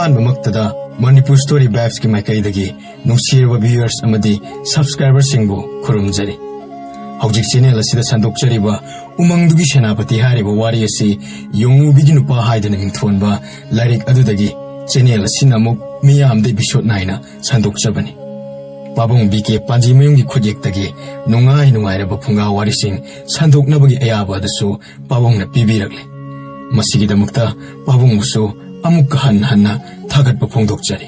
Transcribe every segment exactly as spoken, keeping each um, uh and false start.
ꯑꯍꯥꯟꯕꯃꯛꯇꯗ Manipur story ꯚꯥꯏꯕꯁꯀꯤ ꯃꯥꯏꯀꯩꯗꯒꯤ ꯅꯨꯡꯁꯤꯔꯕ viewers ꯑꯃꯗꯤ subscriberꯁꯤꯡꯕꯨ ꯈꯨꯔꯨꯝꯖꯔꯤ꯫ ꯍꯧꯖꯤꯛ channel ꯑꯁꯤꯗ ꯁꯟꯗꯣꯛꯆꯔꯤꯕ ꯎꯃꯪꯗꯨꯒꯤ ꯁꯦꯅꯥꯄꯇꯤ ꯍꯥꯏꯔꯤꯕ ꯋꯥꯔꯤ ꯑꯁꯤ ꯌꯣꯡꯉꯨꯕꯤꯒꯤ ꯅꯨꯄꯥ ꯍꯥꯏꯗꯨꯅ ꯃꯤꯡꯊꯣꯟꯕ ꯂꯥꯏꯔꯤꯛ ꯑꯗꯨꯗꯒꯤ channel ꯑꯁꯤꯅ ꯑꯃꯨꯛ ꯃꯤꯌꯥꯝꯗ episode ꯅꯥꯏꯅ ꯁꯟꯗꯣꯛꯆꯕꯅꯤ꯫ ꯄꯥꯕꯨꯡ ꯕꯤ ꯀꯦ ꯄꯥꯟꯖꯤꯃꯌꯨꯝꯒꯤ ꯈꯨꯠꯌꯦꯛꯇꯒꯤ ꯅꯨꯡꯉꯥꯏ ꯅꯨꯡꯉꯥꯏꯔꯕ ꯐꯨꯡꯒꯥ ꯋꯥꯔꯤꯁꯤꯡ ꯁꯟꯗꯣꯛꯅꯕꯒꯤ ꯑꯌꯥꯕ ꯑꯗꯨꯁꯨ ꯄꯥꯕꯨꯡꯅ ꯄꯤꯕꯤꯔꯛꯂꯦ꯫ ꯃꯁꯤꯒꯤꯗꯃꯛꯇ ꯄꯥꯕꯨꯡꯕꯨꯁꯨ ꯑꯃꯨꯛꯀ ꯍꯟꯅ ꯍꯟꯅ ꯊꯥꯒꯠꯄ ꯐꯣꯡꯗꯣꯛꯆꯔꯤ꯫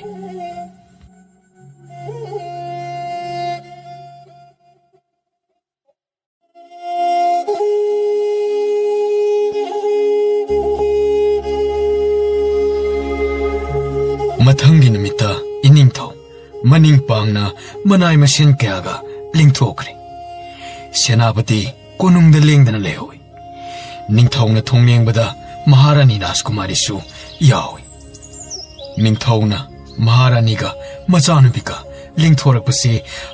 ꯃꯊꯪꯒꯤ ꯅꯨꯃꯤꯠꯇ ꯏꯅꯤꯡꯊꯧ ꯃꯅꯤꯡ ꯄꯥꯡꯅ ꯃꯅꯥꯏ ꯃꯁꯦꯟ ꯀꯌꯥꯒ ꯂꯦꯡꯊꯣꯛꯈ꯭ꯔꯦ꯫ ꯁꯦꯅꯥꯄꯇꯤ ꯀꯣꯅꯨꯡꯗ ꯂꯦꯡꯗꯅ ꯂꯩꯍꯧꯏ꯫ ꯅꯤꯡꯊꯧꯅ ꯊꯣꯡ ꯂꯦꯡꯕꯗ ꯃꯍꯥꯔꯥꯅꯤ ꯔꯥꯖꯀꯨꯃꯥꯔꯤꯁꯨ ꯌꯥꯎꯏ꯫ ꯅꯤꯡꯊꯧꯅ ꯃꯍꯥꯔꯥꯅꯤꯒ ꯃꯆꯥꯅꯨꯄꯤꯒ ꯂꯦꯡꯊꯣꯔꯛꯄꯁꯤ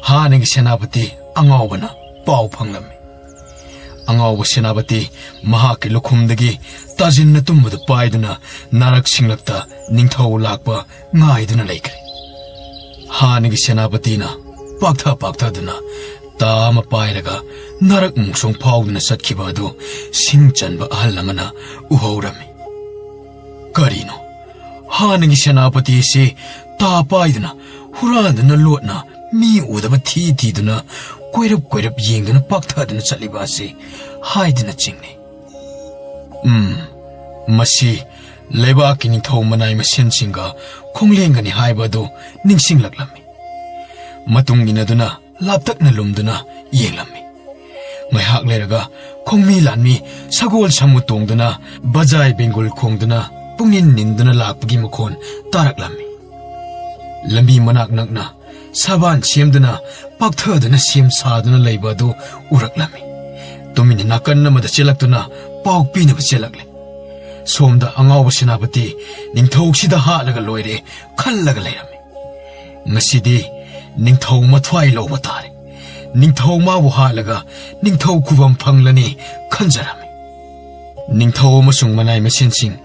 ꯍꯥꯟꯅꯒꯤ ꯁꯦꯅꯥꯄꯇꯤ ꯑꯉꯥꯎꯕꯅ ꯄꯥꯎ ꯐꯪꯂꯝꯃꯤ꯫ ꯑꯉꯥꯎꯕ ꯁꯦꯅꯥꯄꯇꯤ ꯃꯍꯥꯛꯀꯤ ꯂꯨꯈꯨꯝꯗꯒꯤ ꯇꯥꯖꯤꯟꯅ ꯇꯨꯝꯕꯗꯨ ꯄꯥꯏꯗꯨꯅ ꯅꯥꯔꯛ ꯁꯤꯡꯂꯛꯇ ꯅꯤꯡꯊꯧ ꯂꯥꯛꯄ ꯉꯥꯏꯗꯨꯅ ꯂꯩꯈ꯭ꯔꯦ꯫ ꯍꯥꯟꯅꯒꯤ ꯁꯦꯅꯥꯄꯇꯤꯅ ꯄꯥꯛꯊ ꯄꯥꯛꯊꯗꯨꯅ ꯇꯥ ꯑꯃ ꯄꯥꯏꯔꯒ ꯅꯥꯔꯛ ꯃꯣꯡꯁꯣꯡ ꯐꯥꯎꯗꯨꯅ ꯆꯠꯈꯤꯕ ꯑꯗꯨ ꯁꯤꯡ ꯆꯟꯕ ꯑꯍꯜ ꯑꯃꯅ ꯎꯍꯧꯔꯝꯃꯤ꯫ ꯀꯔꯤꯅꯣ? ꯍꯥꯟꯅꯒꯤ ꯁꯦꯅꯥꯄꯇꯤ ꯑꯁꯤ ꯇꯥ ꯄꯥꯏꯗꯨꯅ, ꯍꯨꯔꯥꯟꯗꯨꯅ ꯂꯣꯠꯅ, ꯃꯤ ꯎꯗꯕ ꯊꯤ ꯊꯤꯗꯨꯅ, ꯀꯣꯏꯔꯞ ꯀꯣꯏꯔꯞ ꯌꯦꯡꯗꯨꯅ ꯄꯥꯛꯊꯗꯨꯅ ꯆꯠꯂꯤꯕ ꯑꯁꯤ ꯍꯥꯏꯗꯨꯅ ꯆꯤꯡꯅꯩ꯫ ꯎꯝ, ꯃꯁꯤ ꯂꯩꯕꯥꯛꯀꯤ ꯅꯤꯡꯊꯧ ꯃꯅꯥꯏ ꯃꯁꯦꯟꯁꯤꯡꯒ ꯈꯣꯡꯂꯦꯡꯒꯅꯤ ꯍꯥꯏꯕ ꯑꯗꯨ ꯅꯤꯡꯁꯤꯡꯂꯛꯂꯝꯃꯤ꯫ ꯃꯇꯨꯡ ꯏꯟꯅꯗꯨꯅ ꯂꯥꯞꯇꯛꯅ ꯂꯨꯝꯗꯨꯅ ꯌꯦꯡꯂꯝꯃꯤ꯫ ꯉꯥꯏꯍꯥꯛ ꯂꯩꯔꯒ ꯈꯣꯡꯃꯤ ꯂꯥꯟꯃꯤ ꯁꯒꯣꯜ ꯁꯥꯃꯨ ꯇꯣꯡꯗꯨꯅ, ꯕꯖꯥꯏ ꯕꯦꯡꯒꯨꯜ ꯈꯣꯡꯗꯨꯅ, ꯄꯨꯡꯅꯤꯟ ꯅꯤꯟꯗꯨꯅ ꯂꯥꯛꯄꯒꯤ ꯃꯈꯣꯟ ꯇꯥꯔꯛꯂꯝꯃꯤ꯫ ꯂꯝꯕꯤ ꯃꯅꯥꯛ ꯅꯛꯅ ꯁꯥꯕꯥꯟ ꯁꯦꯝꯗꯨꯅ, ꯄꯥꯛꯊꯗꯨꯅ ꯁꯦꯝ ꯁꯥꯗꯨꯅ ꯂꯩꯕ ꯑꯗꯨ ꯎꯔꯛꯂꯝꯃꯤ꯫ ꯇꯨꯃꯤꯟꯅ ꯅꯥꯀꯟ ꯑꯃꯗ ꯆꯦꯜꯂꯛꯇꯨꯅ ꯄꯥꯎ ꯄꯤꯅꯕ ꯆꯦꯜꯂꯛꯂꯦ꯫ ꯁꯣꯝꯗ ꯑꯉꯥꯎꯕ ꯁꯦꯅꯥꯄꯇꯤ ꯅꯤꯡꯊꯧꯁꯤꯗ ꯍꯥꯠꯂꯒ ꯂꯣꯏꯔꯦ ꯈꯜꯂꯒ ꯂꯩꯔꯝꯃꯤ꯫ ꯉꯁꯤꯗꯤ ꯅꯤꯡꯊꯧ ꯃꯊ꯭ꯋꯥꯏ ꯂꯧꯕ ꯇꯥꯔꯦ꯫ ꯅꯤꯡꯊꯧ ꯃꯥꯕꯨ ꯍꯥꯠꯂꯒ ꯅꯤꯡꯊꯧ ꯈꯨꯕꯝ ꯐꯪꯂꯅꯤ ꯈꯟꯖꯔꯝꯃꯤ꯫ ꯅꯤꯡꯊꯧ ꯑꯃꯁꯨꯡ ꯃꯅꯥꯏ ꯃꯁꯦꯟꯁꯤꯡ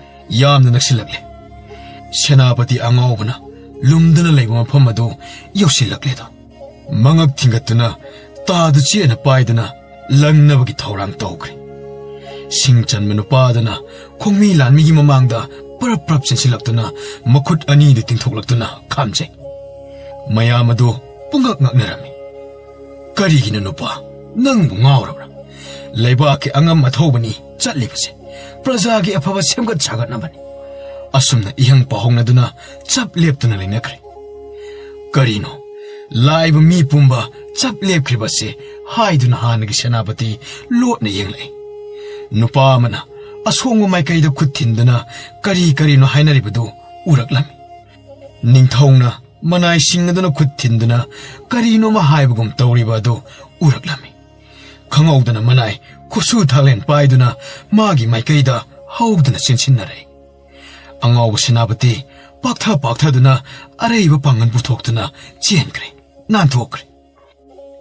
ꯌꯥꯝꯅ ꯅꯛꯁꯤꯜꯂꯛꯂꯦ꯫ ꯁꯦꯅꯥꯄꯇꯤ ꯑꯉꯥꯎꯕꯅ ꯂꯨꯝꯗꯨꯅ ꯂꯩꯕ ꯃꯐꯝ ꯑꯗꯨ ꯌꯧꯁꯤꯜꯂꯛꯂꯦꯗꯣ꯫ ꯃꯉꯛ ꯊꯤꯡꯒꯠꯇꯨꯅ ꯇꯥꯗꯨ ꯆꯦꯠꯅ ꯄꯥꯏꯗꯨꯅ ꯂꯪꯅꯕꯒꯤ ꯊꯧꯔꯥꯡ ꯇꯧꯈ꯭ꯔꯦ꯫ ꯁꯤꯡ ꯆꯟꯕ ꯅꯨꯄꯥꯗꯨꯅ ꯈꯣꯡꯃꯤ ꯂꯥꯟꯃꯤꯒꯤ ꯃꯃꯥꯡꯗ ꯄꯔꯞ ꯄꯔꯞ ꯆꯦꯟꯁꯤꯜꯂꯛꯇꯨꯅ ꯃꯈꯨꯠ ꯑꯅꯤꯗꯨ ꯇꯤꯡꯊꯣꯛꯂꯛꯇꯨꯅ ꯈꯥꯝꯖꯩ꯫ ꯃꯌꯥꯝ ꯑꯗꯨ ꯄꯨꯡꯉꯛ ꯉꯛꯅꯔꯝꯃꯤ꯫ "ꯀꯔꯤꯒꯤꯅꯣ ꯅꯨꯄꯥ, ꯅꯪꯕꯨ ꯉꯥꯎꯔꯕ꯭ꯔꯥ? ꯂꯩꯕꯥꯛꯀꯤ ꯑꯉꯝ ꯑꯊꯧꯕꯅꯤ ꯆꯠꯂꯤꯕꯁꯦ, ꯄ꯭ꯔꯖꯥꯒꯤ ꯑꯐꯕ ꯁꯦꯝꯒꯠ ꯁꯥꯒꯠꯅꯕꯅꯤ꯫ ꯑꯁꯨꯝꯅ ꯏꯍꯪ ꯄꯥꯍꯧꯅꯗꯨꯅ ꯆꯞ ꯂꯦꯞꯇꯨꯅ ꯂꯩꯅꯈ꯭ꯔꯦ꯫ ꯀꯔꯤꯅꯣ, ꯂꯥꯛꯏꯕ ꯃꯤ ꯄꯨꯝꯕ ꯆꯞ ꯂꯦꯞꯈ꯭ꯔꯤꯕꯁꯦ?" ꯍꯥꯏꯗꯨꯅ ꯍꯥꯟꯅꯒꯤ ꯁꯦꯅꯥꯄꯇꯤ ꯂꯣꯠꯅ ꯌꯦꯡꯂꯛꯏ꯫ ꯅꯨꯄꯥ ꯑꯃꯅ ꯑꯁꯣꯡꯕ ꯃꯥꯏꯀꯩꯗ ꯈꯨꯠ ꯊꯤꯟꯗꯨꯅ ꯀꯔꯤ ꯀꯔꯤꯅꯣ ꯍꯥꯏꯅꯔꯤꯕꯗꯨ ꯎꯔꯛꯂꯝꯃꯤ꯫ ꯅꯤꯡꯊꯧꯅ ꯃꯅꯥꯏ ꯁꯤꯡꯅꯗꯨꯅ ꯈꯨꯠ ꯊꯤꯟꯗꯨꯅ ꯀꯔꯤꯅꯣꯃ ꯍꯥꯏꯕꯒꯨꯝ ꯇꯧꯔꯤꯕ ꯑꯗꯨ ꯎꯔꯛꯂꯝꯃꯤ꯫ ꯈꯪꯍꯧꯗꯅ ꯃꯅꯥꯏ ꯈꯨꯠꯁꯨ ꯊꯥꯛꯂꯦꯟ ꯄꯥꯏꯗꯨꯅ ꯃꯥꯒꯤ ꯃꯥꯏꯀꯩꯗ ꯍꯧꯗꯨꯅ ꯆꯦꯟꯁꯤꯟꯅꯔꯛꯏ꯫ ꯑꯉꯥꯎꯕ ꯁꯦꯅꯥꯄꯇꯤ ꯄꯥꯛꯊ ꯄꯥꯛꯊꯗꯨꯅ ꯑꯔꯩꯕ ꯄꯥꯡꯒꯜ ꯄꯨꯊꯣꯛꯇꯨꯅ ꯆꯦꯟꯈ꯭ꯔꯦ, ꯅꯥꯟꯊꯣꯛꯈ꯭ꯔꯦ꯫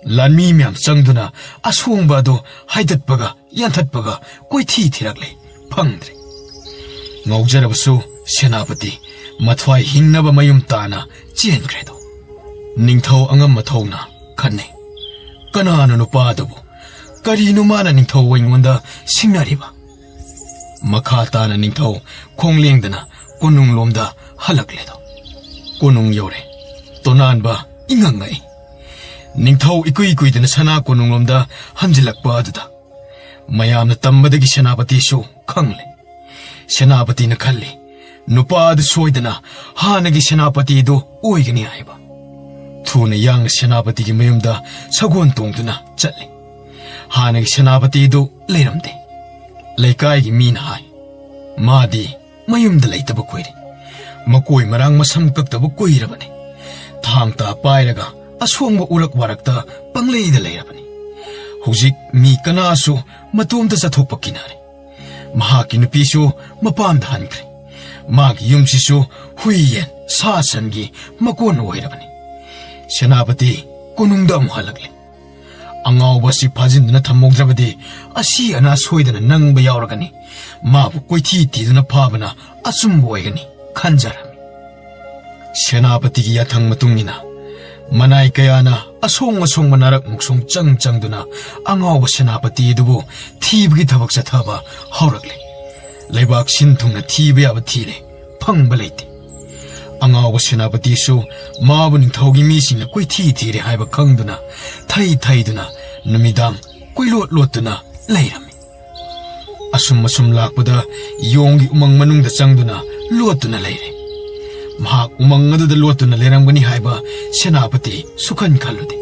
ꯂꯥꯟꯃꯤ ꯃꯌꯥꯝ ꯆꯪꯗꯨꯅ ꯑꯁꯣꯡꯕ ꯑꯗꯨ ꯍꯥꯏꯗꯠꯄꯒ ꯌꯥꯟꯊꯠꯄꯒ ꯀꯣꯏꯊꯤ ꯊꯤꯔꯛꯂꯦ, ꯐꯪꯗ꯭ꯔꯦ꯫ ꯉꯥꯎꯖꯔꯕꯁꯨ ꯁꯦꯅꯥꯄꯇꯤ ꯃꯊ꯭ꯋꯥꯏ ꯍꯤꯡꯅꯕ ꯃꯌꯨꯝ ꯇꯥꯅ ꯆꯦꯟꯈ꯭ꯔꯦꯗꯣ꯫ ꯅꯤꯡꯊꯧ ꯑꯉꯝ ꯑꯊꯧꯅ ꯈꯟꯅꯩ, "ꯀꯅꯥꯅꯣ ꯅꯨꯄꯥ ꯑꯗꯨꯕꯨ? ꯀꯔꯤꯅꯣ ꯃꯥꯅ ꯅꯤꯡꯊꯧ ꯑꯩꯉꯣꯟꯗ ꯁꯤꯡꯅꯔꯤꯕ?" ꯃꯈꯥ ꯇꯥꯅ ꯅꯤꯡꯊꯧ ꯈꯣꯡ ꯂꯦꯡꯗꯅ ꯀꯣꯅꯨꯡꯂꯣꯝꯗ ꯍꯜꯂꯛꯂꯦꯗꯣ꯫ ꯀꯣꯅꯨꯡ ꯌꯧꯔꯦ꯫ ꯇꯣꯅꯥꯟꯕ ꯏꯉꯛ ꯉꯛꯏ꯫ ꯅꯤꯡꯊꯧ ꯏꯀꯨꯏ ꯀꯨꯏꯗꯅ ꯁꯅꯥ ꯀꯣꯅꯨꯡꯂꯣꯝꯗ ꯍꯟꯖꯤꯜꯂꯛꯄ ꯑꯗꯨꯗ ꯃꯌꯥꯝꯅ ꯇꯝꯕꯗꯒꯤ ꯁꯦꯅꯥꯄꯇꯤꯁꯨ ꯈꯪꯂꯦ꯫ ꯁꯦꯅꯥꯄꯇꯤꯅ ꯈꯜꯂꯤ, ꯅꯨꯄꯥ ꯑꯗꯨ ꯁꯣꯏꯗꯅ ꯍꯥꯟꯅꯒꯤ ꯁꯦꯅꯥꯄꯇꯤꯗꯨ ꯑꯣꯏꯒꯅꯤ ꯍꯥꯏꯕ꯫ ꯊꯨꯅ ꯌꯥꯡꯅ ꯁꯦꯅꯥꯄꯇꯤꯒꯤ ꯃꯌꯨꯝꯗ ꯁꯒꯣꯜ ꯇꯣꯡꯗꯨꯅ ꯆꯠꯂꯤ꯫ ꯍꯥꯟꯅꯒꯤ ꯁꯦꯅꯥꯄꯇꯤꯗꯨ ꯂꯩꯔꯝꯗꯦ꯫ ꯂꯩꯀꯥꯏꯒꯤ ꯃꯤꯅ ꯍꯥꯏ, "ꯃꯥꯗꯤ ꯃꯌꯨꯝꯗ ꯂꯩꯇꯕ ꯀꯨꯏꯔꯦ꯫ ꯃꯀꯣꯏ ꯃꯔꯥꯡ ꯃꯁꯝ ꯀꯛꯇꯕ ꯀꯨꯏꯔꯕꯅꯤ꯫ ꯊꯥꯡ ꯇꯥ ꯄꯥꯏꯔꯒ ꯑꯁꯣꯡꯕ ꯎꯔꯛ ꯋꯥꯔꯛꯇ ꯄꯪꯂꯩꯗ ꯂꯩꯔꯕꯅꯤ꯫ ꯍꯧꯖꯤꯛ ꯃꯤ ꯀꯅꯥꯁꯨ ꯃꯇꯣꯝꯇ ꯆꯠꯊꯣꯛꯄ ꯀꯤꯅꯔꯦ꯫ ꯃꯍꯥꯛꯀꯤ ꯅꯨꯄꯤꯁꯨ ꯃꯄꯥꯝꯗ ꯍꯟꯈ꯭ꯔꯦ꯫ ꯃꯥꯒꯤ ꯌꯨꯝꯁꯤꯁꯨ ꯍꯨꯏ ꯌꯦꯟ ꯁꯥ ꯁꯟꯒꯤ ꯃꯀꯣꯟ ꯑꯣꯏꯔꯕꯅꯤ꯫ ꯁꯦꯅꯥꯄꯇꯤ ꯀꯣꯅꯨꯡꯗ ꯑꯃꯨꯛ ꯍꯜꯂꯛꯂꯦ꯫ ꯑꯉꯥꯎꯕ ꯑꯁꯤ ꯐꯥꯖꯤꯟꯗꯨꯅ ꯊꯝꯍꯧꯗ꯭ꯔꯕꯗꯤ ꯑꯁꯤ ꯑꯅꯥ ꯁꯣꯏꯗꯅ ꯅꯪꯕ ꯌꯥꯎꯔꯒꯅꯤ꯫ ꯃꯥꯕꯨ ꯀꯣꯏꯊꯤ ꯊꯤꯗꯨꯅ ꯐꯥꯕꯅ ꯑꯆꯨꯝꯕ ꯑꯣꯏꯒꯅꯤ꯫ ꯈꯟꯖꯔꯝꯃꯤ꯫ ꯁꯦꯅꯥꯄꯇꯤꯒꯤ ꯌꯥꯊꯪ ꯃꯇꯨꯡ ꯏꯟꯅ ꯃꯅꯥꯏ ꯀꯌꯥꯅ ꯑꯁꯣꯡ ꯑꯁꯣꯡꯕ ꯅꯥꯔꯛ ꯃꯨꯛꯁꯣꯡ ꯆꯪ ꯆꯪꯗꯨꯅ ꯑꯉꯥꯎꯕ ꯁꯦꯅꯥꯄꯇꯤ ꯑꯗꯨꯕꯨ ꯊꯤꯕꯒꯤ ꯊꯕꯛ ꯆꯠꯊꯕ ꯍꯧꯔꯛꯂꯦ꯫ ꯂꯩꯕꯥꯛ ꯁꯤꯟ ꯊꯨꯡꯅ ꯊꯤꯕ ꯌꯥꯕ ꯊꯤꯔꯦ, ꯐꯪꯕ ꯂꯩꯇꯦ꯫ ꯑꯉꯥꯎꯕ ꯁꯦꯅꯥꯄꯇꯤꯁꯨ ꯃꯥꯕꯨ ꯅꯤꯡꯊꯧꯒꯤ ꯃꯤꯁꯤꯡꯅ ꯀꯣꯏꯊꯤ ꯊꯤꯔꯦ ꯍꯥꯏꯕ ꯈꯪꯗꯨꯅ ꯊꯩ ꯊꯩꯗꯨꯅ ꯅꯨꯃꯤꯗꯥꯡ ꯀꯣꯏꯂꯣꯠ ꯂꯣꯠꯇꯨꯅ ꯂꯩꯔꯝꯃꯤ꯫ ꯑꯁꯨꯝ ꯑꯁꯨꯝ ꯂꯥꯛꯄꯗ ꯌꯣꯡꯒꯤ ꯎꯃꯪ ꯃꯅꯨꯡꯗ ꯆꯪꯗꯨꯅ ꯂꯣꯠꯇꯨꯅ ꯂꯩꯔꯦ꯫ ꯃꯍꯥꯛ ꯎꯃꯪ ꯑꯗꯨꯗ ꯂꯣꯠꯇꯨꯅ ꯂꯩꯔꯝꯒꯅꯤ ꯍꯥꯏꯕ ꯁꯦꯅꯥꯄꯇꯤ ꯁꯨꯈꯟ ꯈꯜꯂꯨꯗꯦ꯫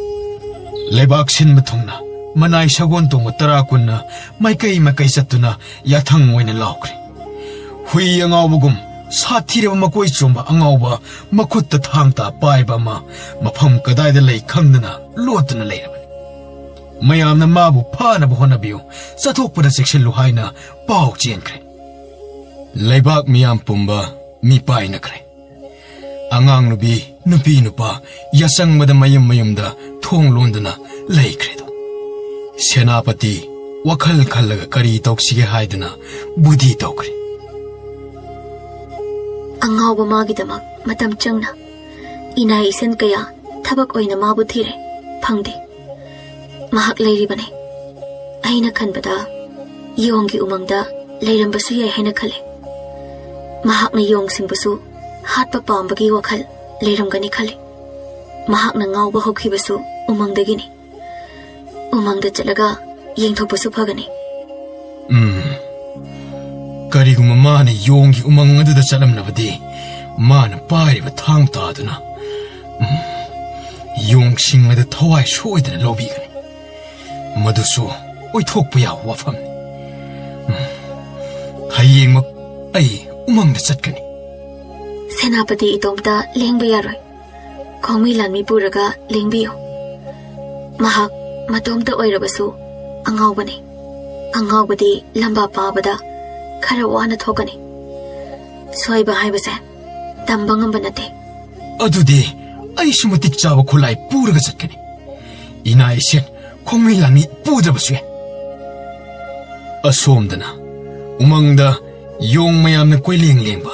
ꯂꯩꯕꯥꯛ ꯁꯤꯟꯕ ꯊꯨꯡꯅ ꯃꯅꯥꯏ ꯁꯒꯣꯜ ꯇꯣꯡꯕ ꯇꯔꯥ ꯀꯨꯟꯅ ꯃꯥꯏꯀꯩ ꯃꯥꯏꯀꯩ ꯆꯠꯇꯨꯅ ꯌꯥꯊꯪ ꯑꯣꯏꯅ ꯂꯥꯎꯈ꯭ꯔꯦ꯫ ꯍꯨꯏ ꯑꯉꯥꯎꯕꯒꯨꯝ ꯁꯥꯊꯤꯔꯕ ꯃꯀꯣꯏ ꯆꯣꯝꯕ ꯑꯉꯥꯎꯕ ꯃꯈꯨꯠꯇ ꯊꯥꯡ ꯇꯥ ꯄꯥꯏꯕ ꯑꯃ ꯃꯐꯝ ꯀꯗꯥꯏꯗ ꯂꯩ ꯈꯪꯗꯅ ꯂꯣꯠꯇꯨꯅ ꯂꯩꯔꯕꯅꯤ꯫ ꯃꯌꯥꯝꯅ ꯃꯥꯕꯨ ꯐꯥꯅꯕ ꯍꯣꯠꯅꯕꯤꯌꯨ, ꯆꯠꯊꯣꯛꯄꯗ ꯆꯦꯛꯁꯤꯜꯂꯨ ꯍꯥꯏꯅ ꯄꯥꯎ ꯆꯦꯟꯈ꯭ꯔꯦ꯫ ꯂꯩꯕꯥꯛ ꯃꯤꯌꯥꯝ ꯄꯨꯝꯕ ꯃꯤꯄꯥꯏꯅꯈ꯭ꯔꯦ꯫ ꯑꯉꯥꯡ ꯅꯨꯄꯤ, ꯅꯨꯄꯤ ꯅꯨꯄꯥ ꯌꯥꯆꯪꯕꯗ ꯃꯌꯨꯝ ꯃꯌꯨꯝꯗ ꯊꯣꯡ ꯂꯣꯟꯗꯨꯅ ꯂꯩꯈ꯭ꯔꯦꯗꯣ꯫ ꯁꯦꯅꯥꯄꯇꯤ ꯋꯥꯈꯜ ꯈꯜꯂꯒ ꯀꯔꯤ ꯇꯧꯁꯤꯒꯦ ꯍꯥꯏꯗꯨꯅ ꯕꯨꯙꯤ ꯇꯧꯈ꯭ꯔꯦ꯫ ꯑꯉꯥꯎꯕ ꯃꯥꯒꯤꯗꯃꯛ ꯃꯇꯝ ꯆꯪꯅ ꯏꯅꯥ ꯏꯁꯟ ꯀꯌꯥ ꯊꯕꯛ ꯑꯣꯏꯅ ꯃꯥꯕꯨ ꯊꯤꯔꯦ, ꯐꯪꯗꯦ꯫ ꯃꯍꯥꯛ ꯂꯩꯔꯤꯕꯅꯤ꯫ ꯑꯩꯅ ꯈꯟꯕꯗ ꯌꯣꯡꯒꯤ ꯎꯃꯪꯗ ꯂꯩꯔꯝꯕꯁꯨ ꯌꯥꯏ ꯍꯥꯏꯅ ꯈꯜꯂꯤ꯫ ꯃꯍꯥꯛꯅ ꯌꯣꯡꯁꯤꯡꯕꯨꯁꯨ ꯍꯥꯠꯄ ꯄꯥꯝꯕꯒꯤ ꯋꯥꯈꯜ ꯂꯩꯔꯝꯒꯅꯤ ꯈꯜꯂꯤ꯫ ꯃꯍꯥꯛꯅ ꯉꯥꯎꯕ ꯍꯧꯈꯤꯕꯁꯨ ꯎꯃꯪꯗꯒꯤꯅꯤ꯫ ꯎꯃꯪꯗ ꯆꯠꯂꯒ ꯌꯦꯡꯊꯣꯛꯄꯁꯨ ꯐꯒꯅꯤ꯫ ꯎꯝ, ꯀꯔꯤꯒꯨꯝꯕ ꯃꯥꯅ ꯌꯣꯡꯒꯤ ꯎꯃꯪ ꯑꯗꯨꯗ ꯆꯠꯂꯝꯂꯕꯗꯤ, ꯃꯥꯅ ꯄꯥꯏꯔꯤꯕ ꯊꯥꯡ ꯇꯥꯗꯨꯅ, ꯎꯝ, ꯌꯣꯡꯁꯤꯡ ꯑꯗꯨ ꯊꯋꯥꯏ ꯁꯣꯏꯗꯅ ꯂꯧꯕꯤꯒꯅꯤ꯫ ꯃꯗꯨꯁꯨ ꯑꯣꯏꯊꯣꯛꯄ ꯌꯥꯕ ꯋꯥꯐꯝꯅꯤ꯫ ꯎꯝ, ꯍꯌꯦꯡꯃꯛ ꯑꯩ ꯎꯃꯪꯗ ꯆꯠꯀꯅꯤ꯫ ꯁꯦꯅꯥꯄꯇꯤ ꯏꯇꯣꯝꯇ ꯂꯦꯡꯕ ꯌꯥꯔꯣꯏ꯫ ꯈꯣꯡꯃꯤ ꯂꯥꯟꯃꯤ ꯄꯨꯔꯒ ꯂꯦꯡꯕꯤꯌꯨ꯫ ꯃꯍꯥꯛ ꯃꯇꯣꯝꯇ ꯑꯣꯏꯔꯕꯁꯨ ꯑꯉꯥꯎꯕꯅꯤ꯫ ꯑꯉꯥꯎꯕꯗꯤ ꯂꯝꯕꯥ ꯄꯥꯕꯗ ꯈꯔ ꯋꯥꯅ ꯊꯣꯛꯀꯅꯤ꯫ ꯁꯣꯏꯕ ꯍꯥꯏꯕꯁꯦ ꯇꯝꯕ ꯉꯝꯕ ꯅꯠꯇꯦ꯫ ꯑꯗꯨꯗꯤ ꯑꯩꯁꯨ ꯃꯇꯤꯛ ꯆꯥꯕ ꯈꯨꯠꯂꯥꯏ ꯄꯨꯔꯒ ꯆꯠꯀꯅꯤ꯫ ꯏꯅꯥ ꯏꯁꯦꯟ ꯈꯣꯡꯃꯤ ꯂꯥꯟꯃꯤ ꯄꯨꯗ꯭ꯔꯕꯁꯨ ꯌꯥꯏ꯫ ꯑꯁꯣꯝꯗꯅ ꯎꯃꯪꯗ ꯌꯣꯡ ꯃꯌꯥꯝꯅ ꯀꯣꯏꯂꯦꯡ ꯂꯦꯡꯕ,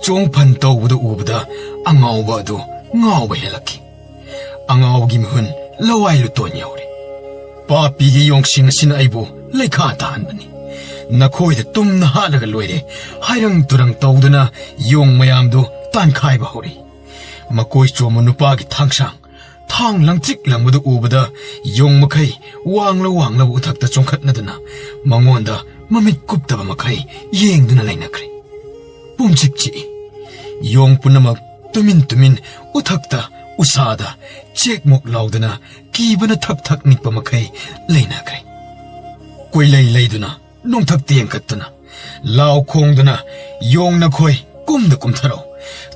ꯆꯣꯡ ꯐꯟ ꯇꯧꯕꯗꯨ ꯎꯕꯗ ꯑꯉꯥꯎꯕ ꯑꯗꯨ ꯉꯥꯎꯕ ꯍꯦꯜꯂꯛꯈꯤ꯫ ꯑꯉꯥꯎꯕꯒꯤ ꯃꯤꯍꯨꯟ ꯂꯋꯥꯏ ꯂꯨꯇꯣꯟ ꯌꯧꯔꯦ꯫ "ꯄꯥꯄꯤꯒꯤ ꯌꯣꯡꯁꯤꯡ ꯑꯁꯤꯅ ꯑꯩꯕꯨ ꯂꯩꯈꯥ ꯇꯥꯍꯟꯕꯅꯤ꯫ ꯅꯈꯣꯏꯗ ꯇꯨꯝꯅ ꯍꯥꯠꯂꯒ ꯂꯣꯏꯔꯦ" ꯍꯥꯏꯔꯪ ꯇꯨꯔꯪ ꯇꯧꯗꯨꯅ ꯌꯣꯡ ꯃꯌꯥꯝꯗꯨ ꯇꯥꯟꯈꯥꯏꯕ ꯍꯧꯔꯛꯏ꯫ ꯃꯀꯣꯏ ꯆꯣꯝꯕ ꯅꯨꯄꯥꯒꯤ ꯊꯥꯡꯁꯥꯡ, ꯊꯥꯡ ꯂꯪꯇ꯭ꯔꯤꯛ ꯂꯪꯕꯗꯨ ꯎꯕꯗ ꯌꯣꯡ ꯃꯈꯩ ꯋꯥꯡꯂ ꯋꯥꯡꯂꯕ ꯎꯊꯛꯇ ꯆꯣꯡꯈꯠꯅꯗꯨꯅ ꯃꯉꯣꯟꯗ ꯃꯃꯤꯠ ꯀꯨꯞꯇꯕ ꯃꯈꯩ ꯌꯦꯡꯗꯨꯅ ꯂꯩꯅꯈ꯭ꯔꯦ꯫ ꯄꯨꯝꯆꯤꯛ ꯆꯤꯛꯏ꯫ ꯌꯣꯡ ꯄꯨꯝꯅꯃꯛ ꯇꯨꯃꯤꯟ ꯇꯨꯃꯤꯟ ꯎꯊꯛꯇ ꯎꯁꯥꯗ ꯆꯦꯛꯃꯨꯛ ꯂꯥꯎꯗꯅ ꯀꯤꯕꯅ ꯊꯛ ꯊꯛ ꯅꯤꯛꯄ ꯃꯈꯩ ꯂꯩꯅꯈ꯭ꯔꯦ꯫ ꯀꯣꯏꯂꯩ ꯂꯩꯗꯨꯅ ꯅꯣꯡꯊꯛꯇ ꯌꯦꯡꯈꯠꯇꯨꯅ ꯂꯥꯎ ꯈꯣꯡꯗꯨꯅ ꯌꯣꯡ ꯅꯈꯣꯏ ꯀꯨꯝꯗ ꯀꯨꯝꯊꯔꯛꯎ,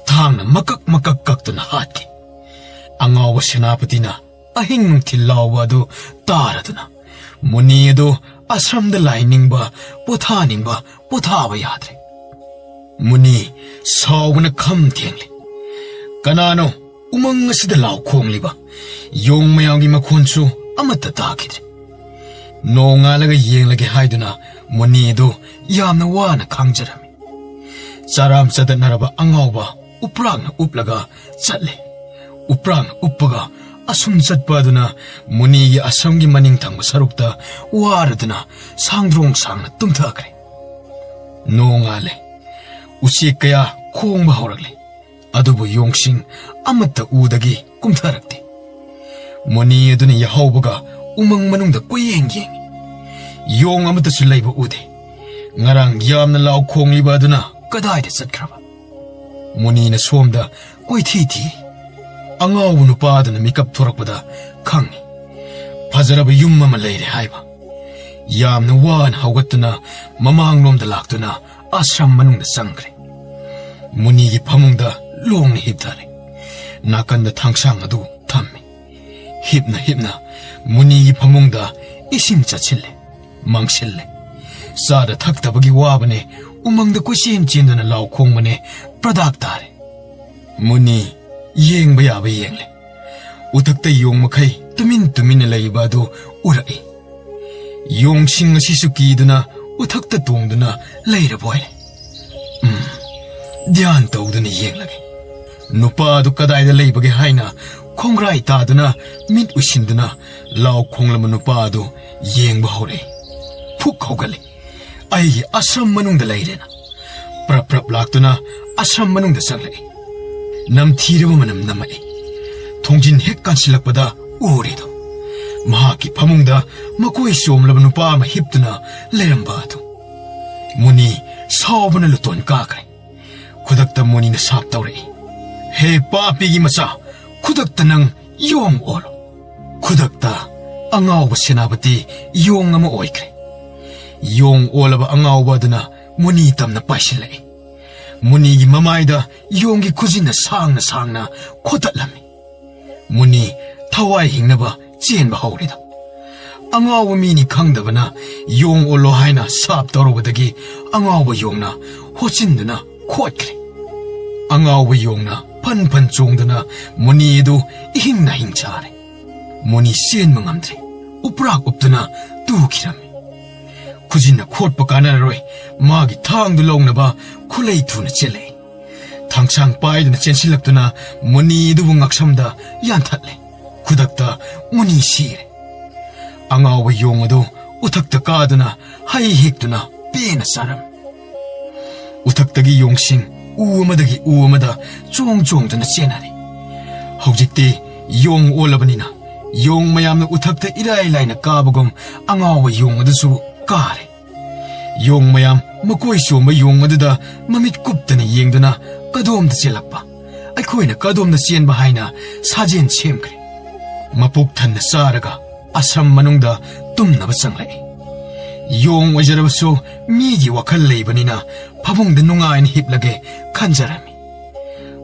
ꯊꯥꯡꯅ ꯃꯀꯛ ꯃꯀꯛ ꯀꯛꯇꯨꯅ ꯍꯥꯠꯀꯦ꯫ ꯑꯉꯥꯎꯕ ꯁꯦꯅꯥꯄꯇꯤꯅ ꯑꯍꯤꯡ ꯅꯨꯡꯊꯤꯜ ꯂꯥꯎꯕ ꯑꯗꯨ ꯇꯥꯔꯗꯨꯅ ꯃꯨꯅꯤ ꯑꯗꯨ ꯑꯁ꯭ꯔꯝꯗ ꯂꯥꯏ ꯅꯤꯡꯕ, ꯄꯣꯊꯥꯅꯤꯡꯕ ꯄꯣꯊꯥꯕ ꯌꯥꯗ꯭ꯔꯦ꯫ ꯃꯨꯅꯤ ꯁꯥꯎꯕꯅ ꯈꯝ ꯊꯦꯡꯂꯦ꯫ "ꯀꯅꯥꯅꯣ ꯎꯃꯪ ꯑꯁꯤꯗ ꯂꯥꯎ ꯈꯣꯡꯂꯤꯕ?" ꯌꯣꯡ ꯃꯌꯥꯝꯒꯤ ꯃꯈꯣꯟꯁꯨ ꯑꯃꯠꯇ ꯇꯥꯈꯤꯗ꯭ꯔꯦ꯫ ꯅꯣꯡꯉꯥꯜꯂꯒ ꯌꯦꯡꯂꯒꯦ ꯍꯥꯏꯗꯨꯅ ꯃꯨꯅꯤ ꯑꯗꯨ ꯌꯥꯝꯅ ꯋꯥꯅ ꯈꯥꯡꯖꯔꯝꯃꯤ꯫ ꯆꯔꯥꯝ ꯆꯗꯠꯅꯔꯕ ꯑꯉꯥꯎꯕ ꯎꯄ꯭ꯔꯥꯛꯅ ꯎꯞꯂꯒ ꯆꯠꯂꯦ꯫ ꯎꯄ꯭ꯔꯥꯛꯅ ꯎꯞꯄꯒ ꯑꯁꯨꯝ ꯆꯠꯄ ꯑꯗꯨꯅ ꯃꯨꯅꯤꯒꯤ ꯑꯁ꯭ꯔꯝꯒꯤ ꯃꯅꯤꯡ ꯊꯪꯕ ꯁꯔꯨꯛꯇ ꯋꯥꯔꯗꯨꯅ ꯁꯥꯡꯗ꯭ꯔꯣꯡ ꯁꯥꯡꯅ ꯇꯨꯝꯊꯈ꯭ꯔꯦ꯫ ꯅꯣꯡꯉꯥꯜꯂꯦ꯫ ꯎꯆꯦꯛ ꯀꯌꯥ ꯈꯣꯡꯕ ꯍꯧꯔꯛꯂꯦ꯫ ꯑꯗꯨꯕꯨ ꯌꯣꯡꯁꯤꯡ ꯑꯃꯠꯇ ꯎꯗꯒꯤ ꯀꯨꯝꯊꯔꯛꯇꯦ꯫ ꯃꯨꯅꯤ ꯑꯗꯨꯅ ꯌꯥꯍꯧꯕꯒ ꯎꯃꯪ ꯃꯅꯨꯡꯗ ꯀꯣꯏꯌꯦꯡ ꯌꯦꯡꯉꯤ꯫ ꯌꯣꯡ ꯑꯃꯠꯇꯁꯨ ꯂꯩꯕ ꯎꯗꯦ꯫ ꯉꯔꯥꯡ ꯌꯥꯝꯅ ꯂꯥꯎ ꯈꯣꯡꯂꯤꯕ ꯑꯗꯨꯅ ꯀꯗꯥꯏꯗ ꯆꯠꯈ꯭ꯔꯕ? ꯃꯨꯅꯤꯅ ꯁꯣꯝꯗ ꯀꯣꯏꯊꯤ ꯊꯤ꯫ ꯑꯉꯥꯎꯕ ꯅꯨꯄꯥ ꯑꯗꯨꯅ ꯃꯤꯀꯞ ꯊꯣꯔꯛꯄꯗ ꯈꯪꯉꯤ꯫ ꯐꯖꯔꯕ ꯌꯨꯝ ꯑꯃ ꯂꯩꯔꯦ ꯍꯥꯏꯕ꯫ ꯌꯥꯝꯅ ꯋꯥꯅ ꯍꯧꯒꯠꯇꯨꯅ ꯃꯃꯥꯡꯂꯣꯝꯗ ꯂꯥꯛꯇꯨꯅ ꯑꯥꯁ꯭ꯔꯝ ꯃꯅꯨꯡꯗ ꯆꯪꯈ꯭ꯔꯦ꯫ ꯃꯨꯅꯤꯒꯤ ꯐꯃꯨꯡꯗ ꯂꯣꯡꯅ ꯍꯤꯞꯊꯔꯦ꯫ ꯅꯥꯀꯟꯗ ꯊꯥꯡꯁꯥꯡ ꯑꯗꯨ ꯊꯝꯃꯤ꯫ ꯍꯤꯞꯅ ꯍꯤꯞꯅ ꯃꯨꯅꯤꯒꯤ ꯐꯃꯨꯡꯗ ꯏꯁꯤꯡ ꯆꯠꯁꯤꯜꯂꯦ, ꯃꯥꯡꯁꯤꯜꯂꯦ꯫ ꯆꯥꯗ ꯊꯛꯇꯕꯒꯤ ꯋꯥꯕꯅꯦ, ꯎꯃꯪꯗ ꯀꯣꯏꯆꯦꯟ ꯆꯦꯟꯗꯨꯅ ꯂꯥꯎ ꯈꯣꯡꯕꯅꯦ, ꯄ꯭ꯔꯗꯥꯛ ꯇꯥꯔꯦ꯫ ꯃꯨꯅꯤ ꯌꯦꯡꯕ ꯌꯥꯕ ꯌꯦꯡꯂꯦ꯫ ꯎꯊꯛꯇ ꯌꯣꯡ ꯃꯈꯩ ꯇꯨꯃꯤꯟ ꯇꯨꯃꯤꯟꯅ ꯂꯩꯕ ꯑꯗꯨ ꯎꯔꯛꯏ꯫ ꯌꯣꯡꯁꯤꯡ ꯑꯁꯤꯁꯨ ꯀꯤꯗꯨꯅ ꯎꯊꯛꯇ ꯇꯣꯡꯗꯨꯅ ꯂꯩꯔꯕ ꯑꯣꯏꯔꯦ꯫ ꯎꯝ, ꯙ꯭ꯌꯥꯟ ꯇꯧꯗꯨꯅ ꯌꯦꯡꯂꯒꯦ꯫ ꯅꯨꯄꯥ ꯑꯗꯨ ꯀꯗꯥꯏꯗ ꯂꯩꯕꯒꯦ ꯍꯥꯏꯅ ꯈꯣꯡꯒ꯭ꯔꯥꯏ ꯇꯥꯗꯨꯅ, ꯃꯤꯠ ꯎꯏꯁꯤꯟꯗꯨꯅ ꯂꯥꯎ ꯈꯣꯡꯂꯝꯕ ꯅꯨꯄꯥ ꯑꯗꯨ ꯌꯦꯡꯕ ꯍꯧꯔꯛꯏ꯫ ꯐꯨꯛ ꯍꯧꯒꯠꯂꯤ꯫ ꯑꯩꯒꯤ ꯑꯁ꯭ꯔꯝ ꯃꯅꯨꯡꯗ ꯂꯩꯔꯦꯅ꯫ ꯄ꯭ꯔꯞ ꯄ꯭ꯔꯞ ꯂꯥꯛꯇꯨꯅ ꯑꯁ꯭ꯔꯝ ꯃꯅꯨꯡꯗ ꯆꯪꯂꯛꯏ꯫ ꯅꯝꯊꯤꯔꯕ ꯃꯅꯝ ꯅꯝꯃꯛꯏ꯫ ꯊꯣꯡꯖꯤꯟ ꯍꯦꯛ ꯀꯥꯟꯁꯤꯜꯂꯛꯄꯗ ꯎꯔꯦꯗꯣ, ꯃꯍꯥꯛꯀꯤ ꯐꯃꯨꯡꯗ ꯃꯀꯣꯏ ꯆꯣꯝꯂꯕ ꯅꯨꯄꯥ ꯑꯃ ꯍꯤꯞꯇꯨꯅ ꯂꯩꯔꯝꯕ ꯑꯗꯨ꯫ ꯃꯨꯅꯤ ꯁꯥꯎꯕꯅ ꯂꯨꯇꯣꯟ ꯀꯥꯈ꯭ꯔꯦ꯫ ꯈꯨꯗꯛꯇ ꯃꯨꯅꯤꯅ ꯁꯥꯞ ꯇꯧꯔꯛꯏ, "ꯍꯦ ꯄꯥꯄꯤꯒꯤ ꯃꯆꯥ, ꯈꯨꯗꯛꯇ ꯅꯪ ꯌꯣꯡ ꯑꯣꯜꯂꯣ!" ꯈꯨꯗꯛꯇ ꯑꯉꯥꯎꯕ ꯁꯦꯅꯥꯄꯇꯤ ꯌꯣꯡ ꯑꯃ ꯑꯣꯏꯈ꯭ꯔꯦ꯫ ꯌꯣꯡ ꯑꯣꯜꯂꯕ ꯑꯉꯥꯎꯕ ꯑꯗꯨꯅ ꯃꯨꯅꯤ ꯇꯝꯅ ꯄꯥꯏꯁꯤꯜꯂꯛꯏ꯫ ꯃꯨꯅꯤꯒꯤ ꯃꯃꯥꯏꯗ ꯌꯣꯡꯒꯤ ꯈꯨꯖꯤꯟꯅ ꯁꯥꯡꯅ ꯁꯥꯡꯅ ꯈꯣꯠꯇꯠꯂꯝꯃꯤ꯫ ꯃꯨꯅꯤ ꯊꯋꯥꯏ ꯍꯤꯡꯅꯕ ꯆꯦꯟꯕ ꯍꯧꯔꯦꯗ꯫ ꯑꯉꯥꯎꯕ ꯃꯤꯅꯤ ꯈꯪꯗꯕꯅ ꯌꯣꯡ ꯑꯣꯜꯂꯣ ꯍꯥꯏꯅ ꯁꯥꯞ ꯇꯧꯔꯨꯕꯗꯒꯤ ꯑꯉꯥꯎꯕ ꯌꯣꯡꯅ ꯍꯣꯠꯆꯤꯟꯗꯨꯅ ꯈꯣꯠꯈ꯭ꯔꯦ꯫ ꯑꯉꯥꯎꯕ ꯌꯣꯡꯅ ꯐꯟ ꯐꯟ ꯆꯣꯡꯗꯨꯅ ꯃꯨꯅꯤ ꯑꯗꯨ ꯏꯍꯤꯡ ꯅꯥꯍꯤꯡ ꯆꯥꯔꯦ꯫ ꯃꯨꯅꯤ ꯆꯦꯟꯕ ꯉꯝꯗ꯭ꯔꯦ꯫ ꯎꯄ꯭ꯔꯥꯛ ꯎꯞꯇꯨꯅ ꯇꯨꯈꯤꯔꯝꯃꯤ꯫ ꯈꯨꯖꯤꯟꯅ ꯈꯣꯠꯄ ꯀꯥꯟꯅꯔꯔꯣꯏ꯫ ꯃꯥꯒꯤ ꯊꯥꯡꯗꯨ ꯂꯧꯅꯕ ꯈꯨꯂꯩ ꯊꯨꯅ ꯆꯦꯜꯂꯛꯏ꯫ ꯊꯥꯡꯁꯥꯡ ꯄꯥꯏꯗꯨꯅ ꯆꯦꯟꯁꯤꯜꯂꯛꯇꯨꯅ ꯃꯨꯅꯤ ꯑꯗꯨꯕꯨ ꯉꯛꯁꯝꯗ ꯌꯥꯟꯊꯠꯂꯦ꯫ ꯈꯨꯗꯛꯇ ꯃꯨꯅꯤ ꯁꯤꯔꯦ꯫ ꯑꯉꯥꯎꯕ ꯌꯣꯡ ꯑꯗꯨ ꯎꯊꯛꯇ ꯀꯥꯗꯨꯅ ꯍꯩ ꯍꯦꯛꯇꯨꯅ ꯄꯦꯟꯅ ꯆꯥꯔꯝꯃꯤ꯫ ꯎꯊꯛꯇꯒꯤ ꯌꯣꯡꯁꯤꯡ ꯎ ꯑꯃꯗꯒꯤ ꯎ ꯑꯃꯗ ꯆꯣꯡ ꯆꯣꯡꯗꯨꯅ ꯆꯦꯟꯅꯔꯦ꯫ ꯍꯧꯖꯤꯛꯇꯤ ꯌꯣꯡ ꯑꯣꯜꯂꯕꯅꯤꯅ ꯌꯣꯡ ꯃꯌꯥꯝꯅ ꯎꯊꯛꯇ ꯏꯔꯥꯏ ꯂꯥꯏꯅ ꯀꯥꯕꯒꯨꯝ ꯑꯉꯥꯎꯕ ꯌꯣꯡ ꯑꯗꯨꯁꯨ ꯀꯥꯔꯦ꯫ ꯌꯣꯡ ꯃꯌꯥꯝ ꯃꯀꯣꯏ ꯆꯣꯝꯕ ꯌꯣꯡ ꯑꯗꯨꯗ ꯃꯃꯤꯠ ꯀꯨꯞꯇꯅ ꯌꯦꯡꯗꯨꯅ ꯀꯗꯣꯝꯗ ꯆꯦꯜꯂꯛꯄ, ꯑꯩꯈꯣꯏꯅ ꯀꯗꯣꯝꯗ ꯆꯦꯟꯕ ꯍꯥꯏꯅ ꯁꯥꯖꯦꯟ ꯁꯦꯝꯈ꯭ꯔꯦ꯫ ꯃꯄꯨꯛ ꯊꯟꯅ ꯆꯥꯔꯒ ꯑꯁ꯭ꯔꯝ ꯃꯅꯨꯡꯗ ꯇꯨꯝꯅꯕ ꯆꯪꯂꯛꯏ꯫ ꯌꯣꯡ ꯑꯣꯏꯖꯔꯕꯁꯨ ꯃꯤꯒꯤ ꯋꯥꯈꯜ ꯂꯩꯕꯅꯤꯅ ꯐꯃꯨꯡꯗ ꯅꯨꯡꯉꯥꯏꯅ ꯍꯤꯞꯂꯒꯦ ꯈꯟꯖꯔꯝꯃꯤ꯫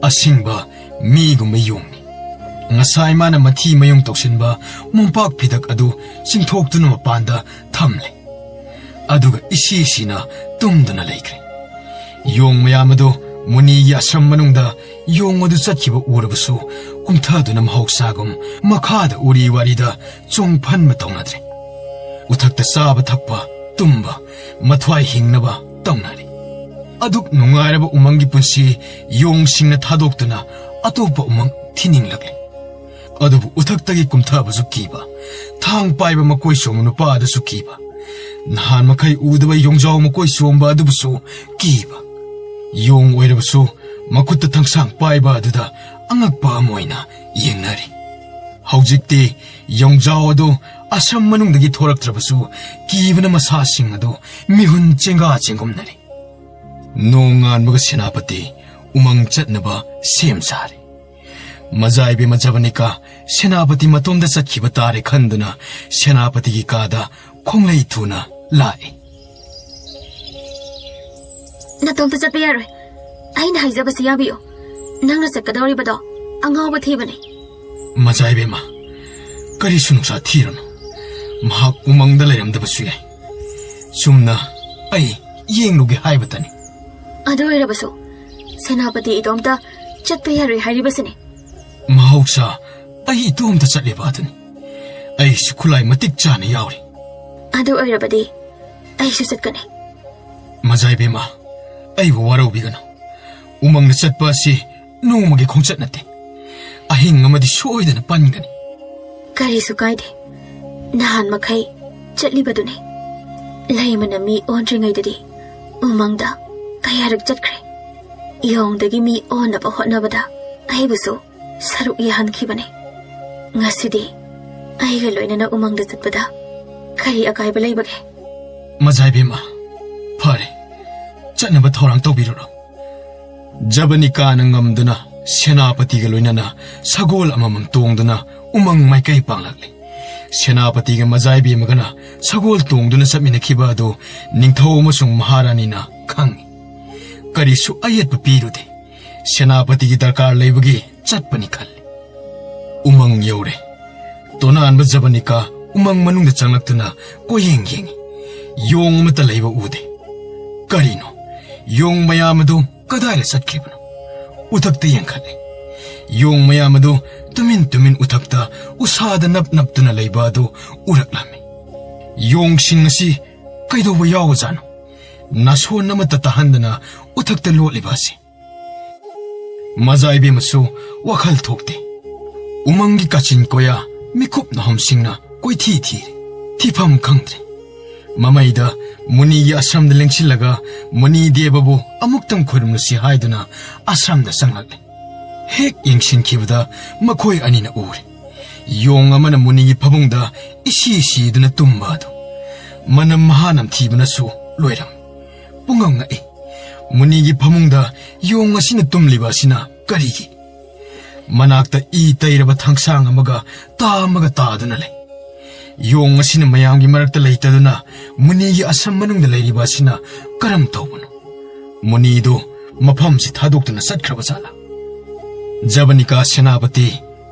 ꯑꯁꯤꯡꯕ ꯃꯤꯒꯨꯝꯕ ꯌꯣꯡꯅꯤ꯫ ꯉꯁꯥꯏ ꯃꯥꯅ ꯃꯊꯤ ꯃꯌꯨꯡ ꯇꯧꯁꯤꯟꯕ ꯃꯣꯝꯄꯥꯛ ꯐꯤꯗꯛ ꯑꯗꯨ ꯆꯤꯡꯊꯣꯛꯇꯨꯅ ꯃꯄꯥꯟꯗ ꯊꯝꯂꯦ꯫ ꯑꯗꯨꯒ ꯏꯁꯤ ꯁꯤꯅ ꯇꯨꯝꯗꯨꯅ ꯂꯩꯈ꯭ꯔꯦ꯫ ꯌꯣꯡ ꯃꯌꯥꯝ ꯑꯗꯨ ꯃꯨꯅꯤꯒꯤ ꯑꯁ꯭ꯔꯝ ꯃꯅꯨꯡꯗ ꯌꯣꯡ ꯑꯗꯨ ꯆꯠꯈꯤꯕ ꯎꯔꯕꯁꯨ ꯀꯨꯝꯊꯗꯨꯅ ꯃꯍꯧꯁꯥꯒꯨꯝ ꯃꯈꯥꯗ ꯎꯔꯤ ꯋꯥꯔꯤꯗ ꯆꯣꯡꯐꯟꯕ ꯇꯧꯅꯗ꯭ꯔꯦ꯫ ꯎꯊꯛꯇ ꯆꯥꯕ ꯊꯛꯄ, ꯇꯨꯝꯕ, ꯃꯊ꯭ꯋꯥꯏ ꯍꯤꯡꯅꯕ ꯇꯧꯅꯔꯤ꯫ ꯑꯗꯨꯛ ꯅꯨꯡꯉꯥꯏꯔꯕ ꯎꯃꯪꯒꯤ ꯄꯨꯟꯁꯤ ꯌꯣꯡꯁꯤꯡꯅ ꯊꯥꯗꯣꯛꯇꯨꯅ ꯑꯇꯣꯞꯄ ꯎꯃꯪ ꯊꯤꯅꯤꯡꯂꯛꯂꯦ꯫ ꯑꯗꯨꯕꯨ ꯎꯊꯛꯇꯒꯤ ꯀꯨꯝꯊꯕꯁꯨ ꯀꯤꯕ, ꯊꯥꯡ ꯄꯥꯏꯕ ꯃꯀꯣꯏ ꯁꯣꯝꯕ ꯅꯨꯄꯥ ꯑꯗꯨꯁꯨ ꯀꯤꯕ, ꯅꯍꯥꯟ ꯃꯈꯩ ꯎꯗꯕ ꯌꯣꯡꯖꯥꯎ ꯃꯀꯣꯏ ꯁꯣꯝꯕ ꯑꯗꯨꯕꯨꯁꯨ ꯀꯤꯕ꯫ ꯌꯣꯡ ꯑꯣꯏꯔꯕꯁꯨ ꯃꯈꯨꯠꯇ ꯊꯥꯡꯁꯥꯡ ꯄꯥꯏꯕ ꯑꯗꯨꯗ ꯑꯉꯛꯄ ꯑꯃ ꯑꯣꯏꯅ ꯌꯦꯡꯅꯔꯤ꯫ ꯍꯧꯖꯤꯛꯇꯤ ꯌꯣꯡꯖꯥꯎ ꯑꯗꯨ ꯑꯁ꯭ꯔꯝ ꯃꯅꯨꯡꯗꯒꯤ ꯊꯣꯔꯛꯇ꯭ꯔꯕꯁꯨ ꯀꯤꯕꯅ ꯃꯁꯥꯁꯤꯡ ꯑꯗꯨ ꯃꯤꯍꯨꯟ ꯆꯦꯡꯒꯥ ꯆꯦꯡꯒꯨꯝꯅꯔꯤ꯫ ꯅꯣꯡ ꯉꯥꯟꯕꯒ ꯁꯦꯅꯥꯄꯇꯤ ꯎꯃꯪ ꯆꯠꯅꯕ ꯁꯦꯝ ꯁꯥꯔꯦ꯫ ꯃꯖꯥ ꯏꯕꯦꯝꯃ ꯖꯕꯅꯤꯀꯥ ꯁꯦꯅꯥꯄꯇꯤ ꯃꯇꯣꯝꯗ ꯆꯠꯈꯤꯕ ꯇꯥꯔꯦ ꯈꯟꯗꯨꯅ ꯁꯦꯅꯥꯄꯇꯤꯒꯤ ꯀꯥꯗ ꯈꯣꯡꯂꯩ ꯊꯨꯅ ꯂꯥꯛꯏ꯫ ꯅꯇꯣꯝꯇ ꯆꯠꯄ ꯌꯥꯔꯣꯏ꯫ ꯑꯩꯅ ꯍꯥꯏꯖꯕꯁꯤ ꯌꯥꯕꯤꯌꯨ꯫ ꯅꯪꯅ ꯆꯠꯀꯗꯧꯔꯤꯕꯗꯣ ꯑꯉꯥꯎꯕ ꯊꯤꯕꯅꯤ꯫ ꯃꯖꯥ ꯏꯕꯦꯝꯃ, ꯀꯔꯤꯁꯨ ꯅꯨꯡꯁꯥ ꯊꯤꯔꯨꯅꯨ꯫ ꯃꯍꯥꯛ ꯎꯃꯪꯗ ꯂꯩꯔꯝꯗꯕꯁꯨ ꯌꯥꯏ꯫ ꯆꯨꯝꯅ ꯑꯩ ꯌꯦꯡꯂꯨꯒꯦ ꯍꯥꯏꯕꯇꯅꯤ꯫ ꯑꯗꯨ ꯑꯣꯏꯔꯕꯁꯨ ꯁꯦꯅꯥꯄꯇꯤ ꯏꯇꯣꯝꯇ ꯆꯠꯄ ꯌꯥꯔꯣꯏ ꯍꯥꯏꯔꯤꯕꯁꯤꯅꯤ꯫ ꯃꯍꯧꯁꯥ ꯑꯩ ꯏꯇꯣꯝꯇ ꯆꯠꯂꯤꯕ ꯑꯗꯨꯅꯤ꯫ ꯑꯩꯁꯨ ꯈꯨꯠꯂꯥꯏ ꯃꯇꯤꯛ ꯆꯥꯅ ꯌꯥꯎꯔꯤ꯫ ꯑꯗꯨ ꯑꯣꯏꯔꯕꯗꯤ ꯑꯩꯁꯨ ꯆꯠꯀꯅꯤ꯫ ꯃꯖꯥ ꯏꯕꯦꯝꯃ, ꯑꯩꯕꯨ ꯋꯥꯔꯧꯕꯤꯒꯅꯨ꯫ ꯎꯃꯪꯗ ꯆꯠꯄ ꯑꯁꯤ ꯅꯣꯡꯃꯒꯤ ꯈꯣꯡꯆꯠ ꯅꯠꯇꯦ꯫ ꯑꯍꯤꯡ ꯑꯃꯗꯤ ꯁꯣꯏꯗꯅ ꯄꯟꯒꯅꯤ꯫ ꯀꯔꯤꯁꯨ ꯀꯥꯏꯗꯦ꯫ ꯅꯍꯥꯟ ꯃꯈꯩ ꯆꯠꯂꯤꯕꯗꯨꯅꯤ꯫ ꯂꯩꯃꯅ ꯃꯤ ꯑꯣꯟꯗ꯭ꯔꯤꯉꯩꯗꯗꯤ ꯎꯃꯪꯗ ꯀꯌꯥꯔꯛ ꯆꯠꯈ꯭ꯔꯦ꯫ ꯌꯣꯡꯗꯒꯤ ꯃꯤ ꯑꯣꯟꯅꯕ ꯍꯣꯠꯅꯕꯗ ꯑꯩꯕꯨꯁꯨ ꯁꯔꯨꯛ ꯌꯥꯍꯟꯈꯤꯕꯅꯤ꯫ ꯉꯁꯤꯗꯤ ꯑꯩꯒ ꯂꯣꯏꯅꯅ ꯎꯃꯪꯗ ꯆꯠꯄꯗ ꯀꯔꯤ ꯑꯀꯥꯏꯕ ꯂꯩꯕꯒꯦ? ꯃꯖꯥ ꯏꯕꯦꯝꯃ, ꯐꯔꯦ, ꯆꯠꯅꯕ ꯊꯧꯔꯥꯡ ꯇꯧꯕꯤꯔꯨꯔꯣ꯫ ꯖꯕꯅꯤꯀꯥꯅ ꯉꯝꯗꯨꯅ ꯁꯦꯅꯥꯄꯇꯤꯒ ꯂꯣꯏꯅꯅ ꯁꯒꯣꯜ ꯑꯃꯃꯝ ꯇꯣꯡꯗꯨꯅ ꯎꯃꯪ ꯃꯥꯏꯀꯩ ꯄꯥꯡꯂꯛꯂꯤ꯫ ꯁꯦꯅꯥꯄꯇꯤꯒ ꯃꯖꯥ ꯏꯕꯦꯝꯃꯒꯅ ꯁꯒꯣꯜ ꯇꯣꯡꯗꯨꯅ ꯆꯠꯃꯤꯟꯅꯈꯤꯕ ꯑꯗꯨ ꯅꯤꯡꯊꯧ ꯑꯃꯁꯨꯡ ꯃꯍꯥꯔꯥꯅꯤꯅ ꯈꯪꯏ꯫ ꯀꯔꯤꯁꯨ ꯑꯌꯦꯠꯄ ꯄꯤꯔꯨꯗꯦ꯫ ꯁꯦꯅꯥꯄꯇꯤꯒꯤ ꯗꯔꯀꯥꯔ ꯂꯩꯕꯒꯤ ꯆꯠꯄꯅꯤ ꯈꯜꯂꯤ꯫ ꯎꯃꯪ ꯌꯧꯔꯦ꯫ ꯇꯣꯅꯥꯟꯕ ꯖꯕꯅꯤꯀꯥ ꯎꯃꯪ ꯃꯅꯨꯡꯗ ꯆꯪꯂꯛꯇꯨꯅ ꯀꯣꯏꯌꯦꯡ ꯌꯦꯡꯉꯤ꯫ ꯌꯣꯡ ꯑꯃꯠꯇ ꯂꯩꯕ ꯎꯗꯦ꯫ ꯀꯔꯤꯅꯣ? ꯌꯣꯡ ꯃꯌꯥꯝ ꯑꯗꯨ ꯀꯗꯥꯏꯗ ꯆꯠꯈ꯭ꯔꯤꯕꯅꯣ? ꯎꯊꯛꯇ ꯌꯦꯡꯈꯠꯂꯦ꯫ ꯌꯣꯡ ꯃꯌꯥꯝ ꯑꯗꯨ ꯇꯨꯃꯤꯟ ꯇꯨꯃꯤꯟ ꯎꯊꯛꯇ ꯎꯁꯥꯗ ꯅꯞ ꯅꯞꯇꯨꯅ ꯂꯩꯕ ꯑꯗꯨ ꯎꯔꯛꯂꯝꯃꯤ꯫ ꯌꯣꯡꯁꯤꯡ ꯑꯁꯤ ꯀꯩꯗꯧꯕ ꯌꯥꯎꯕꯖꯥꯠꯅꯣ? ꯅꯥꯁꯣꯟ ꯑꯃꯠꯇ ꯇꯥꯍꯟꯗꯅ ꯎꯊꯛꯇ ꯂꯣꯠꯂꯤꯕ ꯑꯁꯤ꯫ ꯃꯖꯥ ꯏꯕꯦꯝꯃꯁꯨ ꯋꯥꯈꯜ ꯊꯣꯛꯇꯦ꯫ ꯎꯃꯪꯒꯤ ꯀꯥꯆꯤꯟ ꯀꯣꯌꯥ ꯃꯤꯀꯨꯞ ꯅꯥꯍꯨꯝꯁꯤꯡꯅ ꯀꯣꯏꯊꯤ ꯊꯤꯔꯦ꯫ ꯊꯤꯐꯝ ꯈꯪꯗ꯭ꯔꯦ꯫ ꯃꯃꯩꯗ ꯃꯨꯅꯤꯒꯤ ꯑꯁ꯭ꯔꯝꯗ ꯂꯦꯡꯁꯤꯜꯂꯒ ꯃꯨꯅꯤ ꯗꯦꯕꯕꯨ ꯑꯃꯨꯛꯇꯪ ꯈꯣꯏꯔꯝꯂꯨꯁꯤ ꯍꯥꯏꯗꯨꯅ ꯑꯁ꯭ꯔꯝꯗ ꯆꯪꯂꯛꯂꯦ꯫ ꯍꯦꯛ ꯌꯦꯡꯁꯤꯟꯈꯤꯕꯗ ꯃꯈꯣꯏ ꯑꯅꯤꯅ ꯎꯔꯦ꯫ ꯌꯣꯡ ꯑꯃꯅ ꯃꯨꯅꯤꯒꯤ ꯐꯃꯨꯡꯗ ꯏꯁꯤ ꯁꯤꯗꯨꯅ ꯇꯨꯝꯕ ꯑꯗꯨ꯫ ꯃꯅꯝ ꯃꯍꯥ ꯅꯝꯊꯤꯕꯅꯁꯨ ꯂꯣꯏꯔꯝꯃꯤ꯫ ꯄꯨꯡꯉꯛ ꯉꯛꯏ꯫ ꯃꯨꯅꯤꯒꯤ ꯐꯃꯨꯡꯗ ꯌꯣꯡ ꯑꯁꯤꯅ ꯇꯨꯝꯂꯤꯕ ꯑꯁꯤꯅ ꯀꯔꯤꯒꯤ? ꯃꯅꯥꯛꯇ ꯏ ꯇꯩꯔꯕ ꯊꯥꯡꯁꯥꯡ ꯑꯃꯒ ꯇꯥ ꯑꯃꯒ ꯇꯥꯗꯨꯅ ꯂꯩ꯫ ꯌꯣꯡ ꯑꯁꯤꯅ ꯃꯌꯥꯝꯒꯤ ꯃꯔꯛꯇ ꯂꯩꯇꯗꯨꯅ ꯃꯨꯅꯤꯒꯤ ꯑꯁ꯭ꯔꯝ ꯃꯅꯨꯡꯗ ꯂꯩꯔꯤꯕ ꯑꯁꯤꯅ ꯀꯔꯝ ꯇꯧꯕꯅꯣ? ꯃꯨꯅꯤꯗꯨ ꯃꯐꯝꯁꯤ ꯊꯥꯗꯣꯛꯇꯨꯅ ꯆꯠꯈ꯭ꯔꯕ ꯖꯥꯠꯂꯥ? ꯖꯕꯅꯤꯀꯥ ꯁꯦꯅꯥꯄꯇꯤ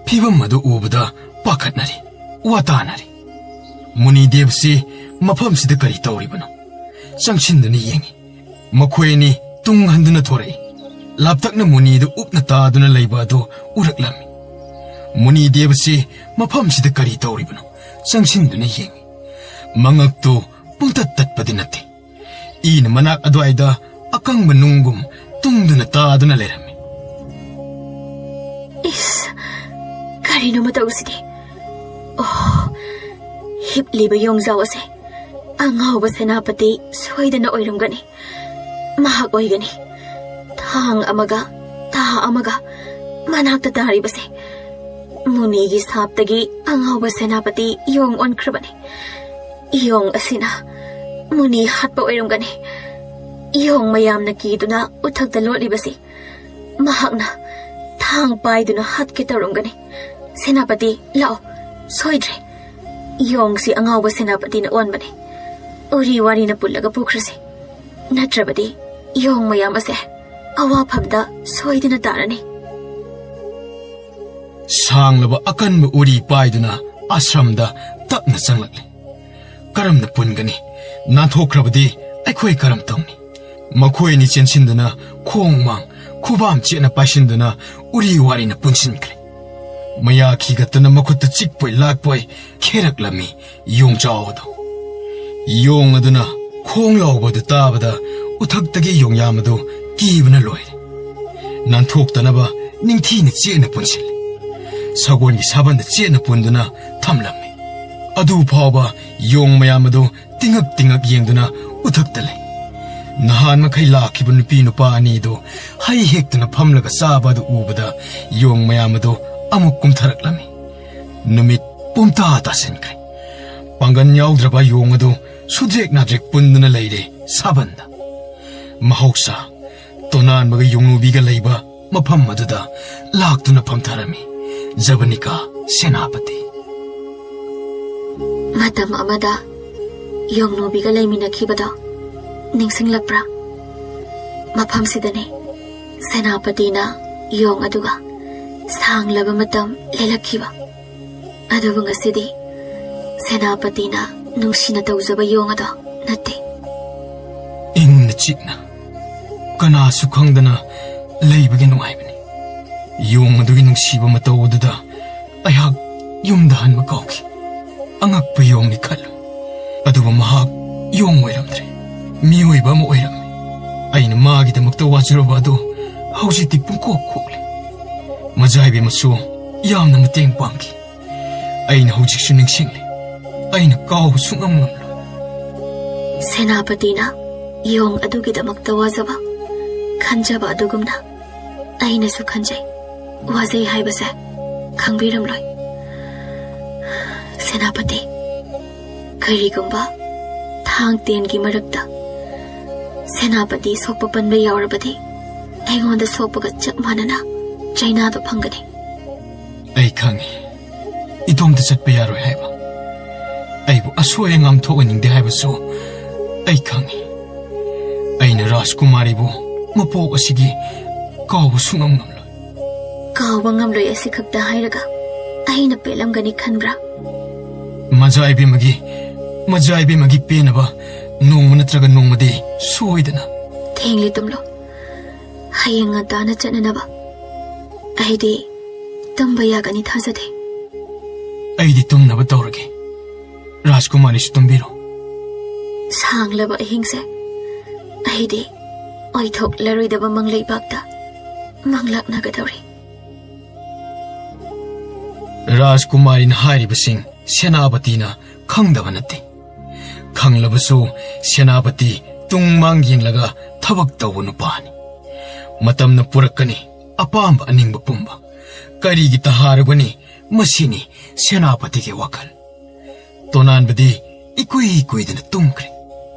ꯐꯤꯚꯝ ꯑꯗꯨ ꯎꯕꯗ ꯄꯥꯈꯠꯅꯔꯤ, ꯋꯥ ꯇꯥꯅꯔꯤ꯫ ꯃꯨꯅꯤ ꯗꯦꯕꯁꯤ ꯃꯐꯝꯁꯤꯗ ꯀꯔꯤ ꯇꯧꯔꯤꯕꯅꯣ? ꯆꯪꯁꯤꯟꯗꯨꯅ ꯌꯦꯡꯉꯤ꯫ ꯃꯈꯣꯏ ꯑꯅꯤ ꯇꯨꯡ ꯍꯟꯗꯨꯅ ꯊꯣꯔꯛꯏ꯫ ꯂꯥꯞꯇꯛꯅ ꯃꯨꯅꯤꯗꯨ ꯎꯞꯅ ꯇꯥꯗꯨꯅ ꯂꯩꯕ ꯑꯗꯨ ꯎꯔꯛꯂꯝꯃꯤ꯫ ꯃꯨꯅꯤ ꯗꯦꯕꯁꯤ ꯃꯐꯝꯁꯤꯗ ꯀꯔꯤ ꯇꯧꯔꯤꯕꯅꯣ? ꯆꯪꯁꯤꯟꯗꯨꯅ ꯌꯦꯡꯉꯤ꯫ ꯃꯉꯛꯇꯨ ꯄꯨꯡꯇꯠ ꯇꯠꯄꯗꯤ ꯅꯠꯇꯦ꯫ ꯏꯅ ꯃꯅꯥꯛ ꯑꯗꯨꯋꯥꯏꯗ ꯑꯀꯪꯕ ꯅꯨꯡꯒꯨꯝ ꯇꯨꯡꯗꯨꯅ ꯇꯥꯗꯨꯅ ꯂꯩꯔꯝꯃꯤ꯫ ꯏꯁ, ꯀꯔꯤꯅꯣ ꯃꯇꯧꯁꯤꯗꯤ? ꯑꯣ, ꯍꯤꯞꯂꯤꯕ ꯌꯣꯡꯖꯥꯎ ꯑꯁꯦ ꯑꯉꯥꯎꯕ ꯁꯦꯅꯥꯄꯇꯤ ꯁꯣꯏꯗꯅ ꯑꯣꯏꯔꯝꯒꯅꯤ꯫ ꯃꯍꯥꯛ ꯑꯣꯏꯒꯅꯤ꯫ ꯊꯥꯡ ꯑꯃꯒ ꯇꯥ ꯑꯃꯒ ꯃꯅꯥꯛꯇ ꯇꯥꯔꯤꯕꯁꯦ꯫ ꯃꯨꯅꯤꯒꯤ ꯁꯥꯞꯇꯒꯤ ꯑꯉꯥꯎꯕ ꯁꯦꯅꯥꯄꯇꯤ ꯌꯣꯡ ꯑꯣꯟꯈ꯭ꯔꯕꯅꯤ꯫ ꯌꯣꯡ ꯑꯁꯤꯅ ꯃꯨꯅꯤ ꯍꯥꯠꯄ ꯑꯣꯏꯔꯝꯒꯅꯤ꯫ ꯌꯣꯡ ꯃꯌꯥꯝꯅ ꯀꯤꯗꯨꯅ ꯎꯊꯛꯇ ꯂꯣꯠꯂꯤꯕꯁꯤ ꯃꯍꯥꯛꯅ ꯊꯥꯡ ꯄꯥꯏꯗꯨꯅ ꯍꯥꯠꯀꯦ ꯇꯧꯔꯝꯒꯅꯤ꯫ ꯁꯦꯅꯥꯄꯇꯤ, ꯂꯥꯛꯑꯣ, ꯁꯣꯏꯗ꯭ꯔꯦ꯫ ꯌꯣꯡꯁꯤ ꯑꯉꯥꯎꯕ ꯁꯦꯅꯥꯄꯇꯤꯅ ꯑꯣꯟꯕꯅꯤ꯫ ꯎꯔꯤ ꯋꯥꯔꯤꯅ ꯄꯨꯜꯂꯒ ꯄꯨꯈ꯭ꯔꯁꯤ꯫ ꯅꯠꯇ꯭ꯔꯕꯗꯤ ꯌꯣꯡ ꯃꯌꯥꯝ ꯑꯁꯦ ꯑꯋꯥꯐꯝꯗ ꯁꯣꯏꯗꯅ ꯇꯥꯔꯅꯤ꯫ ꯁꯥꯡꯂꯕ ꯑꯀꯟꯕ ꯎꯔꯤ ꯄꯥꯏꯗꯨꯅ ꯑꯥꯁ꯭ꯔꯝꯗ ꯇꯞꯅ ꯆꯪꯂꯛꯂꯤ꯫ ꯀꯔꯝꯅ ꯄꯨꯟꯒꯅꯤ? ꯅꯥꯟꯊꯣꯛꯈ꯭ꯔꯕꯗꯤ ꯑꯩꯈꯣꯏ ꯀꯔꯝ ꯇꯧꯅꯤ? ꯃꯈꯣꯏ ꯑꯅꯤ ꯆꯦꯟꯁꯤꯟꯗꯨꯅ ꯈꯣꯡ ꯃꯥꯡ ꯈꯨꯕꯥꯝ ꯆꯦꯠꯅ ꯄꯥꯏꯁꯤꯟꯗꯨꯅ ꯎꯔꯤ ꯋꯥꯔꯤꯅ ꯄꯨꯟꯁꯤꯟꯈ꯭ꯔꯦ꯫ ꯃꯌꯥ ꯈꯤꯒꯠꯇꯨꯅ ꯃꯈꯨꯠꯇ ꯆꯤꯛꯄꯣꯏ ꯂꯥꯛꯄꯣꯏ ꯈꯦꯔꯛꯂꯝꯃꯤ ꯌꯣꯡꯆꯥꯎ ꯑꯗꯨ꯫ ꯌꯣꯡ ꯑꯗꯨꯅ ꯈꯣꯡ ꯂꯥꯎꯕꯗꯨ ꯇꯥꯕꯗ ꯎꯊꯛꯇꯒꯤ ꯌꯣꯡꯌꯥꯝ ꯑꯗꯨ ꯀꯤꯕꯅ ꯂꯣꯏꯔꯦ꯫ ꯅꯥꯟꯊꯣꯛꯇꯅꯕ ꯅꯤꯡꯊꯤꯅ ꯆꯦꯠꯅ ꯄꯨꯟꯁꯤꯜꯂꯤ꯫ ꯁꯒꯣꯜꯒꯤ ꯁꯥꯕꯟꯗ ꯆꯦꯠꯅ ꯄꯨꯟꯗꯨꯅ ꯊꯝꯂꯝꯃꯤ꯫ ꯑꯗꯨ ꯐꯥꯎꯕ ꯌꯣꯡ ꯃꯌꯥꯝ ꯑꯗꯨ ꯇꯤꯉꯛ ꯇꯤꯉꯛ ꯌꯦꯡꯗꯨꯅ ꯎꯊꯛꯇ ꯂꯩ꯫ ꯅꯍꯥꯟ ꯃꯈꯩ ꯂꯥꯛꯈꯤꯕ ꯅꯨꯄꯤ ꯅꯨꯄꯥ ꯑꯅꯤꯗꯨ ꯍꯩ ꯍꯦꯛꯇꯨꯅ ꯐꯝꯂꯒ ꯆꯥꯕ ꯑꯗꯨ ꯎꯕꯗ ꯌꯣꯡ ꯃꯌꯥꯝ ꯑꯗꯨ ꯑꯃꯨꯛ ꯀꯨꯝꯊꯔꯛꯂꯝꯃꯤ꯫ ꯅꯨꯃꯤꯠ ꯄꯨꯝꯇꯥ ꯇꯥꯁꯤꯟꯈ꯭ꯔꯦ꯫ ꯄꯥꯡꯒꯜ ꯌꯥꯎꯗ꯭ꯔꯕ ꯌꯣꯡ ꯑꯗꯨ ꯁꯨꯗ꯭ꯔꯦꯛ ꯅꯥꯗ꯭ꯔꯦꯛ ꯄꯨꯟꯗꯨꯅ ꯂꯩꯔꯦ ꯁꯥꯕꯟꯗ꯫ ꯃꯍꯧꯁꯥ ꯇꯣꯅꯥꯟꯕꯒ ꯌꯣꯡꯅꯨꯕꯤꯒ ꯂꯩꯕ ꯃꯐꯝ ꯑꯗꯨꯗ ꯂꯥꯛꯇꯨꯅ ꯐꯝꯊꯔꯝꯃꯤ ꯖꯕꯅꯤꯀꯥ ꯁꯦꯅꯥꯄꯇꯤ꯫ ꯃꯇꯝ ꯑꯃꯗ ꯌꯣꯡꯅꯨꯕꯤꯒ ꯂꯩꯃꯤꯟꯅꯈꯤꯕꯗꯣ ꯅꯤꯡꯁꯤꯡꯂꯛꯄ꯭ꯔꯥ? ꯃꯐꯝꯁꯤꯗꯅꯦ ꯁꯦꯅꯥꯄꯇꯤꯅ ꯌꯣꯡ ꯑꯗꯨꯒ ꯁꯥꯡꯂꯕ ꯃꯇꯝ ꯂꯦꯜꯂꯛꯈꯤꯕ꯫ ꯑꯗꯨꯕꯨ ꯉꯁꯤꯗꯤ ꯁꯦꯅꯥꯄꯇꯤꯅ ꯅꯨꯡꯁꯤꯅ ꯇꯧꯖꯕ ꯌꯣꯡ ꯑꯗꯣ ꯅꯠꯇꯦ꯫ ꯏꯪꯅ ꯆꯤꯛꯅ ꯀꯅꯥꯁꯨ ꯈꯪꯗꯅ ꯂꯩꯕꯒꯤ ꯅꯨꯡꯉꯥꯏꯕꯅꯤ꯫ ꯌꯣꯡ ꯑꯗꯨꯒꯤ ꯅꯨꯡꯁꯤꯕ ꯃꯇꯧ ꯑꯗꯨꯗ ꯑꯩꯍꯥꯛ ꯌꯨꯝꯗ ꯍꯟꯕ ꯀꯥꯎꯈꯤ꯫ ꯑꯉꯛꯄ ꯌꯣꯡꯅꯤ ꯈꯜꯂꯨ꯫ ꯑꯗꯨꯕꯨ ꯃꯍꯥꯛ ꯌꯣꯡ ꯑꯣꯏꯔꯝꯗ꯭ꯔꯦ, ꯃꯤꯑꯣꯏꯕ ꯑꯃ ꯑꯣꯏꯔꯝꯃꯤ꯫ ꯑꯩꯅ ꯃꯥꯒꯤꯗꯃꯛꯇ ꯋꯥꯖꯔꯨꯕ ꯑꯗꯨ ꯍꯧꯖꯤꯛꯇꯤ ꯄꯨꯡꯀꯣꯛ ꯀꯣꯛꯂꯦ꯫ ꯃꯖꯥ ꯏꯕꯦꯝꯃꯁꯨ ꯌꯥꯝꯅ ꯃꯇꯦꯡ ꯄꯥꯡꯈꯤ꯫ ꯑꯩꯅ ꯍꯧꯖꯤꯛꯁꯨ ꯅꯤꯡꯁꯤꯡꯂꯤ꯫ ꯑꯩꯅ ꯀꯥꯎꯕ ꯁꯨꯡꯉꯝ ꯉꯝꯂꯣꯏ꯫ ꯁꯦꯅꯥꯄꯇꯤꯅ ꯌꯣꯡ ꯑꯗꯨꯒꯤꯗꯃꯛꯇ ꯋꯥꯖꯕ, ꯈꯟꯖꯕ ꯑꯗꯨꯒꯨꯝꯅ ꯑꯩꯅꯁꯨ ꯈꯟꯖꯩ, ꯋꯥꯖꯩ ꯍꯥꯏꯕꯁꯦ ꯈꯪꯕꯤꯔꯝꯂꯣꯏ꯫ ꯁꯦꯅꯥꯄꯇꯤ, ꯀꯔꯤꯒꯨꯝꯕ ꯊꯥꯡ ꯇꯦꯟꯒꯤ ꯃꯔꯛꯇ ꯁꯦꯅꯥꯄꯇꯤ ꯁꯣꯛꯄ ꯄꯟꯕ ꯌꯥꯎꯔꯕꯗꯤ ꯑꯩꯉꯣꯟꯗ ꯁꯣꯛꯄꯒ ꯆꯞ ꯃꯥꯟꯅꯅ ꯆꯩꯅꯥꯗꯣ ꯐꯪꯒꯅꯤ꯫ ꯑꯩ ꯈꯪꯉꯤ, ꯏꯇꯣꯝꯇ ꯆꯠꯄ ꯌꯥꯔꯣꯏ ꯍꯥꯏꯕ꯫ ꯑꯩꯕꯨ ꯑꯁꯣꯏ ꯑꯉꯥꯝ ꯊꯣꯛꯍꯟꯅꯤꯡꯗꯦ ꯍꯥꯏꯕꯁꯨ ꯑꯩ ꯈꯪꯉꯤ꯫ ꯑꯩꯅ ꯔꯥꯖꯀꯨꯃꯥꯔꯤꯕꯨ ꯃꯄꯣꯛ ꯑꯁꯤꯒꯤ ꯀꯥꯎꯕ ꯁꯨꯡꯉꯝ ꯉꯝꯂꯣꯏ꯫ ꯀꯥꯎꯕ ꯉꯝꯂꯣꯏ ꯑꯁꯤ ꯈꯛꯇ ꯍꯥꯏꯔꯒ ꯑꯩꯅ ꯄꯦꯜꯂꯝꯒꯅꯤ ꯈꯟꯕ꯭ꯔꯥ? ꯃꯖꯥ ꯏꯕꯦꯝꯃꯒꯤ, ꯃꯖꯥ ꯏꯕꯦꯝꯃꯒꯤ ꯄꯦꯟꯅꯕ ꯅꯣꯡꯃ ꯅꯠꯇ꯭ꯔꯒ ꯅꯣꯡꯃꯗꯤ ꯁꯣꯏꯗꯅ꯫ ꯊꯦꯡꯂꯦ, ꯇꯨꯝꯂꯣ꯫ ꯍꯌꯦꯡ ꯉꯟꯇꯥꯅ ꯆꯠꯅꯅꯕ꯫ ꯑꯩꯗꯤ ꯇꯨꯝꯕ ꯌꯥꯒꯅꯤ ꯊꯥꯖꯗꯦ꯫ ꯑꯩꯗꯤ ꯇꯨꯝꯅꯕ ꯇꯧꯔꯒꯦ꯫ ꯔꯥꯖꯀꯨꯃꯥꯔꯤꯁꯨ ꯇꯨꯝꯕꯤꯔꯣ꯫ ꯁꯥꯡꯂꯕ ꯑꯍꯤꯡꯁꯦ ꯑꯩꯗꯤ ꯑꯣꯏꯊꯣꯛꯂꯔꯣꯏꯗꯕ ꯃꯪꯂꯩꯕꯥꯛꯇ ꯃꯪꯂꯥꯛꯅꯒꯗꯧꯔꯤ꯫ ꯔꯥꯖꯀꯨꯃꯥꯔꯤꯅ ꯍꯥꯏꯔꯤꯕꯁꯤꯡ ꯁꯦꯅꯥꯄꯇꯤꯅ ꯈꯪꯗꯕ ꯅꯠꯇꯦ꯫ ꯈꯪꯂꯕꯁꯨ ꯁꯦꯅꯥꯄꯇꯤ ꯇꯨꯡ ꯃꯥꯡ ꯌꯦꯡꯂꯒ ꯊꯕꯛ ꯇꯧꯕ ꯅꯨꯄꯥꯅꯤ꯫ ꯃꯇꯝꯅ ꯄꯨꯔꯛꯀꯅꯤ ꯑꯄꯥꯝꯕ ꯑꯅꯤꯡꯕ ꯄꯨꯝꯕ꯫ ꯀꯔꯤꯒꯤ ꯇꯍꯥꯔꯕꯅꯤ? ꯃꯁꯤꯅꯤ ꯁꯦꯅꯥꯄꯇꯤꯒꯤ ꯋꯥꯈꯜ꯫ ꯇꯣꯅꯥꯟꯕꯗꯤ ꯏꯀꯨꯏ ꯀꯨꯏꯗꯅ ꯇꯨꯝꯈ꯭ꯔꯦ꯫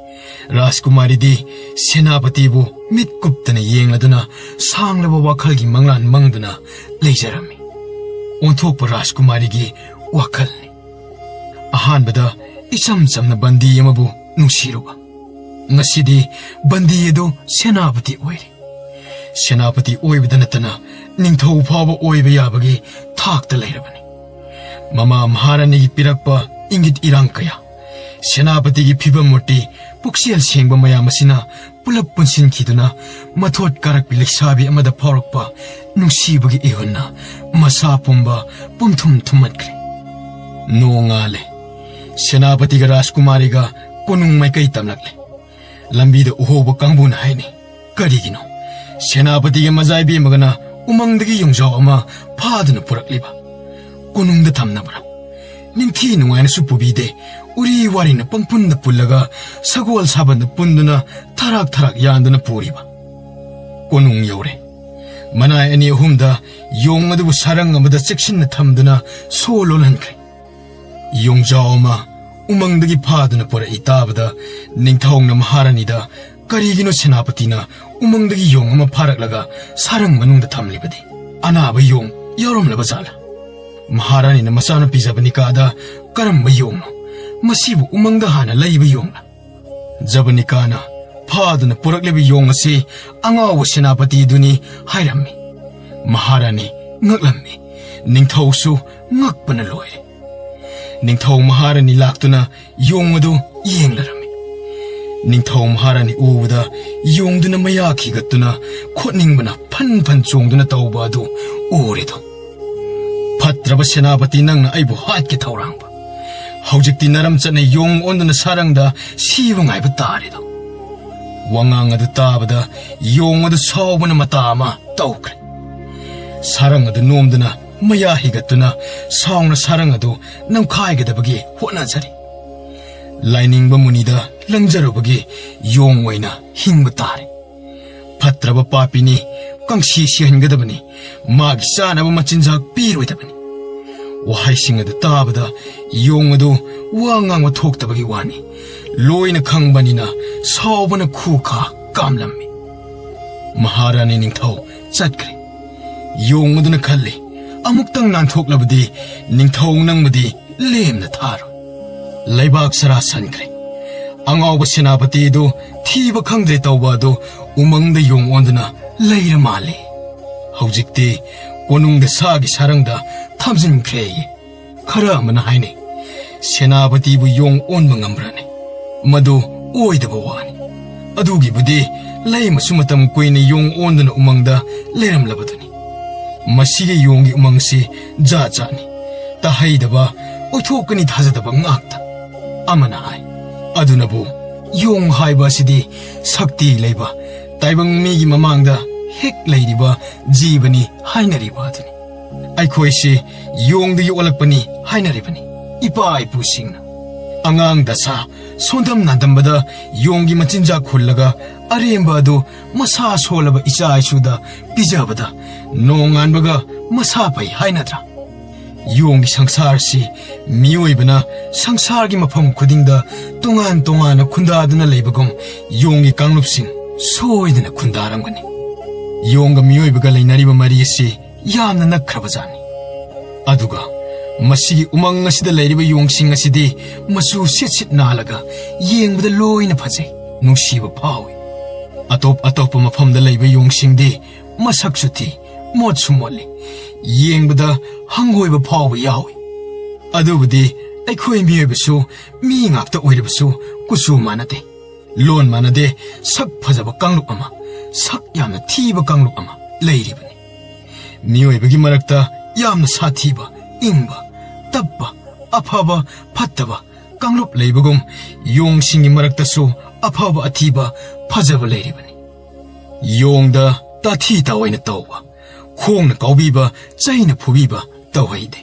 ꯔꯥꯖꯀꯨꯃꯥꯔꯤꯗꯤ ꯁꯦꯅꯥꯄꯇꯤꯕꯨ ꯃꯤꯠ ꯀꯨꯞꯇꯅ ꯌꯦꯡꯂꯗꯨꯅ ꯁꯥꯡꯂꯕ ꯋꯥꯈꯜꯒꯤ ꯃꯪꯂꯥꯟ ꯃꯪꯗꯨꯅ ꯂꯩꯖꯔꯝꯃꯤ꯫ ꯑꯣꯟꯊꯣꯛꯄ ꯔꯥꯖꯀꯨꯃꯥꯔꯤꯒꯤ ꯋꯥꯈꯜꯅꯤ꯫ ꯑꯍꯥꯟꯕꯗ ꯏꯆꯝ ꯆꯝꯅ ꯕꯟꯗꯤ ꯑꯃꯕꯨ ꯅꯨꯡꯁꯤꯔꯨꯕ, ꯉꯁꯤꯗꯤ ꯕꯟꯗꯤ ꯑꯗꯨ ꯁꯦꯅꯥꯄꯇꯤ ꯑꯣꯏꯔꯦ꯫ ꯁꯦꯅꯥꯄꯇꯤ ꯑꯣꯏꯕꯗ ꯅꯠꯇꯅ ꯅꯤꯡꯊꯧ ꯐꯥꯎꯕ ꯑꯣꯏꯕ ꯌꯥꯕꯒꯤ ꯊꯥꯛꯇ ꯂꯩꯔꯕꯅꯤ꯫ ꯃꯃꯥ ꯃꯍꯥꯔꯥꯅꯤꯒꯤ ꯄꯤꯔꯛꯄ ꯏꯪꯒꯤꯠ ꯏꯔꯥꯡ ꯀꯌꯥ, ꯁꯦꯅꯥꯄꯇꯤꯒꯤ ꯐꯤꯕꯝ ꯃꯨꯔꯇꯤ, ꯄꯨꯛꯆꯦꯜ ꯁꯦꯡꯕ ꯃꯌꯥꯝ ꯑꯁꯤꯅ ꯄꯨꯂꯞ ꯄꯨꯟꯁꯤꯟꯈꯤꯗꯨꯅ ꯃꯊꯣꯠ ꯀꯥꯔꯛꯄꯤ ꯂꯩꯁꯥꯕꯤ ꯑꯃꯗ ꯐꯥꯎꯔꯛꯄ ꯅꯨꯡꯁꯤꯕꯒꯤ ꯏꯍꯨꯜꯅ ꯃꯁꯥ ꯄꯨꯝꯕ ꯄꯨꯝꯊꯨꯝ ꯊꯨꯝꯍꯠꯈ꯭ꯔꯦ꯫ ꯅꯣꯡꯉꯥꯜꯂꯦ꯫ ꯁꯦꯅꯥꯄꯇꯤꯒ ꯔꯥꯖꯀꯨꯃꯥꯔꯤꯒ ꯀꯣꯅꯨꯡ ꯃꯥꯏꯀꯩ ꯇꯝꯂꯛꯂꯦ꯫ ꯂꯝꯕꯤꯗ ꯎꯍꯧꯕ ꯀꯥꯡꯕꯨꯅ ꯍꯥꯏꯅꯩ, "ꯀꯔꯤꯒꯤꯅꯣ ꯁꯦꯅꯥꯄꯇꯤꯒ ꯃꯖꯥ ꯏꯕꯦꯝꯃꯒꯅ ꯎꯃꯪꯗꯒꯤ ꯌꯣꯡꯖꯥꯎ ꯑꯃ ꯐꯥꯗꯨꯅ ꯄꯨꯔꯛꯂꯤꯕ? ꯀꯣꯅꯨꯡꯗ ꯊꯝꯅꯕ꯭ꯔꯥ? ꯅꯤꯡꯊꯤ ꯅꯨꯡꯉꯥꯏꯅꯁꯨ ꯄꯨꯕꯤꯗꯦ, ꯎꯔꯤ ꯋꯥꯔꯤꯅ ꯄꯪꯄꯨꯟꯗ ꯄꯨꯜꯂꯒ ꯁꯒꯣꯜ ꯁꯥꯕꯟꯗ ꯄꯨꯟꯗꯨꯅ ꯊꯔꯥꯛ ꯊꯔꯥꯛ ꯌꯥꯟꯗꯨꯅ ꯄꯨꯔꯤꯕ?" ꯀꯣꯅꯨꯡ ꯌꯧꯔꯦ꯫ ꯃꯅꯥꯏ ꯑꯅꯤ ꯑꯍꯨꯝꯗ ꯌꯣꯡ ꯑꯗꯨꯕꯨ ꯁꯔꯪ ꯑꯃꯗ ꯆꯦꯛꯁꯤꯟꯅ ꯊꯝꯗꯨꯅ ꯁꯣ ꯂꯣꯜꯍꯟꯈ꯭ꯔꯦ꯫ ꯌꯣꯡꯖꯥꯎ ꯑꯃ ꯎꯃꯪꯗꯒꯤ ꯐꯥꯗꯨꯅ ꯄꯨꯔꯛꯏ ꯇꯥꯕꯗ ꯅꯤꯡꯊꯧꯅ ꯃꯍꯥꯔꯥꯅꯤꯗ, "ꯀꯔꯤꯒꯤꯅꯣ ꯁꯦꯅꯥꯄꯇꯤꯅ ꯎꯃꯪꯗꯒꯤ ꯌꯣꯡ ꯑꯃ ꯐꯥꯔꯛꯂꯒ ꯁꯔꯪ ꯃꯅꯨꯡꯗ ꯊꯝꯂꯤꯕꯗꯤ? ꯑꯅꯥꯕ ꯌꯣꯡ ꯌꯥꯎꯔꯝꯂꯕ ꯖꯥꯠꯂꯥ?" ꯃꯍꯥꯔꯥꯅꯤꯅ ꯃꯆꯥꯅꯨꯄꯤ ꯖꯕꯅꯤꯀꯥꯗ, "ꯀꯔꯝꯕ ꯌꯣꯡꯅꯣ? ꯃꯁꯤꯕꯨ ꯎꯃꯪꯗ ꯍꯥꯟꯅ ꯂꯩꯕ ꯌꯣꯡꯂꯥ?" ꯖꯕꯅꯤꯀꯥꯅ, "ꯐꯥꯗꯨꯅ ꯄꯨꯔꯛꯂꯤꯕ ꯌꯣꯡ ꯑꯁꯤ ꯑꯉꯥꯎꯕ ꯁꯦꯅꯥꯄꯇꯤꯗꯨꯅꯤ" ꯍꯥꯏꯔꯝꯃꯤ꯫ ꯃꯍꯥꯔꯥꯅꯤ ꯉꯛꯂꯝꯃꯤ꯫ ꯅꯤꯡꯊꯧꯁꯨ ꯉꯛꯄꯅ ꯂꯣꯏꯔꯦ꯫ ꯅꯤꯡꯊꯧ ꯃꯍꯥꯔꯥꯅꯤ ꯂꯥꯛꯇꯨꯅ ꯌꯣꯡ ꯑꯗꯨ ꯌꯦꯡꯂꯔꯝꯃꯤ꯫ ꯅꯤꯡꯊꯧ ꯃꯍꯥꯔꯥꯅꯤ ꯎꯕꯗ ꯌꯣꯡꯗꯨꯅ ꯃꯌꯥ ꯈꯤꯒꯠꯇꯨꯅ ꯈꯣꯠꯅꯤꯡꯕꯅ ꯐꯟ ꯐꯟ ꯆꯣꯡꯗꯨꯅ ꯇꯧꯕ ꯑꯗꯨ ꯎꯔꯦꯗꯣ꯫ "ꯐꯠꯇ꯭ꯔꯕ ꯁꯦꯅꯥꯄꯇꯤ, ꯅꯪꯅ ꯑꯩꯕꯨ ꯍꯥꯠꯀꯦ ꯊꯧꯔꯥꯡꯕ?" ꯍꯧꯖꯤꯛꯇꯤ ꯅꯔꯝ ꯆꯠꯅ ꯌꯣꯡ ꯑꯣꯟꯗꯨꯅ ꯁꯥꯔꯪꯗ ꯁꯤꯕ ꯉꯥꯏꯕ ꯇꯥꯔꯦꯗꯣ꯫ ꯋꯥꯉꯥꯡ ꯑꯗꯨ ꯇꯥꯕꯗ ꯌꯣꯡ ꯑꯗꯨ ꯁꯥꯎꯕꯅ ꯃꯇꯥ ꯑꯃ ꯇꯧꯈ꯭ꯔꯦ꯫ ꯁꯥꯔꯪ ꯑꯗꯨ ꯅꯣꯝꯗꯨꯅ ꯃꯌꯥ ꯍꯤꯒꯠꯇꯨꯅ ꯁꯥꯎꯅ ꯁꯥꯔꯪ ꯑꯗꯨ ꯅꯝꯈꯥꯏꯒꯗꯕꯒꯤ ꯍꯣꯠꯅꯖꯔꯤ꯫ ꯂꯥꯏꯅꯤꯡꯕ ꯃꯨꯅꯤꯗ ꯂꯪꯖꯔꯨꯕꯒꯤ ꯌꯣꯡ ꯑꯣꯏꯅ ꯍꯤꯡꯕ ꯇꯥꯔꯦ꯫ ꯐꯠꯇ꯭ꯔꯕ ꯄꯥꯄꯤꯅꯤ, ꯀꯪꯁꯤ ꯁꯤꯍꯟꯒꯗꯕꯅꯤ, ꯃꯥꯒꯤ ꯆꯥꯅꯕ ꯃꯆꯤꯟꯖꯥꯛ ꯄꯤꯔꯣꯏꯗꯕꯅꯤ꯫ ꯋꯥꯍꯩꯁꯤꯡ ꯑꯗꯨ ꯇꯥꯕꯗ ꯌꯣꯡ ꯑꯗꯨ ꯋꯥ ꯉꯥꯡꯕ ꯊꯣꯛꯇꯕꯒꯤ ꯋꯥꯅꯤ꯫ ꯂꯣꯏꯅ ꯈꯪꯕꯅꯤꯅ ꯁꯥꯎꯕꯅ ꯈꯨꯈꯥ ꯀꯥꯝꯂꯝꯃꯤ꯫ ꯃꯍꯥꯔꯥꯅꯤ ꯅꯤꯡꯊꯧ ꯆꯠꯈ꯭ꯔꯦ꯫ ꯌꯣꯡ ꯑꯗꯨꯅ ꯈꯜꯂꯤ, "ꯑꯃꯨꯛꯇꯪ ꯅꯥꯟꯊꯣꯛꯂꯕꯗꯤ ꯅꯤꯡꯊꯧ ꯅꯪꯕꯨꯗꯤ ꯂꯦꯝꯅ ꯊꯥꯔꯣꯏ꯫" ꯂꯩꯕꯥꯛ ꯁꯔꯥ ꯁꯟꯈ꯭ꯔꯦ꯫ ꯑꯉꯥꯎꯕ ꯁꯦꯅꯥꯄꯇꯤ ꯑꯗꯨ ꯊꯤꯕ ꯈꯪꯗ꯭ꯔꯦ ꯇꯧꯕ ꯑꯗꯨ ꯎꯃꯪꯗ ꯌꯣꯡ ꯑꯣꯟꯗꯨꯅ ꯂꯩꯔ ꯃꯥꯜꯂꯦ꯫ ꯍꯧꯖꯤꯛꯇꯤ ꯀꯣꯅꯨꯡꯗ ꯁꯥꯒꯤ ꯁꯥꯔꯪꯗ ꯊꯝꯖꯤꯟꯈ꯭ꯔꯦ꯫ ꯈꯔ ꯑꯃꯅ ꯍꯥꯏꯅꯩ, ꯁꯦꯅꯥꯄꯇꯤꯕꯨ ꯌꯣꯡ ꯑꯣꯟꯕ ꯉꯝꯕ꯭ꯔꯅꯦ? ꯃꯗꯨ ꯑꯣꯏꯗꯕ ꯋꯥꯅꯤ꯫ ꯑꯗꯨꯒꯤꯕꯨꯗꯤ ꯂꯩꯃꯁꯨ ꯃꯇꯝ ꯀꯨꯏꯅ ꯌꯣꯡ ꯑꯣꯟꯗꯨꯅ ꯎꯃꯪꯗ ꯂꯩꯔꯝꯂꯕꯗꯨꯅꯤ꯫ ꯃꯁꯤꯒꯤ ꯌꯣꯡꯒꯤ ꯎꯃꯪꯁꯤ ꯖꯥꯠ ꯖꯥꯠꯅꯤ꯫ ꯇꯥꯍꯩꯗꯕ, ꯑꯣꯏꯊꯣꯛꯀꯅꯤ ꯊꯥꯖꯗꯕ ꯉꯥꯛꯇ꯫ ꯑꯃꯅ ꯍꯥꯏ, "ꯑꯗꯨꯅꯕꯨ ꯌꯣꯡ ꯍꯥꯏꯕ ꯑꯁꯤꯗꯤ ꯁꯛꯇꯤ ꯂꯩꯕ, ꯇꯥꯏꯕꯪ ꯃꯤꯒꯤ ꯃꯃꯥꯡꯗ ꯍꯦꯛ ꯂꯩꯔꯤꯕ ꯖꯤꯕꯅꯤ ꯍꯥꯏꯅꯔꯤꯕ ꯑꯗꯨꯅꯤ꯫ ꯑꯩꯈꯣꯏꯁꯤ ꯌꯣꯡꯗꯒꯤ ꯑꯣꯜꯂꯛꯄꯅꯤ ꯍꯥꯏꯅꯔꯤꯕꯅꯤ ꯏꯄꯥ ꯏꯄꯨꯁꯤꯡꯅ꯫ ꯑꯉꯥꯡ ꯗꯁꯥ ꯁꯣꯟꯗꯝ ꯅꯥꯟꯗꯝꯕꯗ ꯌꯣꯡꯒꯤ ꯃꯆꯤꯟꯖꯥꯛ ꯍꯨꯜꯂꯒ ꯑꯔꯦꯝꯕ ꯑꯗꯨ ꯃꯁꯥ ꯁꯣꯜꯂꯕ ꯏꯆꯥ ꯏꯁꯨꯗ ꯄꯤꯖꯕꯗ ꯅꯣꯡꯉꯥꯟꯕꯒ ꯃꯁꯥ ꯐꯩ ꯍꯥꯏꯅꯗ꯭ꯔꯥ? ꯌꯣꯡꯒꯤ ꯁꯪꯁꯥꯔꯁꯤ ꯃꯤꯑꯣꯏꯕꯅ ꯁꯪꯁꯥꯔꯒꯤ ꯃꯐꯝ ꯈꯨꯗꯤꯡꯗ ꯇꯣꯉꯥꯟ ꯇꯣꯉꯥꯟꯅ ꯈꯨꯟꯗꯥꯗꯨꯅ ꯂꯩꯕꯒꯨꯝ ꯌꯣꯡꯒꯤ ꯀꯥꯡꯂꯨꯞꯁꯤꯡ ꯁꯣꯏꯗꯅ ꯈꯨꯟꯗꯥꯔꯝꯒꯅꯤ꯫ ꯌꯣꯡꯒ ꯃꯤꯑꯣꯏꯕꯒ ꯂꯩꯅꯔꯤꯕ ꯃꯔꯤ ꯑꯁꯤ ꯌꯥꯝꯅ ꯅꯛꯈ꯭ꯔꯕꯖꯥꯠꯅꯤ꯫ ꯑꯗꯨꯒ ꯃꯁꯤꯒꯤ ꯎꯃꯪ ꯑꯁꯤꯗ ꯂꯩꯔꯤꯕ ꯌꯣꯡꯁꯤꯡ ꯑꯁꯤꯗꯤ ꯃꯆꯨ ꯁꯤꯠ ꯁꯤꯠ ꯅꯥꯜꯂꯒ ꯌꯦꯡꯕꯗ ꯂꯣꯏꯅ ꯐꯖꯩ, ꯅꯨꯡꯁꯤꯕ ꯐꯥꯎꯏ꯫ ꯑꯇꯣꯞ ꯑꯇꯣꯞꯄ ꯃꯐꯝꯗ ꯂꯩꯕ ꯌꯣꯡꯁꯤꯡꯗꯤ ꯃꯁꯛꯁꯨ ꯊꯤ, ꯃꯣꯠꯁꯨ ꯃꯣꯠꯂꯤ, ꯌꯦꯡꯕꯗ ꯍꯪꯒꯣꯏꯕ ꯐꯥꯎꯕ ꯌꯥꯎꯏ꯫ ꯑꯗꯨꯕꯨꯗꯤ ꯑꯩꯈꯣꯏ ꯃꯤꯑꯣꯏꯕꯁꯨ ꯃꯤ ꯉꯥꯛꯇ ꯑꯣꯏꯔꯕꯁꯨ ꯀꯨꯆꯨ ꯃꯥꯟꯅꯗꯦ, ꯂꯣꯟ ꯃꯥꯟꯅꯗꯦ, ꯁꯛ ꯐꯖꯕ ꯀꯥꯡꯂꯨꯞ ꯑꯃ, ꯁꯛ ꯌꯥꯝꯅ ꯊꯤꯕ ꯀꯥꯡꯂꯨꯞ ꯑꯃ ꯂꯩꯔꯤꯕꯅꯤ꯫ ꯃꯤꯑꯣꯏꯕꯒꯤ ꯃꯔꯛꯇ ꯌꯥꯝꯅ ꯁꯥꯊꯤꯕ, ꯏꯪꯕ, ꯇꯞꯄ, ꯑꯐꯕ ꯐꯠꯇꯕ ꯀꯥꯡꯂꯨꯞ ꯂꯩꯕꯒꯨꯝ, ꯌꯣꯡꯁꯤꯡꯒꯤ ꯃꯔꯛꯇꯁꯨ ꯑꯐꯕ ꯑꯊꯤꯕ, ꯐꯖꯕ ꯂꯩꯔꯤꯕꯅꯤ꯫ ꯌꯣꯡꯗ ꯇꯥꯊꯤ ꯇꯥꯑꯣꯏꯅ ꯇꯧꯕ, ꯈꯣꯡꯅ ꯀꯥꯎꯕꯤꯕ, ꯆꯩꯅ ꯐꯨꯕꯤꯕ ꯇꯧꯍꯩꯗꯦ꯫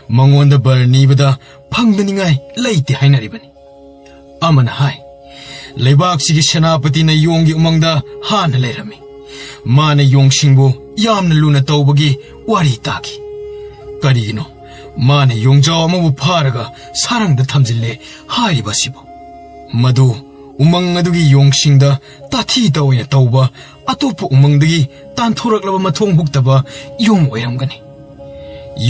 ꯃꯉꯣꯟꯗ ꯕꯔ ꯅꯤꯕꯗ ꯐꯪꯗꯅꯤꯡꯉꯥꯏ ꯂꯩꯇꯦ ꯍꯥꯏꯅꯔꯤꯕꯅꯤ꯫ ꯑꯃꯅ ꯍꯥꯏ, ꯂꯩꯕꯥꯛꯁꯤꯒꯤ ꯁꯦꯅꯥꯄꯇꯤꯅ ꯌꯣꯡꯒꯤ ꯎꯃꯪꯗ ꯍꯥꯟꯅ ꯂꯩꯔꯝꯃꯤ꯫ ꯃꯥꯅ ꯌꯣꯡꯁꯤꯡꯕꯨ ꯌꯥꯝꯅ ꯂꯨꯅ ꯇꯧꯕꯒꯤ ꯋꯥꯔꯤ ꯇꯥꯈꯤ꯫ ꯀꯔꯤꯒꯤꯅꯣ ꯃꯥꯅ ꯌꯣꯡꯖꯥꯎ ꯑꯃꯕꯨ ꯐꯥꯔꯒ ꯁꯥꯔꯪꯗ ꯊꯝꯖꯤꯜꯂꯦ ꯍꯥꯏꯔꯤꯕ ꯑꯁꯤꯕꯨ? ꯃꯗꯨ ꯎꯃꯪ ꯑꯗꯨꯒꯤ ꯌꯣꯡꯁꯤꯡꯗ ꯇꯥꯊꯤ ꯇꯥꯑꯣꯏꯅ ꯇꯧꯕ, ꯑꯇꯣꯞꯄ ꯎꯃꯪꯗꯒꯤ ꯇꯥꯟꯊꯣꯔꯛꯂꯕ ꯃꯊꯣꯡ ꯍꯨꯛꯇꯕ ꯌꯣꯡ ꯑꯣꯏꯔꯝꯒꯅꯤ꯫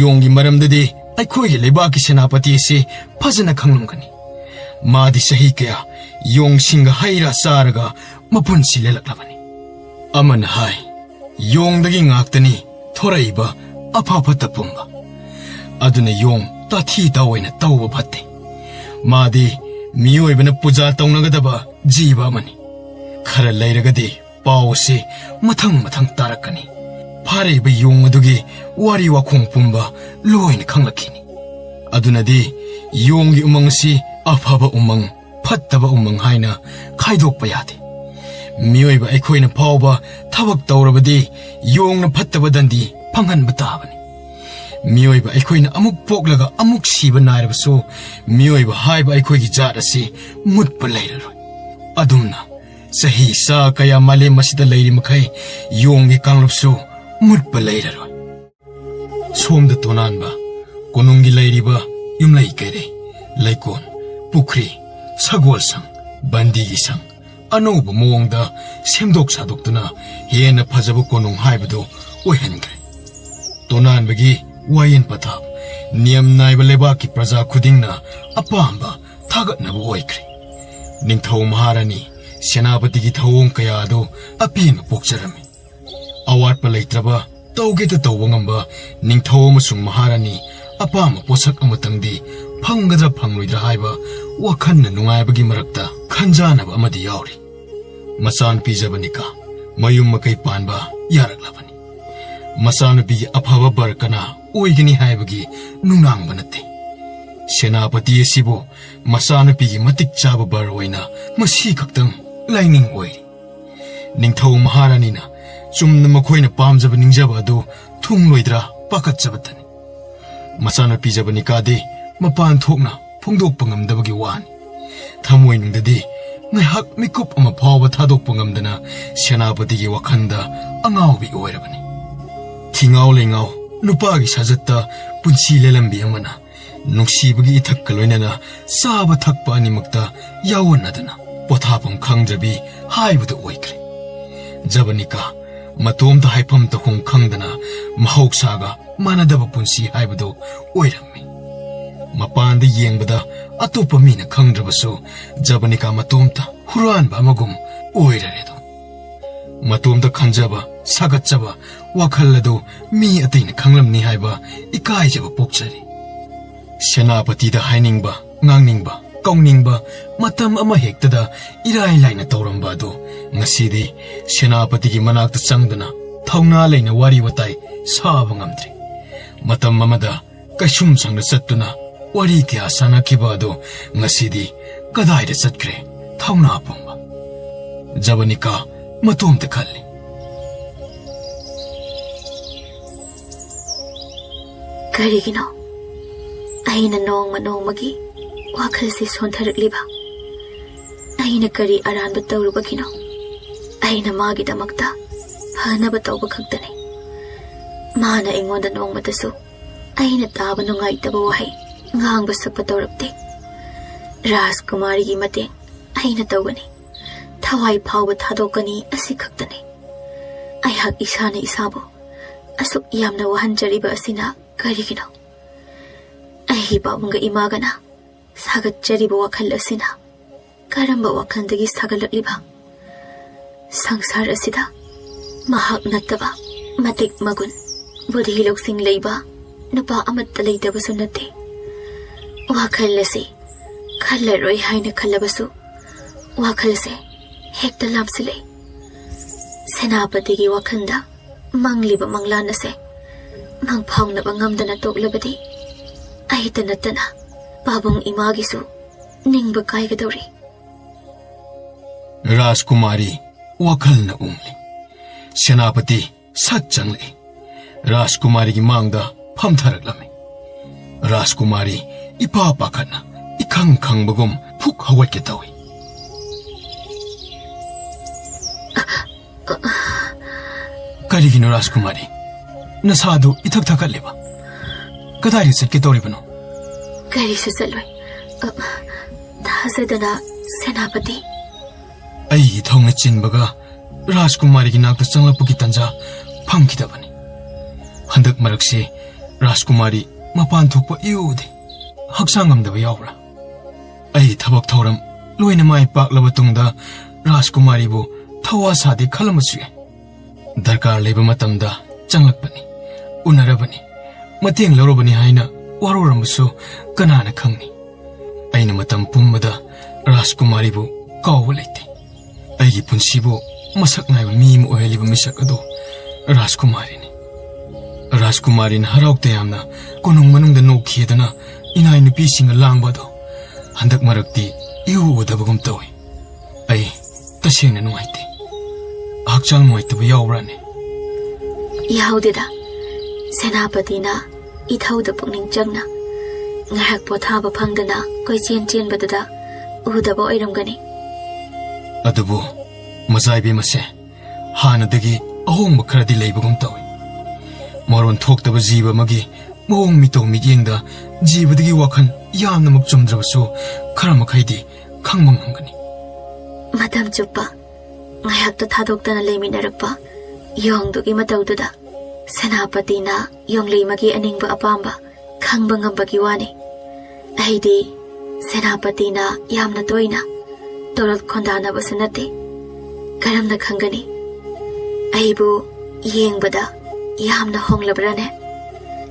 ꯌꯣꯡꯒꯤ ꯃꯔꯝꯗꯗꯤ ꯑꯩꯈꯣꯏꯒꯤ ꯂꯩꯕꯥꯛꯀꯤ ꯁꯦꯅꯥꯄꯇꯤ ꯑꯁꯤ ꯐꯖꯅ ꯈꯪꯂꯝꯒꯅꯤ꯫ ꯃꯥꯗꯤ ꯆꯍꯤ ꯀꯌꯥ ꯌꯣꯡꯁꯤꯡꯒ ꯍꯩ ꯔꯥ ꯆꯥꯔꯒ ꯃꯄꯨꯟꯁꯤ ꯂꯦꯜꯂꯛꯂꯕꯅꯤ꯫ ꯑꯃꯅ ꯍꯥꯏ, ꯌꯣꯡꯗꯒꯤ ꯉꯥꯛꯇꯅꯤ ꯊꯣꯔꯛꯏꯕ ꯑꯐ ꯐꯠꯇ ꯄꯨꯝꯕ꯫ ꯑꯗꯨꯅ ꯌꯣꯡ ꯇꯥꯊꯤ ꯇꯥꯑꯣꯏꯅ ꯇꯧꯕ ꯐꯠꯇꯦ꯫ ꯃꯥꯗꯤ ꯃꯤꯑꯣꯏꯕꯅ ꯄꯨꯖꯥ ꯇꯧꯅꯒꯗꯕ ꯖꯤꯕ ꯑꯃꯅꯤ꯫ ꯈꯔ ꯂꯩꯔꯒꯗꯤ ꯄꯥꯎ ꯑꯁꯤ ꯃꯊꯪ ꯃꯊꯪ ꯇꯥꯔꯛꯀꯅꯤ꯫ ꯐꯥꯔꯛꯏꯕ ꯌꯣꯡ ꯑꯗꯨꯒꯤ ꯋꯥꯔꯤ ꯋꯥꯈꯣꯡ ꯄꯨꯝꯕ ꯂꯣꯏꯅ ꯈꯪꯂꯛꯈꯤꯅꯤ꯫ ꯑꯗꯨꯅꯗꯤ ꯌꯣꯡꯒꯤ ꯎꯃꯪ ꯑꯁꯤ ꯑꯐꯕ ꯎꯃꯪ, ꯐꯠꯇꯕ ꯎꯃꯪ ꯍꯥꯏꯅ ꯈꯥꯏꯗꯣꯛꯄ ꯌꯥꯗꯦ꯫ ꯃꯤꯑꯣꯏꯕ ꯑꯩꯈꯣꯏꯅ ꯐꯥꯎꯕ ꯊꯕꯛ ꯇꯧꯔꯕꯗꯤ ꯌꯣꯡꯅ ꯐꯠꯇꯕ ꯗꯟꯗꯤ ꯐꯪꯍꯟꯕ ꯇꯥꯕꯅꯤ꯫ ꯃꯤꯑꯣꯏꯕ ꯑꯩꯈꯣꯏꯅ ꯑꯃꯨꯛ ꯄꯣꯛꯂꯒ ꯑꯃꯨꯛ ꯁꯤꯕ ꯅꯥꯏꯔꯕꯁꯨ, ꯃꯤꯑꯣꯏꯕ ꯍꯥꯏꯕ ꯑꯩꯈꯣꯏꯒꯤ ꯖꯥꯠ ꯑꯁꯤ ꯃꯨꯠꯄ ꯂꯩꯔꯔꯣꯏ꯫ ꯑꯗꯨꯝꯅ ꯆꯍꯤ ꯆꯥ ꯀꯌꯥ ꯃꯥꯂꯦꯝ ꯑꯁꯤꯗ ꯂꯩꯔꯤ ꯃꯈꯩ ꯌꯣꯡꯒꯤ ꯀꯥꯡꯂꯨꯞꯁꯨ ꯃꯨꯠꯄ ꯂꯩꯔꯔꯣꯏ꯫ ꯁꯣꯝꯗ ꯇꯣꯅꯥꯟꯕ ꯀꯣꯅꯨꯡꯒꯤ ꯂꯩꯔꯤꯕ ꯌꯨꯝꯂꯩ ꯀꯩꯔꯩ, ꯂꯩꯀꯣꯜ, ꯄꯨꯈ꯭ꯔꯤ, ꯁꯒꯣꯜ ꯁꯪ, ꯕꯟꯗꯤꯒꯤ ꯁꯪ, ꯑꯅꯧꯕ ꯃꯑꯣꯡꯗ ꯁꯦꯝꯗꯣꯛ ꯁꯥꯗꯣꯛꯇꯨꯅ ꯍꯦꯟꯅ ꯐꯖꯕ ꯀꯣꯅꯨꯡ ꯍꯥꯏꯕꯗꯨ ꯑꯣꯏꯍꯟꯈ꯭ꯔꯦ꯫ ꯇꯣꯅꯥꯟꯕꯒꯤ ꯋꯥꯌꯦꯜ ꯄꯊꯥꯞ, ꯅꯤꯌꯝ ꯅꯥꯏꯕ ꯂꯩꯕꯥꯛꯀꯤ ꯄ꯭ꯔꯖꯥ ꯈꯨꯗꯤꯡꯅ ꯑꯄꯥꯝꯕ ꯊꯥꯒꯠꯅꯕ ꯑꯣꯏꯈ꯭ꯔꯦ꯫ ꯅꯤꯡꯊꯧ ꯃꯍꯥꯔꯥꯅꯤ ꯁꯦꯅꯥꯄꯇꯤꯒꯤ ꯊꯧꯑꯣꯡ ꯀꯌꯥ ꯑꯗꯨ ꯑꯄꯦꯟꯕ ꯄꯣꯛꯆꯔꯝꯃꯤ꯫ ꯑꯋꯥꯠꯄ ꯂꯩꯇ꯭ꯔꯕ, ꯇꯧꯒꯦꯇ ꯇꯧꯕ ꯉꯝꯕ ꯅꯤꯡꯊꯧ ꯑꯃꯁꯨꯡ ꯃꯍꯥꯔꯥꯅꯤ ꯑꯄꯥꯝꯕ ꯄꯣꯠꯁꯛ ꯑꯃꯇꯪꯗꯤ ꯐꯪꯒꯗ꯭ꯔꯥ ꯐꯪꯂꯣꯏꯗ꯭ꯔꯥ ꯍꯥꯏꯕ ꯋꯥꯈꯜꯅ ꯅꯨꯡꯉꯥꯏꯕꯒꯤ ꯃꯔꯛꯇ ꯈꯟꯖꯥꯅꯕ ꯑꯃꯗꯤ ꯌꯥꯎꯔꯤ꯫ ꯃꯆꯥꯅꯨꯄꯤ ꯖꯕꯅꯤꯀꯥ ꯃꯌꯨꯝ ꯃꯀꯩ ꯄꯥꯟꯕ ꯌꯥꯔꯛꯂꯕꯅꯤ꯫ ꯃꯆꯥꯅꯨꯄꯤꯒꯤ ꯑꯐꯕ ꯕꯔ ꯀꯅꯥ ꯑꯣꯏꯒꯅꯤ ꯍꯥꯏꯕꯒꯤ ꯅꯨꯡꯅꯥꯡꯕ ꯅꯠꯇꯦ꯫ ꯁꯦꯅꯥꯄꯇꯤ ꯑꯁꯤꯕꯨ ꯃꯆꯥꯅꯨꯄꯤꯒꯤ ꯃꯇꯤꯛ ꯆꯥꯕ ꯕꯔ ꯑꯣꯏꯅ ꯃꯁꯤ ꯈꯛꯇꯪ ꯂꯥꯏꯅꯤꯡ ꯑꯣꯏꯔꯤ꯫ ꯅꯤꯡꯊꯧ ꯃꯍꯥꯔꯥꯅꯤꯅ ꯆꯨꯝꯅ ꯃꯈꯣꯏꯅ ꯄꯥꯝꯖꯕ ꯅꯤꯡꯖꯕ ꯑꯗꯨ ꯊꯨꯡꯂꯣꯏꯗ꯭ꯔꯥ ꯄꯥꯈꯠꯆꯕꯇꯅꯤ꯫ ꯃꯆꯥꯅꯨꯄꯤ ꯖꯕꯅꯤꯀꯥꯗꯤ ꯃꯄꯥꯟ ꯊꯣꯛꯅ ꯐꯣꯡꯗꯣꯛꯄ ꯉꯝꯗꯕꯒꯤ ꯋꯥꯅꯤ꯫ ꯊꯃꯣꯏꯅꯨꯡꯗꯗꯤ ꯉꯥꯏꯍꯥꯛ ꯃꯤꯀꯨꯞ ꯑꯃ ꯐꯥꯎꯕ ꯊꯥꯗꯣꯛꯄ ꯉꯝꯗꯅ ꯁꯦꯅꯥꯄꯇꯤꯒꯤ ꯋꯥꯈꯜꯗ ꯑꯉꯥꯎꯕꯤ ꯑꯣꯏꯔꯕꯅꯤ꯫ ꯊꯤꯉꯥꯎ ꯂꯩꯉꯥꯎ ꯅꯨꯄꯥꯒꯤ ꯁꯥꯖꯠꯇ ꯄꯨꯟꯁꯤ ꯂꯦꯜꯂꯝꯕꯤ ꯑꯃꯅ ꯅꯨꯡꯁꯤꯕꯒꯤ ꯏꯊꯛꯀ ꯂꯣꯏꯅꯅ ꯆꯥꯕ ꯊꯛꯄ ꯑꯅꯤꯃꯛꯇ ꯌꯥꯑꯣꯟꯅꯗꯅ ꯄꯣꯊꯥꯐꯝ ꯈꯪꯗ꯭ꯔꯕꯤ ꯍꯥꯏꯕꯗꯨ ꯑꯣꯏꯈ꯭ꯔꯦ꯫ ꯖꯕꯅꯤꯀꯥ ꯃꯇꯣꯝꯇ ꯍꯥꯏꯐꯝ ꯇꯧꯐꯝ ꯈꯪꯗꯅ ꯃꯍꯧꯁꯥꯒ ꯃꯥꯟꯅꯗꯕ ꯄꯨꯟꯁꯤ ꯍꯥꯏꯕꯗꯨ ꯑꯣꯏꯔꯝꯃꯤ꯫ ꯃꯄꯥꯟꯗ ꯌꯦꯡꯕꯗ ꯑꯇꯣꯞꯄ ꯃꯤꯅ ꯈꯪꯗ꯭ꯔꯕꯁꯨ ꯖꯕꯅꯤꯀꯥ ꯃꯇꯣꯝꯇ ꯍꯨꯔꯥꯟꯕ ꯑꯃꯒꯨꯝ ꯑꯣꯏꯔꯔꯦꯗꯣ꯫ ꯃꯇꯣꯝꯇ ꯈꯟꯖꯕ, ꯁꯥꯒꯠꯆꯕ ꯋꯥꯈꯜ ꯑꯗꯨ ꯃꯤ ꯑꯇꯩꯅ ꯈꯪꯂꯝꯅꯤ ꯍꯥꯏꯕ ꯏꯀꯥꯏꯖꯕ ꯄꯣꯛꯆꯔꯤ꯫ ꯁꯦꯅꯥꯄꯇꯤꯗ ꯍꯥꯏꯅꯤꯡꯕ, ꯉꯥꯡꯅꯤꯡꯕ, ꯀꯧꯅꯤꯡꯕ ꯃꯇꯝ ꯑꯃ ꯍꯦꯛꯇꯗ ꯏꯔꯥꯏ ꯂꯥꯏꯅ ꯇꯧꯔꯝꯕ ꯑꯗꯨ ꯉꯁꯤꯗꯤ ꯁꯦꯅꯥꯄꯇꯤꯒꯤ ꯃꯅꯥꯛꯇ ꯆꯪꯗꯨꯅ ꯊꯧꯅꯥ ꯂꯩꯅ ꯋꯥꯔꯤ ꯋꯥꯇꯥꯏ ꯁꯥꯕ ꯉꯝꯗ꯭ꯔꯦ꯫ ꯃꯇꯝ ꯑꯃꯗ ꯀꯩꯁꯨꯝꯁꯪꯗ ꯆꯠꯇꯨꯅ ꯋꯥꯔꯤ ꯀꯌꯥ ꯁꯥꯟꯅꯈꯤꯕ ꯑꯗꯨ ꯉꯁꯤꯗꯤ ꯀꯗꯥꯏꯗ ꯆꯠꯈ꯭ꯔꯦ? ꯊꯧꯅꯥ ꯄꯨꯝꯕ꯫ ꯖꯕꯅꯤꯀꯥ ꯃꯇꯣꯝꯇ ꯈꯜꯂꯤ꯫ ꯀꯔꯤꯒꯤꯅꯣ ꯑꯩꯅ ꯅꯣꯡꯃ ꯅꯣꯡꯃꯒꯤ ꯋꯥꯈꯜꯁꯤ ꯁꯣꯟꯊꯔꯛꯂꯤꯕ? ꯑꯩꯅ ꯀꯔꯤ ꯑꯔꯥꯟꯕ ꯇꯧꯔꯨꯕꯒꯤꯅꯣ? ꯑꯩꯅ ꯃꯥꯒꯤꯗꯃꯛꯇ ꯐꯅꯕ ꯇꯧꯕ ꯈꯛꯇꯅꯤ꯫ ꯃꯥꯅ ꯑꯩꯉꯣꯟꯗ ꯅꯣꯡꯃꯇꯁꯨ ꯑꯩꯅ ꯇꯥꯕ ꯅꯨꯡꯉꯥꯏꯇꯕ ꯋꯥꯍꯩ ꯉꯥꯡꯕ ꯁꯛꯄ ꯇꯧꯔꯛꯇꯦ꯫ ꯔꯥꯖꯀꯨꯃꯥꯔꯤꯒꯤ ꯃꯇꯦꯡ ꯑꯩꯅ ꯇꯧꯒꯅꯤ꯫ ꯊꯋꯥꯏ ꯐꯥꯎꯕ ꯊꯥꯗꯣꯛꯀꯅꯤ, ꯑꯁꯤ ꯈꯛꯇꯅꯤ꯫ ꯑꯩꯍꯥꯛ ꯏꯁꯥꯅ ꯏꯁꯥꯕꯨ ꯑꯁꯨꯛ ꯌꯥꯝꯅ ꯋꯥꯍꯟꯖꯔꯤꯕ ꯑꯁꯤꯅ ꯀꯔꯤꯒꯤꯅꯣ? ꯑꯩꯒꯤ ꯄꯥꯕꯨꯡꯒ ꯏꯃꯥꯒꯅ ꯁꯥꯒꯠꯆꯔꯤꯕ ꯋꯥꯈꯜ ꯑꯁꯤꯅ ꯀꯔꯝꯕ ꯋꯥꯈꯜꯗꯒꯤ ꯁꯥꯒꯠꯂꯛꯂꯤꯕ? ꯁꯪꯁꯥꯔ ꯑꯁꯤꯗ ꯃꯍꯥꯛ ꯅꯠꯇꯕ ꯃꯇꯤꯛ ꯃꯒꯨꯟ, ꯕꯨꯙꯤ ꯂꯧꯁꯤꯡ ꯂꯩꯕ ꯅꯨꯄꯥ ꯑꯃꯠꯇ ꯂꯩꯇꯕꯁꯨ ꯅꯠꯇꯦ꯫ ꯋꯥꯈꯜ ꯑꯁꯤ ꯈꯜꯂꯔꯣꯏ ꯍꯥꯏꯅ ꯈꯜꯂꯕꯁꯨ ꯋꯥꯈꯜꯁꯦ ꯍꯦꯛꯇ ꯂꯥꯝꯁꯤꯜꯂꯦ꯫ ꯁꯦꯅꯥꯄꯇꯤꯒꯤ ꯋꯥꯈꯜꯗ ꯃꯪꯂꯤꯕ ꯃꯪꯂꯥꯟ ꯑꯁꯦ ꯃꯪꯐꯥꯎꯅꯕ ꯉꯝꯗꯅ ꯇꯣꯛꯂꯕꯗꯤ ꯑꯩꯇ ꯅꯠꯇꯅ ꯄꯥꯕꯨꯡ ꯏꯃꯥꯒꯤꯁꯨ ꯅꯤꯡꯕ ꯀꯥꯏꯒꯗꯧꯔꯤ꯫ ꯔꯥꯖꯀꯨꯃꯥꯔꯤ ꯋꯥꯈꯜꯅ ꯎꯡꯂꯤ꯫ ꯁꯦꯅꯥꯄꯇꯤ ꯁꯠ ꯆꯪꯂꯛꯏ꯫ ꯔꯥꯖꯀꯨꯃꯥꯔꯤꯒꯤ ꯃꯥꯡꯗ ꯐꯝꯊꯔꯛꯂꯝꯃꯤ꯫ ꯔꯥꯖꯀꯨꯃꯥꯔꯤ ꯏꯄꯥ ꯄꯥꯈꯠꯅ ꯏꯈꯪ ꯈꯪꯕꯒꯨꯝ ꯐꯨꯛ ꯍꯧꯒꯠꯀꯦ ꯇꯧꯏ꯫ ꯀꯔꯤꯒꯤꯅꯣ ꯔꯥꯖꯀꯨꯃꯥꯔꯤ? ꯅꯁꯥꯗꯨ ꯏꯊꯛ ꯊꯛꯀꯠꯂꯤꯕ? ꯀꯗꯥꯏꯗ ꯆꯠꯀꯦ ꯇꯧꯔꯤꯕꯅꯣ? ꯀꯔꯤꯁꯨ ꯆꯠꯂꯣꯏ꯫ ꯑ, ꯊꯥꯖꯗꯅ ꯁꯦꯅꯥꯄꯇꯤ꯫ ꯑꯩꯒꯤ ꯊꯧꯅ ꯆꯤꯟꯕꯒ ꯔꯥꯖꯀꯨꯃꯥꯔꯤꯒꯤ ꯅꯥꯛꯇ ꯆꯪꯂꯛꯄꯒꯤ ꯇꯟꯖꯥ ꯐꯪꯈꯤꯗꯕꯅꯤ꯫ ꯍꯟꯗꯛ ꯃꯔꯛꯁꯤ ꯔꯥꯖꯀꯨꯃꯥꯔꯤ ꯃꯄꯥꯟ ꯊꯣꯛꯄ ꯏꯎ ꯎꯗꯦ꯫ ꯍꯛꯆꯥꯡ ꯉꯝꯗꯕ ꯌꯥꯎꯕ꯭ꯔꯥ? ꯑꯩ ꯊꯕꯛ ꯊꯧꯔꯝ ꯂꯣꯏꯅ ꯃꯥꯏ ꯄꯥꯛꯂꯕ ꯇꯨꯡꯗ ꯔꯥꯖꯀꯨꯃꯥꯔꯤꯕꯨ ꯊꯋꯥ ꯁꯥꯗꯦ ꯈꯜꯂꯝꯕꯁꯨ ꯌꯥꯏ꯫ ꯗꯔꯀꯥꯔ ꯂꯩꯕ ꯃꯇꯝꯗ ꯆꯪꯂꯛꯄꯅꯤ, ꯎꯅꯔꯕꯅꯤ, ꯃꯇꯦꯡ ꯂꯧꯔꯕꯅꯤ ꯍꯥꯏꯅ ꯋꯥꯔꯧꯔꯝꯕꯁꯨ ꯀꯅꯥꯅ ꯈꯪꯅꯤ? ꯑꯩꯅ ꯃꯇꯝ ꯄꯨꯝꯕꯗ ꯔꯥꯖꯀꯨꯃꯥꯔꯤꯕꯨ ꯀꯥꯎꯕ ꯂꯩꯇꯦ꯫ ꯑꯩꯒꯤ ꯄꯨꯟꯁꯤꯕꯨ ꯃꯁꯛ ꯅꯥꯏꯕ ꯃꯤ ꯑꯃ ꯑꯣꯏꯍꯜꯂꯤꯕ ꯃꯤꯁꯛ ꯑꯗꯨ ꯔꯥꯖꯀꯨꯃꯥꯔꯤꯅꯤ꯫ ꯔꯥꯖꯀꯨꯃꯥꯔꯤꯅ ꯍꯔꯥꯎ ꯇꯌꯥꯝꯅ ꯀꯣꯅꯨꯡ ꯃꯅꯨꯡꯗ ꯅꯣꯛꯈꯤꯗꯅ ꯏꯅꯥꯏ ꯅꯨꯄꯤꯁꯤꯡꯒ ꯂꯥꯡꯕ ꯑꯗꯣ ꯍꯟꯗꯛ ꯃꯔꯛꯇꯤ ꯏꯎ ꯎꯗꯕꯒꯨꯝ ꯇꯧꯏ꯫ ꯑꯩ ꯇꯁꯦꯡꯅ ꯅꯨꯡꯉꯥꯏꯇꯦ꯫ ꯍꯛꯆꯥꯡ ꯅꯨꯡꯉꯥꯏꯇꯕ ꯌꯥꯎꯕ꯭ꯔꯥꯅꯦ? ꯌꯥꯎꯗꯦꯗ꯫ ꯁꯦꯅꯥꯄꯇꯤꯅ ꯏꯊꯧꯗ ꯄꯨꯛꯅꯤꯡ ꯆꯪꯅ ꯉꯥꯏꯍꯥꯛ ꯄꯣꯊꯥꯕ ꯐꯪꯗꯅ ꯀꯣꯏꯆꯦꯟ ꯆꯦꯟꯕꯗꯨꯗ ꯎꯗꯕ ꯑꯣꯏꯔꯝꯒꯅꯤ꯫ ꯑꯗꯨꯕꯨ ꯃꯆꯥ ꯏꯕꯦꯝꯃꯁꯦ ꯍꯥꯟꯅꯗꯒꯤ ꯑꯍꯣꯡꯕ ꯈꯔꯗꯤ ꯂꯩꯕꯒꯨꯝ ꯇꯧꯏ꯫ ꯃꯔꯣꯟ ꯊꯣꯛꯇꯕ ꯖꯤꯕ ꯑꯃꯒꯤ ꯃꯑꯣꯡ ꯃꯤꯇꯧ ꯃꯤꯠꯌꯦꯡꯗ ꯖꯤꯕꯗꯒꯤ ꯋꯥꯈꯜ ꯌꯥꯝꯅꯃꯛ ꯆꯨꯝꯗ꯭ꯔꯕꯁꯨ ꯈꯔ ꯃꯈꯩꯗꯤ ꯈꯪꯕ ꯉꯝꯒꯅꯤ꯫ ꯃꯇꯝ ꯆꯨꯞꯄ ꯉꯥꯏꯍꯥꯛꯇ ꯊꯥꯗꯣꯛꯇꯅ ꯂꯩꯃꯤꯟꯅꯔꯛꯄ ꯌꯣꯡꯗꯨꯒꯤ ꯃꯇꯧꯗꯨꯗ ꯁꯦꯅꯥꯄꯇꯤꯅ ꯌꯣꯡꯂꯩꯃꯒꯤ ꯑꯅꯤꯡꯕ ꯑꯄꯥꯝꯕ ꯈꯪꯕ ꯉꯝꯕꯒꯤ ꯋꯥꯅꯤ꯫ ꯑꯩꯗꯤ ꯁꯦꯅꯥꯄꯇꯤꯅ ꯌꯥꯝꯅ ꯇꯣꯏꯅ ꯇꯣꯔꯣꯠ ꯈꯣꯟꯗꯥꯅꯕꯁꯨ ꯅꯠꯇꯦ꯫ ꯀꯔꯝꯅ ꯈꯪꯒꯅꯤ? ꯑꯩꯕꯨ ꯌꯦꯡꯕꯗ ꯌꯥꯝꯅ ꯍꯣꯡꯂꯕ꯭ꯔꯥꯅꯦ?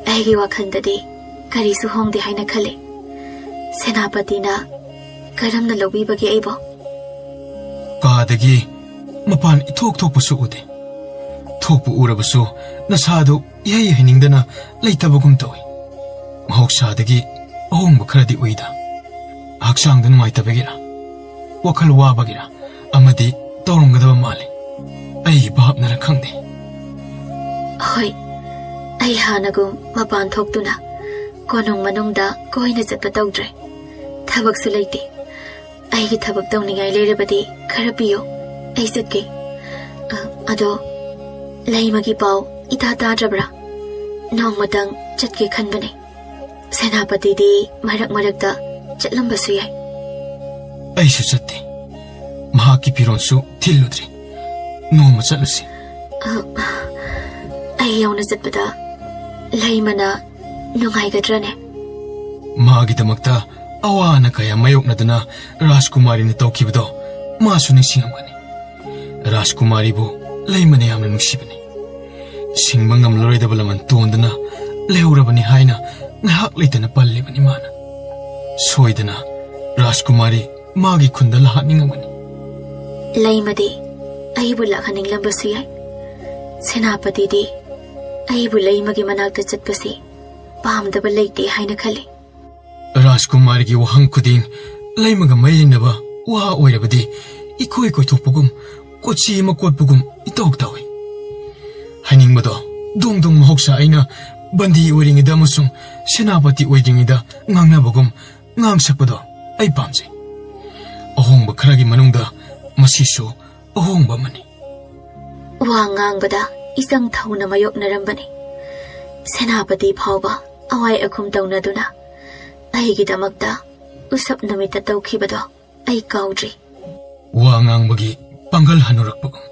ꯑꯩꯒꯤ ꯋꯥꯈꯜꯗꯗꯤ ꯀꯔꯤꯁꯨ ꯍꯣꯡꯗꯦ ꯍꯥꯏꯅ ꯈꯜꯂꯤ꯫ ꯁꯦꯅꯥꯄꯇꯤꯅ ꯀꯔꯝꯅ ꯂꯧꯕꯤꯕꯒꯦ ꯑꯩꯕꯣ? ꯀꯥꯗꯒꯤ ꯃꯄꯥꯟ ꯏꯊꯣꯛ ꯊꯣꯛꯄꯁꯨ ꯎꯗꯦ꯫ ꯊꯣꯛꯄ ꯎꯔꯕꯁꯨ ꯅꯁꯥꯗꯨ ꯏꯍꯩ ꯍꯩꯅꯤꯡꯗꯅ ꯂꯩꯇꯕꯒꯨꯝ ꯇꯧꯏ꯫ ꯃꯍꯧꯁꯥꯗꯒꯤ ꯑꯍꯣꯡꯕ ꯈꯔꯗꯤ ꯎꯏꯗ꯫ ꯍꯛꯆꯥꯡꯗ ꯅꯨꯡꯉꯥꯏꯇꯕꯒꯤꯔ, ꯋꯥꯈꯜ ꯋꯥꯕꯒꯤꯔ, ꯑꯃꯗꯤ ꯇꯧꯔꯝꯒꯗꯕ ꯃꯥꯜꯂꯤ꯫ ꯑꯩꯒꯤ ꯚꯥꯞꯅꯔ ꯈꯪꯗꯦ꯫ ꯍꯣꯏ, ꯑꯩ ꯍꯥꯟꯅꯒꯨꯝ ꯃꯄꯥꯟ ꯊꯣꯛꯇꯨꯅ ꯀꯣꯅꯨꯡ ꯃꯅꯨꯡꯗ ꯀꯣꯏꯅ ꯆꯠꯄ ꯇꯧꯗ꯭ꯔꯦ꯫ ꯊꯕꯛꯁꯨ ꯂꯩꯇꯦ꯫ ꯑꯩꯒꯤ ꯊꯕꯛ ꯇꯧꯅꯤꯡꯉꯥꯏ ꯂꯩꯔꯕꯗꯤ ꯈꯔ ꯄꯤꯌꯨ, ꯑꯩ ꯆꯠꯀꯦ꯫ ꯑ, ꯑꯗꯣ, ꯂꯩꯃꯒꯤ ꯄꯥꯎ ꯏꯇꯥ ꯇꯥꯗ꯭ꯔꯕ꯭ꯔꯥ? ꯅꯣꯡꯃꯇꯪ ꯆꯠꯀꯦ ꯈꯟꯕꯅꯦ꯫ ꯁꯦꯅꯥꯄꯇꯤꯗꯤ ꯃꯔꯛ ꯃꯔꯛꯇ ꯆꯠꯂꯝꯕꯁꯨ ꯌꯥꯏ꯫ ꯑꯩꯁꯨ ꯆꯠꯇꯦ꯫ ꯃꯍꯥꯛꯀꯤ ꯐꯤꯔꯣꯜꯁꯨ ꯊꯤꯜꯂꯨꯗ꯭ꯔꯤ꯫ ꯅꯣꯡꯃ ꯆꯠꯂꯨꯁꯤ꯫ ꯑ, ꯑꯩ ꯌꯥꯎꯅ ꯆꯠꯄꯗ ꯂꯩꯃꯅ ꯅꯨꯡꯉꯥꯏꯒꯗ꯭ꯔꯅꯦ? ꯃꯥꯒꯤꯗꯃꯛꯇ ꯑꯋꯥ ꯑꯅꯥ ꯀꯌꯥ ꯃꯥꯌꯣꯛꯅꯗꯨꯅ ꯔꯥꯖꯀꯨꯃꯥꯔꯤꯅ ꯇꯧꯈꯤꯕꯗꯣ ꯃꯥꯁꯨ ꯅꯤꯡꯁꯤꯡꯉꯝꯒꯅꯤ꯫ ꯔꯥꯖꯀꯨꯃꯥꯔꯤꯕꯨ ꯂꯩꯃꯅ ꯌꯥꯝꯅ ꯅꯨꯡꯁꯤꯕꯅꯤ꯫ ꯁꯤꯡꯕ ꯉꯝꯂꯔꯣꯏꯗꯕ ꯂꯃꯟ ꯇꯣꯟꯗꯨꯅ ꯂꯩꯍꯧꯔꯕꯅꯤ ꯍꯥꯏꯅ ꯉꯥꯏꯍꯥꯛ ꯂꯩꯇꯅ ꯄꯜꯂꯤꯕꯅꯤ ꯃꯥꯅ꯫ ꯁꯣꯏꯗꯅ ꯔꯥꯖꯀꯨꯃꯥꯔꯤ ꯃꯥꯒꯤ ꯈꯨꯟꯗ ꯂꯥꯛꯍꯟꯅꯤꯡꯉꯝꯒꯅꯤ꯫ ꯂꯩꯃꯗꯤ ꯑꯩꯕꯨ ꯂꯥꯛꯍꯟꯅꯤꯡꯂꯝꯕꯁꯨ ꯌꯥꯏ꯫ ꯁꯦꯅꯥꯄꯇꯤꯗꯤ ꯑꯩꯕꯨ ꯂꯩꯃꯒꯤ ꯃꯅꯥꯛꯇ ꯆꯠꯄꯁꯤ ꯄꯥꯝꯗꯕ ꯂꯩꯇꯦ ꯍꯥꯏꯅ ꯈꯜꯂꯤ꯫ ꯔꯥꯖꯀꯨꯃꯥꯔꯤꯒꯤ ꯋꯥꯍꯪ ꯈꯨꯗꯤꯡ ꯂꯩꯃꯒ ꯃꯔꯤ ꯂꯩꯅꯕ ꯋꯥ ꯑꯣꯏꯔꯕꯗꯤ ꯏꯀꯣꯏ ꯀꯣꯏꯊꯣꯛꯄꯒꯨꯝ, ꯀꯣꯆꯤ ꯑꯃ ꯀꯣꯠꯄꯒꯨꯝ ꯏꯇꯧ ꯇꯧꯏ꯫ ꯍꯥꯏꯅꯤꯡꯕꯗꯣ ꯗꯣꯡ ꯗꯣꯡ ꯃꯍꯧꯁꯥ ꯑꯩꯅ ꯕꯟꯗꯤ ꯑꯣꯏꯔꯤꯉꯩꯗ ꯑꯃꯁꯨꯡ ꯁꯦꯅꯥꯄꯇꯤ ꯑꯣꯏꯗ꯭ꯔꯤꯉꯩꯗ ꯉꯥꯡꯅꯕꯒꯨꯝ ꯉꯥꯡꯁꯛꯄꯗꯣ ꯑꯩ ꯄꯥꯝꯖꯩ꯫ ꯑꯍꯣꯡꯕ ꯈꯔꯒꯤ ꯃꯅꯨꯡꯗ ꯃꯁꯤꯁꯨ ꯑꯍꯣꯡꯕ ꯑꯃꯅꯤ꯫ ꯋꯥ ꯉꯥꯡꯕꯗ ꯏꯆꯪ ꯊꯧꯅ ꯃꯥꯌꯣꯛꯅꯔꯝꯕꯅꯤ꯫ ꯁꯦꯅꯥꯄꯇꯤ ꯐꯥꯎꯕ ꯑꯋꯥꯏ ꯑꯈꯨꯝ ꯇꯧꯅꯗꯨꯅ ꯑꯩꯒꯤꯗꯃꯛꯇ ꯎꯁꯞ ꯅꯨꯃꯤꯠꯇ ꯇꯧꯈꯤꯕꯗꯣ ꯑꯩ ꯀꯥꯎꯗ꯭ꯔꯤ꯫ ꯋꯥ ꯉꯥꯡꯕꯒꯤ ꯄꯥꯡꯒꯜ ꯍꯟꯅꯨꯔꯛꯄꯒꯨꯝ,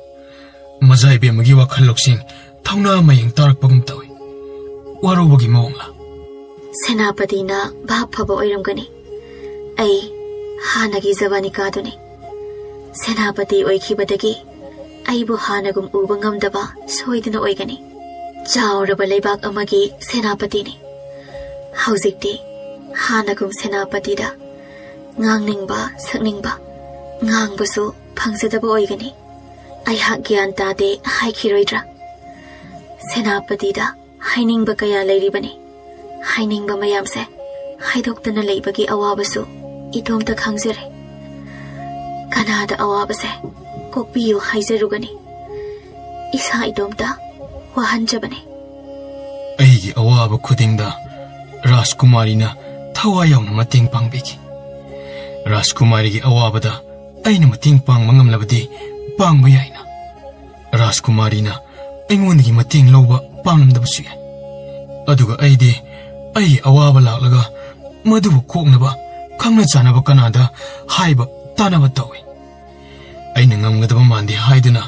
ꯃꯖꯥ ꯏꯕꯦꯝꯃꯒꯤ ꯋꯥꯈꯜ ꯂꯧꯁꯤꯡ ꯊꯧꯅꯥ ꯃꯌꯦꯡ ꯇꯥꯔꯛꯄꯒꯨꯝ ꯇꯧꯏ꯫ ꯋꯥꯔꯧꯕꯒꯤ ꯃꯑꯣꯡꯂ? ꯁꯦꯅꯥꯄꯇꯤꯅ ꯚꯥꯞ ꯐꯕ ꯑꯣꯏꯔꯝꯒꯅꯤ꯫ ꯑꯩ ꯍꯥꯟꯅꯒꯤ ꯖꯕꯥꯅꯤꯀꯥꯗꯨꯅꯤ꯫ ꯁꯦꯅꯥꯄꯇꯤ ꯑꯣꯏꯈꯤꯕꯗꯒꯤ ꯑꯩꯕꯨ ꯍꯥꯟꯅꯒꯨꯝ ꯎꯕ ꯉꯝꯗꯕ ꯁꯣꯏꯗꯅ ꯑꯣꯏꯒꯅꯤ꯫ ꯆꯥꯎꯔꯕ ꯂꯩꯕꯥꯛ ꯑꯃꯒꯤ ꯁꯦꯅꯥꯄꯇꯤꯅꯤ꯫ ꯍꯧꯖꯤꯛꯇꯤ ꯍꯥꯟꯅꯒꯨꯝ ꯁꯦꯅꯥꯄꯇꯤꯗ ꯉꯥꯡꯅꯤꯡꯕ, ꯁꯛꯅꯤꯡꯕ, ꯉꯥꯡꯕꯁꯨ ꯐꯪꯖꯗꯕ ꯑꯣꯏꯒꯅꯤ꯫ ꯑꯩꯍꯥꯛ ꯒ꯭ꯌꯥꯟ ꯇꯥꯗꯦ ꯍꯥꯏꯈꯤꯔꯣꯏꯗ꯭ꯔꯥ? ꯁꯦꯅꯥꯄꯇꯤꯗ ꯍꯥꯏꯅꯤꯡꯕ ꯀꯌꯥ ꯂꯩꯔꯤꯕꯅꯤ꯫ ꯍꯥꯏꯅꯤꯡꯕ ꯃꯌꯥꯝꯁꯦ ꯍꯥꯏꯗꯣꯛꯇꯅ ꯂꯩꯕꯒꯤ ꯑꯋꯥꯕꯁꯨ ꯏꯇꯣꯝꯇ ꯈꯪꯖꯔꯦ꯫ ꯀꯅꯥꯗ ꯑꯋꯥꯕꯁꯦ ꯀꯣꯛꯄꯤꯌꯨ ꯍꯥꯏꯖꯔꯨꯒꯅꯤ? ꯏꯁꯥ ꯏꯇꯣꯝꯇ ꯋꯥꯍꯟꯖꯕꯅꯦ꯫ ꯑꯩꯒꯤ ꯑꯋꯥꯕ ꯈꯨꯗꯤꯡꯗ ꯔꯥꯖꯀꯨꯃꯥꯔꯤꯅ ꯊꯋꯥꯏ ꯌꯥꯎꯅ ꯃꯇꯦꯡ ꯄꯥꯡꯕꯤꯈꯤ꯫ ꯔꯥꯖꯀꯨꯃꯥꯔꯤꯒꯤ ꯑꯋꯥꯕꯗ ꯑꯩꯅ ꯃꯇꯦꯡ ꯄꯥꯡꯕ ꯉꯝꯂꯕꯗꯤ ꯄꯥꯡꯕ ꯌꯥꯏꯅ꯫ ꯔꯥꯖꯀꯨꯃꯥꯔꯤꯅ ꯑꯩꯉꯣꯟꯗꯒꯤ ꯃꯇꯦꯡ ꯂꯧꯕ ꯄꯥꯝꯂꯝꯗꯕꯁꯨ ꯌꯥꯏ꯫ ꯑꯗꯨꯒ ꯑꯩꯗꯤ ꯑꯩꯒꯤ ꯑꯋꯥꯕ ꯂꯥꯛꯂꯒ ꯃꯗꯨꯕꯨ ꯀꯣꯛꯅꯕ ꯈꯪꯅ ꯆꯥꯟꯅꯕ ꯀꯅꯥꯗ ꯍꯥꯏꯕ ꯇꯥꯅꯕ ꯇꯧꯏ꯫ ꯑꯩꯅ ꯉꯝꯒꯗꯕ ꯃꯥꯟꯗꯦ ꯍꯥꯏꯗꯨꯅ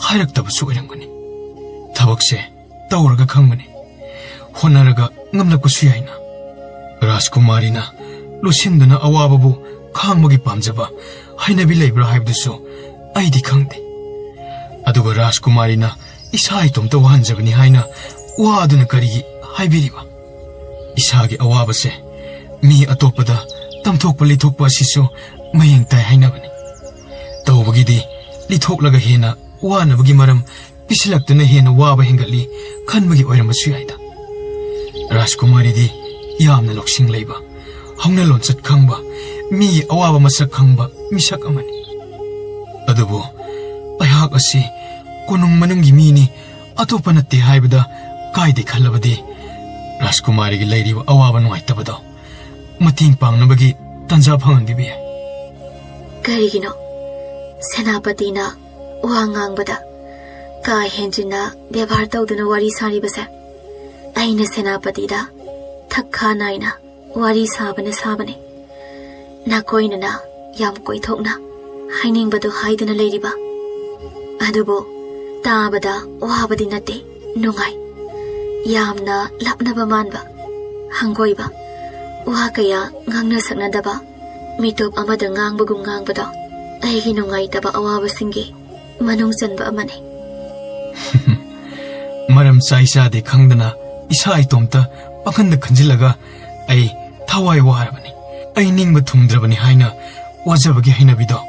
ꯍꯥꯏꯔꯛꯇꯕꯁꯨ ꯑꯣꯏꯔꯝꯒꯅꯤ꯫ ꯊꯕꯛꯁꯦ ꯇꯧꯔꯒ ꯈꯪꯕꯅꯤ, ꯍꯣꯠꯅꯔꯒ ꯉꯝꯂꯛꯄꯁꯨ ꯌꯥꯏꯅ꯫ ꯔꯥꯖꯀꯨꯃꯥꯔꯤꯅ ꯂꯣꯠꯁꯤꯟꯗꯨꯅ ꯑꯋꯥꯕꯕꯨ ꯈꯥꯡꯕꯒꯤ ꯄꯥꯝꯖꯕ ꯍꯩꯅꯕꯤ ꯂꯩꯕ꯭ꯔꯥ ꯍꯥꯏꯕꯗꯨꯁꯨ ꯑꯩꯗꯤ ꯈꯪꯗꯦ꯫ ꯑꯗꯨꯒ ꯔꯥꯖꯀꯨꯃꯥꯔꯤꯅ ꯏꯁꯥ ꯏꯇꯣꯝꯇ ꯋꯥꯍꯟꯖꯕꯅꯤ ꯍꯥꯏꯅ ꯋꯥꯗꯨꯅ ꯀꯔꯤꯒꯤ ꯍꯥꯏꯕꯤꯔꯤꯕ? ꯏꯁꯥꯒꯤ ꯑꯋꯥꯕꯁꯦ ꯃꯤ ꯑꯇꯣꯞꯄꯗ ꯇꯝꯊꯣꯛꯄ ꯂꯤꯊꯣꯛꯄ ꯑꯁꯤꯁꯨ ꯃꯌꯦꯡ ꯇꯥꯏ ꯍꯥꯏꯅꯕꯅꯤ꯫ ꯇꯧꯕꯒꯤꯗꯤ ꯂꯤꯊꯣꯛꯂꯒ ꯍꯦꯟꯅ ꯋꯥꯅꯕꯒꯤ ꯃꯔꯝ ꯄꯤꯁꯤꯜꯂꯛꯇꯨꯅ ꯍꯦꯟꯅ ꯋꯥꯕ ꯍꯦꯟꯒꯠꯂꯤ ꯈꯟꯕꯒꯤ ꯑꯣꯏꯔꯝꯕꯁꯨ ꯌꯥꯏꯗ꯫ ꯔꯥꯖꯀꯨꯃꯥꯔꯤꯗꯤ ꯌꯥꯝꯅ ꯂꯧꯁꯤꯡ ꯂꯩꯕ, ꯍꯧꯅ ꯂꯣꯟꯆꯠ ꯈꯪꯕ, ꯃꯤꯒꯤ ꯑꯋꯥꯕ ꯃꯁꯛ ꯈꯪꯕ ꯃꯤꯁꯛ ꯑꯃꯅꯤ꯫ ꯑꯗꯨꯕꯨ ꯑꯩꯍꯥꯛ ꯑꯁꯤ ꯀꯣꯅꯨꯡ ꯃꯅꯨꯡꯒꯤ ꯃꯤꯅꯤ, ꯑꯇꯣꯞꯄ ꯅꯠꯇꯦ ꯍꯥꯏꯕꯗ ꯀꯥꯏꯗꯦ ꯈꯜꯂꯕꯗꯤ ꯔꯥꯖꯀꯨꯃꯥꯔꯤꯒꯤ ꯂꯩꯔꯤꯕ ꯑꯋꯥꯕ ꯅꯨꯡꯉꯥꯏꯇꯕꯗꯣ ꯃꯇꯦꯡ ꯄꯥꯡꯅꯕꯒꯤ ꯇꯥꯟꯖꯥ ꯐꯪꯍꯟꯕꯤꯕ ꯌꯥꯏ꯫ ꯀꯔꯤꯒꯤꯅꯣ ꯁꯦꯅꯥꯄꯇꯤꯅ ꯋꯥ ꯉꯥꯡꯕꯗ ꯀꯥ ꯍꯦꯟꯖꯤꯟꯅ ꯕꯦꯕꯥꯔ ꯇꯧꯗꯨꯅ ꯋꯥꯔꯤ ꯁꯥꯔꯤꯕꯁꯦ? ꯑꯩꯅ ꯁꯦꯅꯥꯄꯇꯤꯗ ꯊꯛ ꯈꯥ ꯅꯥꯏꯅ ꯋꯥꯔꯤ ꯁꯥꯕꯅ ꯁꯥꯕꯅꯤ꯫ ꯅꯥꯀꯣꯏꯅꯅ ꯌꯥꯝ ꯀꯣꯏꯊꯣꯛꯅ ꯍꯥꯏꯅꯤꯡꯕꯗꯨ ꯍꯥꯏꯗꯨꯅ ꯂꯩꯔꯤꯕ꯫ ꯑꯗꯨꯕꯨ ꯇꯥꯕꯗ ꯋꯥꯕꯗꯤ ꯅꯠꯇꯦ, ꯅꯨꯡꯉꯥꯏ꯫ ꯌꯥꯝꯅ ꯂꯥꯞꯅꯕ ꯃꯥꯟꯕ, ꯍꯪꯒꯣꯏꯕ, ꯋꯥ ꯀꯌꯥ ꯉꯥꯡꯅ ꯁꯛꯅꯗꯕ, ꯃꯤꯇꯣꯞ ꯑꯃꯗ ꯉꯥꯡꯕꯒꯨꯝ ꯉꯥꯡꯕꯗꯣ ꯑꯩꯒꯤ ꯅꯨꯡꯉꯥꯏꯇꯕ ꯑꯋꯥꯕꯁꯤꯡꯒꯤ ꯃꯅꯨꯡ ꯆꯟꯕ ꯑꯃꯅꯤ꯫ ꯃꯔꯝ ꯆꯥꯏ ꯆꯥꯗꯦ ꯈꯪꯗꯅ ꯏꯁꯥ ꯏꯇꯣꯝꯇ ꯄꯥꯈꯟꯗ ꯈꯟꯖꯤꯜꯂꯒ ꯑꯩ ꯊꯋꯥꯏ ꯋꯥꯔꯕꯅꯤ, ꯑꯩ ꯅꯤꯡꯕ ꯊꯨꯡꯗ꯭ꯔꯕꯅꯤ ꯍꯥꯏꯅ ꯋꯥꯖꯕꯒꯤ ꯍꯩꯅꯕꯤꯗꯣ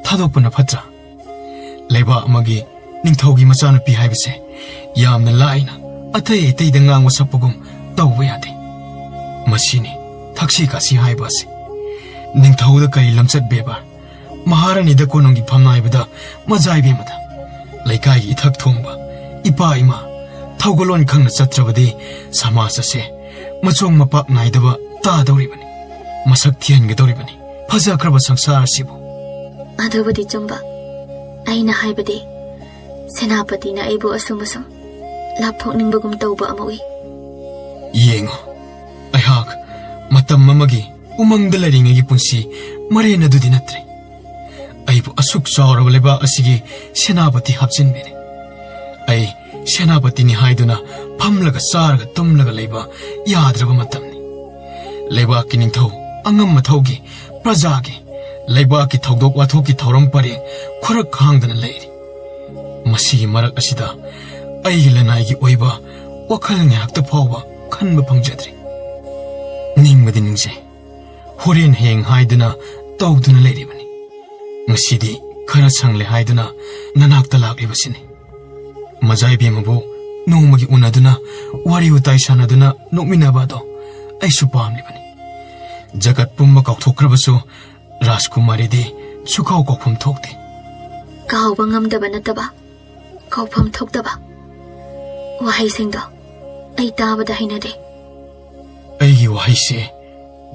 ꯊꯥꯗꯣꯛꯄꯅ ꯐꯠꯇ꯭ꯔꯥ? ꯂꯩꯕꯥꯛ ꯑꯃꯒꯤ ꯅꯤꯡꯊꯧꯒꯤ ꯃꯆꯥꯅꯨꯄꯤ ꯍꯥꯏꯕꯁꯦ ꯌꯥꯝꯅ ꯂꯥꯏꯅ ꯑꯇꯩ ꯑꯇꯩꯗ ꯉꯥꯡꯕ ꯁꯛꯄꯒꯨꯝ ꯇꯧꯕ ꯌꯥꯗꯦ꯫ ꯃꯁꯤꯅꯤ ꯊꯛꯁꯤ ꯈꯥꯁꯤ ꯍꯥꯏꯕ ꯑꯁꯤ꯫ ꯅꯤꯡꯊꯧꯗ ꯀꯔꯤ ꯂꯝꯆꯠ ꯕꯦꯕꯥꯔ, ꯃꯍꯥꯔꯥꯅꯤꯗ ꯀꯣꯅꯨꯡꯒꯤ ꯐꯝꯅꯥꯏꯕꯗ ꯃꯖꯥ ꯏꯕꯦꯝꯃꯗ, ꯂꯩꯀꯥꯏꯒꯤ ꯏꯊꯛ ꯊꯣꯡꯕ, ꯏꯄꯥ ꯏꯃꯥ, ꯊꯧꯒꯜꯂꯣꯟ ꯈꯪꯅ ꯆꯠꯇ꯭ꯔꯕꯗꯤ ꯁꯃꯥꯖ ꯑꯁꯦ ꯃꯆꯣꯡ ꯃꯄꯥꯛ ꯅꯥꯏꯗꯕ ꯇꯥꯗꯧꯔꯤꯕꯅꯤ, ꯃꯁꯛ ꯊꯤꯍꯟꯒꯗꯧꯔꯤꯕꯅꯤ꯫ ꯐꯖꯈ꯭ꯔꯕ ꯁꯪꯁꯥꯔ ꯑꯁꯤꯕꯨ꯫ ꯑꯗꯨꯕꯨꯗꯤ ꯆꯨꯝꯕ꯫ ꯑꯩꯅ ꯍꯥꯏꯕꯗꯤ, ꯁꯦꯅꯥꯄꯇꯤꯅ ꯑꯩꯕꯨ ꯑꯁꯨꯝ ꯑꯁꯨꯝ ꯂꯥꯞꯊꯣꯛꯅꯤꯡꯕꯒꯨꯝ ꯇꯧꯕ ꯑꯃ ꯎꯏ꯫ ꯌꯦꯡꯉꯨ, ꯑꯩꯍꯥꯛ ꯃꯇꯝ ꯑꯃꯒꯤ ꯎꯃꯪꯗ ꯂꯩꯔꯤꯉꯩꯒꯤ ꯄꯨꯟꯁꯤ ꯃꯔꯦꯟ ꯑꯗꯨꯗꯤ ꯅꯠꯇ꯭ꯔꯦ꯫ ꯑꯩꯕꯨ ꯑꯁꯨꯛ ꯆꯥꯎꯔꯕ ꯂꯩꯕꯥꯛ ꯑꯁꯤꯒꯤ ꯁꯦꯅꯥꯄꯇꯤ ꯍꯥꯞꯆꯤꯟꯕꯤꯔꯦ꯫ ꯑꯩ ꯁꯦꯅꯥꯄꯇꯤꯅꯤ ꯍꯥꯏꯗꯨꯅ ꯐꯝꯂꯒ ꯆꯥꯔꯒ ꯇꯨꯝꯂꯒ ꯂꯩꯕ ꯌꯥꯗ꯭ꯔꯕ ꯃꯇꯝꯅꯤ꯫ ꯂꯩꯕꯥꯛꯀꯤ ꯅꯤꯡꯊꯧ, ꯑꯉꯝ ꯑꯊꯧꯒꯤ, ꯄ꯭ꯔꯖꯥꯒꯤ, ꯂꯩꯕꯥꯛꯀꯤ ꯊꯧꯗꯣꯛ ꯋꯥꯊꯣꯛꯀꯤ ꯊꯧꯔꯝ ꯄꯔꯦꯡ ꯈꯨꯔꯛ ꯍꯥꯡꯗꯅ ꯂꯩꯔꯤ꯫ ꯃꯁꯤꯒꯤ ꯃꯔꯛ ꯑꯁꯤꯗ ꯑꯩꯒꯤ ꯂꯅꯥꯏꯒꯤ ꯑꯣꯏꯕ ꯋꯥꯈꯜ ꯉꯥꯏꯍꯥꯛꯇ ꯐꯥꯎꯕ ꯈꯟꯕ ꯐꯪꯖꯗ꯭ꯔꯤ꯫ ꯅꯤꯡꯕꯗꯤ ꯅꯤꯡꯖꯩ, ꯍꯣꯔꯦꯟ ꯍꯌꯦꯡ ꯍꯥꯏꯗꯨꯅ ꯇꯧꯗꯨꯅ ꯂꯩꯔꯤꯕꯅꯤ꯫ ꯉꯁꯤꯗꯤ ꯈꯔ ꯁꯪꯂꯦ ꯍꯥꯏꯗꯨꯅ ꯅꯅꯥꯛꯇ ꯂꯥꯛꯂꯤꯕꯁꯤꯅꯤ꯫ ꯃꯖꯥ ꯏꯕꯦꯝꯃꯕꯨ ꯅꯣꯡꯃꯒꯤ ꯎꯅꯗꯨꯅ ꯋꯥꯔꯤ ꯋꯥꯇꯥꯏ ꯁꯥꯟꯅꯗꯨꯅ ꯅꯣꯛꯃꯤꯟꯅꯕ ꯑꯗꯣ ꯑꯩꯁꯨ ꯄꯥꯝꯂꯤꯕꯅꯤ꯫ ꯖꯒꯠ ꯄꯨꯝꯕ ꯀꯥꯎꯊꯣꯛꯈ꯭ꯔꯕꯁꯨ ꯔꯥꯖꯀꯨꯃꯥꯔꯤꯗꯤ ꯁꯨꯀꯥꯎ ꯀꯥꯎꯐꯝ ꯊꯣꯛꯇꯦ꯫ ꯀꯥꯎꯕ ꯉꯝꯗꯕ ꯅꯠꯇꯕ, ꯀꯥꯎꯐꯝ ꯊꯣꯛꯇꯕ ꯋꯥꯍꯩꯁꯤꯡꯗꯣ ꯑꯩ ꯇꯥꯕꯗ ꯍꯩꯅꯗꯦ꯫ ꯑꯩꯒꯤ ꯋꯥꯍꯩꯁꯦ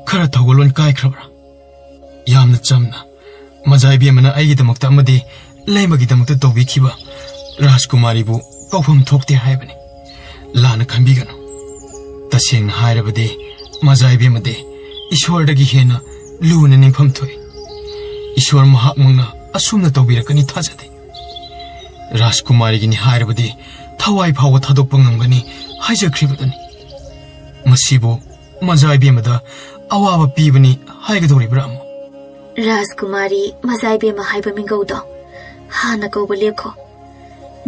ꯈꯔ ꯊꯧꯒꯜꯂꯣꯟ ꯀꯥꯏꯈ꯭ꯔꯕ꯭ꯔꯥ? ꯌꯥꯝꯅ ꯆꯝꯅ, ꯃꯖꯥ ꯏꯕꯦꯝꯃꯅ ꯑꯩꯒꯤꯗꯃꯛꯇ ꯑꯃꯗꯤ ꯂꯩꯃꯒꯤꯗꯃꯛꯇ ꯇꯧꯕꯤꯈꯤꯕ ꯔꯥꯖꯀꯨꯃꯥꯔꯤꯕꯨ ꯀꯥꯎꯐꯝ ꯊꯣꯛꯇꯦ ꯍꯥꯏꯕꯅꯤ꯫ ꯂꯥꯟꯅ ꯈꯟꯕꯤꯒꯅꯨ꯫ ꯇꯁꯦꯡꯅ ꯍꯥꯏꯔꯕꯗꯤ, ꯃꯖꯥ ꯏꯕꯦꯝꯃꯗꯤ ꯏꯁꯣꯔꯗꯒꯤ ꯍꯦꯟꯅ ꯂꯨꯅ ꯅꯤꯡꯐꯝ ꯊꯣꯛꯏ꯫ ꯏꯁꯣꯔ ꯃꯍꯥꯛꯃꯛꯅ ꯑꯁꯨꯝꯅ ꯇꯧꯕꯤꯔꯛꯀꯅꯤ ꯊꯥꯖꯗꯦ꯫ ꯔꯥꯖꯀꯨꯃꯥꯔꯤꯒꯤꯅꯤ ꯍꯥꯏꯔꯕꯗꯤ ꯊꯋꯥꯏ ꯐꯥꯎꯕ ꯊꯥꯗꯣꯛꯄ ꯉꯝꯒꯅꯤ ꯍꯥꯏꯖꯈ꯭ꯔꯤꯕꯗꯨꯅꯤ꯫ ꯃꯁꯤꯕꯨ ꯃꯖꯥ ꯏꯕꯦꯝꯃꯗ ꯑꯋꯥꯕ ꯄꯤꯕꯅꯤ ꯍꯥꯏꯒꯗꯧꯔꯤꯕ꯭ꯔꯥ ꯑꯃꯨꯛ? ꯔꯥꯖꯀꯨꯃꯥꯔꯤ ꯃꯖꯥ ꯏꯕꯦꯝꯃ ꯍꯥꯏꯕ ꯃꯤꯡꯒꯧꯗꯣ ꯍꯥꯟꯅ ꯀꯧꯕ ꯂꯦꯞꯈꯣ꯫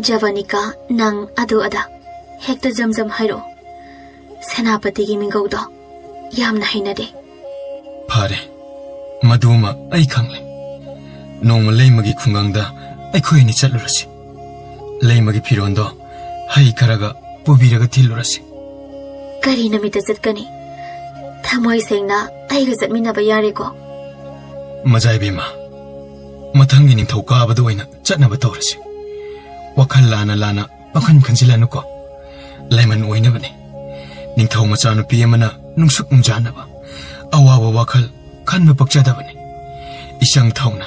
ꯖꯕꯅꯤꯀꯥ, ꯅꯪ ꯑꯗꯨ ꯑꯗꯥ ꯍꯦꯛꯇ ꯖꯝ ꯖꯝ ꯍꯥꯏꯔꯛꯑꯣ꯫ ꯁꯦꯅꯥꯄꯇꯤꯒꯤ ꯃꯤꯡꯒꯧꯗꯣ ꯌꯥꯝꯅ ꯍꯩꯅꯗꯦ꯫ ꯐꯔꯦ, ꯃꯗꯨꯃ ꯑꯩ ꯈꯪꯂꯦ꯫ ꯅꯣꯡꯃ ꯂꯩꯃꯒꯤ ꯈꯨꯡꯒꯪꯗ ꯑꯩꯈꯣꯏ ꯑꯅꯤ ꯆꯠꯂꯨꯔꯁꯤ꯫ ꯂꯩꯃꯒꯤ ꯐꯤꯔꯣꯟꯗꯣ ꯍꯩ ꯈꯔꯒ ꯄꯨꯕꯤꯔꯒ ꯊꯤꯜꯂꯨꯔꯁꯤ꯫ ꯀꯔꯤ ꯅꯨꯃꯤꯠꯇ ꯆꯠꯀꯅꯤ? ꯊꯃꯣꯏ ꯁꯦꯡꯅ ꯑꯩꯒ ꯆꯠꯃꯤꯟꯅꯕ ꯌꯥꯔꯦꯀꯣ? ꯃꯖꯥ ꯏꯕꯦꯝꯃ, ꯃꯊꯪꯒꯤ ꯅꯤꯡꯊꯧꯀꯥꯕꯗ ꯑꯣꯏꯅ ꯆꯠꯅꯕ ꯇꯧꯔꯁꯤ꯫ ꯋꯥꯈꯜ ꯂꯥꯟꯅ ꯂꯥꯟꯅ ꯄꯥꯡꯈꯟ ꯈꯟꯖꯤꯜꯂꯅꯨꯀꯣ꯫ ꯂꯥꯏꯃꯟ ꯑꯣꯏꯅꯕꯅꯤ꯫ ꯅꯤꯡꯊꯧ ꯃꯆꯥꯅꯨꯄꯤ ꯑꯃꯅ ꯅꯨꯡꯁꯨꯛ ꯅꯨꯡꯖꯥꯅꯕ ꯑꯋꯥꯕ ꯋꯥꯈꯜ ꯈꯟꯕ ꯄꯛꯆꯗꯕꯅꯤ꯫ ꯏꯆꯪ ꯊꯧꯅ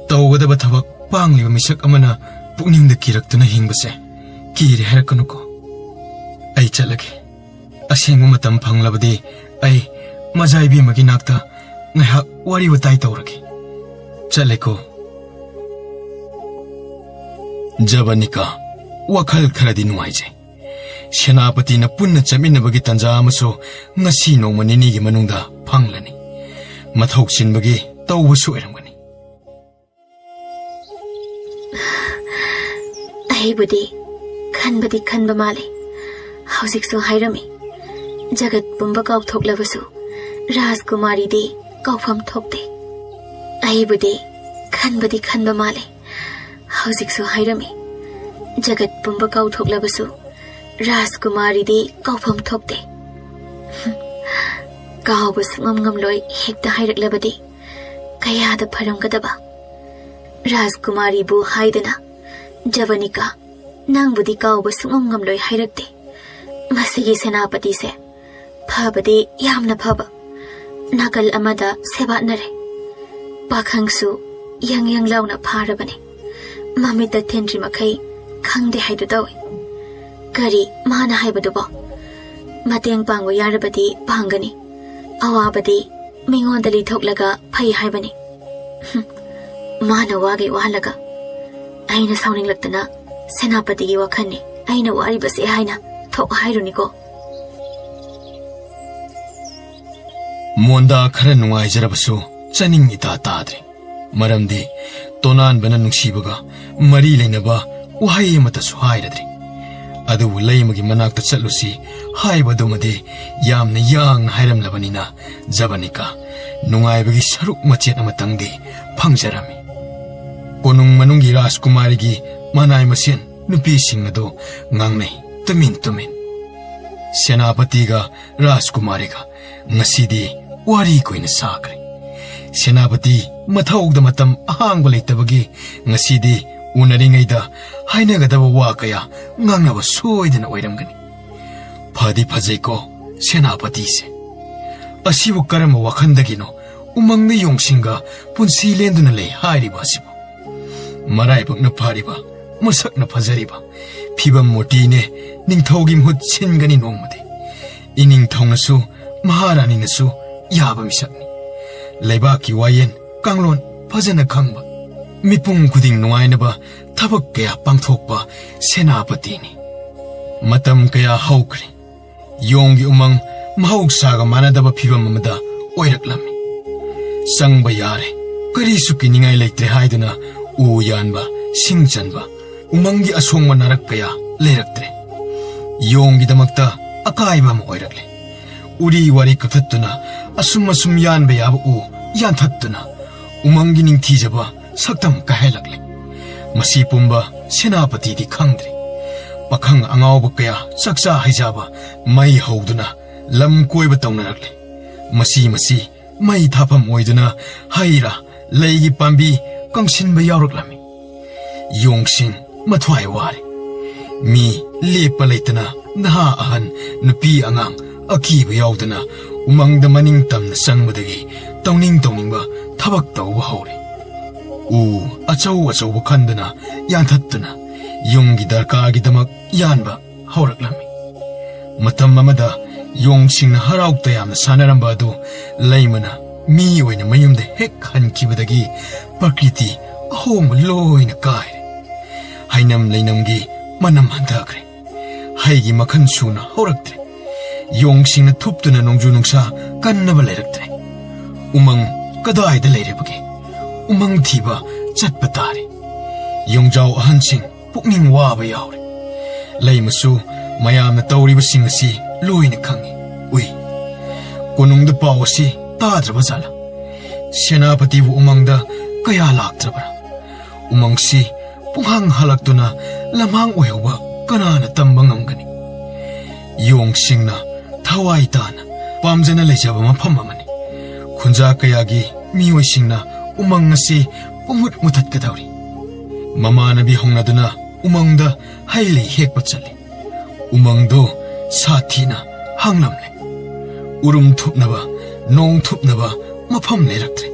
ꯇꯧꯒꯗꯕ ꯊꯕꯛ ꯄꯥꯡꯂꯤꯕ ꯃꯤꯁꯛ ꯑꯃꯅ ꯄꯨꯛꯅꯤꯡꯗ ꯀꯤꯔꯛꯇꯨꯅ ꯍꯤꯡꯕꯁꯦ ꯀꯤꯔꯦ ꯍꯥꯏꯔꯛꯀꯅꯨꯀꯣ꯫ ꯑꯩ ꯆꯠꯂꯒꯦ꯫ ꯑꯁꯦꯡꯕ ꯃꯇꯝ ꯐꯪꯂꯕꯗꯤ ꯑꯩ ꯃꯖꯥ ꯏꯕꯦꯝꯃꯒꯤ ꯅꯥꯛꯇ ꯉꯥꯏꯍꯥꯛ ꯋꯥꯔꯤ ꯋꯥꯇꯥꯏ ꯇꯧꯔꯒꯦ꯫ ꯆꯠꯂꯦꯀꯣ꯫ ꯖꯕꯅꯤꯀꯥ, ꯋꯥꯈꯜ ꯈꯔꯗꯤ ꯅꯨꯡꯉꯥꯏꯖꯩ꯫ ꯁꯦꯅꯥꯄꯇꯤꯅ ꯄꯨꯟꯅ ꯆꯠꯃꯤꯟꯅꯕꯒꯤ ꯇꯥꯟꯖꯥ ꯑꯃꯁꯨ ꯉꯁꯤ ꯅꯣꯡꯃ ꯅꯤꯅꯤꯒꯤ ꯃꯅꯨꯡꯗ ꯐꯪꯂꯅꯤ꯫ ꯃꯊꯧ ꯆꯤꯟꯕꯒꯤ ꯇꯧꯕꯁꯨ ꯑꯣꯏꯔꯝꯒꯅꯤ꯫ ꯑꯩꯕꯨꯗꯤ ꯈꯟꯕꯗꯤ ꯈꯟꯕ ꯃꯥꯜꯂꯦ꯫ ꯍꯧꯖꯤꯛꯁꯨ ꯍꯥꯏꯔꯝꯃꯤ, ꯖꯒꯠ ꯄꯨꯝꯕ ꯀꯥꯎꯊꯣꯛꯂꯕꯁꯨ ꯔꯥꯖꯀꯨꯃꯥꯔꯤꯗꯤ ꯀꯥꯎꯐꯝ ꯊꯣꯛꯇꯦ꯫ ꯑꯩꯕꯨꯗꯤ ꯈꯟꯕꯗꯤ ꯈꯟꯕ ꯃꯥꯜꯂꯦ꯫ ꯍꯧꯖꯤꯛꯁꯨ ꯍꯥꯏꯔꯝꯃꯤ, ꯖꯒꯠ ꯄꯨꯝꯕ ꯀꯥꯎꯊꯣꯛꯂꯕꯁꯨ ꯔꯥꯖꯀꯨꯃꯥꯔꯤꯗꯤ ꯀꯥꯎꯐꯝ ꯊꯣꯛꯇꯦ꯫ ꯀꯥꯎꯕ ꯁꯨꯡꯉꯝ ꯉꯝꯂꯣꯏ ꯍꯦꯛꯇ ꯍꯥꯏꯔꯛꯂꯕꯗꯤ ꯀꯌꯥꯗ ꯐꯔꯝꯒꯗꯕ꯫ ꯔꯥꯖꯀꯨꯃꯥꯔꯤꯕꯨ ꯍꯥꯏꯗꯅ, ꯖꯕꯅꯤꯀꯥ, ꯅꯪꯕꯨꯗꯤ ꯀꯥꯎꯕ ꯁꯨꯡꯉꯝ ꯉꯝꯂꯣꯏ ꯍꯥꯏꯔꯛꯇꯦ꯫ ꯃꯁꯤꯒꯤ ꯁꯦꯅꯥꯄꯇꯤꯁꯦ ꯐꯕꯗꯤ ꯌꯥꯝꯅ ꯐꯕ꯫ ꯅꯥꯀꯜ ꯑꯃꯗ ꯁꯦꯕꯥꯠꯅꯔꯦ꯫ ꯄꯥꯈꯪꯁꯨ ꯌꯪ ꯌꯪ ꯂꯥꯎꯅ ꯐꯥꯔꯕꯅꯦ꯫ ꯃꯃꯤꯠꯇ ꯊꯦꯟꯗ꯭ꯔꯤ ꯃꯈꯩ ꯈꯪꯗꯦ ꯍꯥꯏꯗꯨ ꯇꯧꯏ꯫ ꯀꯔꯤ ꯃꯥꯅ ꯍꯥꯏꯕꯗꯨꯕꯣ? ꯃꯇꯦꯡ ꯄꯥꯡꯕ ꯌꯥꯔꯕꯗꯤ ꯄꯥꯡꯒꯅꯤ꯫ ꯑꯋꯥꯕꯗꯤ ꯃꯤꯉꯣꯟꯗ ꯂꯤꯊꯣꯛꯂꯒ ꯐꯩ ꯍꯥꯏꯕꯅꯤ꯫ ꯍꯨꯝ, ꯃꯥꯅ ꯋꯥꯒꯩ ꯋꯥꯍꯜꯂꯒ꯫ ꯑꯩꯅ ꯁꯥꯎꯅꯤꯡꯂꯛꯇꯅ ꯁꯦꯅꯥꯄꯇꯤꯒꯤ ꯋꯥꯈꯜꯅꯤ ꯑꯩꯅ ꯋꯥꯔꯤꯕꯁꯦ ꯍꯥꯏꯅ ꯊꯣꯛ ꯍꯥꯏꯔꯨꯅꯤꯀꯣ꯫ ꯃꯣꯟꯗꯥ ꯈꯔ ꯅꯨꯡꯉꯥꯏꯖꯔꯕꯁꯨ ꯆꯥꯅꯤꯡ ꯏꯇꯥ ꯇꯥꯗ꯭ꯔꯦ꯫ ꯃꯔꯝꯗꯤ ꯇꯣꯅꯥꯟꯕꯅ ꯅꯨꯡꯁꯤꯕꯒ ꯃꯔꯤ ꯂꯩꯅꯕ ꯋꯥꯍꯩ ꯑꯃꯠꯇꯁꯨ ꯍꯥꯏꯔꯗ꯭ꯔꯤ꯫ ꯑꯗꯨꯕꯨ ꯂꯩꯃꯒꯤ ꯃꯅꯥꯛꯇ ꯆꯠꯂꯨꯁꯤ ꯍꯥꯏꯕꯗꯨꯃꯗꯤ ꯌꯥꯝꯅ ꯌꯥꯡꯅ ꯍꯥꯏꯔꯝꯂꯕꯅꯤꯅ ꯖꯕꯅꯤꯀꯥ ꯅꯨꯡꯉꯥꯏꯕꯒꯤ ꯁꯔꯨꯛ ꯃꯆꯦꯠ ꯑꯃꯇꯪꯗꯤ ꯐꯪꯖꯔꯝꯃꯤ꯫ ꯀꯣꯅꯨꯡ ꯃꯅꯨꯡꯒꯤ ꯔꯥꯖꯀꯨꯃꯥꯔꯤꯒꯤ ꯃꯅꯥꯏ ꯃꯁꯦꯟ ꯅꯨꯄꯤꯁꯤꯡ ꯑꯗꯨ ꯉꯥꯡꯅꯩ ꯇꯨꯃꯤꯟ ꯇꯨꯃꯤꯟ꯫ ꯁꯦꯅꯥꯄꯇꯤꯒ ꯔꯥꯖꯀꯨꯃꯥꯔꯤꯒ ꯉꯁꯤꯗꯤ ꯋꯥꯔꯤ ꯀꯨꯏꯅ ꯁꯥꯈ꯭ꯔꯦ꯫ ꯁꯦꯅꯥꯄꯇꯤ ꯃꯊꯧꯗ ꯃꯇꯝ ꯑꯍꯥꯡꯕ ꯂꯩꯇꯕꯒꯤ ꯉꯁꯤꯗꯤ ꯎꯅꯔꯤꯉꯩꯗ ꯍꯥꯏꯅꯒꯗꯕ ꯋꯥ ꯀꯌꯥ ꯉꯥꯡꯅꯕ ꯁꯣꯏꯗꯅ ꯑꯣꯏꯔꯝꯒꯅꯤ꯫ ꯐꯗꯤ ꯐꯖꯩꯀꯣ ꯁꯦꯅꯥꯄꯇꯤꯁꯦ꯫ ꯑꯁꯤꯕꯨ ꯀꯔꯝꯕ ꯋꯥꯈꯜꯗꯒꯤꯅꯣ ꯎꯃꯪꯗ ꯌꯣꯡꯁꯤꯡꯒ ꯄꯨꯟꯁꯤ ꯂꯦꯟꯗꯨꯅ ꯂꯩ ꯍꯥꯏꯔꯤꯕ ꯑꯁꯤꯕꯨ? ꯃꯔꯥꯏꯕꯛꯅ ꯐꯔꯤꯕ, ꯃꯁꯛꯅ ꯐꯖꯔꯤꯕ ꯐꯤꯕꯝ ꯃꯨꯔꯇꯤꯅꯦ ꯅꯤꯡꯊꯧꯒꯤ ꯃꯍꯨꯠ ꯁꯤꯟꯒꯅꯤ ꯅꯣꯡꯃꯗꯤ꯫ ꯏꯅꯤꯡꯊꯧꯅꯁꯨ ꯃꯍꯥꯔꯥꯅꯤꯅꯁꯨ ꯌꯥꯕ ꯃꯤꯁꯛꯅꯤ꯫ ꯂꯩꯕꯥꯛꯀꯤ ꯋꯥꯌꯦꯟ ꯀꯥꯡꯂꯣꯟ ꯐꯖꯅ ꯈꯪꯕ, ꯃꯤꯄꯨꯝ ꯈꯨꯗꯤꯡ ꯅꯨꯡꯉꯥꯏꯅꯕ ꯊꯕꯛ ꯀꯌꯥ ꯄꯥꯡꯊꯣꯛꯄ ꯁꯦꯅꯥꯄꯇꯤꯅꯤ꯫ ꯃꯇꯝ ꯀꯌꯥ ꯍꯧꯈ꯭ꯔꯦ꯫ ꯌꯣꯡꯒꯤ ꯎꯃꯪ ꯃꯍꯧꯁꯥꯒ ꯃꯥꯟꯅꯗꯕ ꯐꯤꯕꯝ ꯑꯃꯗ ꯑꯣꯏꯔꯛꯂꯝꯃꯤ꯫ ꯆꯪꯕ ꯌꯥꯔꯦ, ꯀꯔꯤꯁꯨ ꯀꯤꯅꯤꯡꯉꯥꯏ ꯂꯩꯇ꯭ꯔꯦ ꯍꯥꯏꯗꯨꯅ ꯎ ꯌꯥꯟꯕ, ꯁꯤꯡ ꯆꯟꯕ, ꯎꯃꯪꯒꯤ ꯑꯁꯣꯡꯕ ꯅꯥꯔꯛ ꯀꯌꯥ ꯂꯩꯔꯛꯇ꯭ꯔꯦ꯫ ꯌꯣꯡꯒꯤꯗꯃꯛꯇ ꯑꯀꯥꯏꯕ ꯑꯃ ꯑꯣꯏꯔꯛꯂꯦ꯫ ꯎꯔꯤ ꯋꯥꯔꯤ ꯀꯛꯊꯠꯇꯨꯅ, ꯑꯁꯨꯝ ꯑꯁꯨꯝ ꯌꯥꯟꯕ ꯌꯥꯕ ꯎ ꯌꯥꯟꯊꯠꯇꯨꯅ ꯎꯃꯪꯒꯤ ꯅꯤꯡꯊꯤꯖꯕ ꯁꯛꯇꯝ ꯀꯥꯏꯍꯜꯂꯛꯂꯦ꯫ ꯃꯁꯤ ꯄꯨꯝꯕ ꯁꯦꯅꯥꯄꯇꯤꯗꯤ ꯈꯪꯗ꯭ꯔꯦ꯫ ꯄꯥꯈꯪ ꯑꯉꯥꯎꯕ ꯀꯌꯥ ꯆꯥꯛꯆꯥ ꯍꯩꯖꯥꯕ ꯃꯩ ꯍꯧꯗꯨꯅ ꯂꯝ ꯀꯣꯏꯕ ꯇꯧꯅꯔꯛꯂꯦ꯫ ꯃꯁꯤ ꯃꯁꯤ ꯃꯩ ꯊꯥꯐꯝ ꯑꯣꯏꯗꯨꯅ ꯍꯩ ꯔꯥ, ꯂꯩꯒꯤ ꯄꯥꯝꯕꯤ ꯀꯪꯁꯤꯟꯕ ꯌꯥꯎꯔꯛꯂꯝꯃꯤ꯫ ꯌꯣꯡꯁꯤꯡ ꯃꯊ꯭ꯋꯥꯏ ꯋꯥꯔꯦ꯫ ꯃꯤ ꯂꯦꯞꯄ ꯂꯩꯇꯅ ꯅꯍꯥ ꯑꯍꯟ, ꯅꯨꯄꯤ ꯑꯉꯥꯡ ꯑꯀꯤꯕ ꯌꯥꯎꯗꯅ ꯎꯃꯪꯗ ꯃꯅꯤꯡ ꯇꯝꯅ ꯆꯪꯕꯗꯒꯤ ꯇꯧꯅꯤꯡ ꯇꯧꯅꯤꯡꯕ ꯊꯕꯛ ꯇꯧꯕ ꯍꯧꯔꯦ꯫ ꯎ ꯑꯆꯧ ꯑꯆꯧꯕ ꯈꯟꯗꯨꯅ ꯌꯥꯟꯊꯠꯇꯨꯅ ꯌꯨꯝꯒꯤ ꯗꯔꯀꯥꯔꯒꯤꯗꯃꯛ ꯌꯥꯟꯕ ꯍꯧꯔꯛꯂꯝꯃꯤ꯫ ꯃꯇꯝ ꯑꯃꯗ ꯌꯣꯡꯁꯤꯡꯅ ꯍꯔꯥꯎ ꯇꯌꯥꯝꯅ ꯁꯥꯟꯅꯔꯝꯕ ꯑꯗꯨ ꯂꯩꯃꯅ ꯃꯤ ꯑꯣꯏꯅ ꯃꯌꯨꯝꯗ ꯍꯦꯛ ꯍꯟꯈꯤꯕꯗꯒꯤ ꯄ꯭ꯔꯀ꯭ꯔꯤꯇꯤ ꯑꯍꯣꯡꯕ ꯂꯣꯏꯅ ꯀꯥꯏꯔꯦ꯫ ꯍꯩꯅꯝ ꯂꯩꯅꯝꯒꯤ ꯃꯅꯝ ꯍꯟꯊꯈ꯭ꯔꯦ꯫ ꯍꯩꯒꯤ ꯃꯈꯜ ꯁꯨꯅ ꯍꯧꯔꯛꯇ꯭ꯔꯦ꯫ ꯌꯣꯡꯁꯤꯡꯅ ꯊꯨꯞꯇꯨꯅ ꯅꯣꯡꯖꯨ ꯅꯨꯡꯁꯥ ꯀꯟꯅꯕ ꯂꯩꯔꯛꯇ꯭ꯔꯦ꯫ ꯎꯃꯪ ꯀꯗꯥꯏꯗ ꯂꯩꯔꯤꯕꯒꯦ? ꯎꯃꯪ ꯊꯤꯕ ꯆꯠꯄ ꯇꯥꯔꯦ꯫ ꯌꯣꯡꯖꯥꯎ ꯑꯍꯟꯁꯤꯡ ꯄꯨꯛꯅꯤꯡ ꯋꯥꯕ ꯌꯥꯎꯔꯦ꯫ ꯂꯩꯃꯁꯨ ꯃꯌꯥꯝꯅ ꯇꯧꯔꯤꯕꯁꯤꯡ ꯑꯁꯤ ꯂꯣꯏꯅ ꯈꯪꯏ, ꯎꯏ꯫ ꯀꯣꯅꯨꯡꯗ ꯄꯥꯎ ꯑꯁꯤ ꯇꯥꯗ꯭ꯔꯕ ꯖꯥꯠꯂꯥ? ꯁꯦꯅꯥꯄꯇꯤꯕꯨ ꯎꯃꯪꯗ ꯀꯌꯥ ꯂꯥꯛꯇ꯭ꯔꯕ꯭ꯔꯥ? ꯎꯃꯪꯁꯤ ꯄꯨꯡꯍꯥꯡ ꯍꯜꯂꯛꯇꯨꯅ ꯂꯝꯍꯥꯡ ꯑꯣꯏꯍꯧꯕ ꯀꯅꯥꯅ ꯇꯝꯕ ꯉꯝꯒꯅꯤ? ꯌꯣꯡꯁꯤꯡꯅ ꯊꯋꯥꯏ ꯇꯥꯅ ꯄꯥꯝꯖꯅ ꯂꯩꯖꯕ ꯃꯐꯝ ꯑꯃꯅꯤ꯫ ꯈꯨꯟꯖꯥ ꯀꯌꯥꯒꯤ ꯃꯤꯑꯣꯏꯁꯤꯡꯅ ꯎꯃꯪ ꯑꯁꯤ ꯄꯨꯡꯃꯨꯠ ꯃꯨꯊꯠꯀꯗꯧꯔꯤ꯫ ꯃꯃꯥꯟꯅꯕꯤ ꯍꯧꯅꯗꯨꯅ ꯎꯃꯪꯗ ꯍꯩ ꯂꯩ ꯍꯦꯛꯄ ꯆꯠꯂꯤ꯫ ꯎꯃꯪꯗꯨ ꯁꯥꯊꯤꯅ ꯍꯥꯡꯂꯝꯂꯦ꯫ ꯎꯔꯨꯝ ꯊꯨꯞꯅꯕ, ꯅꯣꯡ ꯊꯨꯞꯅꯕ ꯃꯐꯝ ꯂꯩꯔꯛꯇ꯭ꯔꯦ꯫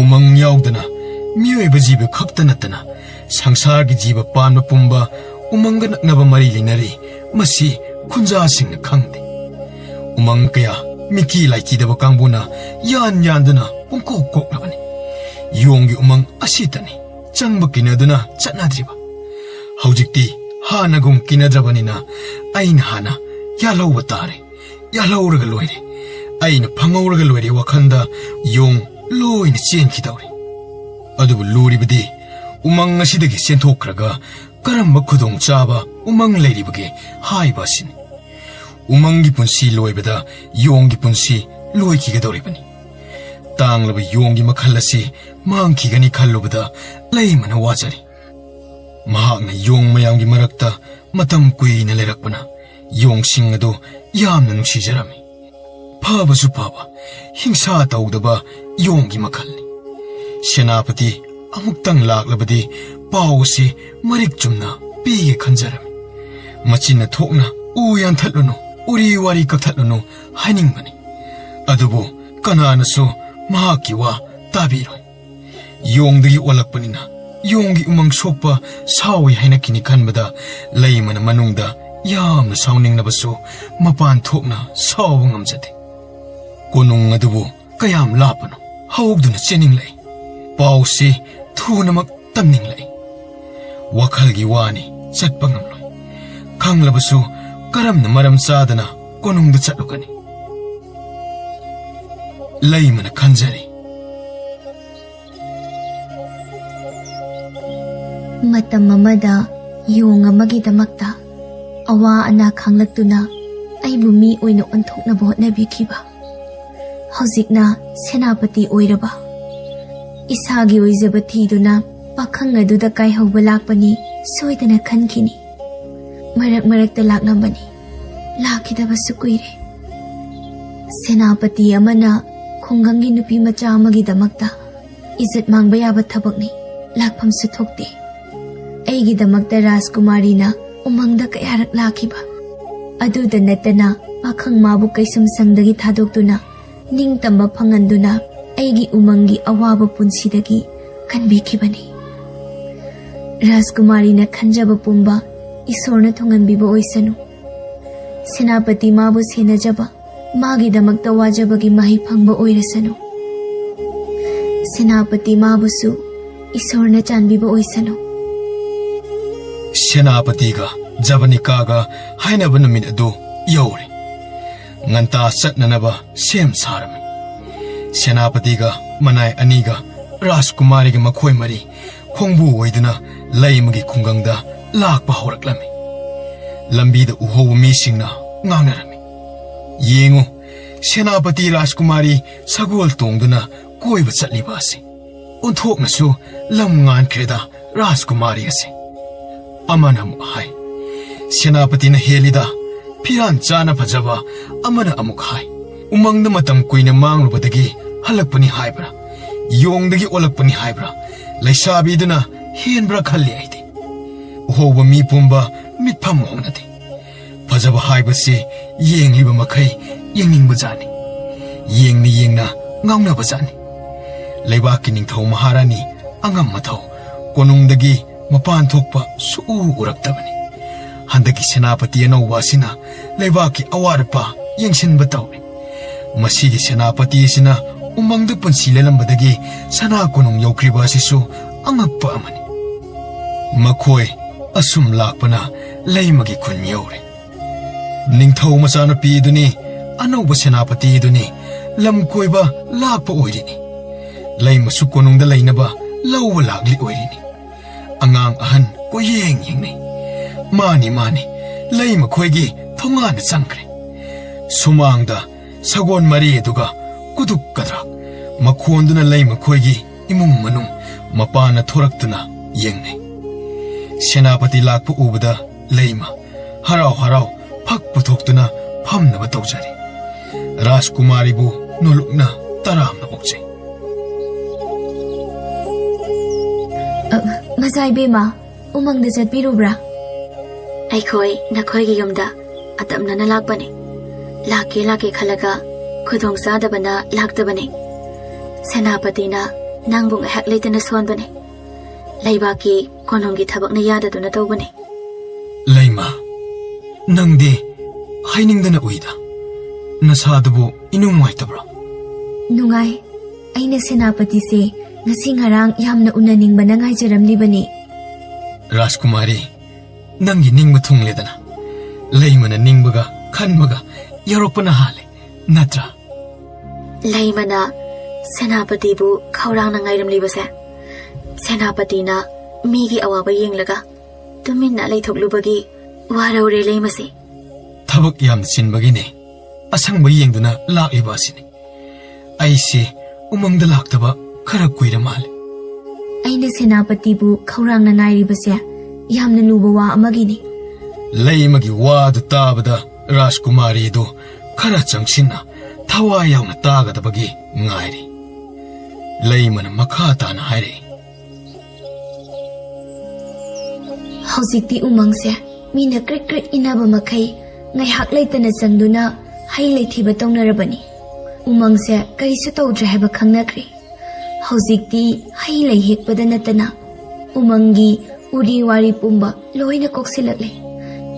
ꯎꯃꯪ ꯌꯥꯎꯗꯅ ꯃꯤꯑꯣꯏꯕ ꯖꯤꯕ ꯈꯛꯇ ꯅꯠꯇꯅ ꯁꯪꯁꯥꯔꯒꯤ ꯖꯤꯕ ꯄꯥꯟꯕ ꯄꯨꯝꯕ ꯎꯃꯪꯒ ꯅꯛꯅꯕ ꯃꯔꯤ ꯂꯩꯅꯔꯤ꯫ ꯃꯁꯤ ꯈꯨꯟꯖꯥꯁꯤꯡꯅ ꯈꯪꯗꯦ꯫ ꯎꯃꯪ ꯀꯌꯥ ꯃꯤꯀꯤ ꯂꯥꯏꯀꯤꯗꯕ ꯀꯥꯡꯕꯨꯅ ꯌꯥꯟ ꯌꯥꯟꯗꯨꯅ ꯄꯨꯡꯀꯣꯛ ꯀꯣꯛꯂꯕꯅꯤ꯫ ꯌꯣꯡꯒꯤ ꯎꯃꯪ ꯑꯁꯤꯇꯅꯤ ꯆꯪꯕ ꯀꯤꯅꯗꯨꯅ ꯆꯠꯅꯗ꯭ꯔꯤꯕ꯫ ꯍꯧꯖꯤꯛꯇꯤ ꯍꯥꯟꯅꯒꯨꯝ ꯀꯤꯅꯗ꯭ꯔꯕꯅꯤꯅ ꯑꯩꯅ ꯍꯥꯟꯅ ꯌꯥꯜꯍꯧꯕ ꯇꯥꯔꯦ꯫ ꯌꯥꯜꯍꯧꯔꯒ ꯂꯣꯏꯔꯦ꯫ ꯑꯩꯅ ꯐꯪꯍꯧꯔꯒ ꯂꯣꯏꯔꯦ ꯋꯥꯈꯜꯗ ꯌꯣꯡ ꯂꯣꯏꯅ ꯆꯦꯟꯈꯤꯗꯧꯔꯦ꯫ ꯑꯗꯨꯕꯨ ꯂꯨꯔꯤꯕꯗꯤ ꯎꯃꯪ ꯑꯁꯤꯗꯒꯤ ꯆꯦꯟꯊꯣꯛꯈ꯭ꯔꯒ ꯀꯔꯝꯕ ꯈꯨꯗꯣꯡꯆꯥꯕ ꯎꯃꯪ ꯂꯩꯔꯤꯕꯒꯦ ꯍꯥꯏꯕ ꯑꯁꯤꯅꯤ꯫ ꯎꯃꯪꯒꯤ ꯄꯨꯟꯁꯤ ꯂꯣꯏꯕꯗ ꯌꯣꯡꯒꯤ ꯄꯨꯟꯁꯤ ꯂꯣꯏꯈꯤꯒꯗꯧꯔꯤꯕꯅꯤ꯫ ꯇꯥꯡꯂꯕ ꯌꯣꯡꯒꯤ ꯃꯈꯜ ꯑꯁꯤ ꯃꯥꯡꯈꯤꯒꯅꯤ ꯈꯜꯂꯨꯕꯗ ꯂꯩꯃꯅ ꯋꯥꯖꯔꯤ꯫ ꯃꯍꯥꯛꯅ ꯌꯣꯡ ꯃꯌꯥꯝꯒꯤ ꯃꯔꯛꯇ ꯃꯇꯝ ꯀꯨꯏꯅ ꯂꯩꯔꯛꯄꯅ ꯌꯣꯡꯁꯤꯡ ꯑꯗꯨ ꯌꯥꯝꯅ ꯅꯨꯡꯁꯤꯖꯔꯝꯃꯤ꯫ ꯐꯕꯁꯨ ꯐꯕ, ꯍꯤꯡꯁꯥ ꯇꯧꯗꯕ ꯌꯣꯡꯒꯤ ꯃꯈꯜꯅꯤ꯫ ꯁꯦꯅꯥꯄꯇꯤ ꯑꯃꯨꯛꯇꯪ ꯂꯥꯛꯂꯕꯗꯤ ꯄꯥꯎ ꯑꯁꯤ ꯃꯔꯤꯛ ꯆꯨꯝꯅ ꯄꯤꯒꯦ ꯈꯟꯖꯔꯝꯃꯤ꯫ ꯃꯆꯤꯟꯅ ꯊꯣꯛꯅ ꯎ ꯌꯥꯟꯊꯠꯂꯨꯅꯨ, ꯎꯔꯤ ꯋꯥꯔꯤ ꯀꯛꯊꯠꯂꯨꯅꯨ ꯍꯥꯏꯅꯤꯡꯕꯅꯤ꯫ ꯑꯗꯨꯕꯨ ꯀꯅꯥꯅꯁꯨ ꯃꯍꯥꯛꯀꯤ ꯋꯥ ꯇꯥꯕꯤꯔꯣꯏ꯫ ꯌꯣꯡꯗꯒꯤ ꯑꯣꯜꯂꯛꯄꯅꯤꯅ ꯌꯣꯡꯒꯤ ꯎꯃꯪ ꯁꯣꯛꯄ ꯁꯥꯎꯏ ꯍꯥꯏꯅ ꯀꯤꯅꯤ ꯈꯟꯕꯗ ꯂꯩꯃꯅ ꯃꯅꯨꯡꯗ ꯌꯥꯝꯅ ꯁꯥꯎꯅꯤꯡꯂꯕꯁꯨ ꯃꯄꯥꯟ ꯊꯣꯛꯅ ꯁꯥꯎꯕ ꯉꯝꯖꯗꯦ꯫ ꯀꯣꯅꯨꯡ ꯑꯗꯨꯕꯨ ꯀꯌꯥꯝ ꯂꯥꯞꯄꯅꯣ ꯍꯧꯗꯨꯅ ꯆꯦꯟꯅꯤꯡꯂꯛꯏ꯫ ꯄꯥꯎꯁꯤ ꯊꯨꯅꯃꯛ ꯇꯝꯅꯤꯡꯂꯛꯏ꯫ ꯋꯥꯈꯜꯒꯤ ꯋꯥꯅꯤ, ꯆꯠꯄ ꯉꯝꯂꯣꯏ꯫ ꯈꯪꯂꯕꯁꯨ ꯀꯔꯝꯅ ꯃꯔꯝ ꯆꯥꯗꯅ ꯀꯣꯅꯨꯡꯗ ꯆꯠꯂꯨꯒꯅꯤ? ꯂꯩꯃꯅ ꯈꯟꯖꯔꯤ꯫ ꯃꯇꯝ ꯑꯃꯗ ꯌꯣꯡ ꯑꯃꯒꯤꯗꯃꯛꯇ ꯑꯋꯥ ꯑꯅꯥ ꯈꯥꯡꯂꯛꯇꯨꯅ ꯑꯩꯕꯨ ꯃꯤ ꯑꯣꯏꯅ ꯑꯣꯟꯊꯣꯛꯅꯕ ꯍꯣꯠꯅꯕꯤꯈꯤꯕ, ꯍꯧꯖꯤꯛꯅ ꯁꯦꯅꯥꯄꯇꯤ ꯑꯣꯏꯔꯕ, ꯏꯁꯥꯒꯤ ꯑꯣꯏꯖꯕ ꯊꯤꯗꯨꯅ ꯄꯥꯈꯪ ꯑꯗꯨꯗ ꯀꯥꯏꯍꯧꯕ ꯂꯥꯛꯄꯅꯤ ꯁꯣꯏꯗꯅ ꯈꯟꯈꯤꯅꯤ꯫ ꯃꯔꯛ ꯃꯔꯛꯇ ꯂꯥꯛꯂꯝꯕꯅꯤ꯫ ꯂꯥꯛꯈꯤꯗꯕꯁꯨ ꯀꯨꯏꯔꯦ꯫ ꯁꯦꯅꯥꯄꯇꯤ ꯑꯃꯅ ꯈꯨꯡꯒꯪꯒꯤ ꯅꯨꯄꯤ ꯃꯆꯥ ꯑꯃꯒꯤꯗꯃꯛꯇ ꯏꯖꯠ ꯃꯥꯡꯕ ꯌꯥꯕ ꯊꯕꯛꯅꯤ, ꯂꯥꯛꯐꯝꯁꯨ ꯊꯣꯛꯇꯦ꯫ ꯑꯩꯒꯤꯗꯃꯛꯇ ꯔꯥꯖꯀꯨꯃꯥꯔꯤꯅ ꯎꯃꯪꯗ ꯀꯌꯥꯔꯛ ꯂꯥꯛꯈꯤꯕ꯫ ꯑꯗꯨꯗ ꯅꯠꯇꯅ ꯄꯥꯈꯪ ꯃꯥꯕꯨ ꯀꯩꯁꯨꯝꯁꯪꯗꯒꯤ ꯊꯥꯗꯣꯛꯇꯨꯅ ꯅꯤꯡꯇꯝꯕ ꯐꯪꯍꯟꯗꯨꯅ ꯑꯩꯒꯤ ꯎꯃꯪꯒꯤ ꯑꯋꯥꯕ ꯄꯨꯟꯁꯤꯗꯒꯤ ꯀꯟꯕꯤꯈꯤꯕꯅꯤ꯫ ꯔꯥꯖꯀꯨꯃꯥꯔꯤꯅ ꯈꯟꯖꯕ ꯄꯨꯝꯕ ꯏꯁꯣꯔꯅ ꯊꯨꯡꯍꯟꯕꯤꯕ ꯑꯣꯏꯁꯅꯨ꯫ ꯁꯦꯅꯥꯄꯇꯤ ꯃꯥꯕꯨ ꯁꯦꯟꯅꯖꯕ, ꯃꯥꯒꯤꯗꯃꯛꯇ ꯋꯥꯖꯕꯒꯤ ꯃꯍꯩ ꯐꯪꯕ ꯑꯣꯏꯔꯁꯅꯨ꯫ ꯁꯦꯅꯥꯄꯇꯤ ꯃꯥꯕꯨꯁꯨ ꯏꯁꯣꯔꯅ ꯆꯥꯟꯕꯤꯕ ꯑꯣꯏꯁꯅꯨ꯫ ꯁꯦꯅꯥꯄꯇꯤꯒ ꯖꯕꯅꯤꯀꯥꯒ ꯍꯥꯏꯅꯕ ꯅꯨꯃꯤꯠ ꯑꯗꯨ ꯌꯧꯔꯦ꯫ ꯉꯟꯇꯥ ꯆꯠꯅꯅꯕ ꯁꯦꯝ ꯁꯥꯔꯝꯃꯤ꯫ ꯁꯦꯅꯥꯄꯇꯤꯒ ꯃꯅꯥꯏ ꯑꯅꯤꯒ ꯔꯥꯖꯀꯨꯃꯥꯔꯤꯒ ꯃꯈꯣꯏ ꯃꯔꯤ ꯈꯣꯡꯕꯨ ꯑꯣꯏꯗꯨꯅ ꯂꯩꯃꯒꯤ ꯈꯨꯡꯒꯪꯗ ꯂꯥꯛꯄ ꯍꯧꯔꯛꯂꯝꯃꯤ꯫ ꯂꯝꯕꯤꯗ ꯎꯍꯧꯕ ꯃꯤꯁꯤꯡꯅ ꯉꯥꯡꯅꯔꯝꯃꯤ, "ꯌꯦꯡꯉꯨ, ꯁꯦꯅꯥꯄꯇꯤ ꯔꯥꯖꯀꯨꯃꯥꯔꯤ ꯁꯒꯣꯜ ꯇꯣꯡꯗꯨꯅ ꯀꯣꯏꯕ ꯆꯠꯂꯤꯕ ꯑꯁꯤ꯫ ꯑꯣꯟꯊꯣꯛꯅꯁꯨ ꯂꯝ ꯉꯥꯟꯈ꯭ꯔꯦꯗ ꯔꯥꯖꯀꯨꯃꯥꯔꯤ ꯑꯁꯤ꯫" ꯑꯃꯅ ꯑꯃꯨꯛ ꯍꯥꯏ, "ꯁꯦꯅꯥꯄꯇꯤꯅ ꯍꯦꯜꯂꯤꯗ, ꯐꯤꯔꯥꯟ ꯆꯥꯅ ꯐꯖꯕ꯫" ꯑꯃꯅ ꯑꯃꯨꯛ ꯍꯥꯏ, "ꯎꯃꯪꯗ ꯃꯇꯝ ꯀꯨꯏꯅ ꯃꯥꯡꯂꯨꯕꯗꯒꯤ ꯍꯜꯂꯛꯄꯅꯤ ꯍꯥꯏꯕ꯭ꯔꯥ, ꯌꯣꯡꯗꯒꯤ ꯑꯣꯜꯂꯛꯄꯅꯤ ꯍꯥꯏꯕ꯭ꯔꯥ, ꯂꯩꯁꯥꯕꯤꯗꯨꯅ ꯍꯦꯟꯕ꯭ꯔꯥ ꯈꯜꯂꯤ ꯑꯩꯗꯤ꯫ ꯎꯍꯧꯕ ꯃꯤ ꯄꯨꯝꯕ ꯃꯤꯠꯐꯝ ꯍꯣꯡꯅꯗꯦ꯫ ꯐꯖꯕ ꯍꯥꯏꯕꯁꯤ ꯌꯦꯡꯂꯤꯕ ꯃꯈꯩ ꯌꯦꯡꯅꯤꯡꯕ ꯖꯥꯠꯅꯤ꯫ ꯌꯦꯡꯅ ꯌꯦꯡꯅ ꯉꯥꯎꯅꯕ ꯖꯥꯠꯅꯤ꯫ ꯂꯩꯕꯥꯛꯀꯤ ꯅꯤꯡꯊꯧ ꯃꯍꯥꯔꯥꯅꯤ ꯑꯉꯝ ꯑꯊꯧ ꯀꯣꯅꯨꯡꯗꯒꯤ ꯃꯄꯥꯟ ꯊꯣꯛꯄ ꯁꯨꯛꯎ ꯎꯔꯛꯇꯕꯅꯤ꯫ ꯍꯟꯗꯛꯀꯤ ꯁꯦꯅꯥꯄꯇꯤ ꯑꯅꯧꯕ ꯑꯁꯤꯅ ꯂꯩꯕꯥꯛꯀꯤ ꯑꯋꯥꯠ ꯑꯄꯥ ꯌꯦꯡꯁꯤꯟꯕ ꯇꯧꯔꯤ꯫ ꯃꯁꯤꯒꯤ ꯁꯦꯅꯥꯄꯇꯤ ꯑꯁꯤꯅ ꯎꯃꯪꯗ ꯄꯨꯟꯁꯤ ꯂꯦꯜꯂꯝꯕꯗꯒꯤ ꯁꯅꯥ ꯀꯣꯅꯨꯡ ꯌꯧꯈ꯭ꯔꯤꯕ ꯑꯁꯤꯁꯨ ꯑꯉꯛꯄ ꯑꯃꯅꯤ꯫" ꯃꯈꯣꯏ ꯑꯁꯨꯝ ꯂꯥꯛꯄꯅ ꯂꯩꯃꯒꯤ ꯈꯨꯟ ꯌꯧꯔꯦ꯫ ꯅꯤꯡꯊꯧ ꯃꯆꯥꯅꯨꯄꯤ ꯑꯗꯨꯅꯤ, ꯑꯅꯧꯕ ꯁꯦꯅꯥꯄꯇꯤ ꯑꯗꯨꯅꯤ, ꯂꯝ ꯀꯣꯏꯕ ꯂꯥꯛꯄ ꯑꯣꯏꯔꯤꯅꯤ꯫ ꯂꯩꯃꯁꯨ ꯀꯣꯅꯨꯡꯗ ꯂꯩꯅꯕ ꯂꯧꯕ ꯂꯥꯛꯂꯤ ꯑꯣꯏꯔꯤꯅꯤ꯫ ꯑꯉꯥꯡ ꯑꯍꯟ ꯀꯣꯏꯌꯦꯡ ꯌꯦꯡꯅꯩ꯫ ꯃꯥꯅꯤ, ꯃꯥꯅꯤ, ꯂꯩꯃꯈꯣꯏꯒꯤ ꯊꯣꯡꯒꯥꯟꯗ ꯆꯪꯈ꯭ꯔꯦ꯫ ꯁꯨꯃꯥꯡꯗ ꯁꯒꯣꯜ ꯃꯔꯤ ꯑꯗꯨꯒ ꯀꯨꯗꯨꯛ ꯀꯗ꯭ꯔꯥꯛ ꯃꯈꯣꯟꯗꯨꯅ ꯂꯩꯃꯈꯣꯏꯒꯤ ꯏꯃꯨꯡ ꯃꯅꯨꯡ ꯃꯄꯥꯟꯅ ꯊꯣꯔꯛꯇꯨꯅ ꯌꯦꯡꯅꯩ꯫ ꯁꯦꯅꯥꯄꯇꯤ ꯂꯥꯛꯄ ꯎꯕꯗ ꯂꯩꯃ ꯍꯔꯥꯎ ꯍꯔꯥꯎ ꯐꯛ ꯄꯨꯊꯣꯛꯇꯨꯅ ꯐꯝꯅꯕ ꯇꯧꯖꯔꯦ꯫ ꯔꯥꯖꯀꯨꯃꯥꯔꯤꯕꯨ ꯅꯣꯂꯨꯛꯅ ꯇꯔꯥꯝꯅ ꯑꯣꯛꯆꯩ꯫ ꯑ, ꯃꯆꯥ ꯏꯕꯦꯝꯃ, ꯎꯃꯪꯗ ꯆꯠꯄꯤꯔꯨꯕ꯭ꯔꯥ? ꯑꯩꯈꯣꯏ ꯅꯈꯣꯏꯒꯤ ꯌꯨꯝꯗ ꯑꯇꯝꯅꯅ ꯂꯥꯛꯄꯅꯦ꯫ ꯂꯥꯛꯀꯦ ꯂꯥꯛꯀꯦ ꯈꯜꯂꯒ ꯈꯨꯗꯣꯡ ꯆꯥꯗꯕꯅ ꯂꯥꯛꯇꯕꯅꯦ꯫ ꯁꯦꯅꯥꯄꯇꯤꯅ ꯅꯪꯕꯨ ꯉꯥꯏꯍꯥꯛ ꯂꯩꯇꯅ ꯁꯣꯟꯕꯅꯦ꯫ ꯂꯩꯕꯥꯛꯀꯤ ꯀꯣꯅꯨꯡꯒꯤ ꯊꯕꯛꯅ ꯌꯥꯗꯗꯨꯅ ꯇꯧꯕꯅꯦ꯫ ꯂꯩꯃ, ꯅꯪꯗꯤ ꯍꯥꯏꯅꯤꯡꯗꯅ ꯎꯏꯗ꯫ ꯅꯁꯥꯗꯨꯕꯨ ꯏꯅꯨꯡ ꯅꯨꯡꯉꯥꯏꯇꯕ꯭ꯔꯣ? ꯅꯨꯡꯉꯥꯏ꯫ ꯑꯩꯅ ꯁꯦꯅꯥꯄꯇꯤꯁꯦ ꯉꯁꯤ ꯉꯔꯥꯡ ꯌꯥꯝꯅ ꯎꯅꯅꯤꯡꯕꯅ ꯉꯥꯏꯖꯔꯝꯂꯤꯕꯅꯤ꯫ ꯔꯥꯖꯀꯨꯃꯥꯔꯤ, ꯅꯪꯒꯤ ꯅꯤꯡꯕ ꯊꯨꯡꯂꯦꯗꯅ꯫ ꯂꯩꯃꯅ ꯅꯤꯡꯕꯒ ꯈꯟꯕꯒ ꯌꯧꯔꯛꯄꯅ ꯍꯥꯜꯂꯦ, ꯅꯠꯇ꯭ꯔꯥ? ꯂꯩꯃꯅ ꯁꯦꯅꯥꯄꯇꯤꯕꯨ ꯈꯧꯔꯥꯡꯅ ꯉꯥꯏꯔꯝꯂꯤꯕꯁꯦ, ꯁꯦꯅꯥꯄꯇꯤꯅ ꯃꯤꯒꯤ ꯑꯋꯥꯕ ꯌꯦꯡꯂꯒ ꯇꯨꯃꯤꯟꯅ ꯂꯩꯊꯣꯛꯂꯨꯕꯒꯤ ꯋꯥꯔꯧꯔꯦ ꯂꯩꯃꯁꯦ꯫ ꯊꯕꯛ ꯌꯥꯝꯅ ꯆꯤꯟꯕꯒꯤꯅꯦ ꯑꯁꯪꯕ ꯌꯦꯡꯗꯨꯅ ꯂꯥꯛꯂꯤꯕ ꯑꯁꯤꯅꯤ꯫ ꯑꯩꯁꯦ ꯎꯃꯪꯗ ꯂꯥꯛꯇꯕ ꯈꯔ ꯀꯨꯏꯔ ꯃꯥꯜꯂꯦ꯫ ꯑꯩꯅ ꯁꯦꯅꯥꯄꯇꯤꯕꯨ ꯈꯧꯔꯥꯡꯅ ꯉꯥꯏꯔꯤꯕꯁꯦ ꯌꯥꯝꯅ ꯂꯨꯕ ꯋꯥ ꯑꯃꯒꯤꯅꯤ꯫ ꯂꯩꯃꯒꯤ ꯋꯥꯗꯨ ꯇꯥꯕꯗ ꯔꯥꯖꯀꯨꯃꯥꯔꯤꯗꯨ ꯈꯔ ꯆꯪꯁꯤꯟꯅ ꯊꯋꯥꯏ ꯌꯥꯎꯅ ꯇꯥꯒꯗꯕꯒꯤ ꯉꯥꯏꯔꯤ꯫ ꯂꯩꯃꯅ ꯃꯈꯥ ꯇꯥꯅ ꯍꯥꯏꯔꯛꯏ꯫ ꯍꯧꯖꯤꯛꯇꯤ ꯎꯃꯪꯁꯦ ꯃꯤꯅ ꯀ꯭ꯔꯤꯛ ꯀ꯭ꯔꯤꯛ ꯏꯟꯅꯕ ꯃꯈꯩ ꯉꯥꯏꯍꯥꯛ ꯂꯩꯇꯅ ꯆꯪꯗꯨꯅ ꯍꯩ ꯂꯩ ꯊꯤꯕ ꯇꯧꯅꯔꯕꯅꯤ꯫ ꯎꯃꯪꯁꯦ ꯀꯔꯤꯁꯨ ꯇꯧꯗ꯭ꯔꯦ ꯍꯥꯏꯕ ꯈꯪꯅꯈ꯭ꯔꯦ꯫ ꯍꯧꯖꯤꯛꯇꯤ ꯍꯩ ꯂꯩ ꯍꯦꯛꯄꯗ ꯅꯠꯇꯅ ꯎꯃꯪꯒꯤ ꯎꯔꯤ ꯋꯥꯔꯤ ꯄꯨꯝꯕ ꯂꯣꯏꯅ ꯀꯣꯛꯁꯤꯜꯂꯛꯂꯦ꯫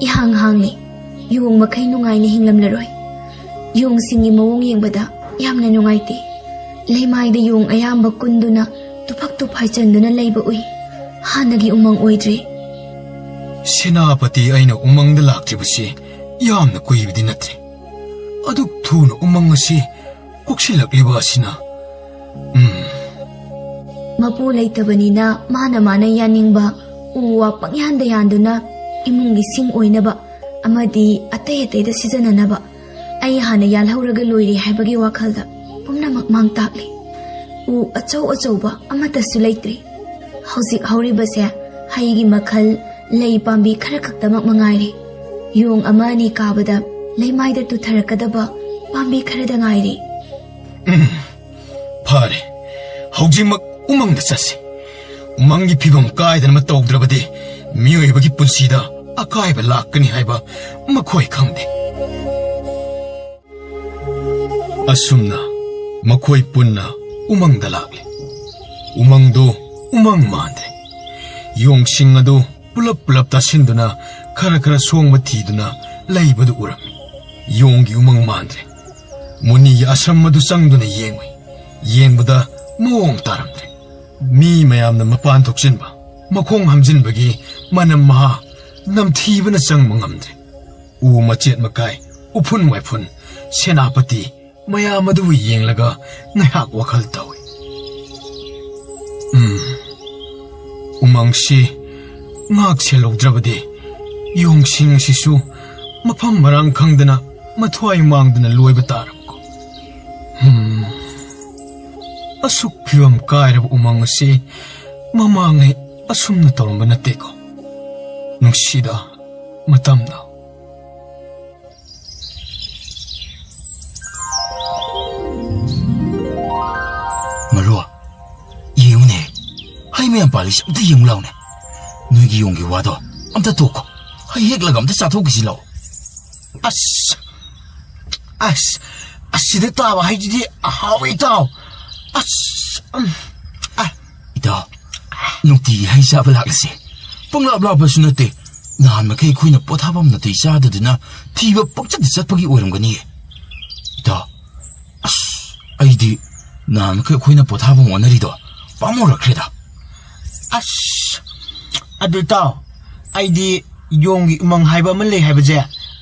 ꯏꯍꯥꯡ ꯍꯥꯡꯂꯦ꯫ ꯌꯣꯡ ꯃꯈꯩ ꯅꯨꯡꯉꯥꯏꯅ ꯍꯤꯡꯂꯝꯂꯔꯣꯏ꯫ ꯌꯣꯡꯁꯤꯡꯒꯤ ꯃꯑꯣꯡ ꯌꯦꯡꯕꯗ ꯌꯥꯝꯅ ꯅꯨꯡꯉꯥꯏꯇꯦ꯫ ꯂꯩꯃꯥꯏꯗ ꯌꯣꯡ ꯑꯌꯥꯝꯕ ꯀꯨꯟꯗꯨꯅ ꯇꯨꯐꯛ ꯇꯨꯐꯥꯏ ꯆꯟꯗꯨꯅ ꯂꯩꯕ ꯎꯏ꯫ ꯍꯥꯟꯅꯒꯤ ꯎꯃꯪ ꯑꯣꯏꯗ꯭ꯔꯦ꯫ ꯁꯦꯅꯥꯄꯇꯤ, ꯑꯩꯅ ꯎꯃꯪꯗ ꯂꯥꯛꯇ꯭ꯔꯤꯕꯁꯤ ꯌꯥꯝꯅ ꯀꯨꯏꯕꯗꯤ ꯅꯠꯇ꯭ꯔꯤ꯫ ꯑꯗꯨꯛ ꯊꯨꯅ ꯎꯃꯪ ꯑꯁꯤ ꯀꯣꯛꯁꯤꯜꯂꯛꯂꯤꯕ ꯑꯁꯤꯅ, ꯎꯝ꯫ ꯃꯄꯨ ꯂꯩꯇꯕꯅꯤꯅ ꯃꯥꯅ ꯃꯥꯅ ꯌꯥꯅꯤꯡꯕ ꯎ ꯋꯥ ꯄꯪꯌꯥꯟꯗ ꯌꯥꯟꯗꯨꯅ ꯏꯃꯨꯡꯒꯤ ꯁꯤꯡ ꯑꯣꯏꯅꯕ ꯑꯃꯗꯤ ꯑꯇꯩ ꯑꯇꯩꯗ ꯁꯤꯖꯤꯟꯅꯅꯕ ꯑꯩ ꯍꯥꯟꯅ ꯌꯥꯜꯍꯧꯔꯒ ꯂꯣꯏꯔꯦ ꯍꯥꯏꯕꯒꯤ ꯋꯥꯈꯜꯗ ꯄꯨꯝꯅꯃꯛ ꯃꯥꯡ ꯇꯥꯛꯂꯦ꯫ ꯎ ꯑꯆꯧ ꯑꯆꯧꯕ ꯑꯃꯠꯇꯁꯨ ꯂꯩꯇ꯭ꯔꯦ꯫ ꯍꯧꯖꯤꯛ ꯍꯧꯔꯤꯕꯁꯦ ꯍꯩꯒꯤ ꯃꯈꯜ, ꯂꯩ ꯄꯥꯝꯕꯤ ꯈꯔ ꯈꯛꯇꯃꯛ ꯃꯉꯥꯏꯔꯦ꯫ ꯌꯣꯡ ꯑꯃ ꯑꯅꯤ ꯀꯥꯕꯗ ꯂꯩꯃꯥꯏꯗ ꯇꯨꯊꯔꯛꯀꯗꯕ ꯄꯥꯝꯕꯤ ꯈꯔꯗ ꯉꯥꯏꯔꯦ꯫ ꯐꯔꯦ, ꯍꯧꯖꯤꯛꯃꯛ ꯎꯃꯪꯗ ꯆꯠꯁꯤ꯫ ꯎꯃꯪꯒꯤ ꯐꯤꯕꯝ ꯀꯥꯏꯗꯅꯕ ꯇꯧꯗ꯭ꯔꯕꯗꯤ ꯃꯤꯑꯣꯏꯕꯒꯤ ꯄꯨꯟꯁꯤꯗ ꯑꯀꯥꯏꯕ ꯂꯥꯛꯀꯅꯤ ꯍꯥꯏꯕ ꯃꯈꯣꯏ ꯈꯪꯗꯦ꯫ ꯑꯁꯨꯝꯅ ꯃꯈꯣꯏ ꯄꯨꯟꯅ ꯎꯃꯪꯗ ꯂꯥꯛꯂꯦ꯫ ꯎꯃꯪꯗꯨ ꯎꯃꯪ ꯃꯥꯟꯗ꯭ꯔꯦ꯫ ꯌꯣꯡꯁꯤꯡ ꯑꯗꯨ ꯄꯨꯂꯞ ꯄꯨꯂꯞ ꯇꯥꯁꯤꯟꯗꯨꯅ ꯈꯔ ꯈꯔ ꯁꯣꯡꯕ ꯊꯤꯗꯨꯅ ꯂꯩꯕꯗꯨ ꯎꯔꯝꯃꯤ꯫ ꯌꯣꯡꯒꯤ ꯎꯃꯪ ꯃꯥꯟꯗ꯭ꯔꯦ꯫ ꯃꯨꯅꯤꯒꯤ ꯑꯁ꯭ꯔꯝ ꯑꯗꯨ ꯆꯪꯗꯨꯅ ꯌꯦꯡꯉꯨꯏ꯫ ꯌꯦꯡꯕꯗ ꯃꯑꯣꯡ ꯇꯥꯔꯝꯗ꯭ꯔꯦ꯫ ꯃꯤ ꯃꯌꯥꯝꯅ ꯃꯄꯥꯟ ꯊꯣꯛꯆꯤꯟꯕ, ꯃꯈꯣꯡ ꯍꯥꯝꯖꯤꯟꯕꯒꯤ ꯃꯅꯝ ꯃꯍꯥ ꯅꯝꯊꯤꯕꯅ ꯆꯪꯕ ꯉꯝꯗ꯭ꯔꯦ꯫ ꯎ ꯃꯆꯦꯠ ꯃꯀꯥꯏ, ꯎꯐꯨꯟ ꯋꯥꯏꯐꯨꯟ, ꯁꯦꯅꯥꯄꯇꯤ ꯃꯌꯥꯝ ꯑꯗꯨꯕꯨ ꯌꯦꯡꯂꯒ ꯉꯥꯏꯍꯥꯛ ꯋꯥꯈꯜ ꯇꯧꯏ꯫ ꯎꯝ, ꯎꯃꯪꯁꯤ ꯉꯥꯛ ꯁꯦꯜꯍꯧꯗ꯭ꯔꯕꯗꯤ ꯌꯣꯡꯁꯤꯡ ꯑꯁꯤꯁꯨ ꯃꯐꯝ ꯃꯔꯥꯡ ꯈꯪꯗꯅ ꯃꯊ꯭ꯋꯥꯏ ꯃꯥꯡꯗꯨꯅ ꯂꯣꯏꯕ ꯇꯥꯔꯕꯀꯣ꯫ ꯎꯝ, ꯑꯁꯨꯛ ꯐꯤꯕꯝ ꯀꯥꯏꯔꯕ ꯎꯃꯪ ꯑꯁꯤ ꯃꯃꯥꯡꯉꯩ ꯑꯁꯨꯝꯅ ꯇꯧꯔꯝꯕ ꯅꯠꯇꯦꯀꯣ꯫ ꯅꯨꯡꯁꯤꯗ ꯃꯇꯝꯗꯣ꯫ ꯃꯔꯨ, ꯌꯦꯡꯉꯨꯅꯦ, ꯍꯩ ꯃꯌꯥꯝ ꯄꯥꯜꯂꯤꯁꯦ ꯑꯝꯇ ꯌꯦꯡꯉꯨ ꯂꯥꯎꯅꯦ꯫ ꯅꯣꯏꯒꯤ ꯌꯣꯡꯒꯤ ꯋꯥꯗꯣ ꯑꯝꯇ ꯇꯣꯛꯈꯣ꯫ ꯍꯩ ꯍꯦꯛꯂꯒ ꯑꯝꯇ ꯆꯥꯊꯣꯛꯈꯤꯁꯤ ꯂꯥꯎ꯫ ꯑꯁ, ꯑꯁ, ꯑꯁꯤꯗ ꯇꯥꯕ ꯍꯩꯗꯨꯗꯤ ꯑꯍꯥꯎꯕ ꯏꯇꯥꯎ꯫ ꯑꯁ, ꯎꯝ, ꯑ꯫ ꯏꯇꯥꯎ, ꯅꯨꯡꯇꯤꯒꯤ ꯍꯩ ꯆꯥꯕ ꯂꯥꯛꯂꯁꯦ꯫ ꯄꯪꯂꯥꯞ ꯂꯥꯞꯄꯁꯨ ꯅꯠꯇꯦ꯫ ꯅꯍꯥꯟ ꯃꯈꯩ ꯑꯩꯈꯣꯏꯅ ꯄꯣꯊꯥꯐꯝ ꯅꯥꯇꯩ ꯆꯥꯗꯗꯨꯅ ꯊꯤꯕ ꯄꯪꯆꯠꯇ ꯆꯠꯄꯒꯤ ꯑꯣꯏꯔꯝꯒꯅꯤꯌꯦ꯫ ꯏꯇꯥꯎ, ꯑꯁ, ꯑꯩꯗꯤ ꯅꯍꯥꯟ ꯃꯈꯩ ꯑꯩꯈꯣꯏꯅ ꯄꯣꯊꯥꯐꯝ ꯑꯣꯟꯅꯔꯤꯗꯣ ꯄꯥꯝꯃꯨꯔꯛꯈ꯭ꯔꯦꯗ꯫ ꯑꯁ, ꯑꯗꯨ ꯏꯇꯥꯎ, ꯑꯩꯗꯤ ꯌꯣꯡꯒꯤ ꯎꯃꯪ ꯍꯥꯏꯕ ꯑꯃ ꯂꯩ ꯍꯥꯏꯕꯁꯦ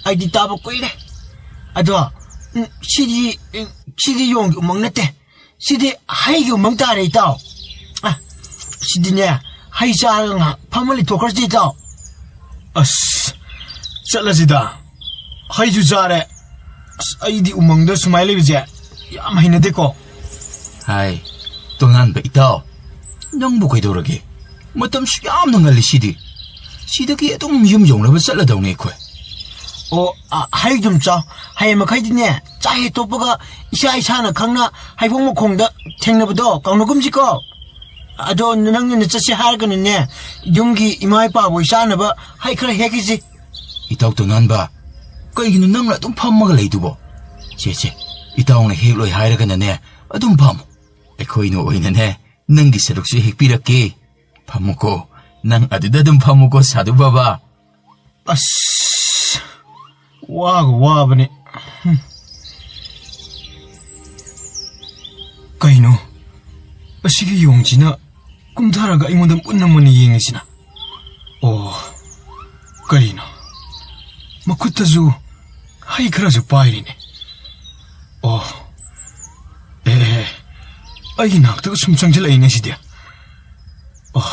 ꯑꯩꯗꯤ ꯇꯥꯕ ꯀꯨꯏꯔꯦ꯫ ꯑꯗꯣ, ꯎꯝ, ꯁꯤꯗꯤ, ꯎꯝ, ꯁꯤꯗꯤ ꯌꯣꯡꯒꯤ ꯎꯃꯪ ꯅꯠꯇꯦ꯫ ꯁꯤꯗꯤ ꯍꯩꯒꯤ ꯎꯃꯪ ꯇꯥꯔꯦ, ꯏꯇꯥꯎ꯫ ꯑ, ꯁꯤꯗꯤꯅꯦ, ꯍꯩ ꯆꯥꯔꯒ ꯉꯥꯏꯍꯥꯛ ꯐꯝꯃ ꯂꯩꯊꯣꯛꯈ꯭ꯔꯁꯤ, ꯏꯇꯥꯎ꯫ ꯑꯁ, ꯆꯠꯂꯁꯤꯗ꯫ ꯍꯩꯁꯨ ꯆꯥꯔꯦ꯫ ꯑꯁ, ꯑꯩꯗꯤ ꯎꯃꯪꯗ ꯁꯨꯃꯥꯏꯅ ꯂꯩꯕꯁꯦ ꯌꯥꯝ ꯍꯩꯅꯗꯦꯀꯣ꯫ ꯍꯥꯏ, ꯇꯣꯉꯥꯟꯕ ꯏꯇꯥꯎ, ꯅꯪꯕꯨ ꯀꯩꯗꯧꯔꯒꯦ? ꯃꯇꯝꯁꯨ ꯌꯥꯝꯅ ꯉꯜꯂꯤ ꯁꯤꯗꯤ꯫ ꯁꯤꯗꯒꯤ ꯑꯗꯨꯝ ꯌꯨꯝ ꯌꯧꯅꯕ ꯆꯠꯂꯗꯧꯅꯤ ꯑꯩꯈꯣꯏ꯫ ꯑꯣ, ꯑ, ꯍꯩꯗꯨꯝ ꯆꯥꯎ꯫ ꯍꯌꯦꯡ ꯃꯈꯩꯗꯤꯅꯦ, ꯆꯥꯛ ꯍꯦꯛ ꯇꯣꯛꯄꯒ ꯏꯁꯥ ꯏꯁꯥꯅ ꯈꯪꯅ ꯍꯩꯕꯣꯡ ꯃꯈꯣꯡꯗ ꯊꯦꯡꯅꯕꯗꯣ ꯀꯥꯎꯅꯒꯨꯝꯁꯤꯀꯣ꯫ ꯑꯗꯣ ꯅꯪꯅ ꯆꯠꯁꯦ ꯍꯥꯏꯔꯒꯅꯅꯦ, ꯌꯨꯝꯒꯤ ꯏꯃꯥ ꯏꯄꯥꯕꯨ ꯆꯥꯅꯕ ꯍꯩ ꯈꯔ ꯍꯦꯛꯈꯤꯁꯤ꯫ ꯏꯇꯥꯎ ꯇꯣꯅꯥꯟꯕ, ꯀꯩꯒꯤꯅꯣ ꯅꯪꯅ ꯑꯗꯨꯝ ꯐꯝꯃꯒ ꯂꯩꯗꯨꯕꯣ? ꯁꯦ, ꯁꯦ, ꯏꯇꯥꯎꯅ ꯍꯦꯛꯂꯣꯏ ꯍꯥꯏꯔꯒꯅꯅꯦ, ꯑꯗꯨꯝ ꯐꯝꯃꯨ꯫ ꯑꯩꯈꯣꯏꯅ ꯑꯣꯏꯅꯅꯦ, ꯅꯪꯒꯤ ꯁꯔꯨꯛꯁꯨ ꯍꯦꯛꯄꯤꯔꯛꯀꯦ꯫ ꯐꯝꯃꯨꯀꯣ, ꯅꯪ ꯑꯗꯨꯗ ꯑꯗꯨꯝ ꯐꯝꯃꯨꯀꯣ, ꯁꯥꯗꯨ ꯕꯥꯕꯥ꯫ ꯑꯁ, ꯋꯥꯒ ꯋꯥꯕꯅꯦ꯫ ꯍꯨꯝ꯫ ꯀꯩꯅꯣ? ꯑꯁꯤꯒꯤ ꯌꯣꯡꯁꯤꯅ ꯀꯨꯝꯊꯔꯒ ꯑꯩꯉꯣꯟꯗ ꯃꯨꯟꯅ ꯃꯨꯟꯅ ꯌꯦꯡꯉꯤꯁꯤꯅ? ꯑꯣ, ꯀꯔꯤꯅꯣ? ꯃꯈꯨꯠꯇꯁꯨ ꯍꯩ ꯈꯔꯁꯨ ꯄꯥꯏꯔꯤꯅꯦ꯫ ꯑꯣ, ꯑꯦ, ꯑꯩꯒꯤ ꯅꯥꯛꯇꯒ ꯁꯨꯝ ꯆꯪꯁꯤꯜꯂꯛꯏꯅꯦ ꯁꯤꯗꯤ꯫ ꯑꯣ,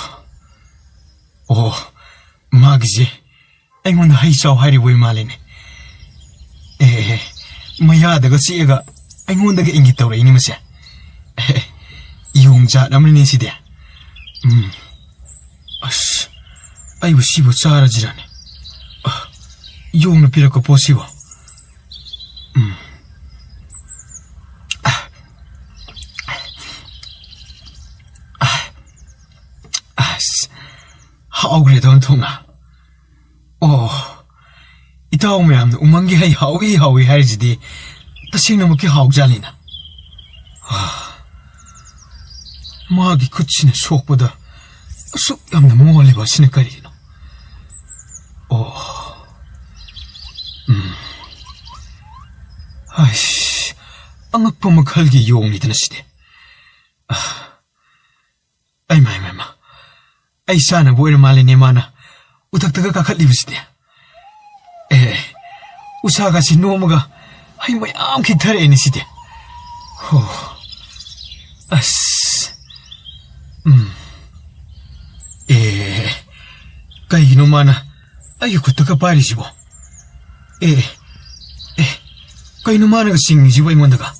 ꯑꯣ, ꯃꯥꯒꯤꯁꯦ ꯑꯩꯉꯣꯟꯗ ꯍꯩ ꯆꯥꯎ ꯍꯥꯏꯔꯤꯕ ꯑꯣꯏ ꯃꯥꯜꯂꯦꯅꯦ꯫ ꯑꯦ, ꯃꯌꯥꯗꯒ ꯆꯤꯛꯑꯒ ꯑꯩꯉꯣꯟꯗꯒ ꯏꯪꯒꯤꯠ ꯇꯧꯔꯛꯏꯅꯦ ꯃꯁꯦ꯫ ꯑꯦ, ꯌꯣꯡ ꯖꯥꯠ ꯑꯃꯅꯤꯅꯦ ꯁꯤꯗꯤ꯫ ꯎꯝ, ꯑꯁ, ꯑꯩꯕꯨ ꯁꯤꯕꯨ ꯆꯥꯔꯁꯤꯔꯅꯦ? ꯑ, ꯌꯣꯡꯅ ꯄꯤꯔꯛꯄ ꯄꯣꯠꯁꯤꯕꯣ? ꯎꯝ꯫ ꯑ, ꯑ, ꯑꯁ, ꯍꯥꯎꯈ꯭ꯔꯦꯗ ꯑꯣꯟꯊꯣꯛꯅ꯫ ꯑꯣ, ꯏꯇꯥꯎ ꯃꯌꯥꯝꯅ ꯎꯃꯪꯒꯤ ꯍꯩ ꯍꯥꯎꯏ ꯍꯥꯎꯏ ꯍꯥꯏꯔꯤꯁꯤꯗꯤ ꯇꯁꯦꯡꯅꯃꯛꯀꯤ ꯍꯥꯎꯖꯥꯠꯅꯤꯅ꯫ ꯑꯥ, ꯃꯥꯒꯤ ꯈꯨꯠꯁꯤꯅ ꯁꯣꯛꯄꯗ ꯑꯁꯨꯛ ꯌꯥꯝꯅ ꯃꯣꯜꯂꯤꯕ ꯑꯁꯤꯅ ꯀꯔꯤꯒꯤꯅꯣ? ꯑꯣ, ꯎꯝ, ꯍꯩꯁ, ꯑꯉꯛꯄ ꯃꯈꯜꯒꯤ ꯌꯣꯡꯅꯤꯗꯅ ꯁꯤꯗꯤ꯫ ꯑꯥ, ꯑꯩꯃ, ꯑꯩꯃ, ꯑꯩꯃ꯫ ꯑꯩ ꯆꯥꯅꯕ ꯑꯣꯏꯔ ꯃꯥꯜꯂꯦꯅꯦ ꯃꯥꯅ ꯎꯊꯛꯇꯒ ꯀꯥꯈꯠꯂꯤꯕꯁꯤꯗꯤ꯫ ꯑꯦ, ꯎꯁꯥꯒꯁꯤ ꯅꯣꯝꯃꯒ ꯍꯩ ꯃꯌꯥꯝ ꯈꯤꯛꯊꯔꯛꯑꯦꯅꯦ ꯁꯤꯗꯤ꯫ ꯍꯣ, ꯑꯁ, ꯎꯝ, ꯑꯦ, ꯀꯩꯒꯤꯅꯣ ꯃꯥꯅ ꯑꯩꯒꯤ ꯈꯨꯠꯇꯒ ꯄꯥꯏꯔꯤꯁꯤꯕꯣ? ꯑꯦ, ꯑꯦ, ꯀꯩꯅꯣ ꯃꯥꯅꯒ ꯆꯤꯡꯉꯤꯁꯤꯕꯨ ꯑꯩꯉꯣꯟꯗꯒ?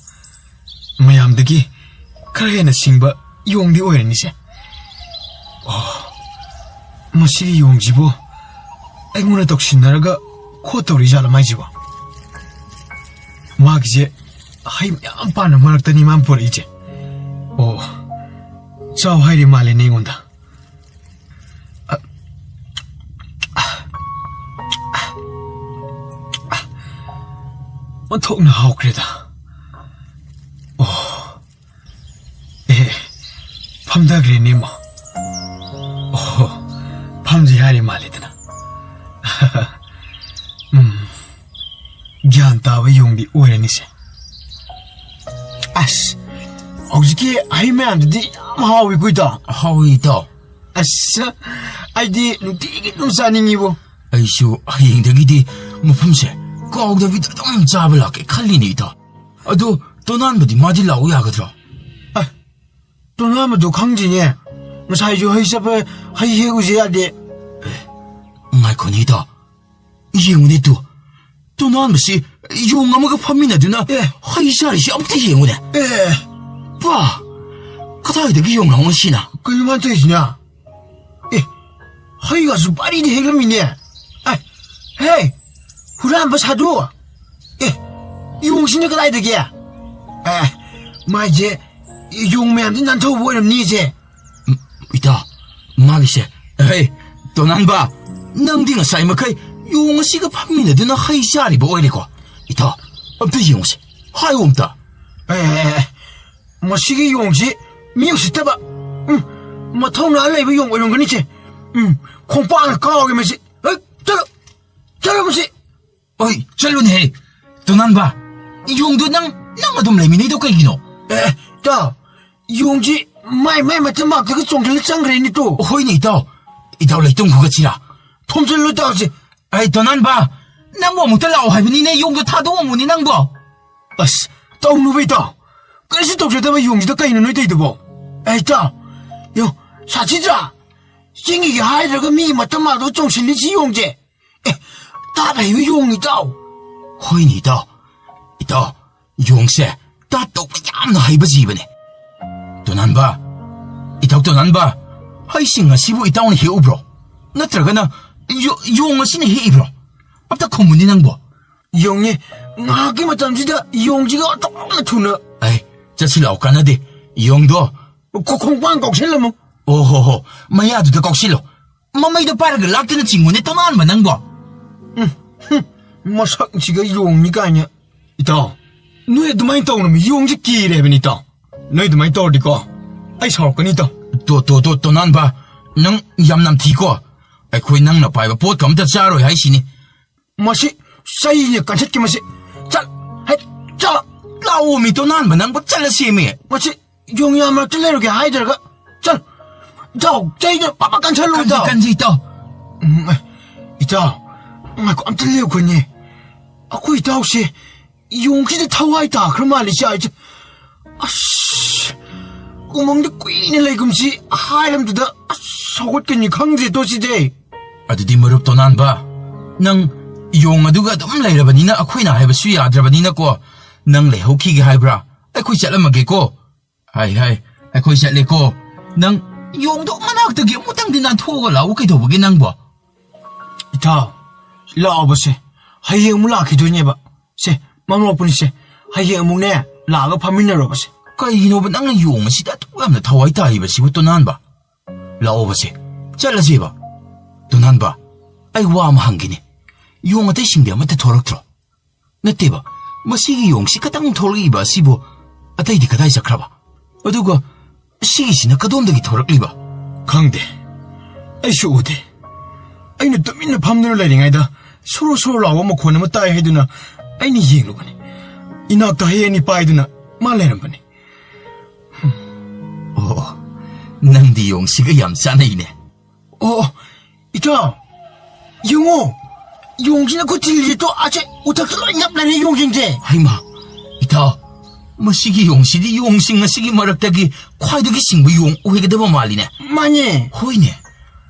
ꯃꯌꯥꯝꯗꯒꯤ ꯈꯔ ꯍꯦꯟꯅ ꯁꯤꯡꯕ ꯌꯣꯡꯗꯤ ꯑꯣꯏꯔꯅꯤꯁꯦ꯫ ꯑꯣ, ꯃꯁꯤꯒꯤ ꯌꯣꯡꯁꯤꯕꯨ ꯑꯩꯉꯣꯟꯗ ꯇꯧꯁꯤꯟꯅꯔꯒ ꯈꯣꯠꯇꯧꯔꯤ ꯖꯥꯠꯂ ꯃꯥꯏꯁꯤꯕꯣ? ꯃꯥꯒꯤꯁꯦ ꯍꯩ ꯃꯌꯥꯝ ꯄꯥꯟꯕ ꯃꯔꯛꯇꯅꯤ ꯃꯥꯅ ꯄꯨꯔꯛꯏꯁꯦ꯫ ꯑꯣ, ꯆꯥꯎ ꯍꯥꯏꯔꯤ ꯃꯥꯜꯂꯦꯅꯦ ꯑꯩꯉꯣꯟꯗ꯫ ꯑ, ꯑ, ꯑ, ꯑ, ꯑꯣꯟꯊꯣꯛꯅ ꯍꯥꯎꯈ꯭ꯔꯦꯗ꯫ ꯑꯣ, ꯑꯦ, ꯐꯝꯊꯈ꯭ꯔꯦꯅꯦ ꯑꯃꯨꯛ꯫ ꯑꯣ, ꯐꯝꯁꯤ ꯍꯥꯏꯔꯤ ꯃꯥꯜꯂꯦꯗꯅ꯫ ꯎꯝ, ꯒ꯭ꯌꯥꯟ ꯇꯥꯕ ꯌꯣꯡꯕꯤ ꯑꯣꯏꯔꯅꯤꯁꯦ꯫ ꯑꯁ, ꯍꯧꯖꯤꯛꯀꯤ ꯍꯩ ꯃꯌꯥꯝꯗꯨꯗꯤ ꯌꯥꯝ ꯍꯥꯎꯋꯤꯀꯣ, ꯏꯇꯥꯎ꯫ ꯍꯥꯎꯋꯤ, ꯏꯇꯥꯎ꯫ ꯑꯁ, ꯑꯩꯗꯤ ꯅꯨꯡꯇꯤꯒꯤ ꯑꯗꯨꯝ ꯆꯥꯅꯤꯡꯉꯤꯕꯣ꯫ ꯑꯩꯁꯨ ꯍꯌꯦꯡꯗꯒꯤꯗꯤ ꯃꯐꯝꯁꯦ ꯀꯥꯎꯗꯕꯤꯗ ꯑꯗꯨꯝ ꯆꯥꯕ ꯂꯥꯛꯀꯦ ꯈꯜꯂꯤꯅꯦ, ꯏꯇꯥꯎ꯫ ꯑꯗꯣ ꯇꯣꯅꯥꯟꯕꯗꯤ ꯃꯥꯗꯤ ꯂꯥꯛꯎ ꯌꯥꯒꯗ꯭ꯔꯣ? ꯑ, ꯇꯣꯅꯥꯟꯕꯗꯣ ꯈꯪꯗꯦꯅꯦ꯫ ꯉꯁꯥꯏꯁꯨ ꯍꯩ ꯆꯠꯄ, ꯍꯩ ꯍꯦꯛꯎꯁꯦ ꯌꯥꯗꯦ꯫ ꯑꯦ, ꯉꯥꯏꯈꯣꯅꯦ, ꯏꯇꯥꯎ꯫ ꯌꯦꯡꯉꯨꯅꯦ ꯇꯨ꯫ ꯇꯣꯅꯥꯟꯕꯁꯤ ꯌꯣꯡ ꯑꯃꯒ ꯐꯝꯃꯤꯟꯅꯗꯨꯅ ꯑꯦ꯫ ꯍꯩ ꯆꯥꯔꯤꯁꯤ ꯑꯝꯇ ꯌꯦꯡꯉꯨꯅꯦ꯫ ꯑꯦ꯫ ꯄꯥ! ꯀꯗꯥꯏꯗꯒꯤ ꯌꯣꯡꯅꯣ ꯉꯁꯤꯅ? ꯀꯩꯅꯣ ꯃꯥꯅ ꯇꯧꯔꯤꯁꯤꯅ? ꯑꯦ, ꯍꯩꯒꯁꯨ ꯄꯥꯔꯤꯗ ꯍꯦꯛꯂꯝꯃꯤꯅꯦ꯫ ꯑꯦ, ꯍꯦ, ꯍꯨꯔꯥꯟꯕ ꯁꯥꯗꯨ꯫ ꯑꯦ, ꯌꯣꯡꯁꯤꯅ ꯀꯗꯥꯏꯗꯒꯤ? ꯑꯦ, ꯃꯥꯏꯁꯦ ꯌꯣꯡ ꯃꯌꯥꯝꯗꯤ ꯅꯥꯟꯊꯧꯕ ꯑꯣꯏꯔꯝꯅꯤꯁꯦ꯫ ꯎꯝ, ꯏꯇꯥꯎ, ꯃꯥꯒꯤꯁꯦ꯫ ꯍꯦ, ꯇꯣꯅꯥꯟꯕ, ꯅꯪꯗꯤ ꯉꯁꯥꯏ ꯃꯈꯩ ꯌꯣꯡ ꯑꯁꯤꯒ ꯐꯝꯃꯤꯟꯅꯗꯨꯅ ꯍꯩ ꯆꯥꯔꯤꯕ ꯑꯣꯏꯔꯦꯀꯣ? ꯏꯇꯥꯎ, ꯑꯝꯇ ꯌꯦꯡꯉꯨꯁꯦ꯫ ꯍꯥꯏꯌꯨ ꯑꯝꯇ꯫ ꯑꯦ, ꯑꯦ, ꯑꯦ, ꯃꯁꯤꯒꯤ ꯌꯣꯡꯁꯤ ꯃꯤ ꯎꯁꯤꯠꯇꯕ, ꯎꯝ, ꯃꯊꯧꯅꯥ ꯂꯩꯕ ꯌꯣꯡ ꯑꯣꯏꯔꯝꯒꯅꯤꯁꯦ꯫ ꯎꯝ, ꯈꯣꯡꯄꯥꯛꯅ ꯀꯥꯎꯒꯦ ꯃꯁꯤ꯫ ꯍꯦ, ꯆꯠꯂꯣ, ꯆꯠꯂꯣ ꯃꯁꯤ꯫ ꯑꯣꯏ, ꯆꯠꯂꯨꯅꯦꯍꯦ, ꯇꯣꯅꯥꯟꯕ꯫ ꯌꯣꯡꯗꯣ ꯅꯪ, ꯅꯪ ꯑꯗꯨꯝ ꯂꯩꯃꯤꯟꯅꯩꯗꯣ ꯀꯩꯒꯤꯅꯣ? ꯑꯦ, ꯏꯇꯥꯎ, ꯌꯣꯡꯁꯤ ꯃꯥꯏ, ꯃꯥꯏ ꯃꯇꯝ ꯉꯥꯛꯇꯒ ꯆꯣꯡꯁꯤꯜꯂ ꯆꯪꯈ꯭ꯔꯦꯅꯦ ꯇꯨ꯫ ꯍꯣꯏꯅꯦ ꯏꯇꯥꯎ, ꯏꯇꯥꯎ ꯂꯩꯇꯨꯝ ꯈꯨꯒꯠꯁꯤꯔꯥ? ꯊꯣꯝꯖꯤꯜꯂꯨ ꯏꯇꯥꯎꯁꯦ꯫ ꯑꯩ ꯇꯣꯅꯥꯟꯕ, ꯅꯪꯕꯨ ꯑꯃꯨꯛꯇ ꯂꯥꯛꯑꯣ ꯍꯥꯏꯕꯅꯤꯅꯦ, ꯌꯣꯡꯗꯣ ꯊꯥꯗꯣꯛꯑꯝꯃꯨꯅꯦ ꯅꯪꯕꯣ꯫ ꯑꯁ, ꯇꯧꯅꯨꯕ ꯏꯇꯥꯎ, ꯀꯔꯤꯁꯨ ꯇꯧꯖꯗꯕ ꯌꯣꯡꯁꯤꯗ ꯀꯩꯅꯣ ꯅꯣꯏ ꯇꯧꯏꯗꯨꯕꯣ? ꯑꯦ ꯏꯇꯥꯎ, ꯌꯣ, ꯁꯥꯊꯤꯗ꯭ꯔꯥ? ꯆꯤꯡꯒꯤ ꯍꯥꯏꯗ꯭ꯔꯒ ꯃꯤ ꯃꯇꯝ ꯉꯥꯛꯇꯒ ꯆꯣꯡꯁꯤꯜꯂꯤꯁꯤ ꯌꯣꯡꯁꯦ꯫ ꯑꯦ, ꯇꯥꯠ ꯍꯩꯕ ꯌꯣꯡꯅꯤ ꯏꯇꯥꯎ꯫ ꯍꯣꯏꯅꯦ ꯏꯇꯥꯎ, ꯏꯇꯥꯎ, ꯌꯣꯡꯁꯦ ꯇꯥꯠ ꯇꯧꯕ ꯌꯥꯝꯅ ꯍꯩꯕ ꯖꯤꯕꯅꯦ꯫ ꯇꯣꯅꯥꯟꯕ, ꯏꯇꯥꯎ ꯇꯣꯅꯥꯟꯕ, ꯍꯩꯁꯤꯡ ꯑꯁꯤꯕꯨ ꯏꯇꯥꯎꯅ ꯍꯦꯛꯎꯕ꯭ꯔꯣ? ꯅꯠꯇ꯭ꯔꯒꯅ ꯌꯣ-, ꯌꯣꯡ ꯑꯁꯤꯅ ꯍꯦꯛꯏꯕ꯭ꯔꯣ? ꯑꯝꯇ ꯈꯨꯝꯃꯨꯅꯦ ꯅꯪꯕꯣ꯫ ꯌꯣꯡꯅꯦ, ꯉꯥꯏꯍꯥꯛꯀꯤ ꯃꯇꯝꯁꯤꯗ ꯌꯣꯡꯁꯤꯒ ꯑꯣꯟꯊꯣꯛꯅ ꯊꯨꯅ꯫ ꯑꯩ, ꯆꯠꯁꯤ ꯂꯥꯛꯑꯣ, ꯀꯥꯟꯅꯗꯦ꯫ ꯌꯣꯡꯗꯣ꯫ ꯈꯣ-, ꯈꯣꯡꯄꯥꯡ ꯀꯥꯎꯁꯜꯂꯝꯃꯨ꯫ ꯑꯣ ꯍꯣ ꯍꯣ, ꯃꯌꯥꯗꯨꯗ ꯀꯥꯎꯁꯤꯜꯂꯣ꯫ ꯃꯃꯩꯗꯣ ꯄꯥꯏꯔꯒ ꯂꯥꯛꯇꯅ ꯆꯤꯡꯉꯨꯅꯦ, ꯇꯣꯅꯥꯟꯕ ꯅꯪꯕꯣ꯫ ꯎꯝ, ꯍꯨꯝ, ꯃꯁꯛꯁꯤꯒ ꯌꯣꯡꯅꯤ ꯀꯥꯏꯅ꯫ ꯏꯇꯥꯎ, ꯅꯣꯏ ꯑꯗꯨꯃꯥꯏꯅ ꯇꯧꯅꯨꯃꯤ, ꯌꯣꯡꯁꯤ ꯀꯤꯔꯦ ꯍꯥꯏꯕꯅꯤ ꯏꯇꯥꯎ꯫ ꯅꯣꯏ ꯑꯗꯨꯃꯥꯏꯅ ꯇꯧꯔꯗꯤꯀꯣ, ꯑꯩ ꯁꯥꯎꯔꯛꯀꯅꯤ ꯏꯇꯥꯎ꯫ ꯇꯣ, ꯇꯣ, ꯇꯣ, ꯇꯣꯅꯥꯟꯕ, ꯅꯪ ꯌꯥꯝ ꯅꯝꯊꯤꯀꯣ꯫ ꯑꯩꯈꯣꯏ ꯅꯪꯅ ꯄꯥꯏꯕ ꯄꯣꯠꯀ ꯑꯝꯇ ꯆꯥꯔꯣꯏ ꯍꯥꯏꯁꯤꯅꯤ꯫ ꯃꯁꯤ ꯆꯩꯅ ꯀꯟꯊꯠꯀꯦ ꯃꯁꯤ꯫ ꯆꯠ, ꯍꯦꯠ, ꯆꯠꯂꯣ꯫ ꯂꯥꯛꯑꯣꯃꯤ ꯇꯣꯅꯥꯟꯕ, ꯅꯪꯕꯨ ꯆꯠꯂꯁꯦꯃꯤ꯫ ꯃꯁꯤ ꯌꯣꯡꯌꯥ ꯃꯔꯛꯇ ꯂꯩꯔꯨꯒꯦ ꯍꯥꯏꯗ꯭ꯔꯒ꯫ ꯆꯠ꯫ ꯏꯇꯥꯎ, ꯆꯩꯅ ꯄꯥꯛ ꯄꯥꯛ ꯀꯟꯊꯠꯂꯨ, ꯀꯟꯁꯤ, ꯏꯇꯥꯎ꯫ ꯀꯟꯁꯤ, ꯏꯇꯥꯎ꯫ ꯎꯝ, ꯑꯦ, ꯏꯇꯥꯎ, ꯉꯥꯏꯈꯣ, ꯑꯝꯇ ꯂꯦꯞꯈꯣꯅꯦ꯫ ꯑꯩꯈꯣꯏ ꯏꯇꯥꯎꯁꯦ ꯌꯣꯡꯁꯤꯗ ꯊꯋꯥꯏ ꯇꯥꯈ꯭ꯔ ꯃꯥꯜꯂꯦ, ꯏꯆꯥ ꯏꯆꯥ꯫ ꯑꯁ, ꯎꯃꯪꯗ ꯀꯨꯏꯅ ꯂꯩꯒꯨꯝꯁꯤ ꯍꯥꯏꯔꯝꯗꯨꯗ, ꯑꯁ, ꯍꯧꯒꯠꯀꯅꯤ ꯈꯪꯗ꯭ꯔꯦ ꯇꯣ ꯁꯤꯗꯤ꯫ ꯑꯗꯨꯗꯤ ꯃꯔꯨꯞ ꯇꯣꯅꯥꯟꯕ, ꯅꯪ ꯌꯣꯡ ꯑꯗꯨꯒ ꯑꯗꯨꯝ ꯂꯩꯔꯕꯅꯤꯅ ꯑꯩꯈꯣꯏꯅ ꯍꯥꯏꯕꯁꯨ ꯌꯥꯗ꯭ꯔꯕꯅꯤꯅꯀꯣ, ꯅꯪ ꯂꯩꯍꯧꯈꯤꯒꯦ ꯍꯥꯏꯕ꯭ꯔꯥ? ꯑꯩꯈꯣꯏ ꯆꯠꯂꯝꯃꯒꯦꯀꯣ꯫ ꯍꯥꯏ, ꯍꯥꯏ, ꯑꯩꯈꯣꯏ ꯆꯠꯂꯦꯀꯣ꯫ ꯅꯪ ꯌꯣꯡꯗꯣ ꯃꯅꯥꯛꯇꯒꯤ ꯑꯃꯨꯛꯇꯪꯗꯤ ꯅꯥꯟꯊꯣꯛꯑꯒ ꯂꯥꯛꯎ ꯀꯩꯗꯧꯕꯒꯦ ꯅꯪꯕꯣ? ꯏꯇꯥꯎ, ꯂꯥꯛꯑꯣꯕꯁꯦ꯫ ꯍꯌꯦꯡ ꯑꯃꯨꯛ ꯂꯥꯛꯈꯤꯗꯣꯏꯅꯦꯕ꯫ ꯁꯦ, ꯃꯝꯂꯣꯛꯄꯅꯤꯁꯦ꯫ ꯍꯌꯦꯡ ꯑꯃꯨꯛꯅꯦ, ꯂꯥꯛꯑꯒ ꯐꯝꯃꯤꯟꯅꯔꯣꯕꯁꯦ꯫ ꯀꯩꯒꯤꯅꯣꯕ ꯅꯪꯅ ꯌꯣꯡ ꯑꯁꯤꯗ ꯑꯗꯨꯛ ꯌꯥꯝꯅ ꯊꯋꯥꯏ ꯇꯥꯔꯤꯕꯁꯤꯕꯨ, ꯇꯣꯅꯥꯟꯕ? ꯂꯥꯛꯑꯣꯕꯁꯦ, ꯆꯠꯂꯁꯦꯕ꯫ ꯇꯣꯅꯥꯟꯕ, ꯑꯩ ꯋꯥ ꯑꯃ ꯍꯪꯒꯦꯅꯦ꯫ ꯌꯣꯡ ꯑꯇꯩꯁꯤꯡꯗꯤ ꯑꯃꯠꯇ ꯊꯣꯔꯛꯇ꯭ꯔꯣ? ꯅꯠꯇꯦꯕ, ꯃꯁꯤꯒꯤ ꯌꯣꯡꯁꯤ ꯈꯇꯪ ꯊꯣꯛꯂꯛꯏꯕ ꯑꯁꯤꯕꯨ ꯑꯇꯩꯗꯤ ꯀꯗꯥꯏ ꯆꯠꯈ꯭ꯔꯕ? ꯑꯗꯨꯒ ꯁꯤꯒꯤꯁꯤꯅ ꯀꯗꯣꯝꯗꯒꯤ ꯊꯣꯔꯛꯂꯤꯕ? ꯈꯪꯗꯦ, ꯑꯩꯁꯨ ꯎꯗꯦ꯫ ꯑꯩꯅ ꯇꯨꯃꯤꯟꯅ ꯐꯝꯗꯨꯅ ꯂꯩꯔꯤꯉꯩꯗ ꯁꯣꯔꯣ ꯁꯣꯔꯣ ꯂꯥꯎꯕ ꯃꯈꯣꯟ ꯑꯃ ꯇꯥꯏ ꯍꯥꯏꯗꯨꯅ ꯑꯩꯅ ꯌꯦꯡꯂꯨꯕꯅꯤ꯫ ꯏꯅꯥꯛꯇ ꯍꯩ ꯑꯅꯤ ꯄꯥꯏꯗꯨꯅ ꯃꯥ ꯂꯩꯔꯝꯕꯅꯤ꯫ ꯑꯣ, ꯅꯪꯗꯤ ꯌꯣꯡꯁꯤꯒ ꯌꯥꯝ ꯆꯥꯟꯅꯩꯅꯦ꯫ ꯑꯣ, ꯏꯇꯥꯎ, ꯌꯦꯡꯉꯣ, ꯌꯣꯡꯁꯤꯅ ꯈꯨꯠ ꯊꯤꯜꯂꯤꯁꯦ ꯇꯣ, ꯑꯁꯦ ꯎꯊꯛꯇ ꯂꯣꯏ ꯅꯞ ꯂꯩꯔꯦ ꯌꯣꯡꯁꯤꯡꯁꯦ꯫ ꯍꯩꯃꯥ, ꯏꯇꯥꯎ, ꯃꯁꯤꯒꯤ ꯌꯣꯡꯁꯤꯗꯤ ꯌꯣꯡꯁꯤꯡ ꯑꯁꯤꯒꯤ ꯃꯔꯛꯇꯒꯤ ꯈ꯭ꯋꯥꯏꯗꯒꯤ ꯁꯤꯡꯕ ꯌꯣꯡ ꯑꯣꯏꯒꯗꯕ ꯃꯥꯜꯂꯤꯅꯦ꯫ ꯃꯥꯅꯦ꯫ ꯍꯣꯏꯅꯦ,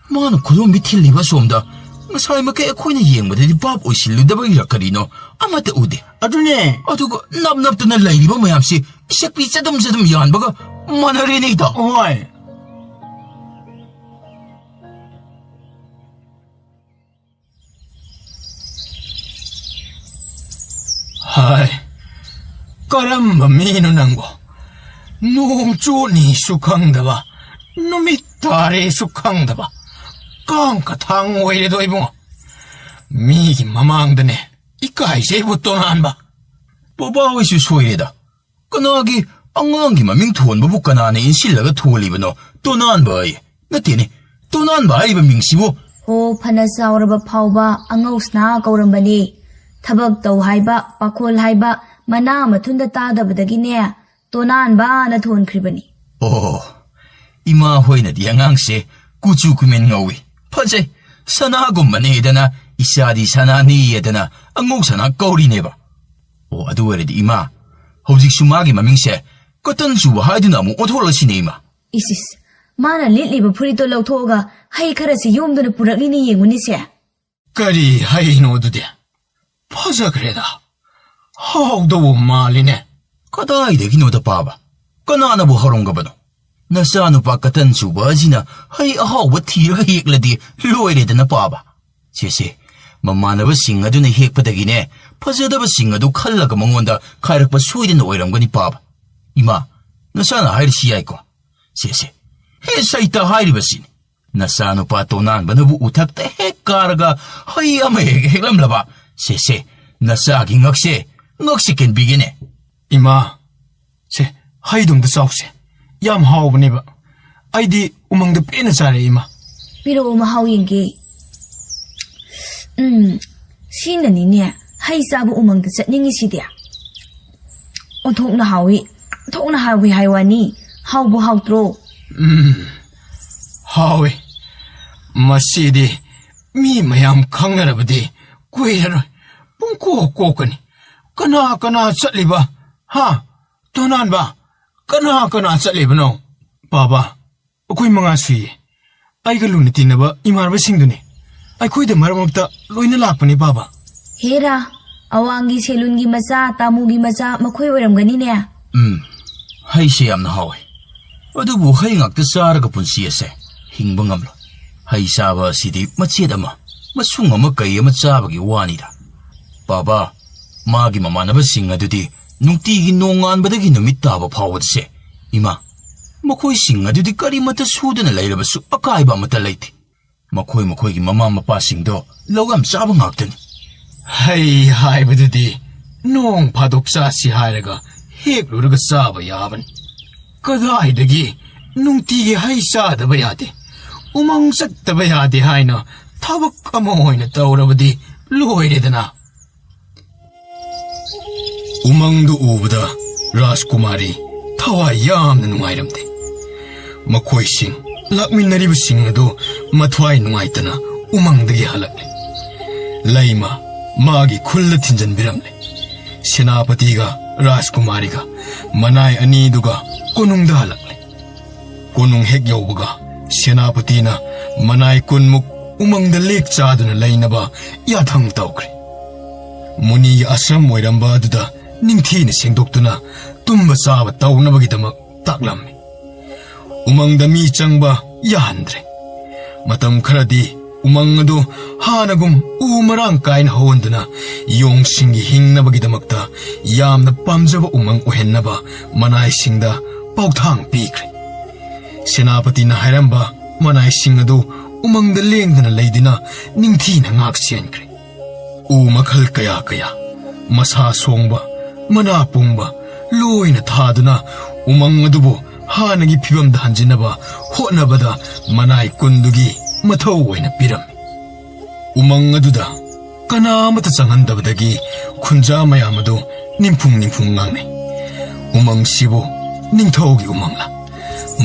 ꯃꯥꯅ ꯈꯨꯗꯣꯝꯕꯤ ꯊꯤꯜꯂꯤꯕ ꯑꯁꯣꯝꯗ ꯉꯁꯥꯏ ꯃꯈꯩ ꯑꯩꯈꯣꯏꯅ ꯌꯦꯡꯕꯗꯗꯤ ꯚꯥꯞ ꯑꯣꯏꯁꯤꯜꯂꯨꯗꯕꯒꯤꯔ ꯀꯔꯤꯅꯣ ꯑꯃꯠꯇ ꯎꯗꯦ꯫ ꯑꯗꯨꯅꯦ꯫ ꯑꯗꯨꯒ ꯅꯞ ꯅꯞꯇꯅ ꯂꯩꯔꯤꯕ ꯃꯌꯥꯝꯁꯤ ꯏꯁꯛꯄꯤ ꯆꯗꯨꯝ ꯆꯗꯨꯝ ꯌꯥꯟꯕꯒ ꯃꯥꯟꯅꯔꯦꯅꯦ, ꯏꯇꯥꯎ꯫ ꯍꯣꯏ꯫ ꯍꯥꯏ, ꯀꯔꯝꯕ ꯃꯤꯅꯣ ꯅꯪꯕꯣ? ꯅꯣꯡ ꯆꯣꯠꯅꯤꯁꯨ ꯈꯪꯗꯕ, ꯅꯨꯃꯤꯠ ꯇꯥꯔꯦꯁꯨ ꯈꯪꯗꯕ, ꯀꯥꯡ ꯀꯊꯥꯡ ꯑꯣꯏꯔꯦꯗꯣ ꯏꯕꯨꯡꯉꯣ꯫ ꯃꯤꯒꯤ ꯃꯃꯥꯡꯗꯅꯦ ꯏꯀꯥꯏꯖꯩꯕꯨ ꯇꯣꯅꯥꯟꯕ꯫ ꯄꯣꯄꯥ ꯍꯣꯏꯁꯨ ꯁꯣꯏꯔꯦꯗ꯫ ꯀꯅꯥꯒꯤ ꯑꯉꯥꯡꯒꯤ ꯃꯃꯤꯡ ꯊꯣꯟꯕꯕꯨ ꯀꯅꯥꯅ ꯏꯟꯁꯤꯜꯂꯒ ꯊꯣꯜꯂꯤꯕꯅꯣ? ꯇꯣꯅꯥꯟꯕ ꯑꯩ ꯅꯠꯇꯦꯅꯦ꯫ ꯇꯣꯅꯥꯟꯕ ꯍꯥꯏꯔꯤꯕ ꯃꯤꯡꯁꯤꯕꯨ꯫ ꯍꯣ, ꯐꯅ ꯆꯥꯎꯔꯕ ꯐꯥꯎꯕ ꯑꯉꯧꯁꯅꯥ ꯀꯧꯔꯝꯕꯅꯤ꯫ ꯊꯕꯛ ꯇꯧ ꯍꯥꯏꯕ, ꯄꯥꯈꯣꯜ ꯍꯥꯏꯕ, ꯃꯅꯥ ꯃꯊꯨꯟꯗ ꯇꯥꯗꯕꯗꯒꯤꯅꯦ, ꯇꯣꯅꯥꯟꯕꯅ ꯊꯣꯟꯈ꯭ꯔꯤꯕꯅꯤ꯫ ꯑꯣ, ꯏꯃꯥ ꯍꯣꯏꯅꯗꯤ ꯑꯉꯥꯡꯁꯦ ꯀꯨꯆꯨ ꯀꯨꯃꯦꯟ ꯉꯧꯏ, ꯐꯖꯩ, ꯁꯅꯥꯒꯨꯝꯕꯅꯦꯗꯅ, ꯏꯆꯥꯗꯤ ꯁꯅꯥꯅꯤꯌꯦꯗꯅ ꯑꯉꯧ ꯁꯅꯥ ꯀꯧꯔꯤꯅꯦꯕ꯫ ꯑꯣ, ꯑꯗꯨ ꯑꯣꯏꯔꯗꯤ ꯏꯃꯥ, ꯍꯧꯖꯤꯛꯁꯨ ꯃꯥꯒꯤ ꯃꯃꯤꯡꯁꯦ ꯀꯇꯟ ꯆꯨꯕ ꯍꯥꯏꯗꯨꯅ ꯑꯃꯨꯛ ꯑꯣꯟꯊꯣꯛꯂꯁꯤꯅꯦ ꯏꯃꯥ꯫ ꯏꯁ, ꯏꯁ, ꯃꯥꯅ ꯂꯤꯠꯂꯤꯕ ꯐꯨꯔꯤꯠꯇꯣ ꯂꯧꯊꯣꯛꯑꯒ ꯍꯩ ꯈꯔꯁꯤ ꯌꯣꯝꯗꯨꯅ ꯄꯨꯔꯛꯂꯤꯅꯦ, ꯌꯦꯡꯉꯨꯅꯦꯁꯦ꯫ ꯀꯔꯤ ꯍꯩꯅꯣ ꯑꯗꯨꯗꯤ? ꯐꯖꯈ꯭ꯔꯦꯗ, ꯍꯥꯎꯗꯧꯕ ꯃꯥꯜꯂꯤꯅꯦ꯫ ꯀꯗꯥꯏꯗꯒꯤꯅꯣꯗ ꯄꯥꯕ? ꯀꯅꯥꯅꯕꯨ ꯍꯧꯔꯝꯒꯕꯅꯣ? ꯅꯆꯥꯅꯨꯄꯥ ꯀꯇꯟ ꯆꯨꯕ ꯑꯁꯤꯅ ꯍꯩ ꯑꯍꯥꯎꯕ ꯊꯤꯔꯒ ꯍꯦꯛꯂꯗꯤ ꯂꯣꯏꯔꯦꯗꯅ ꯄꯥꯕ꯫ ꯁꯦ, ꯁꯦ, ꯃꯃꯥꯟꯅꯕꯁꯤꯡ ꯑꯗꯨꯅ ꯍꯦꯛꯄꯗꯒꯤꯅꯦ, ꯐꯖꯗꯕꯁꯤꯡ ꯑꯗꯨ ꯈꯜꯂꯒ ꯃꯉꯣꯟꯗ ꯈꯥꯏꯔꯛꯄ ꯁꯣꯏꯗꯅ ꯑꯣꯏꯔꯝꯒꯅꯤ ꯄꯥꯕ꯫ ꯏꯃꯥ, ꯅꯆꯥꯅ ꯍꯥꯏꯔꯤꯁꯤ ꯌꯥꯏꯀꯣ꯫ ꯁꯦ, ꯁꯦ, ꯍꯦ ꯁꯩꯇ ꯍꯥꯏꯔꯤꯕꯁꯤꯅꯤ꯫ ꯅꯆꯥꯅꯨꯄꯥ ꯇꯣꯅꯥꯟꯕꯅꯕꯨ ꯎꯊꯛꯇ ꯍꯦꯛ ꯀꯥꯔꯒ ꯍꯩ ꯑꯃ ꯍꯦꯛ ꯍꯦꯛꯂꯝꯂꯕ, ꯁꯦ, ꯁꯦ, ꯅꯆꯥꯒꯤ ꯉꯛꯁꯦ, ꯉꯛꯁꯦ ꯀꯦꯟꯕꯤꯒꯦꯅꯦ꯫ ꯏꯃꯥ, ꯁꯦ, ꯍꯩꯗꯣ ꯑꯝꯇ ꯆꯥꯎꯁꯦ꯫ ꯌꯥꯝ ꯍꯥꯎꯕꯅꯦꯕ꯫ ꯑꯩꯗꯤ ꯎꯃꯪꯗ ꯄꯦꯟꯅ ꯆꯥꯔꯦ, ꯏꯃꯥ꯫ ꯄꯤꯔꯛꯑꯣ, ꯃꯍꯥꯎ ꯌꯦꯡꯒꯦ꯫ ꯎꯝ, ꯁꯤꯅꯅꯤꯅꯦ ꯍꯩ ꯆꯥꯕ ꯎꯃꯪꯗ ꯆꯠꯅꯤꯡꯉꯤꯁꯤꯗꯤ꯫ ꯑꯣꯟꯊꯣꯛꯅ ꯍꯥꯎꯏ, ꯑꯣꯟꯊꯣꯛꯅ ꯍꯥꯎꯏ ꯍꯥꯏ ꯋꯥꯅꯤ꯫ ꯍꯥꯎꯕꯨ ꯍꯥꯎꯇ꯭ꯔꯣ? ꯎꯝ, ꯍꯥꯎꯏ꯫ ꯃꯁꯤꯗꯤ ꯃꯤ ꯃꯌꯥꯝ ꯈꯪꯅꯔꯕꯗꯤ ꯀꯨꯏꯔꯔꯣꯏ꯫ ꯄꯨꯡꯀꯣꯛ ꯀꯣꯛꯀꯅꯤ꯫ ꯀꯅꯥ ꯀꯅꯥ ꯆꯠꯂꯤꯕ? ꯍꯥ? ꯇꯣꯅꯥꯟꯕ, ꯀꯅꯥ ꯀꯅꯥ ꯆꯠꯂꯤꯕꯅꯣ? ꯄꯥꯕ, ꯑꯩꯈꯣꯏ ꯃꯉꯥ ꯁꯨꯏꯌꯦ꯫ ꯑꯩꯒ ꯂꯨꯅ ꯇꯤꯟꯅꯕ ꯏꯃꯥꯟꯅꯕꯁꯤꯡꯗꯨꯅꯤ꯫ ꯑꯩꯈꯣꯏꯗ ꯃꯔꯛ ꯃꯔꯛꯇ ꯂꯣꯏꯅ ꯂꯥꯛꯄꯅꯦ, ꯄꯥꯕ꯫ ꯍꯦꯔꯥ, ꯑꯋꯥꯡꯒꯤ ꯁꯦꯂꯨꯟꯒꯤ ꯃꯆꯥ, ꯇꯥꯃꯨꯒꯤ ꯃꯆꯥ, ꯃꯈꯣꯏ ꯑꯣꯏꯔꯝꯒꯅꯤꯅꯦ꯫ ꯎꯝ, ꯍꯩꯁꯦ ꯌꯥꯝꯅ ꯍꯥꯎꯋꯦ꯫ ꯑꯗꯨꯕꯨ ꯍꯩ ꯉꯥꯛꯇ ꯆꯥꯔꯒ ꯄꯨꯟꯁꯤ ꯑꯁꯦ ꯍꯤꯡꯕ ꯉꯝꯂꯣꯏ꯫ ꯍꯩ ꯆꯥꯕ ꯑꯁꯤꯗꯤ ꯃꯆꯦꯠ ꯑꯃ, ꯃꯁꯨꯡ ꯑꯃ ꯀꯩ ꯑꯃ ꯆꯥꯕꯒꯤ ꯋꯥꯅꯤꯗ꯫ ꯄꯥꯕ, ꯃꯥꯒꯤ ꯃꯃꯥꯟꯅꯕꯁꯤꯡ ꯑꯗꯨꯗꯤ ꯅꯨꯡꯇꯤꯒꯤ ꯅꯣꯡꯉꯥꯟꯕꯗꯒꯤ ꯅꯨꯃꯤꯠ ꯇꯥꯕ ꯐꯥꯎꯕꯗꯁꯦ, ꯏꯃꯥ, ꯃꯈꯣꯏꯁꯤꯡ ꯑꯗꯨꯗꯤ ꯀꯔꯤꯃꯠꯇ ꯁꯨꯗꯅ ꯂꯩꯔꯕꯁꯨ ꯑꯀꯥꯏꯕ ꯑꯃꯠꯇ ꯂꯩꯇꯦ꯫ ꯃꯈꯣꯏ ꯃꯈꯣꯏꯒꯤ ꯃꯃꯥ ꯃꯄꯥꯁꯤꯡꯗꯣ ꯂꯧ ꯌꯥꯝ ꯆꯥꯕ ꯉꯥꯛꯇꯅꯤ꯫ ꯍꯩ ꯍꯥꯏꯕꯗꯨꯗꯤ ꯅꯣꯡ ꯐꯥꯗꯣꯛ ꯆꯥꯁꯤ ꯍꯥꯏꯔꯒ ꯍꯦꯛꯂꯨꯔꯒ ꯆꯥꯕ ꯌꯥꯕꯅꯤ꯫ ꯀꯗꯥꯏꯗꯒꯤ ꯅꯨꯡꯇꯤꯒꯤ ꯍꯩ ꯆꯥꯗꯕ ꯌꯥꯗꯦ, ꯎꯃꯪ ꯆꯠꯇꯕ ꯌꯥꯗꯦ ꯍꯥꯏꯅ ꯊꯕꯛ ꯑꯃ ꯑꯣꯏꯅ ꯇꯧꯔꯕꯗꯤ ꯂꯣꯏꯔꯦꯗꯅ꯫ ꯎꯃꯪꯗꯨ ꯎꯕꯗ ꯔꯥꯖꯀꯨꯃꯥꯔꯤ ꯊꯋꯥꯏ ꯌꯥꯝꯅ ꯅꯨꯡꯉꯥꯏꯔꯝꯗꯦ꯫ ꯃꯈꯣꯏꯁꯤꯡ ꯂꯥꯛꯃꯤꯟꯅꯔꯤꯕꯁꯤꯡ ꯑꯗꯨ ꯃꯊ꯭ꯋꯥꯏ ꯅꯨꯡꯉꯥꯏꯇꯅ ꯎꯃꯪꯗꯒꯤ ꯍꯜꯂꯛꯂꯦ꯫ ꯂꯩꯃ ꯃꯥꯒꯤ ꯈꯨꯜꯗ ꯊꯤꯟꯖꯟꯕꯤꯔꯝꯂꯦ꯫ ꯁꯦꯅꯥꯄꯇꯤꯒ ꯔꯥꯖꯀꯨꯃꯥꯔꯤꯒ ꯃꯅꯥꯏ ꯑꯅꯤꯗꯨꯒ ꯀꯣꯅꯨꯡꯗ ꯍꯜꯂꯛꯂꯦ꯫ ꯀꯣꯅꯨꯡ ꯍꯦꯛ ꯌꯧꯕꯒ ꯁꯦꯅꯥꯄꯇꯤꯅ ꯃꯅꯥꯏ ꯀꯨꯟꯃꯨꯛ ꯎꯃꯪꯗ ꯂꯦꯛ ꯆꯥꯗꯨꯅ ꯂꯩꯅꯕ ꯌꯥꯊꯪ ꯇꯧꯈ꯭ꯔꯦ꯫ ꯃꯨꯅꯤꯒꯤ ꯑꯥꯁ꯭ꯔꯝ ꯑꯣꯏꯔꯝꯕ ꯑꯗꯨꯗ ꯅꯤꯡꯊꯤꯅ ꯁꯦꯡꯗꯣꯛꯇꯨꯅ ꯇꯨꯝꯕ ꯆꯥꯕ ꯇꯧꯅꯕꯒꯤꯗꯃꯛ ꯇꯥꯛꯂꯝꯃꯤ꯫ ꯎꯃꯪꯗ ꯃꯤ ꯆꯪꯕ ꯌꯥꯍꯟꯗ꯭ꯔꯦ꯫ ꯃꯇꯝ ꯈꯔꯗꯤ ꯎꯃꯪ ꯑꯗꯨ ꯍꯥꯟꯅꯒꯨꯝ ꯎ ꯃꯔꯥꯡ ꯀꯥꯏꯅ ꯍꯧꯍꯟꯗꯨꯅ ꯌꯣꯡꯁꯤꯡꯒꯤ ꯍꯤꯡꯅꯕꯒꯤꯗꯃꯛꯇ ꯌꯥꯝꯅ ꯄꯥꯝꯖꯕ ꯎꯃꯪ ꯑꯣꯏꯍꯟꯅꯕ ꯃꯅꯥꯏꯁꯤꯡꯗ ꯄꯥꯎꯊꯥꯡ ꯄꯤꯈ꯭ꯔꯦ꯫ ꯁꯦꯅꯥꯄꯇꯤꯅ ꯍꯥꯏꯔꯝꯕ ꯃꯅꯥꯏꯁꯤꯡ ꯑꯗꯨ ꯎꯃꯪꯗ ꯂꯦꯡꯗꯅ ꯂꯩꯗꯨꯅ ꯅꯤꯡꯊꯤꯅ ꯉꯥꯛ ꯁꯦꯟꯈ꯭ꯔꯦ꯫ ꯎ ꯃꯈꯜ ꯀꯌꯥ ꯀꯌꯥ, ꯃꯁꯥ ꯁꯣꯡꯕ, ꯃꯅꯥ ꯄꯨꯡꯕ, ꯂꯣꯏꯅ ꯊꯥꯗꯨꯅ ꯎꯃꯪ ꯑꯗꯨꯕꯨ ꯍꯥꯟꯅꯒꯤ ꯐꯤꯕꯝꯗ ꯍꯟꯖꯤꯟꯅꯕ ꯍꯣꯠꯅꯕꯗ ꯃꯅꯥꯏ ꯀꯨꯟꯗꯨꯒꯤ ꯃꯊꯧ ꯑꯣꯏꯅ ꯄꯤꯔꯝꯃꯤ꯫ ꯎꯃꯪ ꯑꯗꯨꯗ ꯀꯅꯥ ꯑꯃꯠꯇ ꯆꯪꯍꯟꯗꯕꯗꯒꯤ ꯈꯨꯟꯖꯥ ꯃꯌꯥꯝ ꯑꯗꯨ ꯅꯤꯡꯐꯨꯡ ꯅꯤꯡꯐꯨꯡ ꯉꯥꯡꯅꯩ꯫ ꯎꯃꯪꯁꯤꯕꯨ ꯅꯤꯡꯊꯧꯒꯤ ꯎꯃꯪꯂꯥ?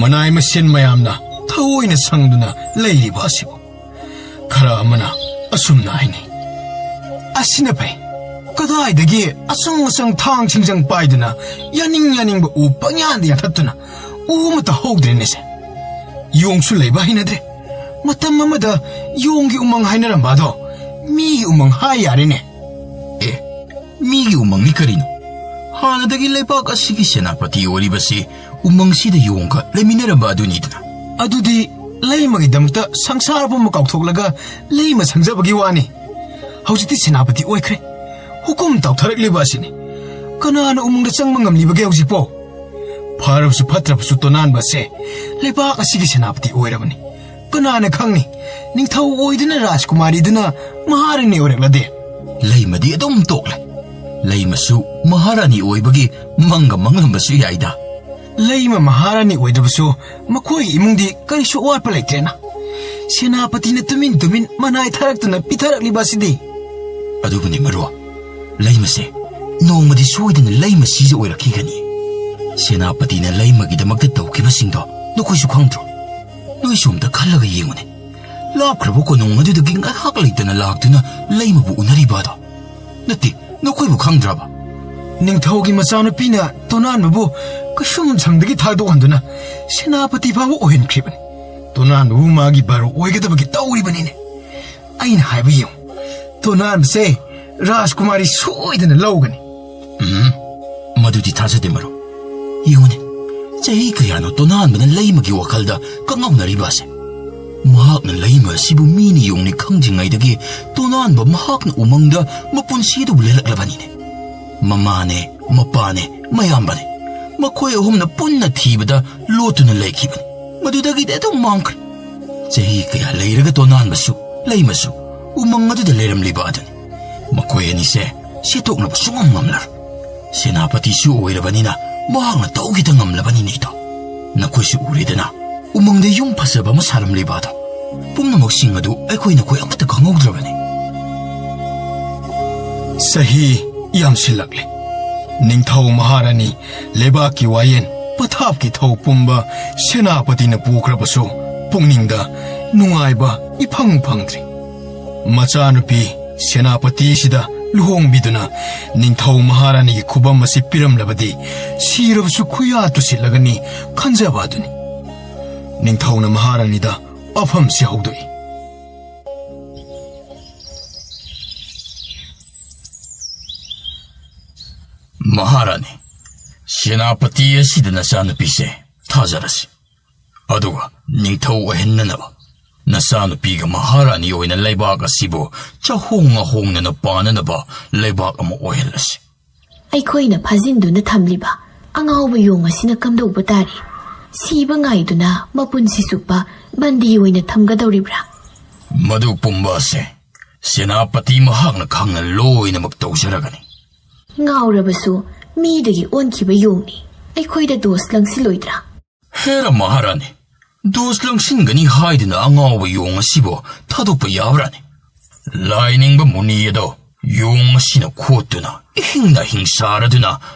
ꯃꯅꯥꯏ ꯃꯁꯦꯟ ꯃꯌꯥꯝꯅ ꯊꯑꯣꯏꯅ ꯁꯪꯗꯨꯅ ꯂꯩꯔꯤꯕ ꯑꯁꯤꯕꯨ? ꯈꯔ ꯑꯃꯅ ꯑꯁꯨꯝꯅ ꯍꯥꯏꯅꯩ, "ꯑꯁꯤꯅ ꯐꯩ꯫ ꯀꯗꯥꯏꯗꯒꯤ ꯑꯁꯪ ꯑꯁꯪ ꯊꯥꯡ ꯁꯤꯡꯖꯪ ꯄꯥꯏꯗꯨꯅ ꯌꯥꯅꯤꯡ ꯌꯥꯅꯤꯡꯕ ꯎ ꯄꯪꯌꯥꯟꯗ ꯌꯥꯟꯊꯠꯇꯨꯅ ꯎ ꯑꯃꯠꯇ ꯍꯧꯗ꯭ꯔꯦꯅꯦꯁꯦ꯫ ꯌꯣꯡꯁꯨ ꯂꯩꯕ ꯍꯩꯅꯗ꯭ꯔꯦ꯫ ꯃꯇꯝ ꯑꯃꯗ ꯌꯣꯡꯒꯤ ꯎꯃꯪ ꯍꯥꯏꯅꯔꯝꯕ ꯑꯗꯣ ꯃꯤꯒꯤ ꯎꯃꯪ ꯍꯥꯏ ꯌꯥꯔꯦꯅꯦ꯫" ꯑꯦ, ꯃꯤꯒꯤ ꯎꯃꯪꯅꯤ ꯀꯔꯤꯅꯣ? ꯍꯥꯟꯅꯗꯒꯤ ꯂꯩꯕꯥꯛ ꯑꯁꯤꯒꯤ ꯁꯦꯅꯥꯄꯇꯤ ꯑꯣꯏꯔꯤꯕꯁꯤ ꯎꯃꯪꯁꯤꯗ ꯌꯣꯡꯒ ꯂꯩꯃꯤꯟꯅꯔꯝꯕ ꯑꯗꯨꯅꯤꯗꯅ꯫ ꯑꯗꯨꯗꯤ ꯂꯩꯃꯒꯤꯗꯃꯛꯇ ꯁꯪꯁꯥꯔ ꯄꯨꯝꯕ ꯀꯥꯎꯊꯣꯛꯂꯒ ꯂꯩꯃ ꯁꯪꯖꯕꯒꯤ ꯋꯥꯅꯤ꯫ ꯍꯧꯖꯤꯛꯇꯤ ꯁꯦꯅꯥꯄꯇꯤ ꯑꯣꯏꯈ꯭ꯔꯦ꯫ ꯍꯨꯀꯨꯝ ꯇꯧꯊꯔꯛꯂꯤꯕ ꯑꯁꯤꯅꯤ꯫ ꯀꯅꯥꯅ ꯎꯃꯪꯗ ꯆꯪꯕ ꯉꯝꯂꯤꯕꯒꯦ ꯍꯧꯖꯤꯛꯄꯣ? ꯐꯔꯕꯁꯨ ꯐꯠꯇ꯭ꯔꯕꯁꯨ ꯇꯣꯅꯥꯟꯕ ꯑꯁꯦ ꯂꯩꯕꯥꯛ ꯑꯁꯤꯒꯤ ꯁꯦꯅꯥꯄꯇꯤ ꯑꯣꯏꯔꯕꯅꯤ꯫ ꯀꯅꯥꯅ ꯈꯪꯅꯤ, ꯅꯤꯡꯊꯧ ꯑꯣꯏꯗꯨꯅ ꯔꯥꯖꯀꯨꯃꯥꯔꯤꯗꯨꯅ ꯃꯍꯥꯔꯥꯅꯤ ꯑꯣꯏꯔꯛꯂꯗꯤ? ꯂꯩꯃꯗꯤ ꯑꯗꯨꯝ ꯇꯣꯛꯂꯦ꯫ ꯂꯩꯃꯁꯨ ꯃꯍꯥꯔꯥꯅꯤ ꯑꯣꯏꯕꯒꯤ ꯃꯪꯒ ꯃꯪꯂꯝꯕꯁꯨ ꯌꯥꯏꯗ꯫ ꯂꯩꯃ ꯃꯍꯥꯔꯥꯅꯤ ꯑꯣꯏꯗ꯭ꯔꯕꯁꯨ ꯃꯈꯣꯏꯒꯤ ꯏꯃꯨꯡꯗꯤ ꯀꯔꯤꯁꯨ ꯑꯋꯥꯠꯄ ꯂꯩꯇ꯭ꯔꯦꯅ꯫ ꯁꯦꯅꯥꯄꯇꯤꯅ ꯇꯨꯃꯤꯟ ꯇꯨꯃꯤꯟ ꯃꯅꯥꯏ ꯊꯥꯔꯛꯇꯨꯅ ꯄꯤꯊꯔꯛꯂꯤꯕ ꯑꯁꯤꯗꯤ꯫ ꯑꯗꯨꯕꯨꯅꯤ ꯃꯔꯨꯞ, ꯂꯩꯃꯁꯦ ꯅꯣꯡꯃꯗꯤ ꯁꯣꯏꯗꯅ ꯂꯩꯃ ꯁꯤꯖ ꯑꯣꯏꯔꯛꯈꯤꯒꯅꯤ꯫ ꯁꯦꯅꯥꯄꯇꯤꯅ ꯂꯩꯃꯒꯤꯗꯃꯛꯇ ꯇꯧꯈꯤꯕꯁꯤꯡꯗꯣ ꯅꯈꯣꯏꯁꯨ ꯈꯪꯗ꯭ꯔꯣ? ꯅꯣꯏꯁꯨ ꯑꯝꯇ ꯈꯜꯂꯒ ꯌꯦꯡꯉꯨꯅꯦ꯫ ꯂꯥꯞꯈ꯭ꯔꯕ ꯀꯣꯅꯨꯡ ꯑꯗꯨꯗꯒꯤ ꯉꯥꯏꯍꯥꯛ ꯂꯩꯇꯅ ꯂꯥꯛꯇꯨꯅ ꯂꯩꯃꯕꯨ ꯎꯅꯔꯤꯕ ꯑꯗꯣ꯫ ꯅꯠꯇꯦ, ꯅꯈꯣꯏꯕꯨ ꯈꯪꯗ꯭ꯔꯕ? ꯅꯤꯡꯊꯧꯒꯤ ꯃꯆꯥꯅꯨꯄꯤꯅ ꯇꯣꯅꯥꯟꯕꯕꯨ ꯀꯩꯁꯨꯝꯁꯪꯗꯒꯤ ꯊꯥꯗꯣꯛꯍꯟꯗꯨꯅ ꯁꯦꯅꯥꯄꯇꯤ ꯐꯥꯎꯕ ꯑꯣꯏꯍꯟꯈ꯭ꯔꯤꯕꯅꯤ꯫ ꯇꯣꯅꯥꯟꯕꯕꯨ ꯃꯥꯒꯤ ꯕꯥꯔꯣ ꯑꯣꯏꯒꯗꯕꯒꯤ ꯇꯧꯔꯤꯕꯅꯤꯅꯦ꯫ ꯑꯩꯅ ꯍꯥꯏꯕ ꯌꯦꯡꯉꯨ, ꯇꯣꯅꯥꯟꯕꯁꯦ ꯔꯥꯖꯀꯨꯃꯥꯔꯤ ꯁꯣꯏꯗꯅ ꯂꯧꯒꯅꯤ꯫ ꯎꯝ, ꯃꯗꯨꯗꯤ ꯊꯥꯖꯗꯦ ꯃꯔꯨꯞ꯫ ꯌꯦꯡꯉꯨꯅꯦ, ꯆꯍꯤ ꯀꯌꯥꯅꯣ ꯇꯣꯅꯥꯟꯕꯅ ꯂꯩꯃꯒꯤ ꯋꯥꯈꯜꯗ ꯀꯉꯥꯎꯅꯔꯤꯕ ꯑꯁꯦ꯫ ꯃꯍꯥꯛꯅ ꯂꯩꯃ ꯑꯁꯤꯕꯨ ꯃꯤꯅ ꯌꯣꯡꯅꯤ ꯈꯪꯗ꯭ꯔꯤꯉꯩꯗꯒꯤ ꯇꯣꯅꯥꯟꯕ ꯃꯍꯥꯛꯅ ꯎꯃꯪꯗ ꯃꯄꯨꯟꯁꯤ ꯑꯗꯨꯕꯨ ꯂꯦꯜꯂꯛꯂꯕꯅꯤꯅꯦ꯫ ꯃꯃꯥꯅꯦ, ꯃꯄꯥꯅꯦ, ꯃꯌꯥꯝꯕꯅꯦ, ꯃꯈꯣꯏ ꯑꯍꯨꯝꯅ ꯄꯨꯟꯅ ꯊꯤꯕꯗ ꯂꯣꯠꯇꯨꯅ ꯂꯩꯈꯤꯕꯅꯤ꯫ ꯃꯗꯨꯗꯒꯤꯗꯤ ꯑꯗꯨꯝ ꯃꯥꯡꯈ꯭ꯔꯦ꯫ ꯆꯍꯤ ꯀꯌꯥ ꯂꯩꯔꯒ ꯇꯣꯅꯥꯟꯕꯁꯨ ꯂꯩꯃꯁꯨ ꯎꯃꯪ ꯑꯗꯨꯗ ꯂꯩꯔꯝꯂꯤꯕ ꯑꯗꯨꯅꯤ꯫ ꯃꯈꯣꯏ ꯑꯅꯤꯁꯦ ꯁꯦꯠꯇꯣꯛꯅꯕ ꯁꯨꯡꯉꯝ ꯉꯝꯂꯔꯣꯏ꯫ ꯁꯦꯅꯥꯄꯇꯤꯁꯨ ꯑꯣꯏꯔꯕꯅꯤꯅ ꯃꯍꯥꯛꯅ ꯇꯧꯈꯤꯗ ꯉꯝꯂꯕꯅꯤꯅꯦ ꯏꯇꯥꯎ꯫ ꯅꯈꯣꯏꯁꯨ ꯎꯔꯦꯗꯅ, ꯎꯃꯪꯗ ꯌꯨꯝ ꯐꯖꯕ ꯑꯃ ꯁꯥꯔꯝꯂꯤꯕ ꯑꯗꯣ꯫ ꯄꯨꯝꯅꯃꯛꯁꯤꯡ ꯑꯗꯨ ꯑꯩꯈꯣꯏ ꯅꯈꯣꯏ ꯑꯃꯠꯇ ꯈꯪꯍꯧꯗ꯭ꯔꯕꯅꯤ꯫ ꯆꯍꯤ ꯌꯥꯝꯁꯤꯜꯂꯛꯂꯦ꯫ ꯅꯤꯡꯊꯧ ꯃꯍꯥꯔꯥꯅꯤ, ꯂꯩꯕꯥꯛꯀꯤ ꯋꯥꯌꯦꯜ, ꯄꯊꯥꯞꯀꯤ ꯊꯧ ꯄꯨꯝꯕ ꯁꯦꯅꯥꯄꯇꯤꯅ ꯄꯨꯈ꯭ꯔꯕꯁꯨ ꯄꯨꯛꯅꯤꯡꯗ ꯅꯨꯡꯉꯥꯏꯕ ꯏꯐꯪ ꯐꯪꯗ꯭ꯔꯤ꯫ ꯃꯆꯥꯅꯨꯄꯤ ꯁꯦꯅꯥꯄꯇꯤꯁꯤꯗ ꯂꯨꯍꯣꯡꯕꯤꯗꯨꯅ ꯅꯤꯡꯊꯧ ꯃꯍꯥꯔꯥꯅꯤꯒꯤ ꯈꯨꯕꯝ ꯑꯁꯤ ꯄꯤꯔꯝꯂꯕꯗꯤ ꯁꯤꯔꯕꯁꯨ ꯈꯨꯌꯥ ꯇꯨꯁꯤꯜꯂꯒꯅꯤ ꯈꯟꯖꯕ ꯑꯗꯨꯅꯤ꯫ ꯅꯤꯡꯊꯧꯅ ꯃꯍꯥꯔꯥꯅꯤꯗ ꯋꯥꯐꯝꯁꯤ ꯍꯧꯗꯣꯛꯏ꯫ ꯃꯍꯥꯔꯥꯅꯤ, ꯁꯦꯅꯥꯄꯇꯤ ꯑꯁꯤꯗ ꯅꯆꯥꯅꯨꯄꯤꯁꯦ ꯊꯥꯖꯔꯁꯤ꯫ ꯑꯗꯨꯒ ꯅꯤꯡꯊꯧ ꯑꯣꯏꯍꯟꯅꯅꯕ ꯅꯆꯥꯅꯨꯄꯤꯒ ꯃꯍꯥꯔꯥꯅꯤ ꯑꯣꯏꯅ ꯂꯩꯕꯥꯛ ꯑꯁꯤꯕꯨ ꯆꯍꯣꯡ ꯉꯍꯣꯡꯅꯅ ꯄꯥꯟꯅꯅꯕ ꯂꯩꯕꯥꯛ ꯑꯃ ꯑꯣꯏꯍꯜꯂꯁꯤ꯫ ꯑꯩꯈꯣꯏꯅ ꯐꯥꯖꯤꯟꯗꯨꯅ ꯊꯝꯂꯤꯕ ꯑꯉꯥꯎꯕ ꯌꯣꯡ ꯑꯁꯤꯅ ꯀꯝꯗꯧꯕ ꯇꯥꯔꯤ? ꯁꯤꯕ ꯉꯥꯏꯗꯨꯅ ꯃꯄꯨꯟꯁꯤ ꯆꯨꯞꯄ ꯕꯟꯗꯤ ꯑꯣꯏꯅ ꯊꯝꯒꯗꯧꯔꯤꯕ꯭ꯔꯥ? ꯃꯗꯨ ꯄꯨꯝꯕ ꯑꯁꯦ ꯁꯦꯅꯥꯄꯇꯤ ꯃꯍꯥꯛꯅ ꯈꯪꯅ ꯂꯣꯏꯅꯃꯛ ꯇꯧꯖꯔꯒꯅꯤ꯫ ꯉꯥꯎꯔꯕꯁꯨ ꯃꯤꯗꯒꯤ ꯑꯣꯟꯈꯤꯕ ꯌꯣꯡꯅꯤ꯫ ꯑꯩꯈꯣꯏꯗ ꯗꯣꯁ ꯂꯪꯁꯤꯜꯂꯣꯏꯗ꯭ꯔꯥ? ꯍꯦꯔꯥ ꯃꯍꯥꯔꯥꯅꯤ, ꯗꯣꯁ ꯂꯪꯁꯤꯟꯒꯅꯤ ꯍꯥꯏꯗꯨꯅ ꯑꯉꯥꯎꯕ ꯌꯣꯡ ꯑꯁꯤꯕꯨ ꯊꯥꯗꯣꯛꯄ ꯌꯥꯕ꯭ꯔꯥꯅꯤ? ꯂꯥꯏꯅꯤꯡꯕ ꯃꯨꯅꯤ ꯑꯗꯣ ꯌꯣꯡ ꯑꯁꯤꯅ ꯈꯣꯠꯇꯨꯅ ꯏꯍꯤꯡꯗ ꯍꯤꯡꯁꯥꯔꯗꯨꯅ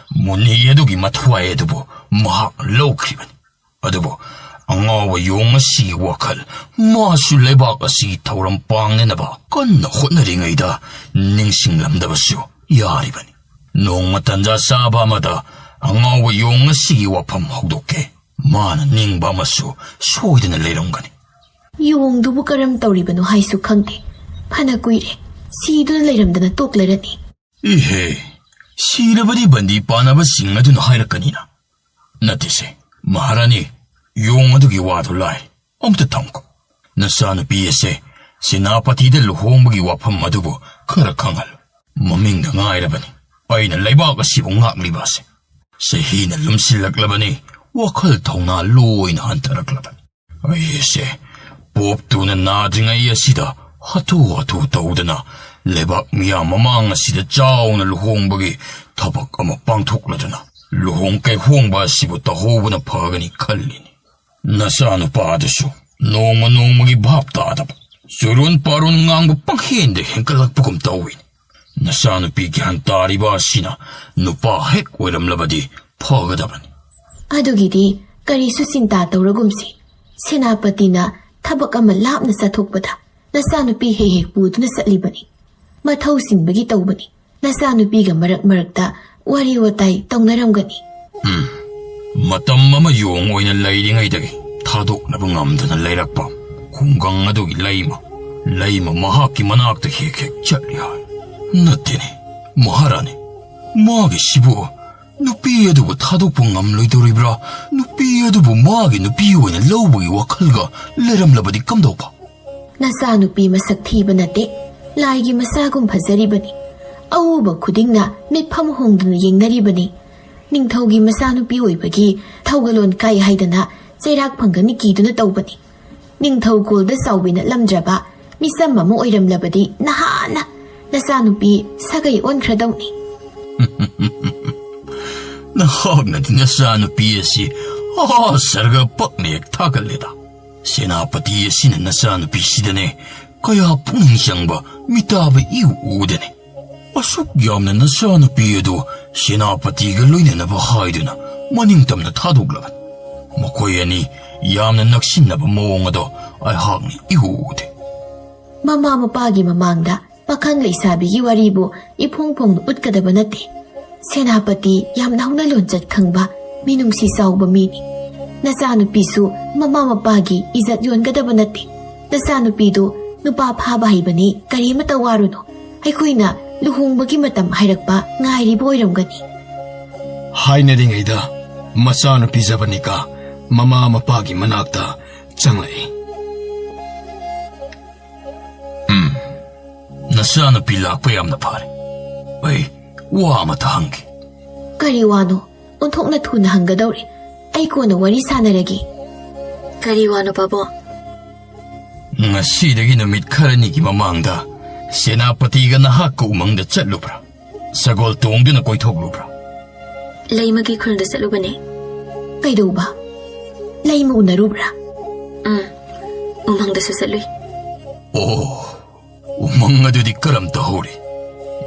ꯃꯨꯅꯤ ꯑꯗꯨꯒꯤ ꯃꯊ꯭ꯋꯥꯏ ꯑꯗꯨꯕꯨ ꯃꯍꯥꯛꯅ ꯂꯧꯈ꯭ꯔꯤꯕꯅꯤ꯫ ꯑꯗꯨꯕꯨ ꯑꯉꯥꯎꯕ ꯌꯣꯡ ꯑꯁꯤꯒꯤ ꯋꯥꯈꯜ, ꯃꯥꯁꯨ ꯂꯩꯕꯥꯛ ꯑꯁꯤꯒꯤ ꯊꯧꯔꯝ ꯄꯥꯡꯅꯅꯕ ꯀꯟꯅ ꯍꯣꯠꯅꯔꯤꯉꯩꯗ ꯅꯤꯡꯁꯤꯡꯂꯝꯗꯕꯁꯨ ꯌꯥꯔꯤꯕꯅꯤ꯫ ꯅꯣꯡꯃ ꯇꯟꯖꯥ ꯆꯥꯕ ꯑꯃꯗ ꯑꯉꯥꯎꯕ ꯌꯣꯡ ꯑꯁꯤꯒꯤ ꯋꯥꯐꯝ ꯍꯧꯗꯣꯛꯀꯦ꯫ ꯃꯥꯅ ꯅꯤꯡꯕ ꯑꯃꯁꯨ ꯁꯣꯏꯗꯅ ꯂꯩꯔꯝꯒꯅꯤ꯫ ꯌꯣꯡꯗꯨꯕꯨ ꯀꯔꯝ ꯇꯧꯔꯤꯕꯅꯣ ꯍꯥꯏꯁꯨ ꯈꯪꯗꯦ꯫ ꯐꯅ ꯀꯨꯏꯔꯦ, ꯁꯤꯗꯨꯅ ꯂꯩꯔꯝꯗꯅ ꯇꯣꯛꯂꯔꯅꯤ꯫ ꯏꯍꯦ, ꯁꯤꯔꯕꯗꯤ ꯕꯟꯗꯤ ꯄꯥꯅꯕꯁꯤꯡ ꯑꯗꯨꯅ ꯍꯥꯏꯔꯛꯀꯅꯤꯅ꯫ ꯅꯠꯇꯦꯁꯦ, ꯃꯍꯥꯔꯥꯅꯤ, ꯌꯣꯡ ꯑꯗꯨꯒꯤ ꯋꯥꯗꯨ ꯂꯥꯏ꯫ ꯑꯝꯇ ꯊꯝꯈꯣ꯫ ꯅꯆꯥꯅꯨꯄꯤ ꯑꯁꯦ ꯁꯦꯅꯥꯄꯇꯤꯗ ꯂꯨꯍꯣꯡꯕꯒꯤ ꯋꯥꯐꯝ ꯑꯗꯨꯕꯨ ꯈꯔ ꯈꯪꯍꯜꯂꯨ꯫ ꯃꯃꯤꯡꯗ ꯉꯥꯏꯔꯕꯅꯤ ꯑꯩꯅ ꯂꯩꯕꯥꯛ ꯑꯁꯤꯕꯨ ꯉꯥꯛꯂꯤꯕ ꯑꯁꯦ꯫ ꯆꯍꯤꯅ ꯂꯨꯝꯁꯤꯜꯂꯛꯂꯕꯅꯤ, ꯋꯥꯈꯜ ꯊꯧꯅꯥ ꯂꯣꯏꯅ ꯍꯟꯊꯔꯛꯂꯕꯅꯤ꯫ ꯑꯩꯁꯦ ꯄꯣꯞ ꯇꯨꯅ ꯅꯥꯗ꯭ꯔꯤꯉꯩ ꯑꯁꯤꯗ ꯍꯥꯊꯨ ꯍꯥꯊꯨ ꯇꯧꯗꯅ ꯂꯩꯕꯥꯛ ꯃꯤꯌꯥꯝ ꯃꯃꯥꯡ ꯑꯁꯤꯗ ꯆꯥꯎꯅ ꯂꯨꯍꯣꯡꯕꯒꯤ ꯊꯕꯛ ꯑꯃ ꯄꯥꯡꯊꯣꯛꯂꯗꯨꯅ ꯂꯨꯍꯣꯡ ꯀꯩꯍꯣꯡꯕ ꯑꯁꯤꯕꯨ ꯇꯧꯍꯧꯕꯅ ꯐꯒꯅꯤ ꯈꯜꯂꯤꯅꯤ꯫ ꯅꯆꯥꯅꯨꯄꯥꯗꯨꯁꯨ ꯅꯣꯡꯃ ꯅꯣꯡꯃꯒꯤ ꯚꯥꯞ ꯇꯥꯗꯕ, ꯆꯨꯔꯣꯟ ꯄꯥꯔꯣꯟ ꯉꯥꯡꯕ ꯄꯪꯍꯦꯟꯗ ꯍꯦꯟꯒꯠꯂꯛꯄꯒꯨꯝ ꯇꯧꯏ꯫ ꯅꯆꯥꯅꯨꯄꯤ ꯒ꯭ꯌꯥꯟ ꯇꯥꯔꯤꯕ ꯑꯁꯤꯅ ꯅꯨꯄꯥ ꯍꯦꯛ ꯑꯣꯏꯔꯝꯂꯕꯗꯤ ꯐꯒꯗꯕꯅꯤ꯫ ꯑꯗꯨꯒꯤꯗꯤ ꯀꯔꯤꯁꯨ ꯆꯤꯟꯇꯥ ꯇꯧꯔꯒꯨꯝꯁꯤ꯫ ꯁꯦꯅꯥꯄꯇꯤꯅ ꯊꯕꯛ ꯑꯃ ꯂꯥꯞꯅ ꯆꯠꯊꯣꯛꯄꯗ ꯅꯆꯥꯅꯨꯄꯤ ꯍꯦꯛ ꯍꯦꯛ ꯄꯨꯗꯨꯅ ꯆꯠꯂꯤꯕꯅꯤ꯫ ꯃꯊꯧ ꯆꯤꯟꯕꯒꯤ ꯇꯧꯕꯅꯤ꯫ ꯅꯆꯥꯅꯨꯄꯤꯒ ꯃꯔꯛ ꯃꯔꯛꯇ ꯋꯥꯔꯤ ꯋꯥꯇꯥꯏ ꯇꯧꯅꯔꯝꯒꯅꯤ꯫ ꯎꯝ, ꯃꯇꯝ ꯑꯃ ꯌꯣꯡ ꯑꯣꯏꯅ ꯂꯩꯔꯤꯉꯩꯗꯒꯤ ꯊꯥꯗꯣꯛꯅꯕ ꯉꯝꯗꯅ ꯂꯩꯔꯛꯄ ꯈꯨꯡꯒꯪ ꯑꯗꯨꯒꯤ ꯂꯩꯃ, ꯂꯩꯃ ꯃꯍꯥꯛꯀꯤ ꯃꯅꯥꯛꯇ ꯍꯦꯛ ꯍꯦꯛ ꯆꯠꯂꯤ ꯍꯥꯏ꯫ ꯅꯠꯇꯦꯅꯦ, ꯃꯍꯥꯔꯥꯅꯤ, ꯃꯥꯒꯤꯁꯤꯕꯨ ꯅꯨꯄꯤ ꯑꯗꯨꯕꯨ ꯊꯥꯗꯣꯛꯄ ꯉꯝꯂꯣꯏꯗꯧꯔꯤꯕ꯭ꯔꯥ? ꯅꯨꯄꯤ ꯑꯗꯨꯕꯨ ꯃꯥꯒꯤ ꯅꯨꯄꯤ ꯑꯣꯏꯅ ꯂꯧꯕꯒꯤ ꯋꯥꯈꯜꯒ ꯂꯩꯔꯝꯂꯕꯗꯤ ꯀꯝꯗꯧꯕ? ꯅꯆꯥꯅꯨꯄꯤ ꯃꯁꯛ ꯊꯤꯕ ꯅꯠꯇꯦ, ꯂꯥꯏꯒꯤ ꯃꯆꯥꯒꯨꯝ ꯐꯖꯔꯤꯕꯅꯤ꯫ ꯑꯎꯕ ꯈꯨꯗꯤꯡꯅ ꯃꯤꯠꯐꯝ ꯍꯣꯡꯗꯨꯅ ꯌꯦꯡꯅꯔꯤꯕꯅꯤ꯫ ꯅꯤꯡꯊꯧꯒꯤ ꯃꯆꯥꯅꯨꯄꯤ ꯑꯣꯏꯕꯒꯤ ꯊꯧꯒꯜꯂꯣꯟ ꯀꯥꯏ ꯍꯥꯏꯗꯅ ꯆꯩꯔꯥꯛ ꯐꯪꯒꯅꯤ ꯀꯤꯗꯨꯅ ꯇꯧꯕꯅꯤ꯫ ꯅꯤꯡꯊꯧ ꯀꯨꯜꯗ ꯆꯥꯎꯕꯤ ꯅꯠꯂꯝꯗ꯭ꯔꯕ ꯃꯤꯆꯝ ꯑꯃ ꯑꯣꯏꯔꯝꯂꯕꯗꯤ ꯅꯍꯥꯟꯅ ꯅꯆꯥꯅꯨꯄꯤ ꯁꯥꯒꯩ ꯑꯣꯟꯈ꯭ꯔꯗꯧꯅꯤ꯫ ꯅꯍꯥꯛꯅꯗꯤ ꯅꯆꯥꯅꯨꯄꯤ ꯑꯁꯤ ꯑꯥ ꯁꯔꯒ ꯄꯛꯅ ꯍꯦꯛ ꯊꯥꯒꯠꯂꯦꯗ꯫ ꯁꯦꯅꯥꯄꯇꯤ ꯑꯁꯤꯅ ꯅꯆꯥꯅꯨꯄꯤꯁꯤꯗꯅꯦ ꯀꯌꯥ ꯄꯨꯛꯅꯤꯡ ꯆꯪꯕ ꯃꯤꯇꯥꯕ ꯏꯎ ꯎꯗꯦꯅꯦ꯫ ꯑꯁꯨꯛ ꯌꯥꯝꯅ ꯅꯆꯥꯅꯨꯄꯤ ꯑꯗꯨ ꯁꯦꯅꯥꯄꯇꯤꯒ ꯂꯣꯏꯅꯅꯕ ꯍꯥꯏꯗꯨꯅ ꯃꯅꯤꯡ ꯇꯝꯅ ꯊꯥꯗꯣꯛꯂꯕꯅꯤ꯫ ꯃꯈꯣꯏ ꯑꯅꯤ ꯌꯥꯝꯅ ꯅꯛꯁꯤꯟꯅꯕ ꯃꯑꯣꯡ ꯑꯗꯣ ꯑꯩꯍꯥꯛꯅ ꯏꯎ ꯎꯗꯦ꯫ ꯃꯃꯥ ꯃꯄꯥꯒꯤ ꯃꯃꯥꯡꯗ ꯄꯥꯈꯪ ꯂꯩꯁꯥꯕꯤꯒꯤ ꯋꯥꯔꯤꯕꯨ ꯏꯐꯣꯡ ꯐꯣꯡꯅ ꯎꯠꯀꯗꯕ ꯅꯠꯇꯦ꯫ ꯁꯦꯅꯥꯄꯇꯤ ꯌꯥꯝꯅ ꯍꯧꯅ ꯂꯣꯟꯆꯠ ꯈꯪꯕ, ꯃꯤꯅꯨꯡꯁꯤ ꯆꯥꯎꯕ ꯃꯤꯅꯤ꯫ ꯅꯆꯥꯅꯨꯄꯤꯁꯨ ꯃꯃꯥ ꯃꯄꯥꯒꯤ ꯏꯖꯠ ꯌꯣꯟꯒꯗꯕ ꯅꯠꯇꯦ꯫ ꯅꯆꯥꯅꯨꯄꯤꯗꯨ ꯅꯨꯄꯥ ꯐꯥꯕ ꯍꯩꯕꯅꯤ, ꯀꯔꯤꯃꯇ ꯋꯥꯔꯨꯅꯨ꯫ ꯑꯩꯈꯣꯏꯅ ꯂꯨꯍꯣꯡꯕꯒꯤ ꯃꯇꯝ ꯍꯥꯏꯔꯛꯄ ꯉꯥꯏꯔꯤꯕ ꯑꯣꯏꯔꯝꯒꯅꯤ꯫ ꯍꯥꯏꯅꯔꯤꯉꯩꯗ ꯃꯆꯥꯅꯨꯄꯤ ꯖꯕꯅꯤꯀꯥ ꯃꯃꯥ ꯃꯄꯥꯒꯤ ꯃꯅꯥꯛꯇ ꯆꯪꯂꯛꯏ꯫ ꯎꯝ, ꯅꯆꯥꯅꯨꯄꯤ ꯂꯥꯛꯄ ꯌꯥꯝꯅ ꯐꯔꯦ꯫ ꯑꯩ ꯋꯥ ꯑꯃꯇ ꯍꯪꯒꯦ꯫ ꯀꯔꯤ ꯋꯥꯅꯣ? ꯑꯣꯟꯊꯣꯛꯅ ꯊꯨꯅ ꯍꯪꯒꯗꯧꯔꯦ꯫ ꯑꯩ ꯀꯣꯟꯅ ꯋꯥꯔꯤ ꯁꯥꯟꯅꯔꯒꯦ꯫ ꯀꯔꯤ ꯋꯥꯅꯣ, ꯄꯥꯕꯣ? ꯉꯁꯤꯗꯒꯤ ꯅꯨꯃꯤꯠ ꯈꯔꯅꯤꯒꯤ ꯃꯃꯥꯡꯗ ꯁꯦꯅꯥꯄꯇꯤꯒ ꯅꯍꯥꯛꯀ ꯎꯃꯪꯗ ꯆꯠꯂꯨꯕ꯭ꯔꯥ? ꯁꯒꯣꯜ ꯇꯣꯡꯗꯨꯅ ꯀꯣꯏꯊꯣꯛꯂꯨꯕ꯭ꯔꯥ? ꯂꯩꯃꯒꯤ ꯈꯨꯜꯗ ꯆꯠꯂꯨꯕꯅꯦ꯫ ꯀꯩꯗꯧꯕ? ꯂꯩꯃ ꯎꯅꯔꯨꯕ꯭ꯔꯥ? ꯎꯝ, ꯎꯃꯪꯗꯁꯨ ꯆꯠꯂꯨꯏ꯫ ꯑꯣ, ꯎꯃꯪ ꯑꯗꯨꯗꯤ ꯀꯔꯝ ꯇꯧꯍꯧꯔꯤ?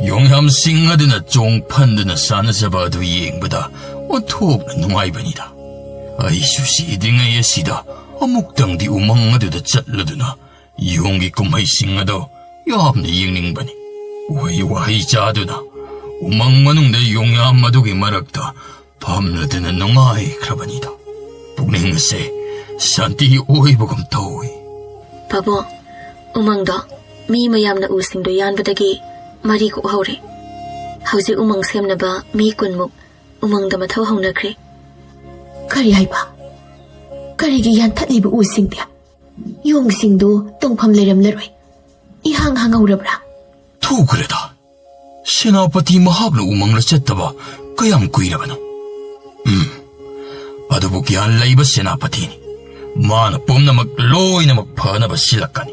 ꯌꯣꯡꯌꯥꯝꯁꯤꯡ ꯑꯗꯨꯅ ꯆꯣꯡ ꯐꯟꯗꯨꯅ ꯁꯥꯟꯅꯖꯕ ꯑꯗꯨ ꯌꯦꯡꯕꯗ ꯑꯣꯟꯊꯣꯛꯅ ꯅꯨꯡꯉꯥꯏꯕꯅꯤꯗ꯫ ꯑꯩꯁꯨ ꯁꯤꯗ꯭ꯔꯤꯉꯩ ꯑꯁꯤꯗ ꯑꯃꯨꯛꯇꯪꯗꯤ ꯎꯃꯪ ꯑꯗꯨꯗ ꯆꯠꯂꯗꯨꯅ ꯌꯣꯡꯒꯤ ꯀꯨꯝꯍꯩꯁꯤꯡ ꯑꯗꯣ ꯌꯥꯝꯅ ꯌꯦꯡꯅꯤꯡꯕꯅꯤ꯫ ꯎꯍꯩ ꯋꯥꯍꯩ ꯆꯥꯗꯨꯅ ꯎꯃꯪ ꯃꯅꯨꯡꯗ ꯌꯣꯡꯌꯥꯝ ꯑꯗꯨꯒꯤ ꯃꯔꯛꯇ ꯐꯝꯂꯗꯨꯅ ꯅꯨꯡꯉꯥꯏꯈ꯭ꯔꯕꯅꯤꯗ꯫ ꯄꯨꯛꯅꯤꯡ ꯑꯁꯦ ꯁꯥꯟꯇꯤ ꯑꯣꯏꯕꯒꯨꯝ ꯇꯧꯏ꯫ ꯄꯥꯕꯣ, ꯎꯃꯪꯗꯣ ꯃꯤ ꯃꯌꯥꯝꯅ ꯎꯁꯤꯡꯗꯣ ꯌꯥꯟꯕꯗꯒꯤ ꯃꯔꯤ ꯀꯣꯛꯍꯧꯔꯦ꯫ ꯍꯧꯖꯤꯛ ꯎꯃꯪ ꯁꯦꯝꯅꯕ ꯃꯤ ꯀꯨꯟꯃꯨꯛ ꯎꯃꯪꯗ ꯃꯊꯧ ꯍꯧꯅꯈ꯭ꯔꯦ꯫ ꯀꯔꯤ ꯍꯥꯏꯕ? ꯀꯔꯤꯒꯤ ꯌꯥꯟꯊꯠꯂꯤꯕ ꯎꯁꯤꯡꯗꯤ? ꯌꯣꯡꯁꯤꯡꯗꯨ ꯇꯣꯡꯐꯝ ꯂꯩꯔꯝꯂꯔꯣꯏ꯫ ꯏꯍꯥꯡ ꯍꯥꯡꯍꯧꯔꯕ꯭ꯔꯥ? ꯊꯨꯈ꯭ꯔꯦꯗ꯫ ꯁꯦꯅꯥꯄꯇꯤ ꯃꯍꯥꯛꯅ ꯎꯃꯪꯂ ꯆꯠꯇꯕ ꯀꯌꯥꯝ ꯀꯨꯏꯔꯕꯅꯣ? ꯎꯝ, ꯑꯗꯨꯕꯨ ꯒ꯭ꯌꯥꯟ ꯂꯩꯕ ꯁꯦꯅꯥꯄꯇꯤꯅꯤ꯫ ꯃꯥꯅ ꯄꯨꯝꯅꯃꯛ ꯂꯣꯏꯅꯃꯛ ꯐꯅꯕ ꯁꯤꯜꯂꯛꯀꯅꯤ꯫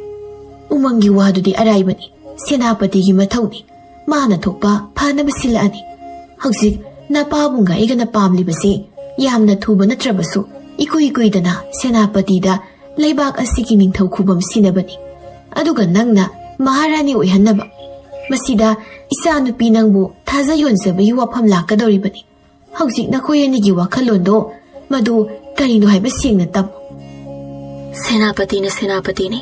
ꯎꯃꯪꯒꯤ ꯋꯥꯗꯨꯗꯤ ꯑꯔꯥꯏꯕꯅꯤ꯫ ꯁꯦꯅꯥꯄꯇꯤꯒꯤ ꯃꯊꯧꯅꯤ꯫ ꯃꯥꯅ ꯊꯣꯛꯄ ꯐꯅꯕ ꯁꯤꯜꯂꯛꯑꯅꯤ꯫ ꯍꯧꯖꯤꯛ ꯅꯄꯥꯕꯨꯡꯒ ꯑꯩꯒꯅ ꯄꯥꯝꯂꯤꯕꯁꯤ ꯌꯥꯝꯅ ꯊꯨꯕ ꯅꯠꯇ꯭ꯔꯕꯁꯨ ꯏꯀꯨꯏ ꯀꯨꯏꯗꯅ ꯁꯦꯅꯥꯄꯇꯤꯗ ꯂꯩꯕꯥꯛ ꯑꯁꯤꯒꯤ ꯅꯤꯡꯊꯧ ꯈꯨꯕꯝ ꯁꯤꯟꯅꯕꯅꯤ꯫ ꯑꯗꯨꯒ ꯅꯪꯅ ꯃꯍꯥꯔꯥꯅꯤ ꯑꯣꯏꯍꯟꯅꯕ꯫ ꯃꯁꯤꯗ ꯏꯆꯥꯅꯨꯄꯤ ꯅꯪꯕꯨ ꯊꯥꯖ ꯌꯣꯟꯖꯕꯒꯤ ꯋꯥꯐꯝ ꯂꯥꯛꯀꯗꯧꯔꯤꯕꯅꯤ꯫ ꯍꯧꯖꯤꯛ ꯅꯈꯣꯏ ꯑꯅꯤꯒꯤ ꯋꯥꯈꯜꯂꯣꯟꯗꯣ ꯃꯗꯨ ꯀꯔꯤꯅꯣ ꯍꯥꯏꯕ ꯁꯦꯡꯅ ꯇꯝꯃꯨ꯫ ꯁꯦꯅꯥꯄꯇꯤꯅ ꯁꯦꯅꯥꯄꯇꯤꯅꯤ,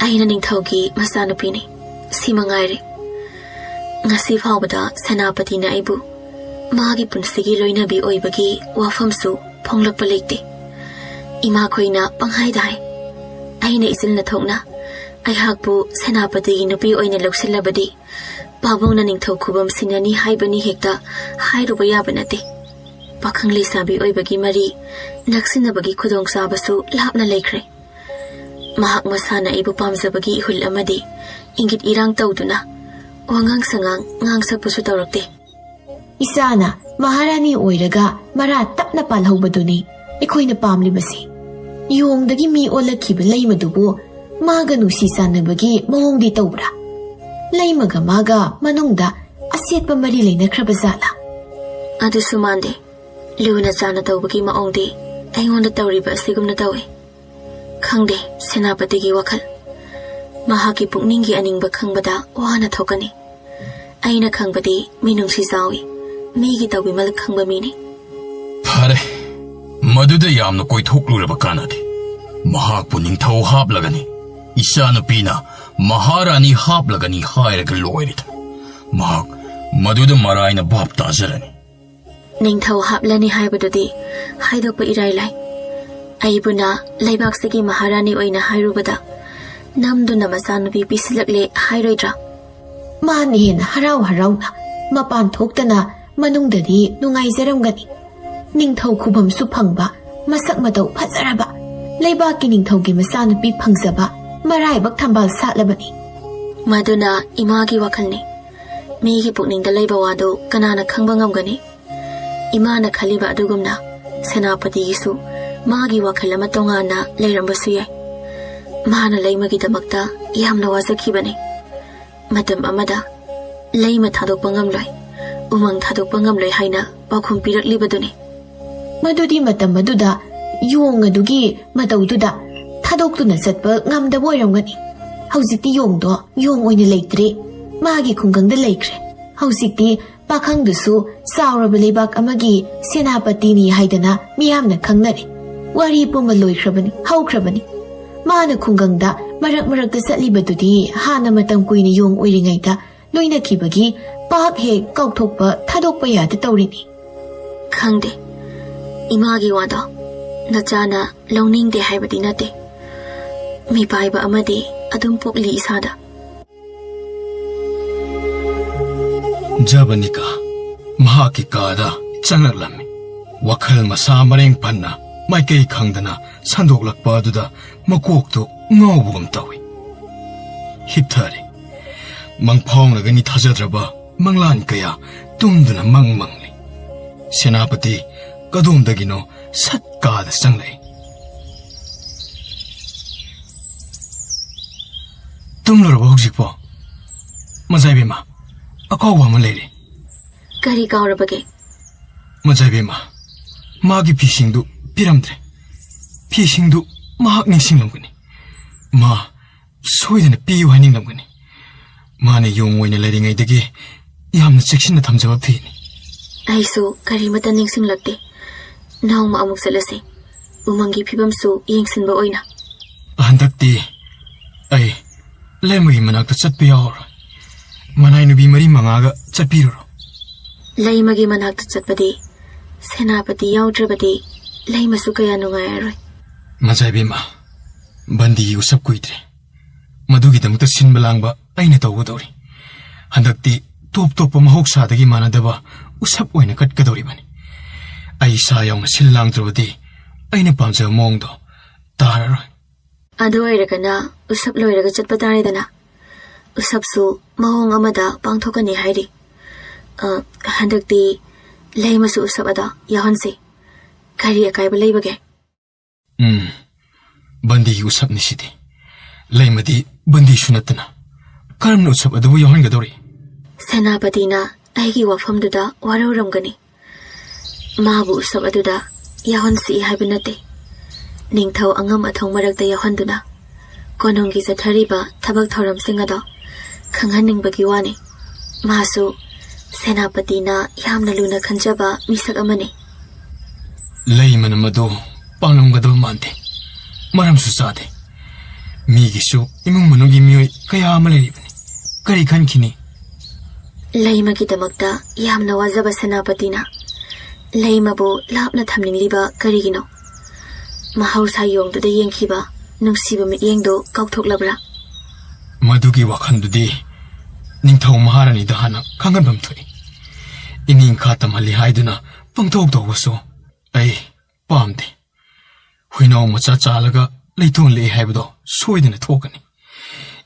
ꯑꯩꯅ ꯅꯤꯡꯊꯧꯒꯤ ꯃꯆꯥꯅꯨꯄꯤꯅꯤ, ꯁꯤ ꯃꯉꯥꯏꯔꯦ꯫ ꯉꯁꯤ ꯐꯥꯎꯕꯗ ꯁꯦꯅꯥꯄꯇꯤꯅ ꯑꯩꯕꯨ ꯃꯥꯒꯤ ꯄꯨꯟꯁꯤꯒꯤ ꯂꯣꯏꯅꯕꯤ ꯑꯣꯏꯕꯒꯤ ꯋꯥꯐꯝꯁꯨ ꯐꯣꯡꯂꯛꯄ ꯂꯩꯇꯦ꯫ ꯏꯃꯥꯈꯣꯏꯅ ꯄꯪꯍꯥꯏꯗ ꯍꯥꯏ꯫ ꯑꯩꯅ ꯏꯆꯤꯜ ꯅꯊꯣꯛꯅ ꯑꯩꯍꯥꯛꯄꯨ ꯁꯦꯅꯥꯄꯇꯤꯒꯤ ꯅꯨꯄꯤ ꯑꯣꯏꯅ ꯂꯧꯁꯤꯜꯂꯕꯗꯤ ꯄꯥꯕꯨꯡꯅ ꯅꯤꯡꯊꯧ ꯈꯨꯕꯝ ꯁꯤꯟꯅꯅꯤ ꯍꯥꯏꯕꯅꯤ ꯍꯦꯛꯇ ꯍꯥꯏꯔꯨꯕ ꯌꯥꯕ ꯅꯠꯇꯦ꯫ ꯄꯥꯈꯪ ꯂꯩꯁꯥꯕꯤ ꯑꯣꯏꯕꯒꯤ ꯃꯔꯤ ꯅꯛꯁꯤꯟꯅꯕꯒꯤ ꯈꯨꯗꯣꯡꯆꯥꯕꯁꯨ ꯂꯥꯞꯅ ꯂꯩꯈ꯭ꯔꯦ꯫ ꯃꯍꯥꯛ ꯃꯁꯥꯅ ꯑꯩꯕꯨ ꯄꯥꯝꯖꯕꯒꯤ ꯏꯍꯨꯜ ꯑꯃꯗꯤ ꯏꯪꯒꯤꯠ ꯏꯔꯥꯡ ꯇꯧꯗꯨꯅ ꯋꯥꯉꯥꯡ ꯁꯉꯥꯡ ꯉꯥꯡꯁꯛꯄꯁꯨ ꯇꯧꯔꯛꯇꯦ꯫ ꯏꯆꯥꯅ ꯃꯍꯥꯔꯥꯅꯤ ꯑꯣꯏꯔꯒ ꯃꯔꯥ ꯇꯞꯅ ꯄꯥꯜꯍꯧꯕꯗꯨꯅꯤ ꯑꯩꯈꯣꯏꯅ ꯄꯥꯝꯂꯤꯕꯁꯤ꯫ ꯌꯣꯡꯗꯒꯤ ꯃꯤ ꯑꯣꯜꯂꯛꯈꯤꯕ ꯂꯩꯃꯗꯨꯕꯨ ꯃꯥꯒ ꯅꯨꯡꯁꯤ ꯆꯥꯟꯅꯕꯒꯤ ꯃꯑꯣꯡꯗꯤ ꯇꯧꯕ꯭ꯔꯥ? ꯂꯩꯃꯒ ꯃꯥꯒ ꯃꯅꯨꯡꯗ ꯑꯁꯦꯠꯄ ꯃꯔꯤ ꯂꯩꯅꯈ꯭ꯔꯕ ꯖꯥꯠꯂꯥ? ꯑꯗꯨꯁꯨ ꯃꯥꯟꯗꯦ꯫ ꯂꯨꯅ ꯆꯥꯟꯅ ꯇꯧꯕꯒꯤ ꯃꯑꯣꯡꯗꯤ ꯑꯩꯉꯣꯟꯗ ꯇꯧꯔꯤꯕ ꯑꯁꯤꯒꯨꯝꯅ ꯇꯧꯏ꯫ ꯈꯪꯗꯦ ꯁꯦꯅꯥꯄꯇꯤꯒꯤ ꯋꯥꯈꯜ꯫ ꯃꯍꯥꯛꯀꯤ ꯄꯨꯛꯅꯤꯡꯒꯤ ꯑꯅꯤꯡꯕ ꯈꯪꯕꯗ ꯋꯥꯅ ꯊꯣꯛꯀꯅꯤ꯫ ꯑꯩꯅ ꯈꯪꯕꯗꯤ ꯃꯤꯅꯨꯡꯁꯤ ꯆꯥꯎꯏ, ꯃꯤꯒꯤ ꯇꯧꯕꯤꯃꯜ ꯈꯪꯕ ꯃꯤꯅꯤ꯫ ꯐꯔꯦ, ꯃꯗꯨꯗ ꯌꯥꯝꯅ ꯀꯣꯏꯊꯣꯛꯂꯨꯔꯕ ꯀꯥꯟꯅꯗꯦ꯫ ꯃꯍꯥꯛꯄꯨ ꯅꯤꯡꯊꯧ ꯍꯥꯞꯂꯒꯅꯤ, ꯏꯆꯥꯅꯨꯄꯤꯅ ꯃꯍꯥꯔꯥꯅꯤ ꯍꯥꯞꯂꯒꯅꯤ ꯍꯥꯏꯔꯒ ꯂꯣꯏꯔꯦꯗ꯫ ꯃꯍꯥꯛ ꯃꯗꯨꯗ ꯃꯔꯥꯏꯅ ꯚꯥꯞ ꯇꯥꯖꯔꯅꯤ꯫ ꯅꯤꯡꯊꯧ ꯍꯥꯞꯂꯅꯤ ꯍꯥꯏꯕꯗꯨꯗꯤ ꯍꯥꯏꯗꯣꯛꯄ ꯏꯔꯥꯏ ꯂꯥꯏ꯫ ꯑꯩꯕꯨꯅ ꯂꯩꯕꯥꯛꯁꯤꯒꯤ ꯃꯍꯥꯔꯥꯅꯤ ꯑꯣꯏꯅ ꯍꯥꯏꯔꯨꯕꯗ ꯅꯝꯗꯨꯅ ꯃꯆꯥꯅꯨꯄꯤ ꯄꯤꯁꯤꯜꯂꯛꯂꯦ ꯍꯥꯏꯔꯣꯏꯗ꯭ꯔꯥ? ꯃꯥꯅ ꯍꯦꯟꯅ ꯍꯔꯥꯎ ꯍꯔꯥꯎꯅ ꯃꯄꯥꯟ ꯊꯣꯛꯇꯅ ꯃꯅꯨꯡꯗꯗꯤ ꯅꯨꯡꯉꯥꯏꯖꯔꯝꯒꯅꯤ꯫ ꯅꯤꯡꯊꯧ ꯈꯨꯕꯝꯁꯨ ꯐꯪꯕ, ꯃꯁꯛ ꯃꯇꯧ ꯐꯖꯔꯕ, ꯂꯩꯕꯥꯛꯀꯤ ꯅꯤꯡꯊꯧꯒꯤ ꯃꯆꯥꯅꯨꯄꯤ ꯐꯪꯖꯕ ꯃꯔꯥꯏꯕꯛ ꯊꯝꯕꯥꯜ ꯁꯥꯠꯂꯕꯅꯤ꯫ ꯃꯗꯨꯅ ꯏꯃꯥꯒꯤ ꯋꯥꯈꯜꯅꯤ꯫ ꯃꯤꯒꯤ ꯄꯨꯛꯅꯤꯡꯗ ꯂꯩꯕ ꯋꯥꯗꯨ ꯀꯅꯥꯅ ꯈꯪꯕ ꯉꯝꯒꯅꯤ? ꯏꯃꯥꯅ ꯈꯜꯂꯤꯕ ꯑꯗꯨꯒꯨꯝꯅ ꯁꯦꯅꯥꯄꯇꯤꯒꯤꯁꯨ ꯃꯥꯒꯤ ꯋꯥꯈꯜ ꯑꯃ ꯇꯣꯉꯥꯟꯅ ꯂꯩꯔꯝꯕꯁꯨ ꯌꯥꯏ꯫ ꯃꯥꯅ ꯂꯩꯃꯒꯤꯗꯃꯛꯇ ꯌꯥꯝꯅ ꯋꯥꯖꯈꯤꯕꯅꯤ꯫ ꯃꯇꯝ ꯑꯃꯗ ꯂꯩꯃ ꯊꯥꯗꯣꯛꯄ ꯉꯝꯂꯣꯏ, ꯎꯃꯪ ꯊꯥꯗꯣꯛꯄ ꯉꯝꯂꯣꯏ ꯍꯥꯏꯅ ꯄꯥꯎꯈꯨꯝ ꯄꯤꯔꯛꯂꯤꯕꯗꯨꯅꯤ꯫ ꯃꯗꯨꯗꯤ ꯃꯇꯝ ꯑꯗꯨꯗ ꯌꯣꯡ ꯑꯗꯨꯒꯤ ꯃꯇꯧꯗꯨꯗ ꯊꯥꯗꯣꯛꯇꯨꯅ ꯆꯠꯄ ꯉꯝꯗꯕ ꯑꯣꯏꯔꯝꯒꯅꯤ꯫ ꯍꯧꯖꯤꯛꯇꯤ ꯌꯣꯡꯗꯣ ꯌꯣꯡ ꯑꯣꯏꯅ ꯂꯩꯇ꯭ꯔꯦ, ꯃꯥꯒꯤ ꯈꯨꯡꯒꯪꯗ ꯂꯩꯈ꯭ꯔꯦ꯫ ꯍꯧꯖꯤꯛꯇꯤ ꯄꯥꯈꯪꯗꯨꯁꯨ ꯆꯥꯎꯔꯕ ꯂꯩꯕꯥꯛ ꯑꯃꯒꯤ ꯁꯦꯅꯥꯄꯇꯤꯅꯤ ꯍꯥꯏꯗꯅ ꯃꯤꯌꯥꯝꯅ ꯈꯪꯅꯔꯦ꯫ ꯋꯥꯔꯤ ꯄꯨꯝꯕ ꯂꯣꯏꯈ꯭ꯔꯕꯅꯤ, ꯍꯧꯈ꯭ꯔꯕꯅꯤ꯫ ꯃꯥꯅ ꯈꯨꯡꯒꯪꯗ ꯃꯔꯛ ꯃꯔꯛꯇ ꯆꯠꯂꯤꯕꯗꯨꯗꯤ ꯍꯥꯟꯅ ꯃꯇꯝ ꯀꯨꯏꯅ ꯌꯣꯡ ꯑꯣꯏꯔꯤꯉꯩꯗ ꯂꯣꯏꯅꯈꯤꯕꯒꯤ ꯄꯥꯛ ꯍꯦꯛ ꯀꯥꯎꯊꯣꯛꯄ, ꯊꯥꯗꯣꯛꯄ ꯌꯥꯗ ꯇꯧꯔꯤꯅꯤ꯫ ꯈꯪꯗꯦ, ꯏꯃꯥꯒꯤ ꯋꯥꯗꯣ ꯅꯆꯥꯅ ꯂꯧꯅꯤꯡꯗꯦ ꯍꯥꯏꯕꯗꯤ ꯅꯠꯇꯦ꯫ ꯃꯤꯄꯥꯏꯕ ꯑꯃꯗꯤ ꯑꯗꯨꯝ ꯄꯣꯛꯂꯤ ꯏꯁꯥꯗ꯫ ꯖꯕꯅꯤꯀꯥ ꯃꯍꯥꯛꯀꯤ ꯀꯥꯗ ꯆꯪꯂꯛꯂꯝꯃꯤ꯫ ꯋꯥꯈꯜ ꯃꯁꯥ ꯃꯔꯦꯡ ꯐꯟꯅ ꯃꯥꯏꯀꯩ ꯈꯪꯗꯅ ꯁꯟꯗꯣꯛꯂꯛꯄ ꯑꯗꯨꯗ ꯃꯀꯣꯛꯇꯨ ꯉꯥꯎꯕꯒꯨꯝ ꯇꯧꯏ꯫ ꯍꯤꯞꯊꯔꯦ꯫ ꯃꯪꯐꯥꯎꯅꯒꯅꯤ ꯊꯥꯖꯗ꯭ꯔꯕ ꯃꯪꯂꯥꯟ ꯀꯌꯥ ꯇꯨꯝꯗꯨꯅ ꯃꯪ ꯃꯪꯂꯤ꯫ ꯁꯦꯅꯥꯄꯇꯤ ꯀꯗꯣꯝꯗꯒꯤꯅꯣ ꯁꯠ ꯀꯥꯗ ꯆꯪꯂꯛꯏ꯫ "ꯇꯨꯝꯂꯨꯔꯕ ꯍꯧꯖꯤꯛꯄꯣ? ꯃꯖꯥꯏꯕꯦꯝꯃ, ꯑꯀꯥꯎꯕ ꯑꯃ ꯂꯩꯔꯦ꯫" "ꯀꯔꯤ ꯀꯥꯎꯔꯕꯒꯦ?" "ꯃꯖꯥꯏꯕꯦꯝꯃ, ꯃꯥꯒꯤ ꯐꯤꯁꯤꯡꯗꯨ ꯄꯤꯔꯝꯗ꯭ꯔꯦ꯫ ꯐꯤꯁꯤꯡꯗꯨ ꯃꯍꯥꯛ ꯅꯤꯡꯁꯤꯡꯂꯝꯒꯅꯤ꯫ ꯃꯥ ꯁꯣꯏꯗꯅ ꯄꯤꯌꯨ ꯍꯥꯏꯅꯤꯡꯂꯝꯒꯅꯤ꯫ ꯃꯥꯅ ꯌꯣꯡ ꯑꯣꯏꯅ ꯂꯩꯔꯤꯉꯩꯗꯒꯤ ꯌꯥꯝꯅ ꯆꯦꯛꯁꯤꯟꯅ ꯊꯝꯖꯕ ꯐꯤꯅꯤ꯫" "ꯑꯩꯁꯨ ꯀꯔꯤꯃꯠꯇ ꯅꯤꯡꯁꯤꯡꯂꯛꯇꯦ꯫ ꯅꯣꯡꯃ ꯑꯃꯨꯛ ꯆꯠꯂꯁꯤ꯫ ꯎꯃꯪꯒꯤ ꯐꯤꯕꯝꯁꯨ ꯌꯦꯡꯁꯤꯟꯕ ꯑꯣꯏꯅ꯫" "ꯍꯟꯗꯛꯇꯤ ꯑꯩ ꯂꯩꯃꯒꯤ ꯃꯅꯥꯛꯇ ꯆꯠꯄ ꯌꯥꯎꯔꯔꯣꯏ꯫ ꯃꯅꯥꯏ ꯅꯨꯄꯤ ꯃꯔꯤ ꯃꯉꯥꯒ ꯆꯠꯄꯤꯔꯨꯔꯣ꯫" "ꯂꯩꯃꯒꯤ ꯃꯅꯥꯛꯇ ꯆꯠꯄꯗꯤ ꯁꯦꯅꯥꯄꯇꯤ ꯌꯥꯎꯗ꯭ꯔꯕꯗꯤ ꯂꯩꯃꯁꯨ ꯀꯌꯥ ꯅꯨꯡꯉꯥꯏꯔꯔꯣꯏ꯫" "ꯃꯖꯥꯏꯕꯦꯝꯃ, ꯕꯟꯗꯤꯒꯤ ꯎꯁꯞ ꯀꯨꯏꯗ꯭ꯔꯦ꯫ ꯃꯗꯨꯒꯤꯗꯃꯛꯇ ꯁꯤꯟꯕ ꯂꯥꯡꯕ ꯑꯩꯅ ꯇꯧꯒꯗꯧꯔꯤ꯫ ꯍꯟꯗꯛꯇꯤ ꯇꯣꯞ ꯇꯣꯞꯄ ꯃꯍꯧꯁꯥꯗꯒꯤ ꯃꯥꯟꯅꯗꯕ ꯎꯁꯞ ꯑꯣꯏꯅ ꯀꯠꯀꯗꯧꯔꯤꯕꯅꯤ꯫ ꯑꯩ ꯏꯁꯥ ꯌꯥꯎꯅ ꯁꯤꯜ ꯂꯥꯡꯗ꯭ꯔꯕꯗꯤ ꯑꯩꯅ ꯄꯥꯝꯖꯕ ꯃꯑꯣꯡꯗꯣ ꯇꯥꯔꯔꯣꯏ꯫ ꯑꯗꯨ ꯑꯣꯏꯔꯒꯅ ꯎꯁꯞ ꯂꯣꯏꯔꯒ ꯆꯠꯄ ꯇꯥꯔꯦꯗꯅ꯫ ꯎꯁꯞꯁꯨ ꯃꯑꯣꯡ ꯑꯃꯗ ꯄꯥꯡꯊꯣꯛꯀꯅꯤ ꯍꯥꯏꯔꯤ꯫ ꯑ, ꯍꯟꯗꯛꯇꯤ ꯂꯩꯃꯁꯨ ꯎꯁꯞ ꯑꯗꯣ ꯌꯥꯎꯍꯟꯁꯤ꯫ ꯀꯔꯤ ꯑꯀꯥꯏꯕ ꯂꯩꯕꯒꯦ? ꯎꯝ, ꯕꯟꯗꯤꯒꯤ ꯎꯁꯞꯅꯤ ꯁꯤꯗꯤ꯫ ꯂꯩꯃꯗꯤ ꯕꯟꯗꯤꯁꯨ ꯅꯠꯇꯅ ꯀꯔꯝꯅ ꯎꯁꯞ ꯑꯗꯨꯕꯨ ꯌꯥꯎꯍꯟꯒꯗꯧꯔꯤ? ꯁꯦꯅꯥꯄꯇꯤꯅ ꯑꯩꯒꯤ ꯋꯥꯐꯝꯗꯨꯗ ꯋꯥꯔꯧꯔꯝꯒꯅꯤ꯫ ꯃꯥꯕꯨ ꯎꯁꯞ ꯑꯗꯨꯗ ꯌꯥꯎꯍꯟꯁꯤ ꯍꯥꯏꯕ ꯅꯠꯇꯦ꯫ ꯅꯤꯡꯊꯧ ꯑꯉꯝ ꯑꯊꯧ ꯃꯔꯛꯇ ꯌꯥꯎꯍꯟꯗꯨꯅ ꯀꯣꯅꯨꯡꯒꯤ ꯆꯠꯊꯔꯤꯕ ꯊꯕꯛ ꯊꯧꯔꯝꯁꯤꯡ ꯑꯗꯣ ꯈꯪꯍꯟꯅꯤꯡꯕꯒꯤ ꯋꯥꯅꯤ꯫ ꯃꯥꯁꯨ ꯁꯦꯅꯥꯄꯇꯤꯅ ꯌꯥꯝꯅ ꯂꯨꯅ ꯈꯟꯖꯕ ꯃꯤꯁꯛ ꯑꯃꯅꯤ꯫ ꯂꯩꯃꯅ ꯃꯗꯨ ꯄꯥꯡꯂꯝꯒꯗꯕ ꯃꯥꯟꯗꯦ꯫ ꯃꯔꯝꯁꯨ ꯆꯥꯗꯦ꯫ ꯃꯤꯒꯤꯁꯨ ꯏꯃꯨꯡ ꯃꯅꯨꯡꯒꯤ ꯃꯤꯑꯣꯏ ꯀꯌꯥ ꯑꯃ ꯂꯩꯔꯤꯕꯅꯤ꯫ ꯀꯔꯤ ꯈꯟꯈꯤꯅꯤ? ꯂꯩꯃꯒꯤꯗꯃꯛꯇ ꯌꯥꯝꯅ ꯋꯥꯖꯕ ꯁꯦꯅꯥꯄꯇꯤꯅ ꯂꯩꯃꯕꯨ ꯂꯥꯞꯅ ꯊꯝꯅꯤꯡꯂꯤꯕ ꯀꯔꯤꯒꯤꯅꯣ? ꯃꯍꯧꯁꯥ ꯌꯣꯡꯗꯨꯗ ꯌꯦꯡꯈꯤꯕ ꯅꯨꯡꯁꯤꯕ ꯃꯤꯠꯌꯦꯡꯗꯨ ꯀꯥꯎꯊꯣꯛꯂꯕ꯭ꯔꯥ? ꯃꯗꯨꯒꯤ ꯋꯥꯈꯜꯗꯨꯗꯤ ꯅꯤꯡꯊꯧ ꯃꯍꯥꯔꯥꯅꯤꯗ ꯍꯥꯟꯅ ꯈꯪꯍꯟꯐꯝ ꯊꯣꯛꯏ꯫ ꯏꯅꯤꯡꯈꯥ ꯇꯝꯍꯜꯂꯤ ꯍꯥꯏꯗꯨꯅ ꯄꯪꯇꯧ ꯇꯧꯕꯁꯨ ꯑꯩ ꯄꯥꯝꯗꯦ꯫ ꯍꯨꯏꯅꯥꯎ ꯃꯆꯥ ꯆꯥꯜꯂꯒ ꯂꯩꯇꯣꯟ ꯂꯦꯛꯑꯦ ꯍꯥꯏꯕꯗꯣ ꯁꯣꯏꯗꯅ ꯊꯣꯛꯀꯅꯤ꯫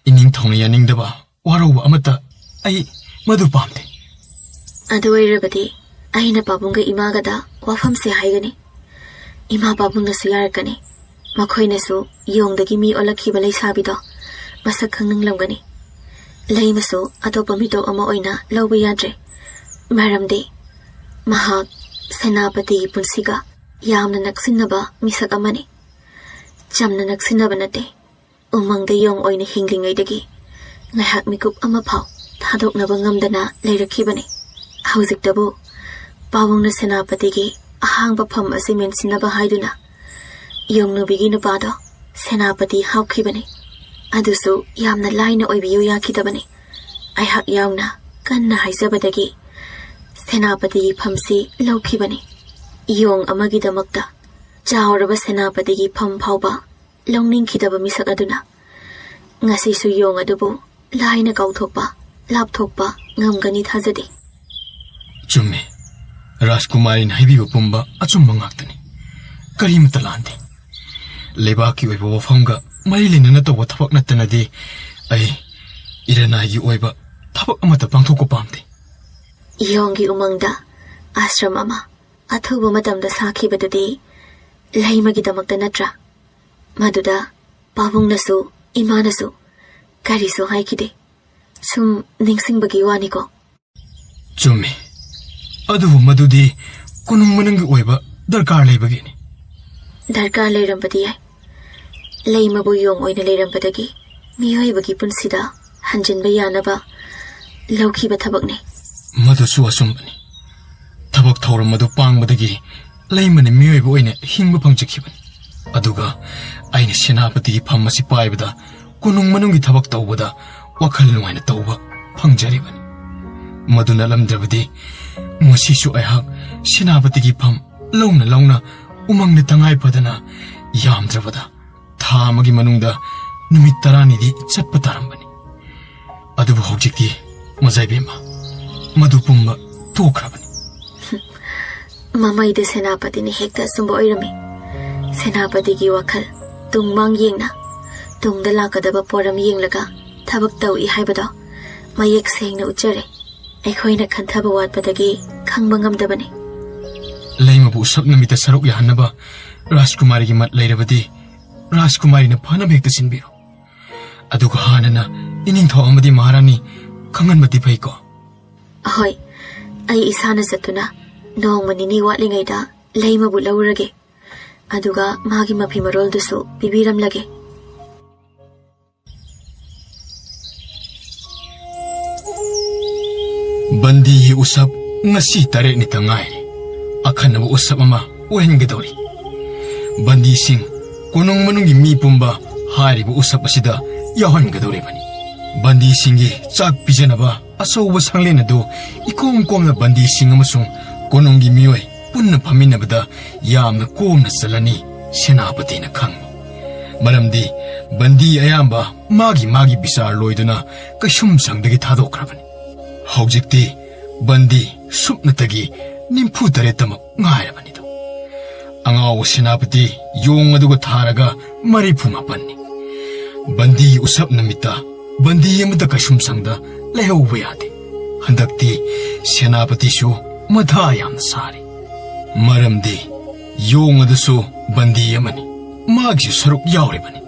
ꯏꯅꯤꯡꯊꯧꯅ ꯌꯥꯅꯤꯡꯗꯕ ꯋꯥꯔꯧꯕ ꯑꯃꯠꯇ ꯑꯩ ꯃꯗꯨ ꯄꯥꯝꯗꯦ꯫ ꯑꯗꯨ ꯑꯣꯏꯔꯕꯗꯤ ꯑꯩꯅ ꯄꯥꯕꯨꯡꯒ ꯏꯃꯥꯒꯗ ꯋꯥꯐꯝꯁꯦ ꯍꯥꯏꯒꯅꯤ꯫ ꯏꯃꯥ ꯄꯥꯕꯨꯡꯅꯁꯨ ꯌꯥꯔꯛꯀꯅꯤ꯫ ꯃꯈꯣꯏꯅꯁꯨ ꯌꯣꯡꯗꯒꯤ ꯃꯤ ꯑꯣꯜꯂꯛꯈꯤꯕ ꯂꯩꯁꯥꯕꯤꯗꯣ ꯃꯁꯛ ꯈꯪꯅꯤꯡꯂꯝꯒꯅꯤ꯫ ꯂꯩꯃꯁꯨ ꯑꯇꯣꯞꯄ ꯃꯤꯇꯣꯞ ꯑꯃ ꯑꯣꯏꯅ ꯂꯧꯕ ꯌꯥꯗ꯭ꯔꯦ꯫ ꯃꯔꯝꯗꯤ ꯃꯍꯥꯛ ꯁꯦꯅꯥꯄꯇꯤꯒꯤ ꯄꯨꯟꯁꯤꯒ ꯌꯥꯝꯅ ꯅꯛꯁꯤꯟꯅꯕ ꯃꯤꯁꯛ ꯑꯃꯅꯤ꯫ ꯆꯝꯅ ꯅꯛꯁꯤꯟꯅꯕ ꯅꯠꯇꯦ, ꯎꯃꯪꯗ ꯌꯣꯡ ꯑꯣꯏꯅ ꯍꯤꯡꯂꯤꯉꯩꯗꯒꯤ ꯉꯥꯏꯍꯥꯛ ꯃꯤꯀꯨꯞ ꯑꯃ ꯐꯥꯎ ꯊꯥꯗꯣꯛꯅꯕ ꯉꯝꯗꯅ ꯂꯩꯔꯛꯈꯤꯕꯅꯤ꯫ ꯍꯧꯖꯤꯛꯇꯕꯨ ꯄꯥꯕꯨꯡꯅ ꯁꯦꯅꯥꯄꯇꯤꯒꯤ ꯑꯍꯥꯡꯕ ꯐꯝ ꯑꯁꯤ ꯃꯦꯟꯁꯤꯟꯅꯕ ꯍꯥꯏꯗꯨꯅ ꯌꯣꯡꯅꯨꯕꯤꯒꯤ ꯅꯨꯄꯥꯗꯣ ꯁꯦꯅꯥꯄꯇꯤ ꯍꯥꯞꯈꯤꯕꯅꯤ꯫ ꯑꯗꯨꯁꯨ ꯌꯥꯝꯅ ꯂꯥꯏꯅ ꯑꯣꯏꯕꯤꯌꯨ ꯌꯥꯈꯤꯗꯕꯅꯤ꯫ ꯑꯩꯍꯥꯛ ꯌꯥꯎꯅ ꯀꯟꯅ ꯍꯥꯏꯖꯕꯗꯒꯤ ꯁꯦꯅꯥꯄꯇꯤꯒꯤ ꯐꯝꯁꯤ ꯂꯧꯈꯤꯕꯅꯤ꯫ ꯌꯣꯡ ꯑꯃꯒꯤꯗꯃꯛꯇ ꯆꯥꯎꯔꯕ ꯁꯦꯅꯥꯄꯇꯤꯒꯤ ꯐꯝ ꯐꯥꯎꯕ ꯂꯧꯅꯤꯡꯈꯤꯗꯕ ꯃꯤꯁꯛ ꯑꯗꯨꯅ ꯉꯁꯤꯁꯨ ꯌꯣꯡ ꯑꯗꯨꯕꯨ ꯂꯥꯏꯅ ꯀꯥꯎꯊꯣꯛꯄ, ꯂꯥꯞꯊꯣꯛꯄ ꯉꯝꯒꯅꯤ ꯊꯥꯖꯗꯦ꯫ ꯆꯨꯝꯃꯦ꯫ ꯔꯥꯖꯀꯨꯃꯥꯔꯤꯅ ꯍꯥꯏꯕꯤꯕ ꯄꯨꯝꯕ ꯑꯆꯨꯝꯕ ꯉꯥꯛꯇꯅꯤ꯫ ꯀꯔꯤꯃꯠꯇ ꯂꯥꯟꯗꯦ꯫ ꯂꯩꯕꯥꯛꯀꯤ ꯑꯣꯏꯕ ꯋꯥꯐꯝꯒ ꯃꯔꯤ ꯂꯩꯅꯅ ꯇꯧꯕ ꯊꯕꯛ ꯅꯠꯇꯅꯗꯤ ꯑꯩ ꯏꯔꯅꯥꯏꯒꯤ ꯑꯣꯏꯕ ꯊꯕꯛ ꯑꯃꯠꯇ ꯄꯥꯡꯊꯣꯛꯄ ꯄꯥꯝꯗꯦ꯫ ꯏꯌꯣꯡꯒꯤ ꯎꯃꯪꯗ ꯑꯥꯁ꯭ꯔꯝ ꯑꯃ ꯑꯊꯨꯕ ꯃꯇꯝꯗ ꯁꯥꯈꯤꯕꯗꯨꯗꯤ ꯂꯩꯃꯒꯤꯗꯃꯛꯇ ꯅꯠꯇ꯭ꯔꯥ? ꯃꯗꯨꯗ ꯄꯥꯕꯨꯡꯅꯁꯨ ꯏꯃꯥꯅꯁꯨ ꯀꯔꯤꯁꯨ ꯍꯥꯏꯈꯤꯗꯦ꯫ ꯁꯨꯝ ꯅꯤꯡꯁꯤꯡꯕꯒꯤ ꯋꯥꯅꯤꯀꯣ꯫ ꯆꯨꯝꯃꯤ꯫ ꯑꯗꯨꯕꯨ ꯃꯗꯨꯗꯤ ꯀꯣꯅꯨꯡ ꯃꯅꯨꯡꯒꯤ ꯑꯣꯏꯕ ꯗꯔꯀꯥꯔ ꯂꯩꯕꯒꯤꯅꯤ꯫ ꯗꯔꯀꯥꯔ ꯂꯩꯔꯝꯕꯗꯤ ꯌꯥꯏ꯫ ꯂꯩꯃꯕꯨ ꯌꯣꯡ ꯑꯣꯏꯅ ꯂꯩꯔꯝꯕꯗꯒꯤ ꯃꯤꯑꯣꯏꯕꯒꯤ ꯄꯨꯟꯁꯤꯗ ꯍꯟꯖꯤꯟꯕ ꯌꯥꯅꯕ ꯂꯧꯈꯤꯕ ꯊꯕꯛꯅꯤ꯫ ꯃꯗꯨꯁꯨ ꯑꯆꯨꯝꯕꯅꯤ꯫ ꯊꯕꯛ ꯊꯧꯔꯝ ꯑꯗꯨ ꯄꯥꯡꯕꯗꯒꯤ ꯂꯩꯃꯅ ꯃꯤꯑꯣꯏꯕ ꯑꯣꯏꯅ ꯍꯤꯡꯕ ꯐꯪꯖꯈꯤꯕꯅꯤ꯫ ꯑꯗꯨꯒ ꯑꯩꯅ ꯁꯦꯅꯥꯄꯇꯤꯒꯤ ꯐꯝ ꯑꯁꯤ ꯄꯥꯏꯕꯗ ꯀꯣꯅꯨꯡ ꯃꯅꯨꯡꯒꯤ ꯊꯕꯛ ꯇꯧꯕꯗ ꯋꯥꯈꯜ ꯅꯨꯡꯉꯥꯏꯅ ꯇꯧꯕ ꯐꯪꯖꯔꯤꯕꯅꯤ꯫ ꯃꯗꯨ ꯅꯠꯂꯝꯗ꯭ꯔꯕꯗꯤ ꯉꯁꯤꯁꯨ ꯑꯩꯍꯥꯛ ꯁꯦꯅꯥꯄꯇꯤꯒꯤ ꯐꯝ ꯂꯧꯅ ꯂꯧꯅ ꯎꯃꯪꯗ ꯇꯉꯥꯏ ꯐꯗꯅ ꯌꯥꯝꯗ꯭ꯔꯕꯗ ꯊꯥ ꯑꯃꯒꯤ ꯃꯅꯨꯡꯗ ꯅꯨꯃꯤꯠ ꯇꯔꯥꯅꯤꯗꯤ ꯆꯠꯄ ꯇꯥꯔꯝꯕꯅꯤ꯫ ꯑꯗꯨꯕꯨ ꯍꯧꯖꯤꯛꯇꯤ ꯃꯖꯥꯏꯕꯦꯝꯃ, ꯃꯗꯨ ꯄꯨꯝꯕ ꯇꯣꯛꯈ꯭ꯔꯕꯅꯤ꯫ ꯃꯃꯩꯗ ꯁꯦꯅꯥꯄꯇꯤꯅ ꯍꯦꯛꯇ ꯑꯆꯨꯝꯕ ꯑꯣꯏꯔꯝꯃꯤ꯫ ꯁꯦꯅꯥꯄꯇꯤꯒꯤ ꯋꯥꯈꯜ ꯇꯨꯡ ꯃꯥꯡ ꯌꯦꯡꯅ, ꯇꯨꯡꯗ ꯂꯥꯛꯀꯗꯕ ꯄꯣꯔꯝ ꯌꯦꯡꯂꯒ ꯊꯕꯛ ꯇꯧꯏ ꯍꯥꯏꯕꯗꯣ ꯃꯌꯦꯛ ꯁꯦꯡꯅ ꯎꯠꯆꯔꯦ꯫ ꯑꯩꯈꯣꯏꯅ ꯈꯟꯊꯕ ꯋꯥꯠꯄꯗꯒꯤ ꯈꯪꯕ ꯉꯝꯗꯕꯅꯤ꯫ ꯂꯩꯃꯕꯨ ꯎꯁꯞ ꯅꯨꯃꯤꯠꯇ ꯁꯔꯨꯛ ꯌꯥꯍꯟꯅꯕ ꯔꯥꯖꯀꯨꯃꯥꯔꯤꯒꯤ ꯃꯠ ꯂꯩꯔꯕꯗꯤ ꯔꯥꯖꯀꯨꯃꯥꯔꯤꯅ ꯐꯅꯕ ꯍꯦꯛꯇ ꯁꯤꯟꯕꯤꯔꯣ꯫ ꯑꯗꯨꯒ ꯍꯥꯟꯅꯅ ꯏꯅꯤꯡꯊꯧ ꯑꯃꯗꯤ ꯃꯍꯥꯔꯥꯅꯤ ꯈꯪꯍꯟꯕꯗꯤ ꯐꯩꯀꯣ꯫ ꯑꯍꯣꯏ, ꯑꯩ ꯏꯁꯥꯅ ꯆꯠꯇꯨꯅ ꯅꯣꯡꯃ ꯅꯤꯅꯤ ꯋꯥꯠꯂꯤꯉꯩꯗ ꯂꯩꯃꯕꯨ ꯂꯧꯔꯒꯦ꯫ ꯑꯗꯨꯒ ꯃꯥꯒꯤ ꯃꯐꯤ ꯃꯔꯣꯜꯗꯨꯁꯨ ꯄꯤꯕꯤꯔꯝꯂꯒꯦ꯫ ꯕꯟꯗꯤꯒꯤ ꯎꯁꯞ ꯉꯁꯤ ꯇꯔꯦꯠꯅꯤꯇ ꯉꯥꯏꯔꯦ꯫ ꯑꯈꯟꯅꯕ ꯎꯁꯞ ꯑꯃ ꯑꯣꯏꯍꯟꯒꯗꯧꯔꯤ꯫ ꯕꯟꯗꯤꯁꯤꯡ ꯀꯣꯅꯨꯡ ꯃꯅꯨꯡꯒꯤ ꯃꯤ ꯄꯨꯝꯕ ꯍꯥꯏꯔꯤꯕ ꯎꯁꯞ ꯑꯁꯤꯗ ꯌꯥꯎꯍꯟꯒꯗꯧꯔꯤꯕꯅꯤ꯫ ꯕꯟꯗꯤꯁꯤꯡꯒꯤ ꯆꯥꯛ ꯄꯤꯖꯅꯕ ꯑꯆꯧꯕ ꯁꯪꯂꯦꯟ ꯑꯗꯨ ꯏꯀꯣꯝ ꯀꯣꯝꯅ ꯕꯟꯗꯤꯁꯤꯡ ꯑꯃꯁꯨꯡ ꯀꯣꯅꯨꯡꯒꯤ ꯃꯤꯑꯣꯏ ꯄꯨꯟꯅ ꯐꯝꯃꯤꯟꯅꯕꯗ ꯌꯥꯝꯅ ꯀꯣꯝꯅ ꯆꯜꯂꯅꯤ ꯁꯦꯅꯥꯄꯇꯤꯅ ꯈꯪꯏ꯫ ꯃꯔꯝꯗꯤ ꯕꯟꯗꯤ ꯑꯌꯥꯝꯕ ꯃꯥꯒꯤ ꯃꯥꯒꯤ ꯕꯤꯆꯥꯔ ꯂꯣꯏꯗꯨꯅ ꯀꯩꯁꯨꯝꯁꯪꯗꯒꯤ ꯊꯥꯗꯣꯛꯈ꯭ꯔꯕꯅꯤ꯫ ꯍꯧꯖꯤꯛꯇꯤ ꯕꯟꯗꯤ ꯁꯨꯞꯅꯇꯒꯤ ꯅꯤꯐꯨ ꯇꯔꯦꯠꯇꯃꯛ ꯉꯥꯏꯔꯕꯅꯤꯗꯣ꯫ ꯑꯉꯥꯎꯕ ꯁꯦꯅꯥꯄꯇꯤ ꯌꯣꯡ ꯑꯗꯨꯒ ꯊꯥꯔꯒ ꯃꯔꯤꯐꯨ ꯃꯥꯄꯟꯅꯤ꯫ ꯕꯟꯗꯤꯒꯤ ꯎꯁꯞ ꯅꯨꯃꯤꯠꯇ ꯕꯟꯗꯤ ꯑꯃꯠꯇ ꯀꯩꯁꯨꯝꯁꯪꯗ ꯂꯩꯍꯧꯕ ꯌꯥꯗꯦ꯫ ꯍꯟꯗꯛꯇꯤ ꯁꯦꯅꯥꯄꯇꯤꯁꯨ ꯃꯊꯥ ꯌꯥꯝꯅ ꯁꯥꯔꯤ꯫ ꯃꯔꯝꯗꯤ ꯌꯣꯡ ꯑꯗꯨꯁꯨ ꯕꯟꯗꯤ ꯑꯃꯅꯤ, ꯃꯥꯒꯤꯁꯨ ꯁꯔꯨꯛ ꯌꯥꯎꯔꯤꯕꯅꯤ꯫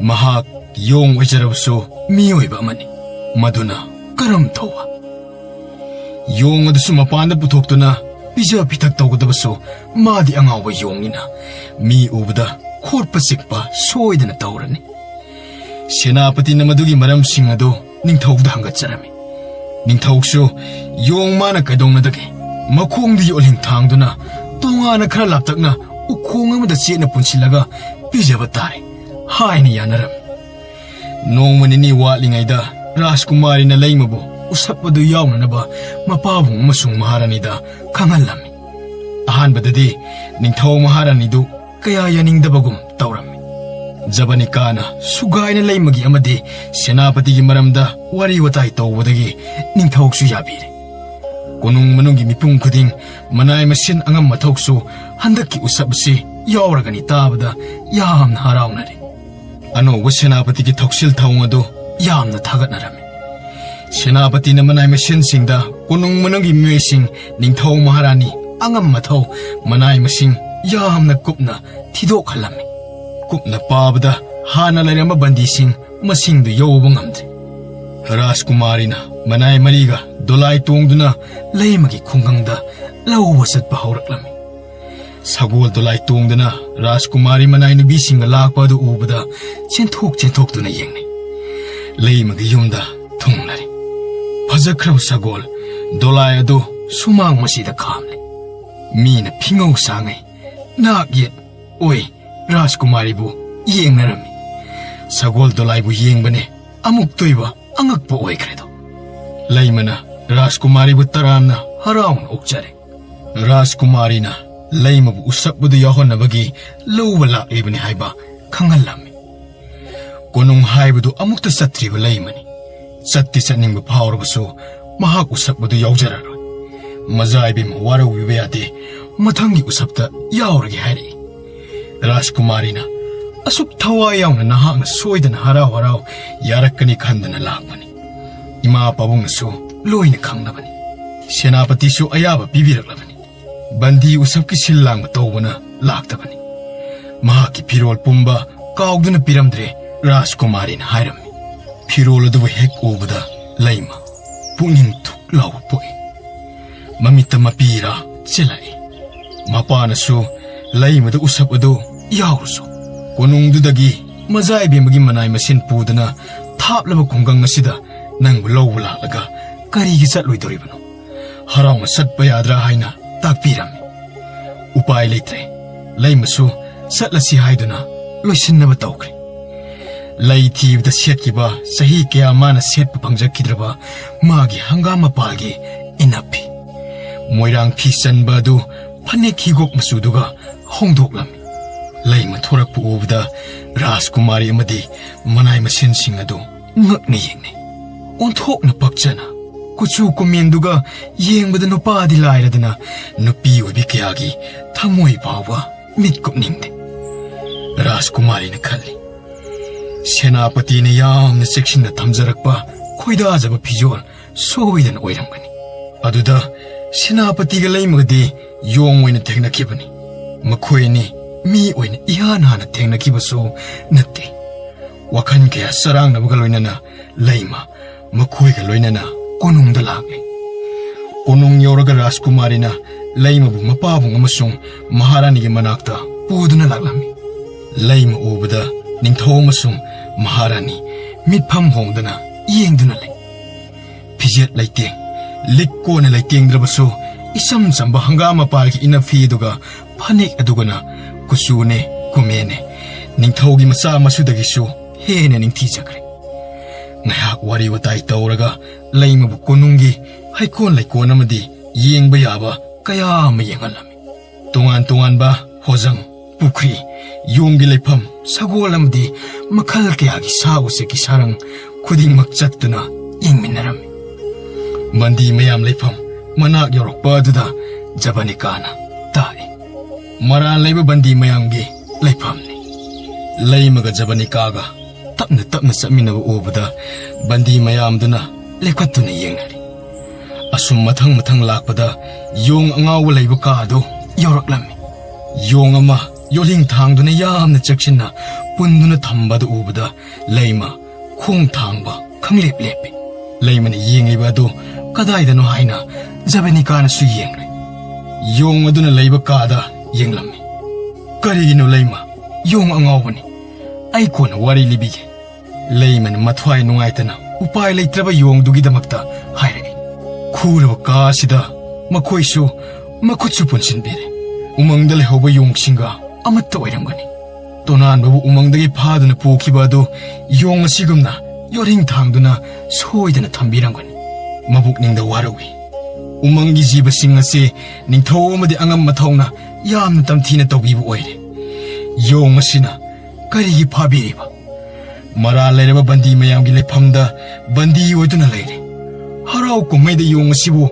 ꯃꯍꯥꯛ ꯌꯣꯡ ꯑꯣꯏꯖꯔꯕꯁꯨ ꯃꯤꯑꯣꯏꯕ ꯑꯃꯅꯤ, ꯃꯗꯨꯅ ꯀꯔꯝ ꯇꯧꯕ? ꯌꯣꯡ ꯑꯗꯨꯁꯨ ꯃꯄꯥꯟꯗ ꯄꯨꯊꯣꯛꯇꯨꯅ ꯄꯤꯖ ꯄꯤꯊꯛ ꯇꯧꯒꯗꯕꯁꯨ ꯃꯥꯗꯤ ꯑꯉꯥꯎꯕ ꯌꯣꯡꯅꯤꯅ ꯃꯤ ꯎꯕꯗ ꯈꯣꯠꯄ ꯆꯤꯛꯄ ꯁꯣꯏꯗꯅ ꯇꯧꯔꯅꯤ꯫ ꯁꯦꯅꯥꯄꯇꯤꯅ ꯃꯗꯨꯒꯤ ꯃꯔꯝꯁꯤꯡ ꯑꯗꯨ ꯅꯤꯡꯊꯧꯗ ꯍꯪꯒꯠꯆꯔꯝꯃꯤ꯫ ꯅꯤꯡꯊꯧꯁꯨ ꯌꯣꯡ ꯃꯥꯅ ꯀꯩꯗꯧꯅꯗꯒꯦ? ꯃꯈꯣꯡꯗꯒꯤ ꯑꯣꯜꯍꯤꯡ ꯊꯥꯡꯗꯨꯅ ꯇꯣꯉꯥꯟꯅ ꯈꯔ ꯂꯥꯞꯇꯛꯅ ꯎꯈꯣꯡ ꯑꯃꯗ ꯆꯦꯠꯅ ꯄꯨꯟꯁꯤꯜꯂꯒ ꯄꯤꯖꯕ ꯇꯥꯔꯦ ꯍꯥꯏꯅ ꯌꯥꯅꯔꯝꯃꯤ꯫ ꯅꯣꯡꯃ ꯅꯤꯅꯤ ꯋꯥꯠꯂꯤꯉꯩꯗ ꯔꯥꯖꯀꯨꯃꯥꯔꯤꯅ ꯂꯩꯃꯕꯨ ꯎꯁꯞ ꯑꯗꯨ ꯌꯥꯎꯅꯅꯕ ꯃꯄꯥꯕꯨꯡ ꯑꯃꯁꯨꯡ ꯃꯍꯥꯔꯥꯅꯤꯗ ꯈꯪꯍꯜꯂꯝꯃꯤ꯫ ꯑꯍꯥꯟꯕꯗꯗꯤ ꯅꯤꯡꯊꯧ ꯃꯍꯥꯔꯥꯅꯤꯗꯨ ꯀꯌꯥ ꯌꯥꯅꯤꯡꯗꯕꯒꯨꯝ ꯇꯧꯔꯝꯃꯤ꯫ ꯖꯕꯅꯤꯀꯥꯅ ꯁꯨꯒꯥꯏꯅ ꯂꯩꯃꯒꯤ ꯑꯃꯗꯤ ꯁꯦꯅꯥꯄꯇꯤꯒꯤ ꯃꯔꯝꯗ ꯋꯥꯔꯤ ꯋꯥꯇꯥꯏ ꯇꯧꯕꯗꯒꯤ ꯅꯤꯡꯊꯧꯁꯨ ꯌꯥꯕꯤꯔꯦ꯫ ꯀꯣꯅꯨꯡ ꯃꯅꯨꯡꯒꯤ ꯃꯤꯄꯨꯝ ꯈꯨꯗꯤꯡ ꯃꯅꯥꯏ ꯃꯁꯤꯟ ꯑꯉꯝ ꯃꯊꯧꯁꯨ ꯍꯟꯗꯛꯀꯤ ꯎꯁꯞ ꯑꯁꯤ ꯌꯥꯎꯔꯒꯅꯤ ꯇꯥꯕꯗ ꯌꯥꯝꯅ ꯍꯔꯥꯎꯅꯔꯦ꯫ ꯑꯅꯧꯕ ꯁꯦꯅꯥꯄꯇꯤꯒꯤ ꯊꯧꯁꯤꯜ ꯊꯧꯑꯣꯡ ꯑꯗꯨ ꯌꯥꯝꯅ ꯊꯥꯒꯠꯅꯔꯝꯃꯤ꯫ ꯁꯦꯅꯥꯄꯇꯤꯅ ꯃꯅꯥꯏ ꯃꯁꯤꯟꯁꯤꯡꯗ ꯀꯣꯅꯨꯡ ꯃꯅꯨꯡꯒꯤ ꯃꯤꯑꯣꯏꯁꯤꯡ, ꯅꯤꯡꯊꯧ ꯃꯍꯥꯔꯥꯅꯤ, ꯑꯉꯝ ꯃꯊꯧ, ꯃꯅꯥꯏ ꯃꯁꯤꯡ ꯌꯥꯝꯅ ꯀꯨꯞꯅ ꯊꯤꯗꯣꯛꯍꯜꯂꯝꯃꯤ꯫ ꯀꯨꯞꯅ ꯄꯥꯕꯗ ꯍꯥꯟꯅ ꯂꯩꯔꯝꯕ ꯕꯟꯗꯤꯁꯤꯡ ꯃꯁꯤꯡꯗꯨ ꯌꯧꯕ ꯉꯝꯗ꯭ꯔꯦ꯫ ꯔꯥꯖꯀꯨꯃꯥꯔꯤꯅ ꯃꯅꯥꯏ ꯃꯔꯤꯒ ꯗꯣꯂꯥꯏ ꯇꯣꯡꯗꯨꯅ ꯂꯩꯃꯒꯤ ꯈꯨꯡꯒꯪꯗ ꯂꯧꯕ ꯆꯠꯄ ꯍꯧꯔꯛꯂꯝꯃꯤ꯫ ꯁꯒꯣꯜ ꯗꯣꯂꯥꯏ ꯇꯣꯡꯗꯨꯅ ꯔꯥꯖꯀꯨꯃꯥꯔꯤ ꯃꯅꯥꯏ ꯅꯨꯄꯤꯁꯤꯡꯒ ꯂꯥꯛꯄ ꯑꯗꯨ ꯎꯕꯗ ꯆꯦꯟꯊꯣꯛ ꯆꯦꯟꯊꯣꯛꯇꯨꯅ ꯌꯦꯡꯂꯤ꯫ ꯂꯩꯃꯒꯤ ꯌꯨꯝꯗ ꯊꯨꯡꯂꯔꯦ꯫ ꯐꯖꯈ꯭ꯔꯕ ꯁꯒꯣꯜ ꯗꯣꯂꯥꯏ ꯑꯗꯨ ꯁꯨꯃꯥꯡ ꯃꯁꯤꯗ ꯈꯥꯝꯂꯦ꯫ ꯃꯤꯅ ꯐꯤꯉꯧ ꯁꯥꯡꯉꯩ ꯅꯥꯛ ꯌꯦꯠ ꯑꯣꯏ ꯔꯥꯖꯀꯨꯃꯥꯔꯤꯕꯨ ꯌꯦꯡꯅꯔꯝꯃꯤ꯫ ꯁꯒꯣꯜ ꯗꯣꯂꯥꯏꯕꯨ ꯌꯦꯡꯕꯅꯦ ꯑꯃꯨꯛꯇꯣꯏꯕ ꯑꯉꯛꯄ ꯑꯣꯏꯈ꯭ꯔꯦꯗꯣ꯫ ꯂꯩꯃꯅ ꯔꯥꯖꯀꯨꯃꯥꯔꯤꯕꯨ ꯇꯔꯥꯝꯅ ꯍꯔꯥꯎꯅ ꯑꯣꯛꯆꯔꯦ꯫ ꯔꯥꯖꯀꯨꯃꯥꯔꯤꯅ ꯂꯩꯃꯕꯨ ꯎꯁꯛꯄꯗꯨ ꯌꯥꯎꯍꯟꯅꯕꯒꯤ ꯂꯧꯕ ꯂꯥꯛꯂꯤꯕꯅꯤ ꯍꯥꯏꯕ ꯈꯪꯍꯜꯂꯝꯃꯤ꯫ ꯀꯣꯅꯨꯡ ꯍꯥꯏꯕꯗꯨ ꯑꯃꯨꯛꯇ ꯆꯠꯇ꯭ꯔꯤꯕ ꯂꯩꯃꯅꯤ꯫ ꯆꯠꯇꯤ ꯆꯠꯅꯤꯡꯕ ꯐꯥꯎꯔꯕꯁꯨ ꯃꯍꯥꯛ ꯎꯁꯛꯄꯗꯨ ꯌꯥꯎꯖꯔꯔꯣꯏ꯫ ꯃꯖꯥ ꯏꯕꯦꯝꯃ ꯋꯥꯔꯧꯕꯤꯕ ꯌꯥꯗꯦ꯫ ꯃꯊꯪꯒꯤ ꯎꯁꯞꯇ ꯌꯥꯎꯔꯒꯦ ꯍꯥꯏꯔꯛꯏ꯫ ꯔꯥꯖꯀꯨꯃꯥꯔꯤꯅ, "ꯑꯁꯨꯛ ꯊꯋꯥꯏ ꯌꯥꯎꯅ ꯅꯍꯥꯛꯅ ꯁꯣꯏꯗꯅ ꯍꯔꯥꯎ ꯍꯔꯥꯎ ꯌꯥꯔꯛꯀꯅꯤ ꯈꯟꯗꯅ ꯂꯥꯛꯄꯅꯤ꯫ ꯏꯃꯥ ꯄꯥꯕꯨꯡꯅꯁꯨ ꯂꯣꯏꯅ ꯈꯪꯂꯕꯅꯤ꯫ ꯁꯦꯅꯥꯄꯇꯤꯁꯨ ꯑꯌꯥꯕ ꯄꯤꯕꯤꯔꯛꯂꯕꯅꯤ꯫ ꯕꯟꯗꯤ ꯎꯁꯞꯀꯤ ꯁꯤꯜ ꯂꯥꯡꯕ ꯇꯧꯕꯅ ꯂꯥꯛꯇꯕꯅꯤ꯫ ꯃꯍꯥꯛꯀꯤ ꯐꯤꯔꯣꯜ ꯄꯨꯝꯕ ꯀꯥꯎꯗꯨꯅ ꯄꯤꯔꯝꯗ꯭ꯔꯦ," ꯔꯥꯖꯀꯨꯃꯥꯔꯤꯅ ꯍꯥꯏꯔꯝꯃꯤ꯫ ꯐꯤꯔꯣꯜ ꯑꯗꯨꯕꯨ ꯍꯦꯛ ꯎꯕꯗ ꯂꯩꯃ ꯄꯨꯛꯅꯤꯡ ꯊꯨꯛ ꯂꯥꯎꯕ ꯄꯣꯛꯏ꯫ ꯃꯃꯤꯠꯇ ꯃꯄꯤꯔꯥ ꯆꯦꯜꯂꯛꯏ꯫ ꯃꯄꯥꯅꯁꯨ ꯂꯩꯃꯗ ꯎꯁꯞ ꯑꯗꯨ ꯌꯥꯎꯔꯨꯁꯨ, ꯀꯣꯅꯨꯡꯗꯨꯗꯒꯤ ꯃꯖꯥ ꯏꯕꯦꯝꯃꯒꯤ ꯃꯅꯥꯏ ꯃꯁꯤꯟ ꯄꯨꯗꯨꯅ ꯊꯥꯞꯂꯕ ꯈꯨꯡꯒꯪ ꯑꯁꯤꯗ ꯅꯪꯕꯨ ꯂꯧꯕ ꯂꯥꯛꯂꯒ ꯀꯔꯤꯒꯤ ꯆꯠꯂꯣꯏꯗꯧꯔꯤꯕꯅꯣ? ꯍꯔꯥꯎꯅ ꯆꯠꯄ ꯌꯥꯗ꯭ꯔꯥ ꯍꯥꯏꯅ ꯇꯥꯛꯄꯤꯔꯝꯃꯤ꯫ ꯎꯄꯥꯏ ꯂꯩꯇ꯭ꯔꯦ꯫ ꯂꯩꯃꯁꯨ ꯆꯠꯂꯁꯤ ꯍꯥꯏꯗꯨꯅ ꯂꯣꯏꯁꯤꯟꯅꯕ ꯇꯧꯈ꯭ꯔꯦ꯫ ꯂꯩ ꯊꯤꯕꯗ ꯁꯦꯠꯈꯤꯕ ꯆꯍꯤ ꯀꯌꯥ ꯃꯥꯅ ꯁꯦꯠꯄ ꯐꯪꯖꯈꯤꯗ꯭ꯔꯕ ꯃꯥꯒꯤ ꯍꯪꯒꯥꯝ ꯃꯄꯥꯜꯒꯤ ꯏꯅꯞꯐꯤ, ꯃꯣꯏꯔꯥꯡ ꯐꯤ ꯆꯟꯕ ꯑꯗꯨ ꯐꯅꯦꯛ ꯍꯤꯒꯣꯛ ꯃꯆꯨꯗꯨꯒ ꯍꯣꯡꯗꯣꯛꯂꯝꯃꯤ꯫ ꯂꯩꯃ ꯊꯣꯔꯛꯄ ꯎꯕꯗ ꯔꯥꯖꯀꯨꯃꯥꯔꯤ ꯑꯃꯗꯤ ꯃꯅꯥꯏ ꯃꯁꯤꯟꯁꯤꯡ ꯑꯗꯨ ꯉꯛꯅ ꯌꯦꯡꯅꯩ꯫ ꯑꯣꯟꯊꯣꯛꯅ ꯄꯛꯆꯅ, ꯀꯨꯆꯨ ꯀꯨꯃꯦꯟꯗꯨꯒ ꯌꯦꯡꯕꯗ ꯅꯨꯄꯥꯗꯤ ꯂꯥꯏꯔꯗꯅ ꯅꯨꯄꯤ ꯑꯣꯏꯕꯤ ꯀꯌꯥꯒꯤ ꯊꯃꯣꯏ ꯐꯥꯎꯕ ꯃꯤꯠ ꯀꯨꯞꯅꯤꯡꯗꯦ꯫ ꯔꯥꯖꯀꯨꯃꯥꯔꯤꯅ ꯈꯜꯂꯤ, "ꯁꯦꯅꯥꯄꯇꯤꯅ ꯌꯥꯝꯅ ꯆꯦꯛꯁꯤꯟꯅ ꯊꯝꯖꯔꯛꯄ ꯈꯣꯏꯗꯥꯖꯕ ꯐꯤꯖꯣꯜ ꯁꯣꯏꯗꯅ ꯑꯣꯏꯔꯝꯒꯅꯤ꯫ ꯑꯗꯨꯗ ꯁꯦꯅꯥꯄꯇꯤꯒ ꯂꯩꯃꯒꯗꯤ ꯌꯣꯡ ꯑꯣꯏꯅ ꯊꯦꯡꯅꯈꯤꯕꯅꯤ꯫ ꯃꯈꯣꯏ ꯑꯅꯤ ꯃꯤ ꯑꯣꯏꯅ ꯏꯍꯥꯟ ꯍꯥꯟꯅ ꯊꯦꯡꯅꯈꯤꯕꯁꯨ ꯅꯠꯇꯦ꯫" ꯋꯥꯈꯜ ꯀꯌꯥ ꯆꯔꯥꯡꯅꯕꯒ ꯂꯣꯏꯅꯅ ꯂꯩꯃ ꯃꯈꯣꯏꯒ ꯂꯣꯏꯅꯅ ꯀꯣꯅꯨꯡꯗ ꯂꯥꯛꯂꯦ꯫ ꯀꯣꯅꯨꯡ ꯌꯧꯔꯒ ꯔꯥꯖꯀꯨꯃꯥꯔꯤꯅ ꯂꯩꯃꯕꯨ ꯃꯄꯥꯕꯨꯡ ꯑꯃꯁꯨꯡ ꯃꯍꯥꯔꯥꯅꯤꯒꯤ ꯃꯅꯥꯛꯇ ꯄꯨꯗꯨꯅ ꯂꯥꯛꯂꯝꯃꯤ꯫ ꯂꯩꯃ ꯎꯕꯗ ꯅꯤꯡꯊꯧ ꯑꯃꯁꯨꯡ ꯃꯍꯥꯔꯥꯅꯤ ꯃꯤꯠꯐꯝ ꯍꯣꯡꯗꯅ ꯌꯦꯡꯗꯨꯅ ꯂꯩ꯫ ꯐꯤꯖꯦꯠ ꯂꯩꯇꯦꯡ, ꯂꯤꯛ ꯀꯣꯟꯅ ꯂꯩꯇꯦꯡꯗ꯭ꯔꯕꯁꯨ, ꯏꯆꯝ ꯆꯝꯕ ꯍꯪꯒꯥꯝ ꯃꯄꯥꯜꯒꯤ ꯏꯅꯐꯤ ꯑꯗꯨꯒ ꯐꯅꯦꯛ ꯑꯗꯨꯒꯅ ꯀꯨꯆꯨꯅꯦ, ꯀꯨꯃꯦꯟꯅꯦ, ꯅꯤꯡꯊꯧꯒꯤ ꯃꯆꯥ ꯃꯁꯨꯗꯒꯤꯁꯨ ꯍꯦꯟꯅ ꯅꯤꯡꯊꯤꯖꯈ꯭ꯔꯦ꯫ ꯉꯥꯏꯍꯥꯛ ꯋꯥꯔꯤ ꯋꯥꯇꯥꯏ ꯇꯧꯔꯒ ꯂꯩꯃꯕꯨ ꯀꯣꯅꯨꯡꯒꯤ ꯍꯩꯀꯣꯜ ꯂꯩꯀꯣꯜ ꯑꯃꯗꯤ ꯌꯦꯡꯕ ꯌꯥꯕ ꯀꯌꯥ ꯑꯃ ꯌꯦꯡꯍꯜꯂꯝꯃꯤ꯫ ꯇꯣꯉꯥꯟ ꯇꯣꯉꯥꯟꯕ ꯍꯣꯖꯪ, ꯄꯨꯈ꯭ꯔꯤ, ꯌꯣꯡꯒꯤ ꯂꯩꯐꯝ, ꯁꯒꯣꯜ ꯑꯃꯗꯤ ꯃꯈꯜ ꯀꯌꯥꯒꯤ ꯁꯥ ꯎꯆꯦꯛꯀꯤ ꯁꯥꯔꯪ ꯈꯨꯗꯤꯡꯃꯛ ꯆꯠꯇꯨꯅ ꯌꯦꯡꯃꯤꯟꯅꯔꯝꯃꯤ꯫ ꯕꯟꯗꯤ ꯃꯌꯥꯝ ꯂꯩꯐꯝ ꯃꯅꯥꯛ ꯌꯧꯔꯛꯄ ꯑꯗꯨꯗ ꯖꯕꯅꯤꯀꯥꯅ ꯃꯔꯥꯜ ꯂꯩꯕ ꯕꯟꯗꯤ ꯃꯌꯥꯝꯒꯤ ꯂꯩꯐꯝꯅꯤ꯫ ꯂꯩꯃꯒ ꯖꯕꯅꯤꯀꯥꯒ ꯇꯞꯅ ꯇꯞꯅ ꯆꯠꯃꯤꯟꯅꯕ ꯎꯕꯗ ꯕꯟꯗꯤ ꯃꯌꯥꯝꯗꯨꯅ ꯂꯦꯞꯈꯠꯇꯨꯅ ꯌꯦꯡꯅꯔꯤ꯫ ꯑꯁꯨꯝ ꯃꯊꯪ ꯃꯊꯪ ꯂꯥꯛꯄꯗ ꯌꯣꯡ ꯑꯉꯥꯎꯕ ꯂꯩꯕ ꯀꯥ ꯑꯗꯨ ꯌꯧꯔꯛꯂꯝꯃꯤ꯫ ꯌꯣꯡ ꯑꯃ ꯌꯣꯠꯂꯤꯡ ꯊꯥꯡꯗꯨꯅ ꯌꯥꯝꯅ ꯆꯦꯛꯁꯤꯟꯅ ꯄꯨꯟꯗꯨꯅ ꯊꯝꯕ ꯑꯗꯨ ꯎꯕꯗ ꯂꯩꯃ ꯈꯣꯡ ꯊꯥꯡꯕ ꯈꯪꯂꯦꯞ ꯂꯦꯞꯄꯤ꯫ ꯂꯩꯃꯅ ꯌꯦꯡꯂꯤꯕ ꯑꯗꯨ ꯀꯗꯥꯏꯗꯅꯣ ꯍꯥꯏꯅ ꯖꯕꯅꯤꯀꯥꯅꯁꯨ ꯌꯦꯡꯂꯦ꯫ ꯌꯣꯡ ꯑꯗꯨꯅ ꯂꯩꯕ ꯀꯥꯗ ꯌꯦꯡꯂꯝꯃꯤ꯫ "ꯀꯔꯤꯒꯤꯅꯣ ꯂꯩꯃ? ꯌꯣꯡ ꯑꯉꯥꯎꯕꯅꯤ꯫ ꯑꯩ ꯀꯣꯟꯅ ꯋꯥꯔꯤ ꯂꯤꯕꯤꯒꯦ꯫" ꯂꯩꯃꯅ ꯃꯊ꯭ꯋꯥꯏ ꯅꯨꯡꯉꯥꯏꯇꯅ ꯎꯄꯥꯏ ꯂꯩꯇ꯭ꯔꯕ ꯌꯣꯡꯗꯨꯒꯤꯗꯃꯛꯇ ꯍꯥꯏꯔꯛꯏ꯫ ꯈꯨꯔꯕ ꯀꯥ ꯑꯁꯤꯗ ꯃꯈꯣꯏꯁꯨ ꯃꯈꯨꯠꯁꯨ ꯄꯨꯟꯁꯤꯟꯕꯤꯔꯦ꯫ ꯎꯃꯪꯗ ꯂꯩꯍꯧꯕ ꯌꯣꯡꯁꯤꯡꯒ ꯑꯃꯠꯇ ꯑꯣꯏꯔꯝꯒꯅꯤ꯫ ꯇꯣꯅꯥꯟꯕꯕꯨ ꯎꯃꯪꯗꯒꯤ ꯐꯥꯗꯨꯅ ꯄꯨꯈꯤꯕ ꯑꯗꯨ ꯌꯣꯡ ꯑꯁꯤꯒꯨꯝꯅ ꯌꯣꯠꯂꯤꯡ ꯊꯥꯡꯗꯨꯅ ꯁꯣꯏꯗꯅ ꯊꯝꯕꯤꯔꯝꯒꯅꯤ꯫ ꯃꯕꯨꯛꯅꯤꯡꯗ ꯋꯥꯔꯧꯏ꯫ ꯎꯃꯪꯒꯤ ꯖꯤꯕꯁꯤꯡ ꯑꯁꯤ ꯅꯤꯡꯊꯧ ꯑꯃꯗꯤ ꯑꯉꯝ ꯑꯊꯧꯅ ꯌꯥꯝꯅ ꯇꯝꯊꯤꯅ ꯇꯧꯕꯤꯕ ꯑꯣꯏꯔꯦ꯫ ꯌꯣꯡ ꯑꯁꯤꯅ ꯀꯔꯤꯒꯤ ꯐꯥꯕꯤꯔꯤꯕ? ꯃꯔꯥꯜ ꯂꯩꯔꯕ ꯕꯟꯗꯤ ꯃꯌꯥꯝꯒꯤ ꯂꯩꯐꯝꯗ ꯕꯟꯗꯤ ꯑꯣꯏꯗꯨꯅ ꯂꯩꯔꯦ꯫ ꯍꯔꯥꯎ ꯀꯨꯝꯍꯩꯗ ꯌꯣꯡ ꯑꯁꯤꯕꯨ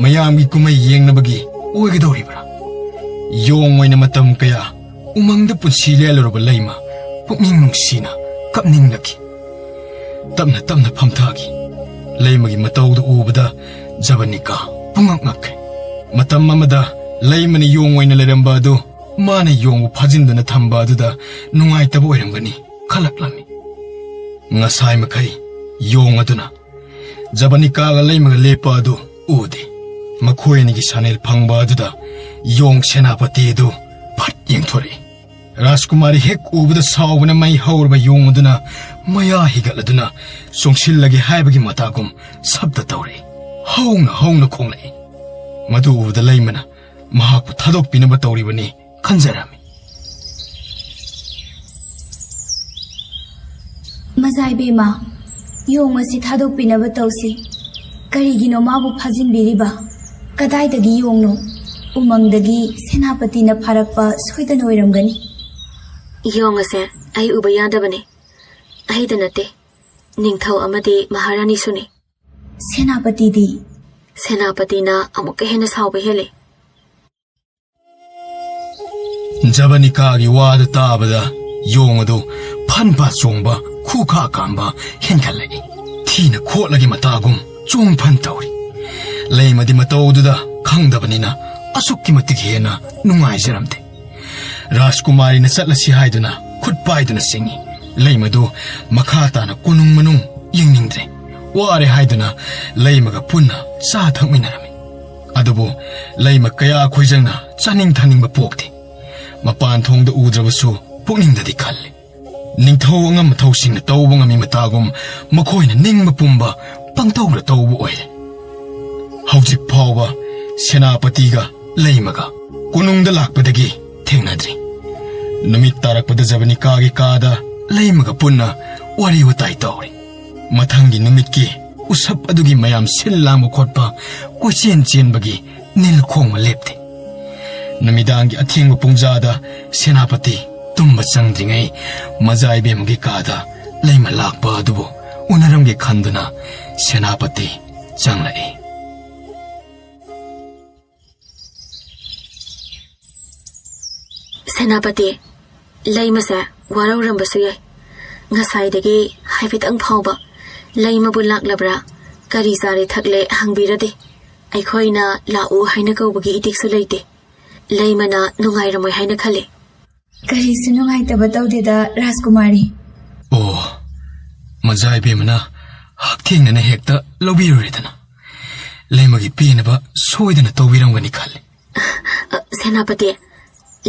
ꯃꯌꯥꯝꯒꯤ ꯀꯨꯝꯍꯩ ꯌꯦꯡꯅꯕꯒꯤ ꯑꯣꯏꯒꯗꯧꯔꯤꯕ꯭ꯔꯥ? ꯌꯣꯡ ꯑꯣꯏꯅ ꯃꯇꯝ ꯀꯌꯥ ꯎꯃꯪꯗ ꯄꯨꯟꯁꯤ ꯂꯦꯜꯂꯨꯔꯕ ꯂꯩꯃ ꯄꯨꯛꯅꯤꯡ ꯅꯨꯡꯁꯤꯅ ꯀꯞꯅꯤꯡꯂꯛꯈꯤ꯫ ꯇꯞꯅ ꯇꯞꯅ ꯐꯝꯊꯈꯤ꯫ ꯂꯩꯃꯒꯤ ꯃꯇꯧꯗꯨ ꯎꯕꯗ ꯖꯕꯅꯤꯀꯥ ꯄꯨꯡꯉꯛ ꯉꯛꯈ꯭ꯔꯦ꯫ ꯃꯇꯝ ꯑꯃꯗ ꯂꯩꯃꯅ ꯌꯣꯡ ꯑꯣꯏꯅ ꯂꯩꯔꯝꯕ ꯑꯗꯨ ꯃꯥꯅ ꯌꯣꯡꯕꯨ ꯐꯥꯖꯤꯟꯗꯨꯅ ꯊꯝꯕ ꯑꯗꯨꯗ ꯅꯨꯡꯉꯥꯏꯇꯕ ꯑꯣꯏꯔꯝꯒꯅꯤ ꯈꯜꯂꯛꯂꯝꯃꯤ꯫ ꯉꯁꯥꯏ ꯃꯈꯩ ꯌꯣꯡ ꯑꯗꯨꯅ ꯖꯕꯅꯤꯀꯥꯒ ꯂꯩꯃꯒ ꯂꯦꯞꯄ ꯑꯗꯨ ꯎꯗꯦ꯫ ꯃꯈꯣꯏ ꯑꯅꯤꯒꯤ ꯁꯥꯅꯦꯜ ꯐꯪꯕ ꯑꯗꯨꯗ ꯌꯣꯡ ꯁꯦꯅꯥꯄꯇꯤ ꯑꯗꯨ ꯐꯠ ꯌꯦꯡꯊꯣꯔꯛꯏ꯫ ꯔꯥꯖꯀꯨꯃꯥꯔꯤ ꯍꯦꯛ ꯎꯕꯗ ꯁꯥꯎꯕꯅ ꯃꯩ ꯍꯧꯔꯕ ꯌꯣꯡ ꯑꯗꯨꯅ ꯃꯌꯥ ꯍꯤꯒꯠꯂꯗꯨꯅ ꯆꯣꯡꯁꯤꯜꯂꯒꯦ ꯍꯥꯏꯕꯒꯤ ꯃꯇꯥꯒꯨꯝ ꯁꯞꯇ ꯇꯧꯔꯛꯏ꯫ ꯍꯧꯅ ꯍꯧꯅ ꯈꯣꯡꯂꯛꯏ꯫ ꯃꯗꯨ ꯎꯕꯗ ꯂꯩꯃꯅ ꯃꯍꯥꯛꯄꯨ ꯊꯥꯗꯣꯛꯄꯤꯅꯕ ꯇꯧꯔꯤꯕꯅꯤ ꯈꯟꯖꯔꯝꯃꯤ꯫ ꯃꯖꯥ ꯏꯕꯦꯝꯃ, ꯌꯣꯡ ꯑꯁꯤ ꯊꯥꯗꯣꯛꯄꯤꯅꯕ ꯇꯧꯁꯤ꯫ ꯀꯔꯤꯒꯤꯅꯣ ꯃꯥꯕꯨ ꯐꯥꯖꯤꯟꯕꯤꯔꯤꯕ? ꯀꯗꯥꯏꯗꯒꯤ ꯌꯣꯡꯅꯣ? ꯎꯃꯪꯗꯒꯤ ꯁꯦꯅꯥꯄꯇꯤꯅ ꯐꯥꯔꯛꯄ ꯁꯣꯏꯗꯅ ꯑꯣꯏꯔꯝꯒꯅꯤ꯫ ꯌꯣꯡ ꯑꯁꯦ ꯑꯩ ꯎꯕ ꯌꯥꯗꯕꯅꯤ꯫ ꯑꯩꯗ ꯅꯠꯇꯦ, ꯅꯤꯡꯊꯧ ꯑꯃꯗꯤ ꯃꯍꯥꯔꯥꯅꯤꯁꯨꯅꯤ꯫ ꯁꯦꯅꯥꯄꯇꯤꯗꯤ? ꯁꯦꯅꯥꯄꯇꯤꯅ ꯑꯃꯨꯛꯀ ꯍꯦꯟꯅ ꯁꯥꯎꯕ ꯍꯦꯜꯂꯤ꯫ ꯖꯕꯅꯤꯀꯥꯒꯤ ꯋꯥꯗꯨ ꯇꯥꯕꯗ ꯌꯣꯡ ꯑꯗꯨ ꯐꯟ ꯐꯥ ꯆꯣꯡꯕ, ꯈꯨꯈꯥ ꯀꯥꯝꯕ ꯍꯦꯟꯒꯠꯂꯛꯏ꯫ ꯊꯤꯅ ꯈꯣꯠꯂꯒꯦ ꯃꯇꯥꯒꯨꯝ ꯆꯣꯡ ꯐꯟ ꯇꯧꯔꯤ꯫ ꯂꯩꯃꯗꯤ ꯃꯇꯧꯗꯨꯗ ꯈꯪꯗꯕꯅꯤꯅ ꯑꯁꯨꯛꯀꯤ ꯃꯇꯤꯛ ꯍꯦꯟꯅ ꯅꯨꯡꯉꯥꯏꯖꯔꯝꯗꯦ꯫ ꯔꯥꯖꯀꯨꯃꯥꯔꯤꯅ ꯆꯠꯂꯁꯤ ꯍꯥꯏꯗꯨꯅ ꯈꯨꯠ ꯄꯥꯏꯗꯨꯅ ꯆꯤꯡꯏ꯫ ꯂꯩꯃꯗꯨ ꯃꯈꯥ ꯇꯥꯅ ꯀꯣꯅꯨꯡ ꯃꯅꯨꯡ ꯌꯦꯡꯅꯤꯡꯗ꯭ꯔꯦ꯫ ꯋꯥꯔꯦ ꯍꯥꯏꯗꯨꯅ ꯂꯩꯃꯒ ꯄꯨꯟꯅ ꯆꯥ ꯊꯛꯃꯤꯟꯅꯔꯝꯃꯤ꯫ ꯑꯗꯨꯕꯨ ꯂꯩꯃ ꯀꯌꯥ ꯈꯣꯏꯖꯪꯅ ꯆꯥꯅꯤꯡ ꯊꯛꯅꯤꯡꯕ ꯄꯣꯛꯇꯦ꯫ ꯃꯄꯥꯟ ꯊꯣꯡꯗ ꯎꯗ꯭ꯔꯕꯁꯨ ꯄꯨꯛꯅꯤꯡꯗꯗꯤ ꯈꯜꯂꯤ꯫ ꯅꯤꯡꯊꯧ ꯑꯉꯝ ꯑꯊꯧꯁꯤꯡꯅ ꯇꯧꯕ ꯉꯝꯃꯤ ꯃꯇꯥꯒꯨꯝ ꯃꯈꯣꯏꯅ ꯅꯤꯡꯕ ꯄꯨꯝꯕ ꯄꯪꯇꯧꯗ ꯇꯧꯕ ꯑꯣꯏꯔꯦ꯫ ꯍꯧꯖꯤꯛ ꯐꯥꯎꯕ ꯁꯦꯅꯥꯄꯇꯤꯒ ꯂꯩꯃꯒ ꯀꯣꯅꯨꯡꯗ ꯂꯥꯛꯄꯗꯒꯤ ꯊꯦꯡꯅꯗ꯭ꯔꯤ꯫ ꯅꯨꯃꯤꯠ ꯇꯥꯔꯛꯄꯗ ꯖꯕꯅꯤꯀꯥꯒꯤ ꯀꯥꯗ ꯂꯩꯃꯒ ꯄꯨꯟꯅ ꯋꯥꯔꯤ ꯋꯥꯇꯥꯏ ꯇꯧꯔꯤ꯫ ꯃꯊꯪꯒꯤ ꯅꯨꯃꯤꯠꯀꯤ ꯎꯁꯞ ꯑꯗꯨꯒꯤ ꯃꯌꯥꯝ ꯁꯤꯜ ꯂꯥꯡꯕ ꯈꯣꯠꯄ, ꯀꯣꯏꯆꯦꯟ ꯆꯦꯟꯕꯒꯤ ꯅꯤꯜ ꯈꯣꯡꯕ ꯂꯦꯞꯇꯦ꯫ ꯅꯨꯃꯤꯗꯥꯡꯒꯤ ꯑꯊꯦꯡꯕ ꯄꯨꯡꯖꯥꯗ ꯁꯦꯅꯥꯄꯇꯤ ꯇꯨꯝꯕ ꯆꯪꯗ꯭ꯔꯤꯉꯩ ꯃꯖꯥ ꯏꯕꯦꯝꯃꯒꯤ ꯀꯥꯗ ꯂꯩꯃ ꯂꯥꯛꯄ ꯑꯗꯨꯕꯨ ꯎꯅꯔꯝꯒꯦ ꯈꯟꯗꯨꯅ ꯁꯦꯅꯥꯄꯇꯤ ꯆꯪꯂꯛꯏ꯫ ꯁꯦꯅꯥꯄꯇꯤ, ꯂꯩꯃꯁꯦ ꯋꯥꯔꯧꯔꯝꯕꯁꯨ ꯌꯥꯏ꯫ ꯉꯁꯥꯏꯗꯒꯤ ꯍꯥꯏꯐꯦꯠꯇꯪ ꯐꯥꯎꯕ ꯂꯩꯃꯕꯨ ꯂꯥꯛꯂꯕ꯭ꯔꯥ, ꯀꯔꯤ ꯆꯥꯔꯦ ꯊꯛꯂꯦ ꯍꯪꯕꯤꯔꯗꯦ꯫ ꯑꯩꯈꯣꯏꯅ ꯂꯥꯛꯎ ꯍꯥꯏꯅ ꯀꯧꯕꯒꯤ ꯏꯇꯤꯛꯁꯨ ꯂꯩꯇꯦ꯫ ꯂꯩꯃꯅ ꯅꯨꯡꯉꯥꯏꯔꯝꯃꯣꯏ ꯍꯥꯏꯅ ꯈꯜꯂꯤ꯫ ꯀꯔꯤꯁꯨ ꯅꯨꯡꯉꯥꯏꯇꯕ ꯇꯧꯗꯦꯗ, ꯔꯥꯖꯀꯨꯃꯥꯔꯤ꯫ ꯑꯣ, ꯃꯖꯥ ꯏꯕꯦꯝꯃꯅ ꯍꯛꯊꯦꯡꯅꯅ ꯍꯦꯛꯇ ꯂꯧꯕꯤꯔꯨꯔꯦꯗꯅ꯫ ꯂꯩꯃꯒꯤ ꯄꯦꯟꯅꯕ ꯁꯣꯏꯗꯅ ꯇꯧꯕꯤꯔꯝꯒꯅꯤ ꯈꯜꯂꯤ꯫ ꯑ, ꯁꯦꯅꯥꯄꯇꯤ,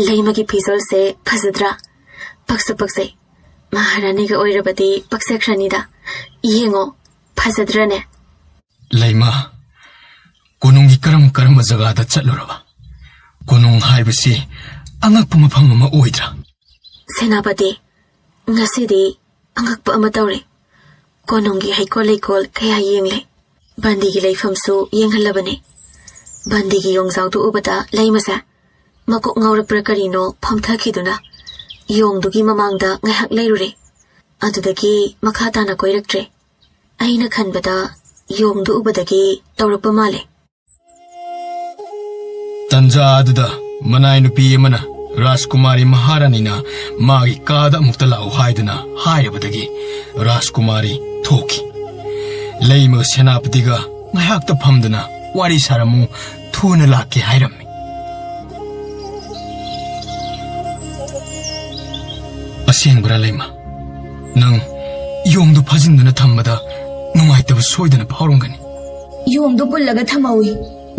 ꯂꯩꯃꯒꯤ ꯐꯤꯖꯣꯜꯁꯦ ꯐꯖꯗ꯭ꯔꯥ? ꯄꯛꯁꯨ ꯄꯛꯆꯩ꯫ ꯃꯍꯥꯔꯥꯅꯤꯒ ꯑꯣꯏꯔꯕꯗꯤ ꯄꯛꯆꯈ꯭ꯔꯅꯤꯗ꯫ ꯌꯦꯡꯉꯣ, ꯐꯖꯗ꯭ꯔꯅꯦ? ꯂꯩꯃ, ꯀꯣꯅꯨꯡꯒꯤ ꯀꯔꯝ ꯀꯔꯝꯕ ꯖꯒꯥꯗ ꯆꯠꯂꯨꯔꯕ? ꯀꯣꯅꯨꯡ ꯍꯥꯏꯕꯁꯤ ꯑꯉꯛꯄ ꯃꯐꯝ ꯑꯃ ꯑꯣꯏꯗ꯭ꯔꯥ? ꯁꯦꯅꯥꯄꯇꯤ, ꯉꯁꯤꯗꯤ ꯑꯉꯛꯄ ꯑꯃ ꯇꯧꯔꯦ꯫ ꯀꯣꯅꯨꯡꯒꯤ ꯍꯩꯀꯣꯜ ꯂꯩꯀꯣꯜ ꯀꯌꯥ ꯌꯦꯡꯂꯦ꯫ ꯕꯟꯗꯤꯒꯤ ꯂꯩꯐꯝꯁꯨ ꯌꯦꯡꯍꯜꯂꯕꯅꯦ꯫ ꯕꯟꯗꯤꯒꯤ ꯌꯣꯡꯖꯥꯎꯗꯨ ꯎꯕꯗ ꯂꯩꯃꯁꯦ ꯃꯀꯣꯛ ꯉꯥꯎꯔꯛꯄ꯭ꯔꯥ ꯀꯔꯤꯅꯣ ꯐꯝꯊꯈꯤꯗꯨꯅ ꯌꯣꯡꯗꯨꯒꯤ ꯃꯃꯥꯡꯗ ꯉꯥꯏꯍꯥꯛ ꯂꯩꯔꯨꯔꯦ꯫ ꯑꯗꯨꯗꯒꯤ ꯃꯈꯥ ꯇꯥꯅ ꯀꯣꯏꯔꯛꯇ꯭ꯔꯦ꯫ ꯑꯩꯅ ꯈꯟꯕꯗ ꯌꯣꯡꯗꯨ ꯎꯕꯗꯒꯤ ꯇꯧꯔꯛꯄ ꯃꯥꯜꯂꯦ꯫ ꯇꯟꯖꯥ ꯑꯗꯨꯗ ꯃꯅꯥꯏ ꯅꯨꯄꯤ ꯑꯃꯅ ꯔꯥꯖꯀꯨꯃꯥꯔꯤ ꯃꯍꯥꯔꯥꯅꯤꯅ ꯃꯥꯒꯤ ꯀꯥꯗ ꯑꯃꯨꯛꯇ ꯂꯥꯛꯎ ꯍꯥꯏꯗꯨꯅ ꯍꯥꯏꯔꯕꯗꯒꯤ ꯔꯥꯖꯀꯨꯃꯥꯔꯤ ꯊꯣꯛꯈꯤ꯫ ꯂꯩꯃꯒ ꯁꯦꯅꯥꯄꯇꯤꯒ ꯉꯥꯏꯍꯥꯛꯇ ꯐꯝꯗꯨꯅ ꯋꯥꯔꯤ ꯁꯥꯔꯝꯃꯨ, ꯊꯨꯅ ꯂꯥꯛꯀꯦ ꯍꯥꯏꯔꯝꯃꯤ꯫ ꯑꯁꯦꯡꯕꯔꯥ ꯂꯩꯃ? ꯅꯪ ꯌꯣꯡꯗꯨ ꯐꯥꯖꯤꯟꯗꯨꯅ ꯊꯝꯕꯗ ꯅꯨꯡꯉꯥꯏꯇꯕ ꯁꯣꯏꯗꯅ ꯐꯥꯎꯔꯝꯒꯅꯤ꯫ ꯌꯣꯡꯗꯨ ꯄꯨꯜꯂꯒ ꯊꯝꯍꯧꯏ꯫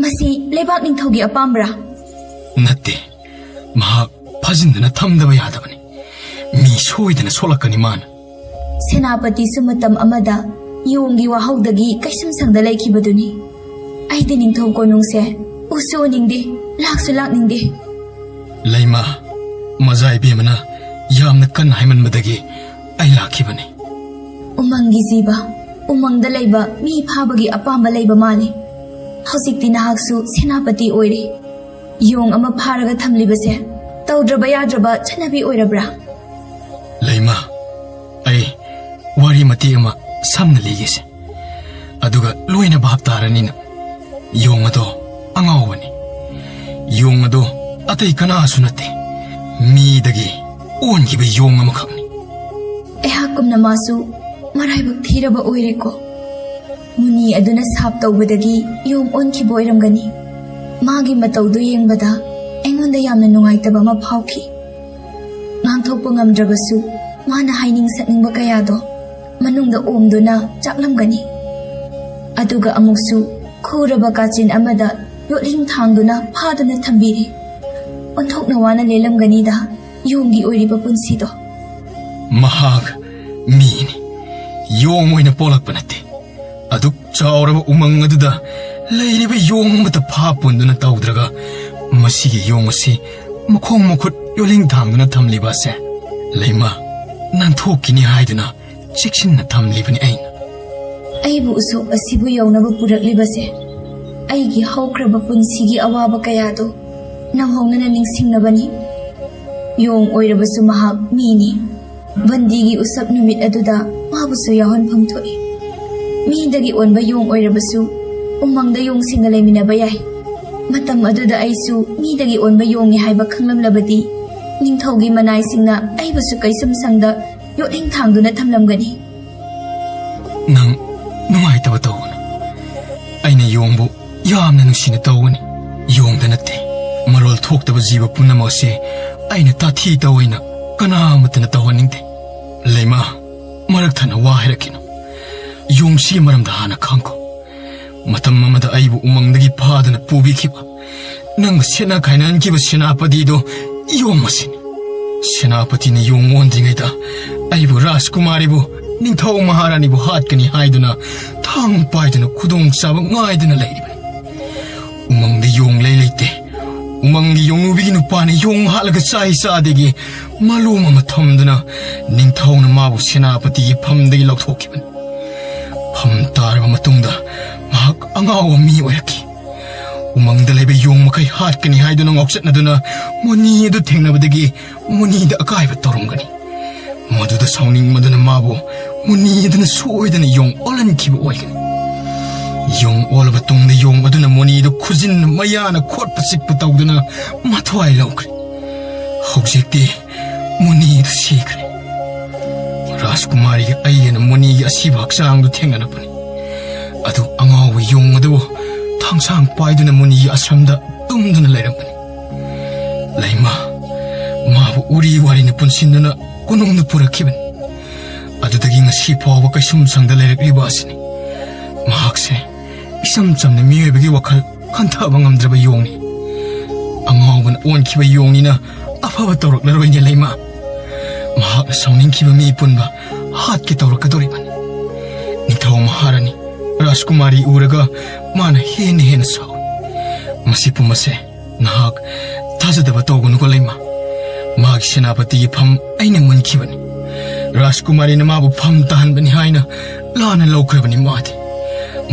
ꯃꯁꯤ ꯂꯩꯕꯥꯛ ꯅꯤꯡꯊꯧꯒꯤ ꯑꯄꯥꯝꯕꯔꯥ? ꯅꯠꯇꯦ꯫ ꯃꯍꯥꯛ ꯐꯥꯖꯤꯟꯗꯨꯅ ꯊꯝꯗꯕ ꯌꯥꯗꯕꯅꯤ꯫ ꯃꯤ ꯁꯣꯏꯗꯅ ꯁꯣꯛꯂꯛꯀꯅꯤ ꯃꯥꯅ꯫ ꯁꯦꯅꯥꯄꯇꯤꯁꯨ ꯃꯇꯝ ꯑꯃꯗ ꯌꯣꯡꯒꯤ ꯋꯥꯍꯧꯗꯒꯤ ꯀꯩꯁꯨꯝꯁꯪꯗ ꯂꯩꯈꯤꯕꯗꯨꯅꯤ꯫ ꯑꯩꯗꯤ ꯅꯤꯡꯊꯧ ꯀꯣꯅꯨꯡꯁꯦ ꯎꯁꯨ ꯎꯅꯤꯡꯗꯦ, ꯂꯥꯛꯁꯨ ꯂꯥꯛꯅꯤꯡꯗꯦ꯫ ꯂꯩꯃ, ꯃꯖꯥ ꯏꯕꯦꯝꯃꯅ ꯌꯥꯝꯅ ꯀꯟꯅ ꯍꯥꯏꯃꯟꯕꯗꯒꯤ ꯑꯩ ꯂꯥꯛꯈꯤꯕꯅꯤ꯫ ꯎꯃꯪꯒꯤ ꯖꯤꯕ, ꯎꯃꯪꯗ ꯂꯩꯕ ꯃꯤ ꯐꯥꯕꯒꯤ ꯑꯄꯥꯝꯕ ꯂꯩꯕ ꯃꯥꯜꯂꯤ꯫ ꯍꯧꯖꯤꯛꯇꯤ ꯅꯍꯥꯛꯁꯨ ꯁꯦꯅꯥꯄꯇꯤ ꯑꯣꯏꯔꯦ꯫ ꯌꯣꯡ ꯑꯃ ꯐꯥꯔꯒ ꯊꯝꯂꯤꯕꯁꯦ ꯇꯧꯗ꯭ꯔꯕ ꯌꯥꯗ꯭ꯔꯕ ꯆꯠꯅꯕꯤ ꯑꯣꯏꯔꯕ꯭ꯔꯥ? ꯂꯩꯃ, ꯑꯩ ꯋꯥꯔꯤ ꯃꯇꯦꯛ ꯑꯃ ꯁꯝꯅ ꯂꯤꯒꯦꯁꯦ, ꯑꯗꯨꯒ ꯂꯣꯏꯅ ꯚꯥꯞ ꯇꯥꯔꯅꯤꯅ꯫ ꯌꯣꯡ ꯑꯗꯣ ꯑꯉꯥꯎꯕꯅꯤ꯫ ꯌꯣꯡ ꯑꯗꯣ ꯑꯇꯩ ꯀꯅꯥꯁꯨ ꯅꯠꯇꯦ, ꯃꯤꯗꯒꯤ ꯑꯣꯟꯈꯤꯕ ꯌꯣꯡ ꯑꯃꯈꯛꯅꯤ꯫ ꯑꯩꯍꯥꯛꯀꯨꯝꯅ ꯃꯥꯁꯨ ꯃꯔꯥꯏꯕꯛ ꯊꯤꯔꯕ ꯑꯣꯏꯔꯦꯀꯣ꯫ ꯃꯨꯅꯤ ꯑꯗꯨꯅ ꯁꯥꯞ ꯇꯧꯕꯗꯒꯤ ꯌꯣꯡ ꯑꯣꯟꯈꯤꯕ ꯑꯣꯏꯔꯝꯒꯅꯤ꯫ ꯃꯥꯒꯤ ꯃꯇꯧꯗꯨ ꯌꯦꯡꯕꯗ ꯑꯩꯉꯣꯟꯗ ꯌꯥꯝꯅ ꯅꯨꯡꯉꯥꯏꯇꯕ ꯑꯃ ꯐꯥꯎꯈꯤ꯫ ꯉꯥꯡꯊꯣꯛꯄ ꯉꯝꯗ꯭ꯔꯕꯁꯨ, ꯃꯥꯅ ꯍꯥꯏꯅꯤꯡ ꯁꯛꯅꯤꯡꯕ ꯀꯌꯥꯗꯣ ꯃꯅꯨꯡꯗ ꯑꯣꯝꯗꯨꯅ ꯆꯥꯛꯂꯝꯒꯅꯤ꯫ ꯑꯗꯨꯒ ꯑꯃꯨꯛꯁꯨ ꯈꯨꯔꯕ ꯀꯥꯆꯤꯟ ꯑꯃꯗ ꯌꯣꯠꯂꯤꯡ ꯊꯥꯡꯗꯨꯅ ꯐꯥꯗꯨꯅ ꯊꯝꯕꯤꯔꯤ꯫ ꯑꯣꯟꯊꯣꯛꯅ ꯋꯥꯅ ꯂꯦꯜꯂꯝꯒꯅꯤꯗ ꯌꯣꯡꯒꯤ ꯑꯣꯏꯔꯤꯕ ꯄꯨꯟꯁꯤꯗꯣ꯫ ꯃꯍꯥꯛ ꯃꯤꯅꯤ, ꯌꯣꯡ ꯑꯣꯏꯅ ꯄꯣꯛꯂꯛꯄ ꯅꯠꯇꯦ꯫ ꯑꯗꯨꯛ ꯆꯥꯎꯔꯕ ꯎꯃꯪ ꯑꯗꯨꯗ ꯂꯩꯔꯤꯕ ꯌꯣꯡ ꯑꯃꯠꯇ ꯐꯥ ꯄꯨꯟꯗꯨꯅ ꯇꯧꯗ꯭ꯔꯒ, ꯃꯁꯤꯒꯤ ꯌꯣꯡ ꯑꯁꯤ ꯃꯈꯣꯡ ꯃꯈꯨꯠ ꯌꯣꯠꯂꯤꯡ ꯊꯥꯡꯗꯨꯅ ꯊꯝꯂꯤꯕ ꯑꯁꯦ, ꯂꯩꯃ, ꯅꯥꯟꯊꯣꯛꯈꯤꯅꯤ ꯍꯥꯏꯗꯨꯅ ꯆꯦꯛꯁꯤꯟꯅ ꯊꯝꯂꯤꯕꯅꯤ ꯑꯩꯅ꯫ ꯑꯩꯕꯨ ꯎꯁꯣꯞ ꯑꯁꯤꯕꯨ ꯌꯧꯅꯕ ꯄꯨꯔꯛꯂꯤꯕꯁꯦ ꯑꯩꯒꯤ ꯍꯧꯈ꯭ꯔꯕ ꯄꯨꯟꯁꯤꯒꯤ ꯑꯋꯥꯕ ꯀꯌꯥꯗꯣ ꯅꯧꯍꯧꯅꯅ ꯅꯤꯡꯁꯤꯡꯅꯕꯅꯤ꯫ ꯌꯣꯡ ꯑꯣꯏꯔꯕꯁꯨ ꯃꯍꯥꯛ ꯃꯤꯅꯤ꯫ ꯕꯟꯗꯤꯒꯤ ꯎꯁꯞ ꯅꯨꯃꯤꯠ ꯑꯗꯨꯗ ꯃꯥꯕꯨꯁꯨ ꯌꯥꯎꯍꯟꯐꯝ ꯊꯣꯛꯏ꯫ ꯃꯤꯗꯒꯤ ꯑꯣꯟꯕ ꯌꯣꯡ ꯑꯣꯏꯔꯕꯁꯨ ꯎꯃꯪꯗ ꯌꯣꯡꯁꯤꯡꯒ ꯂꯩꯃꯤꯟꯅꯕ ꯌꯥꯏ꯫ ꯃꯇꯝ ꯑꯗꯨꯗ ꯑꯩꯁꯨ ꯃꯤꯗꯒꯤ ꯑꯣꯟꯕ ꯌꯣꯡꯅꯤ ꯍꯥꯏꯕ ꯈꯪꯂꯝꯂꯕꯗꯤ, ꯅꯤꯡꯊꯧꯒꯤ ꯃꯅꯥꯏꯁꯤꯡꯅ ꯑꯩꯕꯨꯁꯨ ꯀꯩꯁꯨꯝꯁꯪꯗ ꯌꯣꯠꯂꯤꯡ ꯊꯥꯡꯗꯨꯅ ꯊꯝꯂꯝꯒꯅꯤ꯫ ꯅꯪ ꯅꯨꯡꯉꯥꯏꯇꯕ ꯇꯧꯒꯅꯨ꯫ ꯑꯩꯅ ꯌꯣꯡꯕꯨ ꯌꯥꯝꯅ ꯅꯨꯡꯁꯤꯅ ꯇꯧꯒꯅꯤ꯫ ꯌꯣꯡꯗ ꯅꯠꯇꯦ, ꯃꯔꯣꯜ ꯊꯣꯛꯇꯕ ꯖꯤꯕ ꯄꯨꯝꯅꯃꯛ ꯑꯁꯤ ꯑꯩꯅ ꯇꯥꯊꯤ ꯇꯧꯑꯣꯏꯅ ꯀꯅꯥ ꯑꯃꯠꯇꯅ ꯇꯧꯍꯟꯅꯤꯡꯗꯦ꯫ ꯂꯩꯃ, ꯃꯔꯛ ꯊꯠꯅ ꯋꯥ ꯍꯥꯏꯔꯛꯈꯤꯅꯨ꯫ ꯌꯣꯡꯁꯤꯒꯤ ꯃꯔꯝꯗ ꯍꯥꯟꯅ ꯈꯪꯈꯣ꯫ ꯃꯇꯝ ꯑꯃꯗ ꯑꯩꯕꯨ ꯎꯃꯪꯗꯒꯤ ꯐꯥꯗꯨꯅ ꯄꯨꯕꯤꯈꯤꯕ, ꯅꯪꯒ ꯁꯦꯠꯅ ꯈꯥꯏꯅꯍꯟꯈꯤꯕ ꯁꯦꯅꯥꯄꯇꯤꯗꯣ ꯌꯣꯡ ꯑꯁꯤꯅꯤ꯫ ꯁꯦꯅꯥꯄꯇꯤꯅ ꯌꯣꯡ ꯑꯣꯟꯗ꯭ꯔꯤꯉꯩꯗ ꯑꯩꯕꯨ, ꯔꯥꯖꯀꯨꯃꯥꯔꯤꯕꯨ, ꯅꯤꯡꯊꯧ ꯃꯍꯥꯔꯥꯅꯤꯕꯨ ꯍꯥꯠꯀꯅꯤ ꯍꯥꯏꯗꯨꯅ ꯊꯥꯡ ꯄꯥꯏꯗꯨꯅ ꯈꯨꯗꯣꯡ ꯆꯥꯕ ꯉꯥꯏꯗꯨꯅ ꯂꯩꯔꯤꯕꯅꯤ꯫ ꯎꯃꯪꯗ ꯌꯣꯡ ꯂꯩ ꯂꯩꯇꯦ꯫ ꯎꯃꯪꯒꯤ ꯌꯣꯡꯅꯨꯕꯤꯒꯤ ꯅꯨꯄꯥꯅ ꯌꯣꯡ ꯍꯥꯠꯂꯒ ꯆꯥꯏ ꯆꯥꯗꯦꯒꯤ ꯃꯂꯣꯝ ꯑꯃ ꯊꯝꯗꯨꯅ ꯅꯤꯡꯊꯧꯅ ꯃꯥꯕꯨ ꯁꯦꯅꯥꯄꯇꯤꯒꯤ ꯐꯝꯗꯒꯤ ꯂꯧꯊꯣꯛꯈꯤꯕꯅꯤ꯫ ꯐꯝ ꯇꯥꯔꯕ ꯃꯇꯨꯡꯗ ꯃꯍꯥꯛ ꯑꯉꯥꯎꯕ ꯃꯤ ꯑꯣꯏꯔꯛꯈꯤ꯫ ꯎꯃꯪꯗ ꯂꯩꯕ ꯌꯣꯡ ꯃꯈꯩ ꯍꯥꯠꯀꯅꯤ ꯍꯥꯏꯗꯨꯅ ꯉꯥꯎꯆꯠꯅꯗꯨꯅ ꯃꯨꯅꯤ ꯑꯗꯨ ꯊꯦꯡꯅꯕꯗꯒꯤ ꯃꯨꯅꯤꯗ ꯑꯀꯥꯏꯕ ꯇꯧꯔꯝꯒꯅꯤ꯫ ꯃꯗꯨꯗ ꯁꯥꯎꯅꯤꯡꯃꯗꯨꯅ ꯃꯥꯕꯨ ꯃꯨꯅꯤ ꯑꯗꯨꯅ ꯁꯣꯏꯗꯅ ꯌꯣꯡ ꯑꯣꯜꯍꯟꯈꯤꯕ ꯑꯣꯏꯒꯅꯤ꯫ ꯌꯣꯡ ꯑꯣꯜꯂꯕ ꯇꯨꯡꯗ ꯌꯣꯡ ꯑꯗꯨꯅ ꯃꯨꯅꯤꯗꯨ ꯈꯨꯖꯤꯟꯅ ꯃꯌꯥꯅ ꯈꯣꯠꯄ ꯆꯤꯛꯄ ꯇꯧꯗꯨꯅ ꯃꯊ꯭ꯋꯥꯏ ꯂꯧꯈ꯭ꯔꯦ꯫ ꯍꯧꯖꯤꯛꯇꯤ ꯃꯨꯅꯤꯗꯨ ꯁꯤꯈ꯭ꯔꯦ꯫ ꯔꯥꯖꯀꯨꯃꯥꯔꯤꯒ ꯑꯩꯒꯅ ꯃꯨꯅꯤꯒꯤ ꯑꯁꯤꯕ ꯍꯛꯆꯥꯡꯗꯨ ꯊꯦꯡꯅꯔꯛꯄꯅꯤ꯫ ꯑꯗꯨ ꯑꯉꯥꯎꯕ ꯌꯣꯡ ꯑꯗꯨꯕꯨ ꯊꯥꯡꯁꯥꯡ ꯄꯥꯏꯗꯨꯅ ꯃꯨꯅꯤꯒꯤ ꯑꯁ꯭ꯔꯝꯗ ꯇꯨꯝꯗꯨꯅ ꯂꯩꯔꯝꯕꯅꯤ꯫ ꯂꯩꯃ, ꯃꯥꯕꯨ ꯎꯔꯤ ꯋꯥꯔꯤꯅ ꯄꯨꯟꯁꯤꯟꯗꯨꯅ ꯀꯣꯅꯨꯡꯗ ꯄꯨꯔꯛꯈꯤꯕꯅꯤ꯫ ꯑꯗꯨꯗꯒꯤ ꯉꯁꯤ ꯐꯥꯎꯕ ꯀꯩꯁꯨꯝ ꯁꯪꯗ ꯂꯩꯔꯛꯂꯤꯕ ꯑꯁꯤꯅꯤ꯫ ꯃꯍꯥꯛꯁꯦ ꯏꯆꯝ ꯆꯝꯅ ꯃꯤꯑꯣꯏꯕꯒꯤ ꯋꯥꯈꯜ ꯈꯟꯊꯕ ꯉꯝꯗ꯭ꯔꯕ ꯌꯣꯡꯅꯤ꯫ ꯑꯉꯥꯎꯕꯅ ꯑꯣꯟꯈꯤꯕ ꯌꯣꯡꯅꯤꯅ ꯑꯐꯕ ꯇꯧꯔꯛꯂꯔꯣꯏꯅꯦ ꯂꯩꯃ꯫ ꯃꯍꯥꯛꯅ ꯁꯥꯎꯅꯤꯡꯈꯤꯕ ꯃꯤ ꯄꯨꯟꯕ ꯍꯥꯠꯀꯦ ꯇꯧꯔꯛꯀꯗꯧꯔꯤꯕꯅꯤ꯫ ꯅꯤꯡꯊꯧ ꯃꯍꯥꯔꯥꯅꯤ ꯔꯥꯖꯀꯨꯃꯥꯔꯤ ꯎꯔꯒ ꯃꯥꯅ ꯍꯦꯟꯅ ꯍꯦꯟꯅ ꯁꯥꯎꯏ꯫ ꯃꯁꯤ ꯄꯨꯝꯕꯁꯦ ꯅꯍꯥꯛ ꯊꯥꯖꯗꯕ ꯇꯧꯒꯅꯨꯀꯣ ꯂꯩꯃ꯫ ꯃꯥꯒꯤ ꯁꯦꯅꯥꯄꯇꯤꯒꯤ ꯐꯝ ꯑꯩꯅ ꯃꯨꯟꯈꯤꯕꯅꯤ꯫ ꯔꯥꯖꯀꯨꯃꯥꯔꯤꯅ ꯃꯥꯕꯨ ꯐꯝ ꯇꯥꯍꯟꯕꯅꯤ ꯍꯥꯏꯅ ꯂꯥꯟꯅ ꯂꯧꯈ꯭ꯔꯕꯅꯤ ꯃꯥꯗꯤ꯫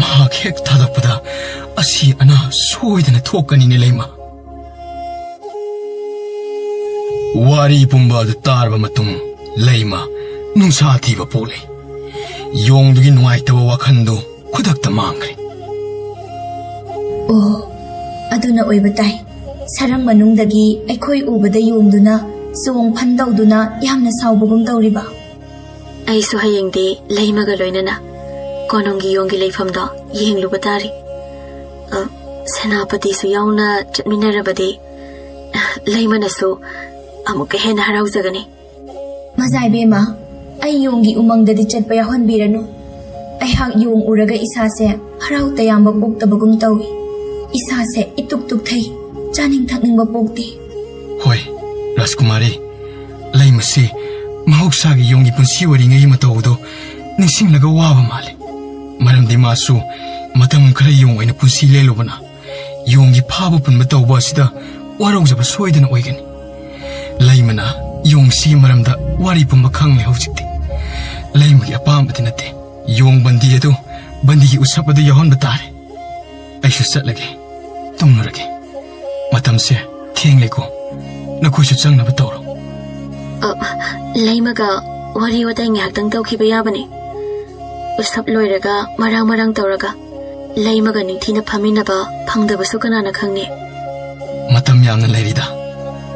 ꯃꯍꯥꯛ ꯍꯦꯛ ꯊꯥꯗꯣꯛꯄꯗ ꯑꯁꯤ ꯑꯅꯥ ꯁꯣꯏꯗꯅ ꯊꯣꯛꯀꯅꯤꯅꯦ ꯂꯩꯃ꯫ ꯋꯥꯔꯤ ꯄꯨꯝꯕ ꯑꯗꯨ ꯇꯥꯔꯕ ꯃꯇꯨꯡ ꯂꯩꯃ ꯅꯨꯡꯁꯥ ꯊꯤꯕ ꯄꯣꯛꯂꯦ꯫ ꯌꯣꯡꯗꯨꯒꯤ ꯅꯨꯡꯉꯥꯏꯇꯕ ꯋꯥꯈꯜꯗꯨ ꯈꯨꯗꯛꯇ ꯃꯥꯡꯈ꯭ꯔꯦ꯫ ꯑꯣ, ꯑꯗꯨꯅ ꯑꯣꯏꯕ ꯇꯥꯏ꯫ ꯁꯔꯪ ꯃꯅꯨꯡꯗꯒꯤ ꯑꯩꯈꯣꯏ ꯎꯕꯗ ꯌꯣꯡꯗꯨꯅ ꯆꯣꯡ ꯐꯟ ꯇꯧꯗꯨꯅ ꯌꯥꯝꯅ ꯁꯥꯎꯕꯒꯨꯝ ꯇꯧꯔꯤꯕ꯫ ꯑꯩꯁꯨ ꯍꯌꯦꯡꯗꯤ ꯂꯩꯃꯒ ꯂꯣꯏꯅꯅ ꯀꯣꯅꯨꯡꯒꯤ ꯌꯣꯡꯒꯤ ꯂꯩꯐꯝꯗꯣ ꯌꯦꯡꯂꯨꯕ ꯇꯥꯔꯤ꯫ ꯑ, ꯁꯦꯅꯥꯄꯇꯤꯁꯨ ꯌꯥꯎꯅ ꯆꯠꯃꯤꯟꯅꯔꯕꯗꯤ, ꯑ, ꯂꯩꯃꯅꯁꯨ ꯑꯃꯨꯛꯀ ꯍꯦꯟꯅ ꯍꯔꯥꯎꯖꯒꯅꯤ꯫ ꯃꯖꯥꯏꯕꯦꯝꯃ, ꯑꯩ ꯌꯣꯡꯒꯤ ꯎꯃꯪꯗꯗꯤ ꯆꯠꯄ ꯌꯥꯎꯍꯟꯕꯤꯔꯅꯨ꯫ ꯑꯩꯍꯥꯛ ꯌꯣꯡ ꯎꯔꯒ ꯏꯁꯥꯁꯦ ꯍꯔꯥꯎ ꯇꯌꯥꯝꯕ ꯄꯣꯛꯇꯕꯒꯨꯝ ꯇꯧꯏ꯫ ꯏꯁꯥꯁꯦ ꯏꯇꯨꯛ ꯇꯨꯛꯊꯩ, ꯆꯥꯅꯤꯡ ꯊꯛꯅꯤꯡꯕ ꯄꯣꯛꯇꯦ꯫ ꯍꯣꯏ, ꯔꯥꯖꯀꯨꯃꯥꯔꯤ, ꯂꯩꯃꯁꯤ ꯃꯍꯧꯁꯥꯒꯤ ꯌꯣꯡꯒꯤ ꯄꯨꯟꯁꯤ ꯑꯣꯏꯔꯤꯉꯩꯒꯤ ꯃꯇꯧ ꯑꯗꯨ ꯅꯤꯡꯁꯤꯡꯂꯒ ꯋꯥꯕ ꯃꯥꯜꯂꯤ꯫ ꯃꯔꯝꯗꯤ ꯃꯥꯁꯨ ꯃꯇꯝ ꯈꯔ ꯌꯣꯡ ꯑꯣꯏꯅ ꯄꯨꯟꯁꯤ ꯂꯦꯜꯂꯨꯕꯅ ꯌꯣꯡꯒꯤ ꯐꯥꯕ ꯄꯨꯟꯕ ꯇꯧꯕ ꯑꯁꯤꯗ ꯋꯥꯔꯧꯖꯕ ꯁꯣꯏꯗꯅ ꯑꯣꯏꯒꯅꯤ꯫ ꯂꯩꯃꯅ ꯌꯣꯡꯁꯤꯒꯤ ꯃꯔꯝꯗ ꯋꯥꯔꯤ ꯄꯨꯝꯕ ꯈꯪꯂꯦ ꯍꯧꯖꯤꯛꯇꯤ꯫ ꯂꯩꯃꯒꯤ ꯑꯄꯥꯝꯕꯗꯤ ꯅꯠꯇꯦ꯫ ꯌꯣꯡ ꯕꯟꯗꯤ ꯑꯗꯨ ꯕꯟꯗꯤꯒꯤ ꯎꯁꯞ ꯑꯗꯨ ꯌꯥꯎꯍꯟꯕ ꯇꯥꯔꯦ꯫ ꯑꯩꯁꯨ ꯆꯠꯂꯒꯦ꯫ ꯇꯨꯝꯂꯨꯔꯒꯦ꯫ ꯃꯇꯝꯁꯦ ꯊꯦꯡꯂꯦꯀꯣ꯫ ꯅꯈꯣꯏꯁꯨ ꯆꯪꯅꯕ ꯇꯧꯔꯣ꯫ ꯑ, ꯂꯩꯃꯒ ꯋꯥꯔꯤ ꯋꯥꯇꯥꯏ ꯉꯥꯏꯍꯥꯛꯇꯪ ꯇꯧꯈꯤꯕ ꯌꯥꯕꯅꯤ꯫ ꯎꯁꯞ ꯂꯣꯏꯔꯒ ꯃꯔꯥꯡ ꯃꯔꯥꯡ ꯇꯧꯔꯒ ꯂꯩꯃꯒ ꯅꯤꯡꯊꯤꯅ ꯐꯝꯃꯤꯟꯅꯕ ꯐꯪꯗꯕꯁꯨ ꯀꯅꯥꯅ ꯈꯪꯅꯤ? ꯃꯇꯝ ꯌꯥꯝꯅ ꯂꯩꯔꯤꯗ꯫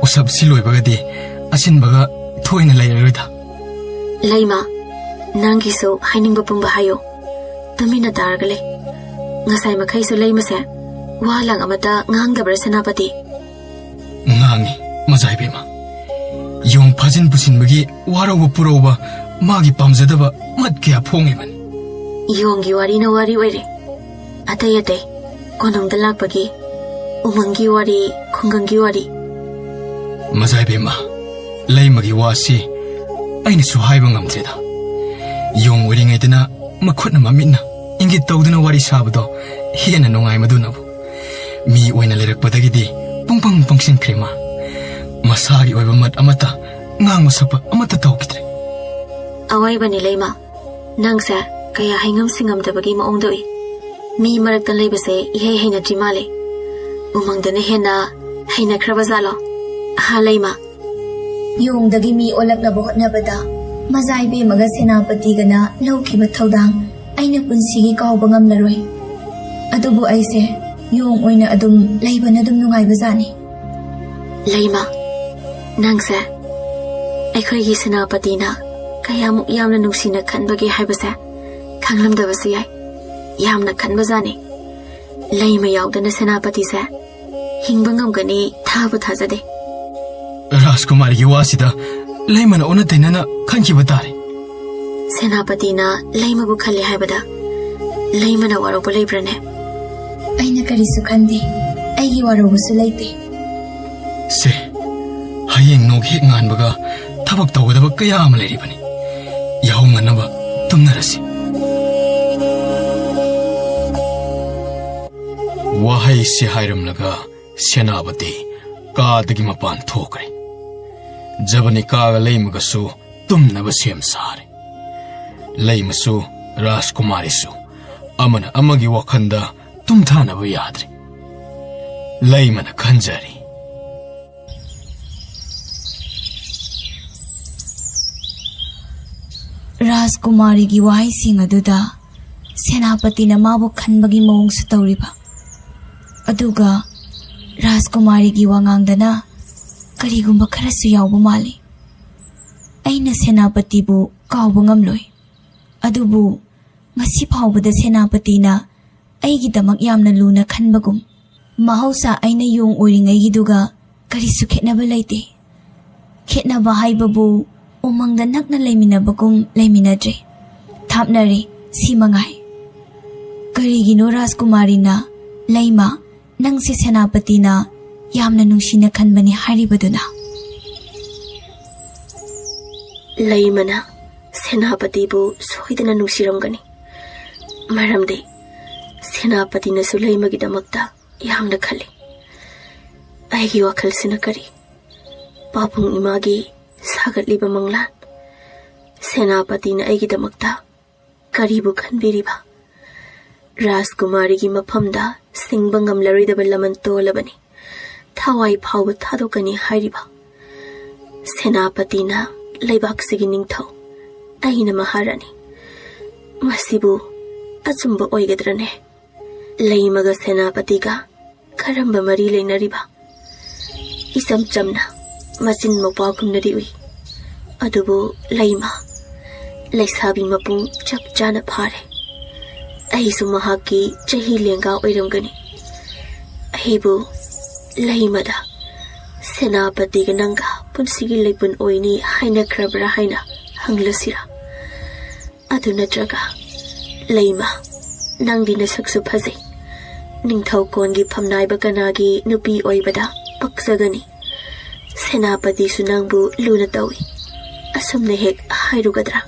ꯎꯁꯞꯁꯤ ꯂꯣꯏꯕꯒꯗꯤ ꯑꯁꯤꯟꯕꯒ ꯊꯣꯏꯅ ꯂꯩꯔꯔꯣꯏꯗ꯫ ꯂꯩꯃ, ꯅꯪꯒꯤꯁꯨ ꯍꯥꯏꯅꯤꯡꯕ ꯄꯨꯝꯕ ꯍꯥꯏꯌꯨ꯫ ꯇꯨꯃꯤꯟꯅ ꯇꯥꯔꯒ ꯂꯩ꯫ ꯉꯁꯥꯏ ꯃꯈꯩꯁꯨ ꯂꯩꯃꯁꯦ ꯋꯥ ꯂꯥꯡ ꯑꯃꯠꯇ ꯉꯥꯡꯗꯕ꯭ꯔꯥ, ꯁꯦꯅꯥꯄꯇꯤ? ꯉꯥꯡꯉꯤ, ꯃꯖꯥꯏꯕꯦꯝꯃ꯫ ꯌꯣꯡ ꯐꯥꯖꯤꯟ ꯄꯨꯁꯤꯟꯕꯒꯤ ꯋꯥꯔꯧꯕ ꯄꯨꯔꯧꯕ ꯃꯥꯒꯤ ꯄꯥꯝꯖꯗꯕ ꯃꯠ ꯀꯌꯥ ꯐꯣꯡꯉꯤꯕꯅꯤ꯫ ꯌꯣꯡꯒꯤ ꯋꯥꯔꯤꯅ ꯋꯥꯔꯤ ꯑꯣꯏꯔꯦ꯫ ꯑꯇꯩ ꯑꯇꯩ, ꯀꯣꯅꯨꯡꯗ ꯂꯥꯛꯄꯒꯤ, ꯎꯃꯪꯒꯤ ꯋꯥꯔꯤ, ꯈꯨꯡꯒꯪꯒꯤ ꯋꯥꯔꯤ꯫ ꯃꯖꯥꯏꯕꯦꯝꯃ, ꯂꯩꯃꯒꯤ ꯋꯥꯁꯤ ꯑꯩꯅꯁꯨ ꯍꯥꯏꯕ ꯉꯝꯗ꯭ꯔꯦꯗ꯫ ꯌꯣꯡ ꯑꯣꯏꯔꯤꯉꯩꯗꯅ ꯃꯈꯨꯠꯅ ꯃꯃꯤꯠꯅ ꯏꯪꯒꯤꯠ ꯇꯧꯗꯨꯅ ꯋꯥꯔꯤ ꯁꯥꯕꯗꯣ ꯍꯦꯟꯅ ꯅꯨꯡꯉꯥꯏ ꯃꯗꯨꯅꯕꯨ꯫ ꯃꯤ ꯑꯣꯏꯅ ꯂꯩꯔꯛꯄꯗꯒꯤꯗꯤ ꯄꯨꯡꯄꯪ ꯄꯪꯁꯤꯟꯈ꯭ꯔꯦ ꯃꯥ꯫ ꯃꯁꯥꯒꯤ ꯑꯣꯏꯕ ꯃꯠ ꯑꯃꯠꯇ, ꯉꯥꯡꯕ ꯁꯛꯄ ꯑꯃꯠꯇ ꯇꯧꯈꯤꯗ꯭ꯔꯦ꯫ ꯑꯋꯥꯏꯕꯅꯤ ꯂꯩꯃ, ꯅꯪꯁꯦ ꯀꯌꯥ ꯍꯩꯉꯝ ꯁꯤꯡꯉꯝꯗꯕꯒꯤ ꯃꯑꯣꯡꯗ ꯎꯏ꯫ ꯃꯤ ꯃꯔꯛꯇ ꯂꯩꯕꯁꯦ ꯏꯍꯩ ꯍꯩꯅꯗ꯭ꯔꯤ ꯃꯥꯜꯂꯦ꯫ ꯎꯃꯪꯗꯅ ꯍꯦꯟꯅ ꯍꯩꯅꯈ꯭ꯔꯕ ꯖꯥꯠꯂꯣ? ꯍꯥ ꯂꯩꯃ? ꯌꯣꯡꯗꯒꯤ ꯃꯤ ꯑꯣꯜꯂꯛꯅꯕ ꯍꯣꯠꯅꯕꯗ ꯃꯖꯥꯏꯕꯦꯝꯃꯒ ꯁꯦꯅꯥꯄꯇꯤꯒꯅ ꯂꯧꯈꯤꯕ ꯊꯧꯗꯥꯡ ꯑꯩꯅ ꯄꯨꯟꯁꯤꯒꯤ ꯀꯥꯎꯕ ꯉꯝꯂꯔꯣꯏ꯫ ꯑꯗꯨꯕꯨ ꯑꯩꯁꯦ ꯌꯣꯡ ꯑꯣꯏꯅ ꯑꯗꯨꯝ ꯂꯩꯕꯅ ꯑꯗꯨꯝ ꯅꯨꯡꯉꯥꯏꯕꯖꯥꯠꯅꯤ꯫ ꯂꯩꯃ, ꯅꯪꯁꯦ ꯑꯩꯈꯣꯏꯒꯤ ꯁꯦꯅꯥꯄꯇꯤꯅ ꯀꯌꯥꯃꯨꯛ ꯌꯥꯝꯅ ꯅꯨꯡꯁꯤꯅ ꯈꯟꯕꯒꯦ ꯍꯥꯏꯕꯁꯦ ꯈꯪꯂꯝꯗꯕꯁꯨ ꯌꯥꯏ꯫ ꯌꯥꯝꯅ ꯈꯟꯕꯖꯥꯠꯅꯤ꯫ ꯂꯩꯃ ꯌꯥꯎꯗꯅ ꯁꯦꯅꯥꯄꯇꯤꯁꯦ ꯍꯤꯡꯕ ꯉꯝꯒꯅꯤ ꯊꯥꯕ ꯊꯥꯖꯗꯦ꯫ ꯔꯥꯖꯀꯨꯃꯥꯔꯤꯒꯤ ꯋꯥꯁꯤꯗ ꯂꯩꯃꯅ ꯑꯣꯟꯅ ꯇꯩꯅꯅ ꯈꯟꯈꯤꯕ ꯇꯥꯔꯦ꯫ ꯁꯦꯅꯥꯄꯇꯤꯅ ꯂꯩꯃꯕꯨ ꯈꯜꯂꯤ ꯍꯥꯏꯕꯗ ꯂꯩꯃꯅ ꯋꯥꯔꯧꯕ ꯂꯩꯕ꯭ꯔꯅꯦ? ꯑꯩꯅ ꯀꯔꯤꯁꯨ ꯈꯟꯗꯦ꯫ ꯑꯩꯒꯤ ꯋꯥꯔꯧꯕꯁꯨ ꯂꯩꯇꯦ꯫ ꯁꯦ, ꯍꯌꯦꯡ ꯅꯣꯡ ꯍꯦꯛ ꯉꯥꯟꯕꯒ ꯊꯕꯛ ꯇꯧꯒꯗꯕ ꯀꯌꯥ ꯑꯃ ꯂꯩꯔꯤꯕꯅꯤ꯫ ꯌꯥꯍꯧ ꯉꯟꯅꯕ ꯇꯨꯝꯅꯔꯁꯤ꯫ ꯋꯥꯍꯩꯁꯤ ꯍꯥꯏꯔꯝꯂꯒ ꯁꯦꯅꯥꯄꯇꯤ ꯀꯥꯗꯒꯤ ꯃꯄꯥꯟ ꯊꯣꯛꯈ꯭ꯔꯦ꯫ ꯖꯕꯅꯤꯀꯥꯒ ꯂꯩꯃꯒꯁꯨ ꯇꯨꯝꯅꯕ ꯁꯦꯝ ꯁꯥꯔꯦ꯫ ꯂꯩꯃꯁꯨ ꯔꯥꯖꯀꯨꯃꯥꯔꯤꯁꯨ ꯑꯃꯅ ꯑꯃꯒꯤ ꯋꯥꯈꯜꯗ ꯇꯨꯝꯊꯥꯅꯕ ꯌꯥꯗ꯭ꯔꯦ꯫ ꯂꯩꯃꯅ ꯈꯟꯖꯔꯤ꯫ ꯔꯥꯖꯀꯨꯃꯥꯔꯤꯒꯤ ꯋꯥꯍꯩꯁꯤꯡ ꯑꯗꯨꯗ ꯁꯦꯅꯥꯄꯇꯤꯅ ꯃꯥꯕꯨ ꯈꯟꯕꯒꯤ ꯃꯑꯣꯡꯁꯨ ꯇꯧꯔꯤꯕ, ꯑꯗꯨꯒ ꯔꯥꯖꯀꯨꯃꯥꯔꯤꯒꯤ ꯋꯥꯉꯥꯡꯗꯅ ꯀꯔꯤꯒꯨꯝꯕ ꯈꯔꯁꯨ ꯌꯥꯎꯕ ꯃꯥꯜꯂꯤ꯫ ꯑꯩꯅ ꯁꯦꯅꯥꯄꯇꯤꯕꯨ ꯀꯥꯎꯕ ꯉꯝꯂꯣꯏ꯫ ꯑꯗꯨꯕꯨ ꯉꯁꯤ ꯐꯥꯎꯕꯗ ꯁꯦꯅꯥꯄꯇꯤꯅ ꯑꯩꯒꯤꯗꯃꯛ ꯌꯥꯝꯅ ꯂꯨꯅ ꯈꯟꯕꯒꯨꯝ꯫ ꯃꯍꯧꯁꯥ ꯑꯩꯅ ꯌꯣꯡ ꯑꯣꯏꯔꯤꯉꯩꯒꯤꯗꯨꯒ ꯀꯔꯤꯁꯨ ꯈꯦꯠꯅꯕ ꯂꯩꯇꯦ꯫ ꯈꯦꯠꯅꯕ ꯍꯥꯏꯕꯕꯨ ꯎꯃꯪꯗ ꯅꯛꯅ ꯂꯩꯃꯤꯟꯅꯕꯒꯨꯝ ꯂꯩꯃꯤꯟꯅꯗ꯭ꯔꯦ, ꯊꯥꯞꯅꯔꯦ, ꯁꯤ ꯃꯉꯥꯏ꯫ ꯀꯔꯤꯒꯤꯅꯣ ꯔꯥꯖꯀꯨꯃꯥꯔꯤꯅ ꯂꯩꯃ, ꯅꯪꯁꯦ ꯁꯦꯅꯥꯄꯇꯤꯅ ꯌꯥꯝꯅ ꯅꯨꯡꯁꯤꯅ ꯈꯟꯕꯅꯤ ꯍꯥꯏꯔꯤꯕꯗꯨꯅ? ꯂꯩꯃꯅ ꯁꯦꯅꯥꯄꯇꯤꯕꯨ ꯁꯣꯏꯗꯅ ꯅꯨꯡꯁꯤꯔꯝꯒꯅꯤ, ꯃꯔꯝꯗꯤ ꯁꯦꯅꯥꯄꯇꯤꯅꯁꯨ ꯂꯩꯃꯒꯤꯗꯃꯛꯇ ꯌꯥꯝꯅ ꯈꯜꯂꯤ꯫ ꯑꯩꯒꯤ ꯋꯥꯈꯜꯁꯤꯅ ꯀꯔꯤ? ꯄꯥꯕꯨꯡ ꯏꯃꯥꯒꯤ ꯁꯥꯒꯠꯂꯤꯕ ꯃꯪꯂꯥꯟ꯫ ꯁꯦꯅꯥꯄꯇꯤꯅ ꯑꯩꯒꯤꯗꯃꯛꯇ ꯀꯔꯤꯕꯨ ꯈꯟꯕꯤꯔꯤꯕ? ꯔꯥꯖꯀꯨꯃꯥꯔꯤꯒꯤ ꯃꯐꯝꯗ ꯁꯤꯡꯕ ꯉꯝꯂꯔꯣꯏꯗꯕ ꯂꯃꯟ ꯇꯣꯜꯂꯕꯅꯤ꯫ ꯊꯋꯥꯏ ꯐꯥꯎꯕ ꯊꯥꯗꯣꯛꯀꯅꯤ ꯍꯥꯏꯔꯤꯕ? ꯁꯦꯅꯥꯄꯇꯤꯅ ꯂꯩꯕꯥꯛꯁꯤꯒꯤ ꯅꯤꯡꯊꯧ, ꯑꯩꯅ ꯃꯍꯥꯔꯥꯅꯤ꯫ ꯃꯁꯤꯕꯨ ꯑꯆꯨꯝꯕ ꯑꯣꯏꯒꯗ꯭ꯔꯅꯦ? ꯂꯩꯃꯒ ꯁꯦꯅꯥꯄꯇꯤꯒ ꯀꯔꯝꯕ ꯃꯔꯤ ꯂꯩꯅꯔꯤꯕ? ꯏꯆꯝ ꯆꯝꯅ ꯃꯆꯤꯟ ꯃꯧꯄ꯭ꯋꯥꯒꯨꯝꯅꯗꯤ ꯎꯏ꯫ ꯑꯗꯨꯕꯨ ꯂꯩꯃ, ꯂꯩꯁꯥꯕꯤ ꯃꯄꯨꯡ ꯆꯞ ꯆꯥꯅ ꯐꯥꯔꯦ꯫ ꯑꯩꯁꯨ ꯃꯍꯥꯛꯀꯤ ꯆꯍꯤ ꯂꯦꯡꯒꯥ ꯑꯣꯏꯔꯝꯒꯅꯤ꯫ ꯑꯩꯕꯨ ꯂꯩꯃꯗ ꯁꯦꯅꯥꯄꯇꯤꯒ ꯅꯪꯒ ꯄꯨꯟꯁꯤꯒꯤ ꯂꯩꯄꯨꯟ ꯑꯣꯏꯅꯤ ꯍꯥꯏꯅꯈ꯭ꯔꯕ꯭ꯔꯥ ꯍꯥꯏꯅ ꯍꯪꯂꯁꯤꯔꯥ? ꯑꯗꯨ ꯅꯠꯇ꯭ꯔꯒ, ꯂꯩꯃ, ꯅꯪꯗꯤ ꯅꯁꯛꯁꯨ ꯐꯖꯩ꯫ ꯅꯤꯡꯊꯧ ꯀꯣꯟꯒꯤ ꯐꯝꯅꯥꯏꯕ ꯀꯅꯥꯒꯤ ꯅꯨꯄꯤ ꯑꯣꯏꯕꯗ ꯄꯛꯆꯒꯅꯤ? ꯁꯦꯅꯥꯄꯇꯤꯁꯨ ꯅꯪꯕꯨ ꯂꯨꯅ ꯇꯧꯏ꯫ ꯑꯁꯨꯝꯅ ꯍꯦꯛ ꯍꯥꯏꯔꯨꯒꯗ꯭ꯔꯥ?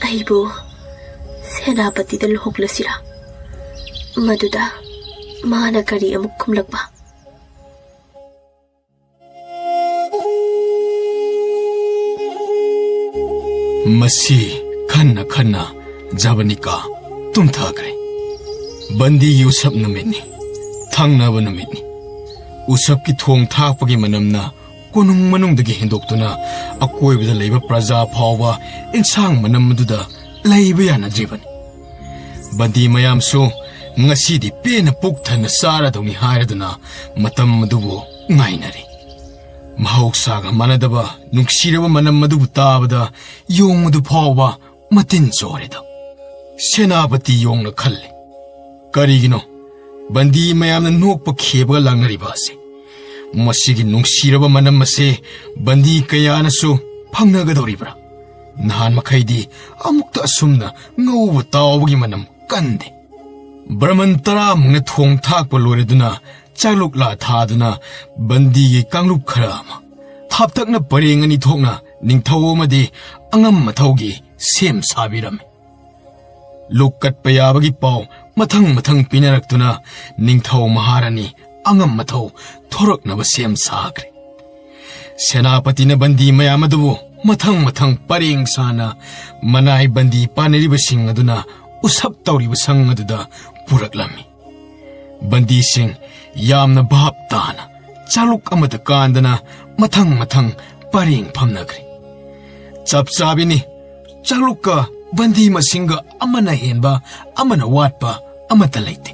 ꯑꯩꯕꯨ ꯁꯦꯅꯥꯄꯇꯤꯗ ꯂꯨꯍꯣꯡꯂꯁꯤꯔꯥ? ꯃꯗꯨꯗ ꯃꯥꯅ ꯀꯔꯤ ꯑꯃꯨꯛ ꯈꯨꯝꯂꯛꯄ? ꯃꯁꯤ ꯈꯟꯅ ꯈꯟꯅ ꯖꯕꯅꯤꯀꯥ ꯇꯨꯝꯊꯈ꯭ꯔꯦ꯫ ꯕꯟꯗꯤꯒꯤ ꯎꯁꯞ ꯅꯨꯃꯤꯠꯅꯤ꯫ ꯊꯪꯅꯕ ꯅꯨꯃꯤꯠꯅꯤ꯫ ꯎꯁꯞꯀꯤ ꯊꯣꯡ ꯊꯥꯛꯄꯒꯤ ꯃꯅꯝꯅ ꯀꯣꯅꯨꯡ ꯃꯅꯨꯡꯗꯒꯤ ꯍꯦꯟꯗꯣꯛꯇꯨꯅ ꯑꯀꯣꯏꯕꯗ ꯂꯩꯕ ꯄ꯭ꯔꯖꯥ ꯐꯥꯎꯕ ꯏꯟꯁꯥꯡ ꯃꯅꯝ ꯑꯗꯨꯗ ꯂꯩꯕ ꯌꯥꯅꯗ꯭ꯔꯤꯕꯅꯤ꯫ ꯕꯟꯗꯤ ꯃꯌꯥꯝꯁꯨ ꯉꯁꯤꯗꯤ ꯄꯦꯟꯅ ꯄꯨꯛ ꯊꯟꯅ ꯆꯥꯔꯗꯧꯅꯤ ꯍꯥꯏꯔꯗꯨꯅ ꯃꯇꯝ ꯑꯗꯨꯕꯨ ꯉꯥꯏꯅꯔꯤ꯫ ꯃꯍꯧꯁꯥꯒ ꯃꯥꯟꯅꯗꯕ ꯅꯨꯡꯁꯤꯔꯕ ꯃꯅꯝ ꯑꯗꯨꯕꯨ ꯇꯥꯕꯗ ꯌꯣꯡ ꯑꯗꯨ ꯐꯥꯎꯕ ꯃꯇꯤꯟ ꯆꯣꯔꯦꯗ꯫ ꯁꯦꯅꯥꯄꯇꯤ ꯌꯣꯡꯅ ꯈꯜꯂꯤ, "ꯀꯔꯤꯒꯤꯅꯣ ꯕꯟꯗꯤ ꯃꯌꯥꯝꯅ ꯅꯣꯛꯄ ꯈꯦꯕꯒ ꯂꯥꯡꯅꯔꯤꯕ ꯑꯁꯤ? ꯃꯁꯤꯒꯤ ꯅꯨꯡꯁꯤꯔꯕ ꯃꯅꯝ ꯑꯁꯤ ꯕꯟꯗꯤ ꯀꯌꯥꯅꯁꯨ ꯐꯪꯅꯒꯗꯧꯔꯤꯕ꯭ꯔꯥ? ꯅꯍꯥꯟ ꯃꯈꯩꯗꯤ ꯑꯃꯨꯛꯇ ꯑꯁꯨꯝꯅ ꯉꯧꯕ ꯇꯥꯎꯕꯒꯤ ꯃꯅꯝ ꯀꯟꯗꯦ꯫" ꯕ꯭ꯔꯃꯟ ꯇꯔꯥꯃꯨꯛꯅ ꯊꯣꯡ ꯊꯥꯛꯄ ꯂꯣꯏꯔꯗꯨꯅ ꯆꯥꯛꯂꯨꯛꯂꯥ ꯊꯥꯗꯨꯅ ꯕꯟꯗꯤꯒꯤ ꯀꯥꯡꯂꯨꯞ ꯈꯔ ꯑꯃ ꯊꯥꯞꯇꯛꯅ ꯄꯔꯦꯡ ꯑꯅꯤ ꯊꯣꯛꯅ ꯅꯤꯡꯊꯧ ꯑꯃꯗꯤ ꯑꯉꯝ ꯃꯊꯧꯒꯤ ꯁꯦꯝ ꯁꯥꯕꯤꯔꯝꯃꯤ꯫ ꯂꯨꯛ ꯀꯠꯄ ꯌꯥꯕꯒꯤ ꯄꯥꯎ ꯃꯊꯪ ꯃꯊꯪ ꯄꯤꯅꯔꯛꯇꯨꯅ ꯅꯤꯡꯊꯧ ꯃꯍꯥꯔꯥꯅꯤ ꯑꯉꯝ ꯃꯊꯧ ꯊꯣꯔꯛꯅꯕ ꯁꯦꯝ ꯁꯥꯈ꯭ꯔꯦ꯫ ꯁꯦꯅꯥꯄꯇꯤꯅ ꯕꯟꯗꯤ ꯃꯌꯥꯝ ꯑꯗꯨꯕꯨ ꯃꯊꯪ ꯃꯊꯪ ꯄꯔꯦꯡ ꯁꯥꯅ ꯃꯅꯥꯏ ꯕꯟꯗꯤ ꯄꯥꯟꯅꯔꯤꯕꯁꯤꯡ ꯑꯗꯨꯅ ꯎꯁꯞ ꯇꯧꯔꯤꯕ ꯁꯪ ꯑꯗꯨꯗ ꯄꯨꯔꯛꯂꯝꯃꯤ꯫ ꯕꯟꯗꯤꯁꯤꯡ ꯌꯥꯝꯅ ꯚꯥꯞ ꯇꯥꯅ ꯆꯥꯂꯨꯛ ꯑꯃꯗ ꯀꯥꯟꯗꯅ ꯃꯊꯪ ꯃꯊꯪ ꯄꯔꯦꯡ ꯐꯝꯅꯈ꯭ꯔꯦ꯫ ꯆꯞ ꯆꯥꯕꯤꯅꯤ꯫ ꯆꯥꯂꯨꯛꯀ ꯕꯟꯗꯤ ꯃꯁꯤꯡꯒ ꯑꯃꯅ ꯍꯦꯟꯕ, ꯑꯃꯅ ꯋꯥꯠꯄ, ꯑꯃꯠꯇ ꯂꯩꯇꯦ꯫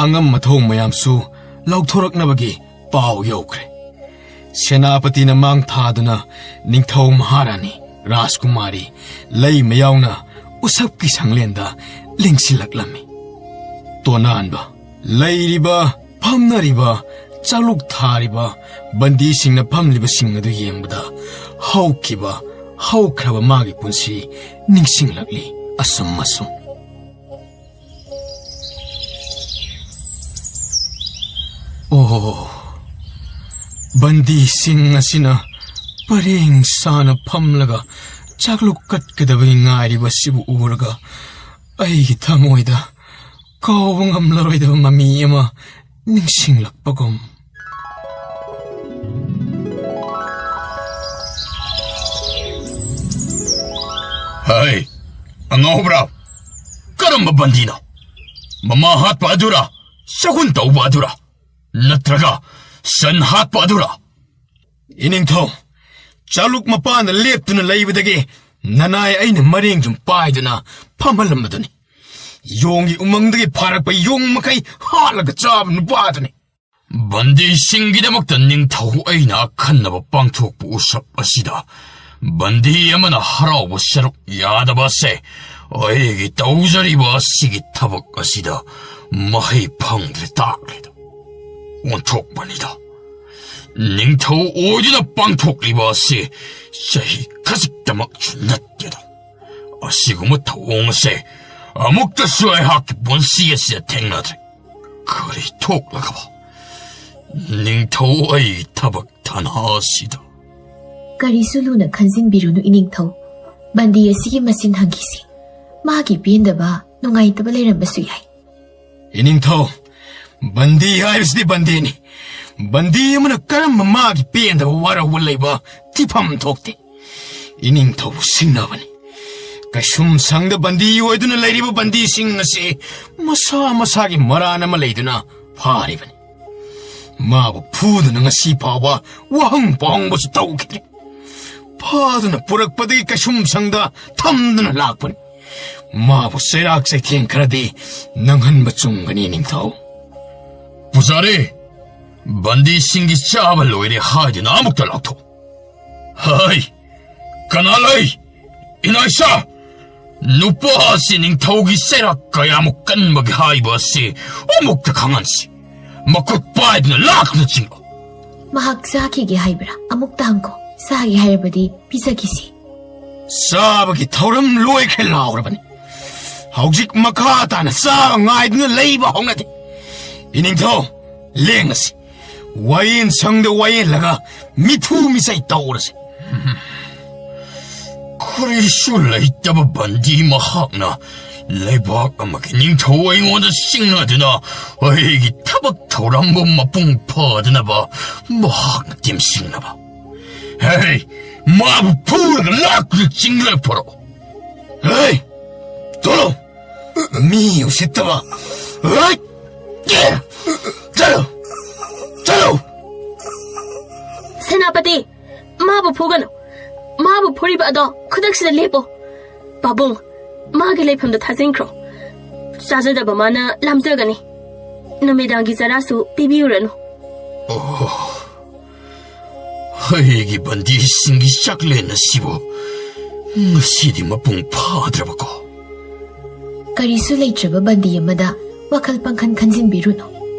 ꯑꯉꯝ ꯑꯊꯧ ꯃꯌꯥꯝꯁꯨ ꯂꯧꯊꯣꯔꯛꯅꯕꯒꯤ ꯄꯥꯎ ꯌꯧꯈ꯭ꯔꯦ꯫ ꯁꯦꯅꯥꯄꯇꯤꯅ ꯃꯥꯡ ꯊꯥꯗꯨꯅ ꯅꯤꯡꯊꯧ ꯃꯍꯥꯔꯥꯅꯤ, ꯔꯥꯖꯀꯨꯃꯥꯔꯤ, ꯂꯩꯃ ꯌꯥꯎꯅ ꯎꯁꯞꯀꯤ ꯁꯪꯂꯦꯟꯗ ꯂꯦꯡꯁꯤꯜꯂꯛꯂꯝꯃꯤ꯫ ꯇꯣꯅꯥꯟꯕ, ꯂꯩꯔꯤꯕ, ꯐꯝꯅꯔꯤꯕ, ꯆꯥꯛꯂꯨꯛ ꯊꯥꯔꯤꯕ ꯕꯟꯗꯤꯁꯤꯡꯅ ꯐꯝꯂꯤꯕꯁꯤꯡ ꯑꯗꯨ ꯌꯦꯡꯕꯗ ꯍꯧꯈꯤꯕ, ꯍꯧꯈ꯭ꯔꯕ ꯃꯥꯒꯤ ꯄꯨꯟꯁꯤ ꯅꯤꯡꯁꯤꯡꯂꯛꯂꯤ ꯑꯁꯨꯝ ꯑꯁꯨꯝ꯫ ꯑꯣ, ꯕꯟꯗꯤꯁꯤꯡ ꯑꯁꯤꯅ ꯄꯔꯦꯡ ꯁꯥꯅ ꯐꯝꯂꯒ ꯆꯥꯛꯂꯨꯛ ꯀꯠꯀꯗꯕꯒꯤ ꯉꯥꯏꯔꯤꯕꯁꯤꯕꯨ ꯎꯔꯒ ꯑꯩꯒꯤ ꯊꯃꯣꯏꯗ ꯀꯥꯎꯕ ꯉꯝꯂꯔꯣꯏꯗꯕ ꯃꯃꯤ ꯑꯃ ꯅꯤꯡꯁꯤꯡꯂꯛꯄꯒꯨꯝ꯫ ꯍꯩ, ꯑꯉꯥꯎꯕ꯭ꯔꯥ? ꯀꯔꯝꯕ ꯕꯟꯗꯤꯅꯣ? ꯃꯃꯥ ꯍꯥꯠꯄ ꯑꯗꯨꯔꯥ? ꯁꯒꯨꯟ ꯇꯧꯕ ꯑꯗꯨꯔꯥ? ꯅꯠꯇ꯭ꯔꯒ ꯁꯟ ꯍꯥꯠꯄ ꯑꯗꯨꯔꯥ? ꯏꯅꯤꯡꯊꯧ, ꯆꯥꯂꯨꯛ ꯃꯄꯥꯟꯗ ꯂꯦꯞꯇꯨꯅ ꯂꯩꯕꯗꯒꯤ ꯅꯅꯥꯏ ꯑꯩꯅ ꯃꯔꯦꯡ ꯁꯨꯝ ꯄꯥꯏꯗꯨꯅ ꯐꯝꯍꯜꯂꯝꯕꯗꯨꯅꯤ꯫ ꯌꯣꯡꯒꯤ ꯎꯃꯪꯗꯒꯤ ꯐꯥꯔꯛꯄ ꯌꯣꯡ ꯃꯈꯩ ꯍꯥꯠꯂꯒ ꯆꯥꯕ ꯅꯨꯄꯥꯗꯨꯅꯤ꯫ ꯕꯟꯗꯤꯁꯤꯡꯒꯤꯗꯃꯛꯇ ꯅꯤꯡꯊꯧ ꯑꯩꯅ ꯑꯈꯟꯅꯕ ꯄꯥꯡꯊꯣꯛꯄ ꯎꯁꯞ ꯑꯁꯤꯗ ꯕꯟꯗꯤ ꯑꯃꯅ ꯍꯔꯥꯎꯕ ꯁꯔꯨꯛ ꯌꯥꯗꯕ ꯑꯁꯦ ꯑꯩꯒꯤ ꯇꯧꯖꯔꯤꯕ ꯑꯁꯤꯒꯤ ꯊꯕꯛ ꯑꯁꯤꯗ ꯃꯍꯩ ꯐꯪꯗ꯭ꯔꯦ ꯇꯥꯛꯂꯦꯗ꯫ ꯑꯣꯟꯊꯣꯛꯄꯅꯤꯗ꯫ ꯅꯤꯡꯊꯧ ꯑꯣꯏꯗꯨꯅ ꯄꯥꯡꯊꯣꯛꯂꯤꯕ ꯑꯁꯤ ꯆꯍꯤ ꯈꯖꯤꯛꯇꯃꯛꯁꯨ ꯅꯠꯇꯦꯗ꯫ ꯑꯁꯤꯒꯨꯝꯕ ꯊꯧꯑꯣꯡ ꯑꯁꯦ ꯑꯃꯨꯛꯇꯁꯨ ꯑꯩꯍꯥꯛꯀꯤ ꯄꯨꯟꯁꯤ ꯑꯁꯤꯗ ꯊꯦꯡꯅꯗ꯭ꯔꯤ꯫ ꯀꯔꯤ ꯊꯣꯛꯂꯒꯕ ꯅꯤꯡꯊꯧ ꯑꯩ ꯊꯕꯛ ꯊꯅꯥ ꯑꯁꯤꯗ? ꯀꯔꯤꯁꯨ ꯂꯨꯅ ꯈꯟꯖꯤꯟꯕꯤꯔꯨꯅꯨ, ꯏꯅꯤꯡꯊꯧ꯫ ꯕꯟꯗꯤ ꯑꯁꯤꯒꯤ ꯃꯆꯤꯟ ꯍꯪꯈꯤꯁꯤ꯫ ꯃꯥꯒꯤ ꯄꯦꯟꯗꯕ, ꯅꯨꯡꯉꯥꯏꯇꯕ ꯂꯩꯔꯝꯕꯁꯨ ꯌꯥꯏ꯫ ꯏꯅꯤꯡꯊꯧ, ꯕꯟꯗꯤ ꯍꯥꯏꯕꯁꯤꯗꯤ ꯕꯟꯗꯤꯅꯤ꯫ ꯕꯟꯗꯤ ꯑꯃꯅ ꯀꯔꯝꯕ ꯃꯥꯒꯤ ꯄꯦꯟꯗꯕ ꯋꯥꯔꯧꯕ ꯂꯩꯕ ꯊꯤꯐꯝ ꯊꯣꯛꯇꯦ꯫ ꯏꯅꯤꯡꯊꯧ ꯁꯤꯡꯅꯕꯅꯤ꯫ ꯀꯩꯁꯨꯝ ꯁꯪꯗ ꯕꯟꯗꯤ ꯑꯣꯏꯗꯨꯅ ꯂꯩꯔꯤꯕ ꯕꯟꯗꯤꯁꯤꯡ ꯑꯁꯤ ꯃꯁꯥ ꯃꯁꯥꯒꯤ ꯃꯔꯥꯟ ꯑꯃ ꯂꯩꯗꯨꯅ ꯐꯥꯔꯤꯕꯅꯤ꯫ ꯃꯥꯕꯨ ꯐꯨꯗꯨꯅ ꯉꯁꯤ ꯐꯥꯎꯕ ꯋꯥꯍꯪ ꯄꯥꯎꯍꯪꯕꯁꯨ ꯇꯧꯈꯤꯗ꯭ꯔꯤ꯫ ꯐꯥꯗꯨꯅ ꯄꯨꯔꯛꯄꯗꯒꯤ ꯀꯩꯁꯨꯝ ꯁꯪꯗ ꯊꯝꯗꯨꯅ ꯂꯥꯛꯄꯅꯤ꯫ ꯃꯥꯕꯨ ꯆꯩꯔꯥꯛ ꯆꯩꯊꯦꯡ ꯈꯔꯗꯤ ꯅꯪꯍꯟꯕ ꯆꯨꯝꯒꯅꯤ, ꯅꯤꯡꯊꯧ꯫ ꯄꯨꯖꯥꯔꯤ, ꯕꯟꯗꯤꯁꯤꯡꯒꯤ ꯆꯥꯕ ꯂꯣꯏꯔꯦ ꯍꯥꯏꯗꯨꯅ ꯑꯃꯨꯛꯇ ꯂꯥꯎꯊꯣꯛ꯫ ꯍꯩ! ꯀꯅꯥ ꯂꯩ? ꯏꯅꯥꯏꯁꯥ! ꯅꯨꯄꯥ ꯑꯁꯤ ꯅꯤꯡꯊꯧꯒꯤ ꯆꯩꯔꯥꯛ ꯀꯌꯥꯃꯨꯛ ꯀꯟꯕꯒꯦ ꯍꯥꯏꯕ ꯑꯁꯤ ꯑꯃꯨꯛꯇ ꯈꯪꯍꯟꯁꯤ꯫ ꯃꯈꯨꯠ ꯄꯥꯏꯗꯨꯅ ꯂꯥꯛꯇꯨꯅ ꯆꯤꯡꯂꯣ꯫ ꯃꯍꯥꯛ ꯆꯥꯈꯤꯒꯦ ꯍꯥꯏꯕ꯭ꯔꯥ? ꯑꯃꯨꯛꯇ ꯍꯪꯈꯣ꯫ ꯆꯥꯒꯦ ꯍꯥꯏꯔꯕꯗꯤ ꯄꯤꯖꯈꯤꯁꯤ꯫ ꯆꯥꯕꯒꯤ ꯊꯧꯔꯝ ꯂꯣꯏꯈ꯭ꯔꯦ ꯂꯥꯎꯔꯕꯅꯤ꯫ ꯍꯧꯖꯤꯛ ꯃꯈꯥ ꯇꯥꯅ ꯆꯥꯕ ꯉꯥꯏꯗꯨꯅ ꯂꯩꯕ ꯍꯧꯅꯗꯦ꯫ ꯏꯅꯤꯡꯊꯧ, ꯂꯦꯡꯉꯁꯤ꯫ ꯋꯥꯌꯦꯟ ꯁꯪꯗ ꯋꯥꯌꯦꯜꯂꯒ ꯃꯤꯊꯨ ꯃꯤꯆꯩ ꯇꯧꯔꯁꯤ꯫ ꯀꯔꯤꯁꯨ ꯂꯩꯇꯕ ꯕꯟꯗꯤ ꯃꯍꯥꯛꯅ ꯂꯩꯕꯥꯛ ꯑꯃꯒꯤ ꯅꯤꯡꯊꯧ ꯑꯩꯉꯣꯟꯗ ꯁꯤꯡꯅꯗꯨꯅ ꯑꯩꯒꯤ ꯊꯕꯛ ꯊꯧꯔꯝꯕꯨ ꯃꯄꯨꯡ ꯐꯥꯗꯅꯕ ꯃꯍꯥꯛꯅ ꯇꯦꯝꯁꯤꯡꯅꯕ꯫ ꯍꯦ, ꯃꯥꯕꯨ ꯐꯨꯔꯒ ꯂꯥꯛꯇꯨꯅ ꯆꯤꯡꯂꯛꯄꯔꯣ? ꯍꯦ, ꯊꯣꯛꯂꯣ! ꯃꯤ ꯎꯁꯤꯠꯇꯕ! ꯍꯦ! ꯆꯠꯂꯣ! ꯆꯠꯂꯣ! ꯁꯦꯅꯥꯄꯇꯤ, ꯃꯥꯕꯨ ꯐꯨꯒꯅꯨ꯫ ꯃꯥꯕꯨ ꯐꯨꯔꯤꯕ ꯑꯗꯣ ꯈꯨꯗꯛꯁꯤꯗ ꯂꯦꯞꯄꯣ꯫ ꯄꯥꯕꯨꯡ, ꯃꯥꯒꯤ ꯂꯩꯐꯝꯗ ꯊꯥꯖꯤꯟꯈ꯭ꯔꯣ꯫ ꯆꯥꯖꯗꯕ ꯃꯥꯅ ꯂꯥꯝꯖꯒꯅꯤ꯫ ꯅꯨꯃꯤꯗꯥꯡꯒꯤ ꯆꯔꯥꯁꯨ ꯄꯤꯕꯤꯔꯨꯔꯅꯨ꯫ ꯑꯣ, ꯑꯩꯒꯤ ꯕꯟꯗꯤꯁꯤꯡꯒꯤ ꯆꯥꯛꯂꯦꯟ ꯑꯁꯤꯕꯨ ꯉꯁꯤꯗꯤ ꯃꯄꯨꯡ ꯐꯥꯗ꯭ꯔꯕꯀꯣ? ꯀꯔꯤꯁꯨ ꯂꯩꯇ꯭ꯔꯕ ꯕꯟꯗꯤ ꯑꯃꯗ ꯋꯥꯈꯜ ꯄꯪꯈꯟ ꯈꯟꯖꯤꯟꯕꯤꯔꯨꯅꯨ꯫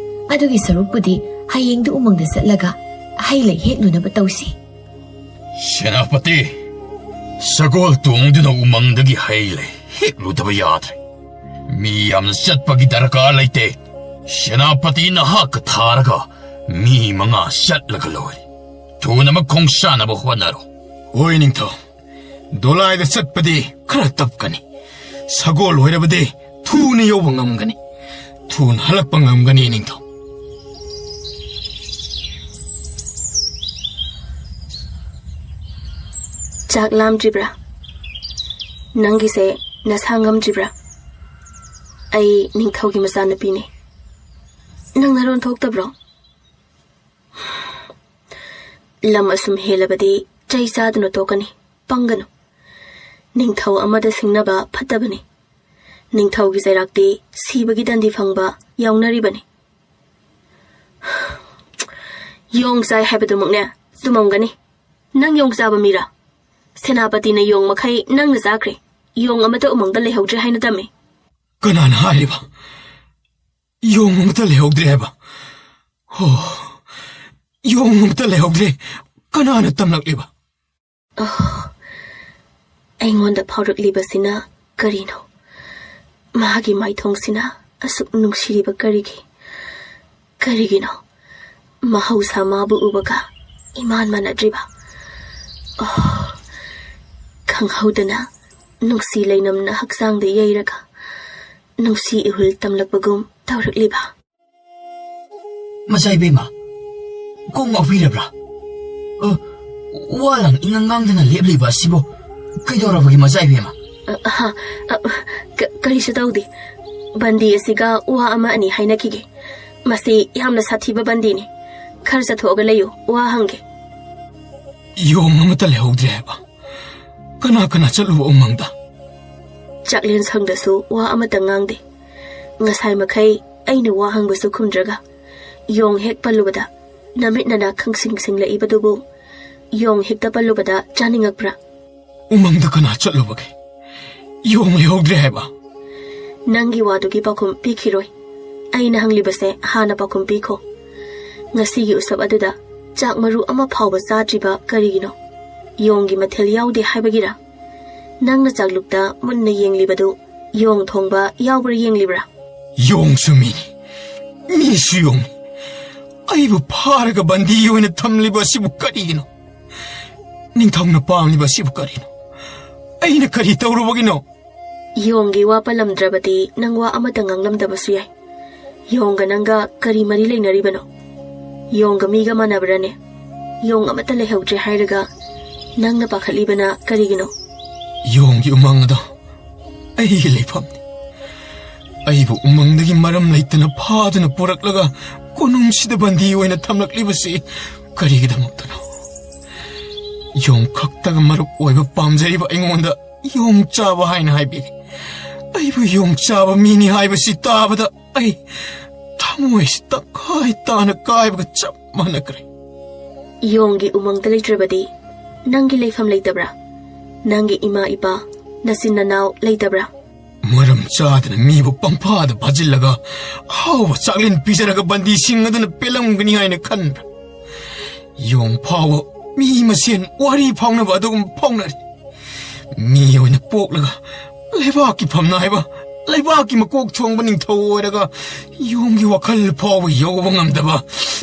ꯑꯗꯨꯒꯤ ꯁꯔꯨꯛꯄꯨꯗꯤ ꯍꯌꯦꯡꯗꯨ ꯎꯃꯪꯗ ꯆꯠꯂꯒ ꯍꯩ ꯂꯩ ꯍꯦꯛꯂꯨꯅꯕ ꯇꯧꯁꯤ꯫ ꯁꯦꯅꯥꯄꯇꯤ, ꯁꯒꯣꯜ ꯇꯣꯡꯗꯨꯅ ꯎꯃꯪꯗꯒꯤ ꯍꯩ ꯂꯩ ꯍꯦꯛꯂꯨꯗꯕ ꯌꯥꯗ꯭ꯔꯦ꯫ ꯃꯤ ꯌꯥꯝꯅ ꯆꯠꯄꯒꯤ ꯗꯔꯀꯥꯔ ꯂꯩꯇꯦ꯫ ꯁꯦꯅꯥꯄꯇꯤ ꯅꯍꯥꯛꯀ ꯊꯥꯔꯒ ꯃꯤ ꯃꯉꯥ ꯆꯠꯂꯒ ꯂꯣꯏꯔꯦ꯫ ꯊꯨꯅ ꯃꯈꯣꯡ ꯆꯥꯅꯕ ꯍꯣꯠꯅꯔꯣ꯫ ꯍꯣꯏ, ꯅꯤꯡꯊꯧ꯫ ꯗꯣꯂꯥꯏꯗ ꯆꯠꯄꯗꯤ ꯈꯔ ꯇꯞꯀꯅꯤ꯫ ꯁꯒꯣꯜ ꯑꯣꯏꯔꯕꯗꯤ ꯊꯨꯅ ꯌꯧꯕ ꯉꯝꯒꯅꯤ꯫ ꯊꯨꯅ ꯍꯜꯂꯛꯄ ꯉꯝꯒꯅꯤ, ꯅꯤꯡꯊꯧ꯫ ꯆꯥꯛ ꯂꯥꯝꯗ꯭ꯔꯤꯕ꯭ꯔꯥ? ꯅꯪꯒꯤꯁꯦ ꯅꯁꯥ ꯉꯝꯗ꯭ꯔꯤꯕ꯭ꯔꯥ? ꯑꯩ ꯅꯤꯡꯊꯧꯒꯤ ꯃꯆꯥꯅꯨꯄꯤꯅꯦ꯫ ꯅꯪ ꯅꯔꯣꯟ ꯊꯣꯛꯇꯕ꯭ꯔꯣ? ꯂꯝ ꯑꯁꯨꯝ ꯍꯦꯜꯂꯕꯗꯤ ꯆꯩ ꯆꯥꯗꯨꯅ ꯇꯣꯛꯀꯅꯤ꯫ ꯄꯪꯒꯅꯨ꯫ ꯅꯤꯡꯊꯧ ꯑꯃꯗ ꯁꯤꯡꯅꯕ ꯐꯠꯇꯕꯅꯤ꯫ ꯅꯤꯡꯊꯧꯒꯤ ꯆꯩꯔꯥꯛꯇꯤ ꯁꯤꯕꯒꯤ ꯗꯟꯗꯤ ꯐꯪꯕ ꯌꯥꯎꯅꯔꯤꯕꯅꯤ꯫ ꯌꯣꯡ ꯆꯥꯏ ꯍꯥꯏꯕꯗꯨꯃꯛꯅꯦ ꯆꯨꯝꯃꯝꯒꯅꯤ꯫ ꯅꯪ ꯌꯣꯡ ꯆꯥꯕ ꯃꯤꯔꯥ? ꯁꯦꯅꯥꯄꯇꯤꯅ ꯌꯣꯡ ꯃꯈꯩ ꯅꯪꯅ ꯆꯥꯈ꯭ꯔꯦ꯫ ꯌꯣꯡ ꯑꯃꯠꯇ ꯎꯃꯪꯗ ꯂꯩꯍꯧꯗ꯭ꯔꯦ ꯍꯥꯏꯅ ꯇꯝꯃꯤ꯫ ꯀꯅꯥꯅ ꯍꯥꯏꯔꯤꯕ? ꯌꯣꯡ ꯑꯃꯠꯇ ꯂꯩꯍꯧꯗ꯭ꯔꯦ ꯍꯥꯏꯕ? ꯍꯣ, ꯌꯣꯡ ꯑꯃꯠꯇ ꯂꯩꯍꯧꯗ꯭ꯔꯦ꯫ ꯀꯅꯥꯅ ꯇꯝꯂꯛꯂꯤꯕ? ꯑꯣ, ꯑꯩꯉꯣꯟꯗ ꯐꯥꯎꯔꯛꯂꯤꯕꯁꯤꯅ ꯀꯔꯤꯅꯣ? ꯃꯍꯥꯛꯀꯤ ꯃꯥꯏꯊꯣꯡꯁꯤꯅ ꯑꯁꯨꯛ ꯅꯨꯡꯁꯤꯔꯤꯕ ꯀꯔꯤꯒꯤ? ꯀꯔꯤꯒꯤꯅꯣ ꯃꯍꯧꯁꯥ ꯃꯥꯕꯨ ꯎꯕꯒ ꯏꯃꯥꯟ ꯃꯥꯟꯅꯗ꯭ꯔꯤꯕ? ꯑꯣ, ꯈꯪꯍꯧꯗꯅ ꯅꯨꯡꯁꯤ ꯂꯩꯅꯝꯅ ꯍꯛꯆꯥꯡꯗ ꯌꯩꯔꯒ ꯅꯨꯡꯁꯤ ꯏꯍꯨꯜ ꯇꯝꯂꯛꯄꯒꯨꯝ ꯇꯧꯔꯛꯂꯤꯕ꯫ ꯃꯆꯥ ꯏꯕꯦꯝꯃ, ꯀꯣꯛ ꯉꯥꯎꯕꯤꯔꯕ꯭ꯔꯥ? ꯑ, ꯋꯥ ꯂꯥꯡ ꯏꯉꯥꯡ ꯉꯥꯡꯗꯅ ꯂꯦꯞꯂꯤꯕ ꯑꯁꯤꯕꯨ ꯀꯩꯗꯧꯔꯕꯒꯦ, ꯃꯆꯥ ꯏꯕꯦꯝꯃ? ꯑ, ꯑꯍ, ꯑ, ꯀ-, ꯀꯔꯤꯁꯨ ꯇꯧꯗꯦ꯫ ꯕꯟꯗꯤ ꯑꯁꯤꯒ ꯋꯥ ꯑꯃ ꯑꯅꯤ ꯍꯥꯏꯅꯈꯤꯒꯦ꯫ ꯃꯁꯤ ꯌꯥꯝꯅ ꯁꯥꯊꯤꯕ ꯕꯟꯗꯤꯅꯤ꯫ ꯈꯔ ꯆꯠꯊꯣꯛꯑꯒ ꯂꯩꯌꯨ, ꯋꯥ ꯍꯪꯒꯦ꯫ ꯌꯣꯡ ꯑꯃꯠꯇ ꯂꯩꯍꯧꯗ꯭ꯔꯦ ꯍꯥꯏꯕ? ꯀꯅꯥ ꯀꯅꯥ ꯆꯠꯂꯨꯕ ꯎꯃꯪꯗ? ꯆꯥꯛꯂꯦꯟ ꯁꯪꯗꯁꯨ ꯋꯥ ꯑꯃꯠꯇ ꯉꯥꯡꯗꯦ꯫ ꯉꯁꯥꯏ ꯃꯈꯩ ꯑꯩꯅ ꯋꯥ ꯍꯪꯕꯁꯨ ꯈꯨꯝꯗ꯭ꯔꯒ ꯌꯣꯡ ꯍꯦꯛ ꯄꯜꯂꯨꯕꯗ ꯅꯃꯤꯠ ꯅꯅꯥ ꯈꯪꯁꯤꯡ ꯁꯤꯡꯂꯛꯏꯕꯗꯨꯕꯨ ꯌꯣꯡ ꯍꯦꯛꯇ ꯄꯜꯂꯨꯕꯗ ꯆꯥꯅꯤꯡꯉꯛꯄ꯭ꯔꯥ? ꯎꯃꯪꯗ ꯀꯅꯥ ꯆꯠꯂꯨꯕꯒꯦ? ꯌꯣꯡ ꯂꯩꯍꯧꯗ꯭ꯔꯦ ꯍꯥꯏꯕ? ꯅꯪꯒꯤ ꯋꯥꯗꯨꯒꯤ ꯄꯥꯎꯈꯨꯝ ꯄꯤꯈꯤꯔꯣꯏ꯫ ꯑꯩꯅ ꯍꯪꯂꯤꯕꯁꯦ ꯍꯥꯟꯅ ꯄꯥꯎꯈꯨꯝ ꯄꯤꯈꯣ꯫ ꯉꯁꯤꯒꯤ ꯎꯁꯞ ꯑꯗꯨꯗ ꯆꯥꯛ ꯃꯔꯨ ꯑꯃ ꯐꯥꯎꯕ ꯆꯥꯗ꯭ꯔꯤꯕ ꯀꯔꯤꯒꯤꯅꯣ? ꯌꯣꯡꯒꯤ ꯃꯊꯦꯜ ꯌꯥꯎꯗꯦ ꯍꯥꯏꯕꯒꯤꯔ? ꯅꯪꯅ ꯆꯥꯛꯂꯨꯛꯇ ꯃꯨꯟꯅ ꯌꯦꯡꯂꯤꯕꯗꯨ ꯌꯣꯡ ꯊꯣꯡꯕ ꯌꯥꯎꯕ꯭ꯔꯥ ꯌꯦꯡꯂꯤꯕ꯭ꯔꯥ? ꯌꯣꯡꯁꯨ ꯃꯤꯅꯤ, ꯃꯤꯁꯨ ꯌꯣꯡꯅꯤ꯫ ꯑꯩꯕꯨ ꯐꯥꯔꯒ ꯕꯟꯗꯤ ꯑꯣꯏꯅ ꯊꯝꯂꯤꯕ ꯑꯁꯤꯕꯨ ꯀꯔꯤꯒꯤꯅꯣ? ꯅꯤꯡꯊꯧꯅ ꯄꯥꯝꯂꯤꯕ ꯑꯁꯤꯕꯨ ꯀꯔꯤꯅꯣ? ꯑꯩꯅ ꯀꯔꯤ ꯇꯧꯔꯨꯕꯒꯤꯅꯣ? ꯌꯣꯡꯒꯤ ꯋꯥ ꯄꯜꯂꯝꯗ꯭ꯔꯕꯗꯤ ꯅꯪ ꯋꯥ ꯑꯃꯠꯇ ꯉꯥꯡꯂꯝꯗꯕꯁꯨ ꯌꯥꯏ꯫ ꯌꯣꯡꯒ ꯅꯪꯒ ꯀꯔꯤ ꯃꯔꯤ ꯂꯩꯅꯔꯤꯕꯅꯣ? ꯌꯣꯡꯒ ꯃꯤꯒ ꯃꯥꯟꯅꯕ꯭ꯔꯥꯅꯦ? ꯌꯣꯡ ꯑꯃꯠꯇ ꯂꯩꯍꯧꯗ꯭ꯔꯦ ꯍꯥꯏꯔꯒ ꯅꯪꯅ ꯄꯥꯈꯠꯂꯤꯕꯅ ꯀꯔꯤꯒꯤꯅꯣ? ꯌꯣꯡꯒꯤ ꯎꯃꯪ ꯑꯗꯣ ꯑꯩꯒꯤ ꯂꯩꯐꯝꯅꯤ꯫ ꯑꯩꯕꯨ ꯎꯃꯪꯗꯒꯤ ꯃꯔꯝ ꯂꯩꯇꯅ ꯐꯥꯗꯨꯅ ꯄꯨꯔꯛꯂꯒ ꯀꯣꯅꯨꯡꯁꯤꯗ ꯕꯟꯗꯤ ꯑꯣꯏꯅ ꯊꯝꯂꯛꯂꯤꯕꯁꯤ ꯀꯔꯤꯒꯤꯗꯃꯛꯇꯅꯣ? ꯌꯣꯡ ꯈꯛꯇꯒ ꯃꯔꯨꯞ ꯑꯣꯏꯕ ꯄꯥꯝꯖꯔꯤꯕ ꯑꯩꯉꯣꯟꯗ ꯌꯣꯡ ꯆꯥꯕ ꯍꯥꯏꯅ ꯍꯥꯏꯕꯤꯔꯤ꯫ ꯑꯩꯕꯨ ꯌꯣꯡ ꯆꯥꯕ ꯃꯤꯅꯤ ꯍꯥꯏꯕꯁꯤ ꯇꯥꯕꯗ ꯑꯩ ꯊꯃꯣꯏꯁꯤ ꯇꯪꯈꯥꯏ ꯇꯥꯅ ꯀꯥꯏꯕꯒ ꯆꯞ ꯃꯥꯟꯅꯈ꯭ꯔꯦ꯫ ꯌꯣꯡꯒꯤ ꯎꯃꯪꯗ ꯂꯩꯇ꯭ꯔꯕꯗꯤ ꯅꯪꯒꯤ ꯂꯩꯐꯝ ꯂꯩꯇꯕ꯭ꯔꯥ? ꯅꯪꯒꯤ ꯏꯃꯥ ꯏꯄꯥ, ꯅꯆꯤꯟ ꯅꯅꯥꯎ ꯂꯩꯇꯕ꯭ꯔꯥ? ꯃꯔꯝ ꯆꯥꯗꯅ ꯃꯤꯕꯨ ꯄꯪꯐꯥꯗ ꯐꯥꯖꯤꯜꯂꯒ ꯑꯍꯥꯎꯕ ꯆꯥꯛꯂꯦꯟ ꯄꯤꯖꯔꯒ ꯕꯟꯗꯤꯁꯤꯡ ꯑꯗꯨꯅ ꯄꯦꯜꯂꯝꯒꯅꯤ ꯍꯥꯏꯅ ꯈꯟꯕ꯭ꯔꯥ? ꯌꯣꯡ ꯐꯥꯎꯕ ꯃꯤ ꯃꯁꯦꯟ ꯋꯥꯔꯤ ꯐꯥꯎꯅꯕ ꯑꯗꯨꯒꯨꯝ ꯐꯥꯎꯅꯔꯤ꯫ ꯃꯤ ꯑꯣꯏꯅ ꯄꯣꯛꯂꯒ ꯂꯩꯕꯥꯛꯀꯤ ꯐꯝꯅꯥꯏꯕ, ꯂꯩꯕꯥꯛꯀꯤ ꯃꯀꯣꯛ ꯊꯣꯡꯕ ꯅꯤꯡꯊꯧ ꯑꯣꯏꯔꯒ ꯌꯣꯡꯒꯤ ꯋꯥꯈꯜ ꯐꯥꯎꯕ ꯌꯧꯕ ꯉꯝꯗꯕ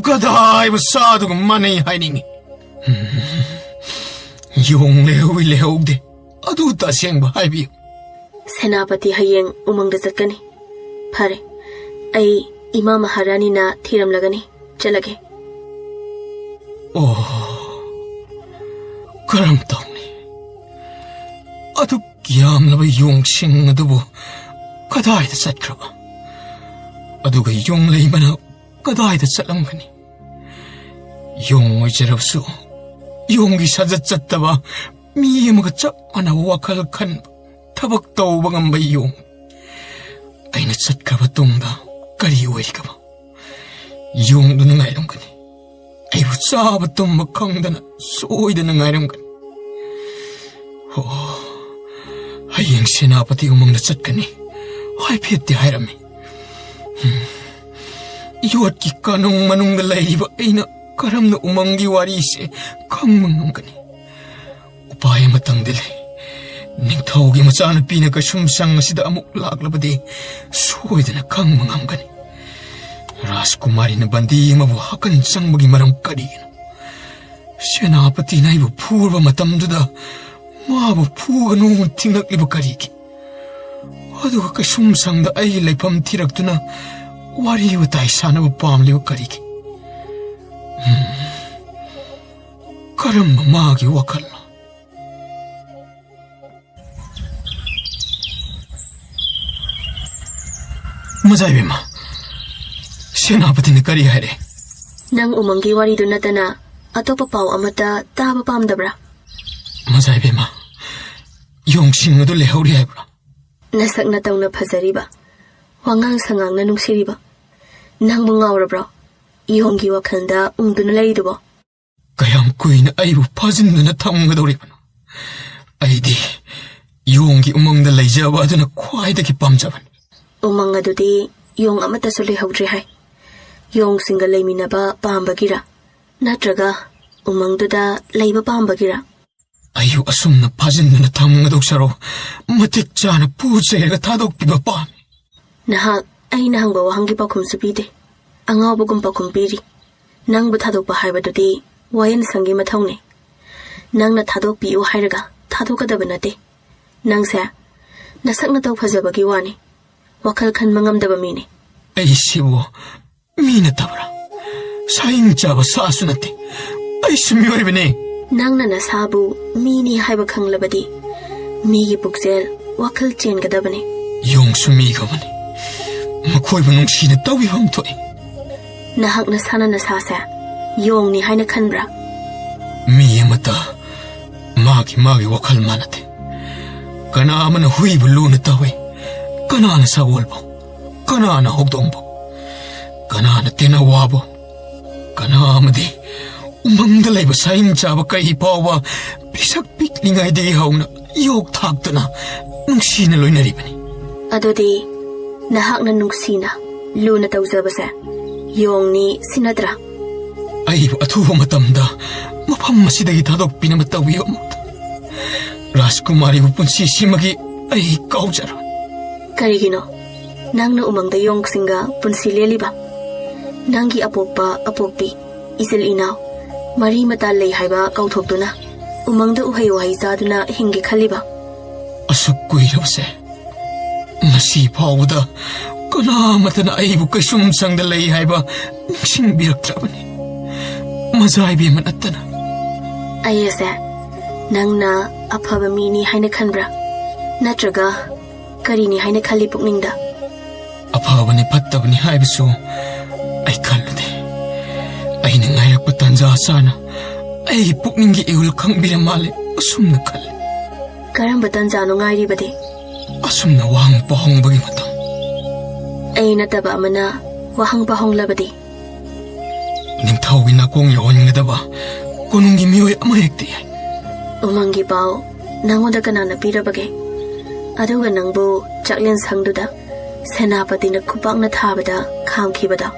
ꯒꯙꯥ ꯍꯥꯏꯕ ꯁꯥꯗꯨꯒ ꯃꯥꯟꯅꯩ ꯍꯥꯏꯅꯤꯡꯉꯤ꯫ ꯌꯣꯡ ꯂꯩꯍꯧꯏ ꯂꯩꯍꯧꯗꯦ, ꯑꯗꯨ ꯇꯁꯦꯡꯕ ꯍꯥꯏꯕꯤꯌꯨ꯫ ꯁꯦꯅꯥꯄꯇꯤ ꯍꯌꯦꯡ ꯎꯃꯪꯗ ꯆꯠꯀꯅꯤ꯫ ꯐꯔꯦ, ꯑꯩ ꯏꯃꯥ ꯃꯍꯥꯔꯥꯅꯤꯅ ꯊꯤꯔꯝꯂꯒꯅꯤ꯫ ꯆꯠꯂꯒꯦ꯫ ꯑꯣ, ꯀꯔꯝ ꯇꯧꯅꯤ? ꯑꯗꯨꯛ ꯌꯥꯝꯂꯕ ꯌꯣꯡꯁꯤꯡ ꯑꯗꯨꯕꯨ ꯀꯗꯥꯏꯗ ꯆꯠꯈ꯭ꯔꯕ? ꯑꯗꯨꯒ ꯌꯣꯡ ꯂꯩꯃꯅ ꯀꯗꯥꯏꯗ ꯆꯠꯂꯝꯒꯅꯤ? ꯌꯣꯡ ꯑꯣꯏꯖꯔꯕꯁꯨ, ꯌꯣꯡꯒꯤ ꯁꯥꯖꯠ ꯆꯠꯇꯕ ꯃꯤ ꯑꯃꯒ ꯆꯞ ꯃꯥꯟꯅꯕ ꯋꯥꯈꯜ ꯈꯟꯕ, ꯊꯕꯛ ꯇꯧꯕ ꯉꯝꯕ ꯌꯣꯡ꯫ ꯑꯩꯅ ꯆꯠꯈ꯭ꯔꯕ ꯇꯨꯡꯗ ꯀꯔꯤ ꯑꯣꯏꯔꯤꯒꯕ? ꯌꯣꯡꯗꯨꯅ ꯉꯥꯏꯔꯝꯒꯅꯤ꯫ ꯑꯩꯕꯨ ꯆꯥꯕ ꯇꯨꯝꯕ ꯈꯪꯗꯅ ꯁꯣꯏꯗꯅ ꯉꯥꯏꯔꯝꯒꯅꯤ꯫ ꯑꯣ, ꯍꯌꯦꯡ ꯁꯦꯅꯥꯄꯇꯤ ꯎꯃꯪꯗ ꯆꯠꯀꯅꯤ ꯍꯥꯏꯐꯦꯠꯇꯤ ꯍꯥꯏꯔꯝꯃꯤ꯫ ꯍꯝ, ꯌꯣꯠꯀꯤ ꯀꯥꯅꯨꯡ ꯃꯅꯨꯡꯗ ꯂꯩꯔꯤꯕ ꯑꯩꯅ ꯀꯔꯝꯅ ꯎꯃꯪꯒꯤ ꯋꯥꯔꯤꯁꯦ ꯈꯪꯕ ꯉꯝꯒꯅꯤ? ꯎꯄꯥꯏ ꯑꯃꯇꯪꯗꯤ ꯂꯩ꯫ ꯅꯤꯡꯊꯧꯒꯤ ꯃꯆꯥꯅꯨꯄꯤꯅ ꯀꯩꯁꯨꯝꯁꯪ ꯑꯁꯤꯗ ꯑꯃꯨꯛ ꯂꯥꯛꯂꯕꯗꯤ ꯁꯣꯏꯗꯅ ꯈꯪꯕ ꯉꯝꯒꯅꯤ꯫ ꯔꯥꯖꯀꯨꯃꯥꯔꯤꯅ ꯕꯟꯗꯤ ꯑꯃꯕꯨ ꯍꯥꯀꯟ ꯆꯪꯕꯒꯤ ꯃꯔꯝ ꯀꯔꯤꯒꯤꯅꯣ? ꯁꯦꯅꯥꯄꯇꯤꯅ ꯑꯩꯕꯨ ꯐꯨꯔꯕ ꯃꯇꯝꯗꯨꯗ ꯃꯥꯕꯨ ꯐꯨꯒꯅꯨ ꯊꯤꯡꯂꯛꯂꯤꯕ ꯀꯔꯤꯒꯤ? ꯑꯗꯨꯒ ꯀꯩꯁꯨꯝꯁꯪꯗ ꯑꯩꯒꯤ ꯂꯩꯐꯝ ꯊꯤꯔꯛꯇꯨꯅ ꯋꯥꯔꯤ ꯋꯥꯇꯥꯏ ꯁꯥꯟꯅꯕ ꯄꯥꯝꯂꯤꯕ ꯀꯔꯤꯒꯤ? ꯍꯝ꯫ ꯀꯔꯝꯕ ꯃꯥꯒꯤ ꯋꯥꯈꯜꯅꯣ? ꯃꯖꯥ ꯏꯕꯦꯝꯃ, ꯁꯦꯅꯥꯄꯇꯤꯅ ꯀꯔꯤ ꯍꯥꯏꯔꯦ? ꯅꯪ ꯎꯃꯪꯒꯤ ꯋꯥꯔꯤꯗꯨ ꯅꯠꯇꯅ ꯑꯇꯣꯞꯄ ꯄꯥꯎ ꯑꯃꯠꯇ ꯇꯥꯕ ꯄꯥꯝꯗꯕ꯭ꯔꯥ? ꯃꯖꯥ ꯏꯕꯦꯝꯃ, ꯌꯣꯡꯁꯤꯡ ꯑꯗꯨ ꯂꯩꯍꯧꯔꯤ ꯍꯥꯏꯕ꯭ꯔꯥ? ꯅꯁꯛ ꯅꯇꯧꯅ ꯐꯖꯔꯤꯕ, ꯋꯥꯉꯥꯡ ꯁꯉꯥꯡꯅ ꯅꯨꯡꯁꯤꯔꯤꯕ, ꯅꯪꯕꯨ ꯉꯥꯎꯔꯕ꯭ꯔꯣ? ꯌꯣꯡꯒꯤ ꯋꯥꯈꯜꯗ ꯎꯪꯗꯨꯅ ꯂꯩꯔꯤꯗꯨꯕꯣ? ꯀꯌꯥꯝ ꯀꯨꯏꯅ ꯑꯩꯕꯨ ꯐꯥꯖꯤꯟꯗꯨꯅ ꯊꯝꯒꯗꯧꯔꯤꯕꯅꯣ? ꯑꯩꯗꯤ ꯌꯣꯡꯒꯤ ꯎꯃꯪꯗ ꯂꯩꯖꯕ ꯑꯗꯨꯅ ꯈ꯭ꯋꯥꯏꯗꯒꯤ ꯄꯥꯝꯖꯕꯅꯤ꯫ ꯎꯃꯪ ꯑꯗꯨꯗꯤ ꯌꯣꯡ ꯑꯃꯠꯇꯁꯨ ꯂꯩꯍꯧꯗ꯭ꯔꯦ ꯍꯥꯏ꯫ ꯌꯣꯡꯁꯤꯡꯒ ꯂꯩꯃꯤꯟꯅꯕ ꯄꯥꯝꯕꯒꯤꯔ? ꯅꯠꯇ꯭ꯔꯒ ꯎꯃꯪꯗꯨꯗ ꯂꯩꯕ ꯄꯥꯝꯕꯒꯤꯔ? ꯑꯩꯕꯨ ꯑꯁꯨꯝꯅ ꯐꯥꯖꯤꯟꯗꯨꯅ ꯊꯝꯒꯗꯧ ꯁꯔꯨꯛ, ꯃꯇꯤꯛ ꯆꯥꯅ ꯄꯨ ꯆꯩꯔꯒ ꯊꯥꯗꯣꯛꯄꯤꯕ ꯄꯥꯝꯃꯤ꯫ ꯅꯍꯥꯛ ꯑꯩꯅ ꯍꯪꯕ ꯋꯥꯍꯪꯒꯤ ꯄꯥꯎꯈꯨꯝꯁꯨ ꯄꯤꯗꯦ꯫ ꯑꯉꯥꯎꯕꯒꯨꯝ ꯄꯥꯎꯈꯨꯝ ꯄꯤꯔꯤ꯫ ꯅꯪꯕꯨ ꯊꯥꯗꯣꯛꯄ ꯍꯥꯏꯕꯗꯨꯗꯤ ꯋꯥꯌꯦꯜꯁꯪꯒꯤ ꯃꯊꯧꯅꯤ꯫ ꯅꯪꯅ ꯊꯥꯗꯣꯛꯄꯤꯌꯨ ꯍꯥꯏꯔꯒ ꯊꯥꯗꯣꯛꯀꯗꯕ ꯅꯠꯇꯦ꯫ ꯅꯪꯁꯦ ꯅꯁꯛ ꯅꯇꯧ ꯐꯖꯕꯒꯤ ꯋꯥꯅꯤ꯫ ꯋꯥꯈꯜ ꯈꯟꯕ ꯉꯝꯗꯕ ꯃꯤꯅꯤ꯫ ꯑꯩꯁꯤꯕꯨ ꯃꯤ ꯅꯠꯇꯕ꯭ꯔꯥ? ꯁꯥꯍꯤꯡ ꯆꯥꯕ ꯁꯥꯁꯨ ꯅꯠꯇꯦ꯫ ꯑꯩꯁꯨ ꯃꯤꯑꯣꯏꯕꯅꯤ꯫ ꯅꯪꯅ ꯅꯁꯥꯕꯨ ꯃꯤꯅꯤ ꯍꯥꯏꯕ ꯈꯪꯂꯕꯗꯤ ꯃꯤꯒꯤ ꯄꯨꯛꯆꯦꯜ, ꯋꯥꯈꯜ ꯆꯦꯟꯒꯗꯕꯅꯤ꯫ ꯌꯣꯡꯁꯨ ꯃꯤꯒꯨꯝꯕꯅꯤ꯫ ꯃꯈꯣꯏꯕꯨ ꯅꯨꯡꯁꯤꯅ ꯇꯧꯕꯤꯐꯝ ꯊꯣꯛꯏ꯫ ꯅꯍꯥꯛ ꯅꯁꯥꯅ ꯅꯁꯥꯁꯦ ꯌꯣꯡꯅꯤ ꯍꯥꯏꯅ ꯈꯟꯕ꯭ꯔꯥ? ꯃꯤ ꯑꯃꯠꯇ ꯃꯥꯒꯤ ꯃꯥꯒꯤ ꯋꯥꯈꯜ ꯃꯥꯟꯅꯗꯦ꯫ ꯀꯅꯥ ꯑꯃꯅ ꯍꯨꯏꯕꯨ ꯂꯨꯅ ꯇꯧꯏ, ꯀꯅꯥꯅ ꯁꯒꯣꯜꯕꯨ, ꯀꯅꯥꯅ ꯍꯧꯗꯣꯡꯕꯨ, ꯀꯅꯥꯅ ꯇꯦꯅꯋꯥꯕꯨ, ꯀꯅꯥ ꯑꯃꯗꯤ ꯎꯃꯪꯗ ꯂꯩꯕ ꯁꯥꯍꯤꯡ ꯆꯥꯕ ꯀꯩ ꯐꯥꯎꯕ ꯄꯤꯁꯛ ꯄꯤꯛꯂꯤꯉꯩꯗꯒꯤ ꯍꯧꯅ ꯌꯣꯛ ꯊꯥꯛꯇꯨꯅ ꯅꯨꯡꯁꯤꯅ ꯂꯣꯏꯅꯔꯤꯕꯅꯤ꯫ ꯑꯗꯨꯗꯤ ꯅꯍꯥꯛꯅ ꯅꯨꯡꯁꯤꯅ ꯂꯨꯅ ꯇꯧꯖꯕꯁꯦ ꯌꯣꯡꯅꯤ ꯁꯤ ꯅꯠꯇ꯭ꯔꯥ? ꯑꯩꯕꯨ ꯑꯊꯨꯕ ꯃꯇꯝꯗ ꯃꯐꯝ ꯑꯁꯤꯗꯒꯤ ꯊꯥꯗꯣꯛꯄꯤꯅꯕ ꯇꯧꯕꯤꯌꯨ ꯑꯃꯨꯛꯇ꯫ ꯔꯥꯖꯀꯨꯃꯥꯔꯤꯕꯨ ꯄꯨꯟꯁꯤꯁꯤꯃꯒꯤ ꯑꯩ ꯀꯥꯎꯖꯔꯣꯏ꯫ ꯀꯔꯤꯒꯤꯅꯣ ꯅꯪꯅ ꯎꯃꯪꯗ ꯌꯣꯡꯁꯤꯡꯒ ꯄꯨꯟꯁꯤ ꯂꯦꯜꯂꯤꯕ? ꯅꯪꯒꯤ ꯑꯄꯣꯛꯄ ꯑꯄꯣꯛꯄꯤ, ꯏꯆꯤꯜ ꯏꯅꯥꯎ, ꯃꯔꯤ ꯃꯇꯥ ꯂꯩ ꯍꯥꯏꯕ ꯀꯥꯎꯊꯣꯛꯇꯨꯅ ꯎꯃꯪꯗ ꯎꯍꯩ ꯋꯥꯍꯩ ꯆꯥꯗꯨꯅ ꯍꯤꯡꯒꯦ ꯈꯜꯂꯤꯕ? ꯑꯁꯨꯛ ꯀꯨꯏꯔꯕꯁꯦ ꯉꯁꯤ ꯐꯥꯎꯕꯗ ꯀꯅꯥꯃꯠꯇꯅ ꯑꯩꯕꯨ ꯀꯩꯁꯨꯝꯁꯪꯗ ꯂꯩ ꯍꯥꯏꯕ ꯅꯤꯡꯁꯤꯡꯕꯤꯔꯛꯇ꯭ꯔꯕꯅꯤ, ꯃꯖꯥ ꯏꯕꯦꯝꯃ ꯅꯠꯇꯅ꯫ ꯑꯩ ꯑꯁꯦ ꯅꯪꯅ ꯑꯐꯕ ꯃꯤꯅꯤ ꯍꯥꯏꯅ ꯈꯟꯕ꯭ꯔꯥ? ꯅꯠꯇ꯭ꯔꯒ ꯀꯔꯤꯅꯤ ꯍꯥꯏꯅ ꯈꯜꯂꯤ ꯄꯨꯛꯅꯤꯡꯗ? ꯑꯐꯕꯅꯤ ꯐꯠꯇꯕꯅꯤ ꯍꯥꯏꯕꯁꯨ ꯑꯩ ꯈꯜꯂꯨꯗꯦ꯫ ꯑꯩꯅ ꯉꯥꯏꯔꯛꯄ ꯇꯥꯟꯖꯥ ꯆꯥꯅ ꯑꯩꯒꯤ ꯄꯨꯛꯅꯤꯡꯒꯤ ꯏꯍꯨꯜ ꯈꯪꯕꯤꯔ ꯃꯥꯜꯂꯦ ꯑꯁꯨꯝꯅ ꯈꯜꯂꯤ꯫ ꯀꯔꯝꯕ ꯇꯥꯟꯖꯥꯅꯣ ꯉꯥꯏꯔꯤꯕꯗꯤ? ꯑꯁꯨꯝꯅ ꯋꯥꯍꯪ ꯄꯥꯎꯍꯪꯕꯒꯤ ꯃꯇꯝ꯫ ꯑꯩ ꯅꯠꯇꯕ ꯑꯃꯅ ꯋꯥꯍꯪ ꯄꯥꯎꯍꯪꯂꯕꯗꯤ? ꯅꯤꯡꯊꯧꯒꯤ ꯅꯥꯀꯣꯡ ꯌꯧꯍꯟꯒꯗꯕ ꯀꯣꯅꯨꯡꯒꯤ ꯃꯤꯑꯣꯏ ꯑꯃ ꯍꯦꯛꯇ ꯌꯥꯏ꯫ ꯎꯃꯪꯒꯤ ꯄꯥꯎ ꯅꯪꯉꯣꯟꯗ ꯀꯅꯥꯅ ꯄꯤꯔꯕꯒꯦ? ꯑꯗꯨꯒ ꯅꯪꯕꯨ ꯆꯥꯛꯂꯦꯟ ꯁꯪꯗꯨꯗ ꯁꯦꯅꯥꯄꯇꯤꯅ ꯈꯨꯄꯥꯛꯅ ꯊꯥꯕꯗ ꯈꯥꯝꯈꯤꯕꯗꯣ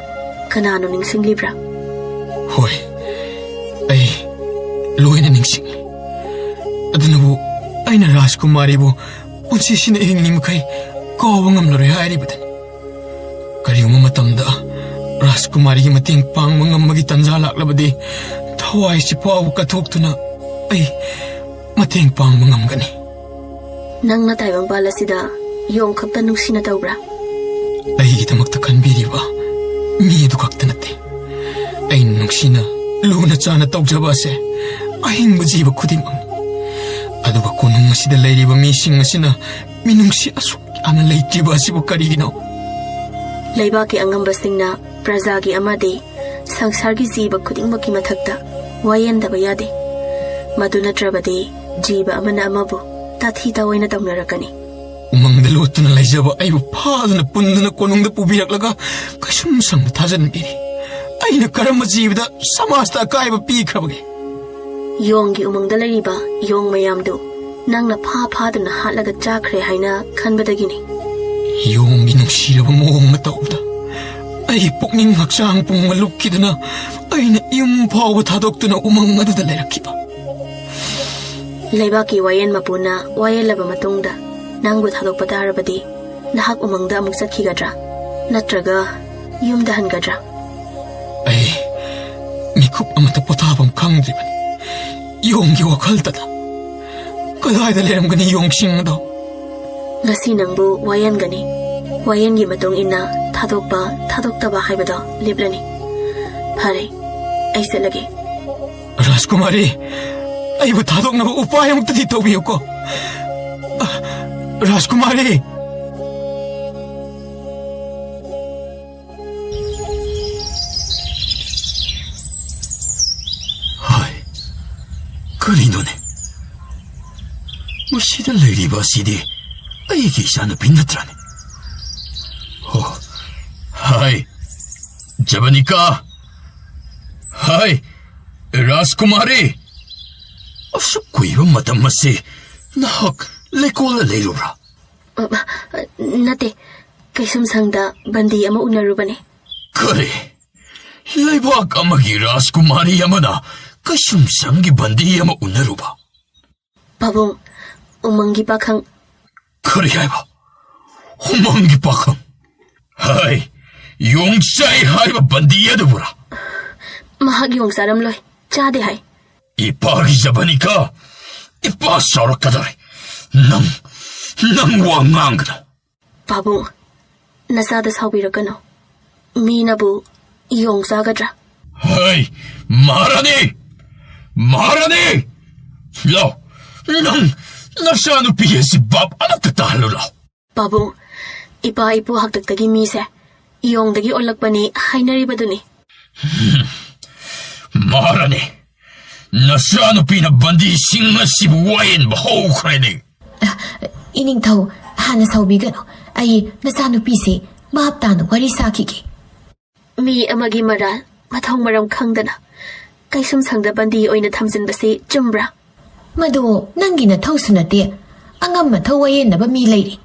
ꯀꯅꯥꯅꯣ ꯅꯤꯡꯁꯤꯡꯂꯤꯕ꯭ꯔꯥ? ꯍꯣꯏ, ꯑꯩ ꯂꯣꯏꯅ ꯅꯤꯡꯁꯤꯡꯂꯤ꯫ ꯑꯗꯨꯅꯕꯨ ꯑꯩꯅ ꯔꯥꯖꯀꯨꯃꯥꯔꯤꯕꯨ ꯄꯨꯟꯁꯤꯁꯤꯅ ꯍꯤꯡꯂꯤ ꯃꯈꯩ ꯀꯥꯎꯕ ꯉꯝꯂꯔꯣꯏ ꯍꯥꯏꯔꯤꯕꯗꯨꯅꯤ꯫ ꯀꯔꯤꯒꯨꯝꯕ ꯃꯇꯝꯗ ꯔꯥꯖꯀꯨꯃꯥꯔꯤꯒꯤ ꯃꯇꯦꯡ ꯄꯥꯡꯕ ꯉꯝꯕꯒꯤ ꯇꯥꯟꯖꯥ ꯂꯥꯛꯂꯕꯗꯤ ꯊꯋꯥꯏꯁꯤ ꯐꯥꯎꯕ ꯀꯠꯊꯣꯛꯇꯨꯅ ꯑꯩ ꯃꯇꯦꯡ ꯄꯥꯡꯕ ꯉꯝꯒꯅꯤ꯫ ꯅꯪꯅ ꯇꯥꯏꯕꯪꯄꯥꯜ ꯑꯁꯤꯗ ꯌꯣꯡ ꯈꯛꯇ ꯅꯨꯡꯁꯤꯅ ꯇꯧꯕ꯭ꯔꯥ? ꯑꯩꯒꯤꯗꯃꯛꯇ ꯈꯟꯕꯤꯔꯤꯕ ꯃꯤ ꯑꯗꯨ ꯈꯛꯇ ꯅꯠꯇꯦ꯫ ꯑꯩꯅ ꯅꯨꯡꯁꯤꯅ ꯂꯨꯅ ꯆꯥꯅ ꯇꯧꯖꯕ ꯑꯁꯦ ꯑꯍꯤꯡꯕ ꯖꯤꯕ ꯈꯨꯗꯤꯡꯃꯛꯅꯤ꯫ ꯑꯗꯨꯒ ꯀꯣꯅꯨꯡ ꯑꯁꯤꯗ ꯂꯩꯔꯤꯕ ꯃꯤꯁꯤꯡ ꯑꯁꯤꯅ ꯃꯤꯅꯨꯡꯁꯤ ꯑꯁꯨꯛ ꯌꯥꯝꯅ ꯂꯩꯇ꯭ꯔꯤꯕ ꯑꯁꯤꯕꯨ ꯀꯔꯤꯒꯤꯅꯣ? ꯂꯩꯕꯥꯛꯀꯤ ꯑꯉꯝꯕꯁꯤꯡꯅ ꯄ꯭ꯔꯖꯥꯒꯤ ꯑꯃꯗꯤ ꯁꯪꯁꯥꯔꯒꯤ ꯖꯤꯕ ꯈꯨꯗꯤꯡꯃꯛꯀꯤ ꯃꯊꯛꯇ ꯋꯥꯌꯦꯟꯗꯕ ꯌꯥꯗꯦ꯫ ꯃꯗꯨ ꯅꯠꯇ꯭ꯔꯕꯗꯤ ꯖꯤꯕ ꯑꯃꯅ ꯑꯃꯕꯨ ꯇꯥꯊꯤ ꯇꯥꯑꯣꯏꯅ ꯇꯧꯅꯔꯛꯀꯅꯤ꯫ ꯎꯃꯪꯗ ꯂꯣꯠꯇꯨꯅ ꯂꯩꯖꯕ ꯑꯩꯕꯨ ꯐꯥꯗꯨꯅ ꯄꯨꯟꯗꯨꯅ ꯀꯣꯅꯨꯡꯗ ꯄꯨꯕꯤꯔꯛꯂꯒ ꯀꯩꯁꯨꯝ ꯁꯪꯅ ꯊꯥꯖꯟꯕꯤꯔꯤ꯫ ꯑꯩꯅ ꯀꯔꯝꯕ ꯖꯤꯕꯗ ꯁꯃꯥꯖꯇ ꯑꯀꯥꯏꯕ ꯄꯤꯈ꯭ꯔꯕꯒꯦ? ꯌꯣꯡꯒꯤ ꯎꯃꯪꯗ ꯂꯩꯔꯤꯕ ꯌꯣꯡ ꯃꯌꯥꯝꯗꯨ ꯅꯪꯅ ꯐꯥ ꯐꯥꯗꯨꯅ ꯍꯥꯠꯂꯒ ꯆꯥꯈ꯭ꯔꯦ ꯍꯥꯏꯅ ꯈꯟꯕꯗꯒꯤꯅꯤ꯫ ꯌꯣꯡꯒꯤ ꯅꯨꯡꯁꯤꯔꯕ ꯃꯑꯣꯡ ꯃꯇꯧꯗ ꯑꯩ ꯄꯨꯛꯅꯤꯡ ꯍꯛꯆꯥꯡ ꯄꯨꯝꯕ ꯂꯨꯞꯈꯤꯗꯨꯅ ꯑꯩꯅ ꯌꯨꯝ ꯐꯥꯎꯕ ꯊꯥꯗꯣꯛꯇꯨꯅ ꯎꯃꯪ ꯑꯗꯨꯗ ꯂꯩꯔꯛꯈꯤꯕ꯫ ꯂꯩꯕꯥꯛꯀꯤ ꯋꯥꯌꯦꯟ ꯃꯄꯨꯅ ꯋꯥꯌꯦꯜꯂꯕ ꯃꯇꯨꯡꯗ ꯅꯪꯕꯨ ꯊꯥꯗꯣꯛꯄ ꯇꯥꯔꯕꯗꯤ ꯅꯍꯥꯛ ꯎꯃꯪꯗ ꯑꯃꯨꯛ ꯆꯠꯈꯤꯒꯗ꯭ꯔꯥ? ꯅꯠꯇ꯭ꯔꯒ ꯌꯨꯝꯗ ꯍꯟꯒꯗ꯭ꯔꯥ? ꯑꯩ ꯃꯤꯀꯨꯞ ꯑꯃꯠꯇ ꯄꯣꯊꯥꯐꯝ ꯈꯪꯗ꯭ꯔꯤꯕꯅꯤ꯫ ꯌꯣꯡꯒꯤ ꯋꯥꯈꯜꯇꯗ꯫ ꯀꯗꯥꯏꯗ ꯂꯩꯔꯝꯒꯅꯤ ꯌꯣꯡꯁꯤꯡ ꯑꯗꯣ? ꯉꯁꯤ ꯅꯪꯕꯨ ꯋꯥꯌꯦꯟꯒꯅꯤ꯫ ꯋꯥꯌꯦꯟꯒꯤ ꯃꯇꯨꯡ ꯏꯟꯅ ꯊꯥꯗꯣꯛꯄ, ꯊꯥꯗꯣꯛꯇꯕ ꯍꯥꯏꯕꯗꯣ ꯂꯦꯞꯂꯅꯤ꯫ ꯐꯔꯦ, ꯑꯩ ꯆꯠꯂꯒꯦ꯫ ꯔꯥꯖꯀꯨꯃꯥꯔꯤ, ꯑꯩꯕꯨ ꯊꯥꯗꯣꯛꯅꯕ ꯎꯄꯥꯏ ꯑꯃꯨꯛꯇꯗꯤ ꯇꯧꯕꯤꯌꯨꯀꯣ꯫ ꯑ, ꯔꯥꯖꯀꯨꯃꯥꯔꯤ! ꯍꯥꯏ, ꯀꯔꯤꯅꯣꯅꯦ? ꯃꯁꯤꯗ ꯂꯩꯔꯤꯕ ꯑꯁꯤꯗꯤ ꯑꯩꯒꯤ ꯏꯆꯥꯅꯨꯄꯤ ꯅꯠꯇ꯭ꯔꯅꯦ? ꯑꯣ, ꯍꯥꯏ, ꯖꯕꯅꯤꯀꯥ꯫ ꯍꯥꯏ, ꯔꯥꯖꯀꯨꯃꯥꯔꯤ꯫ ꯑꯁꯨꯛ ꯀꯨꯏꯕ ꯃꯇꯝ ꯑꯁꯤ ꯅꯍꯥꯛ ꯂꯩꯀꯣꯜꯗ ꯂꯩꯔꯨꯕ꯭ꯔꯥ? ꯑ, ꯅꯠꯇꯦ, ꯀꯩꯁꯨꯝꯁꯪꯗ ꯕꯟꯗꯤ ꯑꯃ ꯎꯅꯔꯨꯕꯅꯦ꯫ ꯀꯔꯤ? ꯂꯩꯕꯥꯛ ꯑꯃꯒꯤ ꯔꯥꯖꯀꯨꯃꯥꯔꯤ ꯑꯃꯅ ꯀꯩꯁꯨꯝꯁꯪꯒꯤ ꯕꯟꯗꯤ ꯑꯃ ꯎꯅꯔꯨꯕ? ꯄꯥꯕꯨꯡ, ꯎꯃꯪꯒꯤ ꯄꯥꯈꯪ꯫ ꯀꯔꯤ ꯍꯥꯏꯕ? ꯎꯃꯪꯒꯤ ꯄꯥꯈꯪ? ꯍꯥꯏ, ꯌꯣꯡꯆꯥꯏ ꯍꯥꯏꯕ ꯕꯟꯗꯤ ꯑꯗꯨꯕꯨꯔꯥ? ꯃꯍꯥꯛ ꯌꯣꯡ ꯆꯥꯔꯝꯂꯣꯏ, ꯆꯥꯗꯦ ꯍꯥꯏ꯫ ꯏꯄꯥꯒꯤ ꯖꯕꯅꯤꯀꯥ, ꯏꯄꯥ ꯁꯥꯎꯔꯛꯀꯗꯧꯔꯦ꯫ ꯅꯪ, ꯅꯪ ꯋꯥ ꯉꯥꯡꯒꯅꯨ꯫ ꯄꯥꯕꯨꯡ, ꯅꯆꯥꯗ ꯁꯥꯎꯕꯤꯔꯛꯀꯅꯨ꯫ ꯃꯤꯅꯕꯨ ꯌꯣꯡ ꯆꯥꯒꯗ꯭ꯔꯥ? ꯍꯩ, ꯃꯍꯥꯔꯥꯅꯤ! ꯃꯍꯥꯔꯥꯅꯤ! ꯂꯥꯎ, ꯅꯪ ꯅꯆꯥꯅꯨꯄꯤ ꯑꯁꯤ ꯚꯥꯞ ꯑꯃꯠꯇ ꯇꯥꯍꯜꯂꯨ ꯂꯥꯎ꯫ ꯄꯥꯕꯨꯡ, ꯏꯄꯥ ꯏꯄꯨ ꯍꯥꯛꯇꯛꯇꯒꯤ ꯃꯤꯁꯦ ꯌꯣꯡꯗꯒꯤ ꯑꯣꯜꯂꯛꯄꯅꯤ ꯍꯥꯏꯅꯔꯤꯕꯗꯨꯅꯤ꯫ ꯃꯍꯥꯔꯥꯅꯤ, ꯅꯆꯥꯅꯨꯄꯤꯅ ꯕꯟꯗꯤꯁꯤꯡ ꯑꯁꯤꯕꯨ ꯋꯥꯌꯦꯟꯕ ꯍꯧꯈ꯭ꯔꯦꯅꯦ꯫ ꯏꯅꯤꯡꯊꯧ, ꯍꯥꯟꯅ ꯁꯥꯎꯕꯤꯒꯅꯨ꯫ ꯑꯩ ꯅꯆꯥꯅꯨꯄꯤꯁꯤ ꯚꯥꯞ ꯇꯥꯅ ꯋꯥꯔꯤ ꯁꯥꯈꯤꯒꯦ꯫ ꯃꯤ ꯑꯃꯒꯤ ꯃꯔꯥꯜ ꯃꯊꯧ ꯃꯔꯝ ꯈꯪꯗꯅ ꯀꯩꯁꯨꯝꯁꯪꯗ ꯕꯟꯗꯤ ꯑꯣꯏꯅ ꯊꯝꯖꯤꯟꯕꯁꯤ ꯆꯨꯝꯕ꯭ꯔꯥ? ꯃꯗꯨ ꯅꯪꯒꯤ ꯅꯊꯧꯁꯨ ꯅꯠꯇꯦ꯫ ꯑꯉꯝ ꯑꯊꯧ ꯋꯥꯌꯦꯟꯅꯕ ꯃꯤ ꯂꯩꯔꯤ꯫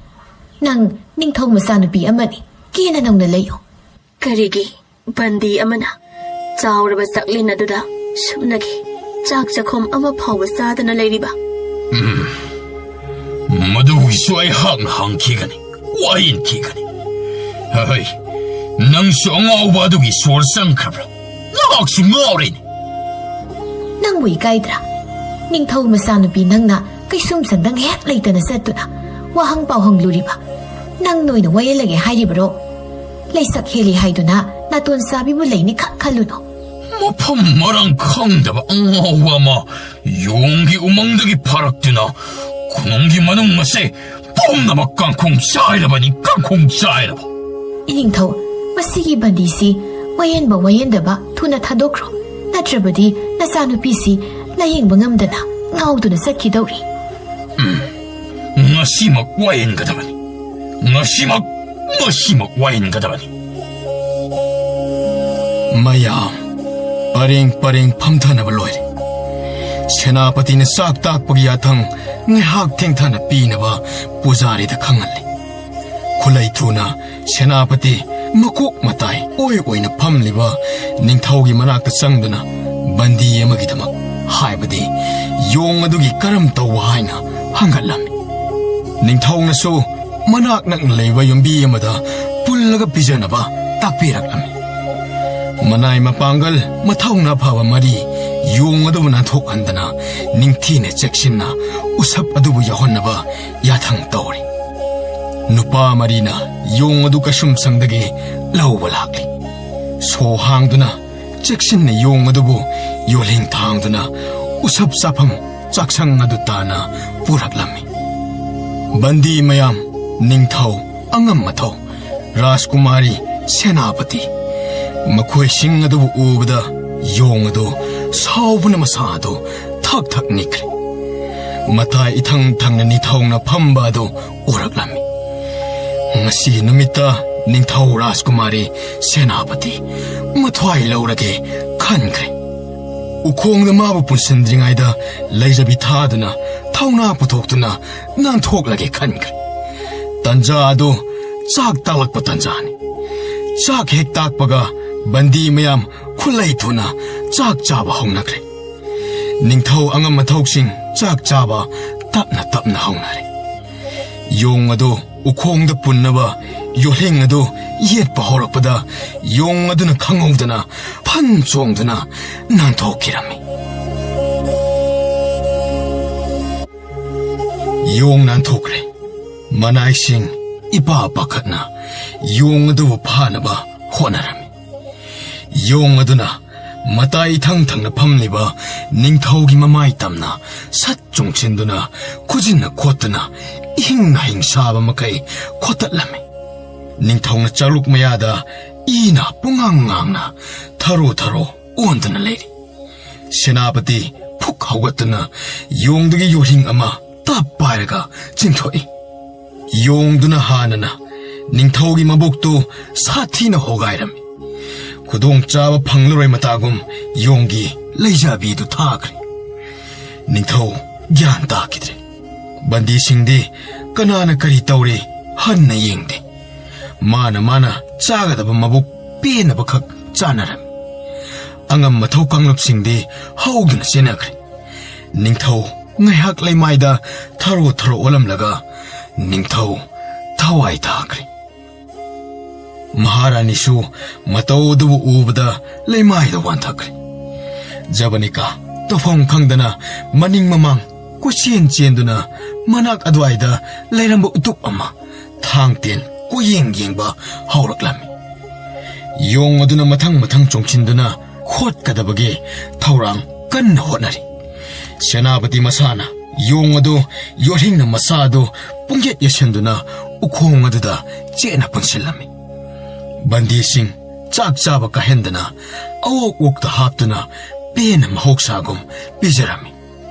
ꯅꯪ ꯅꯤꯡꯊꯧ ꯃꯆꯥꯅꯨꯄꯤ ꯑꯃꯅꯤ꯫ ꯀꯦꯅ ꯅꯧꯅ ꯂꯩꯌꯨ꯫ ꯀꯔꯤꯒꯤ ꯕꯟꯗꯤ ꯑꯃꯅ ꯆꯥꯎꯔꯕ ꯆꯥꯛꯂꯦꯟ ꯑꯗꯨꯗ ꯁꯨꯞꯅꯒꯤ ꯆꯥꯛ ꯆꯥꯛꯈꯣꯝ ꯑꯃ ꯐꯥꯎꯕ ꯆꯥꯗꯅ ꯂꯩꯔꯤꯕ? ꯎꯝ, ꯃꯗꯨꯒꯤꯁꯨ ꯑꯩꯍꯥꯛꯅ ꯍꯪꯈꯤꯒꯅꯤ, ꯋꯥꯌꯦꯟꯈꯤꯒꯅꯤ꯫ ꯍꯩ, ꯅꯪꯁꯨ ꯑꯉꯥꯎꯕ ꯑꯗꯨꯒꯤ ꯁꯣꯔ ꯆꯪꯈ꯭ꯔꯕ꯭ꯔꯥ? ꯅꯍꯥꯛꯁꯨ ꯉꯥꯎꯔꯦꯅꯦ꯫ ꯅꯪꯕꯨ ꯏꯀꯥꯏꯗ꯭ꯔꯥ? ꯅꯤꯡꯊꯧ ꯃꯆꯥꯅꯨꯄꯤ ꯅꯪꯅ ꯀꯩꯁꯨꯝꯁꯪꯗ ꯉꯥꯏꯍꯥꯛ ꯂꯩꯇꯅ ꯆꯠꯇꯨꯅ ꯋꯥꯍꯪ ꯄꯥꯎꯍꯪꯂꯨꯔꯤꯕ? ꯅꯪ ꯅꯣꯏꯅ ꯋꯥꯌꯦꯜꯂꯒꯦ ꯍꯥꯏꯔꯤꯕꯔꯣ? ꯂꯩꯁꯛ ꯍꯦꯜꯂꯤ ꯍꯥꯏꯗꯨꯅ ꯅꯥꯇꯣꯟ ꯆꯥꯕꯤꯕꯨ ꯂꯩꯅꯤ ꯈꯛ ꯈꯜꯂꯨꯅꯨ꯫ ꯃꯐꯝ ꯃꯔꯥꯡ ꯈꯪꯗꯕ ꯑꯉꯥꯎꯕ ꯑꯃ ꯌꯣꯡꯒꯤ ꯎꯃꯪꯗꯒꯤ ꯐꯥꯔꯛꯇꯨꯅ ꯈꯨꯡꯒꯪꯒꯤ ꯃꯅꯨꯡ ꯑꯁꯦ ꯄꯨꯝꯅꯃꯛ ꯀꯥꯡꯈꯣꯡ ꯆꯥꯏꯔꯕꯅꯤ, ꯀꯥꯡꯈꯣꯡ ꯆꯥꯏꯔꯕ꯫ ꯏꯅꯤꯡꯊꯧ, ꯃꯁꯤꯒꯤ ꯕꯟꯗꯤꯁꯤ ꯋꯥꯌꯦꯟꯕ ꯋꯥꯌꯦꯟꯗꯕ ꯊꯨꯅ ꯊꯥꯗꯣꯛꯈ꯭ꯔꯣ, ꯅꯠꯇ꯭ꯔꯕꯗꯤ ꯅꯆꯥꯅꯨꯄꯤꯁꯤ ꯂꯥꯌꯦꯡꯕ ꯉꯝꯗꯅ ꯉꯥꯎꯗꯨꯅ ꯆꯠꯈꯤꯗꯧꯔꯤ꯫ ꯎꯝ, ꯉꯁꯤꯃꯛ ꯋꯥꯌꯦꯟꯒꯗꯕꯅꯤ꯫ ꯉꯁꯤꯃꯛ, ꯉꯁꯤꯃꯛ ꯋꯥꯌꯦꯟꯒꯗꯕꯅꯤ꯫ ꯃꯌꯥꯝ ꯄꯔꯦꯡ ꯄꯔꯦꯡ ꯐꯝꯊꯅꯕ ꯂꯣꯏꯔꯦ꯫ ꯁꯦꯅꯥꯄꯇꯤꯅ ꯆꯥꯛ ꯇꯥꯛꯄꯒꯤ ꯌꯥꯊꯪ ꯉꯥꯏꯍꯥꯛ ꯊꯦꯡꯊꯅ ꯄꯤꯅꯕ ꯄꯨꯖꯥꯔꯤꯗ ꯈꯪꯍꯜꯂꯤ꯫ ꯈꯨꯠꯂꯩ ꯊꯨꯅ ꯁꯦꯅꯥꯄꯇꯤ ꯃꯀꯣꯛ ꯃꯇꯥꯏ ꯑꯣꯏ ꯑꯣꯏꯅ ꯐꯝꯂꯤꯕ ꯅꯤꯡꯊꯧꯒꯤ ꯃꯅꯥꯛꯇ ꯆꯪꯗꯨꯅ ꯕꯟꯗꯤ ꯑꯃꯒꯤꯗꯃꯛ, ꯍꯥꯏꯕꯗꯤ ꯌꯣꯡ ꯑꯗꯨꯒꯤ ꯀꯔꯝ ꯇꯧꯕ ꯍꯥꯏꯅ ꯍꯪꯒꯠꯂꯝꯃꯤ꯫ ꯅꯤꯡꯊꯧꯅꯁꯨ ꯃꯅꯥꯛ ꯅꯛꯅ ꯂꯩꯕ ꯌꯨꯝꯕꯤ ꯑꯃꯗ ꯄꯨꯜꯂꯒ ꯄꯤꯖꯅꯕ ꯇꯥꯛꯄꯤꯔꯛꯂꯝꯃꯤ꯫ ꯃꯅꯥꯏ ꯃꯄꯥꯡꯒꯜ ꯃꯊꯧꯅꯥ ꯐꯕ ꯃꯔꯤ ꯌꯣꯡ ꯑꯗꯨꯕꯨ ꯅꯥꯟꯊꯣꯛꯍꯟꯗꯅ ꯅꯤꯡꯊꯤꯅ ꯆꯦꯛꯁꯤꯟꯅ ꯎꯁꯞ ꯑꯗꯨꯕꯨ ꯌꯥꯎꯍꯟꯅꯕ ꯌꯥꯊꯪ ꯇꯧꯔꯤ꯫ ꯅꯨꯄꯥ ꯃꯔꯤꯅ ꯌꯣꯡ ꯑꯗꯨ ꯀꯩꯁꯨꯝꯁꯪꯗꯒꯤ ꯂꯧꯕ ꯂꯥꯛꯂꯤ꯫ ꯁꯣ ꯍꯥꯡꯗꯨꯅ ꯆꯦꯛꯁꯤꯟꯅ ꯌꯣꯡ ꯑꯗꯨꯕꯨ ꯌꯣꯜꯍꯤꯡ ꯊꯥꯡꯗꯨꯅ ꯎꯁꯞ ꯆꯥꯐꯝ ꯆꯥꯛꯁꯪ ꯑꯗꯨ ꯇꯥꯟꯅ ꯄꯨꯔꯛꯂꯝꯃꯤ꯫ ꯕꯟꯗꯤ ꯃꯌꯥꯝ, ꯅꯤꯡꯊꯧ, ꯑꯉꯝ ꯑꯊꯧ, ꯔꯥꯖꯀꯨꯃꯥꯔꯤ, ꯁꯦꯅꯥꯄꯇꯤ, ꯃꯈꯣꯏꯁꯤꯡ ꯑꯗꯨꯕꯨ ꯎꯕꯗ ꯌꯣꯡ ꯑꯗꯨ ꯁꯥꯎꯕꯅ ꯃꯁꯥ ꯑꯗꯨ ꯊꯛ ꯊꯛ ꯅꯤꯛꯈ꯭ꯔꯦ꯫ ꯃꯇꯥꯏ ꯏꯊꯪ ꯊꯪꯅ ꯅꯤꯡꯊꯧꯅ ꯐꯝꯕ ꯑꯗꯨ ꯎꯔꯛꯂꯝꯃꯤ꯫ ꯉꯁꯤꯒꯤ ꯅꯨꯃꯤꯠꯇ ꯅꯤꯡꯊꯧ ꯔꯥꯖꯀꯨꯃꯥꯔꯤ ꯁꯦꯅꯥꯄꯇꯤ ꯃꯊ꯭ꯋꯥꯏ ꯂꯧꯔꯒꯦ ꯈꯟꯈ꯭ꯔꯦ꯫ ꯎꯈꯣꯡꯗ ꯃꯥꯕꯨ ꯄꯨꯟꯁꯤꯟꯗ꯭ꯔꯤꯉꯩꯗ ꯂꯩꯖꯕꯤ ꯊꯥꯗꯨꯅ, ꯊꯧꯅꯥ ꯄꯨꯊꯣꯛꯇꯨꯅ ꯅꯥꯟꯊꯣꯛꯂꯒꯦ ꯈꯟꯈ꯭ꯔꯦ꯫ ꯇꯟꯖꯥ ꯑꯗꯨ ꯆꯥꯛ ꯇꯥꯛꯂꯛꯄ ꯇꯟꯖꯥꯅꯤ꯫ ꯆꯥꯛ ꯍꯦꯛ ꯇꯥꯛꯄꯒ ꯕꯟꯗꯤ ꯃꯌꯥꯝ ꯈꯨꯠꯂꯩ ꯊꯨꯅ ꯆꯥꯛ ꯆꯥꯕ ꯍꯧꯅꯈ꯭ꯔꯦ꯫ ꯅꯤꯡꯊꯧ ꯑꯉꯝ ꯑꯊꯧꯁꯤꯡ ꯆꯥꯛ ꯆꯥꯕ ꯇꯞꯅ ꯇꯞꯅ ꯍꯧꯅꯔꯦ꯫ ꯌꯣꯡ ꯑꯗꯨ ꯎꯈꯣꯡꯗ ꯄꯨꯟꯅꯕ ꯌꯣꯜꯍꯤꯡ ꯑꯗꯨ ꯌꯦꯠꯄ ꯍꯧꯔꯛꯄꯗ ꯌꯣꯡ ꯑꯗꯨꯅ ꯈꯪꯍꯧꯗꯅ ꯐꯟ ꯆꯣꯡꯗꯨꯅ ꯅꯥꯟꯊꯣꯛꯈꯤꯔꯝꯃꯤ꯫ ꯌꯣꯡ ꯅꯥꯟꯊꯣꯛꯈ꯭ꯔꯦ꯫ ꯃꯅꯥꯏꯁꯤꯡ ꯏꯄꯥ ꯄꯥꯈꯠꯅ ꯌꯣꯡ ꯑꯗꯨꯕꯨ ꯐꯥꯅꯕ ꯍꯣꯠꯅꯔꯝꯃꯤ꯫ ꯌꯣꯡ ꯑꯗꯨꯅ ꯃꯇꯥꯏ ꯏꯊꯪ ꯊꯪꯅ ꯐꯝꯂꯤꯕ ꯅꯤꯡꯊꯧꯒꯤ ꯃꯃꯥꯏ ꯇꯝꯅ ꯁꯠ ꯆꯨꯡꯁꯤꯟꯗꯨꯅ ꯈꯨꯖꯤꯟꯅ ꯈꯣꯠꯇꯨꯅ ꯏꯍꯤꯡ ꯅꯥꯍꯤꯡ ꯁꯥꯕ ꯃꯈꯩ ꯈꯣꯠꯇꯠꯂꯝꯃꯤ꯫ ꯅꯤꯡꯊꯧꯅ ꯆꯥꯛꯂꯨꯛ ꯃꯌꯥꯗ ꯏꯅ ꯄꯨꯡꯉꯥꯡ ꯉꯥꯡꯅ ꯊꯔꯣ ꯊꯔꯣ ꯑꯣꯟꯗꯨꯅ ꯂꯩꯔꯤ꯫ ꯁꯦꯅꯥꯄꯇꯤ ꯐꯨꯛ ꯍꯧꯒꯠꯇꯨꯅ ꯌꯣꯡꯗꯒꯤ ꯌꯣꯜꯍꯤꯡ ꯑꯃ ꯆꯞ ꯄꯥꯏꯔꯒ ꯆꯤꯡꯊꯣꯛꯏ꯫ ꯌꯣꯡꯗꯨꯅ ꯍꯥꯟꯅꯅ ꯅꯤꯡꯊꯧꯒꯤ ꯃꯕꯨꯛꯇꯨ ꯁꯥꯊꯤꯅ ꯍꯣꯒꯥꯏꯔꯝꯃꯤ꯫ ꯈꯨꯗꯣꯡꯆꯥꯕ ꯐꯪꯂꯔꯣꯏ ꯃꯇꯥꯒꯨꯝ ꯌꯣꯡꯒꯤ ꯂꯩꯖꯕꯤꯗꯨ ꯊꯥꯈ꯭ꯔꯦ꯫ ꯅꯤꯡꯊꯧ ꯒ꯭ꯌꯥꯟ ꯇꯥꯈꯤꯗ꯭ꯔꯦ꯫ ꯕꯟꯗꯤꯁꯤꯡꯗꯤ ꯀꯅꯥꯅ ꯀꯔꯤ ꯇꯧꯔꯤ ꯍꯟꯅ ꯌꯦꯡꯗꯦ꯫ ꯃꯥꯅ ꯃꯥꯅ ꯆꯥꯒꯗꯕ ꯃꯕꯨꯛ ꯄꯦꯟꯅꯕꯈꯛ ꯆꯥꯅꯔꯝꯃꯤ꯫ ꯑꯉꯝ ꯑꯊꯧ ꯀꯥꯡꯂꯨꯞꯁꯤꯡꯗꯤ ꯍꯧꯗꯨꯅ ꯆꯦꯟꯅꯈ꯭ꯔꯦ꯫ ꯅꯤꯡꯊꯧ ꯉꯥꯏꯍꯥꯛ ꯂꯩꯃꯥꯏꯗ ꯊꯔꯣ ꯊꯔꯣ ꯑꯣꯜꯂꯝꯂꯒ ꯅꯤꯡꯊꯧ ꯊꯋꯥꯏ ꯇꯥꯈ꯭ꯔꯦ꯫ ꯃꯍꯥꯔꯥꯅꯤꯁꯨ ꯃꯇꯧ ꯑꯗꯨꯕꯨ ꯎꯕꯗ ꯂꯩꯃꯥꯏꯗ ꯋꯥꯟꯊꯈ꯭ꯔꯦ꯫ ꯖꯕꯅꯤꯀꯥ ꯇꯧꯐꯝ ꯈꯪꯗꯅ ꯃꯅꯤꯡ ꯃꯃꯥꯡ ꯀꯣꯏꯆꯦꯟ ꯆꯦꯟꯗꯨꯅ ꯃꯅꯥꯛ ꯑꯗꯨꯋꯥꯏꯗ ꯂꯩꯔꯝꯕ ꯎꯇꯨꯞ ꯑꯃ ꯊꯥꯡ ꯇꯦꯟ ꯀꯣꯏꯌꯦꯡ ꯌꯦꯡꯕ ꯍꯧꯔꯛꯂꯝꯃꯤ꯫ ꯌꯣꯡ ꯑꯗꯨꯅ ꯃꯊꯪ ꯃꯊꯪ ꯆꯣꯡꯁꯤꯟꯗꯨꯅ ꯈꯣꯠꯀꯗꯕꯒꯤ ꯊꯧꯔꯥꯡ ꯀꯟꯅ ꯍꯣꯠꯅꯔꯤ꯫ ꯁꯦꯅꯥꯄꯇꯤ ꯃꯁꯥꯅ ꯌꯣꯡ ꯑꯗꯨ ꯌꯣꯠꯍꯤꯡꯅ ꯃꯁꯥ ꯑꯗꯨ ꯄꯨꯡꯌꯦꯠ ꯌꯦꯠꯁꯤꯟꯗꯨꯅ ꯎꯈꯣꯡ ꯑꯗꯨꯗ ꯆꯦꯠꯅ ꯄꯨꯟꯁꯤꯜꯂꯝꯃꯤ꯫ ꯕꯟꯗꯤꯁꯤꯡ ꯆꯥꯛ ꯆꯥꯕ ꯀꯥꯏꯍꯟꯗꯅ ꯑꯋꯣꯛ ꯑꯣꯛꯇ ꯍꯥꯞꯇꯨꯅ ꯄꯦꯟꯅ ꯃꯍꯧꯁꯥꯒꯨꯝ ꯄꯤꯖꯔꯝꯃꯤ꯫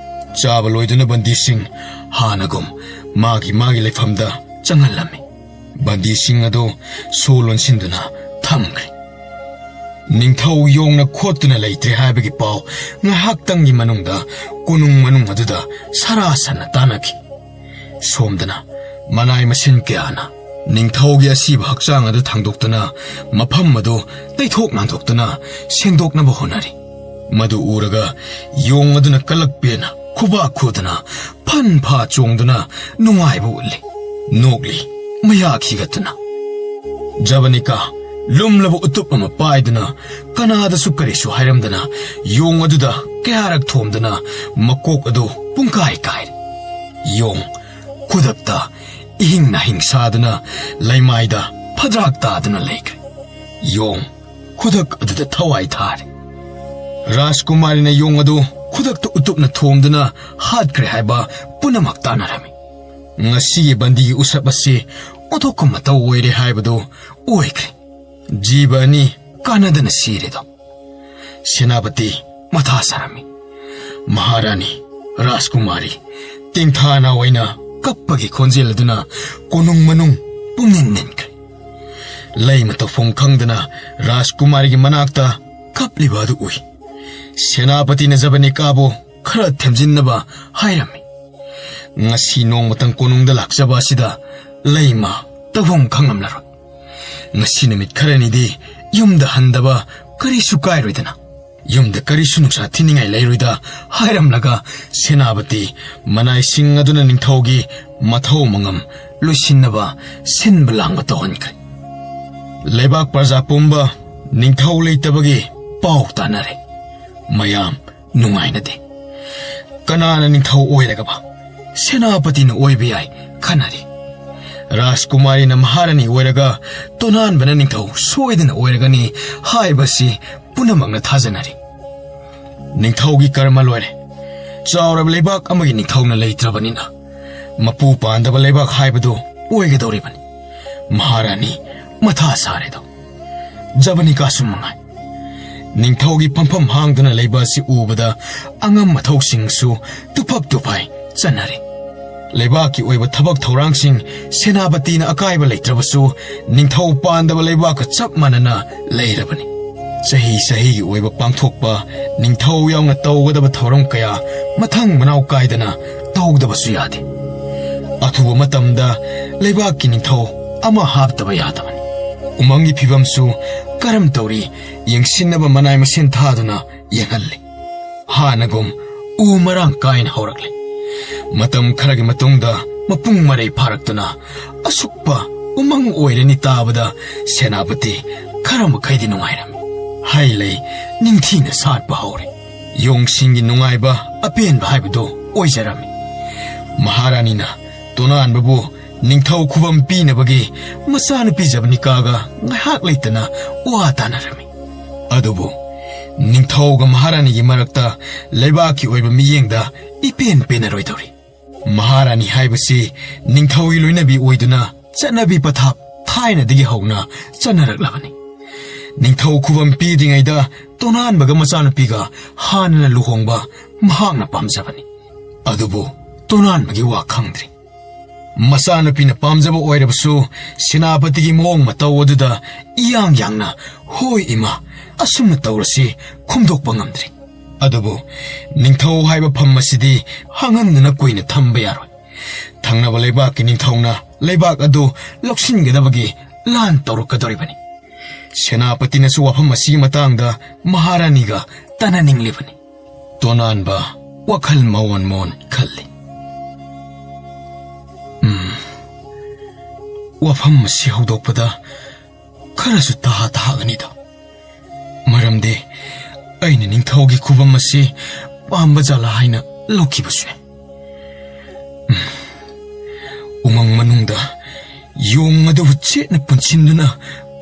ꯆꯥꯕ ꯂꯣꯏꯗꯨꯅ ꯕꯟꯗꯤꯁꯤꯡ ꯍꯥꯟꯅꯒꯨꯝ ꯃꯥꯒꯤ ꯃꯥꯒꯤ ꯂꯩꯐꯝꯗ ꯆꯪꯍꯜꯂꯝꯃꯤ꯫ ꯕꯟꯗꯤꯁꯤꯡ ꯑꯗꯨ ꯁꯣ ꯂꯣꯟꯁꯤꯟꯗꯨꯅ ꯊꯝꯈ꯭ꯔꯦ꯫ ꯅꯤꯡꯊꯧ ꯌꯣꯡꯅ ꯈꯣꯠꯇꯨꯅ ꯂꯩꯇ꯭ꯔꯦ ꯍꯥꯏꯕꯒꯤ ꯄꯥꯎ ꯉꯥꯏꯍꯥꯛꯇꯪꯒꯤ ꯃꯅꯨꯡꯗ ꯀꯣꯅꯨꯡ ꯃꯅꯨꯡ ꯑꯗꯨꯗ ꯁꯔꯥ ꯁꯟꯅ ꯇꯥꯟꯅꯈꯤ꯫ ꯁꯣꯝꯗꯅ ꯃꯅꯥꯏ ꯃꯁꯤꯟ ꯀꯌꯥꯅ ꯅꯤꯡꯊꯧꯒꯤ ꯑꯁꯤꯕ ꯍꯛꯆꯥꯡ ꯑꯗꯨ ꯊꯥꯡꯗꯣꯛꯇꯨꯅ ꯃꯐꯝ ꯑꯗꯨ ꯇꯩꯊꯣꯛ ꯅꯥꯟꯊꯣꯛꯇꯨꯅ ꯁꯦꯡꯗꯣꯛꯅꯕ ꯍꯣꯠꯅꯔꯤ꯫ ꯃꯗꯨ ꯎꯔꯒ ꯌꯣꯡ ꯑꯗꯨꯅ ꯀꯂꯛ ꯄꯦꯟꯅ ꯈꯨꯕꯥꯛ ꯈꯨꯗꯨꯅ ꯐꯟ ꯐꯥ ꯆꯣꯡꯗꯨꯅ ꯅꯨꯡꯉꯥꯏꯕ ꯎꯠꯂꯤ, ꯅꯣꯛꯂꯤ, ꯃꯌꯥ ꯈꯤꯒꯠꯇꯨꯅ꯫ ꯖꯕꯅꯤꯀꯥ ꯂꯨꯝꯂꯕ ꯎꯇꯨꯞ ꯑꯃ ꯄꯥꯏꯗꯨꯅ ꯀꯅꯥꯗꯁꯨ ꯀꯔꯤꯁꯨ ꯍꯥꯏꯔꯝꯗꯅ ꯌꯣꯡ ꯑꯗꯨꯗ ꯀꯌꯥꯔꯛ ꯊꯣꯝꯗꯨꯅ ꯃꯀꯣꯛ ꯑꯗꯨ ꯄꯨꯡꯀꯥꯏ ꯀꯥꯏꯔꯦ꯫ ꯌꯣꯡ ꯈꯨꯗꯛꯇ ꯏꯍꯤꯡ ꯅꯥꯍꯤꯡ ꯁꯥꯗꯨꯅ ꯂꯩꯃꯥꯏꯗ ꯐꯗ꯭ꯔꯥꯛ ꯇꯥꯗꯨꯅ ꯂꯩꯈ꯭ꯔꯦ꯫ ꯌꯣꯡ ꯈꯨꯗꯛ ꯑꯗꯨꯗ ꯊꯋꯥꯏ ꯊꯥꯔꯦ꯫ ꯔꯥꯖꯀꯨꯃꯥꯔꯤꯅ ꯌꯣꯡ ꯑꯗꯨ ꯈꯨꯗꯛꯇ ꯎꯇꯨꯞꯅ ꯊꯣꯝꯗꯨꯅ ꯍꯥꯠꯈ꯭ꯔꯦ ꯍꯥꯏꯕ ꯄꯨꯝꯅꯃꯛ ꯇꯥꯟꯅꯔꯝꯃꯤ꯫ ꯉꯁꯤꯒꯤ ꯕꯟꯗꯤꯒꯤ ꯎꯁꯞ ꯑꯁꯤ ꯑꯣꯟꯊꯣꯛꯄ ꯃꯇꯧ ꯑꯣꯏꯔꯦ ꯍꯥꯏꯕꯗꯨ ꯑꯣꯏꯈ꯭ꯔꯦ꯫ ꯖꯤꯕ ꯑꯅꯤ ꯀꯥꯟꯅꯗꯅ ꯁꯤꯔꯦꯗꯣ꯫ ꯁꯦꯅꯥꯄꯇꯤ ꯃꯊꯥ ꯁꯥꯔꯝꯃꯤ꯫ ꯃꯍꯥꯔꯥꯅꯤ, ꯔꯥꯖꯀꯨꯃꯥꯔꯤ, ꯇꯦꯡꯊꯥꯅ ꯑꯣꯏꯅ ꯀꯞꯄꯒꯤ ꯈꯣꯟꯖꯦꯜ ꯑꯗꯨꯅ ꯀꯣꯅꯨꯡ ꯃꯅꯨꯡ ꯄꯨꯝꯅꯤꯟ ꯅꯤꯟꯈ꯭ꯔꯦ꯫ ꯂꯩꯃ ꯇꯧꯐꯝ ꯈꯪꯗꯅ ꯔꯥꯖꯀꯨꯃꯥꯔꯤꯒꯤ ꯃꯅꯥꯛꯇ ꯀꯞꯂꯤꯕ ꯑꯗꯨ ꯎꯏ꯫ ꯁꯦꯅꯥꯄꯇꯤꯅ ꯖꯕꯅꯤꯀꯥꯕꯨ ꯈꯔ ꯊꯦꯝꯖꯤꯟꯅꯕ ꯍꯥꯏꯔꯝꯃꯤ꯫ ꯉꯁꯤ ꯅꯣꯡꯃꯇꯪ ꯀꯣꯅꯨꯡꯗ ꯂꯥꯛꯆꯕ ꯑꯁꯤꯗ ꯂꯩꯃ ꯇꯧꯐꯝ ꯈꯪꯂꯝꯂꯔꯣꯏ꯫ ꯉꯁꯤ ꯅꯨꯃꯤꯠ ꯈꯔꯅꯤꯗꯤ ꯌꯨꯝꯗ ꯍꯟꯗꯕ ꯀꯔꯤꯁꯨ ꯀꯥꯏꯔꯣꯏꯗꯅ, ꯌꯨꯝꯗ ꯀꯔꯤꯁꯨ ꯅꯨꯡꯁꯥ ꯊꯤꯅꯤꯡꯉꯥꯏ ꯂꯩꯔꯣꯏꯗ ꯍꯥꯏꯔꯝꯂꯒ, ꯁꯦꯅꯥꯄꯇꯤ ꯃꯅꯥꯏꯁꯤꯡ ꯑꯗꯨꯅ ꯅꯤꯡꯊꯧꯒꯤ ꯃꯊꯧ ꯃꯉꯝ ꯂꯣꯏꯁꯤꯟꯅꯕ ꯁꯤꯟꯕ ꯂꯥꯡꯕ ꯇꯧꯍꯟꯈ꯭ꯔꯦ꯫ ꯂꯩꯕꯥꯛ ꯄ꯭ꯔꯖꯥ ꯄꯨꯝꯕ ꯅꯤꯡꯊꯧ ꯂꯩꯇꯕꯒꯤ ꯄꯥꯎ ꯇꯥꯅꯔꯦ꯫ ꯃꯌꯥꯝ ꯅꯨꯡꯉꯥꯏꯅꯗꯦ꯫ ꯀꯅꯥꯅ ꯅꯤꯡꯊꯧ ꯑꯣꯏꯔꯒꯕ? ꯁꯦꯅꯥꯄꯇꯤꯅ ꯑꯣꯏꯕ ꯌꯥꯏ ꯈꯟꯅꯔꯤ꯫ ꯔꯥꯖꯀꯨꯃꯥꯔꯤꯅ ꯃꯍꯥꯔꯥꯅꯤ ꯑꯣꯏꯔꯒ, ꯇꯣꯅꯥꯟꯕꯅ ꯅꯤꯡꯊꯧ ꯁꯣꯏꯗꯅ ꯑꯣꯏꯔꯒꯅꯤ ꯍꯥꯏꯕꯁꯤ ꯄꯨꯝꯅꯃꯛꯅ ꯊꯥꯖꯅꯔꯤ꯫ ꯅꯤꯡꯊꯧꯒꯤ ꯀꯔꯃ ꯂꯣꯏꯔꯦ꯫ ꯆꯥꯎꯔꯕ ꯂꯩꯕꯥꯛ ꯑꯃꯒꯤ ꯅꯤꯡꯊꯧꯅ ꯂꯩꯇ꯭ꯔꯕꯅꯤꯅ, ꯃꯄꯨ ꯄꯥꯟꯗꯕ ꯂꯩꯕꯥꯛ ꯍꯥꯏꯕꯗꯨ ꯑꯣꯏꯒꯗꯧꯔꯤꯕꯅꯤ꯫ ꯃꯍꯥꯔꯥꯅꯤ ꯃꯊꯥ ꯁꯥꯔꯦꯗꯣ꯫ ꯖꯕꯅꯤꯀꯥꯁꯨ ꯃꯉꯥꯏ꯫ ꯅꯤꯡꯊꯧꯒꯤ ꯐꯝꯐꯝ ꯍꯥꯡꯗꯨꯅ ꯂꯩꯕ ꯑꯁꯤ ꯎꯕꯗ ꯑꯉꯝ ꯑꯊꯧꯁꯤꯡꯁꯨ ꯇꯨꯐꯞ ꯇꯨꯐꯥꯏ ꯆꯠꯅꯔꯦ꯫ ꯂꯩꯕꯥꯛꯀꯤ ꯑꯣꯏꯕ ꯊꯕꯛ ꯊꯧꯔꯥꯡꯁꯤꯡ ꯁꯦꯅꯥꯄꯇꯤꯅ ꯑꯀꯥꯏꯕ ꯂꯩꯇ꯭ꯔꯕꯁꯨ, ꯅꯤꯡꯊꯧ ꯄꯥꯟꯗꯕ ꯂꯩꯕꯥꯛꯀ ꯆꯞ ꯃꯥꯟꯅꯅ ꯂꯩꯔꯕꯅꯤ꯫ ꯆꯍꯤ ꯆꯍꯤꯒꯤ ꯑꯣꯏꯕ ꯄꯥꯡꯊꯣꯛꯄ ꯅꯤꯡꯊꯧ ꯌꯥꯎꯅ ꯇꯧꯒꯗꯕ ꯊꯧꯔꯝ ꯀꯌꯥ ꯃꯊꯪ ꯃꯅꯥꯎ ꯀꯥꯏꯗꯅ ꯇꯧꯗꯕꯁꯨ ꯌꯥꯗꯦ꯫ ꯑꯊꯨꯕ ꯃꯇꯝꯗ ꯂꯩꯕꯥꯛꯀꯤ ꯅꯤꯡꯊꯧ ꯑꯃ ꯍꯥꯞꯇꯕ ꯌꯥꯗꯕꯅꯤ꯫ ꯎꯃꯪꯒꯤ ꯐꯤꯕꯝꯁꯨ ꯀꯔꯝ ꯇꯧꯔꯤ ꯌꯦꯡꯁꯤꯟꯅꯕ ꯃꯅꯥꯏ ꯃꯁꯦꯟ ꯊꯥꯗꯨꯅ ꯌꯦꯡꯍꯜꯂꯤ꯫ ꯍꯥꯟꯅꯒꯨꯝ ꯎ ꯃꯔꯥꯡ ꯀꯥꯏꯅ ꯍꯧꯔꯛꯂꯦ꯫ ꯃꯇꯝ ꯈꯔꯒꯤ ꯃꯇꯨꯡꯗ ꯃꯄꯨꯡ ꯃꯔꯩ ꯐꯥꯔꯛꯇꯨꯅ ꯑꯁꯨꯛꯄ ꯎꯃꯪ ꯑꯣꯏꯔꯅꯤ ꯇꯥꯕꯗ ꯁꯦꯅꯥꯄꯇꯤ ꯈꯔ ꯃꯈꯩꯗꯤ ꯅꯨꯡꯉꯥꯏꯔꯝꯃꯤ꯫ ꯍꯩ ꯂꯩ ꯅꯤꯡꯊꯤꯅ ꯁꯥꯠꯄ ꯍꯧꯔꯦ꯫ ꯌꯣꯡꯁꯤꯡꯒꯤ ꯅꯨꯡꯉꯥꯏꯕ ꯑꯄꯦꯟꯕ ꯍꯥꯏꯕꯗꯨ ꯑꯣꯏꯖꯔꯝꯃꯤ꯫ ꯃꯍꯥꯔꯥꯅꯤꯅ ꯇꯣꯅꯥꯟꯕꯕꯨ ꯅꯤꯡꯊꯧ ꯈꯨꯕꯝ ꯄꯤꯅꯕꯒꯤ ꯃꯆꯥꯅꯨꯄꯤ ꯖꯕꯅꯤꯀꯥꯒ ꯉꯥꯏꯍꯥꯛ ꯂꯩꯇꯅ ꯋꯥ ꯇꯥꯅꯔꯝꯃꯤ꯫ ꯑꯗꯨꯕꯨ ꯅꯤꯡꯊꯧꯒ ꯃꯍꯥꯔꯥꯅꯤꯒꯤ ꯃꯔꯛꯇ ꯂꯩꯕꯥꯛꯀꯤ ꯑꯣꯏꯕ ꯃꯤꯠꯌꯦꯡꯗ ꯏꯄꯦꯟ ꯄꯦꯟꯅꯔꯣꯏꯗꯧꯔꯤ꯫ ꯃꯍꯥꯔꯥꯅꯤ ꯍꯥꯏꯕꯁꯤ ꯅꯤꯡꯊꯧꯒꯤ ꯂꯣꯏꯅꯕꯤ ꯑꯣꯏꯗꯨꯅ ꯆꯠꯅꯕꯤ ꯄꯊꯥꯞ ꯊꯥꯏꯅꯗꯒꯤ ꯍꯧꯅ ꯆꯠꯅꯔꯛꯂꯕꯅꯤ꯫ ꯅꯤꯡꯊꯧ ꯈꯨꯕꯝ ꯄꯤꯗ꯭ꯔꯤꯉꯩꯗ ꯇꯣꯅꯥꯟꯕꯒ ꯃꯆꯥꯅꯨꯄꯤꯒ ꯍꯥꯟꯅꯅ ꯂꯨꯍꯣꯡꯕ ꯃꯍꯥꯛꯅ ꯄꯥꯝꯖꯕꯅꯤ꯫ ꯑꯗꯨꯕꯨ ꯇꯣꯅꯥꯟꯕꯒꯤ ꯋꯥ ꯈꯪꯗ꯭ꯔꯤ꯫ ꯃꯆꯥꯅꯨꯄꯤꯅ ꯄꯥꯝꯖꯕ ꯑꯣꯏꯔꯕꯁꯨ ꯁꯦꯅꯥꯄꯇꯤꯒꯤ ꯃꯑꯣꯡ ꯃꯇꯧ ꯑꯗꯨꯗ ꯏꯌꯥꯡ ꯌꯥꯡꯅ "ꯍꯣꯏ ꯏꯃꯥ, ꯑꯁꯨꯝꯅ ꯇꯧꯔꯁꯤ" ꯈꯨꯝꯗꯣꯛꯄ ꯉꯝꯗ꯭ꯔꯤ꯫ ꯑꯗꯨꯕꯨ ꯅꯤꯡꯊꯧ ꯍꯥꯏꯕ ꯐꯝ ꯑꯁꯤꯗꯤ ꯍꯥꯡꯍꯟꯗꯨꯅ ꯀꯨꯏꯅ ꯊꯝꯕ ꯌꯥꯔꯣꯏ꯫ ꯊꯪꯅꯕ ꯂꯩꯕꯥꯛꯀꯤ ꯅꯤꯡꯊꯧꯅ ꯂꯩꯕꯥꯛ ꯑꯗꯨ ꯂꯧꯁꯤꯟꯒꯗꯕꯒꯤ ꯂꯥꯟ ꯇꯧꯔꯛꯀꯗꯧꯔꯤꯕꯅꯤ꯫ ꯁꯦꯅꯥꯄꯇꯤꯅꯁꯨ ꯋꯥꯐꯝ ꯑꯁꯤꯒꯤ ꯃꯇꯥꯡꯗ ꯃꯍꯥꯔꯥꯅꯤꯒ ꯇꯥꯟꯅꯅꯤꯡꯂꯤꯕꯅꯤ꯫ ꯇꯣꯅꯥꯟꯕ ꯋꯥꯈꯜ ꯃꯑꯣꯟ ꯃꯑꯣꯟ ꯈꯜꯂꯤ꯫ ꯎꯝ, ꯋꯥꯐꯝ ꯑꯁꯤ ꯍꯧꯗꯣꯛꯄꯗ ꯈꯔꯁꯨ ꯇꯍꯥ ꯇꯍꯥꯒꯅꯤꯗꯣ꯫ ꯃꯔꯝꯗꯤ ꯑꯩꯅ ꯅꯤꯡꯊꯧꯒꯤ ꯈꯨꯕꯝ ꯑꯁꯤ ꯄꯥꯝꯕ ꯖꯥꯠꯂꯥ ꯍꯥꯏꯅ ꯂꯧꯈꯤꯕꯁꯨ ꯌꯥꯏ꯫ ꯎꯝ, ꯎꯃꯪ ꯃꯅꯨꯡꯗ ꯌꯣꯡ ꯑꯗꯨꯕꯨ ꯆꯦꯠꯅ ꯄꯨꯟꯁꯤꯟꯗꯨꯅ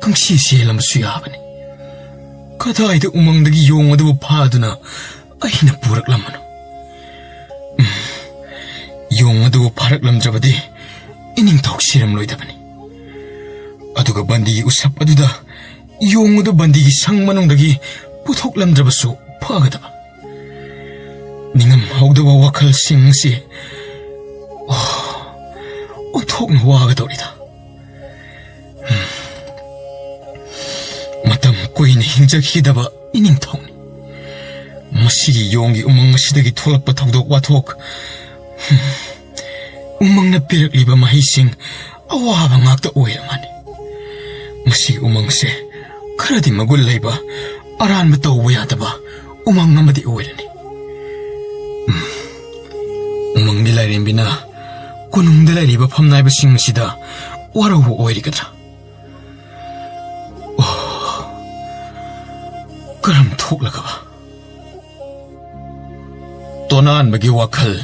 ꯀꯪꯁꯤ ꯁꯤꯍꯜꯂꯝꯕꯁꯨ ꯌꯥꯕꯅꯤ꯫ ꯀꯗꯥꯏꯗ ꯎꯃꯪꯗꯒꯤ ꯌꯣꯡ ꯑꯗꯨꯕꯨ ꯐꯥꯗꯨꯅ ꯑꯩꯅ ꯄꯨꯔꯛꯂꯝꯕꯅꯣ? ꯎꯝ, ꯌꯣꯡ ꯑꯗꯨꯕꯨ ꯐꯥꯔꯛꯂꯝꯗ꯭ꯔꯕꯗꯤ ꯏꯅꯤꯡꯊꯧ ꯁꯤꯔꯝꯂꯣꯏꯗꯕꯅꯤ꯫ ꯑꯗꯨꯒ ꯕꯟꯗꯤꯒꯤ ꯎꯁꯞ ꯑꯗꯨꯗ ꯌꯣꯡ ꯑꯗꯨ ꯕꯟꯗꯤꯒꯤ ꯁꯪ ꯃꯅꯨꯡꯗꯒꯤ ꯄꯨꯊꯣꯛꯂꯝꯗ꯭ꯔꯕꯁꯨ ꯐꯒꯗꯕ꯫ ꯅꯤꯡꯉꯝ ꯍꯧꯗꯕ ꯋꯥꯈꯜꯁꯤꯡ ꯑꯁꯤ, ꯑꯣ, ꯑꯣꯟꯊꯣꯛꯅ ꯋꯥꯒꯗꯧꯔꯤꯗ꯫ ꯃꯇꯝ ꯀꯨꯏꯅ ꯍꯤꯡꯖꯈꯤꯗꯕ ꯏꯅꯤꯡꯊꯧꯅꯤ꯫ ꯃꯁꯤꯒꯤ ꯌꯣꯡꯒꯤ ꯎꯃꯪ ꯑꯁꯤꯗꯒꯤ ꯊꯣꯛꯂꯛꯄ ꯊꯧꯗꯣꯛ ꯋꯥꯊꯣꯛ, ꯎꯃꯪꯅ ꯄꯤꯔꯛꯂꯤꯕ ꯃꯍꯩꯁꯤꯡ ꯑꯋꯥꯕ ꯉꯥꯛꯇ ꯑꯣꯏꯔ ꯃꯥꯜꯂꯤ꯫ ꯃꯁꯤꯒꯤ ꯎꯃꯪꯁꯦ ꯈꯔꯗꯤ ꯃꯒꯨꯟ ꯂꯩꯕ, ꯑꯔꯥꯟꯕ ꯇꯧꯕ ꯌꯥꯗꯕ ꯎꯃꯪ ꯑꯃꯗꯤ ꯑꯣꯏꯔꯅꯤ꯫ ꯎꯝ, ꯎꯃꯪꯒꯤ ꯂꯥꯏꯔꯦꯝꯕꯤꯅ ꯀꯣꯅꯨꯡꯗ ꯂꯩꯔꯤꯕ ꯐꯝꯅꯥꯏꯕꯁꯤꯡ ꯑꯁꯤꯗ ꯋꯥꯔꯧꯕ ꯑꯣꯏꯔꯤꯒꯗ꯭ꯔꯥ? ꯑꯣ, ꯀꯔꯝ ꯊꯣꯛꯂꯒꯕ? ꯇꯣꯅꯥꯟꯕꯒꯤ ꯋꯥꯈꯜ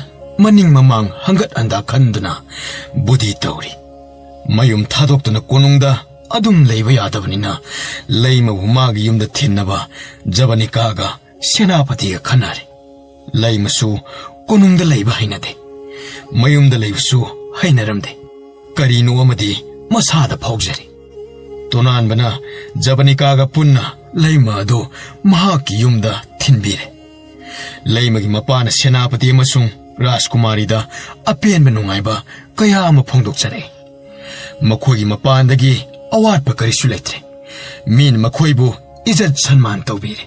ꯃꯅꯤꯡ ꯃꯃꯥꯡ ꯍꯪꯒꯠ ꯍꯟꯗꯥ ꯈꯟꯗꯨꯅ ꯕꯨꯙꯤ ꯇꯧꯔꯤ꯫ ꯃꯌꯨꯝ ꯊꯥꯗꯣꯛꯇꯨꯅ ꯀꯣꯅꯨꯡꯗ ꯑꯗꯨꯝ ꯂꯩꯕ ꯌꯥꯗꯕꯅꯤꯅ ꯂꯩꯃꯕꯨ ꯃꯥꯒꯤ ꯌꯨꯝꯗ ꯊꯤꯟꯅꯕ ꯖꯕꯅꯤꯀꯥꯒ ꯁꯦꯅꯥꯄꯇꯤꯒ ꯈꯟꯅꯔꯦ꯫ ꯂꯩꯃꯁꯨ ꯀꯣꯅꯨꯡꯗ ꯂꯩꯕ ꯍꯩꯅꯗꯦ꯫ ꯃꯌꯨꯝꯗ ꯂꯩꯕꯁꯨ ꯍꯩꯅꯔꯝꯗꯦ꯫ ꯀꯔꯤꯅꯣ ꯑꯃꯗꯤ ꯃꯁꯥꯗ ꯐꯥꯎꯖꯔꯤ꯫ ꯇꯣꯅꯥꯟꯕꯅ ꯖꯕꯅꯤꯀꯥꯒ ꯄꯨꯟꯅ ꯂꯩꯃ ꯑꯗꯨ ꯃꯍꯥꯛꯀꯤ ꯌꯨꯝꯗ ꯊꯤꯟꯕꯤꯔꯦ꯫ ꯂꯩꯃꯒꯤ ꯃꯄꯥꯅ ꯁꯦꯅꯥꯄꯇꯤ ꯑꯃꯁꯨꯡ ꯔꯥꯖꯀꯨꯃꯥꯔꯤꯗ ꯑꯄꯦꯟꯕ ꯅꯨꯡꯉꯥꯏꯕ ꯀꯌꯥ ꯑꯃ ꯐꯣꯡꯗꯣꯛꯆꯔꯛꯏ꯫ ꯃꯈꯣꯏꯒꯤ ꯃꯄꯥꯟꯗꯒꯤ ꯑꯋꯥꯠꯄ ꯀꯔꯤꯁꯨ ꯂꯩꯇ꯭ꯔꯦ꯫ ꯃꯤꯅ ꯃꯈꯣꯏꯕꯨ ꯏꯖꯠ ꯁꯟꯃꯥꯟ ꯇꯧꯕꯤꯔꯦ꯫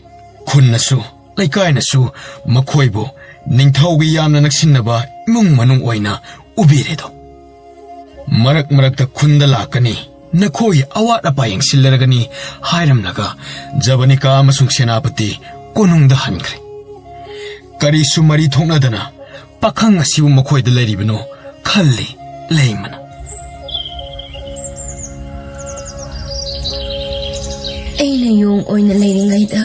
ꯈꯨꯟꯅꯁꯨ ꯂꯩꯀꯥꯏꯅꯁꯨꯨ ꯃꯈꯣꯏꯕꯨ ꯅꯤꯡꯊꯧꯒꯤ ꯌꯥꯝꯅ ꯅꯛꯁꯤꯟꯅꯕ ꯏꯃꯨꯡ ꯃꯅꯨꯡ ꯑꯣꯏꯅ ꯎꯕꯤꯔꯦꯗꯣ꯫ ꯃꯔꯛ ꯃꯔꯛꯇ ꯈꯨꯟꯗ ꯂꯥꯛꯀꯅꯤ, ꯅꯈꯣꯏꯒꯤ ꯑꯋꯥꯠ ꯑꯄꯥ ꯌꯦꯡꯁꯤꯜꯂꯔꯒꯅꯤ ꯍꯥꯏꯔꯝꯂꯒ ꯖꯕꯅꯤꯀꯥ ꯑꯃꯁꯨꯡ ꯁꯦꯅꯥꯄꯇꯤ ꯀꯣꯅꯨꯡꯗ ꯍꯟꯈ꯭ꯔꯦ꯫ ꯀꯔꯤꯁꯨ ꯃꯔꯤ ꯊꯣꯛꯅꯗꯅ ꯄꯥꯈꯪ ꯑꯁꯤꯕꯨ ꯃꯈꯣꯏꯗ ꯂꯩꯔꯤꯕꯅꯣ ꯈꯜꯂꯤ ꯂꯩꯃꯅ꯫ ꯑꯩꯅ ꯌꯣꯡ ꯑꯣꯏꯅ ꯂꯩꯔꯤꯉꯩꯗ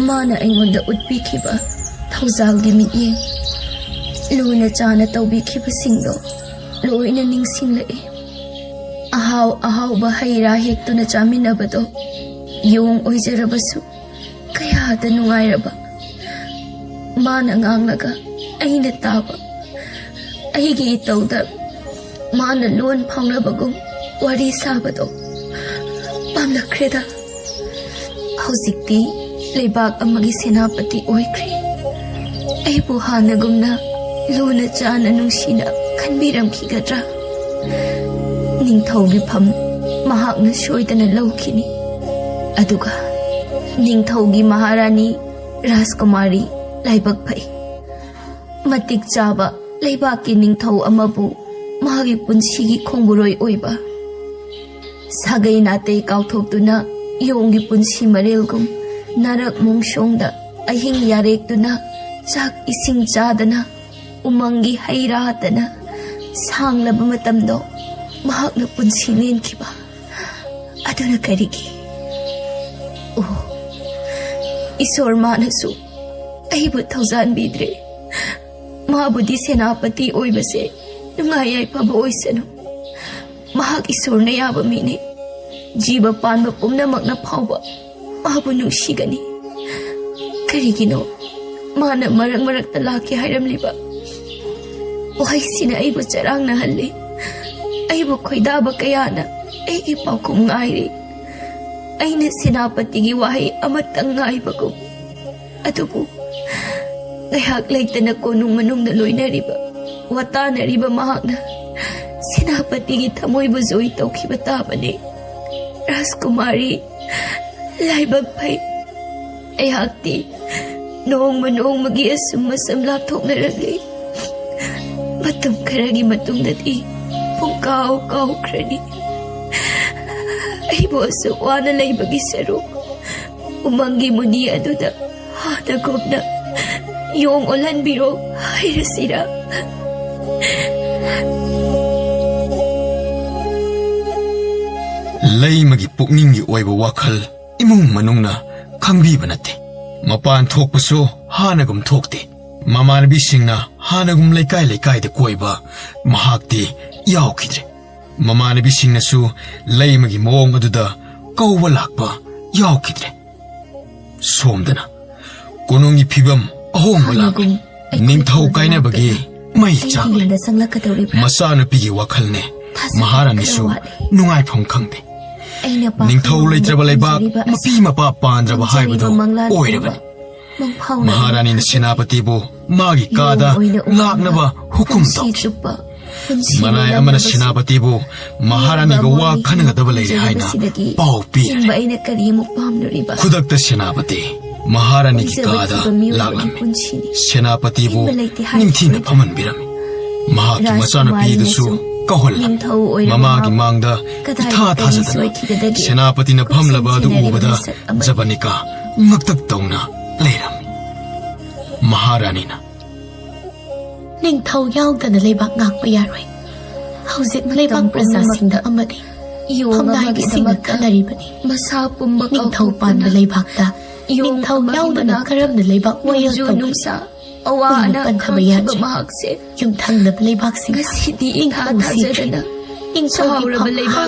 ꯃꯥꯅ ꯑꯩꯉꯣꯟꯗ ꯎꯠꯄꯤꯈꯤꯕ ꯊꯧꯖꯥꯜꯒꯤ ꯃꯤꯠꯌꯦꯡ, ꯂꯨꯅ ꯆꯥꯅ ꯇꯧꯕꯤꯈꯤꯕꯁꯤꯡꯗꯣ ꯂꯣꯏꯅ ꯅꯤꯡꯁꯤꯡꯂꯛꯏ꯫ ꯑꯍꯥꯎ ꯑꯍꯥꯎꯕ ꯍꯩ ꯔꯥ ꯍꯦꯛꯇꯨꯅ ꯆꯥꯃꯤꯟꯅꯕꯗꯣ ꯌꯣꯡ ꯑꯣꯏꯖꯔꯕꯁꯨ ꯀꯌꯥꯗ ꯅꯨꯡꯉꯥꯏꯔꯕ꯫ ꯃꯥꯅ ꯉꯥꯡꯂꯒ ꯑꯩꯅ ꯇꯥꯕ, ꯑꯩꯒꯤ ꯏꯇꯧꯗ ꯃꯥꯅ ꯂꯣꯟ ꯐꯥꯎꯅꯕꯒꯨꯝ ꯋꯥꯔꯤ ꯁꯥꯕꯗꯣ ꯄꯥꯝꯂꯛꯈ꯭ꯔꯦꯗ꯫ ꯍꯧꯖꯤꯛꯇꯤ ꯂꯩꯕꯥꯛ ꯑꯃꯒꯤ ꯁꯦꯅꯥꯄꯇꯤ ꯑꯣꯏꯈ꯭ꯔꯦ꯫ ꯑꯩꯕꯨ ꯍꯥꯟꯅꯒꯨꯝꯅ ꯂꯨꯅ ꯆꯥꯅ ꯅꯨꯡꯁꯤꯅ ꯈꯟꯕꯤꯔꯝꯈꯤꯒꯗ꯭ꯔꯥ? ꯅꯤꯡꯊꯧꯒꯤ ꯐꯝ ꯃꯍꯥꯛꯅ ꯁꯣꯏꯗꯅ ꯂꯧꯈꯤꯅꯤ꯫ ꯑꯗꯨꯒ ꯅꯤꯡꯊꯧꯒꯤ ꯃꯍꯥꯔꯥꯅꯤ ꯔꯥꯖꯀꯨꯃꯥꯔꯤ ꯂꯥꯏꯕꯛ ꯐꯩ꯫ ꯃꯇꯤꯛ ꯆꯥꯕ ꯂꯩꯕꯥꯛꯀꯤ ꯅꯤꯡꯊꯧ ꯑꯃꯕꯨ ꯃꯥꯒꯤ ꯄꯨꯟꯁꯤꯒꯤ ꯈꯣꯡꯕꯨꯔꯣꯏ ꯑꯣꯏꯕ, ꯁꯥꯒꯩ ꯅꯥꯇꯩ ꯀꯥꯎꯊꯣꯛꯇꯨꯅ ꯌꯣꯡꯒꯤ ꯄꯨꯟꯁꯤ ꯃꯔꯦꯜꯒꯨꯝ ꯅꯥꯔꯛ ꯃꯣꯡꯁꯣꯡꯗ ꯑꯍꯤꯡ ꯌꯥꯔꯦꯛꯇꯨꯅ ꯆꯥꯛ ꯏꯁꯤꯡ ꯆꯥꯗꯅ ꯎꯃꯪꯒꯤ ꯍꯩ ꯔꯥ ꯍꯥꯠꯇꯅ ꯁꯥꯡꯂꯕ ꯃꯇꯝꯗꯣ ꯃꯍꯥꯛꯅ ꯄꯨꯟꯁꯤ ꯂꯦꯟꯈꯤꯕ ꯑꯗꯨꯅ ꯀꯔꯤꯒꯤ? ꯑꯣ, ꯏꯁꯣꯔ ꯃꯥꯅꯁꯨ ꯑꯩꯕꯨ ꯊꯧꯖꯥꯟꯕꯤꯗ꯭ꯔꯦ꯫ ꯃꯥꯕꯨꯗꯤ ꯁꯦꯅꯥꯄꯇꯤ ꯑꯣꯏꯕꯁꯦ ꯅꯨꯡꯉꯥꯏ ꯌꯥꯏꯐꯕ ꯑꯣꯏꯁꯅꯨ꯫ ꯃꯍꯥꯛ ꯏꯁꯣꯔꯅ ꯌꯥꯕ ꯃꯤꯅꯤ꯫ ꯖꯤꯕ ꯄꯥꯟꯕ ꯄꯨꯝꯅꯃꯛꯅ ꯐꯥꯎꯕ ꯃꯥꯕꯨ ꯅꯨꯡꯁꯤꯒꯅꯤ꯫ ꯀꯔꯤꯒꯤꯅꯣ ꯃꯥꯅ ꯃꯔꯛ ꯃꯔꯛꯇ ꯂꯥꯛꯀꯦ ꯍꯥꯏꯔꯝꯂꯤꯕ? ꯋꯥꯍꯩꯁꯤꯅ ꯑꯩꯕꯨ ꯆꯔꯥꯡꯅꯍꯜꯂꯤ꯫ ꯑꯩꯕꯨ ꯈꯣꯏꯗꯥꯕ ꯀꯌꯥꯅ ꯑꯩꯒꯤ ꯄꯥꯎꯈꯨꯝ ꯉꯥꯏꯔꯤ꯫ ꯑꯩꯅ ꯁꯦꯅꯥꯄꯇꯤꯒꯤ ꯋꯥꯍꯩ ꯑꯃꯇꯪ ꯉꯥꯏꯕꯒꯨꯝ꯫ ꯑꯗꯨꯕꯨ ꯉꯥꯏꯍꯥꯛ ꯂꯩꯇꯅ ꯀꯣꯅꯨꯡ ꯃꯅꯨꯡꯗ ꯂꯣꯏꯅꯔꯤꯕ, ꯋꯥꯇꯥꯅꯔꯤꯕ ꯃꯍꯥꯛꯅ ꯁꯦꯅꯥꯄꯇꯤꯒꯤ ꯊꯃꯣꯏꯕꯨ ꯖꯣꯏ ꯇꯧꯈꯤꯕ ꯇꯥꯕꯅꯤ꯫ ꯔꯥꯖꯀꯨꯃꯥꯔꯤ, ꯂꯥꯏꯕꯛ ꯐꯩ꯫ ꯑꯩꯍꯥꯛꯇꯤ ꯅꯣꯡꯃ ꯅꯣꯡꯃꯒꯤ ꯑꯁꯨꯝ ꯑꯁꯨꯝ ꯂꯥꯞꯊꯣꯛꯅꯔꯛꯂꯤ꯫ ꯃꯇꯝ ꯈꯔꯒꯤ ꯃꯇꯨꯡꯗꯗꯤ ꯄꯨꯡꯀꯥꯎ ꯀꯥꯎꯈ꯭ꯔꯅꯤ꯫ ꯑꯩꯕꯨ ꯑꯁꯨꯛ ꯋꯥꯅ ꯂꯩꯕꯒꯤ ꯁꯔꯨꯛ ꯎꯃꯪꯒꯤ ꯃꯨꯅꯤ ꯑꯗꯨꯗ ꯍꯥꯟꯅꯒꯨꯝꯅ ꯌꯣꯡ ꯑꯣꯜꯍꯟꯕꯤꯔꯣ ꯍꯥꯏꯔꯁꯤꯔꯥ? ꯂꯩꯃꯒꯤ ꯄꯨꯛꯅꯤꯡꯒꯤ ꯑꯣꯏꯕ ꯋꯥꯈꯜ ꯏꯃꯨꯡ ꯃꯅꯨꯡꯅ ꯈꯪꯕꯤꯕ ꯅꯠꯇꯦ꯫ ꯃꯄꯥꯟ ꯊꯣꯛꯄꯁꯨ ꯍꯥꯟꯅꯒꯨꯝ ꯊꯣꯛꯇꯦ꯫ ꯃꯃꯥꯟꯅꯕꯤꯁꯤꯡꯅ ꯍꯥꯟꯅꯒꯨꯝ ꯂꯩꯀꯥꯏ ꯂꯩꯀꯥꯏꯗ ꯀꯣꯏꯕ ꯃꯍꯥꯛꯇꯤ ꯌꯥꯎꯈꯤꯗ꯭ꯔꯦ꯫ ꯃꯃꯥꯟꯅꯕꯤꯁꯤꯡꯅꯁꯨ ꯂꯩꯃꯒꯤ ꯃꯑꯣꯡ ꯑꯗꯨꯗ ꯀꯧꯕ ꯂꯥꯛꯄ ꯌꯥꯎꯈꯤꯗ꯭ꯔꯦ꯫ ꯁꯣꯝꯗꯅ ꯀꯣꯅꯨꯡꯒꯤ ꯐꯤꯕꯝ ꯑꯍꯣꯡꯕ ꯂꯥꯛꯂꯦ꯫ ꯍꯥꯟꯅꯒꯨꯝ ꯑꯩꯈꯣꯏ ꯅꯤꯡꯊꯧ ꯀꯣꯟꯅ ꯀꯥꯏꯅꯕꯒꯤ ꯂꯥꯛꯇꯅ ꯃꯩ ꯑꯩꯒꯤ ꯆꯥꯛꯂꯦ꯫ ꯌꯨꯝꯗ ꯆꯪꯂꯛꯀꯗꯧꯔꯤꯕ꯭ꯔꯥ? ꯃꯆꯥꯅꯨꯄꯤꯒꯤ ꯋꯥꯈꯜꯅꯦ꯫ ꯊꯥꯖꯕ ꯃꯍꯥꯔꯥꯅꯤꯁꯨ ꯈꯔ ꯋꯥꯠꯂꯤ꯫ ꯑꯩꯅ ꯄꯥꯈꯪ ꯅꯤꯡꯊꯧ ꯂꯩꯇ꯭ꯔꯕ ꯑꯣꯏꯅ ꯂꯩꯕꯥꯛ ꯄꯨꯟꯖꯔꯤꯕ ꯃꯄꯤ ꯑꯁꯤ ꯃꯄꯥ ꯄꯥꯟꯗ꯭ꯔꯕ ꯍꯥꯏꯕꯗꯨ ꯃꯪꯂꯥꯟ ꯑꯣꯏꯔꯕꯅꯤ꯫ ꯃꯪꯐꯥꯎꯅꯕ ꯃꯍꯥꯔꯥꯅꯤꯅ ꯈꯪꯗꯦ꯫ ꯁꯦꯅꯥꯄꯇꯤꯕꯨ ꯃꯥꯒꯤ ꯌꯣꯡ ꯀꯥꯗ ꯑꯣꯏꯅ ꯎꯅꯕ ꯂꯥꯛꯅꯕ ꯍꯨꯀꯨꯝ ꯄꯨꯟꯁꯤ ꯇꯧꯈꯤ꯫ ꯆꯨꯞꯄ ꯄꯨꯟꯁꯤ ꯃꯅꯥꯏ ꯑꯃꯅ ꯂꯣꯏꯅꯕꯁꯨ ꯁꯦꯅꯥꯄꯇꯤꯕꯨ ꯃꯍꯥꯔꯥꯅꯤꯒ ꯋꯥ ꯈꯟꯅꯒꯗꯕ ꯂꯩꯔꯦ ꯍꯥꯏꯅ ꯄꯥꯎ ꯄꯤꯔꯦ꯫ ꯍꯤꯡꯕ ꯑꯩꯅ ꯀꯔꯤ ꯑꯃꯨꯛ ꯄꯥꯝꯂꯨꯔꯤꯕ? ꯈꯨꯗꯛꯇ ꯁꯦꯅꯥꯄꯇꯤ ꯃꯍꯥꯔꯥꯅꯤꯒꯤ ꯀꯥꯗ ꯂꯥꯛꯂꯝꯃꯤ꯫ ꯁꯦꯅꯥꯄꯇꯤꯕꯨ ꯅꯤꯡꯊꯤꯅ ꯐꯝꯍꯟꯕꯤꯔꯝꯃꯤ꯫ ꯃꯍꯥꯛꯀꯤ ꯃꯆꯥꯅꯨꯄꯤꯗꯨꯁꯨ ꯀꯧꯍꯜꯂꯝꯃꯤ꯫ ꯃꯃꯥꯒꯤ ꯃꯥꯡꯗ ꯏꯊꯥ ꯊꯥꯖꯗꯅ ꯁꯦꯅꯥꯄꯇꯤꯅ ꯐꯝꯂꯕ ꯑꯗꯨ ꯎꯕꯗ ꯖꯕꯅꯤꯀꯥ ꯉꯛꯇꯛ ꯇꯧꯅ ꯂꯩꯔꯝꯃꯤ꯫ ꯃꯍꯥꯔꯥꯅꯤꯅ, "ꯅꯤꯡꯊꯧ ꯌꯥꯎꯗꯅ ꯂꯩꯕꯥꯛ ꯉꯥꯛꯄ ꯌꯥꯔꯣꯏ꯫ ꯍꯧꯖꯤꯛ ꯂꯩꯕꯥꯛ ꯄ꯭ꯔꯖꯥꯁꯤꯡꯗ ꯑꯃꯗꯤ ꯐꯝꯅꯥꯏꯕꯁꯤꯡꯅ ꯈꯟꯅꯔꯤꯕꯅꯤ꯫ ꯅꯤꯡꯊꯧ ꯄꯥꯟꯕ ꯂꯩꯕꯥꯛꯇ ꯅꯤꯡꯊꯧ ꯌꯥꯎꯗꯅ ꯀꯔꯝꯅ ꯂꯩꯕꯥꯛ ꯋꯥꯌꯦꯜ ꯇꯧꯒꯅꯤ? ꯀꯨꯏꯅ ꯄꯟꯊꯕ ꯌꯥꯗ꯭ꯔꯤ꯫ ꯌꯨꯝꯊꯪꯅꯕ ꯂꯩꯕꯥꯛꯁꯤꯡꯅ ꯅꯤꯡꯊꯧꯁꯤ ꯏꯪ ꯀꯨꯝꯁꯤ ꯈꯪꯗꯨꯅ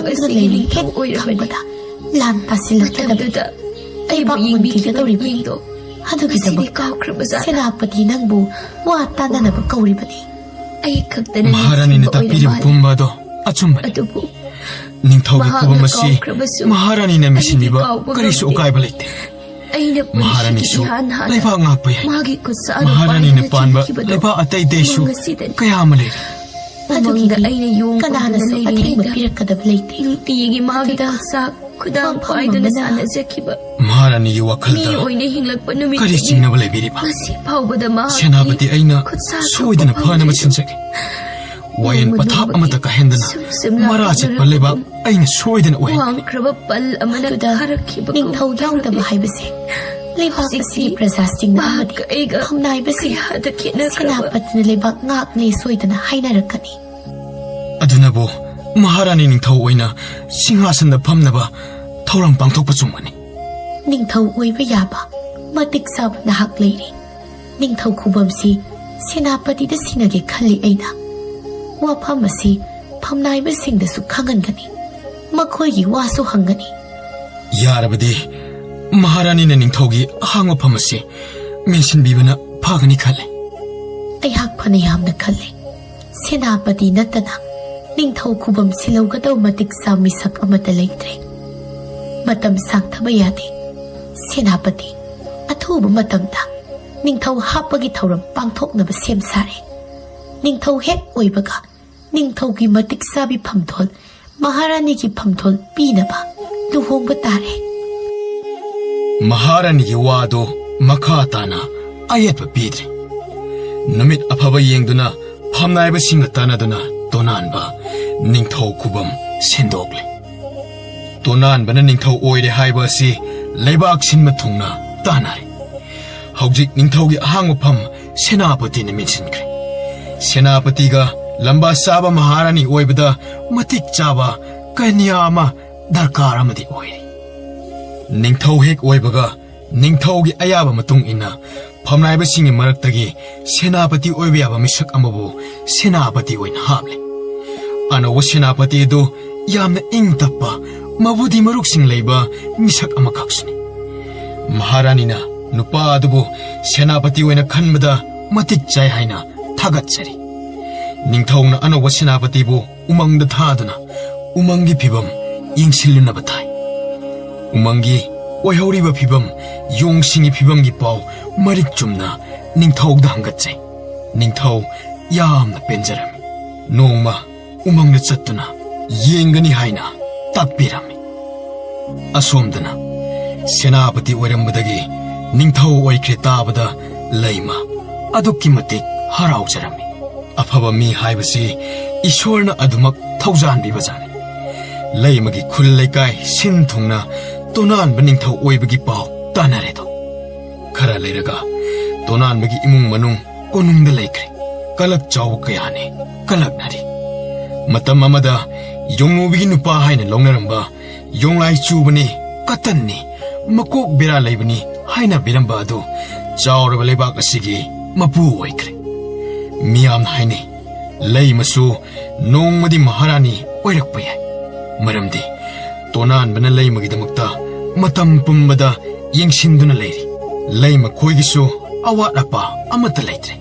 ꯂꯩꯔꯤ ꯍꯦꯛ ꯈꯪꯕꯗ ꯂꯥꯟ ꯇꯥꯁꯤꯜꯂꯛꯀꯗꯕꯅꯤ꯫ ꯂꯩꯕꯥꯛ ꯃꯨꯟꯈꯤꯒꯗꯧꯔꯤꯕꯅꯤ꯫ ꯑꯗꯨꯒꯤꯗꯃꯛꯇ ꯁꯦꯅꯥꯄꯇꯤ ꯅꯪꯕꯨ ꯋꯥ ꯇꯥꯅꯅꯕ ꯀꯧꯔꯤꯕꯅꯤ꯫" ꯃꯍꯥꯔꯥꯅꯤꯅ ꯇꯥꯛꯄꯤꯔꯤꯕ ꯄꯨꯝꯕ ꯑꯗꯣ ꯑꯆꯨꯝꯕꯅꯤ꯫ ꯅꯤꯡꯊꯧꯒꯤ ꯈꯨꯕꯝ ꯑꯁꯤ ꯃꯍꯥꯔꯥꯅꯤꯅ ꯃꯤꯁꯤꯟꯕꯤꯕ ꯀꯔꯤꯁꯨ ꯑꯀꯥꯏꯕ ꯂꯩꯇꯦ꯫ ꯑꯩꯅ ꯄꯨꯟꯁꯤꯒꯤ ꯃꯍꯥꯔꯥꯅꯤꯁꯨ ꯏꯍꯥꯟ ꯍꯥꯟꯅ ꯂꯩꯕꯥꯛ ꯉꯥꯛꯄ ꯌꯥꯏ꯫ ꯃꯥꯒꯤ ꯈꯨꯠꯁꯥꯗꯣ ꯃꯍꯥꯔꯥꯅꯤꯅ ꯄꯥꯏꯗꯨꯅ ꯄꯥꯟꯕ ꯆꯦꯟꯈꯤꯕꯗꯣ ꯂꯩꯕꯥꯛ ꯑꯇꯩ ꯑꯇꯩꯁꯨ ꯎꯃꯪ ꯑꯁꯤꯗꯅꯤ꯫ ꯀꯌꯥ ꯑꯃ ꯂꯩꯔꯤ꯫ ꯎꯃꯪꯗ ꯑꯗꯨꯒꯤꯗꯤ ꯑꯩꯅ ꯌꯣꯡ ꯀꯅꯥꯅꯁꯨ ꯀꯧꯗꯨꯅ ꯑꯊꯤꯡꯕ ꯂꯩꯔꯤꯉꯩꯗ ꯄꯤꯔꯛꯀꯗꯕ ꯂꯩꯇꯦ꯫ ꯅꯨꯡꯇꯤꯒꯤ ꯃꯥꯒꯤ ꯑꯗꯨꯗ ꯈꯨꯠꯁꯥ ꯈꯨꯗꯥꯡ ꯋꯥꯐꯝ ꯄꯥꯏꯗꯨꯅ ꯑꯃꯅ ꯁꯥꯟꯅꯖꯈꯤꯕ꯫ ꯃꯍꯥꯔꯥꯅꯤꯒꯤ ꯃꯤ ꯋꯥꯈꯜꯗ ꯑꯣꯏꯅ ꯍꯤꯡꯂꯛꯄ ꯅꯨꯃꯤꯠꯇꯒꯤ ꯀꯔꯤ ꯆꯤꯡꯅꯕ ꯂꯩꯕꯤꯔꯤꯕ? ꯉꯁꯤ ꯐꯥꯎꯕꯗ ꯃꯍꯥꯛꯀꯤ ꯁꯦꯅꯥꯄꯇꯤ ꯑꯩꯅ ꯈꯨꯠꯁꯥ ꯁꯣꯏꯗꯅ ꯈꯨꯕ ꯐꯅꯕ ꯐꯪꯗ꯭ꯔꯤꯕ꯫ ꯁꯤꯟꯖꯒꯦ꯫ ꯋꯥꯌꯦꯜ ꯅꯣꯡꯃ ꯄꯊꯥꯞ ꯅꯣꯡꯃꯒꯤ ꯑꯃꯠꯇ ꯀꯥꯏꯍꯟꯗꯅ ꯁꯨꯝ ꯁꯨꯝ ꯃꯔꯥ ꯂꯥꯞꯅ ꯆꯠꯄ ꯂꯩꯕꯥꯛ ꯂꯥꯛꯄꯒꯨꯝ ꯑꯩꯅ ꯁꯣꯏꯗꯅ ꯑꯣꯏꯍꯟꯒꯦ꯫ ꯋꯥꯡꯈ꯭ꯔꯕ ꯄꯜ ꯑꯃꯅ ꯑꯗꯨꯗ ꯊꯥꯔꯛꯈꯤꯕꯒꯨꯝ ꯅꯤꯡꯊꯧ ꯌꯥꯎꯗꯕ ꯇꯧꯔꯛꯂꯦ꯫ ꯍꯥꯏꯕꯁꯦ ꯂꯩꯕꯥꯛ ꯍꯧꯖꯤꯛꯇꯤ ꯑꯁꯤꯒꯤ ꯄ꯭ꯔꯖꯥꯁꯤꯡꯅ ꯃꯍꯥꯛꯀ ꯑꯃꯗꯤ ꯑꯩꯒ ꯐꯝꯅꯥꯏꯕꯁꯤꯡꯅ ꯀꯌꯥꯗ ꯈꯦꯠꯅꯈ꯭ꯔꯕ? ꯁꯦꯅꯥꯄꯇꯤꯅ ꯂꯩꯕꯥꯛ ꯉꯥꯛꯂꯦ ꯁꯣꯏꯗꯅ ꯍꯥꯏꯅꯔꯛꯀꯅꯤ꯫ ꯑꯗꯨꯅꯕꯨ ꯃꯍꯥꯔꯥꯅꯤ ꯅꯤꯡꯊꯧ ꯑꯣꯏꯅ ꯁꯤꯡꯍꯥꯁꯟꯗ ꯐꯝꯅꯕ ꯊꯧꯔꯝ ꯄꯥꯡꯊꯣꯛꯄ ꯆꯨꯝꯒꯅꯤ꯫ ꯅꯤꯡꯊꯧ ꯑꯣꯏꯕ ꯌꯥꯕ ꯃꯇꯤꯛ ꯆꯥꯕ ꯅꯍꯥꯛ ꯂꯩꯔꯤ꯫ ꯅꯤꯡꯊꯧ ꯈꯨꯕꯝꯁꯤ ꯁꯦꯅꯥꯄꯇꯤꯗ ꯁꯤꯟꯅꯒꯦ ꯈꯜꯂꯤ ꯑꯩꯅ꯫ ꯋꯥꯐꯝ ꯑꯁꯤ ꯐꯝꯅꯥꯏꯕꯁꯤꯡꯗꯁꯨ ꯈꯪꯍꯟꯒꯅꯤ꯫ ꯃꯈꯣꯏꯒꯤ ꯋꯥꯁꯨ ꯍꯪꯒꯅꯤ꯫ ꯌꯥꯔꯕꯗꯤ ꯃꯍꯥꯔꯥꯅꯤꯅ ꯅꯤꯡꯊꯧꯒꯤ ꯑꯍꯥꯡꯕ ꯐꯝ ꯑꯁꯤ ꯃꯦꯟꯁꯤꯟꯕꯤꯕꯅ ꯐꯒꯅꯤ ꯈꯜꯂꯤ꯫ ꯑꯩꯍꯥꯛ ꯐꯅ ꯌꯥꯝꯅ ꯈꯜꯂꯦ꯫ ꯁꯦꯅꯥꯄꯇꯤ ꯅꯠꯇꯅ ꯅꯤꯡꯊꯧ ꯈꯨꯕꯝ ꯁꯤꯜꯍꯧꯒꯗꯧ ꯃꯇꯤꯛ ꯆꯥ ꯃꯤꯁꯛ ꯑꯃꯠꯇ ꯂꯩꯇ꯭ꯔꯦ꯫ ꯃꯇꯝ ꯁꯥꯡꯊꯕ ꯌꯥꯗꯦ꯫ ꯁꯦꯅꯥꯄꯇꯤ, ꯑꯊꯨꯕ ꯃꯇꯝꯗ ꯅꯤꯡꯊꯧ ꯍꯥꯞꯄꯒꯤ ꯊꯧꯔꯝ ꯄꯥꯡꯊꯣꯛꯅꯕ ꯁꯦꯝ ꯁꯥꯔꯦ꯫ ꯅꯤꯡꯊꯧ ꯍꯦꯛ ꯑꯣꯏꯕꯒ ꯅꯤꯡꯊꯧꯒꯤ ꯃꯇꯤꯛ ꯆꯥꯕꯤ ꯐꯝꯊꯣꯜ, ꯃꯍꯥꯔꯥꯅꯤꯒꯤ ꯐꯝꯊꯣꯜ ꯄꯤꯅꯕ ꯂꯨꯍꯣꯡꯕ ꯇꯥꯔꯦ꯫ ꯃꯍꯥꯔꯥꯅꯤꯒꯤ ꯋꯥꯗꯨ ꯃꯈꯥ ꯇꯥꯅ ꯑꯌꯦꯠꯄ ꯄꯤꯗ꯭ꯔꯦ꯫ ꯅꯨꯃꯤꯠ ꯑꯐꯕ ꯌꯦꯡꯗꯨꯅ ꯐꯝꯅꯥꯏꯕꯁꯤꯡꯒ ꯇꯥꯟꯅꯗꯨꯅ ꯇꯣꯅꯥꯟꯕ ꯅꯤꯡꯊꯧ ꯈꯨꯕꯝ ꯁꯦꯝꯗꯣꯛꯂꯦ꯫ ꯇꯣꯅꯥꯟꯕꯅ ꯅꯤꯡꯊꯧ ꯑꯣꯏꯔꯦ ꯍꯥꯏꯕ ꯑꯁꯤ ꯂꯩꯕꯥꯛ ꯁꯤꯟꯕ ꯊꯨꯡꯅ ꯇꯥꯟꯅꯔꯦ꯫ ꯍꯧꯖꯤꯛ ꯅꯤꯡꯊꯧꯒꯤ ꯑꯍꯥꯡꯕ ꯐꯝ ꯁꯦꯅꯥꯄꯇꯤꯅ ꯃꯦꯟꯁꯤꯟꯈ꯭ꯔꯦ꯫ ꯁꯦꯅꯥꯄꯇꯤꯒ ꯂꯝꯕꯥ ꯆꯥꯕ ꯃꯍꯥꯔꯥꯅꯤ ꯑꯣꯏꯕꯗ ꯃꯇꯤꯛ ꯆꯥꯕ ꯀꯟꯌꯥ ꯑꯃ ꯗꯔꯀꯥꯔ ꯑꯃꯗꯤ ꯑꯣꯏꯔꯤ꯫ ꯅꯤꯡꯊꯧ ꯍꯦꯛ ꯑꯣꯏꯕꯒ ꯅꯤꯡꯊꯧꯒꯤ ꯑꯌꯥꯕ ꯃꯇꯨꯡ ꯏꯟꯅ ꯐꯝꯅꯥꯏꯕꯁꯤꯡꯒꯤ ꯃꯔꯛꯇꯒꯤ ꯁꯦꯅꯥꯄꯇꯤ ꯑꯣꯏꯕ ꯌꯥꯕ ꯃꯤꯁꯛ ꯑꯃꯕꯨ ꯁꯦꯅꯥꯄꯇꯤ ꯑꯣꯏꯅ ꯍꯥꯞꯂꯦ꯫ ꯑꯅꯧꯕ ꯁꯦꯅꯥꯄꯇꯤ ꯑꯗꯨ ꯌꯥꯝꯅ ꯏꯪ ꯇꯞꯄ, ꯃꯕꯨꯗꯤ ꯃꯔꯨꯛꯁꯤꯡ ꯂꯩꯕ ꯃꯤꯁꯛ ꯑꯃꯈꯛꯁꯨꯅꯤ꯫ ꯃꯍꯥꯔꯥꯅꯤꯅ ꯅꯨꯄꯥ ꯑꯗꯨꯕꯨ ꯁꯦꯅꯥꯄꯇꯤ ꯑꯣꯏꯅ ꯈꯟꯕꯗ ꯃꯇꯤꯛ ꯆꯥꯏ ꯍꯥꯏꯅ ꯊꯥꯒꯠꯆꯔꯤ꯫ ꯅꯤꯡꯊꯧꯅ ꯑꯅꯧꯕ ꯁꯦꯅꯥꯄꯇꯤꯕꯨ ꯎꯃꯪꯗ ꯊꯥꯗꯨꯅ ꯎꯃꯪꯒꯤ ꯐꯤꯕꯝ ꯌꯦꯡꯁꯤꯜꯂꯨꯅꯕ ꯊꯥꯏ꯫ ꯎꯃꯪꯒꯤ ꯑꯣꯏꯍꯧꯔꯤꯕ ꯐꯤꯕꯝ, ꯌꯣꯡꯁꯤꯡꯒꯤ ꯐꯤꯕꯝꯒꯤ ꯄꯥꯎ ꯃꯔꯤꯛ ꯆꯨꯝꯅ ꯅꯤꯡꯊꯧꯗ ꯍꯪꯒꯠꯆꯩ꯫ ꯅꯤꯡꯊꯧ ꯌꯥꯝꯅ ꯄꯦꯟꯖꯔꯝꯃꯤ꯫ ꯅꯣꯡꯃ ꯎꯃꯪꯗ ꯆꯠꯇꯨꯅ ꯌꯦꯡꯒꯅꯤ ꯍꯥꯏꯅ ꯇꯥꯛꯄꯤꯔꯝꯃꯤ꯫ ꯑꯁꯣꯝꯗꯅ ꯁꯦꯅꯥꯄꯇꯤ ꯑꯣꯏꯔꯝꯕꯗꯒꯤ ꯅꯤꯡꯊꯧ ꯑꯣꯏꯈ꯭ꯔꯦ ꯇꯥꯕꯗ ꯂꯩꯃ ꯑꯗꯨꯛꯀꯤ ꯃꯇꯤꯛ ꯍꯔꯥꯎꯖꯔꯝꯃꯤ꯫ ꯑꯐꯕ ꯃꯤ ꯍꯥꯏꯕꯁꯤ ꯏꯁꯣꯔꯅ ꯑꯗꯨꯃꯛ ꯊꯧꯖꯥꯟꯕꯤꯕꯖꯥꯠꯅꯤ꯫ ꯂꯩꯃꯒꯤ ꯈꯨꯜ ꯂꯩꯀꯥꯏ ꯁꯤꯟ ꯊꯨꯡꯅ ꯇꯣꯅꯥꯟꯕ ꯅꯤꯡꯊꯧ ꯑꯣꯏꯕꯒꯤ ꯄꯥꯎ ꯇꯥꯅꯔꯦꯗꯣ꯫ ꯈꯔ ꯂꯩꯔꯒ ꯇꯣꯅꯥꯟꯕꯒꯤ ꯏꯃꯨꯡ ꯃꯅꯨꯡ ꯀꯣꯅꯨꯡꯗ ꯂꯩꯈ꯭ꯔꯦ꯫ ꯀꯂꯛ ꯆꯥꯎꯕ ꯀꯌꯥꯅꯤ ꯀꯂꯛꯅꯔꯤ꯫ ꯃꯇꯝ ꯑꯃꯗ ꯌꯣꯡꯉꯨꯕꯤꯒꯤ ꯅꯨꯄꯥ ꯍꯥꯏꯅ ꯂꯧꯅꯔꯝꯕ ꯌꯣꯡꯂꯥꯏ ꯆꯨꯕꯅꯤ, ꯀꯇꯟꯅꯤ, ꯃꯀꯣꯛ ꯕꯦꯔꯥ ꯂꯩꯕꯅꯤ ꯍꯥꯏꯅꯕꯤꯔꯝꯕ ꯑꯗꯨ ꯆꯥꯎꯔꯕ ꯂꯩꯕꯥꯛ ꯑꯁꯤꯒꯤ ꯃꯄꯨ ꯑꯣꯏꯈ꯭ꯔꯦ꯫ ꯃꯤꯌꯥꯝꯅ ꯍꯥꯏꯅꯩ, ꯂꯩꯃꯁꯨ ꯅꯣꯡꯃꯗꯤ ꯃꯍꯥꯔꯥꯅꯤ ꯑꯣꯏꯔꯛꯄ ꯌꯥꯏ꯫ ꯃꯔꯝꯗꯤ ꯇꯣꯅꯥꯟꯕꯅ ꯂꯩꯃꯒꯤꯗꯃꯛꯇ ꯃꯇꯝ ꯄꯨꯝꯕꯗ ꯌꯦꯡꯁꯤꯟꯗꯨꯅ ꯂꯩꯔꯤ꯫ ꯂꯩꯃ ꯈꯣꯏꯒꯤꯁꯨ ꯑꯋꯥꯠ ꯑꯄꯥ ꯑꯃꯠꯇ ꯂꯩꯇ꯭ꯔꯦ꯫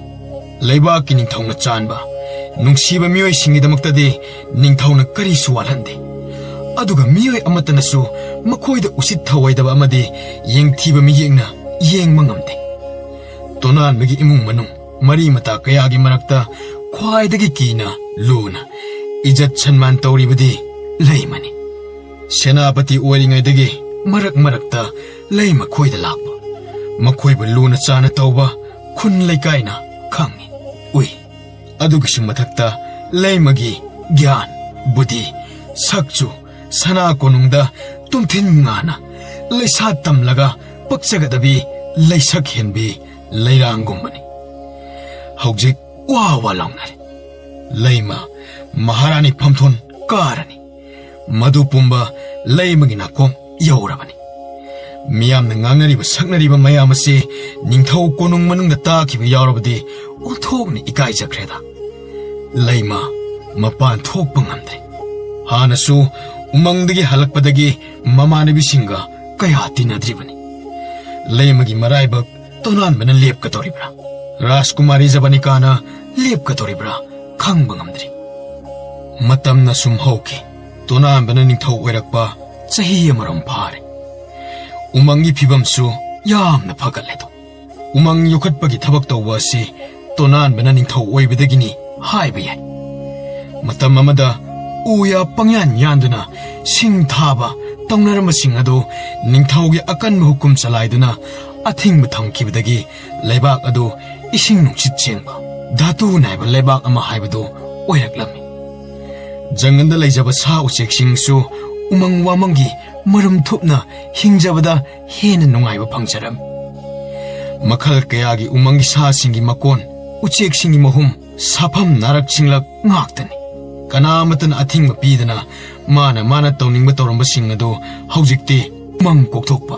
ꯂꯩꯕꯥꯛꯀꯤ ꯅꯤꯡꯊꯧꯅ ꯆꯥꯟꯕ ꯅꯨꯡꯁꯤꯕ ꯃꯤꯑꯣꯏꯁꯤꯡꯒꯤꯗꯃꯛꯇꯗꯤ ꯅꯤꯡꯊꯧꯅ ꯀꯔꯤꯁꯨ ꯋꯥꯠꯍꯟꯗꯦ꯫ ꯑꯗꯨꯒ ꯃꯤꯑꯣꯏ ꯑꯃꯠꯇꯅꯁꯨ ꯃꯈꯣꯏꯗ ꯎꯁꯤꯠ ꯊꯑꯣꯏꯗꯕ ꯑꯃꯗꯤ ꯌꯦꯡꯊꯤꯕ ꯃꯤꯠꯌꯦꯡꯅ ꯌꯦꯡꯕ ꯉꯝꯗꯦ꯫ ꯇꯣꯅꯥꯟꯕꯒꯤ ꯏꯃꯨꯡ ꯃꯅꯨꯡ ꯃꯔꯤ ꯃꯇꯥ ꯀꯌꯥꯒꯤ ꯃꯔꯛꯇ ꯈ꯭ꯋꯥꯏꯗꯒꯤ ꯀꯤꯅ ꯂꯨꯅ ꯏꯖꯠ ꯁꯟꯃꯥꯟ ꯇꯧꯔꯤꯕꯗꯤ ꯂꯩꯃꯅꯤ꯫ ꯁꯦꯅꯥꯄꯇꯤ ꯑꯣꯏꯔꯤꯉꯩꯗꯒꯤ ꯃꯔꯛ ꯃꯔꯛꯇ ꯂꯩꯃ ꯈꯣꯏꯗ ꯂꯥꯛꯄ, ꯃꯈꯣꯏꯕꯨ ꯂꯨꯅ ꯆꯥꯅ ꯇꯧꯕ ꯈꯨꯟ ꯂꯩꯀꯥꯏꯅ ꯈꯪꯏ, ꯎꯏ꯫ ꯑꯗꯨꯒꯤꯁꯨ ꯃꯊꯛꯇ ꯂꯩꯃꯒꯤ ꯒ꯭ꯌꯥꯟ, ꯕꯨꯙꯤ, ꯁꯛꯆꯨ ꯁꯅꯥ ꯀꯣꯅꯨꯡꯗ ꯇꯨꯝꯊꯤꯟ ꯉꯥꯅ ꯂꯩꯁꯥ ꯇꯝꯂꯒ ꯄꯛꯆꯒꯗꯕꯤ ꯂꯩꯁꯛ ꯍꯦꯟꯕꯤ ꯂꯩꯔꯥꯡꯒꯨꯝꯕꯅꯤ꯫ ꯍꯧꯖꯤꯛ ꯋꯥ ꯋꯥ ꯂꯥꯎꯅꯔꯦ꯫ ꯂꯩꯃ ꯃꯍꯥꯔꯥꯅꯤ ꯐꯝꯊꯣꯟ ꯀꯥꯔꯅꯤ꯫ ꯃꯗꯨ ꯄꯨꯝꯕ ꯂꯩꯃꯒꯤ ꯅꯥꯀꯣꯡ ꯌꯧꯔꯕꯅꯤ꯫ ꯃꯤꯌꯥꯝꯅ ꯉꯥꯡꯅꯔꯤꯕ ꯁꯛꯅꯔꯤꯕ ꯃꯌꯥꯝ ꯑꯁꯤ ꯅꯤꯡꯊꯧ ꯀꯣꯅꯨꯡ ꯃꯅꯨꯡꯗ ꯇꯥꯈꯤꯕ ꯌꯥꯎꯔꯕꯗꯤ ꯑꯣꯟꯊꯣꯛꯅ ꯏꯀꯥꯏꯖꯈ꯭ꯔꯦꯗ꯫ ꯂꯩꯃ ꯃꯄꯥꯟ ꯊꯣꯛꯄ ꯉꯝꯗ꯭ꯔꯦ꯫ ꯍꯥꯟꯅꯁꯨ ꯎꯃꯪꯗꯒꯤ ꯍꯜꯂꯛꯄꯗꯒꯤ ꯃꯃꯥꯟꯅꯕꯤꯁꯤꯡꯒ ꯀꯌꯥ ꯇꯤꯟꯅꯗ꯭ꯔꯤꯕꯅꯤ꯫ ꯂꯩꯃꯒꯤ ꯃꯔꯥꯏꯕꯛ ꯇꯣꯅꯥꯟꯕꯅ ꯂꯦꯞꯀꯗꯧꯔꯤꯕ꯭ꯔꯥ, ꯔꯥꯖꯀꯨꯃꯥꯔꯤ ꯖꯕꯅꯤꯀꯥꯅ ꯂꯦꯞꯀꯗꯧꯔꯤꯕ꯭ꯔꯥ ꯈꯪꯕ ꯉꯝꯗ꯭ꯔꯤ꯫ ꯃꯇꯝꯅ ꯁꯨꯝ ꯍꯧꯈꯤ꯫ ꯇꯣꯅꯥꯟꯕꯅ ꯅꯤꯡꯊꯧ ꯑꯣꯏꯔꯛꯄ ꯆꯍꯤ ꯑꯃꯔꯣꯝ ꯐꯥꯔꯦ꯫ ꯎꯃꯪꯒꯤ ꯐꯤꯕꯝꯁꯨ ꯌꯥꯝꯅ ꯐꯒꯠꯂꯦꯗꯣ꯫ ꯎꯃꯪ ꯌꯣꯛꯈꯠꯄꯒꯤ ꯊꯕꯛ ꯇꯧꯕ ꯑꯁꯤ ꯇꯣꯅꯥꯟꯕꯅ ꯅꯤꯡꯊꯧ ꯑꯣꯏꯕꯗꯒꯤꯅꯤ ꯍꯥꯏꯕ ꯌꯥꯏ꯫ ꯃꯇꯝ ꯑꯃꯗ ꯎ ꯌꯥ ꯄꯪꯌꯥꯟ ꯌꯥꯟꯗꯨꯅ ꯁꯤꯡ ꯊꯥꯕ ꯇꯧꯅꯔꯝꯕꯁꯤꯡ ꯑꯗꯨ ꯅꯤꯡꯊꯧꯒꯤ ꯑꯀꯟꯕ ꯍꯨꯀꯨꯝ ꯆꯂꯥꯏꯗꯨꯅ ꯑꯊꯤꯡꯕ ꯊꯝꯈꯤꯕꯗꯒꯤ ꯂꯩꯕꯥꯛ ꯑꯗꯨ ꯏꯁꯤꯡ ꯅꯨꯡꯁꯤꯠ ꯁꯦꯡꯕ, ꯙꯥꯇꯨ ꯅꯥꯏꯕ ꯂꯩꯕꯥꯛ ꯑꯃ ꯍꯥꯏꯕꯗꯨ ꯑꯣꯏꯔꯛꯂꯝꯃꯤ꯫ ꯖꯪꯒꯜꯗ ꯂꯩꯖꯕ ꯁꯥ ꯎꯆꯦꯛꯁꯤꯡꯁꯨ ꯎꯃꯪ ꯋꯥꯃꯪꯒꯤ ꯃꯔꯨꯝ ꯊꯨꯞꯅ ꯍꯤꯡꯖꯕꯗ ꯍꯦꯟꯅ ꯅꯨꯡꯉꯥꯏꯕ ꯐꯪꯖꯔꯝꯃꯤ꯫ ꯃꯈꯜ ꯀꯌꯥꯒꯤ ꯎꯃꯪꯒꯤ ꯁꯥꯁꯤꯡꯒꯤ ꯃꯀꯣꯟ, ꯎꯆꯦꯛꯁꯤꯡꯒꯤ ꯃꯍꯨꯝ, ꯁꯥꯐꯝ ꯅꯥꯔꯛꯁꯤꯡꯂꯛ ꯉꯥꯛꯇꯅꯤ꯫ ꯀꯅꯥꯃꯠꯇꯅ ꯑꯊꯤꯡꯕ ꯄꯤꯗꯅ ꯃꯥꯅ ꯃꯥꯅ ꯇꯧꯅꯤꯡꯕ ꯇꯧꯔꯝꯕꯁꯤꯡ ꯑꯗꯨ ꯍꯧꯖꯤꯛꯇꯤ ꯎꯃꯪ ꯀꯣꯛꯊꯣꯛꯄ,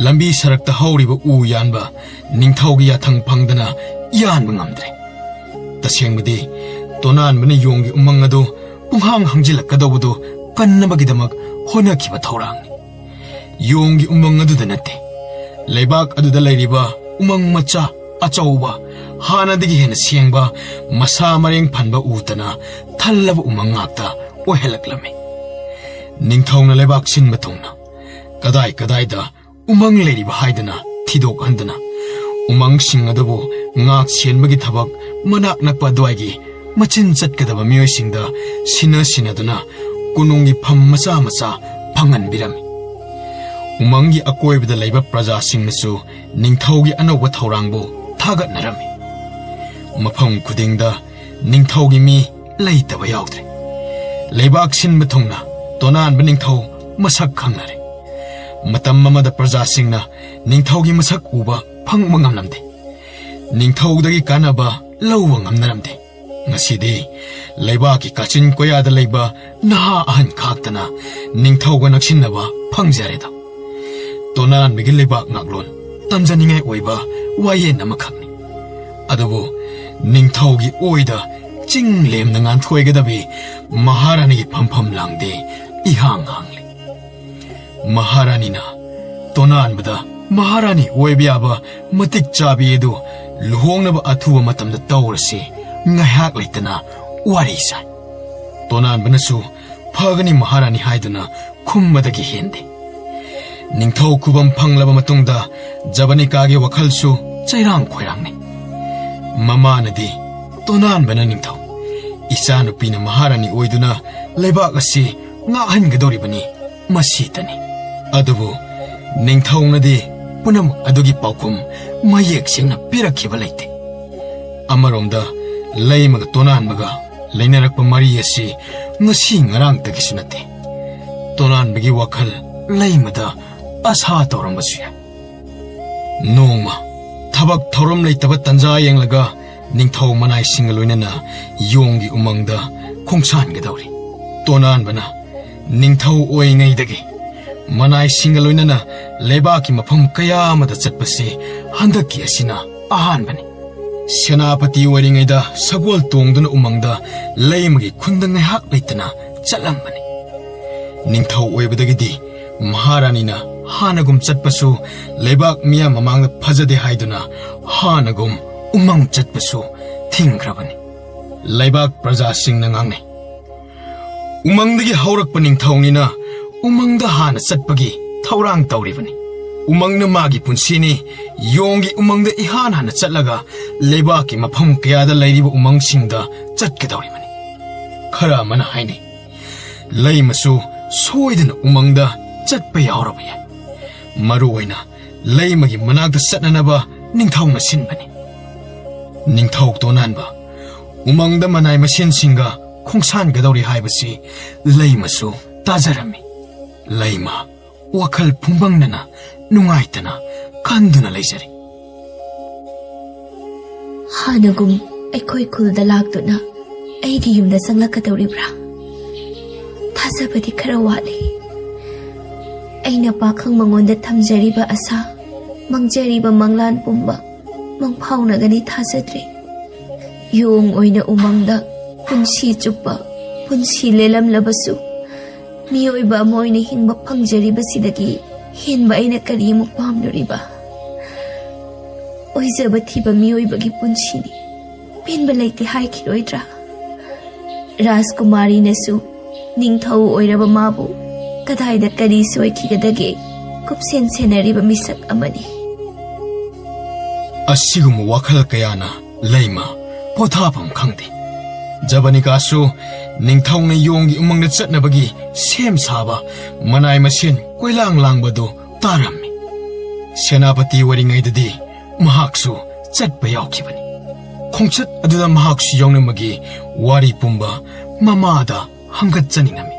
ꯂꯝꯕꯤ ꯁꯔꯛꯇ ꯍꯧꯔꯤꯕ ꯎ ꯌꯥꯟꯕ, ꯅꯤꯡꯊꯧꯒꯤ ꯌꯥꯊꯪ ꯐꯪꯗꯅ ꯌꯥꯟꯕ ꯉꯝꯗ꯭ꯔꯦ꯫ ꯇꯁꯦꯡꯕꯗꯤ ꯇꯣꯅꯥꯟꯕꯅ ꯌꯣꯡꯒꯤ ꯎꯃꯪ ꯑꯗꯨ ꯄꯨꯡꯍꯥꯡ ꯍꯥꯡꯖꯤꯜꯂꯛꯀꯗꯧꯕꯗꯨ ꯀꯟꯅꯕꯒꯤꯗꯃꯛ ꯍꯣꯠꯅꯈꯤꯕ ꯊꯧꯔꯥꯡꯅꯤ꯫ ꯌꯣꯡꯒꯤ ꯎꯃꯪ ꯑꯗꯨꯗ ꯅꯠꯇꯦ, ꯂꯩꯕꯥꯛ ꯑꯗꯨꯗ ꯂꯩꯔꯤꯕ ꯎꯃꯪ ꯃꯆꯥ, ꯑꯆꯧꯕ, ꯍꯥꯟꯅꯗꯒꯤ ꯍꯦꯟꯅ ꯁꯦꯡꯕ, ꯃꯁꯥ ꯃꯔꯦꯡ ꯐꯟꯕ ꯎꯗꯅ ꯊꯜꯂꯕ ꯎꯃꯪ ꯉꯥꯛꯇ ꯑꯣꯏꯍꯜꯂꯛꯂꯝꯃꯤ꯫ ꯅꯤꯡꯊꯧꯅ ꯂꯩꯕꯥꯛ ꯁꯤꯟꯕ ꯊꯨꯡꯅ ꯀꯗꯥꯏ ꯀꯗꯥꯏꯗ ꯎꯃꯪ ꯂꯩꯔꯤꯕ ꯍꯥꯏꯗꯅ ꯊꯤꯗꯣꯛꯍꯟꯗꯅ, ꯎꯃꯪꯁꯤꯡ ꯑꯗꯨꯕꯨ ꯉꯥꯛ ꯁꯦꯟꯕꯒꯤ ꯊꯕꯛ ꯃꯅꯥꯛ ꯅꯛꯄ ꯑꯗꯨꯋꯥꯏꯒꯤ ꯃꯆꯤꯟ ꯆꯠꯀꯗꯕ ꯃꯤꯑꯣꯏꯁꯤꯡꯗ ꯁꯤꯟꯅ ꯁꯤꯟꯅꯗꯨꯅ ꯀꯣꯅꯨꯡꯒꯤ ꯐꯝ ꯃꯆꯥ ꯃꯆꯥ ꯐꯪꯍꯟꯕꯤꯔꯝꯃꯤ꯫ ꯎꯃꯪꯒꯤ ꯑꯀꯣꯏꯕꯗ ꯂꯩꯕ ꯄ꯭ꯔꯖꯥꯁꯤꯡꯅꯁꯨ ꯅꯤꯡꯊꯧꯒꯤ ꯑꯅꯧꯕ ꯊꯧꯔꯥꯡꯕꯨ ꯊꯥꯒꯠꯅꯔꯝꯃꯤ꯫ ꯃꯐꯝ ꯈꯨꯗꯤꯡꯗ ꯅꯤꯡꯊꯧꯒꯤ ꯃꯤ ꯂꯩꯇꯕ ꯌꯥꯎꯗ꯭ꯔꯦ꯫ ꯂꯩꯕꯥꯛ ꯁꯤꯟꯕ ꯊꯨꯡꯅ ꯇꯣꯅꯥꯟꯕ ꯅꯤꯡꯊꯧ ꯃꯁꯛ ꯈꯪꯅꯔꯦ꯫ ꯃꯇꯝ ꯑꯃꯗ ꯄ꯭ꯔꯖꯥꯁꯤꯡꯅ ꯅꯤꯡꯊꯧꯒꯤ ꯃꯁꯛ ꯎꯕ ꯐꯪꯕ ꯉꯝꯂꯝꯗꯦ꯫ ꯅꯤꯡꯊꯧꯗꯒꯤ ꯀꯥꯟꯅꯕ ꯂꯧꯕ ꯉꯝꯅꯔꯝꯗꯦ꯫ ꯉꯁꯤꯗꯤ ꯂꯩꯕꯥꯛꯀꯤ ꯀꯥꯆꯤꯟ ꯀꯣꯌꯥꯗ ꯂꯩꯕ ꯅꯍꯥ ꯑꯍꯟ ꯈꯥꯛꯇꯅ ꯅꯤꯡꯊꯧꯒ ꯅꯛꯁꯤꯟꯅꯕ ꯐꯪꯖꯔꯦꯗꯣ꯫ ꯇꯣꯅꯥꯟꯕꯒꯤ ꯂꯩꯕꯥꯛ ꯉꯥꯛꯂꯣꯟ ꯇꯝꯖꯅꯤꯡꯉꯥꯏ ꯑꯣꯏꯕ ꯋꯥꯌꯦꯜ ꯑꯃꯈꯛꯅꯤ꯫ ꯑꯗꯨꯕꯨ ꯅꯤꯡꯊꯧꯒꯤ ꯑꯣꯏꯗ ꯆꯤꯡ ꯂꯦꯝꯅ ꯉꯥꯟꯊꯣꯏꯒꯗꯕꯤ ꯃꯍꯥꯔꯥꯅꯤꯒꯤ ꯐꯝꯐꯝ ꯂꯥꯡꯗꯦ ꯏꯍꯥꯡ ꯍꯥꯡꯂꯤ꯫ ꯃꯍꯥꯔꯥꯅꯤꯅ ꯇꯣꯅꯥꯟꯕꯗ ꯃꯍꯥꯔꯥꯅꯤ ꯑꯣꯏꯕ ꯌꯥꯕ ꯃꯇꯤꯛ ꯆꯥꯕꯤ ꯑꯗꯨ ꯂꯨꯍꯣꯡꯅꯕ ꯑꯊꯨꯕ ꯃꯇꯝꯗ ꯇꯧꯔꯁꯤ ꯉꯥꯏꯍꯥꯛ ꯂꯩꯇꯅ ꯋꯥꯔꯤ ꯁꯥꯏ꯫ ꯇꯣꯅꯥꯟꯕꯅꯁꯨ "ꯐꯒꯅꯤ ꯃꯍꯥꯔꯥꯅꯤ" ꯍꯥꯏꯗꯨꯅ ꯈꯨꯝꯕꯗꯒꯤ ꯍꯦꯟꯗꯦ꯫ ꯅꯤꯡꯊꯧ ꯈꯨꯕꯝ ꯐꯪꯂꯕ ꯃꯇꯨꯡꯗ ꯖꯕꯅꯤꯀꯥꯒꯤ ꯋꯥꯈꯜꯁꯨ ꯆꯩꯔꯥꯡ ꯈꯣꯏꯔꯥꯡꯅꯤ꯫ ꯃꯃꯥꯅꯗꯤ ꯇꯣꯅꯥꯟꯕꯅ ꯅꯤꯡꯊꯧ, ꯏꯆꯥꯅꯨꯄꯤꯅ ꯃꯍꯥꯔꯥꯅꯤ ꯑꯣꯏꯗꯨꯅ ꯂꯩꯕꯥꯛ ꯑꯁꯤ ꯉꯥꯛꯍꯟꯒꯗꯧꯔꯤꯕꯅꯤ, ꯃꯁꯤꯇꯅꯤ꯫ ꯑꯗꯨꯕꯨ ꯅꯤꯡꯊꯧꯅꯗꯤ ꯄꯨꯝꯅꯃꯛ ꯑꯗꯨꯒꯤ ꯄꯥꯎꯈꯨꯝ ꯃꯌꯦꯛ ꯁꯦꯡꯅ ꯄꯤꯔꯛꯈꯤꯕ ꯂꯩꯇꯦ꯫ ꯑꯃꯔꯣꯝꯗ ꯂꯩꯃꯒ ꯇꯣꯅꯥꯟꯕꯒ ꯂꯩꯅꯔꯛꯄ ꯃꯔꯤ ꯑꯁꯤ ꯉꯁꯤ ꯉꯔꯥꯡꯇꯒꯤꯁꯨ ꯅꯠꯇꯦ꯫ ꯇꯣꯅꯥꯟꯕꯒꯤ ꯋꯥꯈꯜ ꯂꯩꯃꯗ ꯑꯁꯥ ꯇꯧꯔꯝꯕꯁꯨ ꯌꯥꯏ꯫ ꯅꯣꯡꯃ ꯊꯕꯛ ꯊꯧꯔꯝ ꯂꯩꯇꯕ ꯇꯟꯖꯥ ꯌꯦꯡꯂꯒ ꯅꯤꯡꯊꯧ ꯃꯅꯥꯏꯁꯤꯡꯒ ꯂꯣꯏꯅꯅ ꯌꯣꯡꯒꯤ ꯎꯃꯪꯗ ꯈꯣꯡꯁꯥꯟꯒꯗꯧꯔꯤ꯫ ꯇꯣꯅꯥꯟꯕꯅ ꯅꯤꯡꯊꯧ ꯑꯣꯏꯔꯤꯉꯩꯗꯒꯤ ꯃꯅꯥꯏꯁꯤꯡꯒ ꯂꯣꯏꯅꯅ ꯂꯩꯕꯥꯛꯀꯤ ꯃꯐꯝ ꯀꯌꯥ ꯑꯃꯗ ꯆꯠꯄꯁꯤ ꯍꯟꯗꯛꯀꯤ ꯑꯁꯤꯅ ꯑꯍꯥꯟꯕꯅꯤ꯫ ꯁꯦꯅꯥꯄꯇꯤ ꯑꯣꯏꯔꯤꯉꯩꯗ ꯁꯒꯣꯜ ꯇꯣꯡꯗꯨꯅ ꯎꯃꯪꯗ ꯂꯩꯃꯒꯤ ꯈꯨꯟꯗ ꯉꯥꯏꯍꯥꯛ ꯂꯩꯇꯅ ꯆꯠꯂꯝꯕꯅꯤ꯫ ꯅꯤꯡꯊꯧ ꯑꯣꯏꯕꯗꯒꯤꯗꯤ ꯃꯍꯥꯔꯥꯅꯤꯅ ꯍꯥꯟꯅꯒꯨꯝ ꯆꯠꯄꯁꯨ ꯂꯩꯕꯥꯛ ꯃꯤꯌꯥꯝ ꯃꯃꯥꯡꯗ ꯐꯖꯗꯦ ꯍꯥꯏꯗꯨꯅ ꯍꯥꯟꯅꯒꯨꯝ ꯎꯃꯪ ꯆꯠꯄꯁꯨ ꯊꯤꯡꯈ꯭ꯔꯕꯅꯤ꯫ ꯂꯩꯕꯥꯛ ꯄ꯭ꯔꯖꯥꯁꯤꯡꯅ ꯉꯥꯡꯅꯩ, "ꯎꯃꯪꯗꯒꯤ ꯍꯧꯔꯛꯄ ꯅꯤꯡꯊꯧꯅꯤꯅ ꯎꯃꯪꯗ ꯍꯥꯟꯅ ꯆꯠꯄꯒꯤ ꯊꯧꯔꯥꯡ ꯇꯧꯔꯤꯕꯅꯤ꯫ ꯎꯃꯪꯅ ꯃꯥꯒꯤ ꯄꯨꯟꯁꯤꯅꯤ, ꯌꯣꯡꯒꯤ ꯎꯃꯪꯗ ꯏꯍꯥꯟ ꯍꯥꯟꯅ ꯆꯠꯂꯒ ꯂꯩꯕꯥꯛꯀꯤ ꯃꯐꯝ ꯀꯌꯥꯗ ꯂꯩꯔꯤꯕ ꯎꯃꯪꯁꯤꯡꯗ ꯆꯠꯀꯗꯧꯔꯤꯕꯅꯤ"꯫ ꯈꯔ ꯑꯃꯅ ꯍꯥꯏꯅꯩ, ꯂꯩꯃꯁꯨ ꯁꯣꯏꯗꯅ ꯎꯃꯪꯗ ꯆꯠꯄ ꯌꯥꯎꯔꯕ ꯌꯥꯏ꯫ ꯃꯔꯨ ꯑꯣꯏꯅ ꯂꯩꯃꯒꯤ ꯃꯅꯥꯛꯇ ꯆꯠꯅꯅꯕ ꯅꯤꯡꯊꯧꯅ ꯁꯤꯟꯕꯅꯤ꯫ ꯅꯤꯡꯊꯧ ꯇꯣꯅꯥꯟꯕ ꯎꯃꯪꯗ ꯃꯅꯥꯏ ꯃꯁꯦꯟꯁꯤꯡꯒ ꯈꯣꯡꯁꯥꯟꯒꯗꯧꯔꯤ ꯍꯥꯏꯕꯁꯤ ꯂꯩꯃꯁꯨ ꯇꯥꯖꯔꯝꯃꯤ꯫ ꯂꯩꯃ ꯋꯥꯈꯜ ꯄꯨꯝꯕꯪꯅꯅ ꯅꯨꯡꯉꯥꯏꯇꯅ ꯈꯟꯗꯨꯅ ꯂꯩꯖꯔꯤ꯫ ꯍꯥꯟꯅꯒꯨꯝ ꯑꯩꯈꯣꯏ ꯈꯨꯜꯗ ꯂꯥꯛꯇꯨꯅ ꯑꯩꯒꯤ ꯌꯨꯝꯗ ꯆꯪꯂꯛꯀꯗꯧꯔꯤꯕ꯭ꯔꯥ? ꯊꯥꯖꯕꯗꯤ ꯈꯔ ꯋꯥꯠꯂꯤ꯫ ꯑꯩꯅ ꯄꯥꯈꯪ ꯃꯉꯣꯟꯗ ꯊꯝꯖꯔꯤꯕ ꯑꯁꯥ, ꯃꯪꯖꯔꯤꯕ ꯃꯪꯂꯥꯟ ꯄꯨꯝꯕ ꯃꯪꯐꯥꯎꯅꯒꯅꯤ ꯊꯥꯖꯗ꯭ꯔꯦ꯫ ꯌꯣꯡ ꯑꯣꯏꯅ ꯎꯃꯪꯗ ꯄꯨꯟꯁꯤ ꯆꯨꯞꯄ ꯄꯨꯟꯁꯤ ꯂꯦꯜꯂꯝꯂꯕꯁꯨ, ꯃꯤꯑꯣꯏꯕ ꯑꯃ ꯑꯣꯏꯅ ꯍꯤꯡꯕ ꯐꯪꯖꯔꯤꯕꯁꯤꯗꯒꯤ ꯍꯦꯟꯕ ꯑꯩꯅ ꯀꯔꯤ ꯑꯃꯨꯛ ꯄꯥꯝꯂꯨꯔꯤꯕ? ꯑꯣꯏꯖꯕ ꯊꯤꯕ ꯃꯤꯑꯣꯏꯕꯒꯤ ꯄꯨꯟꯁꯤꯅꯤ꯫ ꯄꯦꯟꯕ ꯂꯩꯇꯦ ꯍꯥꯏꯈꯤꯔꯣꯏꯗ꯭ꯔꯥ? ꯔꯥꯖꯀꯨꯃꯥꯔꯤꯅꯁꯨ ꯅꯤꯡꯊꯧ ꯑꯣꯏꯔꯕ ꯃꯥꯕꯨ ꯀꯗꯥꯏꯗ ꯀꯔꯤ ꯁꯣꯏꯈꯤꯒꯗꯒꯦ? ꯀꯨꯞꯁꯦꯟ ꯁꯦꯟꯅꯔꯤꯕ ꯃꯤꯁꯛ ꯑꯃꯅꯤ꯫ ꯑꯁꯤꯒꯨꯝꯕ ꯋꯥꯈꯜ ꯀꯌꯥꯅ ꯂꯩꯃ ꯄꯣꯊꯥꯐꯝ ꯈꯪꯗꯦ꯫ ꯖꯕꯅꯤꯀꯥꯁꯨ ꯅꯤꯡꯊꯧꯅ ꯌꯣꯡꯒꯤ ꯎꯃꯪꯗ ꯆꯠꯅꯕꯒꯤ ꯁꯦꯝ ꯁꯥꯕ ꯃꯅꯥꯏ ꯃꯁꯤꯟ ꯀꯣꯏꯂꯥꯡ ꯂꯥꯡꯕꯗꯨ ꯇꯥꯔꯝꯃꯤ꯫ ꯁꯦꯅꯥꯄꯇꯤ ꯑꯣꯏꯔꯤꯉꯩꯗꯗꯤ ꯃꯍꯥꯛꯁꯨ ꯆꯠꯄ ꯌꯥꯎꯈꯤꯕꯅꯤ꯫ ꯈꯣꯡꯆꯠ ꯑꯗꯨꯗ ꯃꯍꯥꯛꯁꯨ ꯌꯥꯎꯅꯤꯡꯕꯒꯤ ꯋꯥꯔꯤ ꯄꯨꯝꯕ ꯃꯃꯥꯗ ꯍꯪꯒꯠꯆꯅꯤꯡꯉꯝꯃꯤ꯫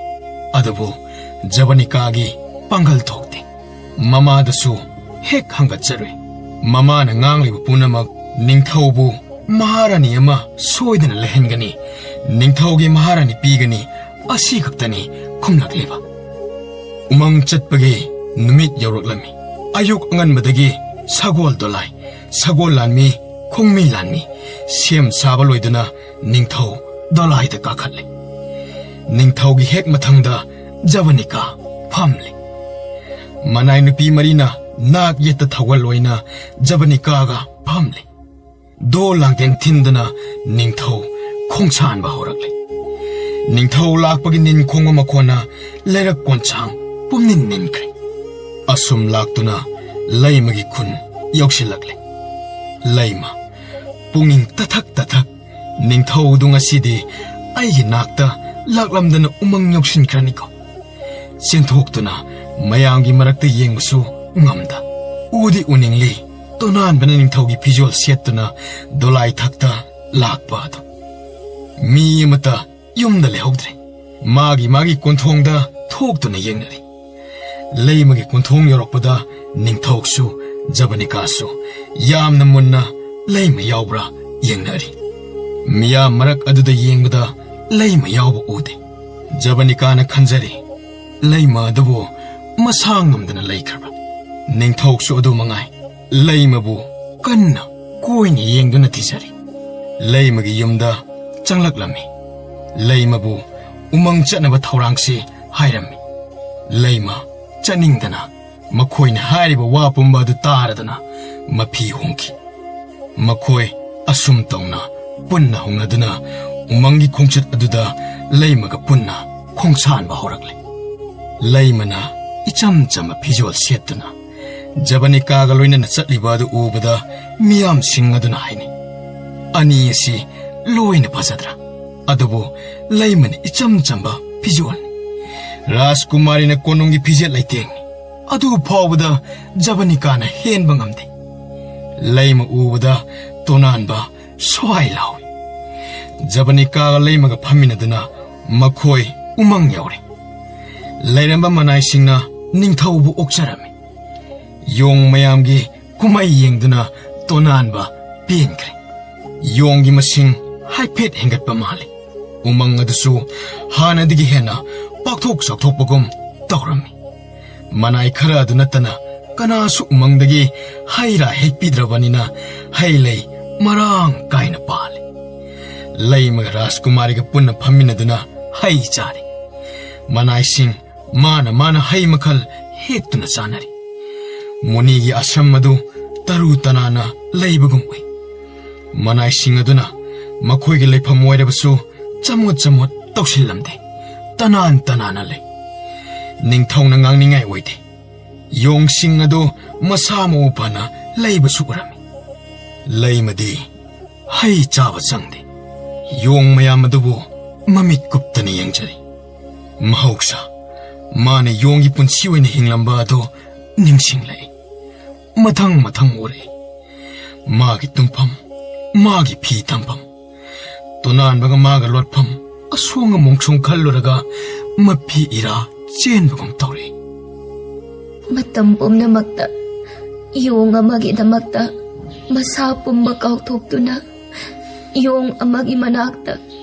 ꯑꯗꯨꯕꯨ ꯖꯕꯅꯤꯀꯥꯒꯤ ꯄꯥꯡꯒꯜ ꯊꯣꯛꯇꯦ꯫ ꯃꯃꯥꯗꯁꯨ ꯍꯦꯛ ꯍꯪꯒꯠꯆꯔꯨꯏ꯫ ꯃꯃꯥꯅ ꯉꯥꯡꯂꯤꯕ ꯄꯨꯝꯅꯃꯛ ꯅꯤꯡꯊꯧꯕꯨ ꯃꯍꯥꯔꯥꯅꯤ ꯑꯃ ꯁꯣꯏꯗꯅ ꯂꯩꯍꯟꯒꯅꯤ, ꯅꯤꯡꯊꯧꯒꯤ ꯃꯍꯥꯔꯥꯅꯤ ꯄꯤꯒꯅꯤ, ꯑꯁꯤ ꯈꯛꯇꯅꯤ ꯈꯨꯝꯂꯛꯂꯤꯕ꯫ ꯎꯃꯪ ꯆꯠꯄꯒꯤ ꯅꯨꯃꯤꯠ ꯌꯧꯔꯛꯂꯝꯃꯤ꯫ ꯑꯌꯨꯛ ꯑꯉꯟꯕꯗꯒꯤ ꯁꯒꯣꯜ ꯗꯣꯂꯥꯏ, ꯁꯒꯣꯜ ꯂꯥꯟꯃꯤ, ꯈꯣꯡꯃꯤ ꯂꯥꯟꯃꯤ ꯁꯦꯝ ꯁꯥꯕ ꯂꯣꯏꯗꯨꯅ ꯅꯤꯡꯊꯧ ꯗꯣꯂꯥꯏꯗ ꯀꯥꯈꯠꯂꯤ꯫ ꯅꯤꯡꯊꯧꯒꯤ ꯍꯦꯛ ꯃꯊꯪꯗ ꯖꯕꯅꯤꯀꯥ ꯐꯝꯂꯤ꯫ ꯃꯅꯥꯏ ꯅꯨꯄꯤ ꯃꯔꯤꯅ ꯅꯥꯛ ꯌꯦꯠꯇ ꯊꯧꯒꯜ ꯑꯣꯏꯅ ꯖꯕꯅꯤꯀꯥꯒ ꯐꯝꯂꯤ꯫ ꯗꯣ ꯂꯥꯡꯖꯦꯟ ꯊꯤꯟꯗꯨꯅ ꯅꯤꯡꯊꯧ ꯈꯣꯡꯁꯥꯟꯕ ꯍꯧꯔꯛꯂꯦ꯫ ꯅꯤꯡꯊꯧ ꯂꯥꯛꯄꯒꯤ ꯅꯤꯟ ꯈꯣꯡꯕ ꯃꯈꯣꯟꯅ ꯂꯩꯔꯛ ꯀꯣꯟꯁꯥꯡ ꯄꯨꯝꯅꯤꯟ ꯅꯤꯟꯈ꯭ꯔꯦ꯫ ꯑꯁꯨꯝ ꯂꯥꯛꯇꯨꯅ ꯂꯩꯃꯒꯤ ꯈꯨꯟ ꯌꯧꯁꯤꯜꯂꯛꯂꯦ꯫ ꯂꯩꯃ, ꯄꯨꯛꯅꯤꯡ ꯇꯊꯛ ꯇꯊꯛ, ꯅꯤꯡꯊꯧꯗꯨ ꯉꯁꯤꯗꯤ ꯑꯩꯒꯤ ꯅꯥꯛꯇ ꯂꯥꯛꯂꯝꯗꯅ ꯎꯃꯪ ꯌꯧꯁꯤꯟꯈ꯭ꯔꯅꯤꯀꯣ꯫ ꯆꯦꯟꯊꯣꯛꯇꯨꯅ ꯃꯌꯥꯝꯒꯤ ꯃꯔꯛꯇ ꯌꯦꯡꯕꯁꯨ ꯉꯝꯗ, ꯎꯗꯤ ꯎꯅꯤꯡꯂꯤ, ꯇꯣꯅꯥꯟꯕꯅ ꯅꯤꯡꯊꯧꯒꯤ ꯐꯤꯖꯣꯜ ꯁꯦꯠꯇꯨꯅ ꯗꯣꯂꯥꯏ ꯊꯛꯇ ꯂꯥꯛꯄ ꯑꯗꯨ꯫ ꯃꯤ ꯑꯃꯠꯇ ꯌꯨꯝꯗ ꯂꯩꯍꯧꯗ꯭ꯔꯦ꯫ ꯃꯥꯒꯤ ꯃꯥꯒꯤ ꯀꯣꯟꯊꯣꯡꯗ ꯊꯣꯛꯇꯨꯅ ꯌꯦꯡꯅꯔꯤ꯫ ꯂꯩꯃꯒꯤ ꯀꯣꯟꯊꯣꯡ ꯌꯧꯔꯛꯄꯗ ꯅꯤꯡꯊꯧꯁꯨ ꯖꯕꯅꯤꯀꯥꯁꯨ ꯌꯥꯝꯅ ꯃꯨꯟꯅ ꯂꯩꯃ ꯌꯥꯎꯕ꯭ꯔꯥ ꯌꯦꯡꯅꯔꯤ꯫ ꯃꯤꯌꯥꯝ ꯃꯔꯛ ꯑꯗꯨꯗ ꯌꯦꯡꯕꯗ ꯂꯩꯃ ꯌꯥꯎꯕ ꯎꯗꯦ꯫ ꯖꯕꯅꯤꯀꯥꯅ ꯈꯟꯖꯔꯤ, ꯂꯩꯃ ꯑꯗꯨꯕꯨ ꯃꯁꯥ ꯉꯝꯗꯅ ꯂꯩꯈ꯭ꯔꯕ꯫ ꯅꯤꯡꯊꯧꯁꯨ ꯑꯗꯨ ꯃꯉꯥꯏ, ꯂꯩꯃꯕꯨ ꯀꯟꯅ ꯀꯣꯏꯅ ꯌꯦꯡꯗꯨꯅ ꯊꯤꯖꯔꯤ꯫ ꯂꯩꯃꯒꯤ ꯌꯨꯝꯗ ꯆꯪꯂꯛꯂꯝꯃꯤ꯫ ꯂꯩꯃꯕꯨ ꯎꯃꯪ ꯆꯠꯅꯕ ꯊꯧꯔꯥꯡꯁꯤ ꯍꯥꯏꯔꯝꯃꯤ꯫ ꯂꯩꯃ ꯆꯠꯅꯤꯡꯗꯅ ꯃꯈꯣꯏꯅ ꯍꯥꯏꯔꯤꯕ ꯋꯥ ꯄꯨꯝꯕ ꯑꯗꯨ ꯇꯥꯔꯗꯅ ꯃꯐꯤ ꯍꯣꯡꯈꯤ꯫ ꯃꯈꯣꯏ ꯑꯁꯨꯝ ꯇꯧꯅ ꯄꯨꯟꯅ ꯍꯧꯅꯗꯨꯅ ꯎꯃꯪꯒꯤ ꯈꯣꯡꯆꯠ ꯑꯗꯨꯗ ꯂꯩꯃꯒ ꯄꯨꯟꯅ ꯈꯣꯡꯁꯥꯟꯕ ꯍꯧꯔꯛꯂꯦ꯫ ꯂꯩꯃꯅ ꯏꯆꯝ ꯆꯝꯕ ꯐꯤꯖꯣꯜ ꯁꯦꯠꯇꯨꯅ ꯖꯕꯅꯤꯀꯥꯒ ꯂꯣꯏꯅꯅ ꯆꯠꯂꯤꯕ ꯑꯗꯨ ꯎꯕꯗ ꯃꯤꯌꯥꯝꯁꯤꯡ ꯑꯗꯨꯅ ꯍꯥꯏꯅꯩ, "ꯑꯅꯤ ꯑꯁꯤ ꯂꯣꯏꯅ ꯐꯖꯗ꯭ꯔꯥ? ꯑꯗꯨꯕꯨ ꯂꯩꯃꯅ ꯏꯆꯝ ꯆꯝꯕ ꯐꯤꯖꯣꯜꯅꯤ꯫ ꯔꯥꯖꯀꯨꯃꯥꯔꯤꯅ ꯀꯣꯅꯨꯡꯒꯤ ꯐꯤꯖꯦꯠ ꯂꯩꯇꯦꯡꯅꯤ꯫ ꯑꯗꯨ ꯐꯥꯎꯕꯗ ꯖꯕꯅꯤꯀꯥꯅ ꯍꯦꯟꯕ ꯉꯝꯗꯦ꯫" ꯂꯩꯃ ꯎꯕꯗ ꯇꯣꯅꯥꯟꯕ ꯁ꯭ꯋꯥꯏ ꯂꯥꯎꯏ꯫ ꯖꯕꯅꯤꯀꯥꯒ ꯂꯩꯃꯒ ꯐꯝꯃꯤꯟꯅꯗꯨꯅ ꯃꯈꯣꯏ ꯎꯃꯪ ꯌꯧꯔꯦ꯫ ꯂꯩꯔꯝꯕ ꯃꯅꯥꯏꯁꯤꯡꯅ ꯅꯤꯡꯊꯧꯕꯨ ꯑꯣꯛꯆꯔꯝꯃꯤ꯫ ꯌꯣꯡ ꯃꯌꯥꯝꯒꯤ ꯀꯨꯝꯍꯩ ꯌꯦꯡꯗꯨꯅ ꯇꯣꯅꯥꯟꯕ ꯄꯦꯟꯈ꯭ꯔꯦ꯫ ꯌꯣꯡꯒꯤ ꯃꯁꯤꯡ ꯍꯥꯏꯐꯦꯠ ꯍꯦꯟꯒꯠꯄ ꯃꯥꯜꯂꯤ꯫ ꯎꯃꯪ ꯑꯗꯨꯁꯨ ꯍꯥꯟꯅꯗꯒꯤ ꯍꯦꯟꯅ ꯄꯥꯛꯊꯣꯛ ꯆꯥꯎꯊꯣꯛꯄꯒꯨꯝ ꯇꯧꯔꯝꯃꯤ꯫ ꯃꯅꯥꯏ ꯈꯔ ꯑꯗꯨ ꯅꯠꯇꯅ ꯀꯅꯥꯁꯨ ꯎꯃꯪꯗꯒꯤ ꯍꯩ ꯔꯥ ꯍꯦꯛꯄꯤꯗ꯭ꯔꯕꯅꯤꯅ ꯍꯩ ꯂꯩ ꯃꯔꯥꯡ ꯀꯥꯏꯅ ꯄꯥꯜꯂꯤ꯫ ꯂꯩꯃꯒ ꯔꯥꯖꯀꯨꯃꯥꯔꯤꯒ ꯄꯨꯟꯅ ꯐꯝꯃꯤꯟꯅꯗꯨꯅ ꯍꯩ ꯆꯥꯔꯤ꯫ ꯃꯅꯥꯏꯁꯤꯡ ꯃꯥꯅ ꯃꯥꯅ ꯍꯩ ꯃꯈꯜ ꯍꯦꯛꯇꯨꯅ ꯆꯥꯅꯔꯤ꯫ ꯃꯨꯅꯤꯒꯤ ꯑꯥꯁ꯭ꯔꯝ ꯑꯗꯨ ꯇꯔꯨ ꯇꯅꯥꯟꯅ ꯂꯩꯕꯒꯨꯝ ꯎꯏ꯫ ꯃꯅꯥꯏꯁꯤꯡ ꯑꯗꯨꯅ ꯃꯈꯣꯏꯒꯤ ꯂꯩꯐꯝ ꯑꯣꯏꯔꯕꯁꯨ ꯆꯃꯣꯠ ꯆꯃꯣꯠ ꯇꯧꯁꯤꯜꯂꯝꯗꯦ꯫ ꯇꯅꯥꯟ ꯇꯅꯥꯟꯅ ꯂꯩ꯫ ꯅꯤꯡꯊꯧꯅ ꯉꯥꯡꯅꯤꯡꯉꯥꯏ ꯑꯣꯏꯗꯦ꯫ ꯌꯣꯡꯁꯤꯡ ꯑꯗꯨ ꯃꯁꯥ ꯃꯎ ꯐꯅ ꯂꯩꯕꯁꯨ ꯎꯔꯝꯃꯤ꯫ ꯂꯩꯃꯗꯤ ꯍꯩ ꯆꯥꯕ ꯆꯪꯗꯦ꯫ ꯌꯣꯡ ꯃꯌꯥꯝ ꯑꯗꯨꯕꯨ ꯃꯃꯤꯠ ꯀꯨꯞꯇꯅ ꯌꯦꯡꯖꯔꯤ꯫ ꯃꯍꯧꯁꯥ ꯃꯥꯅ ꯌꯣꯡꯒꯤ ꯄꯨꯟꯁꯤ ꯑꯣꯏꯅ ꯍꯤꯡꯂꯝꯕ ꯑꯗꯨ ꯅꯤꯡꯁꯤꯡꯂꯛꯏ꯫ ꯃꯊꯪ ꯃꯊꯪ ꯎꯔꯛꯏ꯫ ꯃꯥꯒꯤ ꯇꯨꯝꯐꯝ, ꯃꯥꯒꯤ ꯐꯤ ꯊꯝꯐꯝ, ꯇꯣꯅꯥꯟꯕꯒ ꯃꯥꯒ ꯂꯣꯠꯐꯝ, ꯑꯁꯣꯡ ꯑꯃꯣꯡꯁꯨꯝ ꯈꯜꯂꯨꯔꯒ ꯃꯄꯤ ꯏꯔꯥ ꯆꯦꯟꯕꯒꯨꯝ ꯇꯧꯔꯛꯏ꯫ ꯃꯇꯝ ꯄꯨꯝꯅꯃꯛꯇ ꯌꯣꯡ ꯑꯃꯒꯤꯗꯃꯛꯇ ꯃꯁꯥ ꯄꯨꯝꯕ ꯀꯥꯎꯊꯣꯛꯇꯨꯅ ꯌꯣꯡ ꯑꯃꯒꯤ ꯃꯅꯥꯛꯇ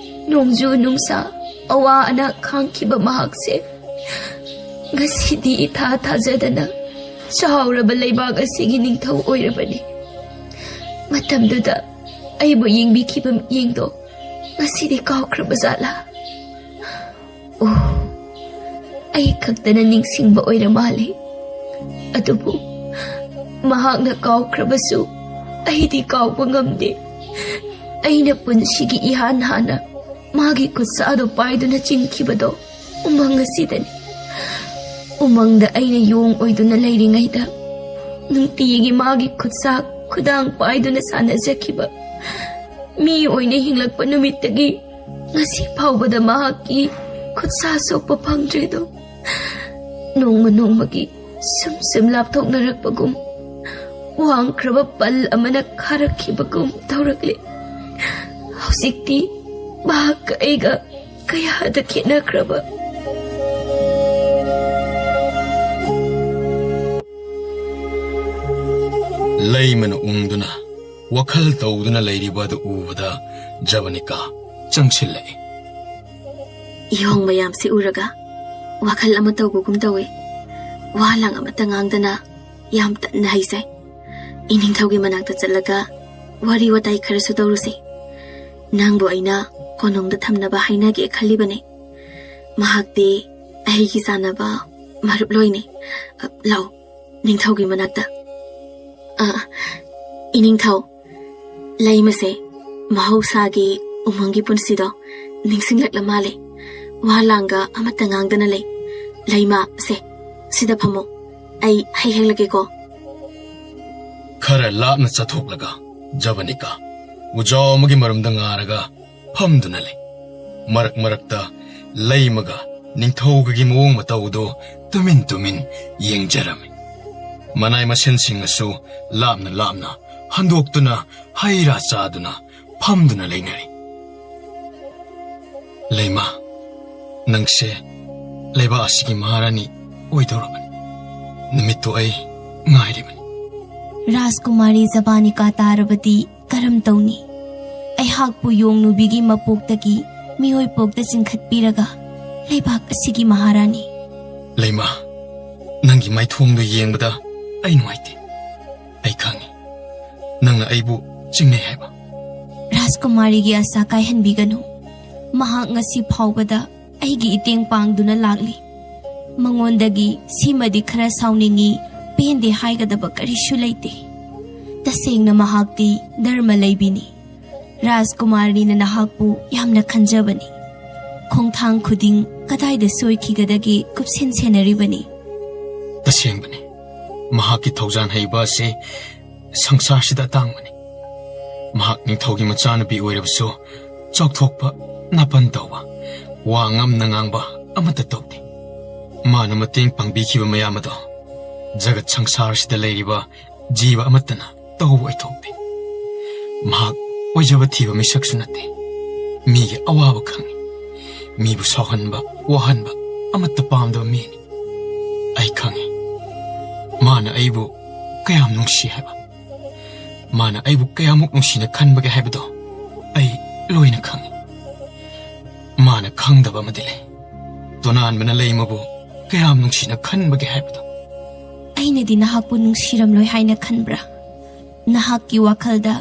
ꯅꯣꯡꯖꯨ ꯅꯨꯡꯁꯥ, ꯑꯋꯥ ꯑꯅꯥ ꯈꯥꯡꯈꯤꯕ ꯃꯍꯥꯛꯁꯦ ꯉꯁꯤꯗꯤ ꯏꯊꯥ ꯊꯥꯖꯗꯅ ꯆꯥꯎꯔꯕ ꯂꯩꯕꯥꯛ ꯑꯁꯤꯒꯤ ꯅꯤꯡꯊꯧ ꯑꯣꯏꯔꯕꯅꯤ꯫ ꯃꯇꯝꯗꯨꯗ ꯑꯩꯕꯨ ꯌꯦꯡꯕꯤꯈꯤꯕ ꯃꯤꯠꯌꯦꯡꯗꯣ ꯉꯁꯤꯗꯤ ꯀꯥꯎꯈ꯭ꯔꯕ ꯖꯥꯠꯂꯥ? ꯑꯣ, ꯑꯩ ꯈꯛꯇꯅ ꯅꯤꯡꯁꯤꯡꯕ ꯑꯣꯏꯔ ꯃꯥꯜꯂꯦ꯫ ꯑꯗꯨꯕꯨ ꯃꯍꯥꯛꯅ ꯀꯥꯎꯈ꯭ꯔꯕꯁꯨ ꯑꯩꯗꯤ ꯀꯥꯎꯕ ꯉꯝꯗꯦ꯫ ꯑꯩꯅ ꯄꯨꯟꯁꯤꯒꯤ ꯏꯍꯥꯟ ꯍꯥꯟꯅ ꯃꯥꯒꯤ ꯈꯨꯠꯁꯥꯗꯣ ꯄꯥꯏꯗꯨꯅ ꯆꯤꯟꯈꯤꯕꯗꯣ ꯎꯃꯪ ꯑꯁꯤꯗꯅꯤ꯫ ꯎꯃꯪꯗ ꯑꯩꯅ ꯌꯣꯡ ꯑꯣꯏꯗꯨꯅ ꯂꯩꯔꯤꯉꯩꯗ ꯅꯨꯡꯇꯤꯒꯤ ꯃꯥꯒꯤ ꯈꯨꯠꯁꯥ ꯈꯨꯗꯥꯡ ꯄꯥꯏꯗꯨꯅ ꯁꯥꯟꯅꯖꯈꯤꯕ ꯃꯤ ꯑꯣꯏꯅ ꯍꯤꯡꯂꯛꯄ ꯅꯨꯃꯤꯠꯇꯒꯤ ꯉꯁꯤ ꯐꯥꯎꯕꯗ ꯃꯍꯥꯛꯀꯤ ꯈꯨꯠꯁꯥ ꯁꯣꯛꯄ ꯐꯪꯗ꯭ꯔꯦꯗꯣ꯫ ꯅꯣꯡꯃ ꯅꯣꯡꯃꯒꯤ ꯁꯨꯝ ꯁꯨꯝ ꯂꯥꯞꯊꯣꯛꯅꯔꯛꯄꯒꯨꯝ ꯋꯥꯡꯈ꯭ꯔꯕ ꯄꯜ ꯑꯃꯅ ꯈꯥꯔꯛꯈꯤꯕꯒꯨꯝ ꯇꯧꯔꯛꯂꯦ꯫ ꯍꯧꯖꯤꯛꯇꯤ ꯃꯍꯥꯛꯀ ꯑꯩꯒ ꯀꯌꯥꯗ ꯈꯦꯠꯅꯈ꯭ꯔꯕ꯫ ꯂꯩꯃꯅ ꯎꯪꯗꯨꯅ ꯋꯥꯈꯜ ꯇꯧꯗꯨꯅ ꯂꯩꯔꯤꯕ ꯑꯗꯨ ꯎꯕꯗ ꯖꯕꯅꯤꯀꯥ ꯆꯪꯁꯤꯜꯂꯛꯏ꯫ ꯏꯍꯣꯡ ꯃꯌꯥꯝꯁꯤ ꯎꯔꯒ ꯋꯥꯈꯜ ꯑꯃ ꯇꯧꯕꯒꯨꯝ ꯇꯧꯏ꯫ ꯋꯥ ꯂꯥꯡ ꯑꯃꯠꯇ ꯉꯥꯡꯗꯅ ꯌꯥꯝ ꯇꯟꯅ ꯍꯩꯖꯩ꯫ ꯏꯅꯤꯡꯊꯧꯒꯤ ꯃꯅꯥꯛꯇ ꯆꯠꯂꯒ ꯋꯥꯔꯤ ꯋꯥꯇꯥꯏ ꯈꯔꯁꯨ ꯇꯧꯔꯨꯁꯤ꯫ ꯅꯪꯕꯨ ꯑꯩꯅ ꯀꯣꯅꯨꯡꯗ ꯊꯝꯅꯕ ꯍꯥꯏꯅꯒꯦ ꯈꯜꯂꯤꯕꯅꯤ꯫ ꯃꯍꯥꯛꯇꯤ ꯑꯩꯒꯤ ꯆꯥꯟꯅꯕ ꯃꯔꯨꯞ ꯂꯣꯏꯅꯤ꯫ ꯑ, ꯂꯥꯛꯑꯣ, ꯅꯤꯡꯊꯧꯒꯤ ꯃꯅꯥꯛꯇ꯫ ꯑ, ꯏꯅꯤꯡꯊꯧ, ꯂꯩꯃꯁꯦ ꯃꯍꯧꯁꯥꯒꯤ ꯎꯃꯪꯒꯤ ꯄꯨꯟꯁꯤꯗꯣ ꯅꯤꯡꯁꯤꯡꯂꯛꯂ ꯃꯥꯜꯂꯦ꯫ ꯋꯥ ꯂꯥꯡꯒ ꯑꯃꯠꯇ ꯉꯥꯡꯗꯅ ꯂꯩ꯫ ꯂꯩꯃ, ꯁꯦ, ꯁꯤꯗ ꯐꯝꯃꯣ꯫ ꯑꯩ ꯍꯩ ꯍꯦꯛꯂꯛꯀꯦꯀꯣ꯫ ꯈꯔ ꯂꯥꯞꯅ ꯆꯠꯊꯣꯛꯂꯒ ꯖꯕꯅꯤꯀꯥ ꯎꯖꯥꯎ ꯑꯃꯒꯤ ꯃꯔꯨꯝꯗ ꯉꯥꯔꯒ ꯐꯝꯗꯨꯅ ꯂꯩ꯫ ꯃꯔꯛ ꯃꯔꯛꯇ ꯂꯩꯃꯒ ꯅꯤꯡꯊꯧꯒꯒꯤ ꯃꯑꯣꯡ ꯃꯇꯧꯗꯨ ꯇꯨꯃꯤꯟ ꯇꯨꯃꯤꯟ ꯌꯦꯡꯖꯔꯝꯃꯤ꯫ ꯃꯅꯥꯏ ꯃꯁꯤꯟꯁꯤꯡꯅꯁꯨ ꯂꯥꯞꯅ ꯂꯥꯞꯅ ꯍꯟꯗꯣꯛꯇꯨꯅ ꯍꯩ ꯔꯥ ꯆꯥꯗꯨꯅ ꯐꯝꯗꯨꯅ ꯂꯩꯅꯔꯤ꯫ ꯂꯩꯃ, ꯅꯪꯁꯦ ꯂꯩꯕꯥꯛ ꯑꯁꯤꯒꯤ ꯃꯍꯥꯔꯥꯅꯤ ꯑꯣꯏꯗꯧꯔꯕꯅꯤ꯫ ꯅꯨꯃꯤꯠꯇꯨ ꯑꯩ ꯉꯥꯏꯔꯤꯕꯅꯤ꯫ ꯔꯥꯖꯀꯨꯃꯥꯔꯤ ꯖꯕꯥꯅꯤꯀꯥ ꯇꯥꯔꯕꯗꯤ ꯀꯔꯝ ꯇꯧꯅꯤ? ꯑꯩꯍꯥꯛꯄꯨ ꯌꯣꯡꯅꯨꯕꯤꯒꯤ ꯃꯄꯣꯛꯇꯒꯤ ꯃꯤꯑꯣꯏ ꯄꯣꯛꯇ ꯆꯤꯡꯈꯠꯄꯤꯔꯒ ꯂꯩꯕꯥꯛ ꯑꯁꯤꯒꯤ ꯃꯍꯥꯔꯥꯅꯤ꯫ ꯂꯩꯃ, ꯅꯪꯒꯤ ꯃꯥꯏꯊꯣꯡꯗꯨ ꯌꯦꯡꯕꯗ ꯑꯩ ꯅꯨꯡꯉꯥꯏꯇꯦ꯫ ꯑꯩ ꯈꯪꯉꯤ, ꯅꯪꯅ ꯑꯩꯕꯨ ꯆꯤꯡꯅꯩ ꯍꯥꯏꯕ꯫ ꯔꯥꯖꯀꯨꯃꯥꯔꯤꯒꯤ ꯑꯁꯥ ꯀꯥꯏꯍꯟꯕꯤꯒꯅꯨ꯫ ꯃꯍꯥꯛ ꯉꯁꯤ ꯐꯥꯎꯕꯗ ꯑꯩꯒꯤ ꯏꯇꯦꯡ ꯄꯥꯡꯗꯨꯅ ꯂꯥꯛꯂꯤ꯫ ꯃꯉꯣꯟꯗꯒꯤ ꯁꯤꯃꯗꯤ ꯈꯔ ꯁꯥꯎꯅꯤꯡꯏ, ꯄꯦꯟꯗꯦ ꯍꯥꯏꯒꯗꯕ ꯀꯔꯤꯁꯨ ꯂꯩꯇꯦ꯫ ꯇꯁꯦꯡꯅ ꯃꯍꯥꯛꯇꯤ ꯙꯔꯃ ꯂꯩꯕꯤꯅꯤ꯫ ꯔꯥꯖꯀꯨꯃꯥꯔꯤꯅ ꯅꯍꯥꯛꯄꯨ ꯌꯥꯝꯅ ꯈꯟꯖꯕꯅꯤ꯫ ꯈꯣꯡꯊꯥꯡ ꯈꯨꯗꯤꯡ ꯀꯗꯥꯏꯗ ꯁꯣꯏꯈꯤꯒꯗꯒꯦ ꯀꯨꯞꯁꯦꯟ ꯁꯦꯟꯅꯔꯤꯕꯅꯤ꯫ ꯇꯁꯦꯡꯕꯅꯤ, ꯃꯍꯥꯛꯀꯤ ꯊꯧꯖꯥꯟ ꯍꯩꯕ ꯑꯁꯤ ꯁꯪꯁꯥꯔꯁꯤꯗ ꯑꯇꯥꯡꯕꯅꯤ꯫ ꯃꯍꯥꯛ ꯅꯤꯡꯊꯧꯒꯤ ꯃꯆꯥꯅꯨꯄꯤ ꯑꯣꯏꯔꯕꯁꯨ, ꯆꯥꯎꯊꯣꯛꯄ, ꯅꯥꯄꯟ ꯇꯧꯕ, ꯋꯥ ꯉꯝꯅ ꯉꯥꯡꯕ ꯑꯃꯠꯇ ꯇꯧꯗꯦ꯫ ꯃꯥꯅ ꯃꯇꯦꯡ ꯄꯥꯡꯕꯤꯈꯤꯕ ꯃꯌꯥꯝ ꯑꯗꯣ ꯖꯒꯠ ꯁꯪꯁꯥꯔꯁꯤꯗ ꯂꯩꯔꯤꯕ ꯖꯤꯕ ꯑꯃꯠꯇꯅ ꯇꯧꯕ ꯑꯣꯏꯊꯣꯛꯇꯦ꯫ ꯃꯍꯥꯛ ꯑꯣꯏꯖꯕ ꯊꯤꯕ ꯃꯤꯁꯛꯁꯨ ꯅꯠꯇꯦ꯫ ꯃꯤꯒꯤ ꯑꯋꯥꯕ ꯈꯪꯉꯤ꯫ ꯃꯤꯕꯨ ꯁꯥꯎꯍꯟꯕ, ꯋꯥꯍꯟꯕ ꯑꯃꯠꯇ ꯄꯥꯝꯗꯕ ꯃꯤꯅꯤ꯫ ꯑꯩ ꯈꯪꯉꯤ, ꯃꯥꯅ ꯑꯩꯕꯨ ꯀꯌꯥꯝ ꯅꯨꯡꯁꯤ ꯍꯥꯏꯕ꯫ ꯃꯥꯅ ꯑꯩꯕꯨ ꯀꯌꯥꯃꯨꯛ ꯅꯨꯡꯁꯤꯅ ꯈꯟꯕꯒꯦ ꯍꯥꯏꯕꯗꯣ ꯑꯩ ꯂꯣꯏꯅ ꯈꯪꯉꯤ꯫ ꯃꯥꯅ ꯈꯪꯗꯕ ꯑꯃꯗꯤ ꯂꯩ꯫ ꯇꯣꯅꯥꯟꯕꯅ ꯂꯩꯃꯕꯨ ꯀꯌꯥꯝ ꯅꯨꯡꯁꯤꯅ ꯈꯟꯕꯒꯦ ꯍꯥꯏꯕꯗꯣ꯫ ꯑꯩꯅꯗꯤ ꯅꯍꯥꯛꯄꯨ ꯅꯨꯡꯁꯤꯔꯝꯂꯣꯏ ꯍꯥꯏꯅ ꯈꯟꯕ꯭ꯔꯥ? ꯅꯍꯥꯛꯀꯤ ꯋꯥꯈꯜꯗ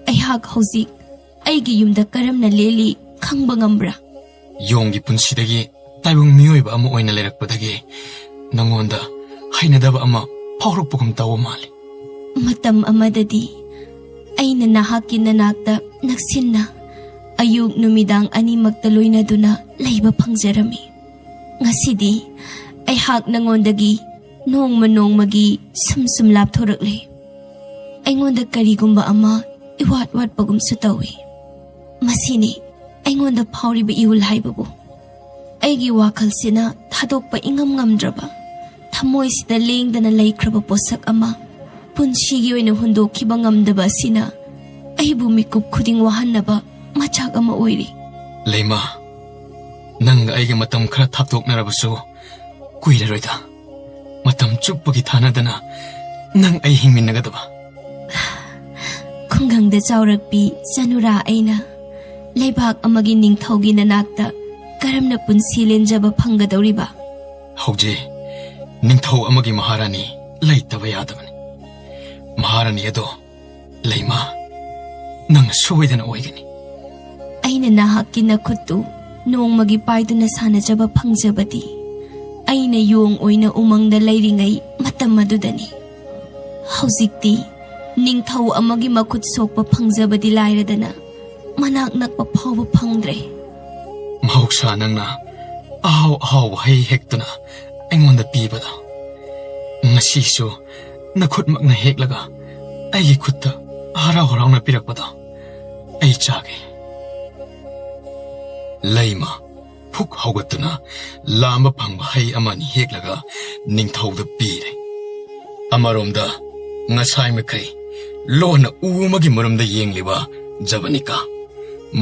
ꯑꯩꯍꯥꯛ ꯍꯧꯖꯤꯛ ꯑꯩꯒꯤ ꯌꯨꯝꯗ ꯀꯔꯝꯅ ꯂꯦꯜꯂꯤ ꯈꯪꯕ ꯉꯝꯕ꯭ꯔꯥ? ꯌꯣꯡꯒꯤ ꯄꯨꯟꯁꯤꯗꯒꯤ ꯇꯥꯏꯕꯪ ꯃꯤꯑꯣꯏꯕ ꯑꯃ ꯑꯣꯏꯅ ꯂꯩꯔꯛꯄꯗꯒꯤ ꯅꯉꯣꯟꯗ ꯍꯩꯅꯗꯕ ꯑꯃ ꯐꯥꯎꯔꯛꯄꯒꯨꯝ ꯇꯧꯕ ꯃꯥꯜꯂꯤ꯫ ꯃꯇꯝ ꯑꯃꯗꯗꯤ ꯑꯩꯅ ꯅꯍꯥꯛꯀꯤ ꯅꯅꯥꯛꯇ ꯅꯛꯁꯤꯟꯅ ꯑꯌꯨꯛ ꯅꯨꯃꯤꯗꯥꯡ ꯑꯅꯤꯃꯛꯇ ꯂꯣꯏꯅꯗꯨꯅ ꯂꯩꯕ ꯐꯪꯖꯔꯝꯃꯤ꯫ ꯉꯁꯤꯗꯤ ꯑꯩꯍꯥꯛ ꯅꯉꯣꯟꯗꯒꯤ ꯅꯣꯡꯃ ꯅꯣꯡꯃꯒꯤ ꯁꯨꯝ ꯁꯨꯝ ꯂꯥꯞꯊꯣꯔꯛꯂꯦ꯫ ꯑꯩꯉꯣꯟꯗ ꯀꯔꯤꯒꯨꯝꯕ ꯑꯃ ꯏꯋꯥꯠ ꯋꯥꯠꯄꯒꯨꯝꯁꯨ ꯇꯧꯏ꯫ ꯃꯁꯤꯅꯤ ꯑꯩꯉꯣꯟꯗ ꯐꯥꯎꯔꯤꯕ ꯏꯍꯨꯜ ꯍꯥꯏꯕꯕꯨ꯫ ꯑꯩꯒꯤ ꯋꯥꯈꯜꯁꯤꯅ ꯊꯥꯗꯣꯛꯄ ꯏꯉꯝ ꯉꯝꯗ꯭ꯔꯕ, ꯊꯃꯣꯏꯁꯤꯗ ꯂꯦꯡꯗꯅ ꯂꯩꯈ꯭ꯔꯕ ꯄꯣꯠꯁꯛ ꯑꯃ ꯄꯨꯟꯁꯤꯒꯤ ꯑꯣꯏꯅ ꯍꯨꯟꯗꯣꯛꯈꯤꯕ ꯉꯝꯗꯕ ꯑꯁꯤꯅ ꯑꯩꯕꯨ ꯃꯤꯀꯨꯞ ꯈꯨꯗꯤꯡ ꯋꯥꯍꯟꯅꯕ ꯃꯆꯥꯛ ꯑꯃ ꯑꯣꯏꯔꯤ꯫ ꯂꯩꯃ, ꯅꯪꯒ ꯑꯩꯒ ꯃꯇꯝ ꯈꯔ ꯊꯥꯞꯇꯣꯛꯅꯔꯕꯁꯨ ꯀꯨꯏꯔꯔꯣꯏꯗ꯫ ꯃꯇꯝ ꯆꯨꯞꯄꯒꯤ ꯊꯥꯅꯗꯅ ꯅꯪ ꯑꯩ ꯍꯤꯡꯃꯤꯟꯅꯒꯗꯕ꯫ ꯈꯨꯡꯒꯪꯗ ꯆꯥꯎꯔꯛꯄꯤ ꯆꯅꯨꯔꯥ ꯑꯩꯅ ꯂꯩꯕꯥꯛ ꯑꯃꯒꯤ ꯅꯤꯡꯊꯧꯒꯤ ꯅꯅꯥꯛꯇ ꯀꯔꯝꯅ ꯄꯨꯟꯁꯤ ꯂꯦꯟꯖꯕ ꯐꯪꯒꯗꯧꯔꯤꯕ? ꯍꯧꯖꯤꯛ ꯅꯤꯡꯊꯧ ꯑꯃꯒꯤ ꯃꯍꯥꯔꯥꯅꯤ ꯂꯩꯇꯕ ꯌꯥꯗꯕꯅꯤ꯫ ꯃꯍꯥꯔꯥꯅꯤ ꯑꯗꯣ ꯂꯩꯃ, ꯅꯪ ꯁꯣꯏꯗꯅ ꯑꯣꯏꯒꯅꯤ꯫ ꯑꯩꯅ ꯅꯍꯥꯛꯀꯤ ꯅꯈꯨꯠꯇꯨ ꯅꯣꯡꯃꯒꯤ ꯄꯥꯏꯗꯨꯅ ꯁꯥꯟꯅꯖꯕ ꯐꯪꯖꯕꯗꯤ ꯑꯩꯅ ꯌꯣꯡ ꯑꯣꯏꯅ ꯎꯃꯪꯗ ꯂꯩꯔꯤꯉꯩ ꯃꯇꯝ ꯑꯗꯨꯗꯅꯤ꯫ ꯍꯧꯖꯤꯛꯇꯤ ꯅꯤꯡꯊꯧ ꯑꯃꯒꯤ ꯃꯈꯨꯠ ꯁꯣꯛꯄ ꯐꯪꯖꯕꯗꯤ ꯂꯥꯏꯔꯗꯅ ꯃꯅꯥꯛ ꯅꯛꯄ ꯐꯥꯎꯕ ꯐꯪꯗ꯭ꯔꯦ꯫ ꯃꯍꯧꯁꯥ ꯅꯪꯅ ꯑꯍꯥꯎ ꯑꯍꯥꯎꯕ ꯍꯩ ꯍꯦꯛꯇꯨꯅ ꯑꯩꯉꯣꯟꯗ ꯄꯤꯕꯗꯣ, ꯉꯁꯤꯁꯨ ꯅꯈꯨꯠꯃꯛꯅ ꯍꯦꯛꯂꯒ ꯑꯩꯒꯤ ꯈꯨꯠꯇ ꯍꯔꯥꯎ ꯍꯔꯥꯎꯅ ꯄꯤꯔꯛꯄꯗꯣ ꯑꯩ ꯆꯥꯒꯦ꯫ ꯂꯩꯃ ꯐꯨꯛ ꯍꯧꯒꯠꯇꯨꯅ ꯂꯥꯝꯕ ꯐꯪꯕ ꯍꯩ ꯑꯃꯅꯤ ꯍꯦꯛꯂꯒ ꯅꯤꯡꯊꯧꯗ ꯄꯤꯔꯦ꯫ ꯑꯃꯔꯣꯝꯗ ꯉꯁꯥꯏ ꯃꯈꯩ ꯂꯣꯟꯅ ꯎ ꯑꯃꯒꯤ ꯃꯔꯨꯝꯗ ꯌꯦꯡꯂꯤꯕ ꯖꯕꯅꯤꯀꯥ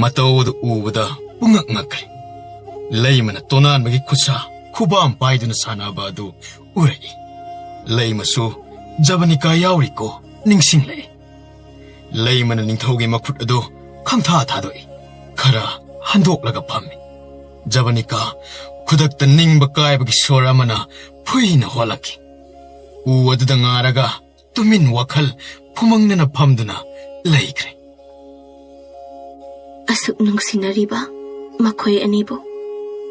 ꯃꯇꯧ ꯑꯗꯨ ꯎꯕꯗ ꯄꯨꯡꯉꯛ ꯉꯛꯈ꯭ꯔꯦ꯫ ꯂꯩꯃꯅ ꯇꯣꯅꯥꯟꯕꯒꯤ ꯈꯨꯠꯁꯥ ꯈꯨꯕꯥꯝ ꯄꯥꯏꯗꯨꯅ ꯁꯥꯟꯅꯕ ꯑꯗꯨ ꯎꯔꯛꯏ꯫ ꯂꯩꯃꯁꯨ ꯖꯕꯅꯤꯀꯥ ꯌꯥꯎꯔꯤꯀꯣ ꯅꯤꯡꯁꯤꯡꯂꯛꯏ꯫ ꯂꯩꯃꯅ ꯅꯤꯡꯊꯧꯒꯤ ꯃꯈꯨꯠ ꯑꯗꯨ ꯈꯪꯊꯥ ꯊꯥꯗꯣꯛꯏ꯫ ꯈꯔ ꯍꯟꯗꯣꯛꯂꯒ ꯐꯝꯃꯤ꯫ ꯖꯕꯅꯤꯀꯥ ꯈꯨꯗꯛꯇ ꯅꯤꯡꯕ ꯀꯥꯏꯕꯒꯤ ꯁꯣꯔ ꯑꯃꯅ ꯐꯨꯏꯅ ꯍꯣꯜꯂꯛꯈꯤ꯫ ꯎ ꯑꯗꯨꯗ ꯉꯥꯔꯒ ꯇꯨꯃꯤꯟ ꯋꯥꯈꯜ ꯐꯨꯃꯪꯅꯅ ꯐꯝꯗꯨꯅ ꯂꯩꯈ꯭ꯔꯦ꯫ ꯑꯁꯨꯛ ꯅꯨꯡꯁꯤꯅꯔꯤꯕ ꯃꯈꯣꯏ ꯑꯅꯤꯕꯨ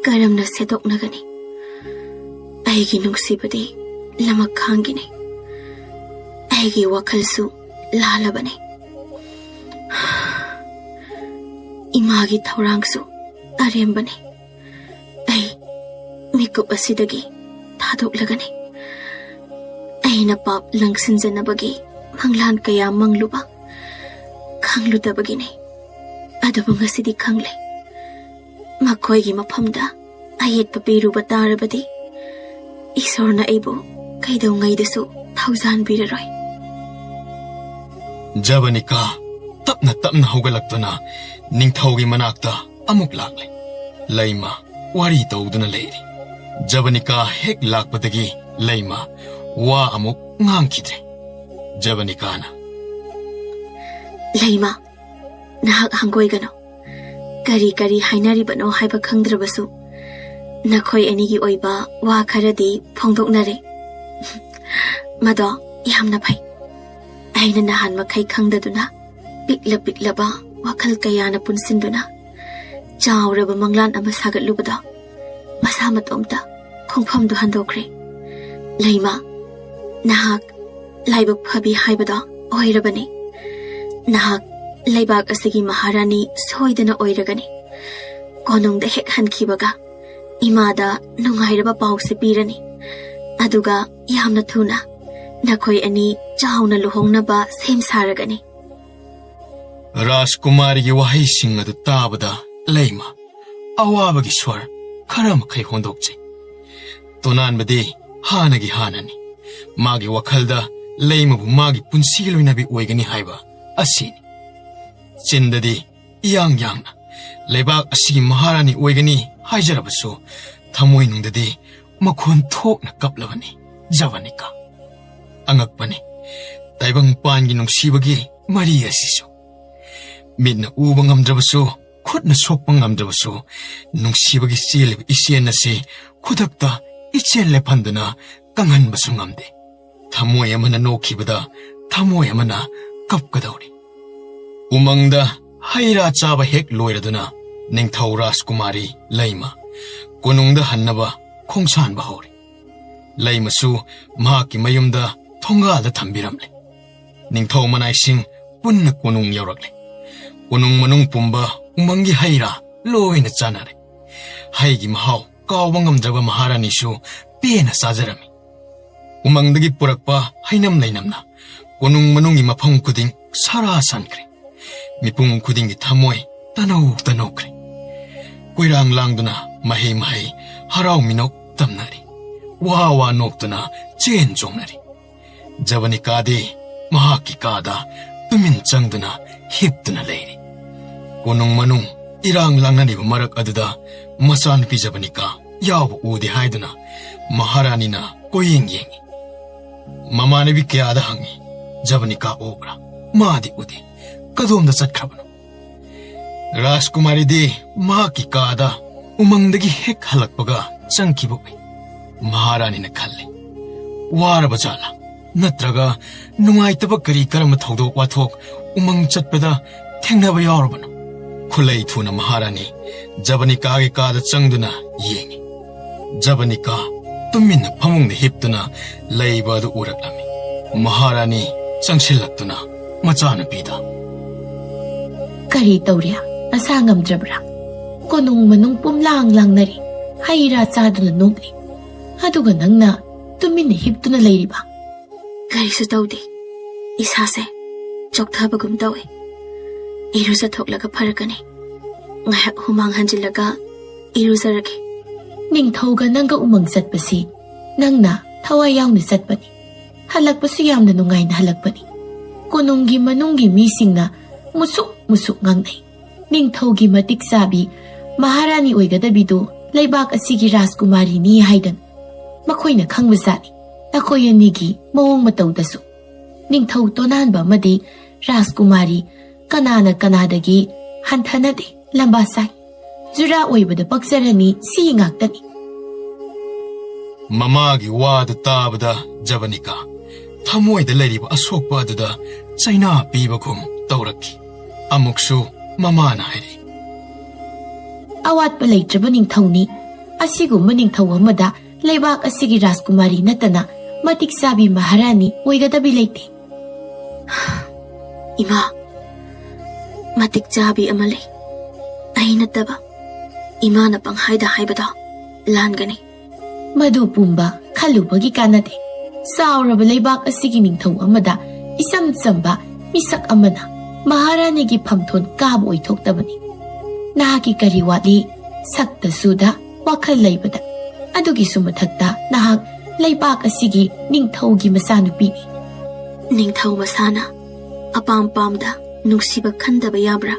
ꯀꯔꯝꯅ ꯁꯦꯗꯣꯛꯅꯒꯅꯤ? ꯑꯩꯒꯤ ꯅꯨꯡꯁꯤꯕꯗꯤ ꯂꯃꯛ ꯈꯥꯡꯒꯤꯅꯤ꯫ ꯑꯩꯒꯤ ꯋꯥꯈꯜꯁꯨ ꯂꯥꯜꯂꯕꯅꯤ꯫ ꯏꯃꯥꯒꯤ ꯊꯧꯔꯥꯡꯁꯨ ꯑꯔꯦꯝꯕꯅꯤ꯫ ꯑꯩ ꯃꯤꯀꯨꯞ ꯑꯁꯤꯗꯒꯤ ꯊꯥꯗꯣꯛꯂꯒꯅꯤ꯫ ꯑꯩꯅ ꯄꯥꯞ ꯂꯪꯁꯤꯟꯖꯅꯕꯒꯤ ꯃꯪꯂꯥꯟ ꯀꯌꯥ ꯃꯪꯂꯨꯕ ꯈꯪꯂꯨꯗꯕꯒꯤꯅꯤ꯫ ꯑꯗꯨꯕꯨ ꯉꯁꯤꯗꯤ ꯈꯪꯂꯦ꯫ ꯃꯈꯣꯏꯒꯤ ꯃꯐꯝꯗ ꯑꯌꯦꯠꯄ ꯄꯤꯔꯨꯕ ꯇꯥꯔꯕꯗꯤ ꯏꯁꯣꯔꯅ ꯑꯩꯕꯨ ꯀꯩꯗꯧꯉꯩꯗꯁꯨ ꯊꯧꯖꯥꯟꯕꯤꯔꯔꯣꯏ꯫ ꯖꯕꯅꯤꯀꯥ ꯇꯞꯅ ꯇꯞꯅ ꯍꯧꯒꯠꯂꯛꯇꯨꯅ ꯅꯤꯡꯊꯧꯒꯤ ꯃꯅꯥꯛꯇ ꯑꯃꯨꯛ ꯂꯥꯛꯂꯦ꯫ ꯂꯩꯃ ꯋꯥꯔꯤ ꯇꯧꯗꯨꯅ ꯂꯩꯔꯤ꯫ ꯖꯕꯅꯤꯀꯥ ꯍꯦꯛ ꯂꯥꯛꯄꯗꯒꯤ ꯂꯩꯃ ꯋꯥ ꯑꯃꯨꯛ ꯉꯥꯡꯈꯤꯗ꯭ꯔꯦ꯫ ꯖꯕꯅꯤꯀꯥꯅ, "ꯂꯩꯃ, ꯅꯍꯥꯛ ꯍꯪꯒꯣꯏꯒꯅꯨ꯫ ꯀꯔꯤ ꯀꯔꯤ ꯍꯥꯏꯅꯔꯤꯕꯅꯣ ꯍꯥꯏꯕ ꯈꯪꯗ꯭ꯔꯕꯁꯨ ꯅꯈꯣꯏ ꯑꯅꯤꯒꯤ ꯑꯣꯏꯕ ꯋꯥ ꯈꯔꯗꯤ ꯐꯣꯡꯗꯣꯛꯅꯔꯦ꯫ ꯃꯗꯣ ꯌꯥꯝꯅ ꯐꯩ꯫ ꯑꯩꯅ ꯅꯍꯥꯟ ꯃꯈꯩ ꯈꯪꯗꯗꯨꯅ ꯄꯤꯛꯂ ꯄꯤꯛꯂꯕ ꯋꯥꯈꯜ ꯀꯌꯥꯅ ꯄꯨꯟꯁꯤꯟꯗꯨꯅ ꯆꯥꯎꯔꯕ ꯃꯪꯂꯥꯟ ꯑꯃ ꯁꯥꯒꯠꯂꯨꯕꯗꯣ ꯃꯁꯥ ꯃꯇꯣꯝꯇ ꯈꯣꯡꯐꯝꯗꯨ ꯍꯟꯗꯣꯛꯈ꯭ꯔꯦ꯫ ꯂꯩꯃ, ꯅꯍꯥꯛ ꯂꯥꯏꯕꯛ ꯐꯕꯤ ꯍꯥꯏꯕꯗꯣ ꯑꯣꯏꯔꯕꯅꯤ꯫ ꯅꯍꯥꯛ ꯂꯩꯕꯥꯛ ꯑꯁꯤꯒꯤ ꯃꯍꯥꯔꯥꯅꯤ ꯁꯣꯏꯗꯅ ꯑꯣꯏꯔꯒꯅꯤ꯫ ꯀꯣꯅꯨꯡꯗ ꯍꯦꯛ ꯍꯟꯈꯤꯕꯒ ꯏꯃꯥꯗ ꯅꯨꯡꯉꯥꯏꯔꯕ ꯄꯥꯎꯁꯦ ꯄꯤꯔꯅꯤ꯫ ꯑꯗꯨꯒ ꯌꯥꯝꯅ ꯊꯨꯅ ꯅꯈꯣꯏ ꯑꯅꯤ ꯆꯥꯎꯅ ꯂꯨꯍꯣꯡꯅꯕ ꯁꯦꯝ ꯁꯥꯔꯒꯅꯤ꯫ ꯔꯥꯖꯀꯨꯃꯥꯔꯤꯒꯤ ꯋꯥꯍꯩꯁꯤꯡ ꯑꯗꯨ ꯇꯥꯕꯗ ꯂꯩꯃ ꯑꯋꯥꯕꯒꯤ ꯁ꯭ꯋꯔ ꯈꯔ ꯃꯈꯩ ꯍꯣꯟꯗꯣꯛꯆꯩ꯫ ꯇꯣꯅꯥꯟꯕꯗꯤ ꯍꯥꯟꯅꯒꯤ ꯍꯥꯟꯅꯅꯤ꯫ ꯃꯥꯒꯤ ꯋꯥꯈꯜꯗ ꯂꯩꯃꯕꯨ ꯃꯥꯒꯤ ꯄꯨꯟꯁꯤꯒꯤ ꯂꯣꯏꯅꯕꯤ ꯑꯣꯏꯒꯅꯤ ꯍꯥꯏꯕ ꯑꯁꯤꯅꯤ꯫ ꯆꯤꯟꯗꯗꯤ ꯏꯌꯥꯡ ꯌꯥꯡꯅ ꯂꯩꯕꯥꯛ ꯑꯁꯤꯒꯤ ꯃꯍꯥꯔꯥꯅꯤ ꯑꯣꯏꯒꯅꯤ ꯍꯥꯏꯖꯔꯕꯁꯨ, ꯊꯃꯣꯏꯅꯨꯡꯗꯗꯤ ꯃꯈꯣꯟ ꯊꯣꯛꯅ ꯀꯞꯂꯕꯅꯤ ꯖꯕꯅꯤꯀꯥ꯫ ꯑꯉꯛꯄꯅꯤ, ꯇꯥꯏꯕꯪ ꯄꯥꯟꯒꯤ ꯅꯨꯡꯁꯤꯕꯒꯤ ꯃꯔꯤ ꯑꯁꯤꯁꯨ꯫ ꯃꯤꯠꯅ ꯎꯕ ꯉꯝꯗ꯭ꯔꯕꯁꯨ, ꯈꯨꯠꯅ ꯁꯣꯛꯄ ꯉꯝꯗ꯭ꯔꯕꯁꯨ, ꯅꯨꯡꯁꯤꯕꯒꯤ ꯆꯦꯜꯂꯤꯕ ꯏꯆꯦꯜ ꯑꯁꯤ ꯈꯨꯗꯛꯇ ꯏꯆꯦꯜ ꯂꯦꯞꯍꯟꯗꯨꯅ ꯀꯪꯍꯟꯕꯁꯨ ꯉꯝꯗꯦ꯫ ꯊꯃꯣꯏ ꯑꯃꯅ ꯅꯣꯛꯈꯤꯕꯗ ꯊꯃꯣꯏ ꯑꯃꯅ ꯀꯞꯀꯗꯧꯔꯤ꯫ ꯎꯃꯪꯗ ꯍꯩ ꯔꯥ ꯆꯥꯕ ꯍꯦꯛ ꯂꯣꯏꯔꯗꯨꯅ ꯅꯤꯡꯊꯧ ꯔꯥꯖꯀꯨꯃꯥꯔꯤ ꯂꯩꯃ ꯀꯣꯅꯨꯡꯗ ꯍꯟꯅꯕ ꯈꯣꯡꯁꯥꯟꯕ ꯍꯧꯔꯤ꯫ ꯂꯩꯃꯁꯨ ꯃꯍꯥꯛꯀꯤ ꯃꯌꯨꯝꯗ ꯊꯣꯡꯒꯥꯜꯗ ꯊꯝꯕꯤꯔꯝꯂꯦ꯫ ꯅꯤꯡꯊꯧ ꯃꯅꯥꯏꯁꯤꯡ ꯄꯨꯟꯅ ꯀꯣꯅꯨꯡ ꯌꯧꯔꯛꯂꯦ꯫ ꯀꯣꯅꯨꯡ ꯃꯅꯨꯡ ꯄꯨꯝꯕ ꯎꯃꯪꯒꯤ ꯍꯩ ꯔꯥ ꯂꯣꯏꯅ ꯆꯥꯅꯔꯦ꯫ ꯍꯩꯒꯤ ꯃꯍꯥꯎ ꯀꯥꯎꯕ ꯉꯝꯗ꯭ꯔꯕ ꯃꯍꯥꯔꯥꯅꯤꯁꯨ ꯄꯦꯟꯅ ꯆꯥꯖꯔꯝꯃꯤ꯫ ꯎꯃꯪꯗꯒꯤ ꯄꯨꯔꯛꯄ ꯍꯩꯅꯝ ꯂꯩꯅꯝꯅ ꯀꯣꯅꯨꯡ ꯃꯅꯨꯡꯒꯤ ꯃꯐꯝ ꯈꯨꯗꯤꯡ ꯁꯥꯔꯥ ꯁꯟꯈ꯭ꯔꯦ꯫ ꯃꯤꯄꯨꯝ ꯈꯨꯗꯤꯡꯒꯤ ꯊꯃꯣꯏ ꯇꯅꯧ ꯇꯅꯧꯈ꯭ꯔꯦ꯫ ꯀꯣꯏꯔꯥꯡ ꯂꯥꯡꯗꯨꯅ ꯃꯍꯩ ꯃꯍꯩ ꯍꯔꯥꯎ ꯃꯤꯅꯣꯛ ꯇꯝꯅꯔꯤ꯫ ꯋꯥ ꯋꯥ ꯅꯣꯛꯇꯨꯅ ꯆꯦꯟ ꯆꯣꯡꯅꯔꯤ꯫ ꯖꯕꯅꯤꯀꯥꯗꯤ ꯃꯍꯥꯛꯀꯤ ꯀꯥꯗ ꯇꯨꯃꯤꯟ ꯆꯪꯗꯨꯅ ꯍꯤꯞꯇꯨꯅ ꯂꯩꯔꯤ꯫ ꯀꯣꯅꯨꯡ ꯃꯅꯨꯡ ꯏꯔꯥꯡ ꯂꯥꯡꯅꯔꯤꯕ ꯃꯔꯛ ꯑꯗꯨꯗ ꯃꯆꯥꯅꯨꯄꯤ ꯖꯕꯅꯤꯀꯥ ꯌꯥꯎꯕ ꯎꯗꯦ ꯍꯥꯏꯗꯨꯅ ꯃꯍꯥꯔꯥꯅꯤꯅ ꯀꯣꯏꯌꯦꯡ ꯌꯦꯡꯉꯤ꯫ ꯃꯃꯥꯟꯅꯕꯤ ꯀꯌꯥꯗ ꯍꯪꯉꯤ, "ꯖꯕꯅꯤꯀꯥ ꯎꯕ꯭ꯔꯥ?" ꯃꯥꯗꯤ ꯎꯗꯦ꯫ ꯀꯗꯣꯝꯗ ꯆꯠꯈ꯭ꯔꯕꯅꯣ? ꯔꯥꯖꯀꯨꯃꯥꯔꯤꯗꯤ ꯃꯍꯥꯛꯀꯤ ꯀꯥꯗ ꯎꯃꯪꯗꯒꯤ ꯍꯦꯛ ꯍꯜꯂꯛꯄꯒ ꯆꯪꯈꯤꯕ ꯎꯏ꯫ ꯃꯍꯥꯔꯥꯅꯤꯅ ꯈꯜꯂꯤ, "ꯋꯥꯔꯕ ꯖꯥꯠꯂꯥ? ꯅꯠꯇ꯭ꯔꯒ ꯅꯨꯡꯉꯥꯏꯇꯕ ꯀꯔꯤ ꯀꯔꯝꯕ ꯊꯧꯗꯣꯛ ꯋꯥꯊꯣꯛ ꯎꯃꯪ ꯆꯠꯄꯗ ꯊꯦꯡꯅꯕ ꯌꯥꯎꯔꯕꯅꯣ?" ꯈꯨꯂꯩ ꯊꯨꯅ ꯃꯍꯥꯔꯥꯅꯤ ꯖꯕꯅꯤꯀꯥꯒꯤ ꯀꯥꯗ ꯆꯪꯗꯨꯅ ꯌꯦꯡꯉꯤ꯫ ꯖꯕꯅꯤꯀꯥ ꯇꯨꯃꯤꯟꯅ ꯐꯃꯨꯡꯗ ꯍꯤꯞꯇꯨꯅ ꯂꯩꯕ ꯑꯗꯨ ꯎꯔꯛꯂꯝꯃꯤ꯫ ꯃꯍꯥꯔꯥꯅꯤ ꯆꯪꯁꯤꯜꯂꯛꯇꯨꯅ ꯃꯆꯥꯅꯨꯄꯤꯗ, "ꯀꯔꯤ ꯇꯧꯔꯦ? ꯅꯁꯥ ꯉꯝꯗ꯭ꯔꯕ꯭ꯔꯥ? ꯀꯣꯅꯨꯡ ꯃꯅꯨꯡ ꯄꯨꯝꯂꯥꯡ ꯂꯥꯡꯅꯔꯤ, ꯍꯩ ꯔꯥ ꯆꯥꯗꯨꯅ ꯅꯣꯛꯂꯤ, ꯑꯗꯨꯒ ꯅꯪꯅ ꯇꯨꯃꯤꯟꯅ ꯍꯤꯞꯇꯨꯅ ꯂꯩꯔꯤꯕ? "ꯀꯔꯤꯁꯨ ꯇꯧꯗꯦ꯫ ꯏꯁꯥꯁꯦ ꯆꯣꯛꯊꯕꯒꯨꯝ ꯇꯧꯏ꯫ ꯏꯔꯨꯖꯊꯣꯛꯂꯒ ꯐꯔꯛꯀꯅꯤ꯫ ꯉꯥꯏꯍꯥꯛ ꯍꯨꯃꯥꯡ ꯍꯟꯖꯤꯜꯂꯒ ꯏꯔꯨꯖꯔꯒꯦ꯫" ꯅꯤꯡꯊꯧꯒ ꯅꯪꯒ ꯎꯃꯪ ꯆꯠꯄꯁꯤ ꯅꯪꯅ ꯊꯋꯥꯏ ꯌꯥꯎꯅ ꯆꯠꯄꯅꯤ꯫ ꯍꯜꯂꯛꯄꯁꯨ ꯌꯥꯝꯅ ꯅꯨꯡꯉꯥꯏꯅ ꯍꯜꯂꯛꯄꯅꯤ꯫ ꯀꯣꯅꯨꯡꯒꯤ ꯃꯅꯨꯡꯒꯤ ꯃꯤꯁꯤꯡꯅ ꯃꯨꯁꯨꯛ ꯃꯨꯁꯨꯛ ꯉꯥꯡꯅꯩ꯫ ꯅꯤꯡꯊꯧꯒꯤ ꯃꯇꯤꯛ ꯆꯥꯕꯤ ꯃꯍꯥꯔꯥꯅꯤ ꯑꯣꯏꯒꯗꯕꯤꯗꯨ ꯂꯩꯕꯥꯛ ꯑꯁꯤꯒꯤ ꯔꯥꯖꯀꯨꯃꯥꯔꯤꯅꯤ ꯍꯥꯏꯗꯅ꯫ ꯃꯈꯣꯏꯅ ꯈꯪꯕꯖꯥꯠꯅꯤ ꯑꯩꯈꯣꯏ ꯑꯅꯤꯒꯤ ꯃꯑꯣꯡ ꯃꯇꯧꯗꯁꯨ꯫ ꯅꯤꯡꯊꯧ ꯇꯣꯅꯥꯟꯕ ꯑꯃꯗꯤ ꯔꯥꯖꯀꯨꯃꯥꯔꯤ ꯀꯅꯥꯅ ꯀꯅꯥꯗꯒꯤ ꯍꯟꯊꯅꯗꯦ, ꯂꯝꯕꯥ ꯁꯥꯏ꯫ ꯖꯨꯔꯥ ꯑꯣꯏꯕꯗ ꯄꯛꯆꯔꯅꯤ, ꯁꯤ ꯉꯥꯛꯇꯅꯤ꯫ ꯃꯃꯥꯒꯤ ꯋꯥꯗꯨ ꯇꯥꯕꯗ ꯖꯕꯅꯤꯀꯥ ꯊꯃꯣꯏꯗ ꯂꯩꯔꯤꯕ ꯑꯁꯣꯛꯄ ꯑꯗꯨꯗ ꯆꯩꯅꯥ ꯄꯤꯕꯒꯨꯝ ꯇꯧꯔꯛꯈꯤ꯫ ꯑꯃꯨꯛꯁꯨ ꯃꯃꯥꯅ ꯍꯥꯏꯔꯛꯏ꯫ ꯑꯋꯥꯠꯄ ꯂꯩꯇ꯭ꯔꯕ ꯅꯤꯡꯊꯧꯅꯤ꯫ ꯑꯁꯤꯒꯨꯝꯕ ꯅꯤꯡꯊꯧ ꯑꯃꯗ ꯂꯩꯕꯥꯛ ꯑꯁꯤꯒꯤ ꯔꯥꯖꯀꯨꯃꯥꯔꯤ ꯅꯠꯇꯅ ꯃꯇꯤꯛ ꯆꯥꯕꯤ ꯃꯍꯥꯔꯥꯅꯤ ꯑꯣꯏꯒꯗꯕꯤ ꯂꯩꯇꯦ꯫ ꯏꯃꯥ, ꯃꯇꯤꯛ ꯆꯥꯕꯤ ꯑꯃ ꯂꯩ꯫ ꯑꯩ ꯅꯠꯇꯕ ꯏꯃꯥꯅ ꯄꯪꯍꯥꯏꯗ ꯍꯥꯏꯕꯗꯣ ꯂꯥꯟꯒꯅꯤ꯫ ꯃꯗꯨ ꯄꯨꯝꯕ ꯈꯜꯂꯨꯕꯒꯤ ꯀꯥꯟꯅꯗꯦ꯫ ꯆꯥꯎꯔꯕ ꯂꯩꯕꯥꯛ ꯑꯁꯤꯒꯤ ꯅꯤꯡꯊꯧ ꯑꯃꯗ ꯏꯆꯝ ꯆꯝꯕ ꯃꯤꯁꯛ ꯑꯃꯅ ꯃꯍꯥꯔꯥꯅꯤꯒꯤ ꯐꯝꯊꯣꯟ ꯀꯥꯕ ꯑꯣꯏꯊꯣꯛꯇꯕꯅꯤ꯫ ꯅꯍꯥꯛꯀꯤ ꯀꯔꯤ ꯋꯥꯠꯂꯤ? ꯁꯛꯇ ꯁꯨꯗ, ꯋꯥꯈꯜ ꯂꯩꯕꯗ꯫ ꯑꯗꯨꯒꯤꯁꯨ ꯃꯊꯛꯇ ꯅꯍꯥꯛ ꯂꯩꯕꯥꯛ ꯑꯁꯤꯒꯤ ꯅꯤꯡꯊꯧꯒꯤ ꯃꯆꯥꯅꯨꯄꯤꯅꯤ꯫ ꯅꯤꯡꯊꯧ ꯃꯁꯥꯅ ꯑꯄꯥꯝ ꯄꯥꯝꯗ ꯅꯨꯡꯁꯤꯕ ꯈꯟꯗꯕ ꯌꯥꯕ꯭ꯔꯥ?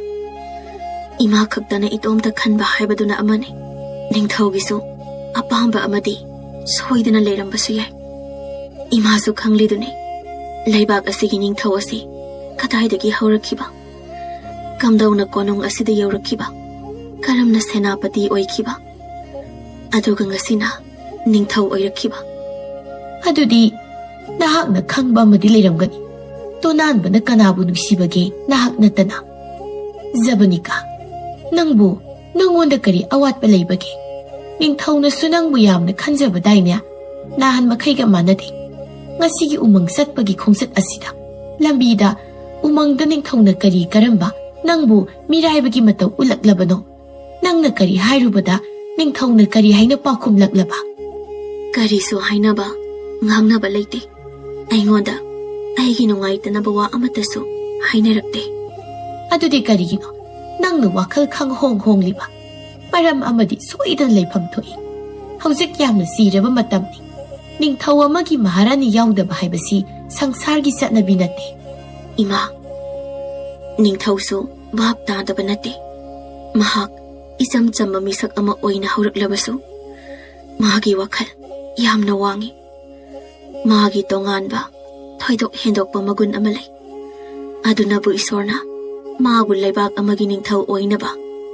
ꯏꯃꯥ ꯈꯛꯇꯅ ꯏꯇꯣꯝꯇ ꯈꯟꯕ ꯍꯥꯏꯕꯗꯨꯅ ꯑꯃꯅꯤ꯫ ꯅꯤꯡꯊꯧꯒꯤꯁꯨ ꯑꯄꯥꯝꯕ ꯑꯃꯗꯤ ꯁꯣꯏꯗꯅ ꯂꯩꯔꯝꯕꯁꯨ ꯌꯥꯏ꯫ ꯏꯃꯥꯁꯨ ꯈꯪꯂꯤꯗꯨꯅꯤ, ꯂꯩꯕꯥꯛ ꯑꯁꯤꯒꯤ ꯅꯤꯡꯊꯧ ꯑꯁꯤ ꯀꯗꯥꯏꯗꯒꯤ ꯍꯧꯔꯛꯈꯤꯕ, ꯀꯝꯗꯧꯅ ꯀꯣꯅꯨꯡ ꯑꯁꯤꯗ ꯌꯧꯔꯛꯈꯤꯕ, ꯀꯔꯝꯅ ꯁꯦꯅꯥꯄꯇꯤ ꯑꯣꯏꯈꯤꯕ, ꯑꯗꯨꯒ ꯉꯁꯤꯅ ꯅꯤꯡꯊꯧ ꯑꯣꯏꯔꯛꯈꯤꯕ꯫ ꯑꯗꯨꯗꯤ ꯅꯍꯥꯛꯅ ꯈꯪꯕ ꯑꯃꯗꯤ ꯂꯩꯔꯝꯒꯅꯤ꯫ ꯇꯣꯅꯥꯟꯕꯅ ꯀꯅꯥꯕꯨ ꯅꯨꯡꯁꯤꯕꯒꯦ, ꯅꯍꯥꯛ ꯅꯠꯇꯅ? ꯖꯕꯅꯤꯀꯥ, ꯅꯪꯕꯨ, ꯅꯪꯉꯣꯟꯗ ꯀꯔꯤ ꯑꯋꯥꯠꯄ ꯂꯩꯕꯒꯦ? ꯅꯤꯡꯊꯧꯅꯁꯨ ꯅꯪꯕꯨ ꯌꯥꯝꯅ ꯈꯟꯖꯕꯗꯥꯏꯅꯦ? ꯅꯍꯥꯟ ꯃꯈꯩꯒ ꯃꯥꯟꯅꯗꯦ꯫ ꯉꯁꯤꯒꯤ ꯎꯃꯪ ꯆꯠꯄꯒꯤ ꯈꯣꯡꯆꯠ ꯑꯁꯤꯗ ꯂꯝꯕꯤꯗ ꯎꯃꯪꯗ ꯅꯤꯡꯊꯧꯅ ꯀꯔꯤ ꯀꯔꯝꯕ ꯅꯪꯕꯨ ꯃꯤꯔꯥꯏꯕꯒꯤ ꯃꯇꯧ ꯎꯠꯂꯛꯂꯕꯅꯣ? ꯅꯪꯅ ꯀꯔꯤ ꯍꯥꯏꯔꯨꯕꯗ ꯅꯤꯡꯊꯧꯅ ꯀꯔꯤ ꯍꯥꯏꯅ ꯄꯥꯎꯈꯨꯝꯂꯛꯂꯕ? ꯀꯔꯤꯁꯨ ꯍꯥꯏꯅꯕ ꯉꯥꯡꯅꯕ ꯂꯩꯇꯦ꯫ ꯑꯩꯉꯣꯟꯗ ꯑꯩꯒꯤ ꯅꯨꯡꯉꯥꯏꯇꯅꯕ ꯋꯥ ꯑꯃꯠꯇꯁꯨ ꯍꯥꯏꯅꯔꯛꯇꯦ꯫ ꯑꯗꯨꯗꯤ ꯀꯔꯤꯒꯤꯅꯣ ꯅꯪꯅ ꯋꯥꯈꯜ ꯈꯪꯍꯣꯡ ꯍꯣꯡꯂꯤꯕ? ꯃꯔꯝ ꯑꯃꯗꯤ ꯁꯣꯏꯗꯅ ꯂꯩꯐꯝ ꯊꯣꯛꯏ꯫ ꯍꯧꯖꯤꯛ ꯌꯥꯝꯅ ꯆꯤꯔꯕ ꯃꯇꯝꯅꯤ꯫ ꯅꯤꯡꯊꯧ ꯑꯃꯒꯤ ꯃꯍꯥꯔꯥꯅꯤ ꯌꯥꯎꯗꯕ ꯍꯥꯏꯕꯁꯤ ꯁꯪꯁꯥꯔꯒꯤ ꯆꯠꯅꯕꯤ ꯅꯠꯇꯦ꯫ ꯏꯃꯥ, ꯅꯤꯡꯊꯧꯁꯨ ꯚꯥꯞ ꯇꯥꯗꯕ ꯅꯠꯇꯦ꯫ ꯃꯍꯥꯛ ꯏꯆꯝ ꯆꯝꯕ ꯃꯤꯁꯛ ꯑꯃ ꯑꯣꯏꯅ ꯍꯧꯔꯛꯂꯕꯁꯨ, ꯃꯥꯒꯤ ꯋꯥꯈꯜ ꯌꯥꯝꯅ ꯋꯥꯡꯏ꯫ ꯃꯥꯒꯤ ꯇꯣꯉꯥꯟꯕ, ꯊꯣꯏꯗꯣꯛ ꯍꯦꯟꯗꯣꯛꯄ ꯃꯒꯨꯟ ꯑꯃ ꯂꯩ꯫ ꯑꯗꯨꯅꯕꯨ ꯏꯁꯣꯔꯅ ꯃꯥꯕꯨ ꯂꯩꯕꯥꯛ ꯑꯃꯒꯤ ꯅꯤꯡꯊꯧ ꯑꯣꯏꯅꯕ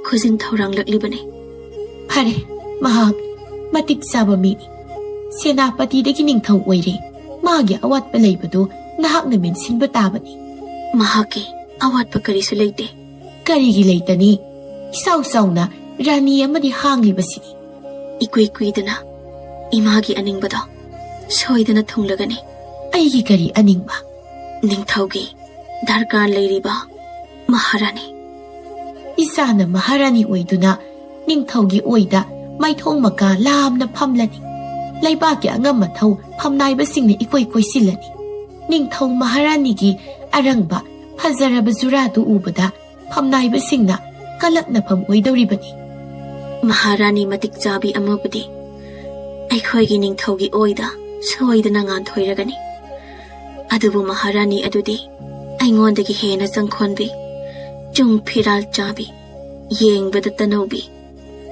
ꯈꯨꯖꯤꯟ ꯊꯧꯔꯥꯡꯂꯛꯂꯤꯕꯅꯤ꯫ ꯐꯔꯦ, ꯃꯍꯥꯛ ꯃꯇꯤꯛ ꯆꯥꯕ ꯃꯤꯅꯤ꯫ ꯁꯦꯅꯥꯄꯇꯤꯗꯒꯤ ꯅꯤꯡꯊꯧ ꯑꯣꯏꯔꯦ꯫ ꯃꯥꯒꯤ ꯑꯋꯥꯠꯄ ꯂꯩꯕꯗꯨ ꯅꯍꯥꯛꯅ ꯃꯦꯟꯁꯤꯟꯕ ꯇꯥꯕꯅꯤ꯫ ꯃꯍꯥꯛꯀꯤ ꯑꯋꯥꯠꯄ ꯀꯔꯤꯁꯨ ꯂꯩꯇꯦ꯫ ꯀꯔꯤꯒꯤ ꯂꯩꯇꯅꯤ? ꯏꯆꯥꯎ ꯆꯥꯎꯅ ꯔꯥꯅꯤ ꯑꯃꯗꯤ ꯍꯥꯡꯂꯤꯕꯁꯤꯅꯤ꯫ ꯏꯀꯨꯏ ꯀꯨꯏꯗꯅ ꯏꯃꯥꯒꯤ ꯑꯅꯤꯡꯕꯗꯣ ꯁꯣꯏꯗꯅ ꯊꯨꯡꯂꯒꯅꯤ꯫ ꯑꯩꯒꯤ ꯀꯔꯤ ꯑꯅꯤꯡꯕ? ꯅꯤꯡꯊꯧꯒꯤ ꯗꯔꯀꯥꯔ ꯂꯩꯔꯤꯕ ꯃꯍꯥꯔꯥꯅꯤ꯫ ꯏꯆꯥꯅ ꯃꯍꯥꯔꯥꯅꯤ ꯑꯣꯏꯗꯨꯅ ꯅꯤꯡꯊꯧꯒꯤ ꯑꯣꯏꯗ ꯃꯥꯏꯊꯣꯡ ꯃꯀꯥ ꯂꯥꯝꯅ ꯐꯝꯂꯅꯤ꯫ ꯂꯩꯕꯥꯛꯀꯤ ꯑꯉꯝ ꯑꯊꯧ ꯐꯝꯅꯥꯏꯕꯁꯤꯡꯅ ꯏꯀꯣꯏ ꯀꯣꯏꯁꯤꯜꯂꯅꯤ꯫ ꯅꯤꯡꯊꯧ ꯃꯍꯥꯔꯥꯅꯤꯒꯤ ꯑꯔꯪꯕ ꯐꯖꯔꯕ ꯖꯨꯔꯥꯗꯨ ꯎꯕꯗ ꯐꯝꯅꯥꯏꯕꯁꯤꯡꯅ ꯀꯂꯛꯅꯐꯝ ꯑꯣꯏꯗꯧꯔꯤꯕꯅꯤ꯫ ꯃꯍꯥꯔꯥꯅꯤ ꯃꯇꯤꯛ ꯆꯥꯕꯤ ꯑꯃꯕꯨꯗꯤ ꯑꯩꯈꯣꯏꯒꯤ ꯅꯤꯡꯊꯧꯒꯤ ꯑꯣꯏꯗ ꯁꯣꯏꯗꯅ ꯉꯥꯟꯊꯣꯏꯔꯒꯅꯤ꯫ ꯑꯗꯨꯕꯨ ꯃꯍꯥꯔꯥꯅꯤ ꯑꯗꯨꯗꯤ ꯑꯩꯉꯣꯟꯗꯒꯤ ꯍꯦꯟꯅ ꯆꯪꯈꯣꯟꯕꯤ, ꯆꯨꯡ ꯐꯤꯔꯥꯜ ꯆꯥꯕꯤ, ꯌꯦꯡꯕꯗ ꯇꯅꯧꯕꯤ,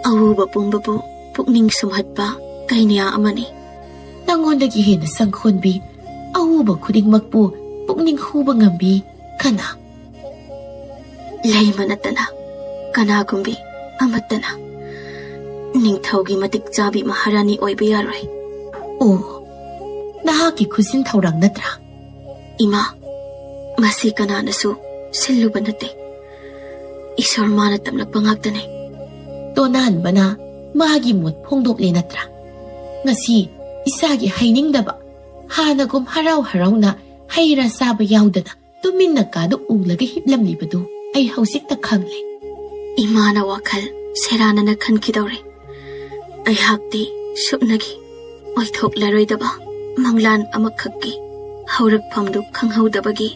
ꯑꯎꯕ ꯄꯨꯝꯕꯕꯨ ꯄꯨꯛꯅꯤꯡ ꯁꯨꯝꯍꯠꯄ ꯀꯩꯅ꯭ꯌꯥ ꯑꯃꯅꯤ꯫ ꯅꯉꯣꯟꯗꯒꯤ ꯍꯦꯟꯅ ꯆꯪꯈꯣꯟꯕꯤ, ꯑꯎꯕ ꯈꯨꯗꯤꯡꯃꯛꯄꯨ ꯄꯨꯛꯅꯤꯡ ꯍꯨꯕ ꯉꯝꯕꯤ ꯀꯅꯥ? ꯂꯩꯃ ꯅꯠꯇꯅ ꯀꯅꯥꯒꯨꯝꯕꯤ ꯑꯃꯠꯇꯅ ꯅꯤꯡꯊꯧꯒꯤ ꯃꯇꯤꯛ ꯆꯥꯕꯤ ꯃꯍꯥꯔꯥꯅꯤ ꯑꯣꯏꯕ ꯌꯥꯔꯣꯏ꯫ ꯑꯣ, ꯅꯍꯥꯛꯀꯤ ꯈꯨꯖꯤꯟ ꯊꯧꯔꯥꯡ ꯅꯠꯇ꯭ꯔꯥ? ꯏꯃꯥ, ꯃꯁꯤ ꯀꯅꯥꯅꯁꯨ ꯁꯤꯜꯂꯨꯕ ꯅꯠꯇꯦ꯫ ꯏꯁꯣꯔ ꯃꯥꯅ ꯇꯝꯂꯛꯄ ꯉꯥꯛꯇꯅꯤ꯫ ꯇꯣꯅꯥꯟꯕꯅ ꯃꯥꯒꯤ ꯃꯣꯠ ꯐꯣꯡꯗꯣꯛꯂꯦ ꯅꯠꯇ꯭ꯔꯥ? ꯉꯁꯤ ꯏꯆꯥꯒꯤ ꯍꯩꯅꯤꯡꯗꯕ, ꯍꯥꯟꯅꯒꯨꯝ ꯍꯔꯥꯎ ꯍꯔꯥꯎꯅ ꯍꯩ ꯔꯥ ꯆꯥꯕ ꯌꯥꯎꯗꯅ ꯇꯨꯃꯤꯟꯅ ꯀꯥꯗ ꯎꯪꯂꯒ ꯍꯤꯞꯂꯝꯂꯤꯕꯗꯨ ꯑꯩ ꯍꯧꯖꯤꯛꯇ ꯈꯪꯂꯦ꯫ ꯏꯃꯥꯅ ꯋꯥꯈꯜ ꯁꯦꯔꯥꯟꯅꯅ ꯈꯟꯈꯤꯗꯧꯔꯦ꯫ ꯑꯩꯍꯥꯛꯇꯤ ꯁꯨꯞꯅꯒꯤ ꯑꯣꯏꯊꯣꯛꯂꯔꯣꯏꯗꯕ ꯃꯪꯂꯥꯟ ꯑꯃꯈꯛꯀꯤ ꯍꯧꯔꯛꯐꯝꯗꯨ ꯈꯪꯍꯧꯗꯕꯒꯤ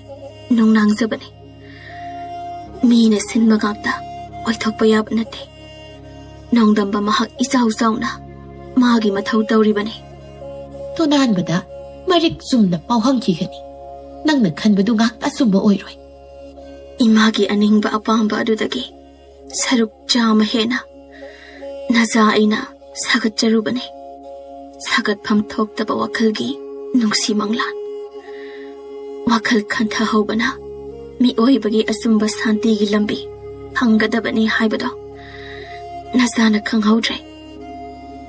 ꯅꯨꯡꯅꯥꯡꯖꯕꯅꯤ꯫ ꯃꯤꯅ ꯁꯤꯟꯕ ꯉꯥꯛꯇ ꯑꯣꯏꯊꯣꯛꯄ ꯌꯥꯕ ꯅꯠꯇꯦ꯫ ꯅꯣꯡꯗꯝꯕ ꯃꯍꯥꯛ ꯏꯆꯥꯎ ꯆꯥꯎꯅ ꯃꯥꯒꯤ ꯃꯊꯧ ꯇꯧꯔꯤꯕꯅꯤ꯫ ꯇꯣꯅꯥꯟꯕꯗ ꯃꯔꯤꯛ ꯆꯨꯝꯅ ꯄꯥꯎꯍꯪꯈꯤꯒꯅꯤ꯫ ꯅꯪꯅ ꯈꯟꯕꯗꯨ ꯉꯥꯛꯇ ꯑꯆꯨꯝꯕ ꯑꯣꯏꯔꯣꯏ꯫ ꯏꯃꯥꯒꯤ ꯑꯅꯤꯡꯕ ꯑꯄꯥꯝꯕ ꯑꯗꯨꯗꯒꯤ ꯁꯔꯨꯛ ꯆꯥꯝꯃ ꯍꯦꯟꯅ ꯅꯖꯥ ꯑꯩꯅ ꯁꯥꯒꯠꯆꯔꯨꯕꯅꯤ꯫ ꯁꯥꯒꯠꯐꯝ ꯊꯣꯛꯇꯕ ꯋꯥꯈꯜꯒꯤ ꯅꯨꯡꯁꯤ ꯃꯪꯂꯥꯟ꯫ ꯋꯥꯈꯜ ꯈꯟꯊꯍꯧꯕꯅ ꯃꯤꯑꯣꯏꯕꯒꯤ ꯑꯆꯨꯝꯕ ꯁꯥꯟꯇꯤꯒꯤ ꯂꯝꯕꯤ ꯐꯪꯒꯗꯕꯅꯤ ꯍꯥꯏꯕꯗꯣ ꯅꯖꯥꯅ ꯈꯪꯍꯧꯗ꯭ꯔꯦ꯫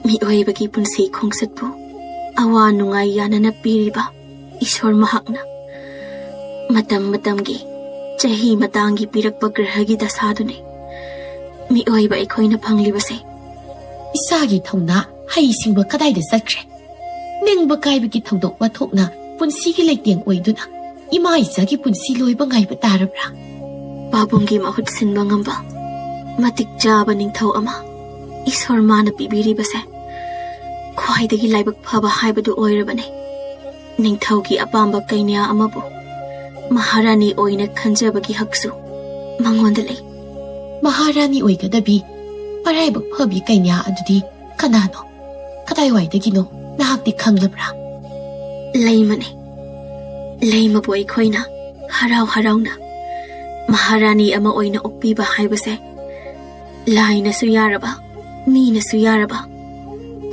ꯃꯤꯑꯣꯏꯕꯒꯤ ꯄꯨꯟꯁꯤ ꯈꯣꯡꯆꯠꯄꯨ ꯑꯋꯥ ꯅꯨꯡꯉꯥꯏ ꯌꯥꯅꯅ ꯄꯤꯔꯤꯕ ꯏꯁꯣꯔ ꯃꯍꯥꯛꯅ ꯃꯇꯝ ꯃꯇꯝꯒꯤ, ꯆꯍꯤ ꯃꯇꯥꯡꯒꯤ ꯄꯤꯔꯛꯄ ꯒ꯭ꯔꯍꯒꯤ ꯗꯁꯥꯗꯨꯅꯤ ꯃꯤꯑꯣꯏꯕ ꯑꯩꯈꯣꯏꯅ ꯐꯪꯂꯤꯕꯁꯦ꯫ ꯏꯁꯥꯒꯤ ꯊꯧꯅꯥ ꯍꯩꯁꯤꯡꯕ ꯀꯗꯥꯏꯗ ꯆꯠꯈ꯭ꯔꯦ? ꯅꯤꯡꯕ ꯀꯥꯏꯕꯒꯤ ꯊꯧꯗꯣꯛ ꯋꯥꯊꯣꯛꯅ ꯄꯨꯟꯁꯤꯒꯤ ꯂꯩꯇꯦꯡ ꯑꯣꯏꯗꯨꯅ ꯏꯃꯥ ꯏꯆꯥꯒꯤ ꯄꯨꯟꯁꯤ ꯂꯣꯏꯕ ꯉꯥꯏꯕ ꯇꯥꯔꯕ꯭ꯔꯥ? ꯄꯥꯕꯨꯡꯒꯤ ꯃꯍꯨꯠ ꯁꯤꯟꯕ ꯉꯝꯕ ꯃꯇꯤꯛ ꯆꯥꯕ ꯅꯤꯡꯊꯧ ꯑꯃ ꯏꯁꯣꯔ ꯃꯥꯅ ꯄꯤꯕꯤꯔꯤꯕꯁꯦ ꯈ꯭ꯋꯥꯏꯗꯒꯤ ꯂꯥꯏꯕꯛ ꯐꯕ ꯍꯥꯏꯕꯗꯨ ꯑꯣꯏꯔꯕꯅꯤ꯫ ꯅꯤꯡꯊꯧꯒꯤ ꯑꯄꯥꯝꯕ ꯀꯩꯅ꯭ꯌꯥ ꯑꯃꯕꯨ ꯃꯍꯥꯔꯥꯅꯤ ꯑꯣꯏꯅ ꯈꯟꯖꯕꯒꯤ ꯍꯛꯁꯨ ꯃꯉꯣꯟꯗ ꯂꯩ꯫ ꯃꯍꯥꯔꯥꯅꯤ ꯑꯣꯏꯒꯗꯕꯤ ꯃꯔꯥꯏꯕꯛ ꯐꯕꯤ ꯀꯩꯅ꯭ꯌꯥ ꯑꯗꯨꯗꯤ ꯀꯅꯥꯅꯣ? ꯀꯗꯥꯏꯋꯥꯏꯗꯒꯤꯅꯣ? ꯅꯍꯥꯛꯇꯤ ꯈꯪꯂꯕ꯭ꯔꯥ? ꯂꯩꯃꯅꯤ꯫ ꯂꯩꯃꯕꯨ ꯑꯩꯈꯣꯏꯅ ꯍꯔꯥꯎ ꯍꯔꯥꯎꯅ ꯃꯍꯥꯔꯥꯅꯤ ꯑꯃ ꯑꯣꯏꯅ ꯑꯣꯛꯄꯤꯕ ꯍꯥꯏꯕꯁꯦ ꯂꯥꯏꯅꯁꯨ ꯌꯥꯔꯕ, ꯃꯤꯅꯁꯨ ꯌꯥꯔꯕ,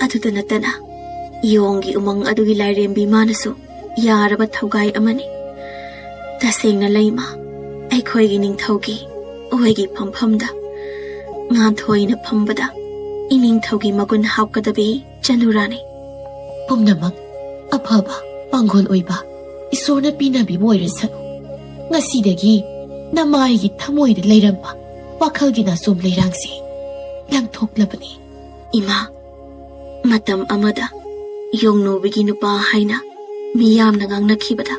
ꯑꯗꯨꯇ ꯅꯠꯇꯅ ꯌꯣꯡꯒꯤ ꯎꯃꯪ ꯑꯗꯨꯒꯤ ꯂꯥꯏꯔꯦꯝꯕꯤ ꯃꯥꯅꯁꯨ ꯌꯥꯔꯕ ꯊꯧꯒꯥꯏ ꯑꯃꯅꯤ꯫ ꯇꯁꯦꯡꯅ ꯂꯩꯃ, ꯑꯩꯈꯣꯏꯒꯤ ꯅꯤꯡꯊꯧꯒꯤ ꯑꯣꯏꯒꯤ ꯐꯝꯐꯝꯗ ꯉꯥꯟꯊꯣꯏꯅ ꯐꯝꯕꯗ ꯏꯅꯤꯡꯊꯧꯒꯤ ꯃꯒꯨꯟ ꯍꯥꯞꯀꯗꯕꯤ ꯆꯅꯨꯔꯥꯅꯤ꯫ ꯄꯨꯝꯅꯃꯛ ꯑꯐꯕ, ꯄꯥꯡꯒꯜ ꯑꯣꯏꯕ ꯏꯁꯣꯔꯅ ꯄꯤꯅꯕꯤꯕ ꯑꯣꯏꯔꯁꯅꯨ꯫ ꯉꯁꯤꯗꯒꯤ ꯅꯃꯥꯏꯒꯤ ꯊꯃꯣꯏꯗ ꯂꯩꯔꯝꯕ ꯋꯥꯈꯜꯒꯤ ꯅꯥꯆꯣꯝ ꯂꯩꯔꯥꯡꯁꯤ ꯂꯪꯊꯣꯛꯂꯕꯅꯤ꯫ ꯏꯃꯥ, ꯃꯇꯝ ꯑꯃꯗ ꯌꯣꯡꯅꯨꯕꯤꯒꯤ ꯅꯨꯄꯥ ꯍꯥꯏꯅ ꯃꯤꯌꯥꯝꯅ ꯉꯥꯡꯅꯈꯤꯕꯗ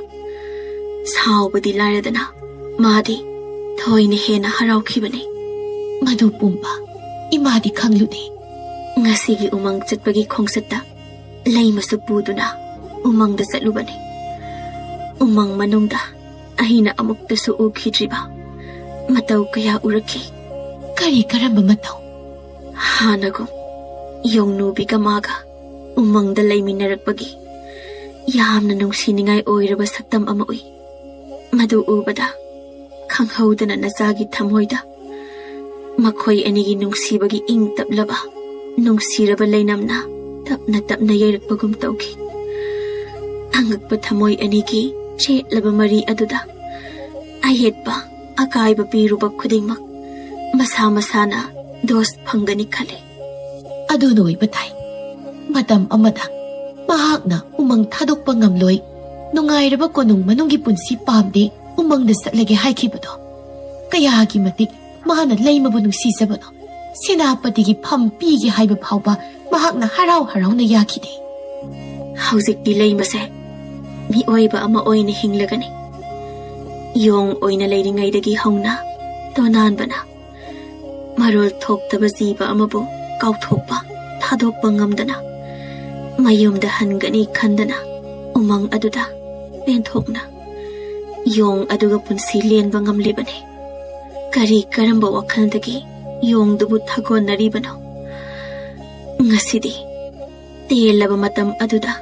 ꯁꯥꯎꯕꯗꯤ ꯂꯥꯏꯔꯗꯅ ꯃꯥꯗꯤ ꯊꯣꯏꯅ ꯍꯦꯟꯅ ꯍꯔꯥꯎꯈꯤꯕꯅꯤ꯫ ꯃꯗꯨ ꯄꯨꯝꯕ ꯏꯃꯥꯗꯤ ꯈꯪꯂꯨꯗꯦ꯫ ꯉꯁꯤꯒꯤ ꯎꯃꯪ ꯆꯠꯄꯒꯤ ꯈꯣꯡꯆꯠꯇ ꯂꯩꯃꯁꯨ ꯄꯨꯗꯨꯅ ꯎꯃꯪꯗ ꯆꯠꯂꯨꯕꯅꯤ꯫ ꯎꯃꯪ ꯃꯅꯨꯡꯗ ꯑꯩꯅ ꯑꯃꯨꯛꯇꯁꯨ ꯎꯈꯤꯗ꯭ꯔꯤꯕ ꯃꯇꯧ ꯀꯌꯥ ꯎꯔꯛꯈꯤ꯫ ꯀꯔꯤ ꯀꯔꯝꯕ ꯃꯇꯧ? ꯍꯥꯟꯅꯒꯨꯝ ꯌꯣꯡꯅꯨꯕꯤꯒ ꯃꯥꯒ ꯎꯃꯪꯗ ꯂꯩꯃꯤꯟꯅꯔꯛꯄꯒꯤ ꯌꯥꯝꯅ ꯅꯨꯡꯁꯤꯅꯤꯡꯉꯥꯏ ꯑꯣꯏꯔꯕ ꯁꯛꯇꯝ ꯑꯃ ꯎꯏ꯫ ꯃꯗꯨ ꯎꯕꯗ ꯈꯪꯍꯧꯗꯅ ꯅꯆꯥꯒꯤ ꯊꯃꯣꯏꯗ ꯃꯈꯣꯏ ꯑꯅꯤꯒꯤ ꯅꯨꯡꯁꯤꯕꯒꯤ ꯏꯪ ꯇꯞꯂꯕ, ꯅꯨꯡꯁꯤꯔꯕ ꯂꯩꯅꯝꯅ ꯇꯞꯅ ꯇꯞꯅ ꯌꯩꯔꯛꯄꯒꯨꯝ ꯇꯧꯈꯤ꯫ ꯑꯉꯛꯄ ꯊꯃꯣꯏ ꯑꯅꯤꯒꯤ ꯆꯦꯠꯂꯕ ꯃꯔꯤ ꯑꯗꯨꯗ ꯑꯌꯦꯠꯄ ꯑꯀꯥꯏꯕ ꯄꯤꯔꯨꯕ ꯈꯨꯗꯤꯡꯃꯛ ꯃꯁꯥ ꯃꯁꯥꯅ ꯗꯣꯁ ꯐꯪꯒꯅꯤ ꯈꯜꯂꯤ꯫ ꯑꯗꯨꯅ ꯑꯣꯏꯕ ꯇꯥꯏ꯫ ꯃꯇꯝ ꯑꯃꯗ ꯃꯍꯥꯛꯅ ꯎꯃꯪ ꯊꯥꯗꯣꯛꯄ ꯉꯝꯂꯣꯏ, ꯅꯨꯡꯉꯥꯏꯔꯕ ꯀꯣꯅꯨꯡ ꯃꯅꯨꯡꯒꯤ ꯄꯨꯟꯁꯤ ꯄꯥꯝꯗꯦ, ꯎꯃꯪꯗ ꯆꯠꯂꯒꯦ ꯍꯥꯏꯈꯤꯕꯗꯣ꯫ ꯀꯌꯥꯒꯤ ꯃꯇꯤꯛ ꯃꯥꯅ ꯂꯩꯃꯕꯨ ꯅꯨꯡꯁꯤꯖꯕꯅꯣ꯫ ꯁꯦꯅꯥꯄꯇꯤꯒꯤ ꯐꯝ ꯄꯤꯒꯦ ꯍꯥꯏꯕ ꯐꯥꯎꯕ ꯃꯍꯥꯛꯅ ꯍꯔꯥꯎ ꯍꯔꯥꯎꯅ ꯌꯥꯈꯤꯗꯦ꯫ ꯍꯧꯖꯤꯛꯇꯤ ꯂꯩꯃꯁꯦ ꯃꯤꯑꯣꯏꯕ ꯑꯃ ꯑꯣꯏꯅ ꯍꯤꯡꯂꯒꯅꯤ꯫ ꯌꯣꯡ ꯑꯣꯏꯅ ꯂꯩꯔꯤꯉꯩꯗꯒꯤ ꯍꯧꯅ ꯇꯣꯅꯥꯟꯕꯅ ꯃꯔꯣꯜ ꯊꯣꯛꯇꯕ ꯖꯤꯕ ꯑꯃꯕꯨ ꯀꯥꯎꯊꯣꯛꯄ, ꯊꯥꯗꯣꯛꯄ ꯉꯝꯗꯅ ꯃꯌꯨꯝꯗ ꯍꯟꯒꯅꯤ ꯈꯟꯗꯅ ꯎꯃꯪ ꯑꯗꯨꯗ ꯄꯦꯟꯊꯣꯛꯅ ꯌꯣꯡ ꯑꯗꯨꯒ ꯄꯨꯟꯁꯤ ꯂꯦꯟꯕ ꯉꯝꯂꯤꯕꯅꯤ꯫ ꯀꯔꯤ ꯀꯔꯝꯕ ꯋꯥꯈꯜꯗꯒꯤ ꯌꯣꯡꯗꯨꯕꯨ ꯊꯥꯒꯣꯟꯅꯔꯤꯕꯅꯣ? ꯉꯁꯤꯗꯤ ꯇꯦꯜꯂꯕ ꯃꯇꯝ ꯑꯗꯨꯗ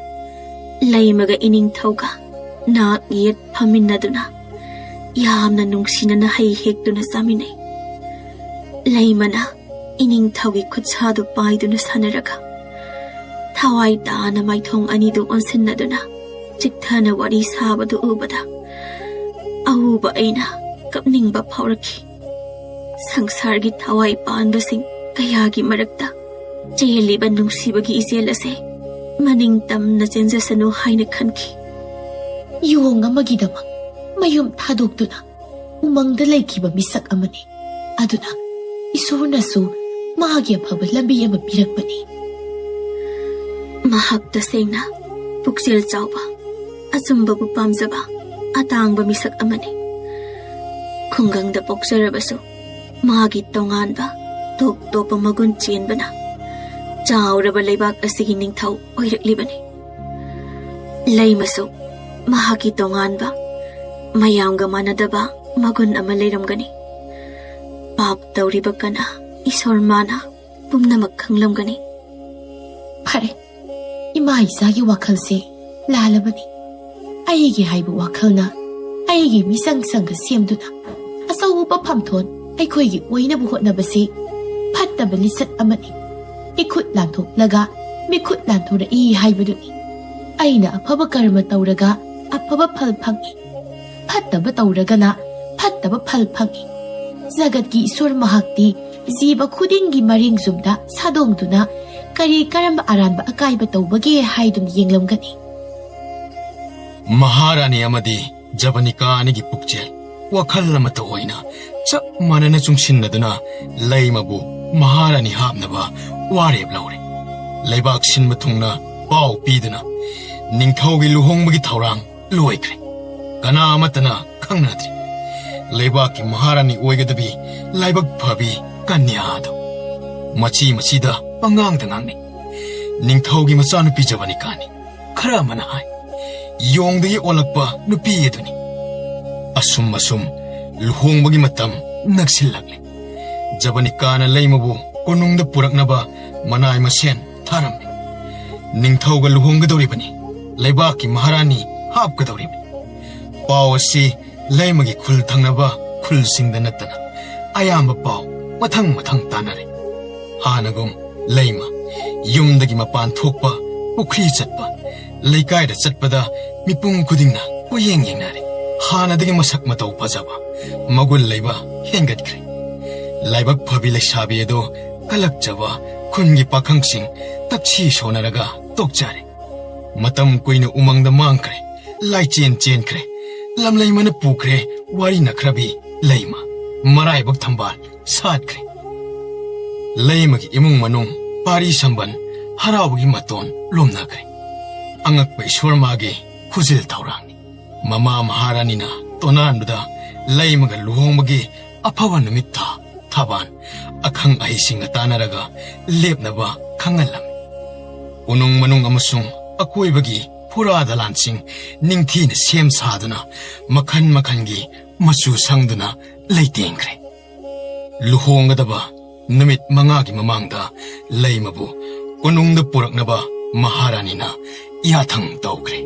ꯂꯩꯃꯒ ꯏꯅꯤꯡꯊꯧꯒ ꯅꯥꯛ ꯌꯦꯠ ꯐꯝꯃꯤꯟꯅꯗꯨꯅ ꯌꯥꯝꯅ ꯅꯨꯡꯁꯤꯅꯅ ꯍꯩ ꯍꯦꯛꯇꯨꯅ ꯆꯥꯃꯤꯟꯅꯩ꯫ ꯂꯩꯃꯅ ꯏꯅꯤꯡꯊꯧꯒꯤ ꯈꯨꯠꯁꯥꯗꯨ ꯄꯥꯏꯗꯨꯅ ꯁꯥꯟꯅꯔꯒ ꯊꯋꯥꯏ ꯇꯥꯅ ꯃꯥꯏꯊꯣꯡ ꯑꯅꯤꯗꯨ ꯑꯣꯟꯁꯤꯟꯅꯗꯨꯅ ꯆꯤꯛꯊꯅ ꯋꯥꯔꯤ ꯁꯥꯕꯗꯨ ꯎꯕꯗ ꯑꯎꯕ ꯑꯩꯅ ꯀꯞꯅꯤꯡꯕ ꯐꯥꯎꯔꯛꯈꯤ꯫ ꯁꯪꯁꯥꯔꯒꯤ ꯊꯋꯥꯏ ꯄꯥꯟꯕꯁꯤꯡ ꯀꯌꯥꯒꯤ ꯃꯔꯛꯇ ꯆꯦꯜꯂꯤꯕ ꯅꯨꯡꯁꯤꯕꯒꯤ ꯏꯆꯦꯜ ꯑꯁꯦ ꯃꯅꯤꯡ ꯇꯝꯅ ꯆꯦꯟꯖꯁꯅꯨ ꯍꯥꯏꯅ ꯈꯟꯈꯤ꯫ ꯌꯣꯡ ꯑꯃꯒꯤꯗꯃꯛ ꯃꯌꯨꯝ ꯊꯥꯗꯣꯛꯇꯨꯅ ꯎꯃꯪꯗ ꯂꯩꯈꯤꯕ ꯃꯤꯁꯛ ꯑꯃꯅꯤ꯫ ꯑꯗꯨꯅ ꯏꯁꯣꯔꯅꯁꯨ ꯃꯍꯥꯛꯀꯤ ꯑꯐꯕ ꯂꯝꯕꯤ ꯑꯃ ꯄꯤꯔꯛꯄꯅꯤ꯫ ꯃꯍꯥꯛ ꯇꯁꯦꯡꯅ ꯄꯨꯛꯆꯦꯜ ꯆꯥꯎꯕ, ꯑꯆꯨꯝꯕꯕꯨ ꯄꯥꯝꯖꯕ ꯑꯇꯥꯡꯕ ꯃꯤꯁꯛ ꯑꯃꯅꯤ꯫ ꯈꯨꯡꯒꯪꯗ ꯄꯣꯛꯆꯔꯕꯁꯨ ꯃꯥꯒꯤ ꯇꯣꯉꯥꯟꯕ ꯇꯣꯞ ꯇꯣꯞꯄ ꯃꯒꯨꯟ ꯆꯦꯟꯕꯅ ꯆꯥꯎꯔꯕ ꯂꯩꯕꯥꯛ ꯑꯁꯤꯒꯤ ꯅꯤꯡꯊꯧ ꯑꯣꯏꯔꯛꯂꯤꯕꯅꯤ꯫ ꯂꯩꯃꯁꯨ ꯃꯍꯥꯛꯀꯤ ꯇꯣꯉꯥꯟꯕ, ꯃꯌꯥꯝꯒ ꯃꯥꯟꯅꯗꯕ ꯃꯒꯨꯟ ꯑꯃ ꯂꯩꯔꯝꯒꯅꯤ꯫ ꯄꯥꯞ ꯇꯧꯔꯤꯕ ꯀꯅꯥ, ꯏꯁꯣꯔ ꯃꯥꯅ ꯄꯨꯝꯅꯃꯛ ꯈꯪꯂꯝꯒꯅꯤ꯫ ꯐꯔꯦ, ꯏꯃꯥ ꯏꯆꯥꯒꯤ ꯋꯥꯈꯜꯁꯦ ꯂꯥꯜꯂꯕꯅꯤ꯫ ꯑꯩꯒꯤ ꯍꯥꯏꯕ ꯋꯥꯈꯜꯅ ꯑꯩꯒꯤ ꯃꯤꯆꯪ ꯆꯪꯒ ꯁꯦꯝꯗꯨꯅ ꯑꯆꯧꯕ ꯐꯝꯊꯣꯟ ꯑꯩꯈꯣꯏꯒꯤ ꯑꯣꯏꯅꯕ ꯍꯣꯠꯅꯕꯁꯤ ꯐꯠꯇꯕ ꯂꯤꯆꯠ ꯑꯃꯅꯤ꯫ ꯏꯈꯨꯠ ꯂꯥꯟꯊꯣꯛꯂꯒ ꯃꯤꯈꯨꯠ ꯂꯥꯟꯊꯣꯔꯛꯏ ꯍꯥꯏꯕꯗꯨꯅꯤ꯫ ꯑꯩꯅ ꯑꯐꯕ ꯀꯔꯃ ꯇꯧꯔꯒ ꯑꯐꯕ ꯐꯜ ꯐꯪꯏ, ꯐꯠꯇꯕ ꯇꯧꯔꯒꯅ ꯐꯠꯇꯕ ꯐꯜ ꯐꯪꯏ꯫ ꯖꯒꯠꯀꯤ ꯏꯁꯣꯔ ꯃꯍꯥꯛꯇꯤ ꯖꯤꯕ ꯈꯨꯗꯤꯡꯒꯤ ꯃꯔꯤꯡꯖꯨꯝꯗ ꯁꯥꯗꯣꯡꯗꯨꯅ ꯀꯔꯤ ꯀꯔꯝꯕ ꯑꯔꯥꯟꯕ ꯑꯀꯥꯏꯕ ꯇꯧꯕꯒꯦ ꯍꯥꯏꯗꯨꯅ ꯌꯦꯡꯂꯝꯒꯅꯤ꯫ ꯃꯍꯥꯔꯥꯅꯤ ꯑꯃꯗꯤ ꯖꯕꯅꯤꯀꯥ ꯑꯅꯤꯒꯤ ꯄꯨꯛꯆꯦꯜ ꯋꯥꯈꯜ ꯑꯃꯠꯇ ꯑꯣꯏꯅ ꯆꯞ ꯃꯥꯟꯅꯅ ꯆꯨꯡꯁꯤꯟꯅꯗꯨꯅ ꯂꯩꯃꯕꯨ ꯃꯍꯥꯔꯥꯅꯤ ꯍꯥꯞꯅꯕ ꯋꯥꯔꯦꯞ ꯂꯧꯔꯦ꯫ ꯂꯩꯕꯥꯛ ꯁꯤꯟꯕ ꯊꯨꯡꯅ ꯄꯥꯎ ꯄꯤꯗꯨꯅ ꯅꯤꯡꯊꯧꯒꯤ ꯂꯨꯍꯣꯡꯕꯒꯤ ꯊꯧꯔꯥꯡ ꯂꯣꯏꯈ꯭ꯔꯦ꯫ ꯀꯅꯥ ꯑꯃꯠꯇꯅ ꯈꯪꯅꯗ꯭ꯔꯤ꯫ ꯂꯩꯕꯥꯛꯀꯤ ꯃꯍꯥꯔꯥꯅꯤ ꯑꯣꯏꯒꯗꯕꯤ ꯂꯥꯏꯕꯛ ꯐꯕꯤ ꯀꯟꯌꯥ ꯑꯗꯨ ꯃꯆꯤ ꯃꯆꯤꯗ ꯄꯉꯥꯡꯗ ꯉꯥꯡꯅꯩ꯫ ꯅꯤꯡꯊꯧꯒꯤ ꯃꯆꯥꯅꯨꯄꯤ ꯖꯕꯅꯤꯀꯥꯅꯤ꯫ ꯈꯔ ꯑꯃꯅ ꯍꯥꯏ, ꯌꯣꯡꯗꯒꯤ ꯑꯣꯜꯂꯛꯄ ꯅꯨꯄꯤ ꯑꯗꯨꯅꯤ꯫ ꯑꯁꯨꯝ ꯑꯁꯨꯝ ꯂꯨꯍꯣꯡꯕꯒꯤ ꯃꯇꯝ ꯅꯛꯁꯤꯜꯂꯛꯂꯦ꯫ ꯖꯕꯅꯤꯀꯥꯅ ꯂꯩꯃꯕꯨ ꯀꯣꯅꯨꯡꯗ ꯄꯨꯔꯛꯅꯕ ꯃꯅꯥꯏ ꯃꯁꯦꯟ ꯊꯥꯔꯝꯃꯤ꯫ ꯅꯤꯡꯊꯧꯒ ꯂꯨꯍꯣꯡꯒꯗꯧꯔꯤꯕꯅꯤ꯫ ꯂꯩꯕꯥꯛꯀꯤ ꯃꯍꯥꯔꯥꯅꯤ ꯍꯥꯞꯀꯗꯧꯔꯤꯕꯅꯤ꯫ ꯄꯥꯎ ꯑꯁꯤ ꯂꯩꯃꯒꯤ ꯈꯨꯜ ꯊꯪꯅꯕ ꯈꯨꯜꯁꯤꯡꯗ ꯅꯠꯇꯅ ꯑꯌꯥꯝꯕ ꯄꯥꯎ ꯃꯊꯪ ꯃꯊꯪ ꯇꯥꯅꯔꯦ꯫ ꯍꯥꯟꯅꯒꯨꯝ ꯂꯩꯃ ꯌꯨꯝꯗꯒꯤ ꯃꯄꯥꯟ ꯊꯣꯛꯄ, ꯄꯨꯈ꯭ꯔꯤ ꯆꯠꯄ, ꯂꯩꯀꯥꯏꯗ ꯆꯠꯄꯗ ꯃꯤꯄꯨꯝ ꯈꯨꯗꯤꯡꯅ ꯀꯣꯏꯌꯦꯡ ꯌꯦꯡꯅꯔꯦ꯫ ꯍꯥꯟꯅꯗꯒꯤ ꯃꯁꯛ ꯃꯇꯧ ꯐꯖꯕ, ꯃꯒꯨꯟ ꯂꯩꯕ ꯍꯦꯟꯒꯠꯈ꯭ꯔꯦ꯫ ꯂꯥꯏꯕꯛ ꯐꯕꯤ ꯂꯩꯁꯥꯕꯤ ꯑꯗꯨ ꯀꯜꯂꯛꯆꯕ ꯈꯨꯟꯒꯤ ꯄꯥꯈꯪꯁꯤꯡ ꯇꯛꯁꯤ ꯁꯣꯟꯅꯔꯒ ꯇꯣꯛꯆꯔꯦ꯫ ꯃꯇꯝ ꯀꯨꯏꯅ ꯎꯃꯪꯗ ꯃꯥꯡꯈ꯭ꯔꯦ, ꯂꯥꯏꯆꯦꯟ ꯆꯦꯟꯈ꯭ꯔꯦ, ꯂꯝꯂꯩꯃꯅ ꯄꯨꯈ꯭ꯔꯦ ꯋꯥꯔꯤ ꯅꯈ꯭ꯔꯕꯤ ꯂꯩꯃ꯫ ꯃꯔꯥꯏꯕꯛ ꯊꯝꯕꯥꯜ ꯁꯥꯠꯈ꯭ꯔꯦ꯫ ꯂꯩꯃꯒꯤ ꯏꯃꯨꯡ ꯃꯅꯨꯡ, ꯄꯥꯔꯤ ꯁꯝꯕꯟ ꯍꯔꯥꯎꯕꯒꯤ ꯃꯇꯣꯟ ꯂꯣꯝꯅꯈ꯭ꯔꯦ꯫ ꯑꯉꯛꯄ ꯏꯁꯣꯔ ꯃꯥꯒꯤ ꯈꯨꯖꯤꯜ ꯊꯧꯔꯥꯡꯅꯤ꯫ ꯃꯃꯥ ꯃꯍꯥꯔꯥꯅꯤꯅ ꯇꯣꯅꯥꯟꯕꯗ ꯂꯩꯃꯒ ꯂꯨꯍꯣꯡꯕꯒꯤ ꯑꯐꯕ ꯅꯨꯃꯤꯠ ꯊꯥ ꯊꯕꯥꯟ ꯑꯈꯪ ꯑꯍꯩꯁꯤꯡꯒ ꯇꯥꯟꯅꯔꯒ ꯂꯦꯞꯅꯕ ꯈꯪꯍꯜꯂꯝꯃꯤ꯫ ꯀꯣꯅꯨꯡ ꯃꯅꯨꯡ ꯑꯃꯁꯨꯡ ꯑꯀꯣꯏꯕꯒꯤ ꯐꯨꯔꯥ ꯗꯂꯥꯟꯁꯤꯡ ꯅꯤꯡꯊꯤꯅ ꯁꯦꯝ ꯁꯥꯗꯨꯅ, ꯃꯈꯜ ꯃꯈꯜꯒꯤ ꯃꯆꯨ ꯁꯪꯗꯨꯅ ꯂꯩꯇꯦꯡꯈ꯭ꯔꯦ꯫ ꯂꯨꯍꯣꯡꯒꯗꯕ ꯅꯨꯃꯤꯠ ꯃꯉꯥꯒꯤ ꯃꯃꯥꯡꯗ ꯂꯩꯃꯕꯨ ꯀꯣꯅꯨꯡꯗ ꯄꯨꯔꯛꯅꯕ ꯃꯍꯥꯔꯥꯅꯤꯅ ꯌꯥꯊꯪ ꯇꯧꯈ꯭ꯔꯦ꯫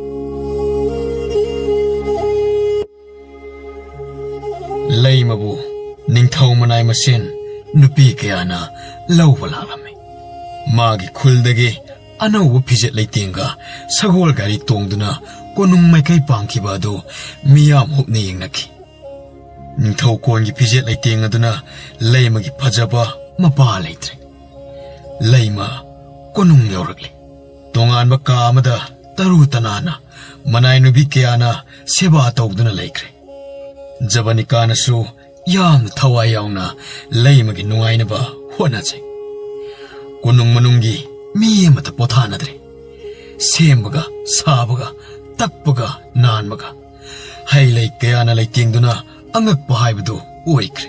ꯂꯩꯃꯕꯨ ꯅꯤꯡꯊꯧ ꯃꯅꯥꯏ ꯃꯁꯦꯟ ꯅꯨꯄꯤ ꯀꯌꯥꯅ ꯂꯧꯕ ꯂꯥꯛꯂꯝꯃꯤ꯫ ꯃꯥꯒꯤ ꯈꯨꯜꯗꯒꯤ ꯑꯅꯧꯕ ꯐꯤꯖꯦꯠ ꯂꯩꯇꯦꯡꯒ ꯁꯒꯣꯜ ꯒꯥꯔꯤ ꯇꯣꯡꯗꯨꯅ ꯀꯣꯅꯨꯡ ꯃꯥꯏꯀꯩ ꯄꯥꯡꯈꯤꯕ ꯑꯗꯨ ꯃꯤꯌꯥꯝ ꯍꯨꯞꯅ ꯌꯦꯡꯅꯈꯤ꯫ ꯅꯤꯡꯊꯧꯀꯣꯟꯒꯤ ꯐꯤꯖꯦꯠ ꯂꯩꯇꯦꯡ ꯑꯗꯨꯅ ꯂꯩꯃꯒꯤ ꯐꯖꯕ ꯃꯄꯥ ꯂꯩꯇ꯭ꯔꯦ꯫ ꯂꯩꯃ ꯀꯣꯅꯨꯡ ꯌꯧꯔꯛꯂꯦ꯫ ꯇꯣꯉꯥꯟꯕ ꯀꯥ ꯑꯃꯗ ꯇꯔꯨ ꯇꯅꯥꯟꯅ ꯃꯅꯥꯏ ꯅꯨꯄꯤ ꯀꯌꯥꯅ ꯁꯦꯕꯥ ꯇꯧꯗꯨꯅ ꯂꯩꯈ꯭ꯔꯦ꯫ ꯖꯕꯅꯤꯀꯥꯅꯁꯨ ꯌꯥꯝꯅ ꯊꯋꯥꯏ ꯌꯥꯎꯅ ꯂꯩꯃꯒꯤ ꯅꯨꯡꯉꯥꯏꯅꯕ ꯍꯣꯠꯅꯖꯩ꯫ ꯀꯣꯅꯨꯡ ꯃꯅꯨꯡꯒꯤ ꯃꯤ ꯑꯃꯠꯇ ꯄꯣꯊꯥꯅꯗ꯭ꯔꯦ꯫ ꯁꯦꯝꯕꯒ, ꯁꯥꯕꯒ, ꯇꯛꯄꯒ, ꯅꯥꯟꯕꯒ, ꯍꯩ ꯂꯩ ꯀꯌꯥꯅ ꯂꯩꯇꯦꯡꯗꯨꯅ ꯑꯉꯛꯄ ꯍꯥꯏꯕꯗꯨ ꯑꯣꯏꯈ꯭ꯔꯦ꯫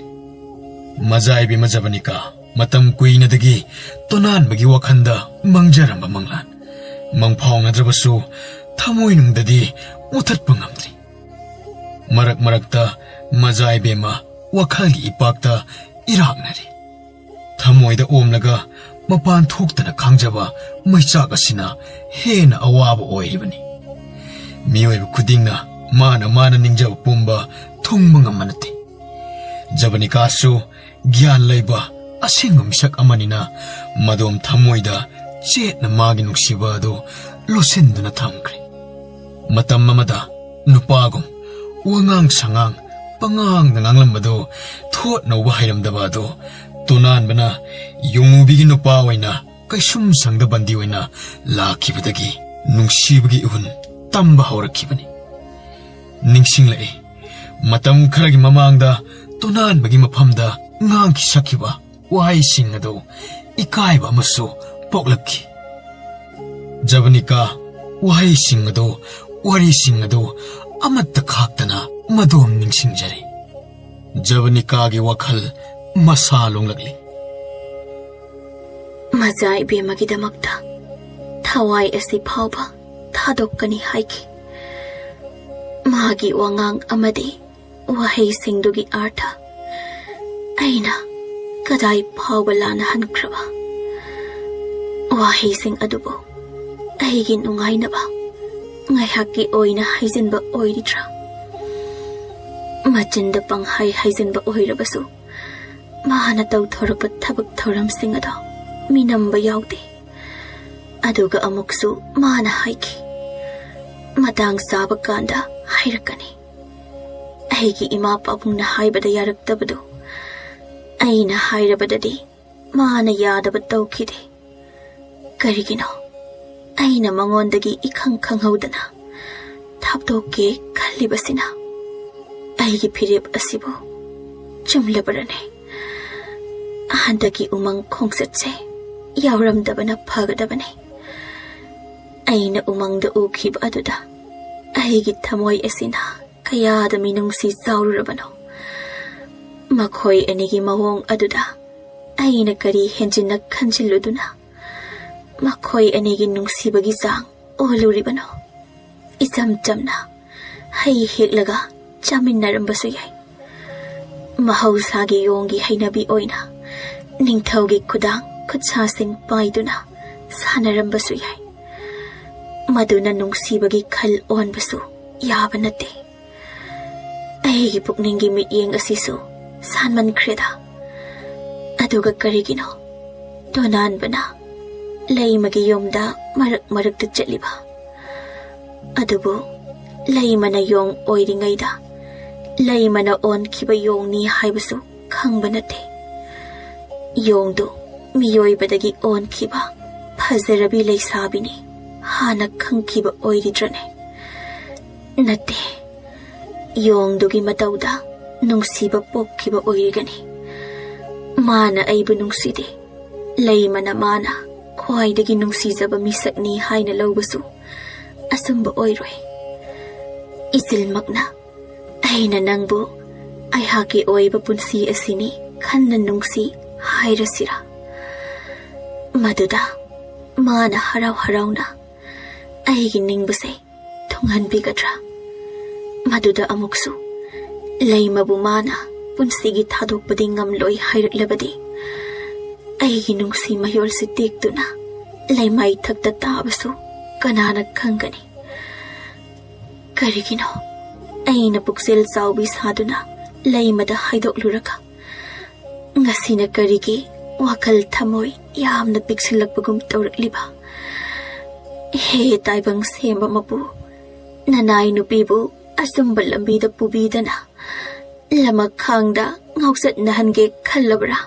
ꯃꯖꯥ ꯏꯕꯦꯝꯃ ꯖꯕꯅꯤꯀꯥ ꯃꯇꯝ ꯀꯨꯏꯅꯗꯒꯤ ꯇꯣꯅꯥꯟꯕꯒꯤ ꯋꯥꯈꯜꯗ ꯃꯪꯖꯔꯝꯕ ꯃꯪꯂꯥꯟ ꯃꯪꯐꯥꯎꯅꯗ꯭ꯔꯕꯁꯨ, ꯊꯃꯣꯏꯅꯨꯡꯗꯗꯤ ꯃꯨꯊꯠꯄ ꯉꯝꯗ꯭ꯔꯤ꯫ ꯃꯔꯛ ꯃꯔꯛꯇ ꯃꯖꯥ ꯏꯕꯦꯝꯃ ꯋꯥꯈꯜꯒꯤ ꯏꯄꯥꯛꯇ ꯏꯔꯥꯛꯅꯔꯤ꯫ ꯊꯃꯣꯏꯗ ꯑꯣꯝꯂꯒ ꯃꯄꯥꯟ ꯊꯣꯛꯇꯅ ꯈꯥꯡꯖꯕ ꯃꯩꯆꯥꯛ ꯑꯁꯤꯅ ꯍꯦꯟꯅ ꯑꯋꯥꯕ ꯑꯣꯏꯔꯤꯕꯅꯤ꯫ ꯃꯤꯑꯣꯏꯕ ꯈꯨꯗꯤꯡꯅ ꯃꯥꯅ ꯃꯥꯅ ꯅꯤꯡꯖꯕ ꯄꯨꯝꯕ ꯊꯨꯡꯕ ꯉꯝꯕ ꯅꯠꯇꯦ꯫ ꯖꯕꯅꯤꯀꯥꯁꯨ ꯒ꯭ꯌꯥꯟ ꯂꯩꯕ ꯑꯁꯦꯡꯕ ꯃꯤꯁꯛ ꯑꯃꯅꯤꯅ ꯃꯗꯣꯝ ꯊꯃꯣꯏꯗ ꯆꯦꯠꯅ ꯃꯥꯒꯤ ꯅꯨꯡꯁꯤꯕ ꯑꯗꯨ ꯂꯣꯠꯁꯤꯟꯗꯨꯅ ꯊꯝꯈ꯭ꯔꯦ꯫ ꯃꯇꯝ ꯑꯃꯗ ꯅꯨꯄꯥꯒꯨꯝ ꯋꯥꯉꯥꯡ ꯁꯉꯥꯡ ꯄꯉꯥꯡꯗ ꯉꯥꯡꯂꯝꯕꯗꯨ ꯊꯣꯠ ꯅꯧꯕ ꯍꯩꯔꯝꯗꯕ ꯑꯗꯨ ꯇꯣꯅꯥꯟꯕꯅ ꯌꯨꯝꯕꯨꯒꯤ ꯅꯨꯄꯥ ꯑꯣꯏꯅ ꯀꯩꯁꯨꯝ ꯁꯪꯗ ꯕꯟꯗꯤ ꯑꯣꯏꯅ ꯂꯥꯛꯈꯤꯕꯗꯒꯤ ꯅꯨꯡꯁꯤꯕꯒꯤ ꯏꯍꯨꯟ ꯇꯝꯕ ꯍꯧꯔꯛꯈꯤꯕꯅꯤ꯫ ꯅꯤꯡꯁꯤꯡꯂꯛꯏ, ꯃꯇꯝ ꯈꯔꯒꯤ ꯃꯃꯥꯡꯗ ꯇꯣꯅꯥꯟꯕꯒꯤ ꯃꯐꯝꯗ ꯉꯥꯡꯈꯤ ꯁꯛꯈꯤꯕ ꯋꯥꯍꯩꯁꯤꯡ ꯑꯗꯨ ꯏꯀꯥꯏꯕ ꯑꯃꯁꯨ ꯄꯣꯛꯂꯛꯈꯤ꯫ ꯖꯕꯅꯤꯀꯥ ꯋꯥꯍꯩꯁꯤꯡ ꯑꯗꯨ, ꯋꯥꯔꯤꯁꯤꯡ ꯑꯗꯨ ꯑꯃꯠꯇ ꯈꯥꯛꯇꯅ ꯃꯗꯣꯝ ꯅꯤꯡꯁꯤꯡꯖꯔꯤ꯫ ꯖꯕꯅꯤꯀꯥꯒꯤ ꯋꯥꯈꯜ ꯃꯁꯥ ꯂꯣꯡꯂꯛꯂꯤ꯫ ꯃꯖꯥ ꯏꯕꯦꯝꯃꯒꯤꯗꯃꯛꯇ ꯊꯋꯥꯏ ꯑꯁꯤ ꯐꯥꯎꯕ ꯊꯥꯗꯣꯛꯀꯅꯤ ꯍꯥꯏꯈꯤ꯫ ꯃꯥꯒꯤ ꯋꯥꯉꯥꯡ ꯑꯃꯗꯤ ꯋꯥꯍꯩꯁꯤꯡꯗꯨꯒꯤ ꯑꯥꯔꯊ ꯑꯩꯅ ꯀꯗꯥꯏ ꯐꯥꯎꯕ ꯂꯥꯟꯅ ꯍꯟꯈ꯭ꯔꯕ? ꯋꯥꯍꯩꯁꯤꯡ ꯑꯗꯨꯕꯨ ꯑꯩꯒꯤ ꯅꯨꯡꯉꯥꯏꯅꯕ ꯉꯥꯏꯍꯥꯛꯀꯤ ꯑꯣꯏꯅ ꯍꯥꯏꯖꯤꯟꯕ ꯑꯣꯏꯔꯤꯗ꯭ꯔꯥ? ꯃꯆꯤꯟꯗ ꯄꯪꯍꯥꯏ ꯍꯥꯏꯖꯤꯟꯕ ꯑꯣꯏꯔꯕꯁꯨ, ꯃꯥꯅ ꯇꯧꯊꯣꯔꯛꯄ ꯊꯕꯛ ꯊꯧꯔꯝꯁꯤꯡ ꯑꯗꯣ ꯃꯤꯅꯝꯕ ꯌꯥꯎꯗꯦ꯫ ꯑꯗꯨꯒ ꯑꯃꯨꯛꯁꯨ ꯃꯥꯅ ꯍꯥꯏꯈꯤ, "ꯃꯇꯥꯡ ꯆꯥꯕ ꯀꯥꯟꯗ ꯍꯥꯏꯔꯛꯀꯅꯤ꯫" ꯑꯩꯒꯤ ꯏꯃꯥ ꯄꯥꯕꯨꯡꯅ ꯍꯥꯏꯕꯗ ꯌꯥꯔꯛꯇꯕꯗꯨ ꯑꯩꯅ ꯍꯥꯏꯔꯕꯗꯗꯤ ꯃꯥꯅ ꯌꯥꯗꯕ ꯇꯧꯈꯤꯗꯦ꯫ ꯀꯔꯤꯒꯤꯅꯣ ꯑꯩꯅ ꯃꯉꯣꯟꯗꯒꯤ ꯏꯈꯪ ꯈꯪꯍꯧꯗꯅ ꯊꯥꯞꯇꯣꯛꯀꯦ ꯈꯜꯂꯤꯕꯁꯤꯅ? ꯑꯩꯒꯤ ꯐꯤꯔꯦꯞ ꯑꯁꯤꯕꯨ ꯆꯨꯝꯂꯕꯔꯅꯦ? ꯍꯟꯗꯛꯀꯤ ꯎꯃꯪ ꯈꯣꯡꯆꯠꯁꯦ ꯌꯥꯎꯔꯝꯗꯕꯅ ꯐꯒꯗꯕꯅꯦ꯫ ꯑꯩꯅ ꯎꯃꯪꯗ ꯎꯈꯤꯕ ꯑꯗꯨꯗ ꯑꯩꯒꯤ ꯊꯃꯣꯏ ꯑꯁꯤꯅ ꯀꯌꯥꯗ ꯃꯤꯅꯨꯡꯁꯤ ꯆꯥꯎꯔꯨꯔꯕꯅꯣ꯫ ꯃꯈꯣꯏ ꯑꯅꯤꯒꯤ ꯃꯑꯣꯡ ꯑꯗꯨꯗ ꯑꯩꯅ ꯀꯔꯤ ꯍꯦꯟꯖꯤꯟꯅ ꯈꯟꯖꯤꯜꯂꯨꯗꯨꯅ ꯃꯈꯣꯏ ꯑꯅꯤꯒꯤ ꯅꯨꯡꯁꯤꯕꯒꯤ ꯆꯥꯡ ꯑꯣꯜꯂꯨꯔꯤꯕꯅꯣ? ꯏꯆꯝ ꯆꯝꯅ ꯍꯩ ꯍꯦꯛꯂꯒ ꯆꯥꯃꯤꯟꯅꯔꯝꯕꯁꯨ ꯌꯥꯏ꯫ ꯃꯍꯧꯁꯥꯒꯤ ꯌꯣꯡꯒꯤ ꯍꯩꯅꯕꯤ ꯑꯣꯏꯅ ꯅꯤꯡꯊꯧꯒꯤ ꯈꯨꯗꯥꯡ ꯈꯨꯠꯁꯥꯁꯤꯡ ꯄꯥꯏꯗꯨꯅ ꯁꯥꯟꯅꯔꯝꯕꯁꯨ ꯌꯥꯏ꯫ ꯃꯗꯨꯅ ꯅꯨꯡꯁꯤꯕꯒꯤ ꯈꯜ ꯑꯣꯟꯕꯁꯨ ꯌꯥꯕ ꯅꯠꯇꯦ꯫ ꯑꯩꯒꯤ ꯄꯨꯛꯅꯤꯡꯒꯤ ꯃꯤꯠꯌꯦꯡ ꯑꯁꯤꯁꯨ ꯁꯥꯟꯃꯟꯈ꯭ꯔꯦꯗ꯫ ꯑꯗꯨꯒ ꯀꯔꯤꯒꯤꯅꯣ ꯇꯣꯅꯥꯟꯕꯅ ꯂꯩꯃꯒꯤ ꯌꯨꯝꯗ ꯃꯔꯛ ꯃꯔꯛꯇ ꯆꯠꯂꯤꯕ? ꯑꯗꯨꯕꯨ ꯂꯩꯃꯅ ꯌꯣꯡ ꯑꯣꯏꯔꯤꯉꯩꯗ ꯂꯩꯃꯅ ꯑꯣꯟꯈꯤꯕ ꯌꯣꯡꯅꯤ ꯍꯥꯏꯕꯁꯨ ꯈꯪꯕ ꯅꯠꯇꯦ꯫ ꯌꯣꯡꯗꯨ ꯃꯤꯑꯣꯏꯕꯗꯒꯤ ꯑꯣꯟꯈꯤꯕ ꯐꯖꯔꯕꯤ ꯂꯩꯁꯥꯕꯤꯅꯤ ꯍꯥꯟꯅ ꯈꯪꯈꯤꯕ ꯑꯣꯏꯔꯤꯗ꯭ꯔꯅꯦ? ꯅꯠꯇꯦ, ꯌꯣꯡꯗꯨꯒꯤ ꯃꯇꯧꯗ ꯅꯨꯡꯁꯤꯕ ꯄꯣꯛꯈꯤꯕ ꯑꯣꯏꯔꯤꯒꯅꯤ꯫ ꯃꯥꯅ ꯑꯩꯕꯨ ꯅꯨꯡꯁꯤꯗꯦ, ꯂꯩꯃꯅ ꯃꯥꯅ ꯈ꯭ꯋꯥꯏꯗꯒꯤ ꯅꯨꯡꯁꯤꯖꯕ ꯃꯤꯁꯛꯅꯤ ꯍꯥꯏꯅ ꯂꯧꯕꯁꯨ ꯑꯆꯨꯝꯕ ꯑꯣꯏꯔꯣꯏ꯫ ꯏꯆꯤꯜꯃꯛꯅ ꯑꯩꯅ ꯅꯪꯕꯨ ꯑꯩꯍꯥꯛꯀꯤ ꯑꯣꯏꯕ ꯄꯨꯟꯁꯤ ꯑꯁꯤꯅꯤ ꯈꯟꯅ ꯅꯨꯡꯁꯤ ꯍꯥꯏꯔꯁꯤꯔꯥ? ꯃꯗꯨꯗ ꯃꯥꯅ ꯍꯔꯥꯎ ꯍꯔꯥꯎꯅ ꯑꯩꯒꯤ ꯅꯤꯡꯕꯁꯦ ꯊꯨꯡꯍꯟꯕꯤꯒꯗ꯭ꯔꯥ? ꯃꯗꯨꯗ ꯑꯃꯨꯛꯁꯨ ꯂꯩꯃꯕꯨ ꯃꯥꯅ ꯄꯨꯟꯁꯤꯒꯤ ꯊꯥꯗꯣꯛꯄꯗꯤ ꯉꯝꯂꯣꯏ ꯍꯥꯏꯔꯛꯂꯕꯗꯤ, ꯑꯩꯒꯤ ꯅꯨꯡꯁꯤ ꯃꯌꯣꯜꯁꯤ ꯇꯦꯛꯇꯨꯅ ꯂꯩꯃꯥꯏ ꯊꯛꯇ ꯇꯥꯕꯁꯨ ꯀꯅꯥꯅ ꯈꯪꯒꯅꯤ? ꯀꯔꯤꯒꯤꯅꯣ ꯑꯩꯅ ꯄꯨꯛꯆꯦꯜ ꯆꯥꯎꯕꯤ ꯁꯥꯗꯨꯅ ꯂꯩꯃꯗ ꯍꯥꯏꯗꯣꯛꯂꯨꯔꯒ, ꯉꯁꯤꯅ ꯀꯔꯤꯒꯤ ꯋꯥꯈꯜ ꯊꯃꯣꯏ ꯌꯥꯝꯅ ꯄꯤꯛꯁꯤꯜꯂꯛꯄꯒꯨꯝ ꯇꯧꯔꯛꯂꯤꯕ? ꯍꯦ ꯇꯥꯏꯕꯪ ꯁꯦꯝꯕ ꯃꯄꯨ, ꯅꯅꯥꯏ ꯅꯨꯄꯤꯕꯨ ꯑꯆꯨꯝꯕ ꯂꯝꯕꯤꯗ ꯄꯨꯕꯤꯗꯅ ꯂꯃꯈꯥꯡꯗ ꯉꯥꯎꯆꯠꯅꯍꯟꯒꯦ ꯈꯜꯂꯕ꯭ꯔꯥ?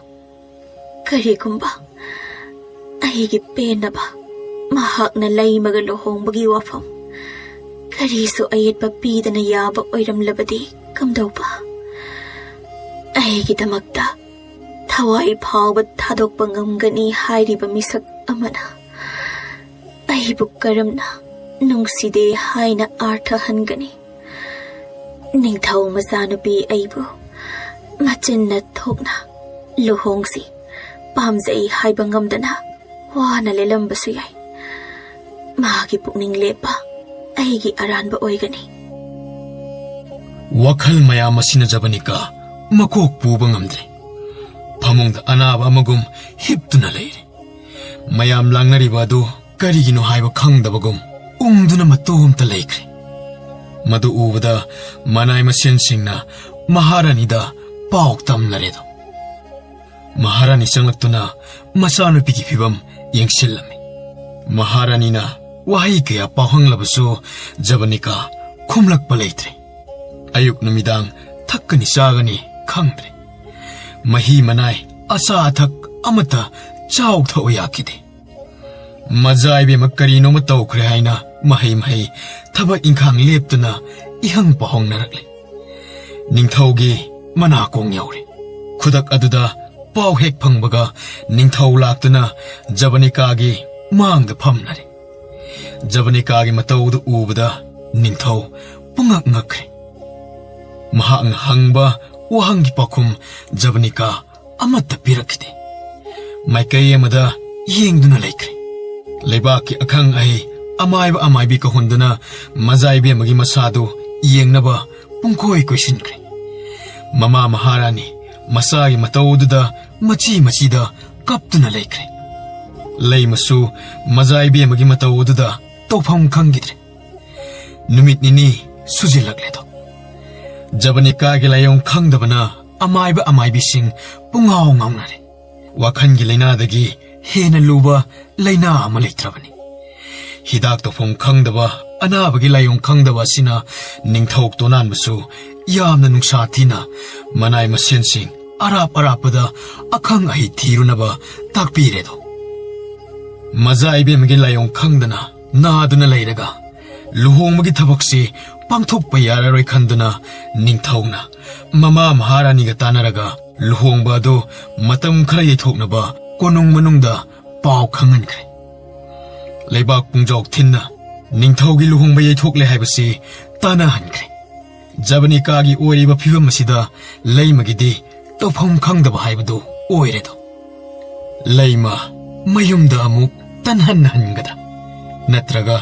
ꯀꯔꯤꯒꯨꯝꯕ ꯑꯩꯒꯤ ꯄꯦꯟꯅꯕ ꯃꯍꯥꯛꯅ ꯂꯩꯃꯒ ꯂꯨꯍꯣꯡꯕꯒꯤ ꯋꯥꯐꯝ ꯀꯔꯤꯁꯨ ꯑꯌꯦꯠꯄ ꯄꯤꯗꯅ ꯌꯥꯕ ꯑꯣꯏꯔꯝꯂꯕꯗꯤ ꯀꯝꯗꯧꯕ? ꯑꯩꯒꯤꯗꯃꯛꯇ ꯊꯋꯥꯏ ꯐꯥꯎꯕ ꯊꯥꯗꯣꯛꯄ ꯉꯝꯒꯅꯤ ꯍꯥꯏꯔꯤꯕ ꯃꯤꯁꯛ ꯑꯃꯅ ꯑꯩꯕꯨ ꯀꯔꯝꯅ ꯅꯨꯡꯁꯤꯗꯦ ꯍꯥꯏꯅ ꯑꯥꯔꯊ ꯍꯟꯒꯅꯤ? ꯅꯤꯡꯊꯧ ꯃꯆꯥꯅꯨꯄꯤ ꯑꯩꯕꯨ ꯃꯆꯤꯟꯅ ꯊꯣꯛꯅ ꯂꯨꯍꯣꯡꯁꯤ, ꯄꯥꯝꯖꯩ ꯍꯥꯏꯕ ꯉꯝꯗꯅ ꯋꯥꯅ ꯂꯦꯜꯂꯝꯕꯁꯨ ꯌꯥꯏ꯫ ꯃꯥꯒꯤ ꯄꯨꯛꯅꯤꯡ ꯂꯦꯞꯄ ꯑꯩꯒꯤ ꯑꯔꯥꯟꯕ ꯑꯣꯏꯒꯅꯤ꯫ ꯋꯥꯈꯜ ꯃꯌꯥꯝ ꯑꯁꯤꯅ ꯖꯕꯅꯤꯀꯥ ꯃꯀꯣꯛ ꯄꯨꯕ ꯉꯝꯗ꯭ꯔꯦ꯫ ꯐꯃꯨꯡꯗ ꯑꯅꯥꯕ ꯑꯃꯒꯨꯝ ꯍꯤꯞꯇꯨꯅ ꯂꯩꯔꯦ꯫ ꯃꯌꯥꯝ ꯂꯥꯡꯅꯔꯤꯕ ꯑꯗꯨ ꯀꯔꯤꯒꯤꯅꯣ ꯍꯥꯏꯕ ꯈꯪꯗꯕꯒꯨꯝ ꯎꯪꯗꯨꯅ ꯃꯇꯣꯝꯇ ꯂꯩꯈ꯭ꯔꯦ꯫ ꯃꯗꯨ ꯎꯕꯗ ꯃꯅꯥꯏ ꯃꯁꯦꯟꯁꯤꯡꯅ ꯃꯍꯥꯔꯥꯅꯤꯗ ꯄꯥꯎ ꯇꯝꯂꯔꯦꯗꯣ꯫ ꯃꯍꯥꯔꯥꯅꯤ ꯆꯪꯂꯛꯇꯨꯅ ꯃꯆꯥꯅꯨꯄꯤꯒꯤ ꯐꯤꯕꯝ ꯌꯦꯡꯁꯤꯜꯂꯝꯃꯤ꯫ ꯃꯍꯥꯔꯥꯅꯤꯅ ꯋꯥꯍꯩ ꯀꯌꯥ ꯄꯥꯎꯍꯪꯂꯕꯁꯨ ꯖꯕꯅꯤꯀꯥ ꯈꯨꯝꯂꯛꯄ ꯂꯩꯇ꯭ꯔꯦ꯫ ꯑꯌꯨꯛ ꯅꯨꯃꯤꯗꯥꯡ ꯊꯛꯀꯅꯤ ꯆꯥꯒꯅꯤ ꯈꯪꯗ꯭ꯔꯦ꯫ ꯃꯍꯤ ꯃꯅꯥꯏ ꯑꯆꯥ ꯑꯊꯛ ꯑꯃꯠꯇ ꯆꯥꯎ ꯊꯛꯎ ꯌꯥꯈꯤꯗꯦ꯫ ꯃꯖꯥ ꯏꯕꯦꯝꯃ ꯀꯔꯤꯅꯣꯃ ꯇꯧꯈ꯭ꯔꯦ ꯍꯥꯏꯅ ꯃꯍꯩ ꯃꯍꯩ ꯊꯕꯛ ꯏꯪꯈꯥꯡ ꯂꯦꯞꯇꯨꯅ ꯏꯍꯪ ꯄꯥꯎꯍꯪꯅꯔꯛꯂꯤ꯫ ꯅꯤꯡꯊꯧꯒꯤ ꯃꯅꯥꯀꯣꯡ ꯌꯧꯔꯦ꯫ ꯈꯨꯗꯛ ꯑꯗꯨꯗ ꯄꯥꯎ ꯍꯦꯛ ꯐꯪꯕꯒ ꯅꯤꯡꯊꯧ ꯂꯥꯛꯇꯨꯅ ꯖꯕꯅꯤꯀꯥꯒꯤ ꯃꯥꯡꯗ ꯐꯝꯂꯔꯦ꯫ ꯖꯕꯅꯤꯀꯥꯒꯤ ꯃꯇꯧꯗꯨ ꯎꯕꯗ ꯅꯤꯡꯊꯧ ꯄꯨꯡꯉꯛ ꯉꯛꯈ꯭ꯔꯦ꯫ ꯃꯍꯥꯛꯅ ꯍꯪꯕ ꯋꯥꯍꯪꯒꯤ ꯄꯥꯎꯈꯨꯝ ꯖꯕꯅꯤꯀꯥ ꯑꯃꯠꯇ ꯄꯤꯔꯛꯈꯤꯗꯦ꯫ ꯃꯥꯏꯀꯩ ꯑꯃꯗ ꯌꯦꯡꯗꯨꯅ ꯂꯩꯈ꯭ꯔꯦ꯫ ꯂꯩꯕꯥꯛꯀꯤ ꯑꯈꯪ ꯑꯍꯩ ꯑꯃꯥꯏꯕ ꯑꯃꯥꯏꯕꯤ ꯀꯧꯍꯟꯗꯨꯅ ꯃꯖꯥ ꯏꯕꯦꯝꯃꯒꯤ ꯃꯁꯥꯗꯨ ꯌꯦꯡꯅꯕ ꯄꯨꯡꯀꯣꯏ ꯀꯣꯏꯁꯤꯟꯈ꯭ꯔꯦ꯫ ꯃꯃꯥ ꯃꯍꯥꯔꯥꯅꯤ ꯃꯆꯥꯒꯤ ꯃꯇꯧ ꯑꯗꯨꯗ ꯃꯆꯤ ꯃꯆꯤꯗ ꯀꯞꯇꯨꯅ ꯂꯩꯈ꯭ꯔꯦ꯫ ꯂꯩꯃꯁꯨ ꯃꯖꯥ ꯏꯕꯦꯝꯃꯒꯤ ꯃꯇꯧ ꯑꯗꯨꯗ ꯇꯧꯐꯝ ꯈꯪꯈꯤꯗ꯭ꯔꯦ꯫ ꯅꯨꯃꯤꯠ ꯅꯤꯅꯤ ꯁꯨꯖꯤꯜꯂꯛꯂꯦꯗꯣ꯫ ꯖꯕꯅꯤꯀꯥꯒꯤ ꯂꯥꯏꯑꯣꯡ ꯈꯪꯗꯕꯅ ꯑꯃꯥꯏꯕ ꯑꯃꯥꯏꯕꯤꯁꯤꯡ ꯄꯨꯡꯉꯥꯎ ꯉꯥꯎꯅꯔꯦ꯫ ꯋꯥꯈꯜꯒꯤ ꯂꯥꯏꯅꯥꯗꯒꯤ ꯍꯦꯟꯅ ꯂꯨꯕ ꯂꯥꯏꯅꯥ ꯑꯃ ꯂꯩꯇ꯭ꯔꯕꯅꯤ꯫ ꯍꯤꯗꯥꯛ ꯇꯧꯐꯝ ꯈꯪꯗꯕ, ꯑꯅꯥꯕꯒꯤ ꯂꯥꯏꯑꯣꯡ ꯈꯪꯗꯕ ꯑꯁꯤꯅ ꯅꯤꯡꯊꯧ ꯇꯣꯅꯥꯟꯕꯁꯨ ꯌꯥꯝꯅ ꯅꯨꯡꯁꯥ ꯊꯤꯅ ꯃꯅꯥꯏ ꯃꯁꯦꯟꯁꯤꯡ ꯑꯔꯥꯞ ꯑꯔꯥꯞꯄꯗ ꯑꯈꯪ ꯑꯍꯩ ꯊꯤꯔꯨꯅꯕ ꯇꯥꯛꯄꯤꯔꯦꯗꯣ꯫ ꯃꯖꯥ ꯏꯕꯦꯝꯃꯒꯤ ꯂꯥꯏꯑꯣꯡ ꯈꯪꯗꯅ ꯅꯥꯗꯨꯅ ꯂꯩꯔꯒ ꯂꯨꯍꯣꯡꯕꯒꯤ ꯊꯕꯛꯁꯤ ꯄꯥꯡꯊꯣꯛꯄ ꯌꯥꯔꯔꯣꯏ ꯈꯟꯗꯨꯅ ꯅꯤꯡꯊꯧꯅ ꯃꯃꯥ ꯃꯍꯥꯔꯥꯅꯤꯒ ꯇꯥꯟꯅꯔꯒ ꯂꯨꯍꯣꯡꯕ ꯑꯗꯨ ꯃꯇꯝ ꯈꯔ ꯌꯩꯊꯣꯛꯅꯕ ꯀꯣꯅꯨꯡ ꯃꯅꯨꯡꯗ ꯄꯥꯎ ꯈꯪꯍꯟꯈ꯭ꯔꯦ꯫ ꯂꯩꯕꯥꯛ ꯄꯨꯡꯖꯥꯎ ꯊꯤꯟꯅ ꯅꯤꯡꯊꯧꯒꯤ ꯂꯨꯍꯣꯡꯕ ꯌꯩꯊꯣꯛꯂꯦ ꯍꯥꯏꯕꯁꯤ ꯇꯥꯟꯅꯍꯟꯈ꯭ꯔꯦ꯫ ꯖꯕꯅꯤꯀꯥꯒꯤ ꯑꯣꯏꯔꯤꯕ ꯐꯤꯕꯝ ꯑꯁꯤꯗ ꯂꯩꯃꯒꯤꯗꯤ ꯇꯧꯐꯝ ꯈꯪꯗꯕ ꯍꯥꯏꯕꯗꯨ ꯑꯣꯏꯔꯦꯗꯣ꯫ ꯂꯩꯃ ꯃꯌꯨꯝꯗ ꯑꯃꯨꯛ ꯇꯟꯍꯟ ꯍꯟꯒꯗ꯭ꯔꯥ, ꯅꯠꯇ꯭ꯔꯒ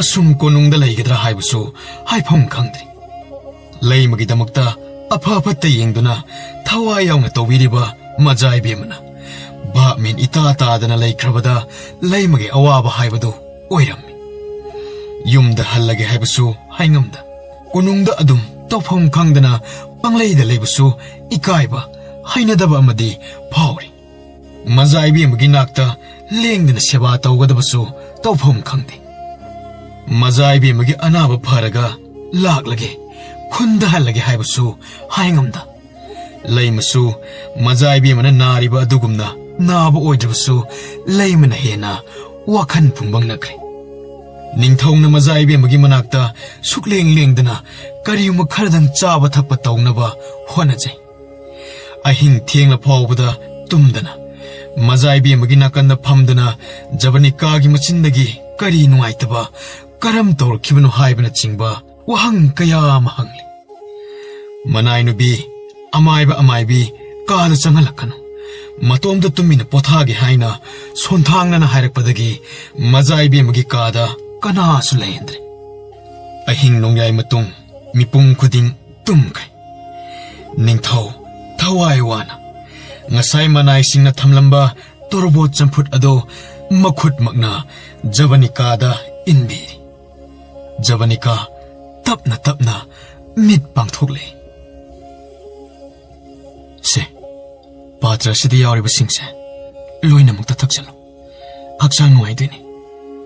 ꯑꯁꯨꯝ ꯀꯣꯅꯨꯡꯗ ꯂꯩꯒꯗ꯭ꯔꯥ ꯍꯥꯏꯕꯁꯨ ꯍꯥꯏꯐꯝ ꯈꯪꯗ꯭ꯔꯦ꯫ ꯂꯩꯃꯒꯤꯗꯃꯛꯇ ꯑꯐ ꯐꯠꯇ ꯌꯦꯡꯗꯨꯅ ꯊꯋꯥꯏ ꯌꯥꯎꯅ ꯇꯧꯕꯤꯔꯤꯕ ꯃꯖꯥ ꯏꯕꯦꯝꯃꯅ ꯚꯥꯞ ꯃꯦꯟ ꯏꯇꯥ ꯇꯥꯗꯅ ꯂꯩꯈ꯭ꯔꯕꯗ ꯂꯩꯃꯒꯤ ꯑꯋꯥꯕ ꯍꯥꯏꯕꯗꯨ ꯑꯣꯏꯔꯝꯃꯤ꯫ ꯌꯨꯝꯗ ꯍꯜꯂꯒꯦ ꯍꯥꯏꯕꯁꯨ ꯍꯥꯏꯉꯝꯗ, ꯀꯣꯅꯨꯡꯗ ꯑꯗꯨꯝ ꯇꯧꯐꯝ ꯈꯪꯗꯅ ꯄꯪꯂꯩꯗ ꯂꯩꯕꯁꯨ ꯏꯀꯥꯏꯕ, ꯍꯩꯅꯗꯕ ꯑꯃꯗꯤ ꯐꯥꯎꯔꯤ꯫ ꯃꯖꯥ ꯏꯕꯦꯝꯃꯒꯤ ꯅꯥꯛꯇ ꯂꯦꯡꯗꯅ ꯁꯦꯕꯥ ꯇꯧꯒꯗꯕꯁꯨ ꯇꯧꯐꯝ ꯈꯪꯗꯦ꯫ ꯃꯖꯥ ꯏꯕꯦꯝꯃꯒꯤ ꯑꯅꯥꯕ ꯐꯔꯒ ꯂꯥꯛꯂꯒꯦ, ꯈꯨꯟꯗ ꯍꯜꯂꯒꯦ ꯍꯥꯏꯕꯁꯨ ꯍꯥꯏꯉꯝꯗ, ꯂꯩꯃꯁꯨ ꯃꯖꯥ ꯏꯕꯦꯝꯃꯅ ꯅꯥꯔꯤꯕ ꯑꯗꯨꯒꯨꯝꯅ ꯅꯥꯕ ꯑꯣꯏꯗ꯭ꯔꯕꯁꯨ ꯂꯩꯃꯅ ꯍꯦꯟꯅ ꯋꯥꯈꯜ ꯐꯨꯡꯕꯪꯅꯈ꯭ꯔꯦ꯫ ꯅꯤꯡꯊꯧꯅ ꯃꯖꯥ ꯏꯕꯦꯝꯃꯒꯤ ꯃꯅꯥꯛꯇ ꯁꯨꯛꯂꯦꯡ ꯂꯦꯡꯗꯅ ꯀꯔꯤꯒꯨꯝꯕ ꯈꯔꯗꯪ ꯆꯥꯕ ꯊꯛꯄ ꯇꯧꯅꯕ ꯍꯣꯠꯅꯖꯩ꯫ ꯑꯍꯤꯡ ꯊꯦꯡꯂ ꯐꯥꯎꯕꯗ ꯇꯨꯝꯗꯅ ꯃꯖꯥ ꯏꯕꯦꯝꯃꯒꯤ ꯅꯥꯀꯟꯗ ꯐꯝꯗꯨꯅ ꯖꯕꯅꯤꯀꯥꯒꯤ ꯃꯆꯤꯟꯗꯒꯤ ꯀꯔꯤ ꯅꯨꯡꯉꯥꯏꯇꯕ, ꯀꯔꯝ ꯇꯧꯔꯛꯈꯤꯕꯅꯣ ꯍꯥꯏꯕꯅꯆꯤꯡꯕ ꯋꯥꯍꯪ ꯀꯌꯥ ꯑꯃ ꯍꯪꯂꯤ꯫ ꯃꯅꯥꯏ ꯅꯨꯄꯤ, ꯑꯃꯥꯏꯕ ꯑꯃꯥꯏꯕꯤ, ꯀꯥꯗ ꯆꯪꯍꯜꯂꯛꯀꯅꯨ, ꯃꯇꯣꯝꯇ ꯇꯨꯃꯤꯟꯅ ꯄꯣꯊꯥꯒꯦ ꯍꯥꯏꯅ ꯁꯣꯟꯊꯥꯡꯅꯅ ꯍꯥꯏꯔꯛꯄꯗꯒꯤ ꯃꯖꯥ ꯏꯕꯦꯝꯃꯒꯤ ꯀꯥꯗ ꯀꯅꯥꯁꯨ ꯂꯩꯍꯟꯗ꯭ꯔꯦ꯫ ꯑꯍꯤꯡ ꯅꯣꯡꯌꯥꯏ ꯃꯇꯨꯡ ꯃꯤꯄꯨꯝ ꯈꯨꯗꯤꯡ ꯇꯨꯝꯈ꯭ꯔꯦ꯫ ꯅꯤꯡꯊꯧ ꯊꯋꯥꯏ ꯋꯥꯅ ꯉꯁꯥꯏ ꯃꯅꯥꯏꯁꯤꯡꯅ ꯊꯝꯂꯝꯕ ꯇꯣꯔꯕꯣꯠ ꯆꯝꯐꯨꯠ ꯑꯗꯨ ꯃꯈꯨꯠꯃꯛꯅ ꯖꯕꯅꯤꯀꯥꯗ ꯏꯟꯕꯤꯔꯤ꯫ ꯖꯕꯅꯤꯀꯥ ꯇꯞꯅ ꯇꯞꯅ ꯃꯤꯠ ꯄꯥꯡꯊꯣꯛꯂꯦ꯫ "ꯁꯦ, ꯄꯥꯇ꯭ꯔ ꯑꯁꯤꯗ ꯌꯥꯎꯔꯤꯕꯁꯤꯡꯁꯦ ꯂꯣꯏꯅꯃꯛꯇ ꯊꯛꯆꯜꯂꯨ꯫ ꯍꯛꯆꯥꯡ ꯅꯨꯡꯉꯥꯏꯗꯣꯏꯅꯤ,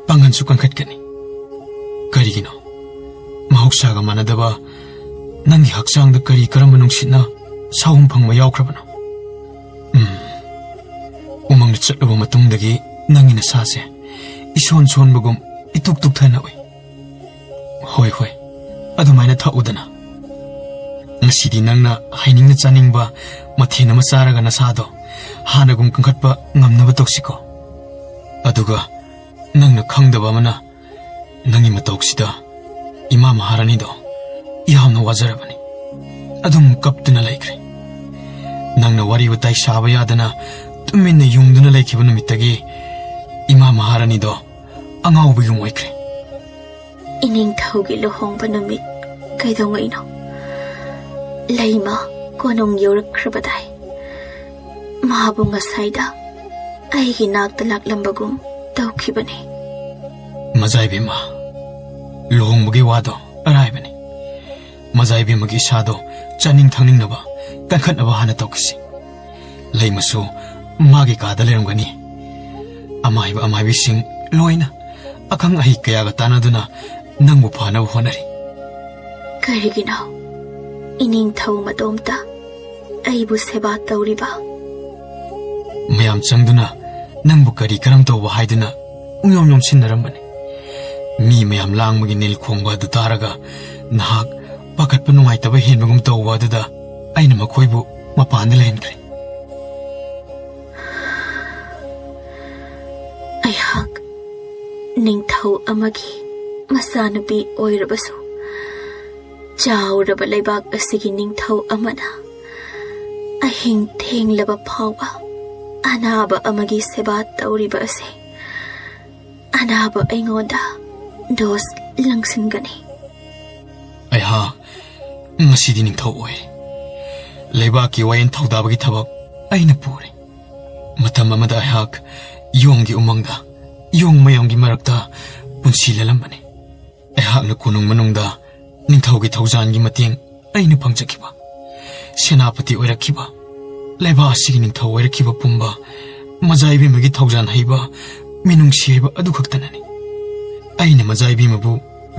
ꯄꯥꯡꯒꯜꯁꯨ ꯀꯟꯈꯠꯀꯅꯤ꯫ ꯀꯔꯤꯒꯤꯅꯣ? ꯃꯍꯧꯁꯥꯒ ꯃꯥꯟꯅꯗꯕ ꯅꯪꯒꯤ ꯍꯛꯆꯥꯡꯗ ꯀꯔꯤ ꯀꯔꯝꯕ ꯅꯨꯡꯁꯤꯠꯅ ꯁꯥꯍꯨꯝ ꯐꯪꯕ ꯌꯥꯎꯈ꯭ꯔꯕꯅꯣ?" ꯎꯝ, ꯎꯃꯪꯗ ꯆꯠꯂꯨꯕ ꯃꯇꯨꯡꯗꯒꯤ ꯅꯪꯒꯤ ꯅꯁꯥꯁꯦ ꯏꯁꯣꯟ ꯁꯣꯟꯕꯒꯨꯝ ꯏꯇꯨꯛ ꯇꯨꯛꯊꯅ ꯎꯏ꯫ ꯍꯣꯏ, ꯍꯣꯏ, ꯑꯗꯨꯃꯥꯏꯅ ꯊꯛꯎꯗꯅ꯫ ꯉꯁꯤꯗꯤ ꯅꯪꯅ ꯍꯩꯅꯤꯡꯅ ꯆꯥꯅꯤꯡꯕ ꯃꯊꯦꯜ ꯑꯃ ꯆꯥꯔꯒ ꯅꯁꯥꯗꯣ ꯍꯥꯟꯅꯒꯨꯝ ꯀꯟꯈꯠꯄ ꯉꯝꯅꯕ ꯇꯧꯁꯤꯀꯣ꯫ ꯑꯗꯨꯒ ꯅꯪꯅ ꯈꯪꯗꯕ ꯑꯃꯅ, ꯅꯪꯒꯤ ꯃꯇꯧꯁꯤꯗ ꯏꯃꯥ ꯃꯍꯥꯔꯥꯅꯤꯗꯣ ꯌꯥꯝꯅ ꯋꯥꯖꯔꯕꯅꯤ꯫ ꯑꯗꯨꯝ ꯀꯞꯇꯨꯅ ꯂꯩꯈ꯭ꯔꯦ꯫ ꯅꯪꯅ ꯋꯥꯔꯤ ꯋꯥꯇꯥꯏ ꯁꯥꯕ ꯌꯥꯗꯅ ꯇꯨꯃꯤꯟꯅ ꯌꯨꯡꯗꯨꯅ ꯂꯩꯈꯤꯕ ꯅꯨꯃꯤꯠꯇꯒꯤ ꯏꯃꯥ ꯃꯍꯥꯔꯥꯅꯤꯗꯣ ꯑꯉꯥꯎꯕ ꯌꯨꯝ ꯑꯣꯏꯈ꯭ꯔꯦ꯫ "ꯏꯅꯤꯡꯊꯧꯒꯤ ꯂꯨꯍꯣꯡꯕ ꯅꯨꯃꯤꯠ ꯀꯩꯗꯧꯉꯩꯅꯣ? ꯂꯩꯃ ꯀꯣꯅꯨꯡ ꯌꯧꯔꯛꯈ꯭ꯔꯕꯗꯥꯏ꯫ ꯃꯥꯕꯨ ꯉꯁꯥꯏꯗ ꯑꯩꯒꯤ ꯅꯥꯛꯇ ꯂꯥꯛꯂꯝꯕꯒꯨꯝ ꯇꯧꯈꯤꯕꯅꯤ꯫" ꯃꯖꯥꯏꯕꯦꯝꯃ, ꯂꯨꯍꯣꯡꯕꯒꯤ ꯋꯥꯗꯣ ꯑꯔꯥꯏꯕꯅꯤ꯫ ꯃꯖꯥꯏꯕꯦꯝꯃꯒꯤ ꯏꯁꯥꯗꯣ ꯆꯥꯅꯤꯡ ꯊꯛꯅꯤꯡꯅꯕ, ꯀꯟꯈꯠꯅꯕ ꯍꯥꯟꯅ ꯇꯧꯈꯤꯁꯤ꯫ ꯂꯩꯃꯁꯨ ꯃꯥꯒꯤ ꯀꯥꯗ ꯂꯩꯔꯝꯒꯅꯤ꯫ ꯑꯃꯥꯏꯕ ꯑꯃꯥꯏꯕꯤꯁꯤꯡ ꯂꯣꯏꯅ ꯑꯈꯪ ꯑꯍꯩ ꯀꯌꯥꯒ ꯇꯥꯟꯅꯗꯨꯅ ꯅꯪꯕꯨ ꯐꯅꯕ ꯍꯣꯠꯅꯔꯤ꯫ "ꯀꯔꯤꯒꯤꯅꯣ ꯏꯅꯤꯡꯊꯧ ꯃꯇꯣꯝꯇ ꯑꯩꯕꯨ ꯁꯦꯕꯥ ꯇꯧꯔꯤꯕ?" ꯃꯌꯥꯝ ꯆꯪꯗꯨꯅ ꯅꯪꯕꯨ ꯀꯔꯤ ꯀꯔꯝ ꯇꯧꯕ ꯍꯥꯏꯗꯨꯅ ꯄꯨꯡꯌꯣꯝ ꯌꯣꯝꯁꯤꯟꯅꯔꯝꯕꯅꯤ꯫ ꯃꯤ ꯃꯌꯥꯝ ꯂꯥꯡꯕꯒꯤ ꯅꯤꯜ ꯈꯣꯡꯕ ꯑꯗꯨ ꯇꯥꯔꯒ ꯅꯍꯥꯛ ꯄꯥꯈꯠꯄ ꯅꯨꯡꯉꯥꯏꯇꯕ ꯍꯦꯟꯕꯒꯨꯝ ꯇꯧꯕ ꯑꯗꯨꯗ ꯑꯩꯅ ꯃꯈꯣꯏꯕꯨ ꯃꯄꯥꯟꯗ ꯂꯩꯍꯟꯈ꯭ꯔꯦ꯫ ꯑꯩꯍꯥꯛ ꯅꯤꯡꯊꯧ ꯑꯃꯒꯤ ꯃꯆꯥꯅꯨꯄꯤ ꯑꯣꯏꯔꯕꯁꯨ, ꯆꯥꯎꯔꯕ ꯂꯩꯕꯥꯛ ꯑꯁꯤꯒꯤ ꯅꯤꯡꯊꯧ ꯑꯃꯅ ꯑꯍꯤꯡ ꯊꯦꯡꯂꯕ ꯐꯥꯎꯕ ꯑꯅꯥꯕ ꯑꯃꯒꯤ ꯁꯦꯕꯥ ꯇꯧꯔꯤꯕ ꯑꯁꯤ, ꯑꯅꯥꯕ ꯑꯩꯉꯣꯟꯗ ꯗꯣꯁ ꯂꯪꯁꯤꯟꯒꯅꯤ꯫ ꯑꯩꯍꯥꯛ ꯉꯁꯤꯗꯤ ꯅꯤꯡꯊꯧ ꯑꯣꯏꯔꯦ꯫ ꯂꯩꯕꯥꯛꯀꯤ ꯋꯥꯌꯦꯜ ꯊꯧꯗꯥꯕꯒꯤ ꯊꯕꯛ ꯑꯩꯅ ꯄꯨꯔꯦ꯫ ꯃꯇꯝ ꯑꯃꯗ ꯑꯩꯍꯥꯛ ꯌꯣꯡꯒꯤ ꯎꯃꯪꯗ, ꯌꯣꯡ ꯃꯌꯥꯝꯒꯤ ꯃꯔꯛꯇ ꯄꯨꯟꯁꯤ ꯂꯦꯜꯂꯝꯕꯅꯤ꯫ ꯑꯩꯍꯥꯛꯅ ꯀꯣꯅꯨꯡ ꯃꯅꯨꯡꯗ ꯅꯤꯡꯊꯧꯒꯤ ꯊꯧꯖꯥꯜꯒꯤ ꯃꯇꯦꯡ ꯑꯩꯅ ꯐꯪꯖꯈꯤꯕ, ꯁꯦꯅꯥꯄꯇꯤ ꯑꯣꯏꯔꯛꯈꯤꯕ, ꯂꯩꯕꯥꯛ ꯑꯁꯤꯒꯤ ꯅꯤꯡꯊꯧ ꯑꯣꯏꯔꯛꯈꯤꯕ ꯄꯨꯝꯕ ꯃꯖꯥ ꯏꯕꯦꯝꯃꯒꯤ ꯊꯧꯖꯥꯜ ꯍꯩꯕ, ꯃꯤꯅꯨꯡꯁꯤ ꯍꯩꯕ ꯑꯗꯨ ꯈꯛꯇꯅꯅꯤ꯫ ꯑꯩꯅ ꯃꯖꯥ ꯏꯕꯦꯝꯃꯕꯨ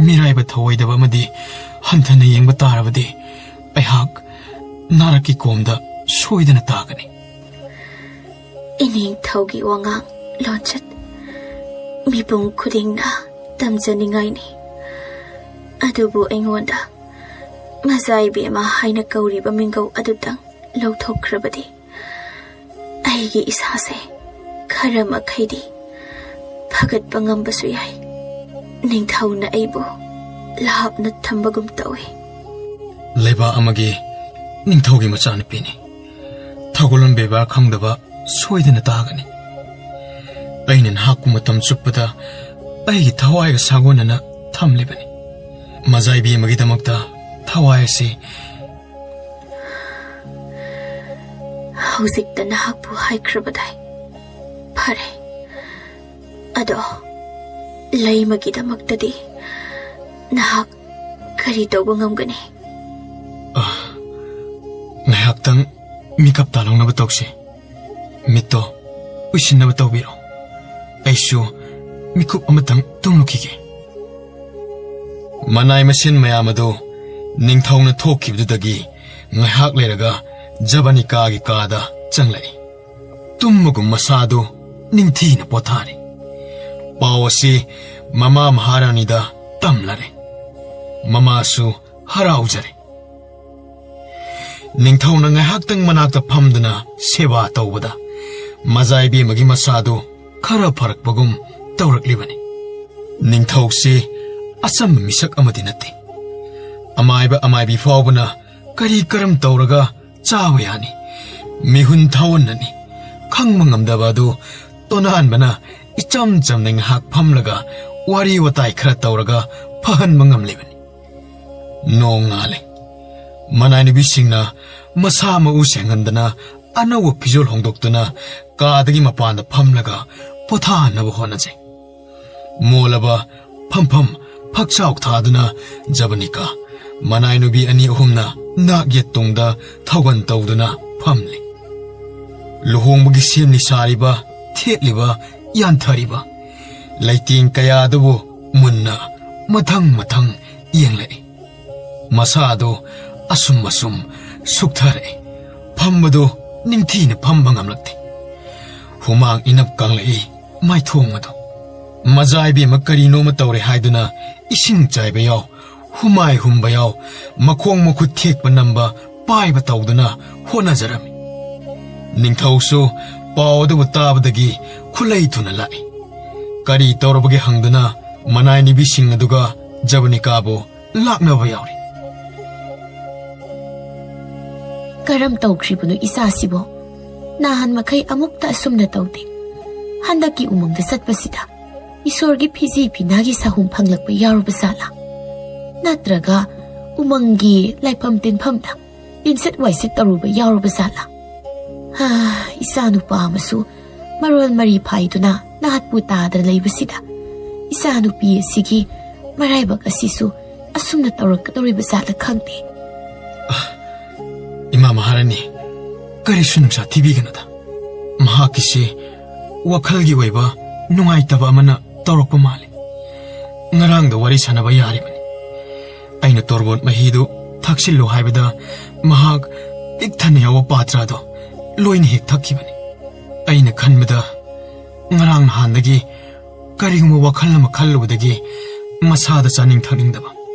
ꯃꯤꯔꯥꯏꯕ ꯊꯧꯑꯣꯏꯗꯕ ꯑꯃꯗꯤ ꯍꯟꯊꯅ ꯌꯦꯡꯕ ꯇꯥꯔꯕꯗꯤ, ꯑꯩꯍꯥꯛ ꯅꯥꯔꯛꯀꯤ ꯀꯣꯝꯗ ꯁꯣꯏꯗꯅ ꯇꯥꯒꯅꯤ꯫ ꯏꯅꯤꯡꯊꯧꯒꯤ ꯋꯥꯉꯥꯡ ꯂꯣꯟꯆꯠ ꯃꯤꯄꯨꯝ ꯈꯨꯗꯤꯡꯅ ꯇꯝꯖꯅꯤꯡꯉꯥꯏꯅꯤ꯫ ꯑꯗꯨꯕꯨ ꯑꯩꯉꯣꯟꯗ ꯃꯖꯥ ꯏꯕꯦꯝꯃ ꯍꯥꯏꯅ ꯀꯧꯔꯤꯕ ꯃꯤꯡꯒꯧ ꯑꯗꯨꯇꯪ ꯂꯧꯊꯣꯛꯈ꯭ꯔꯕꯗꯤ, ꯑꯩꯒꯤ ꯏꯁꯥꯁꯦ ꯈꯔ ꯃꯈꯩꯗꯤ ꯐꯒꯠꯄ ꯉꯝꯕꯁꯨ ꯌꯥꯏ꯫ ꯅꯤꯡꯊꯧꯅ ꯑꯩꯕꯨ ꯂꯥꯞꯅ ꯊꯝꯕꯒꯨꯝ ꯇꯧꯏ꯫ ꯂꯩꯕꯥꯛ ꯑꯃꯒꯤ ꯅꯤꯡꯊꯧꯒꯤ ꯃꯆꯥꯅꯨꯄꯤꯅꯤ꯫ ꯊꯧꯒꯜꯂꯣꯟ ꯕꯦꯕꯥꯔ ꯈꯪꯗꯕ ꯁꯣꯏꯗꯅ ꯇꯥꯒꯅꯤ꯫ ꯑꯩꯅ ꯅꯍꯥꯛꯄꯨ ꯃꯇꯝ ꯆꯨꯞꯄꯗ ꯑꯩꯒꯤ ꯊꯋꯥꯏꯒ ꯁꯥꯒꯣꯟꯅꯅ ꯊꯝꯂꯤꯕꯅꯤ꯫ ꯃꯖꯥ ꯏꯕꯦꯝꯃꯒꯤꯗꯃꯛꯇ ꯊꯋꯥꯏ ꯑꯁꯤ ꯍꯧꯖꯤꯛꯇ ꯅꯍꯥꯛꯄꯨ ꯍꯥꯏꯈ꯭ꯔꯕꯗꯥꯏ꯫ ꯐꯔꯦ, ꯑꯗꯣ ꯂꯩꯃꯒꯤꯗꯃꯛꯇꯗꯤ ꯅꯍꯥꯛ ꯀꯔꯤ ꯇꯧꯕ ꯉꯝꯒꯅꯤ? ꯑ, ꯉꯥꯏꯍꯥꯛꯇꯪ ꯃꯤꯀꯞ ꯇꯥꯜꯍꯧꯅꯕ ꯇꯧꯁꯤ꯫ ꯃꯤꯠꯇꯣ ꯎꯏꯁꯤꯟꯅꯕ ꯇꯧꯕꯤꯔꯣ꯫ ꯑꯩꯁꯨ ꯃꯤꯀꯨꯞ ꯑꯃꯇꯪ ꯇꯨꯝꯂꯨꯈꯤꯒꯦ꯫ ꯃꯅꯥꯏ ꯃꯁꯤꯟ ꯃꯌꯥꯝ ꯑꯗꯨ ꯅꯤꯡꯊꯧꯅ ꯊꯣꯛꯈꯤꯕꯗꯨꯗꯒꯤ ꯉꯥꯏꯍꯥꯛ ꯂꯩꯔꯒ ꯖꯕꯅꯤꯀꯥꯒꯤ ꯀꯥꯗ ꯆꯪꯂꯛꯏ꯫ ꯇꯨꯝꯕꯒꯨꯝ ꯃꯁꯥꯗꯨ ꯅꯤꯡꯊꯤꯅ ꯄꯣꯊꯥꯔꯤ꯫ ꯄꯥꯎ ꯑꯁꯤ ꯃꯃꯥ ꯃꯍꯥꯔꯥꯅꯤꯗ ꯇꯝꯂꯔꯦ꯫ ꯃꯃꯥꯁꯨ ꯍꯔꯥꯎꯖꯔꯦ꯫ ꯅꯤꯡꯊꯧꯅ ꯉꯥꯏꯍꯥꯛꯇꯪ ꯃꯅꯥꯛꯇ ꯐꯝꯗꯨꯅ ꯁꯦꯕꯥ ꯇꯧꯕꯗ ꯃꯖꯥ ꯏꯕꯦꯝꯃꯒꯤ ꯃꯁꯥꯗꯨ ꯈꯔ ꯐꯔꯛꯄꯒꯨꯝ ꯇꯧꯔꯛꯂꯤꯕꯅꯤ꯫ ꯅꯤꯡꯊꯧꯁꯤ ꯑꯆꯝꯕ ꯃꯤꯁꯛ ꯑꯃꯗꯤ ꯅꯠꯇꯦ꯫ ꯑꯃꯥꯏꯕ ꯑꯃꯥꯏꯕꯤ ꯐꯥꯎꯕꯅ ꯀꯔꯤ ꯀꯔꯝ ꯇꯧꯔꯒ ꯆꯥꯕ ꯌꯥꯅꯤ? ꯃꯤꯍꯨꯟ ꯊꯥꯑꯣꯟꯅꯅꯤ꯫ ꯈꯪꯕ ꯉꯝꯗꯕ ꯑꯗꯨ ꯇꯣꯅꯥꯟꯕꯅ ꯏꯆꯝ ꯆꯝꯅ ꯉꯥꯏꯍꯥꯛ ꯐꯝꯂꯒ ꯋꯥꯔꯤ ꯋꯥꯇꯥꯏ ꯈꯔ ꯇꯧꯔꯒ ꯐꯍꯟꯕ ꯉꯝꯂꯤꯕꯅꯤ꯫ ꯅꯣꯡ ꯉꯥꯜꯂꯦ꯫ ꯃꯅꯥꯏ ꯅꯨꯄꯤꯁꯤꯡꯅ ꯃꯁꯥ ꯃꯎ ꯁꯦꯡꯍꯟꯗꯅ ꯑꯅꯧꯕ ꯐꯤꯖꯣꯜ ꯍꯣꯡꯗꯣꯛꯇꯨꯅ ꯀꯥꯗꯒꯤ ꯃꯄꯥꯟꯗ ꯐꯝꯂꯒ ꯄꯣꯊꯥꯍꯟꯅꯕ ꯍꯣꯠꯅꯖꯩ꯫ ꯃꯣꯜꯂꯕ ꯐꯝꯐꯝ ꯐꯛꯆꯥꯎ ꯊꯥꯗꯨꯅ ꯖꯕꯅꯤꯀꯥ ꯃꯅꯥꯏ ꯅꯨꯄꯤ ꯑꯅꯤ ꯑꯍꯨꯝꯅ ꯅꯥꯛ ꯌꯦꯠ ꯇꯨꯡꯗ ꯊꯧꯒꯟ ꯇꯧꯗꯨꯅ ꯐꯝꯂꯤ꯫ ꯂꯨꯍꯣꯡꯕꯒꯤ ꯁꯦꯝꯂꯤ ꯁꯥꯔꯤꯕ, ꯊꯦꯠꯂꯤꯕ, ꯌꯥꯟꯊꯔꯤꯕ ꯂꯩꯇꯦꯡ ꯀꯌꯥꯗꯨꯕꯨ ꯃꯨꯟꯅ ꯃꯊꯪ ꯃꯊꯪ ꯌꯦꯡꯂꯛꯏ꯫ ꯃꯁꯥꯗꯨ ꯑꯁꯨꯝ ꯑꯁꯨꯝ ꯁꯨꯛꯊꯔꯛꯏ꯫ ꯐꯝꯕꯗꯨ ꯅꯤꯡꯊꯤꯅ ꯐꯝꯕ ꯉꯝꯂꯛꯇꯦ꯫ ꯍꯨꯃꯥꯡ ꯏꯅꯞ ꯀꯪꯂꯛꯏ ꯃꯥꯏꯊꯣꯡ ꯑꯗꯨ꯫ ꯃꯖꯥ ꯏꯕꯦꯝꯃ ꯀꯔꯤꯅꯣꯃ ꯇꯧꯔꯦ ꯍꯥꯏꯗꯨꯅ ꯏꯁꯤꯡ ꯆꯥꯏꯕ ꯌꯥꯎ, ꯍꯨꯃꯥꯏ ꯍꯨꯝꯕ ꯌꯥꯎ, ꯃꯈꯣꯡ ꯃꯈꯨꯠ ꯊꯦꯛꯄ ꯅꯝꯕ ꯄꯥꯏꯕ ꯇꯧꯗꯨꯅ ꯍꯣꯠꯅꯖꯔꯝꯃꯤ꯫ ꯅꯤꯡꯊꯧꯁꯨ ꯄꯥꯎ ꯑꯗꯨꯕꯨ ꯇꯥꯕꯗꯒꯤ ꯈꯨꯂꯩ ꯊꯨꯅ ꯂꯥꯛꯏ꯫ ꯀꯔꯤ ꯇꯧꯔꯕꯒꯦ ꯍꯪꯗꯨꯅ ꯃꯅꯥꯏ ꯅꯨꯄꯤꯁꯤꯡ ꯑꯗꯨꯒ ꯖꯕꯅꯤꯀꯥꯕꯨ ꯂꯥꯛꯅꯕ ꯌꯥꯎꯔꯤ꯫ ꯀꯔꯝ ꯇꯧꯈ꯭ꯔꯤꯕꯅꯣ ꯏꯆꯥꯁꯤꯕꯣ? ꯅꯍꯥꯟ ꯃꯈꯩ ꯑꯃꯨꯛꯇ ꯑꯁꯨꯝꯅ ꯇꯧꯗꯦ꯫ ꯍꯟꯗꯛꯀꯤ ꯎꯃꯪꯗ ꯆꯠꯄꯁꯤꯗ ꯏꯁꯣꯔꯒꯤ ꯐꯤꯖꯤ ꯐꯤꯅꯥꯒꯤ ꯁꯥꯍꯨꯝ ꯐꯪꯂꯛꯄ ꯌꯥꯎꯔꯨꯕ ꯖꯥꯠꯂꯥ? ꯅꯠꯇ꯭ꯔꯒ ꯎꯃꯪꯒꯤ ꯂꯥꯏꯐꯝ ꯇꯤꯟꯐꯝꯗ ꯇꯤꯟꯁꯤꯠ ꯋꯥꯏꯁꯤꯠ ꯇꯧꯔꯨꯕ ꯌꯥꯎꯔꯨꯕ ꯖꯥꯠꯂꯥ? ꯍꯥ, ꯏꯆꯥ ꯅꯨꯄꯥ ꯑꯃꯁꯨ ꯃꯔꯣꯜ ꯃꯔꯤ ꯐꯥꯏꯗꯨꯅ ꯅꯥꯠꯄꯨ ꯇꯥꯗꯅ ꯂꯩꯕꯁꯤꯗ ꯏꯆꯥ ꯅꯨꯄꯤ ꯑꯁꯤꯒꯤ ꯃꯔꯥꯏꯕꯛ ꯑꯁꯤꯁꯨ ꯑꯁꯨꯝꯅ ꯇꯧꯔꯛꯀꯗꯧꯔꯤꯕ ꯖꯥꯠꯂ ꯈꯪꯗꯦ꯫ ꯏꯃꯥ ꯃꯍꯥꯔꯥꯅꯤ, ꯀꯔꯤꯁꯨ ꯅꯨꯡꯁꯥ ꯊꯤꯕꯤꯒꯅꯨꯗ꯫ ꯃꯍꯥꯛꯀꯤꯁꯤ ꯋꯥꯈꯜꯒꯤ ꯑꯣꯏꯕ ꯅꯨꯡꯉꯥꯏꯇꯕ ꯑꯃꯅ ꯇꯧꯔꯛꯄ ꯃꯥꯜꯂꯤ꯫ ꯉꯔꯥꯡꯗ ꯋꯥꯔꯤ ꯁꯥꯟꯅꯕ ꯌꯥꯔꯤꯕꯅꯤ꯫ ꯑꯩꯅ ꯇꯣꯔꯕꯣꯠ ꯃꯍꯤꯗꯨ ꯊꯛꯆꯤꯜꯂꯨ ꯍꯥꯏꯕꯗ ꯃꯍꯥꯛ ꯄꯤꯛ ꯊꯟꯅ ꯌꯥꯎꯕ ꯄꯥꯇ꯭ꯔꯗꯣ ꯂꯣꯏꯅ ꯍꯦꯛ ꯊꯛꯈꯤꯕꯅꯤ꯫ ꯑꯩꯅ ꯈꯟꯕꯗ ꯉꯔꯥꯡ ꯅꯍꯥꯟꯗꯒꯤ ꯀꯔꯤꯒꯨꯝꯕ ꯋꯥꯈꯜ ꯑꯃ ꯈꯜꯂꯨꯕꯗꯒꯤ ꯃꯁꯥꯗ ꯆꯥꯅꯤꯡ ꯊꯛꯅꯤꯡꯗꯕ,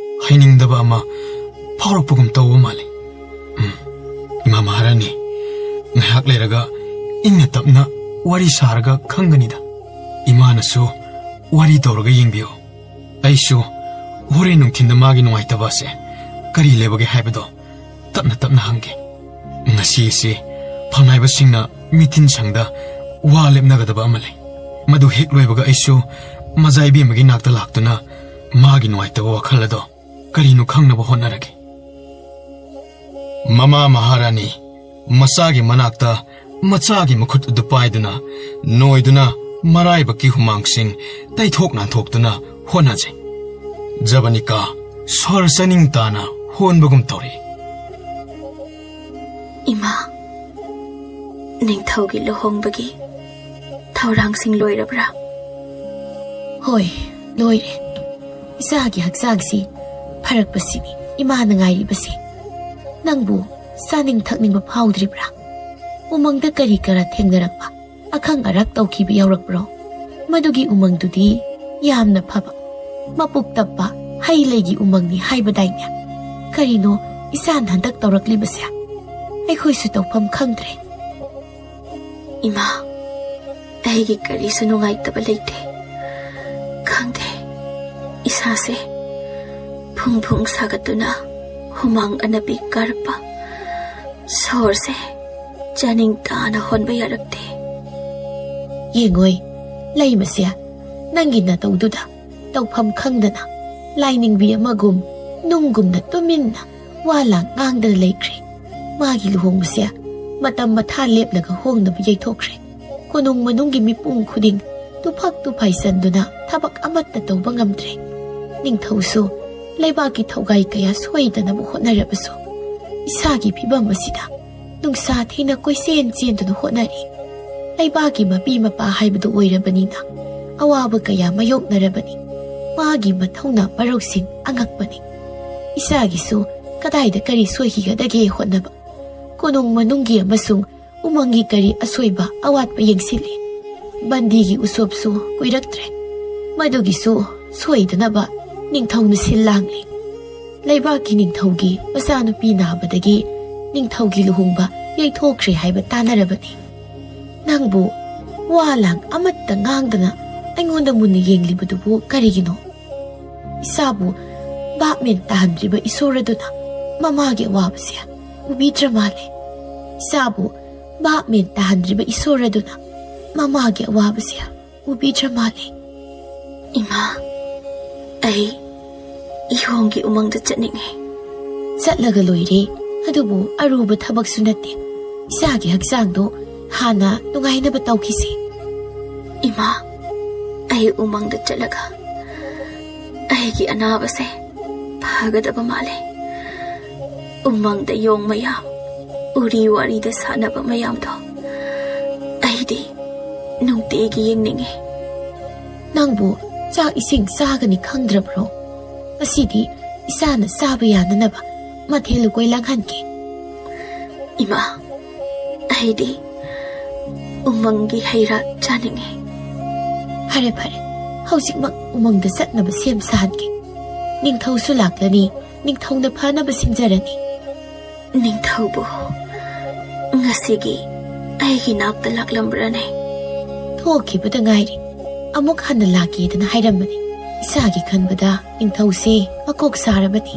ꯍꯩꯅꯤꯡꯗꯕ ꯑꯃ ꯐꯥꯎꯔꯛꯄꯒꯨꯝ ꯇꯧꯕ ꯃꯥꯜꯂꯤ꯫ ꯎꯝ, ꯏꯃꯥ ꯃꯍꯥꯔꯥꯅꯤ, ꯉꯥꯏꯍꯥꯛ ꯂꯩꯔꯒ ꯏꯪꯅ ꯇꯞꯅ ꯋꯥꯔꯤ ꯁꯥꯔꯒ ꯈꯪꯒꯅꯤꯗ꯫ ꯏꯃꯥꯅꯁꯨ ꯋꯥꯔꯤ ꯇꯧꯔꯒ ꯌꯦꯡꯕꯤꯌꯨ꯫ ꯑꯩꯁꯨ ꯍꯣꯔꯦꯟ ꯅꯨꯡꯊꯤꯟꯗ ꯃꯥꯒꯤ ꯅꯨꯡꯉꯥꯏꯇꯕ ꯑꯁꯦ ꯀꯔꯤ ꯂꯩꯕꯒꯦ ꯍꯥꯏꯕꯗꯣ ꯇꯞꯅ ꯇꯞꯅ ꯍꯪꯒꯦ꯫ ꯉꯁꯤ ꯑꯁꯤ ꯐꯝꯅꯥꯏꯕꯁꯤꯡꯅ ꯃꯤꯇꯤꯟ ꯁꯪꯗ ꯋꯥ ꯂꯦꯞꯅꯒꯗꯕ ꯑꯃ ꯂꯩ꯫ ꯃꯗꯨ ꯍꯦꯛ ꯂꯣꯏꯕꯒ ꯑꯩꯁꯨ ꯃꯖꯥ ꯏꯕꯦꯝꯃꯒꯤ ꯅꯥꯛꯇ ꯂꯥꯛꯇꯨꯅ ꯃꯥꯒꯤ ꯅꯨꯡꯉꯥꯏꯇꯕ ꯋꯥꯈꯜ ꯑꯗꯣ ꯀꯔꯤꯅꯣ ꯈꯪꯅꯕ ꯍꯣꯠꯅꯔꯒꯦ꯫ ꯃꯃꯥ ꯃꯍꯥꯔꯥꯅꯤ ꯃꯆꯥꯒꯤ ꯃꯅꯥꯛꯇ ꯃꯆꯥꯒꯤ ꯃꯈꯨꯠ ꯑꯗꯨ ꯄꯥꯏꯗꯨꯅ, ꯅꯣꯏꯗꯨꯅ, ꯃꯔꯥꯏꯕꯛꯀꯤ ꯍꯨꯃꯥꯡꯁꯤꯡ ꯇꯩꯊꯣꯛ ꯅꯥꯟꯊꯣꯛꯇꯨꯅ ꯍꯣꯠꯅꯖꯩ꯫ ꯖꯕꯅꯤꯀꯥ ꯁ꯭ꯋꯔ ꯆꯥꯅꯤꯡ ꯇꯥꯅ ꯍꯣꯟꯕꯒꯨꯝ ꯇꯧꯔꯤ꯫ ꯏꯃꯥ, ꯅꯤꯡꯊꯧꯒꯤ ꯂꯨꯍꯣꯡꯕꯒꯤ ꯊꯧꯔꯥꯡꯁꯤꯡ ꯂꯣꯏꯔꯕ꯭ꯔꯥ? ꯍꯣꯏ, ꯂꯣꯏꯔꯦ꯫ ꯏꯆꯥꯒꯤ ꯍꯛꯆꯥꯡꯁꯤ ꯐꯔꯛꯄꯁꯤꯅꯤ ꯏꯃꯥꯅ ꯉꯥꯏꯔꯤꯕꯁꯤ꯫ ꯅꯪꯕꯨ ꯆꯥꯅꯤꯡ ꯊꯛꯅꯤꯡꯕ ꯐꯥꯎꯗ꯭ꯔꯤꯕ꯭ꯔꯥ? ꯎꯃꯪꯗ ꯀꯔꯤ ꯀꯔꯥ ꯊꯦꯡꯅꯔꯛꯄ, ꯑꯈꯪ ꯑꯔꯥꯛ ꯇꯧꯈꯤꯕ ꯌꯥꯎꯔꯛꯄ꯭ꯔꯣ? ꯃꯗꯨꯒꯤ ꯎꯃꯪꯗꯨꯗꯤ ꯌꯥꯝꯅ ꯐꯕ, ꯃꯄꯨꯛ ꯇꯞꯄ ꯍꯩ ꯂꯩꯒꯤ ꯎꯃꯪꯅꯤ ꯍꯥꯏꯕꯗꯥꯏꯅꯦ? ꯀꯔꯤꯅꯣ ꯏꯆꯥꯅ ꯍꯟꯗꯛ ꯇꯧꯔꯛꯂꯤꯕꯁꯦ? ꯑꯩꯈꯣꯏꯁꯨ ꯇꯧꯐꯝ ꯈꯪꯗ꯭ꯔꯦ꯫ ꯏꯃꯥ, ꯑꯩꯒꯤ ꯀꯔꯤꯁꯨ ꯅꯨꯡꯉꯥꯏꯇꯕ ꯂꯩꯇꯦ꯫ ꯈꯪꯗꯦ, ꯏꯁꯥꯁꯦ ꯐꯨꯡ ꯐꯨꯡ ꯁꯥꯒꯠꯇꯨꯅ ꯍꯨꯃꯥꯡ ꯑꯅꯞꯄꯤ ꯀꯥꯔꯛꯄ, ꯁꯣꯔꯁꯦ ꯆꯥꯅꯤꯡ ꯇꯥꯅ ꯍꯣꯟꯕ ꯌꯥꯔꯛꯇꯦ꯫ ꯌꯦꯡꯉꯣꯏ, ꯂꯩꯃꯁꯦ ꯅꯪꯒꯤ ꯅꯇꯧꯗꯨꯗ ꯇꯧꯐꯝ ꯈꯪꯗꯅ ꯂꯥꯏꯅꯤꯡꯕꯤ ꯑꯃꯒꯨꯝ ꯅꯨꯡꯒꯨꯝꯅ ꯇꯨꯃꯤꯟꯅ ꯋꯥ ꯂꯥꯡ ꯉꯥꯡꯗꯅ ꯂꯩꯈ꯭ꯔꯦ꯫ ꯃꯥꯒꯤ ꯂꯨꯍꯣꯡꯕꯁꯦ ꯃꯇꯝ ꯃꯊꯥ ꯂꯦꯞꯂꯒ ꯍꯣꯡꯅꯕ ꯌꯩꯊꯣꯛꯈ꯭ꯔꯦ꯫ ꯀꯣꯅꯨꯡ ꯃꯅꯨꯡꯒꯤ ꯃꯤꯄꯨꯝ ꯈꯨꯗꯤꯡ ꯇꯨꯐꯛ ꯇꯨꯐꯥꯏ ꯆꯟꯗꯨꯅ ꯊꯕꯛ ꯑꯃꯠꯇ ꯇꯧꯕ ꯉꯝꯗ꯭ꯔꯦ꯫ ꯅꯤꯡꯊꯧꯁꯨ ꯂꯩꯕꯥꯛꯀꯤ ꯊꯧꯒꯥꯏ ꯀꯌꯥ ꯁꯣꯏꯗꯅꯕ ꯍꯣꯠꯅꯔꯕꯁꯨ, ꯏꯁꯥꯒꯤ ꯐꯤꯚꯝ ꯑꯁꯤꯗ ꯅꯨꯡꯁꯥ ꯊꯤꯅ ꯀꯣꯏꯆꯦꯟ ꯆꯦꯟꯗꯨꯅ ꯍꯣꯠꯅꯔꯤ꯫ ꯂꯩꯕꯥꯛꯀꯤ ꯃꯄꯤ ꯃꯄꯥ ꯍꯥꯏꯕꯗꯨ ꯑꯣꯏꯔꯕꯅꯤꯅ ꯑꯋꯥꯕ ꯀꯌꯥ ꯃꯥꯌꯣꯛꯅꯔꯕꯅꯤ꯫ ꯃꯥꯒꯤ ꯃꯊꯧꯅꯥ ꯃꯔꯧꯁꯤꯡ ꯑꯉꯛꯄꯅꯤ꯫ ꯏꯆꯥꯒꯤꯁꯨ ꯀꯗꯥꯏꯗ ꯀꯔꯤ ꯁꯣꯏꯈꯤꯒꯗꯒꯦ ꯍꯣꯠꯅꯕ, ꯀꯣꯅꯨꯡ ꯃꯅꯨꯡꯒꯤ ꯑꯃꯁꯨꯡ ꯎꯃꯪꯒꯤ ꯀꯔꯤ ꯑꯁꯣꯏꯕ ꯑꯋꯥꯠꯄ ꯌꯦꯡꯁꯤꯜꯂꯤ꯫ ꯕꯟꯗꯤꯒꯤ ꯎꯁꯣꯞꯁꯨ ꯀꯨꯏꯔꯛꯇ꯭ꯔꯦ꯫ ꯃꯗꯨꯒꯤꯁꯨ ꯁꯣꯏꯗꯅꯕ ꯅꯤꯡꯊꯧꯅ ꯁꯤꯜ ꯂꯥꯡꯂꯤ꯫ ꯂꯩꯕꯥꯛꯀꯤ ꯅꯤꯡꯊꯧꯒꯤ ꯃꯆꯥꯅꯨꯄꯤ ꯅꯥꯕꯗꯒꯤ ꯅꯤꯡꯊꯧꯒꯤ ꯂꯨꯍꯣꯡꯕ ꯌꯩꯊꯣꯛꯈ꯭ꯔꯦ ꯍꯥꯏꯕ ꯇꯥꯅꯔꯕꯅꯤ꯫ ꯅꯪꯕꯨ ꯋꯥ ꯂꯥꯡ ꯑꯃꯠꯇ ꯉꯥꯡꯗꯅ ꯑꯩꯉꯣꯟꯗ ꯃꯨꯟꯅ ꯌꯦꯡꯂꯤꯕꯗꯨꯕꯨ ꯀꯔꯤꯒꯤꯅꯣ? ꯏꯆꯥꯕꯨ ꯚꯥꯞ ꯃꯦꯟ ꯇꯥꯍꯟꯗ꯭ꯔꯤꯕ ꯏꯁꯣꯔ ꯑꯗꯨꯅ ꯃꯃꯥꯒꯤ ꯑꯋꯥꯕꯁꯦ ꯎꯕꯤꯗ꯭ꯔ ꯃꯥꯜꯂꯦ꯫ ꯏꯆꯥꯕꯨ ꯚꯥꯞ ꯃꯦꯟ ꯇꯥꯍꯟꯗ꯭ꯔꯤꯕ ꯏꯁꯣꯔ ꯑꯗꯨꯅ ꯃꯃꯥꯒꯤ ꯑꯋꯥꯕꯁꯦ ꯎꯕꯤꯗ꯭ꯔ ꯃꯥꯜꯂꯦ꯫ ꯏꯃꯥ, ꯑꯩ ꯌꯣꯡꯒꯤ ꯎꯃꯪꯗ ꯆꯠꯅꯤꯡꯉꯤ꯫ ꯆꯠꯂꯒ ꯂꯣꯏꯔꯦ꯫ ꯑꯗꯨꯕꯨ ꯑꯔꯨꯕ ꯊꯕꯛꯁꯨ ꯅꯠꯇꯦ꯫ ꯏꯆꯥꯒꯤ ꯍꯛꯆꯥꯡꯗꯣ ꯍꯥꯟꯅ ꯅꯨꯡꯉꯥꯏꯅꯕ ꯇꯧꯈꯤꯁꯦ꯫ ꯏꯃꯥ, ꯑꯩ ꯎꯃꯪꯗ ꯆꯠꯂꯒ ꯑꯩꯒꯤ ꯑꯅꯥꯕꯁꯦ ꯐꯒꯗꯕ ꯃꯥꯜꯂꯦ꯫ ꯎꯃꯪꯗ ꯌꯣꯡ ꯃꯌꯥꯝ, ꯎꯔꯤ ꯋꯥꯔꯤꯗ ꯁꯥꯟꯅꯕ ꯃꯌꯥꯝꯗꯣ ꯑꯩꯗꯤ ꯅꯨꯡꯇꯤꯒꯤ ꯌꯦꯡꯅꯤꯡꯉꯤ꯫ ꯅꯪꯕꯨ ꯆꯥꯛ ꯏꯁꯤꯡ ꯆꯥꯒꯅꯤ ꯈꯪꯗ꯭ꯔꯕ꯭ꯔꯣ? ꯉꯁꯤꯗꯤ ꯏꯆꯥꯅ ꯆꯥꯕ ꯌꯥꯅꯅꯕ ꯃꯊꯦꯜ ꯂꯨꯀꯣꯏ ꯂꯥꯡꯍꯟꯒꯦ꯫ ꯏꯃꯥ, ꯑꯩꯗꯤ ꯎꯃꯪꯒꯤ ꯍꯩ ꯔꯥ ꯆꯥꯅꯤꯡꯉꯤ꯫ ꯐꯔꯦ, ꯐꯔꯦ, ꯍꯧꯖꯤꯛꯃꯛ ꯎꯃꯪꯗ ꯆꯠꯅꯕ ꯁꯦꯝ ꯁꯥꯍꯟꯒꯦ꯫ ꯅꯤꯡꯊꯧꯁꯨ ꯂꯥꯛꯂꯅꯤ, ꯅꯤꯡꯊꯧꯅ ꯐꯅꯕ ꯁꯤꯟꯖꯔꯅꯤ꯫ ꯅꯤꯡꯊꯧꯕꯨ ꯉꯁꯤꯒꯤ ꯑꯩꯒꯤ ꯅꯥꯛꯇ ꯂꯥꯛꯂꯝꯕ꯭ꯔꯅꯦ? ꯊꯣꯛꯈꯤꯕꯗ ꯉꯥꯏꯔꯤ꯫ ꯑꯃꯨꯛ ꯍꯟꯅ ꯂꯥꯛꯀꯦꯗꯅ ꯍꯥꯏꯔꯝꯕꯅꯤ꯫ ꯏꯆꯥꯒꯤ ꯈꯟꯕꯗ ꯅꯤꯡꯊꯧꯁꯦ ꯃꯀꯣꯛ ꯁꯥꯔꯕꯅꯤ꯫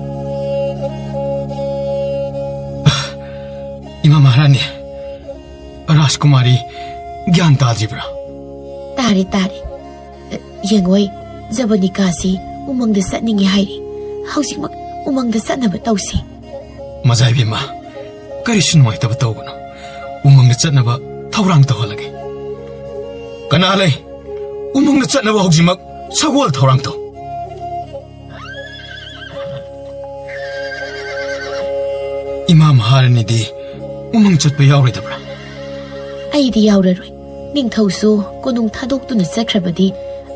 ꯏꯃꯥ ꯃꯍꯥꯔꯥꯅꯤ, ꯔꯥꯖꯀꯨꯃꯥꯔꯤ ꯒ꯭ꯌꯥꯟ ꯇꯥꯗ꯭ꯔꯤꯕ꯭ꯔꯥ? ꯇꯥꯔꯦ, ꯇꯥꯔꯦ꯫ ꯌꯦꯡꯉꯣꯏ, ꯖꯕꯅꯤꯀꯥꯁꯤ ꯎꯃꯪꯗ ꯆꯠꯅꯤꯡꯉꯦ ꯍꯥꯏꯔꯤ꯫ ꯍꯧꯖꯤꯛꯃꯛ ꯎꯃꯪꯗ ꯆꯠꯅꯕ ꯇꯧꯁꯤ꯫ ꯃꯖꯥ ꯏꯕꯦꯝꯃ, ꯀꯔꯤꯁꯨ ꯅꯨꯡꯉꯥꯏꯇꯕ ꯇꯧꯒꯅꯨ꯫ ꯎꯃꯪꯗ ꯆꯠꯅꯕ ꯊꯧꯔꯥꯡ ꯇꯧꯍꯜꯂꯒꯦ꯫ ꯀꯅꯥ ꯂꯩ? ꯎꯃꯪꯗ ꯆꯠꯅꯕ ꯍꯧꯖꯤꯛꯃꯛ ꯁꯒꯣꯜ ꯊꯧꯔꯥꯡ ꯇꯧ꯫ ꯏꯃꯥ ꯃꯍꯥꯔꯥꯅꯤꯗꯤ ꯎꯃꯪ ꯆꯠꯄ ꯌꯥꯎꯔꯣꯏꯗꯕ꯭ꯔꯥ? ꯑꯩꯗꯤ ꯌꯥꯎꯔꯔꯣꯏ꯫ ꯅꯤꯡꯊꯧꯁꯨ ꯀꯣꯅꯨꯡ ꯊꯥꯗꯣꯛꯇꯨꯅ ꯆꯠꯈ꯭ꯔꯕꯗꯤ,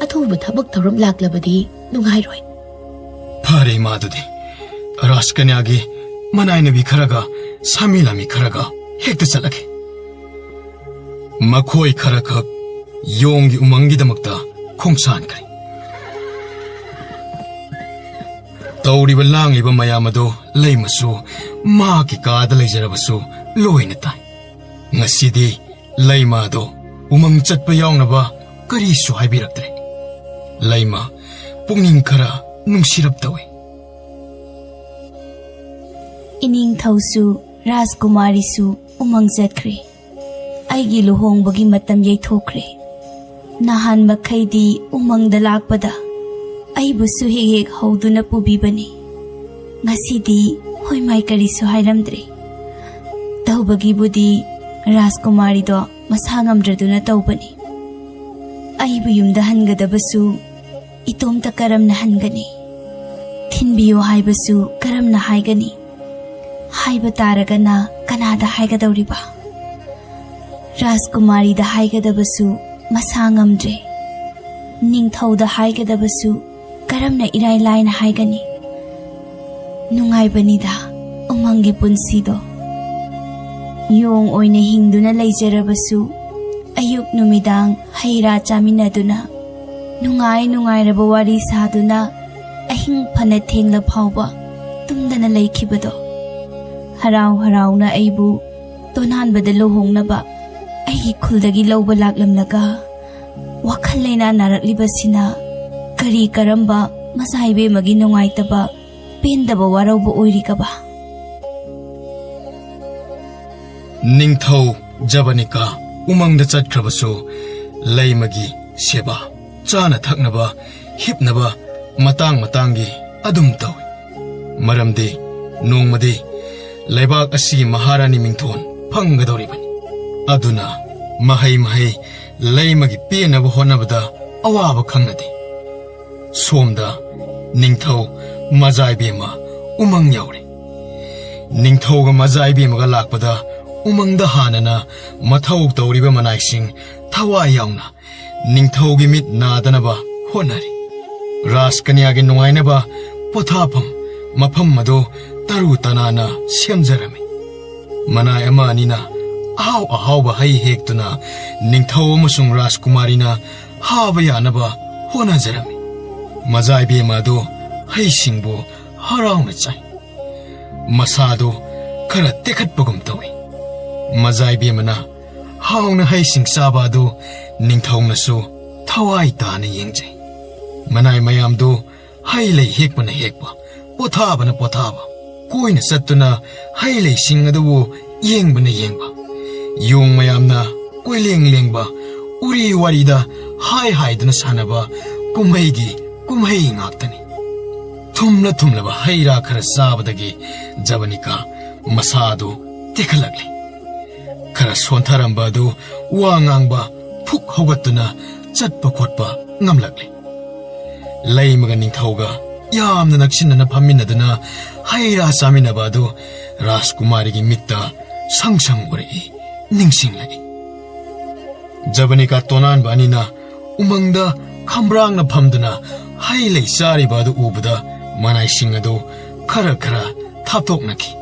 ꯑꯊꯨꯕ ꯊꯕꯛ ꯊꯧꯔꯝ ꯂꯥꯛꯂꯕꯗꯤ ꯅꯨꯡꯉꯥꯏꯔꯣꯏ꯫ ꯐꯔꯦ, ꯏꯃꯥ, ꯑꯗꯨꯗꯤ ꯔꯥꯖꯀꯟꯌꯥꯒꯤ ꯃꯅꯥꯏꯅꯕꯤ ꯈꯔꯒ ꯁꯥꯃꯤ ꯂꯥꯃꯤ ꯈꯔꯒ ꯍꯦꯛꯇ ꯆꯠꯂꯒꯦ꯫ ꯃꯈꯣꯏ ꯈꯔꯈꯛ ꯌꯣꯡꯒꯤ ꯎꯃꯪꯒꯤꯗꯃꯛꯇ ꯈꯣꯡꯁꯥꯟꯈ꯭ꯔꯦ꯫ ꯇꯧꯔꯤꯕ ꯂꯥꯡꯂꯤꯕ ꯃꯌꯥꯝ ꯑꯗꯨ ꯂꯩꯃꯁꯨ ꯃꯍꯥꯛꯀꯤ ꯀꯥꯗ ꯂꯩꯖꯔꯕꯁꯨ ꯂꯣꯏꯅ ꯇꯥꯏ꯫ ꯉꯁꯤꯗꯤ ꯂꯩꯃ ꯑꯗꯣ ꯎꯃꯪ ꯆꯠꯄ ꯌꯥꯎꯅꯕ ꯀꯔꯤꯁꯨ ꯍꯥꯏꯕꯤꯔꯛꯇ꯭ꯔꯦ꯫ ꯂꯩꯃ ꯄꯨꯛꯅꯤꯡ ꯈꯔ ꯅꯨꯡꯁꯤꯔꯞ ꯇꯧꯏ꯫ ꯏꯅꯤꯡꯊꯧꯁꯨ ꯔꯥꯖꯀꯨꯃꯥꯔꯤꯁꯨ ꯎꯃꯪ ꯆꯠꯈ꯭ꯔꯦ꯫ ꯑꯩꯒꯤ ꯂꯨꯍꯣꯡꯕꯒꯤ ꯃꯇꯝ ꯌꯩꯊꯣꯛꯈ꯭ꯔꯦ꯫ ꯅꯍꯥꯟ ꯃꯈꯩꯗꯤ ꯎꯃꯪꯗ ꯂꯥꯛꯄꯗ ꯑꯩꯕꯨꯁꯨ ꯍꯦꯛ ꯍꯦꯛ ꯍꯧꯗꯨꯅ ꯄꯨꯕꯤꯕꯅꯤ꯫ ꯉꯁꯤꯗꯤ ꯍꯣꯏ ꯃꯥꯏ ꯀꯔꯤꯁꯨ ꯍꯥꯏꯔꯝꯗ꯭ꯔꯦ꯫ ꯇꯧꯕꯒꯤꯕꯨꯗꯤ ꯔꯥꯖꯀꯨꯃꯥꯔꯤꯗꯣ ꯃꯁꯥ ꯉꯝꯗ꯭ꯔꯗꯨꯅ ꯇꯧꯕꯅꯤ꯫ ꯑꯩꯕꯨ ꯌꯨꯝꯗ ꯍꯟꯒꯗꯕꯁꯨ ꯏꯇꯣꯝꯇ ꯀꯔꯝꯅ ꯍꯟꯒꯅꯤ? ꯊꯤꯟꯕꯤꯌꯨ ꯍꯥꯏꯕꯁꯨ ꯀꯔꯝꯅ ꯍꯥꯏꯒꯅꯤ? ꯍꯥꯏꯕ ꯇꯥꯔꯒꯅ ꯀꯅꯥꯗ ꯍꯥꯏꯒꯗꯧꯔꯤꯕ? ꯔꯥꯖꯀꯨꯃꯥꯔꯤꯗ ꯍꯥꯏꯒꯗꯕꯁꯨ ꯃꯁꯥ ꯉꯝꯗ꯭ꯔꯦ꯫ ꯅꯤꯡꯊꯧꯗ ꯍꯥꯏꯒꯗꯕꯁꯨ ꯀꯔꯝꯅ ꯏꯔꯥꯏ ꯂꯥꯏꯅ ꯍꯥꯏꯒꯅꯤ? ꯅꯨꯡꯉꯥꯏꯕꯅꯤꯗ ꯎꯃꯪꯒꯤ ꯄꯨꯟꯁꯤꯗꯣ꯫ ꯌꯣꯡ ꯑꯣꯏꯅ ꯍꯤꯡꯗꯨꯅ ꯂꯩꯖꯔꯕꯁꯨ, ꯑꯌꯨꯛ ꯅꯨꯃꯤꯗꯥꯡ ꯍꯩ ꯔꯥ ꯆꯥꯃꯤꯟꯅꯗꯨꯅ, ꯅꯨꯡꯉꯥꯏ ꯅꯨꯡꯉꯥꯏꯔꯕ ꯋꯥꯔꯤ ꯁꯥꯗꯨꯅ, ꯑꯍꯤꯡ ꯐꯅ ꯊꯦꯡꯂ ꯐꯥꯎꯕ ꯇꯨꯝꯗꯅ ꯂꯩꯈꯤꯕꯗꯣ꯫ ꯍꯔꯥꯎ ꯍꯔꯥꯎꯅ ꯑꯩꯕꯨ ꯇꯣꯅꯥꯟꯕꯗ ꯂꯨꯍꯣꯡꯅꯕ ꯑꯩꯒꯤ ꯈꯨꯜꯗꯒꯤ ꯂꯧꯕ ꯂꯥꯛꯂꯝꯂꯒ, ꯋꯥꯈꯜ ꯂꯩꯅꯥ ꯅꯥꯔꯛꯂꯤꯕꯁꯤꯅ ꯀꯔꯤ ꯀꯔꯝꯕ ꯃꯆꯥ ꯏꯕꯦꯝꯃꯒꯤ ꯅꯨꯡꯉꯥꯏꯇꯕ, ꯄꯦꯟꯗꯕ ꯋꯥꯔꯧꯕ ꯑꯣꯏꯔꯤꯒꯕ? ꯅꯤꯡꯊꯧ ꯖꯕꯅꯤꯀꯥ ꯎꯃꯪꯗ ꯆꯠꯈ꯭ꯔꯕꯁꯨ, ꯂꯩꯃꯒꯤ ꯁꯦꯕꯥ, ꯆꯥꯅ ꯊꯛꯅꯕ, ꯍꯤꯞꯅꯕ ꯃꯇꯥꯡ ꯃꯇꯥꯡꯒꯤ ꯑꯗꯨꯝ ꯇꯧꯏ꯫ ꯃꯔꯝꯗꯤ ꯅꯣꯡꯃꯗꯤ ꯂꯩꯕꯥꯛ ꯑꯁꯤꯒꯤ ꯃꯍꯥꯔꯥꯅꯤ ꯃꯤꯡꯊꯣꯟ ꯐꯪꯒꯗꯧꯔꯤꯕꯅꯤ꯫ ꯑꯗꯨꯅ ꯃꯍꯩ ꯃꯍꯩ ꯂꯩꯃꯒꯤ ꯄꯦꯟꯅꯕ ꯍꯣꯠꯅꯕꯗ ꯑꯋꯥꯕ ꯈꯪꯅꯗꯦ꯫ ꯁꯣꯝꯗ ꯅꯤꯡꯊꯧ ꯃꯖꯥꯏꯕꯦꯝꯃ ꯎꯃꯪ ꯌꯧꯔꯦ꯫ ꯅꯤꯡꯊꯧꯒ ꯃꯖꯥꯏꯕꯦꯝꯃꯒ ꯂꯥꯛꯄꯗ ꯎꯃꯪꯗ ꯍꯥꯟꯅꯅ ꯃꯊꯧ ꯇꯧꯔꯤꯕ ꯃꯅꯥꯏꯁꯤꯡ ꯊꯋꯥꯏ ꯌꯥꯎꯅ ꯅꯤꯡꯊꯧꯒꯤ ꯃꯤꯠ ꯅꯥꯗꯅꯕ ꯍꯣꯠꯅꯔꯤ꯫ ꯔꯥꯖꯀꯅ꯭ꯌꯥꯒꯤ ꯅꯨꯡꯉꯥꯏꯅꯕ ꯄꯣꯊꯥꯐꯝ ꯃꯐꯝ ꯑꯗꯨ ꯇꯔꯨ ꯇꯅꯥꯟꯅ ꯁꯦꯝꯖꯔꯝꯃꯤ꯫ ꯃꯅꯥꯏ ꯑꯃ ꯑꯅꯤꯅ ꯑꯍꯥꯎ ꯑꯍꯥꯎꯕ ꯍꯩ ꯍꯦꯛꯇꯨꯅ ꯅꯤꯡꯊꯧ ꯑꯃꯁꯨꯡ ꯔꯥꯖꯀꯨꯃꯥꯔꯤꯅ ꯍꯥꯕ ꯌꯥꯅꯕ ꯍꯣꯠꯅꯖꯔꯝꯃꯤ꯫ ꯃꯖꯥꯏꯕꯦꯝꯃ ꯑꯗꯨ ꯍꯩꯁꯤꯡꯕꯨ ꯍꯔꯥꯎꯅ ꯆꯥꯏ꯫ ꯃꯁꯥꯗꯨ ꯈꯔ ꯇꯦꯛꯈꯠꯄꯒꯨꯝ ꯇꯧꯏ꯫ ꯃꯖꯥꯏꯕꯦꯝꯃꯅ ꯍꯥꯎꯅ ꯍꯩꯁꯤꯡ ꯆꯥꯕ ꯑꯗꯨ ꯅꯤꯡꯊꯧꯅꯁꯨ ꯊꯋꯥꯏ ꯇꯥꯅ ꯌꯦꯡꯖꯩ꯫ ꯃꯅꯥꯏ ꯃꯌꯥꯝꯗꯨ ꯍꯩ ꯂꯩ ꯍꯦꯛꯄꯅ ꯍꯦꯛꯄ, ꯄꯣꯊꯥꯕꯅ ꯄꯣꯊꯥꯕ, ꯀꯣꯏꯅ ꯆꯠꯇꯨꯅ ꯍꯩ ꯂꯩꯁꯤꯡ ꯑꯗꯨꯕꯨ ꯌꯦꯡꯕꯅ ꯌꯦꯡꯕ, ꯌꯣꯡ ꯃꯌꯥꯝꯅ ꯀꯣꯏꯂꯦꯡ ꯂꯦꯡꯕ, ꯎꯔꯤ ꯋꯥꯔꯤꯗ ꯍꯥꯏ ꯍꯥꯏꯗꯨꯅ ꯁꯥꯟꯅꯕ ꯀꯨꯝꯍꯩꯒꯤ ꯀꯨꯝꯍꯩ ꯉꯥꯛꯇꯅꯤ꯫ ꯊꯨꯝꯂ ꯊꯨꯝꯂꯕ ꯍꯩ ꯔꯥ ꯈꯔ ꯆꯥꯕꯗꯒꯤ ꯖꯕꯅꯤꯀꯥ ꯃꯁꯥ ꯑꯗꯨ ꯇꯦꯛꯈꯠꯂꯛꯂꯤ꯫ ꯈꯔ ꯁꯣꯟꯊꯔꯝꯕ ꯑꯗꯨ ꯋꯥ ꯉꯥꯡꯕ, ꯐꯨꯛ ꯍꯧꯒꯠꯇꯨꯅ ꯆꯠꯄ ꯈꯣꯠꯄ ꯉꯝꯂꯛꯂꯤ꯫ ꯂꯩꯃꯒ ꯅꯤꯡꯊꯧꯒ ꯌꯥꯝꯅ ꯅꯛꯁꯤꯟꯅꯅ ꯐꯝꯃꯤꯟꯅꯗꯨꯅ ꯍꯩ ꯔꯥ ꯆꯥꯃꯤꯟꯅꯕ ꯑꯗꯨ ꯔꯥꯖꯀꯨꯃꯥꯔꯤꯒꯤ ꯃꯤꯠꯇ ꯁꯪ ꯁꯪ ꯎꯔꯛꯏ, ꯅꯤꯡꯁꯤꯡꯂꯛꯏ꯫ ꯖꯕꯅꯤꯀꯥ ꯇꯣꯅꯥꯟꯕ ꯑꯅꯤꯅ ꯎꯃꯪꯗ ꯈꯝꯕ꯭ꯔꯥꯡꯅ ꯐꯝꯗꯨꯅ ꯍꯩ ꯂꯩ ꯆꯥꯔꯤꯕ ꯑꯗꯨ ꯎꯕꯗ ꯃꯅꯥꯏꯁꯤꯡ ꯑꯗꯨ ꯈꯔ ꯈꯔ ꯊꯥꯞꯇꯣꯛꯅꯈꯤ꯫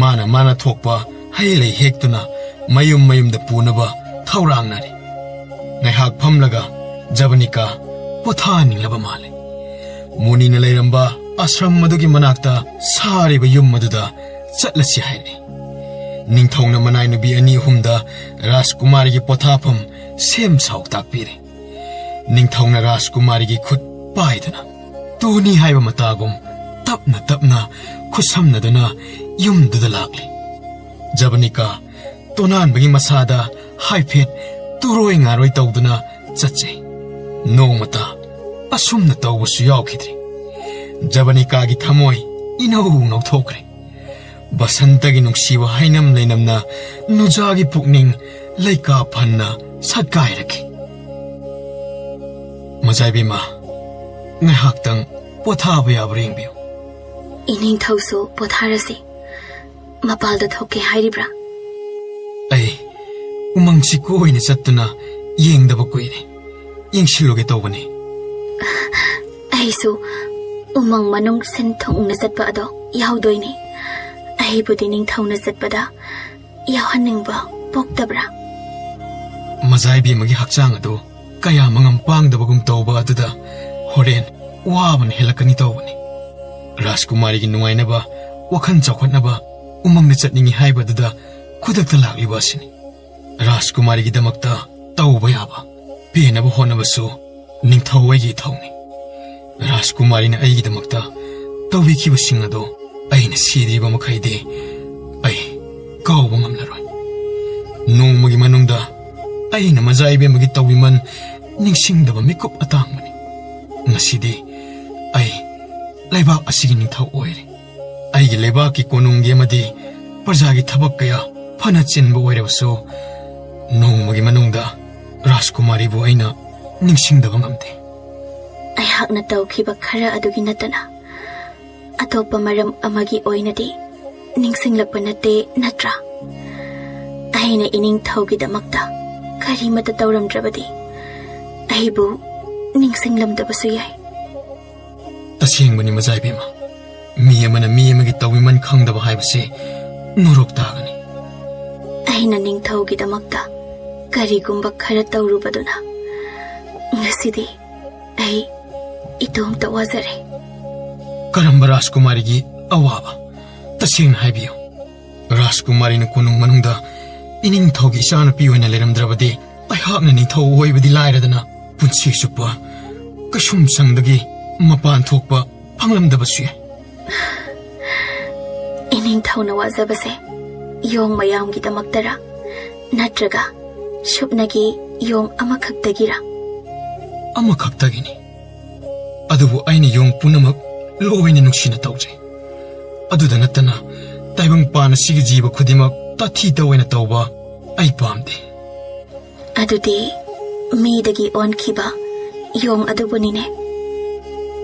ꯃꯥꯅ ꯃꯥꯅ ꯊꯣꯛꯄ ꯍꯩ ꯂꯩ ꯍꯦꯛꯇꯨꯅ ꯃꯌꯨꯝ ꯃꯌꯨꯝꯗ ꯄꯨꯅꯕ ꯊꯧꯔꯥꯡꯅꯔꯤ꯫ ꯉꯥꯏꯍꯥꯛ ꯐꯝꯂꯒ ꯖꯕꯅꯤꯀꯥ ꯄꯣꯊꯥꯅꯤꯡꯂꯕ ꯃꯥꯜꯂꯦ꯫ ꯃꯨꯅꯤꯅ ꯂꯩꯔꯝꯕ ꯑꯥꯁ꯭ꯔꯝ ꯑꯗꯨꯒꯤ ꯃꯅꯥꯛꯇ ꯁꯥꯔꯤꯕ ꯌꯨꯝ ꯑꯗꯨꯗ ꯆꯠꯂꯁꯤ ꯍꯥꯏꯔꯛꯏ꯫ ꯅꯤꯡꯊꯧꯅ ꯃꯅꯥꯏ ꯅꯨꯄꯤ ꯑꯅꯤ ꯑꯍꯨꯝꯗ ꯔꯥꯖꯀꯨꯃꯥꯔꯤꯒꯤ ꯄꯣꯊꯥꯐꯝ ꯁꯦꯝ ꯁꯥꯎ ꯇꯥꯛꯄꯤꯔꯦ꯫ ꯅꯤꯡꯊꯧꯅ ꯔꯥꯖꯀꯨꯃꯥꯔꯤꯒꯤ ꯈꯨꯠ ꯄꯥꯏꯗꯨꯅ ꯇꯨꯅꯤ ꯍꯥꯏꯕ ꯃꯇꯥꯒꯨꯝ ꯇꯞꯅ ꯇꯞꯅ ꯈꯨꯠꯁꯝꯅꯗꯨꯅ ꯌꯨꯝꯗꯨꯗ ꯂꯥꯛꯂꯤ꯫ ꯖꯕꯅꯤꯀꯥ ꯇꯣꯅꯥꯟꯕꯒꯤ ꯃꯁꯥꯗ ꯍꯥꯏꯐꯦꯠ ꯇꯨꯔꯣꯏ ꯉꯥꯔꯣꯏ ꯇꯧꯗꯨꯅ ꯆꯠꯆꯩ꯫ ꯅꯣꯡꯃꯇ ꯑꯁꯨꯝꯅ ꯇꯧꯕꯁꯨ ꯌꯥꯎꯈꯤꯗ꯭ꯔꯤ꯫ ꯖꯕꯅꯤꯀꯥꯒꯤ ꯊꯃꯣꯏ ꯏꯅꯧ ꯅꯧꯊꯣꯛꯈ꯭ꯔꯦ꯫ ꯕꯁꯟꯇꯒꯤ ꯅꯨꯡꯁꯤꯕ ꯍꯩꯅꯝ ꯂꯩꯅꯝꯅ ꯅꯨꯖꯥꯒꯤ ꯄꯨꯛꯅꯤꯡ ꯂꯩꯀꯥ ꯐꯟꯅ ꯁꯠꯀꯥꯏꯔꯛꯈꯤ꯫ ꯃꯖꯥꯏꯕꯤꯃ, ꯉꯥꯏꯍꯥꯛꯇꯪ ꯄꯣꯊꯥꯕ ꯌꯥꯕ꯭ꯔꯥ ꯌꯦꯡꯕꯤꯌꯨ꯫ ꯏꯅꯤꯡꯊꯧꯁꯨ ꯄꯣꯊꯥꯔꯁꯤ꯫ ꯃꯄꯥꯜꯗ ꯊꯣꯛꯀꯦ ꯍꯥꯏꯔꯤꯕ꯭ꯔꯥ? ꯑꯩ ꯎꯃꯪꯁꯤ ꯀꯣꯏꯅ ꯆꯠꯇꯨꯅ ꯌꯦꯡꯗꯕ ꯀꯨꯏꯔꯦ꯫ ꯌꯦꯡꯁꯤꯜꯂꯨꯒꯦ ꯇꯧꯕꯅꯤ꯫ ꯑꯩꯁꯨ ꯎꯃꯪ ꯃꯅꯨꯡ ꯁꯤꯟ ꯊꯨꯡꯅ ꯆꯠꯄ ꯑꯗꯣ ꯌꯥꯎꯗꯣꯏꯅꯤ꯫ ꯑꯩꯕꯨꯗꯤ ꯅꯤꯡꯊꯧꯅ ꯆꯠꯄꯗ ꯌꯥꯎꯍꯟꯅꯤꯡꯕ ꯄꯣꯛꯇꯕ꯭ꯔꯥ? ꯃꯖꯥꯏꯕꯤ ꯑꯃꯒꯤ ꯍꯛꯆꯥꯡ ꯑꯗꯨ ꯀꯌꯥ ꯃꯉꯝ ꯄꯥꯡꯗꯕꯒꯨꯝ ꯇꯧꯕ ꯑꯗꯨꯗ ꯍꯣꯔꯦꯟ ꯋꯥꯕꯅ ꯍꯦꯜꯂꯛꯀꯅꯤ ꯇꯧꯕꯅꯤ꯫ ꯔꯥꯖꯀꯨꯃꯥꯔꯤꯒꯤ ꯅꯨꯡꯉꯥꯏꯅꯕ, ꯋꯥꯈꯜ ꯆꯥꯎꯈꯠꯅꯕ ꯎꯃꯪꯗ ꯆꯠꯅꯤꯡꯏ ꯍꯥꯏꯕꯗꯨꯗ ꯈꯨꯗꯛꯇ ꯂꯥꯛꯂꯤꯕ ꯑꯁꯤꯅꯤ꯫ ꯔꯥꯖꯀꯨꯃꯥꯔꯤꯒꯤꯗꯃꯛꯇ ꯇꯧꯕ ꯌꯥꯕ ꯄꯦꯟꯅꯕ ꯍꯣꯠꯅꯕꯁꯨ ꯅꯤꯡꯊꯧ ꯑꯩꯒꯤ ꯏꯊꯧꯅꯤ꯫ ꯔꯥꯖꯀꯨꯃꯥꯔꯤꯅ ꯑꯩꯒꯤꯗꯃꯛꯇ ꯇꯧꯕꯤꯈꯤꯕꯁꯤꯡ ꯑꯗꯣ ꯑꯩꯅ ꯁꯤꯗ꯭ꯔꯤꯕ ꯃꯈꯩꯗꯤ ꯑꯩ ꯀꯥꯎꯕ ꯉꯝꯂꯔꯣꯏ꯫ ꯅꯣꯡꯃꯒꯤ ꯃꯅꯨꯡꯗ ꯑꯩꯅ ꯃꯖꯥ ꯏꯕꯦꯝꯃꯒꯤ ꯇꯧꯕꯤꯃꯜ ꯅꯤꯡꯁꯤꯡꯗꯕ ꯃꯤꯀꯨꯞ ꯑꯇꯥꯡꯕꯅꯤ꯫ ꯉꯁꯤꯗꯤ ꯑꯩ ꯂꯩꯕꯥꯛ ꯑꯁꯤꯒꯤ ꯅꯤꯡꯊꯧ ꯑꯣꯏꯔꯦ꯫ ꯑꯩꯒꯤ ꯂꯩꯕꯥꯛꯀꯤ ꯀꯣꯅꯨꯡꯒꯤ ꯑꯃꯗꯤ ꯄ꯭ꯔꯖꯥꯒꯤ ꯊꯕꯛ ꯀꯌꯥ ꯐꯅ ꯆꯤꯟꯕ ꯑꯣꯏꯔꯕꯁꯨ, ꯅꯣꯡꯃꯒꯤ ꯃꯅꯨꯡꯗ ꯔꯥꯖꯀꯨꯃꯥꯔꯤꯕꯨ ꯑꯩꯅ ꯅꯤꯡꯁꯤꯡꯗꯕ ꯉꯝꯗꯦ꯫ ꯑꯩꯍꯥꯛꯅ ꯇꯧꯈꯤꯕ ꯈꯔ ꯑꯗꯨꯒꯤ ꯅꯠꯇꯅ ꯑꯇꯣꯞꯄ ꯃꯔꯝ ꯑꯃꯒꯤ ꯑꯣꯏꯅꯗꯤ ꯅꯤꯡꯁꯤꯡꯂꯛꯄ ꯅꯠꯇꯦ, ꯅꯠꯇ꯭ꯔꯥ? ꯑꯩꯅ ꯏꯅꯤꯡꯊꯧꯒꯤꯗꯃꯛꯇ ꯀꯔꯤꯃꯠꯇ ꯇꯧꯔꯝꯗ꯭ꯔꯕꯗꯤ ꯑꯩꯕꯨ ꯅꯤꯡꯁꯤꯡꯂꯝꯗꯕꯁꯨ ꯌꯥꯏ꯫ ꯇꯁꯦꯡꯕꯅꯤ ꯃꯖꯥ ꯏꯕꯦꯝꯃ, ꯃꯤ ꯑꯃꯅ ꯃꯤ ꯑꯃꯒꯤ ꯇꯧꯕꯤꯃꯜ ꯈꯪꯗꯕ ꯍꯥꯏꯕꯁꯤ ꯅꯣꯔꯣꯛ ꯇꯥꯒꯅꯤ꯫ ꯑꯩꯅ ꯅꯤꯡꯊꯧꯒꯤꯗꯃꯛꯇ ꯀꯔꯤꯒꯨꯝꯕ ꯈꯔ ꯇꯧꯔꯨꯕꯗꯨꯅ ꯉꯁꯤꯗꯤ ꯑꯩ ꯏꯇꯣꯝꯇ ꯋꯥꯖꯔꯦ꯫ ꯀꯔꯝꯕ ꯔꯥꯖꯀꯨꯃꯥꯔꯤꯒꯤ ꯑꯋꯥꯕ? ꯇꯁꯦꯡꯅ ꯍꯥꯏꯕꯤꯌꯨ꯫ ꯔꯥꯖꯀꯨꯃꯥꯔꯤꯅ ꯀꯣꯅꯨꯡ ꯃꯅꯨꯡꯗ ꯏꯅꯤꯡꯊꯧꯒꯤ ꯏꯆꯥꯅꯨꯄꯤ ꯑꯣꯏꯅ ꯂꯩꯔꯝꯗ꯭ꯔꯕꯗꯤ, ꯑꯩꯍꯥꯛꯅ ꯅꯤꯡꯊꯧ ꯑꯣꯏꯕꯗꯤ ꯂꯥꯏꯔꯗꯅ ꯄꯨꯟꯁꯤ ꯆꯨꯞꯄ ꯀꯩꯁꯨꯝꯁꯪꯗꯒꯤ ꯃꯄꯥꯟ ꯊꯣꯛꯄ ꯐꯪꯂꯝꯗꯕꯁꯨ ꯌꯥꯏ꯫ ꯏꯅꯤꯡꯊꯧꯅ ꯋꯥꯖꯕꯁꯦ ꯌꯣꯡ ꯃꯌꯥꯝꯒꯤꯗꯃꯛꯇꯔꯥ, ꯅꯠꯇ꯭ꯔꯒ ꯁꯨꯞꯅꯒꯤ ꯌꯣꯡ ꯑꯃꯈꯛꯇꯒꯤꯔꯥ? ꯑꯃꯈꯛꯇꯒꯤꯅꯤ꯫ ꯑꯗꯨꯕꯨ ꯑꯩꯅ ꯌꯣꯡ ꯄꯨꯝꯅꯃꯛ ꯂꯣꯏꯅ ꯅꯨꯡꯁꯤꯅ ꯇꯧꯖꯩ꯫ ꯑꯗꯨꯗ ꯅꯠꯇꯅ ꯇꯥꯏꯕꯪꯄꯥꯟ ꯑꯁꯤꯒꯤ ꯖꯤꯕ ꯈꯨꯗꯤꯡꯃꯛ ꯇꯥꯊꯤ ꯇꯧꯑꯣꯏꯅ ꯇꯧꯕ ꯑꯩ ꯄꯥꯝꯗꯦ꯫ ꯑꯗꯨꯗꯤ ꯃꯤꯗꯒꯤ ꯑꯣꯟꯈꯤꯕ ꯌꯣꯡ ꯑꯗꯨꯕꯨꯅꯤꯅꯦ꯫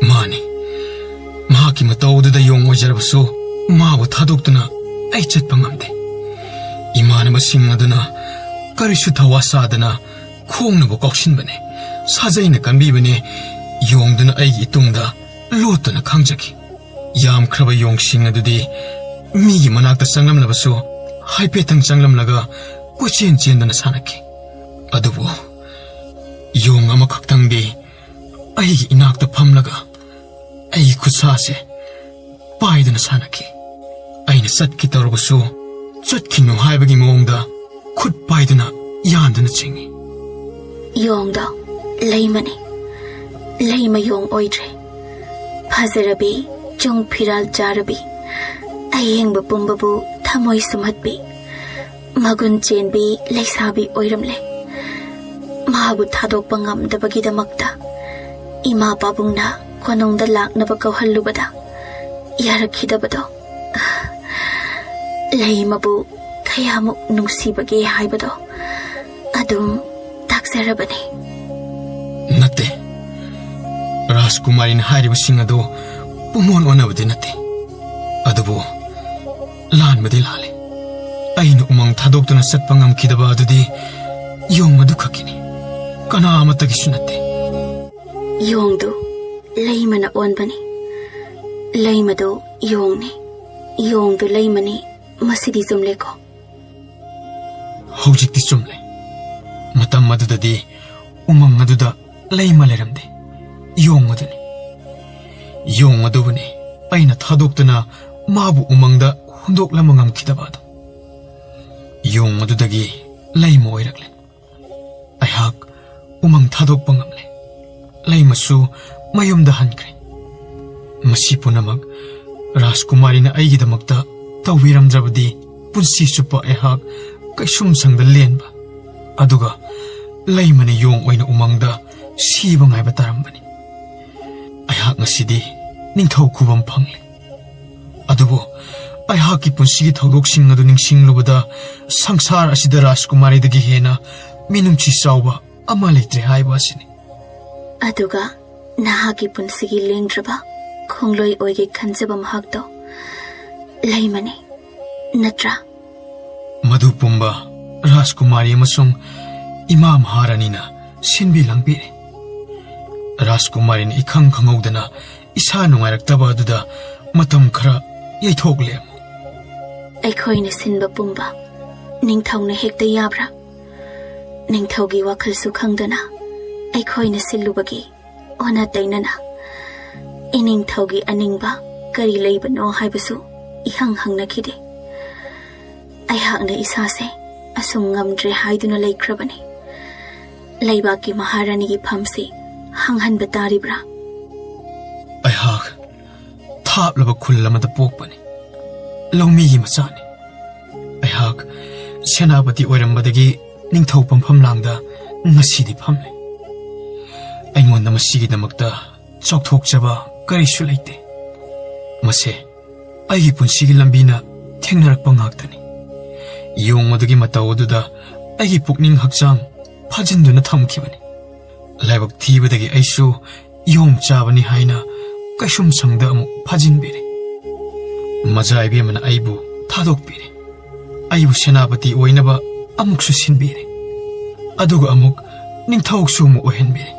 ꯃꯥꯅꯤ꯫ ꯃꯍꯥꯛꯀꯤ ꯃꯇꯧ ꯑꯗꯨꯗ ꯌꯣꯡ ꯑꯣꯏꯖꯔꯕꯁꯨ, ꯃꯥꯕꯨ ꯊꯥꯗꯣꯛꯇꯨꯅ ꯑꯩ ꯆꯠꯄ ꯉꯝꯗꯦ꯫ ꯏꯃꯥꯟꯅꯕꯁꯤꯡ ꯑꯗꯨꯅ ꯀꯔꯤꯁꯨ ꯊꯋꯥ ꯁꯥꯗꯅ ꯈꯣꯡꯅꯕꯨ ꯀꯥꯎꯁꯤꯟꯕꯅꯦ, ꯁꯥꯖꯩꯅ ꯀꯟꯕꯤꯕꯅꯦ꯫ ꯌꯣꯡꯗꯨꯅ ꯑꯩꯒꯤ ꯏꯇꯨꯡꯗ ꯂꯣꯠꯇꯨꯅ ꯈꯥꯡꯖꯈꯤ꯫ ꯌꯥꯝꯈ꯭ꯔꯕ ꯌꯣꯡꯁꯤꯡ ꯑꯗꯨꯗꯤ ꯃꯤꯒꯤ ꯃꯅꯥꯛꯇ ꯆꯪꯂꯝꯂꯕꯁꯨ, ꯍꯥꯏꯐꯦꯠꯇꯪ ꯆꯪꯂꯝꯂꯒ ꯀꯣꯏꯆꯦꯟ ꯆꯦꯟꯗꯨꯅ ꯁꯥꯟꯅꯈꯤ꯫ ꯑꯗꯨꯕꯨ ꯌꯣꯡ ꯑꯃꯈꯛꯇꯪꯗꯤ ꯑꯩꯒꯤ ꯏꯅꯥꯛꯇ ꯐꯝꯂꯒ ꯑꯩꯒꯤ ꯈꯨꯠꯁꯥꯁꯦ ꯄꯥꯏꯗꯨꯅ ꯁꯥꯟꯅꯈꯤ꯫ ꯑꯩꯅ ꯆꯠꯀꯦ ꯇꯧꯔꯕꯁꯨ, ꯆꯠꯈꯤꯅꯨ ꯍꯥꯏꯕꯒꯤ ꯃꯑꯣꯡꯗ ꯈꯨꯠ ꯄꯥꯏꯗꯨꯅ ꯌꯥꯟꯗꯨꯅ ꯆꯤꯡꯏ꯫ ꯌꯣꯡꯗꯣ ꯂꯩꯃꯅꯤ, ꯂꯩꯃ ꯌꯣꯡ ꯑꯣꯏꯗ꯭ꯔꯦ꯫ ꯐꯖꯔꯕꯤ, ꯆꯨꯡ ꯐꯤꯔꯥꯜ ꯆꯥꯔꯕꯤ, ꯑꯌꯦꯡꯕ ꯄꯨꯝꯕꯕꯨ ꯊꯃꯣꯏ ꯁꯨꯝꯍꯠꯄꯤ, ꯃꯒꯨꯟ ꯆꯦꯟꯕꯤ ꯂꯩꯁꯥꯕꯤ ꯑꯣꯏꯔꯝꯂꯦ꯫ ꯃꯥꯕꯨ ꯊꯥꯗꯣꯛꯄ ꯉꯝꯗꯕꯒꯤꯗꯃꯛꯇ ꯏꯃꯥ ꯄꯥꯕꯨꯡꯅ ꯀꯣꯅꯨꯡꯗ ꯂꯥꯛꯅꯕ ꯀꯧꯍꯜꯂꯨꯕꯗ ꯌꯥꯔꯛꯈꯤꯗꯕꯗꯣ, ꯂꯩꯃꯕꯨ ꯀꯌꯥꯃꯨꯛ ꯅꯨꯡꯁꯤꯕꯒꯦ ꯍꯥꯏꯕꯗꯣ ꯑꯗꯨꯝ ꯇꯥꯛꯆꯔꯕꯅꯤ꯫ ꯅꯠꯇꯦ, ꯔꯥꯖꯀꯨꯃꯥꯔꯤꯅ ꯍꯥꯏꯔꯤꯕꯁꯤꯡ ꯑꯗꯨ ꯄꯨꯡꯑꯣꯟ ꯑꯣꯟꯅꯕꯗꯤ ꯅꯠꯇꯦ꯫ ꯑꯗꯨꯕꯨ ꯂꯥꯟꯕꯗꯤ ꯂꯥꯜꯂꯦ꯫ ꯑꯩꯅ ꯎꯃꯪ ꯊꯥꯗꯣꯛꯇꯨꯅ ꯆꯠꯄ ꯉꯝꯈꯤꯗꯕ ꯑꯗꯨꯗꯤ ꯌꯣꯡ ꯑꯗꯨ ꯈꯛꯀꯤꯅꯤ꯫ ꯀꯅꯥ ꯑꯃꯠꯇꯒꯤꯁꯨ ꯅꯠꯇꯦ꯫ ꯌꯣꯡꯗꯨ ꯂꯩꯃꯅ ꯑꯣꯟꯕꯅꯤ꯫ ꯂꯩꯃꯗꯨ ꯌꯣꯡꯅꯤ꯫ ꯌꯣꯡꯗꯨ ꯂꯩꯃꯅꯤ꯫ ꯃꯁꯤꯗꯤ ꯆꯨꯝꯂꯦꯀꯣ? ꯍꯧꯖꯤꯛꯇꯤ ꯆꯨꯝꯂꯦ꯫ ꯃꯇꯝ ꯑꯗꯨꯗꯗꯤ ꯎꯃꯪ ꯑꯗꯨꯗ ꯂꯩꯃ ꯂꯩꯔꯝꯗꯦ꯫ ꯌꯣꯡ ꯑꯗꯨꯅꯤ꯫ ꯌꯣꯡ ꯑꯗꯨꯕꯨꯅꯤ ꯑꯩꯅ ꯊꯥꯗꯣꯛꯇꯨꯅ ꯃꯥꯕꯨ ꯎꯃꯪꯗ ꯍꯨꯟꯗꯣꯛꯂꯝꯕ ꯉꯝꯈꯤꯗꯕ ꯑꯗꯨ꯫ ꯌꯣꯡ ꯑꯗꯨꯗꯒꯤ ꯂꯩꯃ ꯑꯣꯏꯔꯛꯂꯦ꯫ ꯑꯩꯍꯥꯛ ꯎꯃꯪ ꯊꯥꯗꯣꯛꯄ ꯉꯝꯂꯦ꯫ ꯂꯩꯃꯁꯨ ꯃꯌꯨꯝꯗ ꯍꯟꯈ꯭ꯔꯦ꯫ ꯃꯁꯤ ꯄꯨꯝꯅꯃꯛ ꯔꯥꯖꯀꯨꯃꯥꯔꯤꯅ ꯑꯩꯒꯤꯗꯃꯛꯇ ꯇꯧꯕꯤꯔꯝꯗ꯭ꯔꯕꯗꯤ ꯄꯨꯟꯁꯤ ꯆꯨꯞꯄ ꯑꯩꯍꯥꯛ ꯀꯩꯁꯨꯝꯁꯪꯗ ꯂꯦꯟꯕ, ꯑꯗꯨꯒ ꯂꯩꯃꯅ ꯌꯣꯡ ꯑꯣꯏꯅ ꯎꯃꯪꯗ ꯁꯤꯕ ꯉꯥꯏꯕ ꯇꯥꯔꯝꯕꯅꯤ꯫ ꯑꯩꯍꯥꯛ ꯉꯁꯤꯗꯤ ꯅꯤꯡꯊꯧ ꯈꯨꯕꯝ ꯐꯪꯂꯦ꯫ ꯑꯗꯨꯕꯨ ꯑꯩꯍꯥꯛꯀꯤ ꯄꯨꯟꯁꯤꯒꯤ ꯊꯧꯗꯣꯛꯁꯤꯡ ꯑꯗꯨ ꯅꯤꯡꯁꯤꯡꯂꯨꯕꯗ ꯁꯪꯁꯥꯔ ꯑꯁꯤꯗ ꯔꯥꯖꯀꯨꯃꯥꯔꯤꯗꯒꯤ ꯍꯦꯟꯅ ꯃꯤꯅꯨꯡꯁꯤ ꯆꯥꯎꯕ ꯑꯃ ꯂꯩꯇ꯭ꯔꯦ ꯍꯥꯏꯕ ꯑꯁꯤꯅꯤ꯫ ꯑꯗꯨꯒ ꯅꯍꯥꯛꯀꯤ ꯄꯨꯟꯁꯤꯒꯤ ꯂꯦꯡꯗ꯭ꯔꯕ ꯈꯣꯡꯂꯣꯏ ꯑꯣꯏꯒꯦ ꯈꯟꯖꯕ ꯃꯍꯥꯛꯇꯣ ꯂꯩꯃꯅꯤ, ꯅꯠꯇ꯭ꯔꯥ? ꯃꯗꯨ ꯄꯨꯝꯕ ꯔꯥꯖꯀꯨꯃꯥꯔꯤ ꯑꯃꯁꯨꯡ ꯏꯃꯥ ꯃꯍꯥꯔꯥꯅꯤꯅ ꯁꯤꯟꯕꯤ ꯂꯥꯡꯕꯤꯔꯦ꯫ ꯔꯥꯖꯀꯨꯃꯥꯔꯤꯅ ꯏꯈꯪ ꯈꯪꯍꯧꯗꯅ ꯏꯁꯥ ꯅꯨꯡꯉꯥꯏꯔꯛꯇꯕ ꯑꯗꯨꯗ ꯃꯇꯝ ꯈꯔ ꯌꯩꯊꯣꯛꯂꯦ꯫ ꯑꯩꯈꯣꯏꯅ ꯁꯤꯟꯕ ꯄꯨꯝꯕ ꯅꯤꯡꯊꯧꯅ ꯍꯦꯛꯇ ꯌꯥꯕ꯭ꯔꯥ? ꯅꯤꯡꯊꯧꯒꯤ ꯋꯥꯈꯜꯁꯨ ꯈꯪꯗꯅ ꯑꯩꯈꯣꯏꯅ ꯁꯤꯜꯂꯨꯕꯒꯤ ꯑꯣꯟꯅ ꯇꯩꯅꯅ ꯏꯅꯤꯡꯊꯧꯒꯤ ꯑꯅꯤꯡꯕ ꯀꯔꯤ ꯂꯩꯕꯅꯣ ꯍꯥꯏꯕꯁꯨ ꯏꯍꯪ ꯍꯪꯅꯈꯤꯗꯦ꯫ ꯑꯩꯍꯥꯛꯅ ꯏꯁꯥꯁꯦ ꯑꯁꯨꯝ ꯉꯝꯗ꯭ꯔꯦ ꯍꯥꯏꯗꯨꯅ ꯂꯩꯈ꯭ꯔꯕꯅꯤ꯫ ꯂꯩꯕꯥꯛꯀꯤ ꯃꯍꯥꯔꯥꯅꯤꯒꯤ ꯐꯝꯁꯤ ꯍꯥꯡꯍꯟꯕ ꯇꯥꯔꯤꯕ꯭ꯔꯥ? ꯑꯩꯍꯥꯛ ꯊꯥꯞꯂꯕ ꯈꯨꯜ ꯑꯃꯗ ꯄꯣꯛꯄꯅꯤ꯫ ꯂꯧꯃꯤꯒꯤ ꯃꯆꯥꯅꯤ꯫ ꯑꯩꯍꯥꯛ ꯁꯦꯅꯥꯄꯇꯤ ꯑꯣꯏꯔꯝꯕꯗꯒꯤ ꯅꯤꯡꯊꯧ ꯄꯝꯐꯝ ꯂꯥꯡꯗ ꯉꯁꯤꯗꯤ ꯐꯝꯂꯦ꯫ ꯑꯩꯉꯣꯟꯗ ꯃꯁꯤꯒꯤꯗꯃꯛꯇ ꯆꯥꯎꯊꯣꯛꯆꯕ ꯀꯔꯤꯁꯨ ꯂꯩꯇꯦ꯫ ꯃꯁꯦ ꯑꯩꯒꯤ ꯄꯨꯟꯁꯤꯒꯤ ꯂꯝꯕꯤꯅ ꯊꯦꯡꯅꯔꯛꯄ ꯉꯥꯛꯇꯅꯤ꯫ ꯌꯣꯡ ꯑꯗꯨꯒꯤ ꯃꯇꯧ ꯑꯗꯨꯗ ꯑꯩꯒꯤ ꯄꯨꯛꯅꯤꯡ ꯍꯛꯆꯥꯡ ꯐꯥꯖꯤꯟꯗꯨꯅ ꯊꯝꯈꯤꯕꯅꯤ꯫ ꯂꯥꯏꯕꯛ ꯊꯤꯕꯗꯒꯤ ꯑꯩꯁꯨ ꯌꯣꯡ ꯆꯥꯕꯅꯤ ꯍꯥꯏꯅ ꯀꯩꯁꯨꯝꯁꯪꯗ ꯑꯃꯨꯛ ꯐꯥꯖꯤꯟꯕꯤꯔꯦ꯫ ꯃꯖꯥ ꯏꯕꯦꯝꯃꯅ ꯑꯩꯕꯨ ꯊꯥꯗꯣꯛꯄꯤꯔꯦ꯫ ꯑꯩꯕꯨ ꯁꯦꯅꯥꯄꯇꯤ ꯑꯣꯏꯅꯕ ꯑꯃꯨꯛꯁꯨ ꯁꯤꯟꯕꯤꯔꯦ꯫ ꯑꯗꯨꯒ ꯑꯃꯨꯛ ꯅꯤꯡꯊꯧꯁꯨ ꯑꯃꯨꯛ ꯑꯣꯏꯍꯟꯕꯤꯔꯦ꯫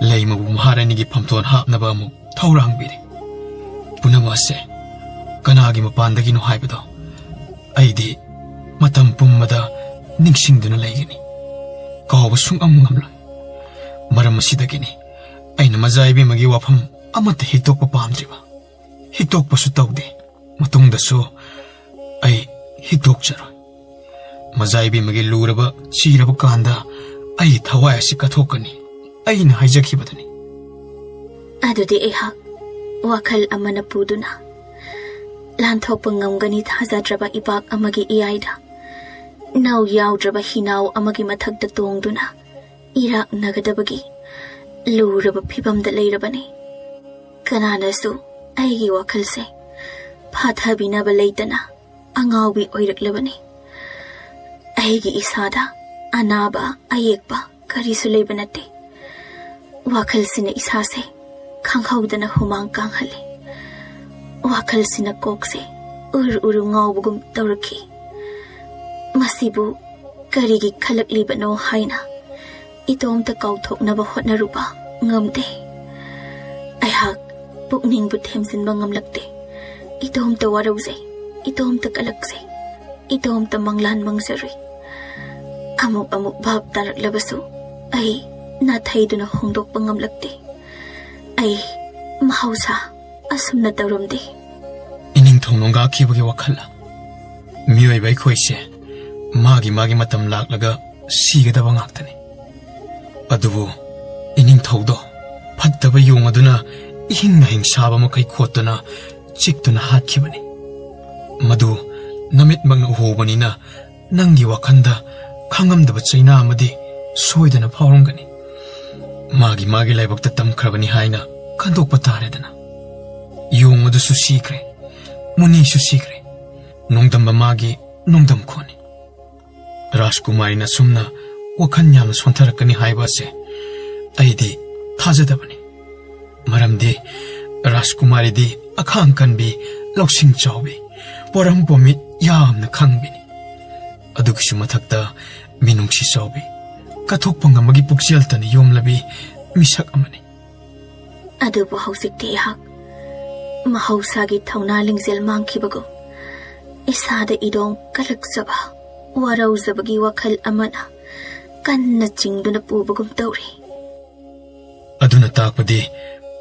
ꯂꯩꯃꯕꯨ ꯃꯍꯥꯔꯥꯅꯤꯒꯤ ꯐꯝꯊꯣꯟ ꯍꯥꯞꯅꯕ ꯑꯃꯨꯛ ꯊꯧꯔꯥꯡꯕꯤꯔꯦ꯫ ꯄꯨꯝꯅꯃꯛ ꯑꯁꯦ ꯀꯅꯥꯒꯤ ꯃꯄꯥꯟꯗꯒꯤꯅꯣ ꯍꯥꯏꯕꯗꯣ ꯑꯩꯗꯤ ꯃꯇꯝ ꯄꯨꯝꯕꯗ ꯅꯤꯡꯁꯤꯡꯗꯨꯅ ꯂꯩꯒꯅꯤ꯫ ꯀꯥꯎꯕ ꯁꯨꯡꯉꯝ ꯉꯝꯂꯣꯏ꯫ ꯃꯔꯝ ꯑꯁꯤꯗꯒꯤꯅꯤ ꯑꯩꯅ ꯃꯖꯥ ꯏꯕꯦꯝꯃꯒꯤ ꯋꯥꯐꯝ ꯑꯃꯠꯇ ꯍꯤꯛꯇꯣꯛꯄ ꯄꯥꯝꯗ꯭ꯔꯤꯕ꯫ ꯍꯤꯛꯇꯣꯛꯄꯁꯨ ꯇꯧꯗꯦ꯫ ꯃꯇꯨꯡꯗꯁꯨ ꯑꯩ ꯍꯤꯛꯇꯣꯛꯆꯔꯣꯏ꯫ ꯃꯖꯥ ꯏꯕꯦꯝꯃꯒꯤ ꯂꯨꯔꯕ ꯆꯤꯔꯕ ꯀꯥꯟꯗ ꯑꯩꯒꯤ ꯊꯋꯥꯏ ꯑꯁꯤ ꯀꯠꯊꯣꯛꯀꯅꯤ꯫ ꯑꯩꯅ ꯍꯥꯏꯖꯈꯤꯕꯗꯨꯅꯤ꯫ ꯑꯗꯨꯗꯤ ꯑꯩꯍꯥꯛ ꯋꯥꯈꯜ ꯑꯃꯅ ꯄꯨꯗꯨꯅ ꯂꯥꯟꯊꯣꯛꯄ ꯉꯝꯒꯅꯤ ꯊꯥꯖꯗ꯭ꯔꯕ ꯏꯄꯥꯛ ꯑꯃꯒꯤ ꯏꯌꯥꯏꯗ ꯅꯧ ꯌꯥꯎꯗ꯭ꯔꯕ ꯍꯤꯅꯥꯎ ꯑꯃꯒꯤ ꯃꯊꯛꯇ ꯇꯣꯡꯗꯨꯅ ꯏꯔꯥꯛꯅꯒꯗꯕꯒꯤ ꯂꯨꯔꯕ ꯐꯤꯕꯝꯗ ꯂꯩꯔꯕꯅꯤ꯫ ꯀꯅꯥꯅꯁꯨ ꯑꯩꯒꯤ ꯋꯥꯈꯜꯁꯦ ꯐꯥꯊꯕꯤꯅꯕ ꯂꯩꯇꯅ ꯑꯉꯥꯎꯕꯤ ꯑꯣꯏꯔꯛꯂꯕꯅꯤ꯫ ꯑꯩꯒꯤ ꯏꯁꯥꯗ ꯑꯅꯥꯕ ꯑꯌꯦꯛꯄ ꯀꯔꯤꯁꯨ ꯂꯩꯕ ꯅꯠꯇꯦ꯫ ꯋꯥꯈꯜꯁꯤꯅ ꯏꯁꯥꯁꯦ ꯈꯪꯍꯧꯗꯅ ꯍꯨꯃꯥꯡ ꯀꯥꯡꯍꯜꯂꯤ꯫ ꯋꯥꯈꯜꯁꯤꯅ ꯀꯣꯛꯁꯦ ꯎꯔꯨ ꯎꯔꯨ ꯉꯥꯎꯕꯒꯨꯝ ꯇꯧꯔꯛꯈꯤ꯫ ꯃꯁꯤꯕꯨ ꯀꯔꯤꯒꯤ ꯈꯜꯂꯛꯂꯤꯕꯅꯣ ꯍꯥꯏꯅ ꯏꯇꯣꯝꯇ ꯀꯥꯎꯊꯣꯛꯅꯕ ꯍꯣꯠꯅꯔꯨꯕ ꯉꯝꯗꯦ꯫ ꯑꯩꯍꯥꯛ ꯄꯨꯛꯅꯤꯡꯕꯨ ꯊꯦꯝꯖꯤꯟꯕ ꯉꯝꯂꯛꯇꯦ꯫ ꯏꯇꯣꯝꯇ ꯋꯥꯔꯧꯖꯩ, ꯏꯇꯣꯝꯇ ꯀꯂꯛꯆꯩ, ꯏꯇꯣꯝꯇ ꯃꯪꯂꯥꯟ ꯃꯪꯖꯔꯨꯏ꯫ ꯑꯃꯨꯛ ꯑꯃꯨꯛ ꯚꯥꯞ ꯇꯥꯔꯛꯂꯕꯁꯨ ꯑꯩ ꯅꯥꯊꯩꯗꯨꯅ ꯍꯣꯡꯗꯣꯛꯄ ꯉꯝꯂꯛꯇꯦ꯫ ꯑꯩ ꯃꯍꯧꯁꯥ ꯑꯁꯨꯝꯅ ꯇꯧꯔꯝꯗꯦ꯫ ꯏꯅꯤꯡꯊꯧ ꯅꯣꯡꯒꯥꯈꯤꯕꯒꯤ ꯋꯥꯈꯜ꯫ ꯃꯤꯑꯣꯏꯕ ꯑꯩꯈꯣꯏꯁꯦ ꯃꯥꯒꯤ ꯃꯥꯒꯤ ꯃꯇꯝ ꯂꯥꯛꯂꯒ ꯁꯤꯒꯗꯕ ꯉꯥꯛꯇꯅꯤ꯫ ꯑꯗꯨꯕꯨ ꯏꯅꯤꯡꯊꯧꯗꯣ ꯐꯠꯇꯕ ꯌꯣꯡ ꯑꯗꯨꯅ ꯏꯍꯤꯡ ꯅꯥꯍꯤꯡ ꯁꯥꯕ ꯃꯈꯩ ꯈꯣꯠꯇꯨꯅ ꯆꯤꯛꯇꯨꯅ ꯍꯥꯠꯈꯤꯕꯅꯤ꯫ ꯃꯗꯨ ꯅꯃꯤꯠꯃꯛꯅ ꯎꯍꯧꯕꯅꯤꯅ ꯅꯪꯒꯤ ꯋꯥꯈꯜꯗ ꯈꯪꯉꯝꯗꯕ ꯆꯩꯅꯥ ꯑꯃꯗꯤ ꯁꯣꯏꯗꯅ ꯐꯥꯎꯔꯝꯒꯅꯤ꯫ ꯃꯥꯒꯤ ꯃꯥꯒꯤ ꯂꯥꯏꯕꯛꯇ ꯇꯝꯈ꯭ꯔꯕꯅꯤ ꯍꯥꯏꯅ ꯈꯟꯗꯣꯛꯄ ꯇꯥꯔꯦꯗꯅ꯫ ꯌꯣꯡ ꯑꯗꯨꯁꯨ ꯁꯤꯈ꯭ꯔꯦ, ꯃꯨꯅꯤꯁꯨ ꯁꯤꯈ꯭ꯔꯦ, ꯅꯣꯡꯗꯝꯕ ꯃꯥꯒꯤ ꯅꯣꯡꯗꯝꯈꯣꯟꯅꯤ꯫ ꯔꯥꯖꯀꯨꯃꯥꯔꯤꯅ ꯑꯁꯨꯝꯅ ꯋꯥꯈꯜ ꯌꯥꯝꯅ ꯁꯣꯟꯊꯔꯛꯀꯅꯤ ꯍꯥꯏꯕ ꯑꯁꯦ ꯑꯩꯗꯤ ꯊꯥꯖꯗꯕꯅꯤ꯫ ꯃꯔꯝꯗꯤ ꯔꯥꯖꯀꯨꯃꯥꯔꯤꯗꯤ ꯑꯈꯥꯡ ꯀꯟꯕꯤ, ꯂꯧꯁꯤꯡ ꯆꯥꯎꯕꯤ, ꯄꯣꯔꯝ ꯄꯣꯃꯤꯠ ꯌꯥꯝꯅ ꯈꯪꯕꯤꯅꯤ꯫ ꯑꯗꯨꯒꯤꯁꯨ ꯃꯊꯛꯇ ꯃꯤꯅꯨꯡꯁꯤ ꯆꯥꯎꯕꯤ, ꯀꯠꯊꯣꯛꯄ ꯉꯝꯕꯒꯤ ꯄꯨꯛꯆꯦꯜꯇꯅ ꯌꯣꯝꯂꯕꯤ ꯃꯤꯁꯛ ꯑꯃꯅꯤ꯫ ꯑꯗꯨꯕꯨ ꯍꯧꯖꯤꯛꯇꯤ ꯑꯩꯍꯥꯛ ꯃꯍꯧꯁꯥꯒꯤ ꯊꯧꯅꯥ ꯂꯤꯡꯖꯦꯜ ꯃꯥꯡꯈꯤꯕꯒꯨꯝ, ꯏꯁꯥꯗ ꯏꯗꯣꯡ ꯀꯜꯂꯛꯆꯕ, ꯋꯥꯔꯧꯖꯕꯒꯤ ꯋꯥꯈꯜ ꯑꯃꯅ ꯀꯟꯅ ꯆꯤꯡꯗꯨꯅ ꯄꯨꯕꯒꯨꯝ ꯇꯧꯔꯤ꯫ ꯑꯗꯨꯅ ꯇꯥꯛꯄꯗꯤ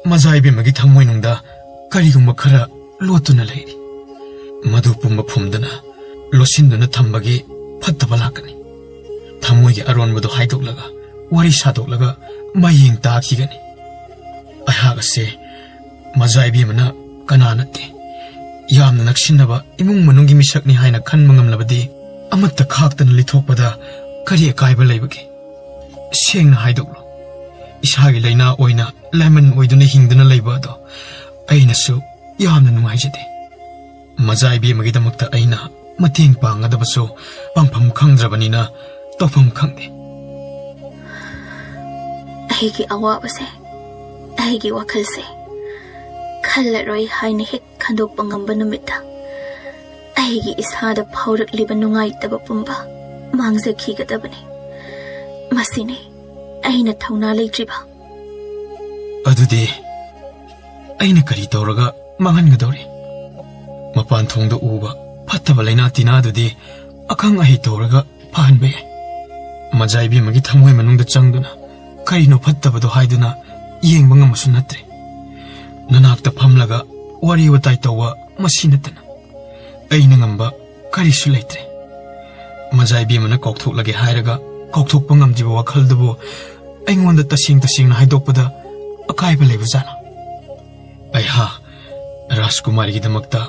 ꯃꯖꯥ ꯏꯕꯦꯝꯃꯒꯤ ꯊꯃꯣꯏꯅꯨꯡꯗ ꯀꯔꯤꯒꯨꯝꯕ ꯈꯔ ꯂꯣꯠꯇꯨꯅ ꯂꯩꯔꯤ꯫ ꯃꯗꯨ ꯄꯨꯝꯕ ꯐꯨꯝꯗꯨꯅ, ꯂꯣꯠꯁꯤꯟꯗꯨꯅ ꯊꯝꯕꯒꯤ ꯐꯠꯇꯕ ꯂꯥꯛꯀꯅꯤ꯫ ꯊꯃꯣꯏꯒꯤ ꯑꯔꯣꯟꯕꯗꯨ ꯍꯥꯏꯗꯣꯛꯂꯒ, ꯋꯥꯔꯤ ꯁꯥꯗꯣꯛꯂꯒ ꯃꯌꯦꯡ ꯇꯥꯈꯤꯒꯅꯤ꯫ ꯑꯩꯍꯥꯛ ꯑꯁꯦ ꯃꯖꯥ ꯏꯕꯦꯝꯃꯅ ꯀꯅꯥ ꯅꯠꯇꯦ꯫ ꯌꯥꯝꯅ ꯅꯛꯁꯤꯟꯅꯕ ꯏꯃꯨꯡ ꯃꯅꯨꯡꯒꯤ ꯃꯤꯁꯛꯅꯤ ꯍꯥꯏꯅ ꯈꯟꯕ ꯉꯝꯂꯕꯗꯤ ꯑꯃꯠꯇ ꯈꯥꯛꯇꯅ ꯂꯤꯊꯣꯛꯄꯗ ꯀꯔꯤ ꯑꯀꯥꯏꯕ ꯂꯩꯕꯒꯦ? ꯁꯦꯡꯅ ꯍꯥꯏꯗꯣꯛꯂꯣ꯫ ꯏꯁꯥꯒꯤ ꯂꯩꯅꯥ ꯑꯣꯏꯅ ꯂꯥꯏꯃꯟ ꯑꯣꯏꯗꯨꯅ ꯍꯤꯡꯗꯨꯅ ꯂꯩꯕ ꯑꯗꯣ ꯑꯩꯅꯁꯨ ꯌꯥꯝꯅ ꯅꯨꯡꯉꯥꯏꯖꯗꯦ꯫ ꯃꯖꯥ ꯏꯕꯦꯝꯃꯒꯤꯗꯃꯛꯇ ꯑꯩꯅ ꯃꯇꯦꯡ ꯄꯥꯡꯒꯗꯕꯁꯨ ꯄꯥꯡꯐꯝ ꯈꯪꯗ꯭ꯔꯕꯅꯤꯅ ꯇꯧꯐꯝ ꯈꯪꯗꯦ꯫ ꯑꯩꯒꯤ ꯑꯋꯥꯕꯁꯦ, ꯑꯩꯒꯤ ꯋꯥꯈꯜꯁꯦ ꯈꯜꯂꯔꯣꯏ ꯍꯥꯏꯅ ꯍꯦꯛ ꯈꯟꯗꯣꯛꯄ ꯉꯝꯕ ꯅꯨꯃꯤꯠꯇ ꯑꯩꯒꯤ ꯏꯁꯥꯗ ꯐꯥꯎꯔꯛꯂꯤꯕ ꯅꯨꯡꯉꯥꯏꯇꯕ ꯄꯨꯝꯕ ꯃꯥꯡꯖꯈꯤꯒꯗꯕꯅꯤ꯫ ꯃꯁꯤꯅꯤ ꯑꯩꯅ ꯊꯧꯅꯥ ꯂꯩꯇ꯭ꯔꯤꯕ꯫ ꯑꯗꯨꯗꯤ ꯑꯩꯅ ꯀꯔꯤ ꯇꯧꯔꯒ ꯃꯥꯡꯍꯟꯒꯗꯧꯔꯤ? ꯃꯄꯥꯟ ꯊꯣꯡꯗ ꯎꯕ ꯐꯠꯇꯕ ꯂꯩꯅꯥ ꯇꯤꯟꯅꯥꯗꯨꯗꯤ ꯑꯈꯪ ꯑꯍꯩ ꯇꯧꯔꯒ ꯐꯍꯟꯕ ꯌꯥꯏ꯫ ꯃꯖꯥ ꯏꯕꯦꯝꯃꯒꯤ ꯊꯃꯣꯏ ꯃꯅꯨꯡꯗ ꯆꯪꯗꯨꯅ ꯀꯔꯤꯅꯣ ꯐꯠꯇꯕꯗꯣ ꯍꯥꯏꯗꯨꯅ ꯌꯦꯡꯕ ꯉꯝꯕꯁꯨ ꯅꯠꯇ꯭ꯔꯦ꯫ ꯅꯅꯥꯛꯇ ꯐꯝꯂꯒ ꯋꯥꯔꯤ ꯋꯥꯇꯥꯏ ꯇꯧꯕ ꯃꯁꯤ ꯅꯠꯇꯅ ꯑꯩꯅ ꯉꯝꯕ ꯀꯔꯤꯁꯨ ꯂꯩꯇ꯭ꯔꯦ꯫ ꯃꯖꯥ ꯏꯕꯦꯝꯃꯅ ꯀꯥꯎꯊꯣꯛꯂꯒꯦ ꯍꯥꯏꯔꯒ ꯀꯥꯎꯊꯣꯛꯄ ꯉꯝꯗ꯭ꯔꯤꯕ ꯋꯥꯈꯜꯗꯨꯕꯨ ꯑꯩꯉꯣꯟꯗ ꯇꯁꯦꯡ ꯇꯁꯦꯡꯅ ꯍꯥꯏꯗꯣꯛꯄꯗ ꯑꯀꯥꯏꯕ ꯂꯩꯕꯖꯥꯠꯂꯥ? ꯑꯩꯍꯥ, ꯔꯥꯖꯀꯨꯃꯥꯔꯤꯒꯤꯗꯃꯛꯇ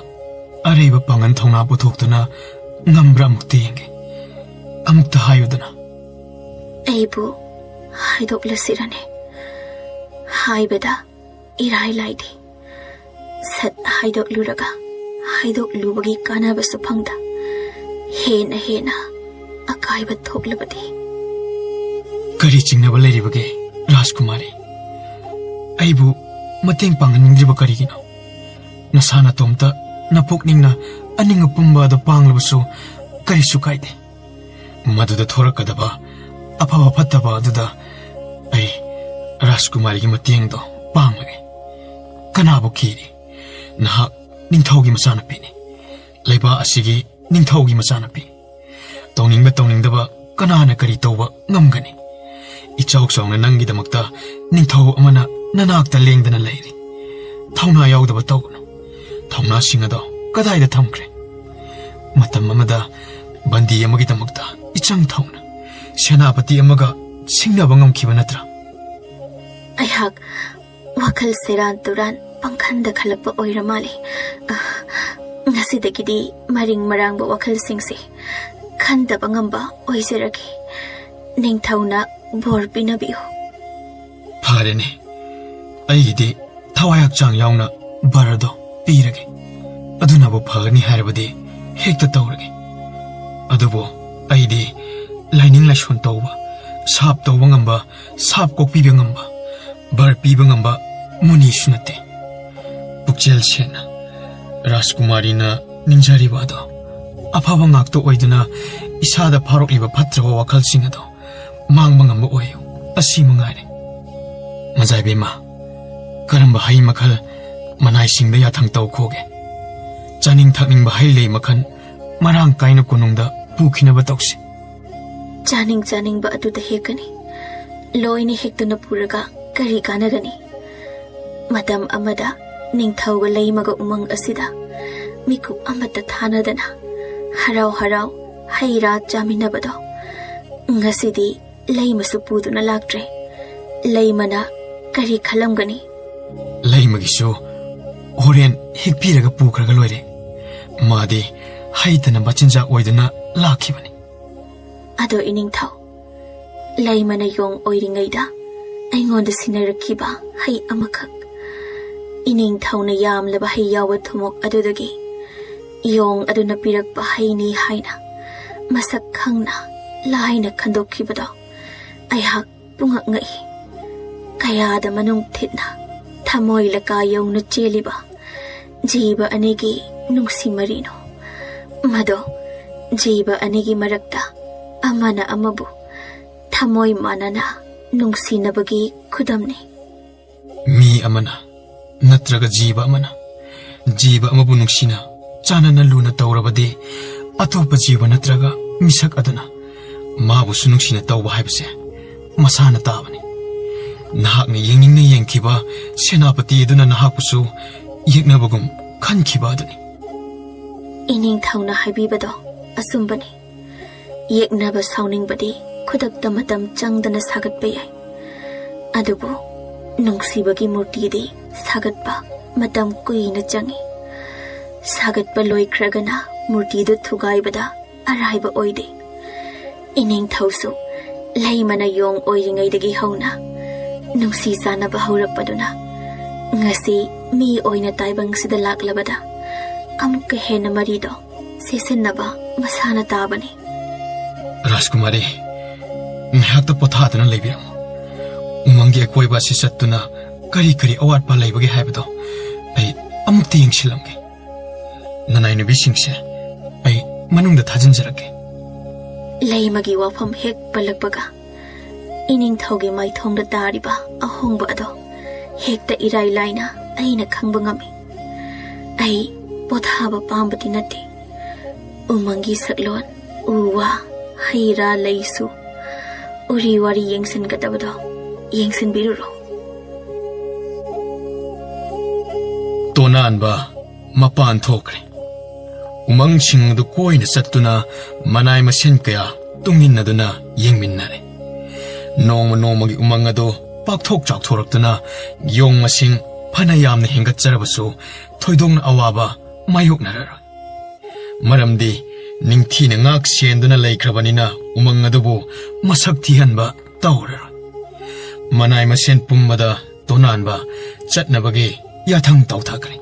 ꯑꯔꯩꯕ ꯄꯥꯡꯒꯜ ꯊꯧꯅꯥ ꯄꯨꯊꯣꯛꯇꯨꯅ ꯉꯝꯕ꯭ꯔꯥ ꯑꯃꯨꯛꯇ ꯌꯦꯡꯒꯦ꯫ ꯑꯃꯨꯛꯇ ꯍꯥꯏꯌꯨꯗꯅ꯫ ꯑꯩꯕꯨ ꯍꯥꯏꯗꯣꯛꯂꯁꯤꯔꯅꯦ? ꯍꯥꯏꯕꯗ ꯏꯔꯥꯏ ꯂꯥꯏꯗꯦ꯫ ꯁꯠ ꯍꯥꯏꯗꯣꯛꯂꯨꯔꯒ ꯍꯥꯏꯗꯣꯛꯂꯨꯕꯒꯤ ꯀꯥꯟꯅꯕꯁꯨ ꯐꯪꯗ ꯍꯦꯟꯅ ꯍꯦꯟꯅ ꯑꯀꯥꯏꯕ ꯊꯣꯛꯂꯕꯗꯤ? ꯀꯔꯤ ꯆꯤꯡꯅꯕ ꯂꯩꯔꯤꯕꯒꯦ, ꯔꯥꯖꯀꯨꯃꯥꯔꯤ? ꯑꯩꯕꯨ ꯃꯇꯦꯡ ꯄꯥꯡꯍꯟꯅꯤꯡꯗ꯭ꯔꯤꯕ ꯀꯔꯤꯒꯤꯅꯣ? ꯅꯁꯥ ꯅꯇꯣꯝꯇ ꯅꯄꯨꯛꯅꯤꯡꯅ ꯑꯅꯤꯡ ꯑꯄꯨꯝꯕ ꯑꯗꯨ ꯄꯥꯡꯂꯕꯁꯨ ꯀꯔꯤꯁꯨ ꯀꯥꯏꯗꯦ꯫ ꯃꯗꯨꯗ ꯊꯣꯔꯛꯀꯗꯕ ꯑꯐꯕ ꯐꯠꯇꯕ ꯑꯗꯨꯗ ꯑꯩ ꯔꯥꯖꯀꯨꯃꯥꯔꯤꯒꯤ ꯃꯇꯦꯡꯗꯣ ꯄꯥꯡꯂꯒꯦ꯫ ꯀꯅꯥꯕꯨ ꯀꯤꯔꯤ? ꯅꯍꯥꯛ ꯅꯤꯡꯊꯧꯒꯤ ꯃꯆꯥꯅꯨꯄꯤꯅꯤ꯫ ꯂꯩꯕꯥꯛ ꯑꯁꯤꯒꯤ ꯅꯤꯡꯊꯧꯒꯤ ꯃꯆꯥꯅꯨꯄꯤ꯫ ꯇꯧꯅꯤꯡꯕ ꯇꯧꯅꯤꯡꯗꯕ ꯀꯅꯥꯅ ꯀꯔꯤ ꯇꯧꯕ ꯉꯝꯒꯅꯤ? ꯏꯆꯥꯎ ꯆꯥꯎꯅ ꯅꯪꯒꯤꯗꯃꯛꯇ ꯅꯤꯡꯊꯧ ꯑꯃꯅ ꯅꯅꯥꯛꯇ ꯂꯦꯡꯗꯅ ꯂꯩꯔꯤ꯫ ꯊꯧꯅꯥ ꯌꯥꯎꯗꯕ ꯇꯧꯒꯅꯨ꯫ ꯊꯧꯅꯥꯁꯤꯡ ꯑꯗꯣ ꯀꯗꯥꯏꯗ ꯊꯝꯈ꯭ꯔꯦ? ꯃꯇꯝ ꯑꯃꯗ ꯕꯟꯗꯤ ꯑꯃꯒꯤꯗꯃꯛꯇ ꯏꯆꯪ ꯊꯧꯅ ꯁꯦꯅꯥꯄꯇꯤ ꯑꯃꯒ ꯁꯤꯡꯅꯕ ꯉꯝꯈꯤꯕ ꯅꯠꯇ꯭ꯔꯥ? ꯑꯩꯍꯥꯛ ꯋꯥꯈꯜ ꯁꯦꯔꯥꯟ ꯇꯨꯔꯥꯟ ꯄꯪꯈꯟꯗ ꯈꯜꯂꯛꯄ ꯑꯣꯏꯔ ꯃꯥꯜꯂꯦ꯫ ꯑ, ꯉꯁꯤꯗꯒꯤꯗꯤ ꯃꯔꯤꯡ ꯃꯔꯥꯡꯕ ꯋꯥꯈꯜꯁꯤꯡꯁꯦ ꯈꯟꯗꯕ ꯉꯝꯕ ꯑꯣꯏꯖꯔꯒꯦ꯫ ꯅꯤꯡꯊꯧꯅ ꯕꯣꯔ ꯄꯤꯅꯕꯤꯌꯨ꯫ ꯐꯔꯦꯅꯦ, ꯑꯩꯒꯤꯗꯤ ꯊꯋꯥꯏ ꯍꯛꯆꯥꯡ ꯌꯥꯎꯅ ꯕꯔꯗꯣ ꯄꯤꯔꯒꯦ꯫ ꯑꯗꯨꯅꯕꯨ ꯐꯒꯅꯤ ꯍꯥꯏꯔꯕꯗꯤ ꯍꯦꯛꯇ ꯇꯧꯔꯒꯦ꯫ ꯑꯗꯨꯕꯨ ꯑꯩꯗꯤ ꯂꯥꯏꯅꯤꯡ ꯂꯥꯏꯁꯣꯟ ꯇꯧꯕ, ꯁꯥꯞ ꯇꯧꯕ ꯉꯝꯕ, ꯁꯥꯞ ꯀꯣꯛꯄꯤꯕ ꯉꯝꯕ, ꯕꯔ ꯄꯤꯕ ꯉꯝꯕ ꯃꯨꯅꯤꯁꯨ ꯅꯠꯇꯦ꯫ ꯄꯨꯛꯆꯦꯜ ꯁꯦꯡꯅ ꯔꯥꯖꯀꯨꯃꯥꯔꯤꯅ ꯅꯤꯡꯖꯔꯤꯕ ꯑꯗꯣ ꯑꯐꯕ ꯉꯥꯛꯇ ꯑꯣꯏꯗꯨꯅ ꯏꯁꯥꯗ ꯐꯥꯎꯔꯛꯂꯤꯕ ꯐꯠꯇ꯭ꯔꯕ ꯋꯥꯈꯜꯁꯤꯡ ꯑꯗꯣ ꯃꯥꯡꯕ ꯉꯝꯕ ꯑꯣꯏꯌꯨ, ꯑꯁꯤ ꯃꯉꯥꯏꯔꯦ꯫ ꯃꯖꯥꯏꯕꯦꯝꯃ, ꯀꯔꯝꯕ ꯍꯩ ꯃꯈꯜ ꯃꯅꯥꯏꯁꯤꯡꯗ ꯌꯥꯊꯪ ꯇꯧꯈꯣꯒꯦ? ꯆꯥꯅꯤꯡ ꯊꯛꯅꯤꯡꯕ ꯍꯩ ꯂꯩ ꯃꯈꯜ ꯃꯔꯥꯡ ꯀꯥꯏꯅ ꯀꯣꯅꯨꯡꯗ ꯄꯨꯈꯤꯅꯕ ꯇꯧꯁꯤ꯫ ꯆꯥꯅꯤꯡ ꯆꯥꯅꯤꯡꯕ ꯑꯗꯨꯗ ꯍꯦꯛꯀꯅꯤ꯫ ꯂꯣꯏꯅ ꯍꯦꯛꯇꯨꯅ ꯄꯨꯔꯒ ꯀꯔꯤ ꯀꯥꯟꯅꯒꯅꯤ? ꯃꯇꯝ ꯑꯃꯗ ꯅꯤꯡꯊꯧꯒ ꯂꯩꯃꯒ ꯎꯃꯪ ꯑꯁꯤꯗ ꯃꯤꯀꯨꯞ ꯑꯃꯠꯇ ꯊꯥꯅꯗꯅ ꯍꯔꯥꯎ ꯍꯔꯥꯎ ꯍꯩ ꯔꯥ ꯆꯥꯃꯤꯟꯅꯕꯗꯣ ꯉꯁꯤꯗꯤ ꯂꯩꯃꯁꯨ ꯄꯨꯗꯨꯅ ꯂꯥꯛꯇ꯭ꯔꯦ꯫ ꯂꯩꯃꯅ ꯀꯔꯤ ꯈꯜꯂꯝꯒꯅꯤ? ꯂꯩꯃꯒꯤꯁꯨ ꯍꯣꯔꯦꯟ ꯍꯦꯛꯄꯤꯔꯒ ꯄꯨꯈ꯭ꯔꯒ ꯂꯣꯏꯔꯦ꯫ ꯃꯥꯗꯤ ꯍꯩꯇꯅ ꯃꯆꯤꯟꯖꯥꯛ ꯑꯣꯏꯗꯨꯅ ꯂꯥꯛꯈꯤꯕꯅꯤ꯫ ꯑꯗꯣ ꯏꯅꯤꯡꯊꯧ, ꯂꯩꯃꯅ ꯌꯣꯡ ꯑꯣꯏꯔꯤꯉꯩꯗ ꯑꯩꯉꯣꯟꯗ ꯁꯤꯟꯅꯔꯛꯈꯤꯕ ꯍꯩ ꯑꯃꯈꯛ, ꯏꯅꯤꯡꯊꯧꯅ ꯌꯥꯝꯂꯕ ꯍꯩ ꯌꯥꯎꯕ ꯊꯨꯝꯃꯣꯛ ꯑꯗꯨꯗꯒꯤ ꯌꯣꯡ ꯑꯗꯨꯅ ꯄꯤꯔꯛꯄ ꯍꯩꯅꯤ ꯍꯥꯏꯅ ꯃꯁꯛ ꯈꯪꯅ ꯂꯥꯏꯅ ꯈꯟꯗꯣꯛꯈꯤꯕꯗꯣ ꯑꯩꯍꯥꯛ ꯄꯨꯡꯉꯛ ꯉꯛꯏ꯫ ꯀꯌꯥꯗ ꯃꯅꯨꯡ ꯊꯤꯠꯅ ꯊꯃꯣꯏ ꯂꯀꯥ ꯌꯧꯅ ꯆꯦꯜꯂꯤꯕ ꯖꯤꯕ ꯑꯅꯤꯒꯤ ꯅꯨꯡꯁꯤ ꯃꯔꯤꯅꯣ꯫ ꯃꯗꯣ ꯖꯤꯕ ꯑꯅꯤꯒꯤ ꯃꯔꯛꯇ ꯑꯃꯅ ꯑꯃꯕꯨ ꯊꯃꯣꯏ ꯃꯥꯟꯅꯅ ꯅꯨꯡꯁꯤꯅꯕꯒꯤ ꯈꯨꯗꯝꯅꯤ꯫ ꯃꯤ ꯑꯃꯅ ꯅꯠꯇ꯭ꯔꯒ ꯖꯤꯕ ꯑꯃꯅ ꯖꯤꯕ ꯑꯃꯕꯨ ꯅꯨꯡꯁꯤꯅ ꯆꯥꯟꯅꯅ ꯂꯨꯅ ꯇꯧꯔꯕꯗꯤ, ꯑꯇꯣꯞꯄ ꯖꯤꯕ ꯅꯠꯇ꯭ꯔꯒ ꯃꯤꯁꯛ ꯑꯗꯨꯅ ꯃꯥꯕꯨꯁꯨ ꯅꯨꯡꯁꯤꯅ ꯇꯧꯕ ꯍꯥꯏꯕꯁꯦ ꯃꯁꯥꯅ ꯇꯥꯕꯅꯤ꯫ ꯅꯍꯥꯛꯅ ꯌꯦꯡꯅꯤꯡꯅ ꯌꯦꯡꯈꯤꯕ ꯁꯦꯅꯥꯄꯇꯤ ꯑꯗꯨꯅ ꯅꯍꯥꯛꯄꯨꯁꯨ ꯌꯦꯛꯅꯕꯒꯨꯝ ꯈꯟꯈꯤꯕ ꯑꯗꯨꯅꯤ꯫ ꯏꯅꯤꯡꯊꯧꯅ ꯍꯥꯏꯕꯤꯕꯗꯣ ꯑꯆꯨꯝꯕꯅꯤ꯫ ꯌꯦꯛꯅꯕ ꯁꯥꯎꯅꯤꯡꯕꯗꯤ ꯈꯨꯗꯛꯇ ꯃꯇꯝ ꯆꯪꯗꯅ ꯁꯥꯒꯠꯄ ꯌꯥꯏ, ꯑꯗꯨꯕꯨ ꯅꯨꯡꯁꯤꯕꯒꯤ ꯃꯨꯔꯇꯤꯗꯤ ꯁꯥꯒꯠꯄ ꯃꯇꯝ ꯀꯨꯏꯅ ꯆꯪꯏ꯫ ꯁꯥꯒꯠꯄ ꯂꯣꯏꯈ꯭ꯔꯒꯅ ꯃꯨꯔꯇꯤꯗꯨ ꯊꯨꯒꯥꯏꯕꯗ ꯑꯔꯥꯏꯕ ꯑꯣꯏꯗꯦ꯫ ꯏꯅꯤꯡꯊꯧꯁꯨ ꯂꯩꯃꯅ ꯌꯣꯡ ꯑꯣꯏꯔꯤꯉꯩꯗꯒꯤ ꯍꯧꯅ ꯅꯨꯡꯁꯤ ꯆꯥꯟꯅꯕ ꯍꯧꯔꯛꯄꯗꯨꯅ ꯉꯁꯤ ꯃꯤ ꯑꯣꯏꯅ ꯇꯥꯏꯕꯪꯁꯤꯗ ꯂꯥꯛꯂꯕꯗ ꯑꯃꯨꯛꯀ ꯍꯦꯟꯅ ꯃꯔꯤꯗꯣ ꯁꯤꯁꯤꯟꯅꯕ ꯃꯁꯥꯅ ꯇꯥꯕꯅꯤ꯫ ꯔꯥꯖꯀꯨꯃꯥꯔꯤ, ꯉꯥꯏꯍꯥꯛꯇ ꯄꯣꯊꯥꯗꯨꯅ ꯂꯩꯕꯤꯔꯝꯃꯨ꯫ ꯎꯃꯪꯒꯤ ꯑꯀꯣꯏꯕ ꯑꯁꯤ ꯆꯠꯇꯨꯅ ꯀꯔꯤ ꯀꯔꯤ ꯑꯋꯥꯠꯄ ꯂꯩꯕꯒꯦ ꯍꯥꯏꯕꯗꯣ ꯑꯩ ꯑꯃꯨꯛꯇ ꯌꯦꯡꯁꯤꯜꯂꯝꯒꯦ꯫ ꯅꯅꯥꯏꯅꯨꯕꯤꯁꯤꯡꯁꯦ ꯑꯩ ꯃꯅꯨꯡꯗ ꯊꯥꯖꯤꯟꯖꯔꯛꯀꯦ꯫ ꯂꯩꯃꯒꯤ ꯋꯥꯐꯝ ꯍꯦꯛ ꯄꯜꯂꯛꯄꯒ ꯏꯅꯤꯡꯊꯧꯒꯤ ꯃꯥꯏꯊꯣꯡꯗ ꯇꯥꯔꯤꯕ ꯑꯍꯣꯡꯕ ꯑꯗꯣ ꯍꯦꯛꯇ ꯏꯔꯥꯏ ꯂꯥꯏꯅ ꯑꯩꯅ ꯈꯪꯕ ꯉꯝꯃꯤ꯫ ꯑꯩ ꯄꯣꯊꯥꯕ ꯄꯥꯝꯕꯗꯤ ꯅꯠꯇꯦ꯫ ꯎꯃꯪꯒꯤ ꯁꯛꯂꯣꯟ, ꯎ ꯋꯥ, ꯍꯩ ꯔꯥ, ꯂꯩꯁꯨ, ꯎꯔꯤ ꯋꯥꯔꯤ ꯌꯦꯡꯁꯤꯟꯒꯗꯕꯗꯣ ꯌꯦꯡꯁꯤꯟꯕꯤꯔꯨꯔꯣ꯫ ꯇꯣꯅꯥꯟꯕ ꯃꯄꯥꯟ ꯊꯣꯛꯈ꯭ꯔꯦ꯫ ꯎꯃꯪꯁꯤꯡ ꯑꯗꯨ ꯀꯣꯏꯅ ꯆꯠꯇꯨꯅ ꯃꯅꯥꯏ ꯃꯁꯤꯡ ꯀꯌꯥ ꯇꯨꯡꯏꯟꯅꯗꯨꯅ ꯌꯦꯡꯃꯤꯟꯅꯔꯦ꯫ ꯅꯣꯡꯃ ꯅꯣꯡꯃꯒꯤ ꯎꯃꯪ ꯑꯗꯨ ꯄꯥꯛꯊꯣꯛ ꯆꯥꯎꯊꯣꯔꯛꯇꯨꯅ ꯌꯣꯡ ꯃꯁꯤꯡ ꯐꯅ ꯌꯥꯝꯅ ꯍꯦꯟꯒꯠꯆꯔꯕꯁꯨ ꯊꯣꯏꯗꯣꯛꯅ ꯑꯋꯥꯕ ꯃꯥꯌꯣꯛꯅꯔꯔꯣꯏ꯫ ꯃꯔꯝꯗꯤ ꯅꯤꯡꯊꯤꯅ ꯉꯥꯛ ꯁꯦꯟꯗꯨꯅ ꯂꯩꯈ꯭ꯔꯕꯅꯤꯅ ꯎꯃꯪ ꯑꯗꯨꯕꯨ ꯃꯁꯛ ꯊꯤꯍꯟꯕ ꯇꯧꯔꯔꯣꯏ꯫ ꯃꯅꯥꯏ ꯃꯁꯦꯟ ꯄꯨꯝꯕꯗ ꯇꯣꯅꯥꯟꯕ ꯆꯠꯅꯕꯒꯤ ꯌꯥꯊꯪ ꯇꯧꯊꯈ꯭ꯔꯦ꯫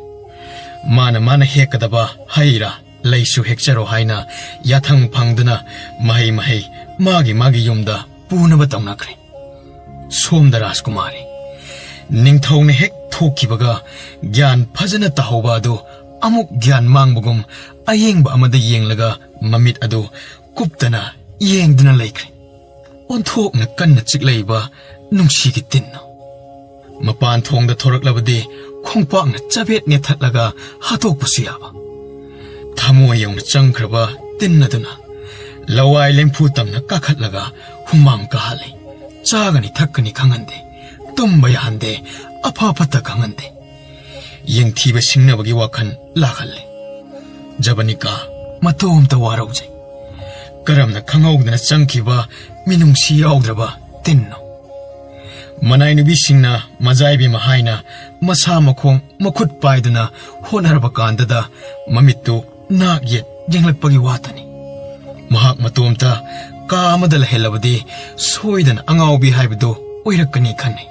ꯃꯥꯅ ꯃꯥꯅ ꯍꯦꯛꯀꯗꯕ ꯍꯩ ꯔꯥ ꯂꯩꯁꯨ ꯍꯦꯛꯆꯔꯣ ꯍꯥꯏꯅ ꯌꯥꯊꯪ ꯐꯪꯗꯨꯅ ꯃꯍꯩ ꯃꯍꯩ ꯃꯥꯒꯤ ꯃꯥꯒꯤ ꯌꯨꯝꯗ ꯄꯨꯅꯕ ꯇꯧꯅꯈ꯭ꯔꯦ꯫ ꯁꯣꯝꯗ ꯔꯥꯖꯀꯨꯃꯥꯔꯤ ꯅꯤꯡꯊꯧꯅ ꯍꯦꯛ ꯊꯣꯛꯈꯤꯕꯒ ꯒ꯭ꯌꯥꯟ ꯐꯖꯅ ꯇꯥꯍꯧꯕ ꯑꯗꯨ ꯑꯃꯨꯛ ꯒ꯭ꯌꯥꯟ ꯃꯥꯡꯕꯒꯨꯝ ꯑꯌꯦꯡꯕ ꯑꯃꯗ ꯌꯦꯡꯂꯒ ꯃꯃꯤꯠ ꯑꯗꯨ ꯀꯨꯞꯇꯅ ꯌꯦꯡꯗꯨꯅ ꯂꯩꯈ꯭ꯔꯦ꯫ ꯑꯣꯟꯊꯣꯛꯅ ꯀꯟꯅ ꯆꯤꯛꯂꯛꯏꯕ ꯅꯨꯡꯁꯤꯒꯤ ꯇꯤꯟꯅꯣ꯫ ꯃꯄꯥꯟ ꯊꯣꯡꯗ ꯊꯣꯔꯛꯂꯕꯗꯤ ꯈꯣꯡꯄꯥꯛꯅ ꯆꯕꯦꯠ ꯅꯦꯠꯊꯠꯂꯒ ꯍꯥꯠꯇꯣꯛꯄꯁꯨ ꯌꯥꯕ꯫ ꯊꯃꯣꯏ ꯌꯧꯅ ꯆꯪꯈ꯭ꯔꯕ ꯇꯤꯟ ꯑꯗꯨꯅ ꯂꯋꯥꯏ ꯂꯦꯝꯐꯨ ꯇꯝꯅ ꯀꯥꯈꯠꯂꯒ ꯍꯨꯃꯥꯡ ꯀꯥꯍꯜꯂꯤ꯫ ꯆꯥꯒꯅꯤ ꯊꯛꯀꯅꯤ ꯈꯪꯍꯟꯗꯦ, ꯇꯨꯝꯕ ꯌꯥꯍꯟꯗꯦ, ꯑꯐ ꯐꯠꯇ ꯈꯪꯍꯟꯗꯦ꯫ ꯌꯦꯡꯊꯤꯕ ꯁꯤꯡꯅꯕꯒꯤ ꯋꯥꯈꯜ ꯂꯥꯛꯍꯜꯂꯤ꯫ ꯖꯕꯅꯤꯀꯥ ꯃꯇꯣꯝꯇ ꯋꯥꯔꯧꯖꯩ꯫ ꯀꯔꯝꯅ ꯈꯪꯍꯧꯗꯅ ꯆꯪꯈꯤꯕ ꯃꯤꯅꯨꯡꯁꯤ ꯌꯥꯎꯗ꯭ꯔꯕ ꯇꯤꯟꯅꯣ? ꯃꯅꯥꯏ ꯅꯨꯄꯤꯁꯤꯡꯅ ꯃꯖꯥꯏꯕꯤꯃ ꯍꯥꯏꯅ ꯃꯁꯥ ꯃꯈꯣꯡ ꯃꯈꯨꯠ ꯄꯥꯏꯗꯨꯅ ꯍꯣꯠꯅꯔꯕ ꯀꯥꯟꯗꯗ ꯃꯃꯤꯠꯇꯨ ꯅꯥꯛ ꯌꯦꯠ ꯌꯦꯡꯂꯛꯄꯒꯤ ꯋꯥꯇꯅꯤ꯫ ꯃꯍꯥꯛ ꯃꯇꯣꯝꯇ ꯀꯥ ꯑꯃꯗ ꯂꯩꯍꯜꯂꯕꯗꯤ ꯁꯣꯏꯗꯅ ꯑꯉꯥꯎꯕꯤ ꯍꯥꯏꯕꯗꯨ ꯑꯣꯏꯔꯛꯀꯅꯤ ꯈꯟꯅꯩ꯫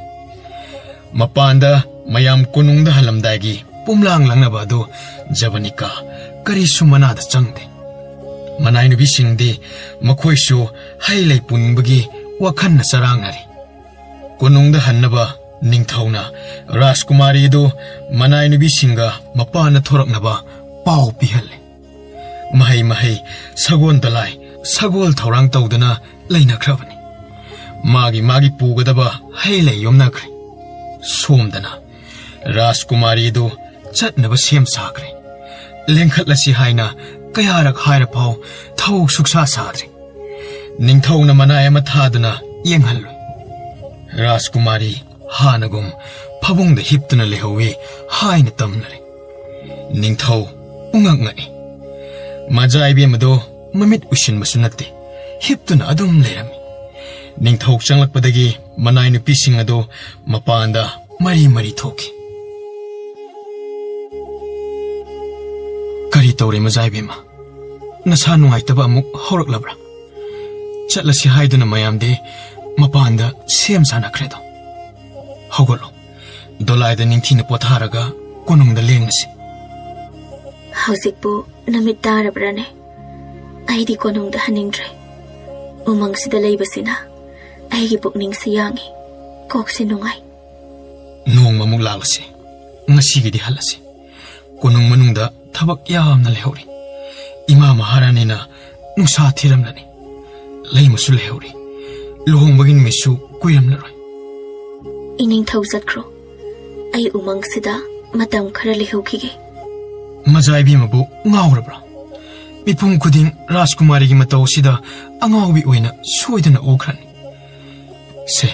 ꯃꯄꯥꯟꯗ ꯃꯌꯥꯝ ꯀꯣꯅꯨꯡꯗ ꯍꯜꯂꯝꯗꯥꯏꯒꯤ ꯄꯨꯝꯂꯥꯡ ꯂꯥꯡꯅꯕ ꯑꯗꯨ ꯖꯕꯅꯤꯀꯥ ꯀꯔꯤꯁꯨ ꯃꯅꯥꯗ ꯆꯪꯗꯦ꯫ ꯃꯅꯥꯏ ꯅꯨꯄꯤꯁꯤꯡꯗꯤ ꯃꯈꯣꯏꯁꯨ ꯍꯩ ꯂꯩ ꯄꯨꯅꯤꯡꯕꯒꯤ ꯋꯥꯈꯜꯅ ꯆꯔꯥꯡꯅꯔꯤ꯫ ꯀꯣꯅꯨꯡꯗ ꯍꯟꯅꯕ ꯅꯤꯡꯊꯧꯅ ꯔꯥꯖꯀꯨꯃꯥꯔꯤꯗꯨ ꯃꯅꯥꯏ ꯅꯨꯄꯤꯁꯤꯡꯒ ꯃꯄꯥꯟꯗ ꯊꯣꯔꯛꯅꯕ ꯄꯥꯎ ꯄꯤꯍꯜꯂꯦ꯫ ꯃꯍꯩ ꯃꯍꯩ, ꯁꯒꯣꯜ ꯗꯂꯥꯏ, ꯁꯒꯣꯜ ꯊꯧꯔꯥꯡ ꯇꯧꯗꯨꯅ ꯂꯩꯅꯈ꯭ꯔꯕꯅꯤ꯫ ꯃꯥꯒꯤ ꯃꯥꯒꯤ ꯄꯨꯒꯗꯕ ꯍꯩ ꯂꯩ ꯌꯣꯝꯅꯈ꯭ꯔꯦ꯫ ꯁꯣꯝꯗꯅ ꯔꯥꯖꯀꯨꯃꯥꯔꯤꯗꯨ ꯆꯠꯅꯕ ꯁꯦꯝ ꯁꯥꯈ꯭ꯔꯦ꯫ ꯂꯦꯡꯈꯠꯂꯁꯤ ꯍꯥꯏꯅ ꯀꯌꯥꯔꯛ ꯍꯥꯏꯔ ꯐꯥꯎ ꯊꯧ ꯁꯨꯛꯁꯥ ꯁꯥꯗ꯭ꯔꯦ꯫ ꯅꯤꯡꯊꯧꯅ ꯃꯅꯥꯏ ꯑꯃ ꯊꯥꯗꯨꯅ ꯌꯦꯡꯍꯜꯂꯨꯏ꯫ ꯔꯥꯖꯀꯨꯃꯥꯔꯤ ꯍꯥꯟꯅꯒꯨꯝ ꯐꯃꯨꯡꯗ ꯍꯤꯞꯇꯨꯅ ꯂꯩꯍꯧꯋꯤ ꯍꯥꯏꯅ ꯇꯝꯅꯔꯦ꯫ ꯅꯤꯡꯊꯧ ꯄꯨꯡꯉꯛ ꯉꯛꯏ꯫ ꯃꯖꯥ ꯏꯕꯦꯝ ꯑꯗꯣ ꯃꯃꯤꯠ ꯎꯏꯁꯤꯟꯕꯁꯨ ꯅꯠꯇꯦ, ꯍꯤꯞꯇꯨꯅ ꯑꯗꯨꯝ ꯂꯩꯔꯝꯃꯤ꯫ ꯅꯤꯡꯊꯧ ꯆꯪꯂꯛꯄꯗꯒꯤ ꯃꯅꯥꯏ ꯅꯨꯄꯤꯁꯤꯡ ꯑꯗꯨ ꯃꯄꯥꯟꯗ ꯃꯔꯤ ꯃꯔꯤ ꯊꯣꯛꯈꯤ꯫ "ꯀꯔꯤ ꯇꯧꯔꯦ ꯃꯖꯥ ꯏꯕꯦꯝꯃ?" ꯅꯁꯥ ꯅꯨꯡꯉꯥꯏꯇꯕ ꯑꯃꯨꯛ ꯍꯧꯔꯛꯂꯕ꯭ꯔꯥ? ꯆꯠꯂꯁꯤ ꯍꯥꯏꯗꯨꯅ ꯃꯌꯥꯝꯗꯤ ꯃꯄꯥꯟꯗ ꯁꯦꯝ ꯁꯥꯅꯈ꯭ꯔꯦꯗꯣ꯫ ꯍꯧꯒꯠꯂꯣ, ꯗꯣꯂꯥꯏꯗ ꯅꯤꯡꯊꯤꯅ ꯄꯣꯊꯥꯔꯒ ꯀꯣꯅꯨꯡꯗ ꯂꯦꯡꯂꯁꯤ꯫ ꯍꯧꯖꯤꯛꯄꯨ ꯅꯨꯃꯤꯠ ꯇꯥꯔꯕ꯭ꯔꯥꯅꯦ? ꯑꯩꯗꯤ ꯀꯣꯅꯨꯡꯗ ꯍꯟꯅꯤꯡꯗ꯭ꯔꯦ꯫ ꯎꯃꯪꯁꯤꯗ ꯂꯩꯕꯁꯤꯅ ꯑꯩꯒꯤ ꯄꯨꯛꯅꯤꯡꯁꯤ ꯌꯥꯡꯏ, ꯀꯣꯛꯁꯤ ꯅꯨꯡꯉꯥꯏ꯫ ꯅꯣꯡꯃꯃꯨꯛ ꯂꯥꯛꯂꯁꯤ, ꯉꯁꯤꯒꯤꯗꯤ ꯍꯜꯂꯁꯤ꯫ ꯀꯣꯅꯨꯡ ꯃꯅꯨꯡꯗ ꯊꯕꯛ ꯌꯥꯝꯅ ꯂꯩꯍꯧꯔꯤ꯫ ꯏꯃꯥ ꯃꯍꯥꯔꯥꯅꯤꯅ ꯅꯨꯡꯁꯥ ꯊꯤꯔꯝꯂꯅꯤ꯫ ꯂꯩꯃꯁꯨ ꯂꯩꯍꯧꯔꯤ꯫ ꯂꯨꯍꯣꯡꯕꯒꯤ ꯅꯨꯃꯤꯠꯁꯨ ꯀꯨꯏꯔꯝꯂꯔꯣꯏ꯫ ꯏꯅꯤꯡꯊꯧ ꯆꯠꯈ꯭ꯔꯣ꯫ ꯑꯩ ꯎꯃꯪꯁꯤꯗ ꯃꯇꯝ ꯈꯔ ꯂꯩꯍꯧꯈꯤꯒꯦ꯫ ꯃꯖꯥ ꯏꯕꯦꯝꯃꯕꯨ ꯉꯥꯎꯔꯕ꯭ꯔꯥ? ꯃꯤꯄꯨꯝ ꯈꯨꯗꯤꯡ ꯔꯥꯖꯀꯨꯃꯥꯔꯤꯒꯤ ꯃꯇꯧ ꯑꯁꯤꯗ ꯑꯉꯥꯎꯕꯤ ꯑꯣꯏꯅ ꯁꯣꯏꯗꯅ ꯎꯈ꯭ꯔꯅꯤ꯫ ꯁꯦ,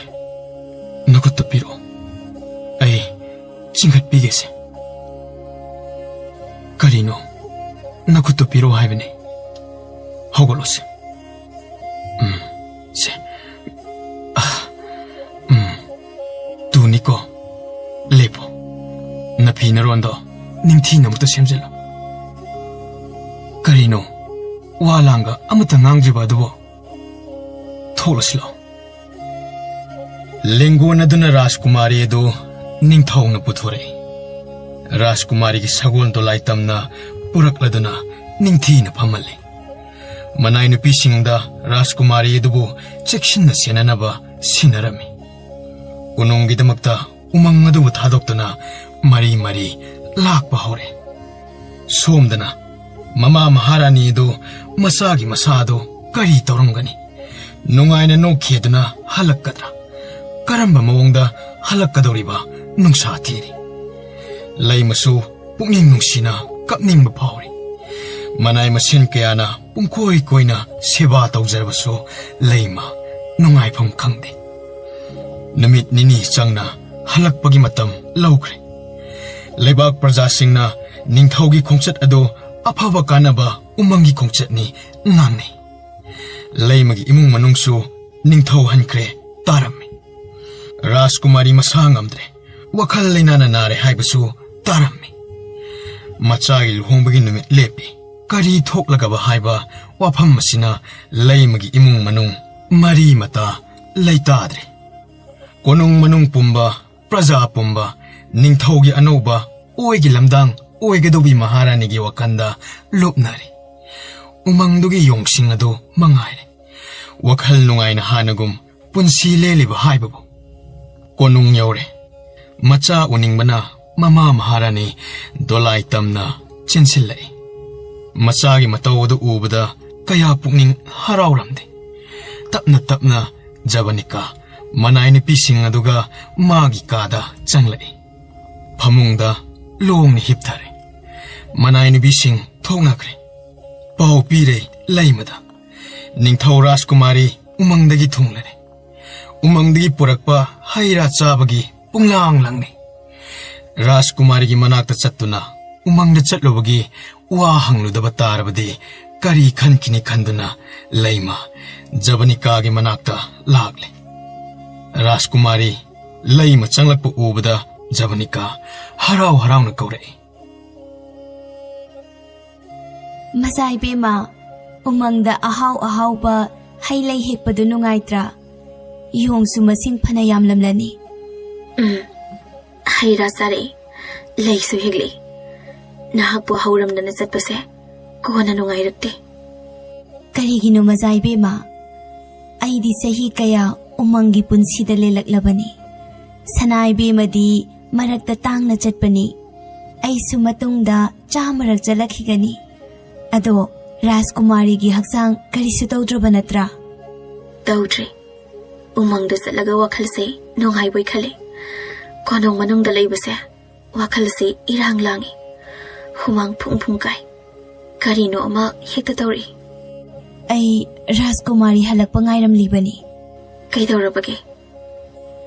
ꯅꯈꯨꯠꯇ ꯄꯤꯔꯛꯑꯣ꯫ ꯑꯩ ꯆꯤꯡꯈꯠꯄꯤꯒꯦꯁꯦ꯫ ꯀꯔꯤꯅꯣ? ꯅꯈꯨꯠꯇꯨ ꯄꯤꯔꯛꯑꯣ ꯍꯥꯏꯕꯅꯦ꯫ ꯍꯧꯒꯠꯂꯣꯁꯦ꯫ ꯎꯝ, ꯁꯦ꯫ ꯑꯥ, ꯎꯝ꯫ ꯇꯨꯅꯤꯀꯣ꯫ ꯂꯦꯞꯄꯣ꯫ ꯅꯐꯤ ꯅꯔꯣꯟꯗꯣ ꯅꯤꯡꯊꯤꯅ ꯑꯃꯨꯛꯇ ꯁꯦꯝꯖꯤꯜꯂꯣ꯫ ꯀꯔꯤꯅꯣ? ꯋꯥ ꯂꯥꯡꯒ ꯑꯃꯠꯇ ꯉꯥꯡꯗ꯭ꯔꯤꯕ ꯑꯗꯨꯕꯨ? ꯊꯣꯛꯂꯁꯤꯂꯣ꯫ ꯂꯦꯡꯒꯣꯟ ꯑꯗꯨꯅ ꯔꯥꯖꯀꯨꯃꯥꯔꯤ ꯑꯗꯨ ꯅꯤꯡꯊꯧꯅ ꯄꯨꯊꯣꯔꯛꯏ꯫ ꯔꯥꯖꯀꯨꯃꯥꯔꯤꯒꯤ ꯁꯒꯣꯜ ꯗꯣꯂꯥꯏ ꯇꯝꯅ ꯄꯨꯔꯛꯂꯗꯨꯅ ꯅꯤꯡꯊꯤꯅ ꯐꯝꯍꯜꯂꯤ꯫ ꯃꯅꯥꯏ ꯅꯨꯄꯤꯁꯤꯡꯗ ꯔꯥꯖꯀꯨꯃꯥꯔꯤ ꯑꯗꯨꯕꯨ ꯆꯦꯛꯁꯤꯟꯅ ꯁꯦꯟꯅꯅꯕ ꯁꯤꯟꯅꯔꯝꯃꯤ꯫ ꯀꯣꯅꯨꯡꯒꯤꯗꯃꯛꯇ ꯎꯃꯪ ꯑꯗꯨꯕꯨ ꯊꯥꯗꯣꯛꯇꯨꯅ ꯃꯔꯤ ꯃꯔꯤ ꯂꯥꯛꯄ ꯍꯧꯔꯦ꯫ ꯁꯣꯝꯗꯅ ꯃꯃꯥ ꯃꯍꯥꯔꯥꯅꯤ ꯑꯗꯨ ꯃꯆꯥꯒꯤ ꯃꯁꯥ ꯑꯗꯨ ꯀꯔꯤ ꯇꯧꯔꯝꯒꯅꯤ? ꯅꯨꯡꯉꯥꯏꯅ ꯅꯣꯛꯈꯤꯗꯨꯅ ꯍꯜꯂꯛꯀꯗ꯭ꯔꯥ? ꯀꯔꯝꯕ ꯃꯑꯣꯡꯗ ꯍꯜꯂꯛꯀꯗꯧꯔꯤꯕ? ꯅꯨꯡꯁꯥ ꯊꯤꯔꯤ꯫ ꯂꯩꯃꯁꯨ ꯄꯨꯛꯅꯤꯡ ꯅꯨꯡꯁꯤꯅ ꯀꯞꯅꯤꯡꯕ ꯐꯥꯎꯔꯤ꯫ ꯃꯅꯥꯏ ꯃꯁꯦꯟ ꯀꯌꯥꯅ ꯄꯨꯡꯀꯣꯏ ꯀꯣꯏꯅ ꯁꯦꯕꯥ ꯇꯧꯖꯔꯕꯁꯨ ꯂꯩꯃ ꯅꯨꯡꯉꯥꯏꯐꯝ ꯈꯪꯗꯦ꯫ ꯅꯨꯃꯤꯠ ꯅꯤꯅꯤ ꯆꯪꯅ ꯍꯜꯂꯛꯄꯒꯤ ꯃꯇꯝ ꯂꯧꯈ꯭ꯔꯦ꯫ ꯂꯩꯕꯥꯛ ꯄ꯭ꯔꯖꯥꯁꯤꯡꯅ ꯅꯤꯡꯊꯧꯒꯤ ꯈꯣꯡꯆꯠ ꯑꯗꯨ ꯑꯐꯕ ꯀꯥꯟꯅꯕ ꯎꯃꯪꯒꯤ ꯈꯣꯡꯆꯠꯅꯤ ꯉꯥꯡꯅꯩ꯫ ꯂꯩꯃꯒꯤ ꯏꯃꯨꯡ ꯃꯅꯨꯡꯁꯨ ꯅꯤꯡꯊꯧ ꯍꯟꯈ꯭ꯔꯦ ꯇꯥꯔꯝꯃꯤ꯫ ꯔꯥꯖꯀꯨꯃꯥꯔꯤ ꯃꯁꯥ ꯉꯝꯗ꯭ꯔꯦ, ꯋꯥꯈꯜ ꯂꯩꯅꯥꯅ ꯅꯥꯔꯦ ꯍꯥꯏꯕꯁꯨ ꯇꯥꯔꯝꯃꯤ꯫ ꯃꯆꯥꯒꯤ ꯂꯨꯍꯣꯡꯕꯒꯤ ꯅꯨꯃꯤꯠ ꯂꯦꯞꯄꯤ꯫ ꯀꯔꯤ ꯊꯣꯛꯂꯒꯕ ꯍꯥꯏꯕ ꯋꯥꯐꯝ ꯑꯁꯤꯅ ꯂꯩꯃꯒꯤ ꯏꯃꯨꯡ ꯃꯅꯨꯡ ꯃꯔꯤ ꯃꯇꯥ ꯂꯩꯇꯥꯗ꯭ꯔꯦ꯫ ꯀꯣꯅꯨꯡ ꯃꯅꯨꯡ ꯄꯨꯝꯕ, ꯄ꯭ꯔꯖꯥ ꯄꯨꯝꯕ, ꯅꯤꯡꯊꯧꯒꯤ ꯑꯅꯧꯕ ꯑꯣꯏꯒꯤ ꯂꯝꯗꯥꯡ ꯑꯣꯏꯒꯗꯧꯕꯤ ꯃꯍꯥꯔꯥꯅꯤꯒꯤ ꯋꯥꯈꯜꯗ ꯂꯨꯞꯅꯔꯦ꯫ ꯎꯃꯪꯗꯨꯒꯤ ꯌꯣꯡꯁꯤꯡ ꯑꯗꯨ ꯃꯉꯥꯏꯔꯦ ꯋꯥꯈꯜ ꯅꯨꯡꯉꯥꯏꯅ ꯍꯥꯟꯅꯒꯨꯝ ꯄꯨꯟꯁꯤ ꯂꯦꯜꯂꯤꯕ ꯍꯥꯏꯕꯕꯨ꯫ ꯀꯣꯅꯨꯡ ꯌꯧꯔꯦ꯫ ꯃꯆꯥ ꯎꯅꯤꯡꯕꯅ ꯃꯃꯥ ꯃꯍꯥꯔꯥꯅꯤ ꯗꯣꯂꯥꯏ ꯇꯝꯅ ꯆꯦꯟꯁꯤꯜꯂꯛꯏ꯫ ꯃꯆꯥꯒꯤ ꯃꯇꯧ ꯑꯗꯨ ꯎꯕꯗ ꯀꯌꯥ ꯄꯨꯛꯅꯤꯡ ꯍꯔꯥꯎꯔꯝꯗꯦ꯫ ꯇꯞꯅ ꯇꯞꯅ ꯖꯕꯅꯤꯀꯥ ꯃꯅꯥꯏ ꯅꯨꯄꯤꯁꯤꯡ ꯑꯗꯨꯒ ꯃꯥꯒꯤ ꯀꯥꯗ ꯆꯪꯂꯛꯏ꯫ ꯐꯃꯨꯡꯗ ꯂꯣꯡꯅ ꯍꯤꯞꯊꯔꯦ꯫ ꯃꯅꯥꯏ ꯅꯨꯄꯤꯁꯤꯡ ꯊꯣꯛꯅꯈ꯭ꯔꯦ꯫ ꯄꯥꯎ ꯄꯤꯔꯦ ꯂꯩꯃꯗ꯫ ꯅꯤꯡꯊꯧ ꯔꯥꯖꯀꯨꯃꯥꯔꯤ ꯎꯃꯪꯗꯒꯤ ꯊꯨꯡꯂꯔꯦ꯫ ꯎꯃꯪꯗꯒꯤ ꯄꯨꯔꯛꯄ ꯍꯩ ꯔꯥ ꯆꯥꯕꯒꯤ ꯄꯨꯡꯂꯥꯡ ꯂꯥꯡꯅꯩ꯫ ꯔꯥꯖꯀꯨꯃꯥꯔꯤꯒꯤ ꯃꯅꯥꯛꯇ ꯆꯠꯇꯨꯅ ꯎꯃꯪꯗ ꯆꯠꯂꯨꯕꯒꯤ ꯋꯥ ꯍꯪꯂꯨꯗꯕ ꯇꯥꯔꯕꯗꯤ ꯀꯔꯤ ꯈꯟꯈꯤꯅꯤ ꯈꯟꯗꯨꯅ ꯂꯩꯃ ꯖꯕꯅꯤꯀꯥꯒꯤ ꯃꯅꯥꯛꯇ ꯂꯥꯛꯂꯦ꯫ ꯔꯥꯖꯀꯨꯃꯥꯔꯤ ꯂꯩꯃ ꯆꯪꯂꯛꯄ ꯎꯕꯗ ꯖꯕꯅꯤꯀꯥ ꯍꯔꯥꯎ ꯍꯔꯥꯎꯅ ꯀꯧꯔꯛꯏ꯫ ꯃꯆꯥ ꯏꯕꯦꯝꯃ, ꯎꯃꯪꯗ ꯑꯍꯥꯎ ꯑꯍꯥꯎꯕ ꯍꯩ ꯂꯩ ꯍꯦꯛꯄꯗꯨ ꯅꯨꯡꯉꯥꯏꯇ꯭ꯔꯥ? ꯌꯣꯡꯁꯨ ꯃꯁꯤꯡ ꯐꯅ ꯌꯥꯝꯂꯝꯂꯅꯤ꯫ ꯎꯝ, ꯍꯩ ꯔꯥ ꯆꯥꯔꯛꯏ, ꯂꯩꯁꯨ ꯍꯦꯛꯂꯛꯏ꯫ ꯅꯍꯥꯛꯄꯨ ꯍꯧꯔꯝꯗꯅ ꯆꯠꯄꯁꯦ ꯀꯣꯟꯅ ꯅꯨꯡꯉꯥꯏꯔꯛꯇꯦ꯫ ꯀꯔꯤꯒꯤꯅꯣ ꯃꯆꯥ ꯏꯕꯦꯝꯃ? ꯑꯩꯗꯤ ꯆꯍꯤ ꯀꯌꯥ ꯎꯃꯪꯒꯤ ꯄꯨꯟꯁꯤꯗ ꯂꯦꯜꯂꯛꯂꯕꯅꯤ꯫ ꯁꯅꯥ ꯏꯕꯦꯝꯃꯗꯤ ꯃꯔꯛꯇ ꯇꯥꯡꯅ ꯆꯠꯄꯅꯤ꯫ ꯑꯩꯁꯨ ꯃꯇꯨꯡꯗ ꯆꯥꯃꯔꯛ ꯆꯠꯂꯛꯈꯤꯒꯅꯤ꯫ ꯑꯗꯣ ꯔꯥꯖꯀꯨꯃꯥꯔꯤꯒꯤ ꯍꯛꯆꯥꯡ ꯀꯔꯤꯁꯨ ꯇꯧꯗ꯭ꯔꯕ ꯅꯠꯇ꯭ꯔꯥ? ꯇꯧꯗ꯭ꯔꯦ꯫ ꯎꯃꯪꯗ ꯆꯠꯂꯒ ꯋꯥꯈꯜꯁꯦ ꯅꯨꯡꯉꯥꯏꯕꯣꯏ ꯈꯜꯂꯦ꯫ ꯀꯣꯅꯨꯡ ꯃꯅꯨꯡꯗ ꯂꯩꯕꯁꯦ ꯋꯥꯈꯜꯁꯦ ꯏꯔꯥꯡ ꯂꯥꯡꯉꯤ꯫ ꯍꯨꯃꯥꯡ ꯐꯨꯡ ꯐꯨꯡ ꯀꯥꯏ꯫ ꯀꯔꯤꯅꯣ ꯑꯃ ꯍꯦꯛꯇ ꯇꯧꯔꯛꯏ꯫ ꯑꯩ ꯔꯥꯖꯀꯨꯃꯥꯔꯤ ꯍꯜꯂꯛꯄ ꯉꯥꯏꯔꯝꯂꯤꯕꯅꯤ꯫ ꯀꯩꯗꯧꯔꯕꯒꯦ?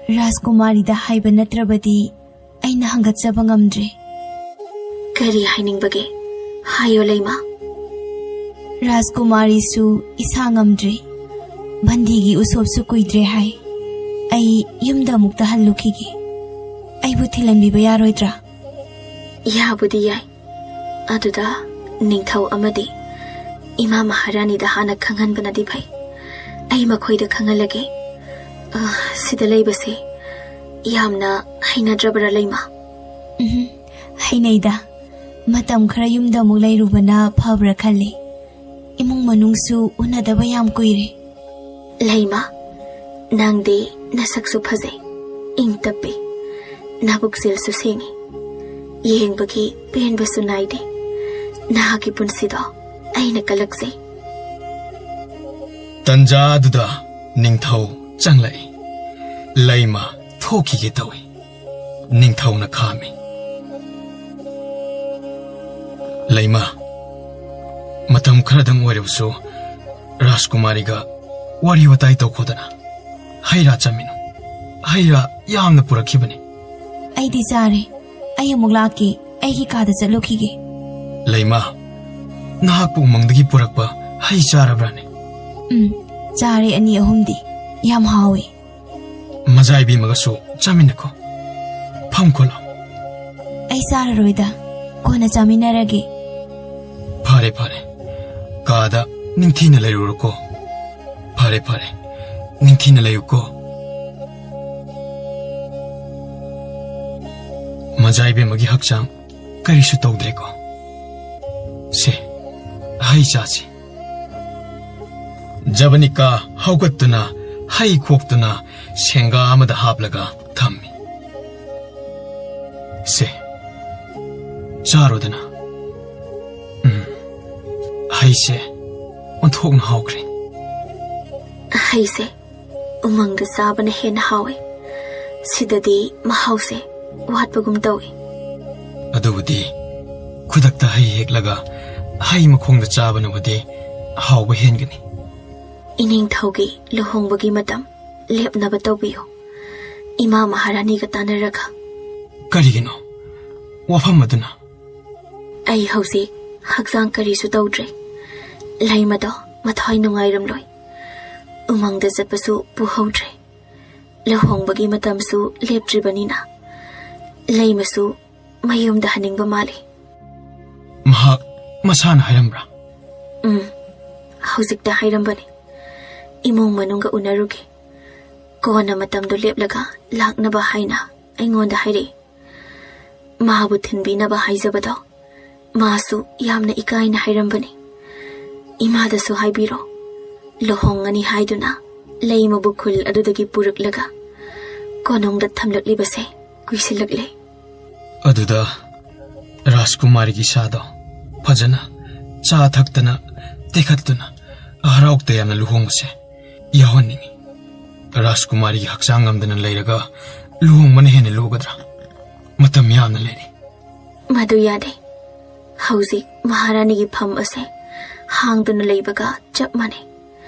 ꯔꯥꯖꯀꯨꯃꯥꯔꯤꯗ ꯍꯥꯏꯕ ꯅꯠꯇ꯭ꯔꯕꯗꯤ ꯑꯩꯅ ꯍꯪꯒꯠꯆꯕ ꯉꯝꯗ꯭ꯔꯦ꯫ ꯀꯔꯤ ꯍꯥꯏꯅꯤꯡꯕꯒꯦ? ꯍꯥꯏꯌꯣ ꯂꯩꯃ꯫ ꯔꯥꯖꯀꯨꯃꯥꯔꯤꯁꯨ ꯏꯁꯥ ꯉꯝꯗ꯭ꯔꯦ꯫ ꯕꯟꯗꯤꯒꯤ ꯎꯁꯣꯞꯁꯨ ꯀꯨꯏꯗ꯭ꯔꯦ ꯍꯥꯏ꯫ ꯑꯩ ꯌꯨꯝꯗ ꯑꯃꯨꯛꯇ ꯍꯜꯂꯨꯈꯤꯒꯦ꯫ ꯑꯩꯕꯨ ꯊꯤꯜꯍꯟꯕꯤꯕ ꯌꯥꯔꯣꯏꯗ꯭ꯔꯥ? ꯌꯥꯕꯨꯗꯤ ꯌꯥꯏ꯫ ꯑꯗꯨꯗ ꯅꯤꯡꯊꯧ ꯑꯃꯗꯤ ꯏꯃꯥ ꯃꯍꯥꯔꯥꯅꯤꯗ ꯍꯥꯟꯅ ꯈꯪꯍꯟꯕꯅꯗꯤ ꯐꯩ꯫ ꯑꯩ ꯃꯈꯣꯏꯗ ꯈꯪꯍꯜꯂꯒꯦ꯫ ꯑ, ꯁꯤꯗ ꯂꯩꯕꯁꯦ ꯌꯥꯝꯅ ꯍꯩꯅꯗ꯭ꯔꯕ꯭ꯔꯥ, ꯂꯩꯃ? ꯎꯝ, ꯍꯩꯅꯩꯗ꯫ ꯃꯇꯝ ꯈꯔ ꯌꯨꯝꯗ ꯑꯃꯨꯛ ꯂꯩꯔꯨꯕꯅ ꯐꯕ꯭ꯔꯥ ꯈꯜꯂꯤ꯫ ꯏꯃꯨꯡ ꯃꯅꯨꯡꯁꯨ ꯎꯅꯗꯕ ꯌꯥꯝ ꯀꯨꯏꯔꯦ꯫ ꯂꯩꯃ, ꯅꯪꯗꯤ ꯅꯁꯛꯁꯨ ꯐꯖꯩ, ꯏꯪ ꯇꯞꯄꯤ, ꯅꯕꯨꯛꯆꯦꯜꯁꯨ ꯁꯦꯡꯉꯤ꯫ ꯌꯦꯡꯕꯒꯤ ꯄꯦꯟꯕꯁꯨ ꯅꯥꯏꯗꯦ꯫ ꯅꯍꯥꯛꯀꯤ ꯄꯨꯟꯁꯤꯗꯣ ꯑꯩꯅ ꯀꯜꯂꯛꯆꯩ꯫ ꯇꯟꯖꯥ ꯑꯗꯨꯗ ꯅꯤꯡꯊꯧ ꯆꯪꯂꯛꯏ꯫ ꯂꯩꯃ ꯊꯣꯛꯈꯤꯒꯦ ꯇꯧꯏ꯫ ꯅꯤꯡꯊꯧꯅ ꯈꯥꯝꯃꯤ꯫ ꯂꯩꯃ, ꯃꯇꯝ ꯈꯔꯗꯪ ꯑꯣꯏꯔꯕꯁꯨ ꯔꯥꯖꯀꯨꯃꯥꯔꯤꯒ ꯋꯥꯔꯤ ꯋꯥꯇꯥꯏ ꯇꯧꯈꯣꯗꯅ꯫ ꯍꯩ ꯔꯥ ꯆꯥꯃꯤꯟꯅꯧ꯫ ꯍꯩ ꯔꯥ ꯌꯥꯝꯅ ꯄꯨꯔꯛꯈꯤꯕꯅꯤ꯫ ꯑꯩꯗꯤ ꯆꯥꯔꯦ꯫ ꯑꯩ ꯑꯃꯨꯛ ꯂꯥꯛꯀꯦ꯫ ꯑꯩꯒꯤ ꯀꯥꯗ ꯆꯠꯂꯨꯈꯤꯒꯦ꯫ ꯂꯩꯃ, ꯅꯍꯥꯛꯄꯨ ꯎꯃꯪꯗꯒꯤ ꯄꯨꯔꯛꯄ ꯍꯩ ꯆꯥꯔꯕ꯭ꯔꯥꯅꯦ? ꯎꯝ, ꯆꯥꯔꯦ ꯑꯅꯤ ꯑꯍꯨꯝꯗꯤ꯫ ꯌꯥꯝ ꯍꯥꯎꯋꯦ꯫ ꯃꯖꯥ ꯏꯕꯦꯝꯃꯒꯁꯨ ꯆꯥꯃꯤꯟꯅꯈꯣ꯫ ꯐꯝꯈꯣ ꯂꯥꯎ꯫ ꯑꯩ ꯆꯥꯔꯔꯣꯏꯗ, ꯀꯣꯟꯅ ꯆꯥꯃꯤꯟꯅꯔꯒꯦ꯫ ꯐꯔꯦ, ꯐꯔꯦ꯫ ꯀꯥꯗ ꯅꯤꯡꯊꯤꯅ ꯂꯩꯔꯨꯔꯣꯀꯣ꯫ ꯐꯔꯦ, ꯐꯔꯦ꯫ ꯅꯤꯡꯊꯤꯅ ꯂꯩꯌꯨꯀꯣ꯫ ꯃꯖꯥ ꯏꯕꯦꯝꯃꯒꯤ ꯍꯛꯆꯥꯡ ꯀꯔꯤꯁꯨ ꯇꯧꯗ꯭ꯔꯦꯀꯣ? ꯁꯦ, ꯍꯩ ꯆꯥꯁꯤ꯫ ꯖꯕꯅꯤꯀꯥ ꯍꯧꯒꯠꯇꯨꯅ ꯍꯩ ꯈꯣꯛꯇꯨꯅ ꯁꯦꯡꯒꯥ ꯑꯃꯗ ꯍꯥꯞꯂꯒ ꯊꯝꯃꯤ꯫ ꯁꯦ, ꯆꯥꯔꯣꯗꯅ꯫ ꯎꯝ, ꯍꯩꯁꯦ ꯑꯣꯟꯊꯣꯛꯅ ꯍꯥꯎꯈ꯭ꯔꯦ꯫ ꯍꯩꯁꯦ ꯎꯃꯪꯗ ꯆꯥꯕꯅ ꯍꯦꯟꯅ ꯍꯥꯎꯏ꯫ ꯁꯤꯗꯗꯤ ꯃꯍꯥꯎꯁꯦ ꯋꯥꯠꯄꯒꯨꯝ ꯇꯧꯏ꯫ ꯑꯗꯨꯕꯨꯗꯤ ꯈꯨꯗꯛꯇ ꯍꯩ ꯍꯦꯛꯂꯒ ꯍꯩ ꯃꯈꯣꯡꯗ ꯆꯥꯕꯅꯕꯨꯗꯤ ꯍꯥꯎꯕ ꯍꯦꯟꯒꯅꯤ꯫ ꯏꯅꯤꯡꯊꯧꯒꯤ ꯂꯨꯍꯣꯡꯕꯒꯤ ꯃꯇꯝ ꯂꯦꯞꯅꯕ ꯇꯧꯕꯤꯌꯨ꯫ ꯏꯃꯥ ꯃꯍꯥꯔꯥꯅꯤꯒ ꯇꯥꯟꯅꯔꯒ꯫ ꯀꯔꯤꯒꯤꯅꯣ ꯋꯥꯐꯝ ꯑꯗꯨꯅ? ꯑꯩ ꯍꯧꯖꯤꯛ ꯍꯛꯆꯥꯡ ꯀꯔꯤꯁꯨ ꯇꯧꯗ꯭ꯔꯦ꯫ ꯂꯩꯃꯗꯣ ꯃꯊ꯭ꯋꯥꯏ ꯅꯨꯡꯉꯥꯏꯔꯝꯂꯣꯏ꯫ ꯎꯃꯪꯗ ꯆꯠꯄꯁꯨ ꯄꯨꯍꯧꯗ꯭ꯔꯦ꯫ ꯂꯨꯍꯣꯡꯕꯒꯤ ꯃꯇꯝꯁꯨ ꯂꯦꯞꯇ꯭ꯔꯤꯕꯅꯤꯅ ꯂꯩꯃꯁꯨ ꯃꯌꯨꯝꯗ ꯍꯟꯅꯤꯡꯕ ꯃꯥꯜꯂꯤ꯫ ꯃꯍꯥꯛ ꯃꯁꯥꯅ ꯍꯥꯏꯔꯝꯕ꯭ꯔꯥ? ꯎꯝ, ꯍꯧꯖꯤꯛꯇ ꯍꯥꯏꯔꯝꯕꯅꯤ꯫ ꯏꯃꯨꯡ ꯃꯅꯨꯡꯒ ꯎꯅꯔꯨꯒꯦ, ꯀꯣꯟꯅ ꯃꯇꯝꯗꯨ ꯂꯦꯞꯂꯒ ꯂꯥꯛꯅꯕ ꯍꯥꯏꯅ ꯑꯩꯉꯣꯟꯗ ꯍꯥꯏꯔꯛꯏ꯫ ꯃꯥꯕꯨ ꯊꯤꯟꯕꯤꯅꯕ ꯍꯥꯏꯖꯕꯗꯣ ꯃꯥꯁꯨ ꯌꯥꯝꯅ ꯏꯀꯥꯏꯅ ꯍꯥꯏꯔꯝꯕꯅꯤ꯫ ꯏꯃꯥꯗꯁꯨ ꯍꯥꯏꯕꯤꯔꯣ, ꯂꯨꯍꯣꯡꯉꯅꯤ ꯍꯥꯏꯗꯨꯅ ꯂꯩꯃꯕꯨ ꯈꯨꯜ ꯑꯗꯨꯗꯒꯤ ꯄꯨꯔꯛꯂꯒ ꯀꯣꯅꯨꯡꯗ ꯊꯝꯂꯛꯂꯤꯕꯁꯦ ꯀꯨꯏꯁꯤꯜꯂꯛꯂꯦ꯫ ꯑꯗꯨꯗ ꯔꯥꯖꯀꯨꯃꯥꯔꯤꯒꯤ ꯏꯁꯥꯗꯣ ꯐꯖꯅ ꯆꯥ ꯊꯛꯇꯅ ꯇꯦꯛꯈꯠꯇꯨꯅ ꯍꯔꯥꯎ ꯇꯌꯥꯝꯅ ꯂꯨꯍꯣꯡꯕꯁꯦ ꯌꯥꯎꯍꯟꯅꯤꯡꯉꯤ꯫ ꯔꯥꯖꯀꯨꯃꯥꯔꯤꯒꯤ ꯍꯛꯆꯥꯡ ꯉꯝꯗꯅ ꯂꯩꯔꯒ ꯂꯨꯍꯣꯡꯕꯅ ꯍꯦꯟꯅ ꯂꯨꯒꯗ꯭ꯔꯥ? ꯃꯇꯝ ꯌꯥꯝꯅ ꯂꯩꯔꯤ꯫ ꯃꯗꯨ ꯌꯥꯗꯦ꯫ ꯍꯧꯖꯤꯛ ꯃꯍꯥꯔꯥꯅꯤꯒꯤ ꯐꯝ ꯑꯁꯦ ꯍꯥꯡꯗꯨꯅ ꯂꯩꯕꯒ ꯆꯞ ꯃꯥꯟꯅꯩ꯫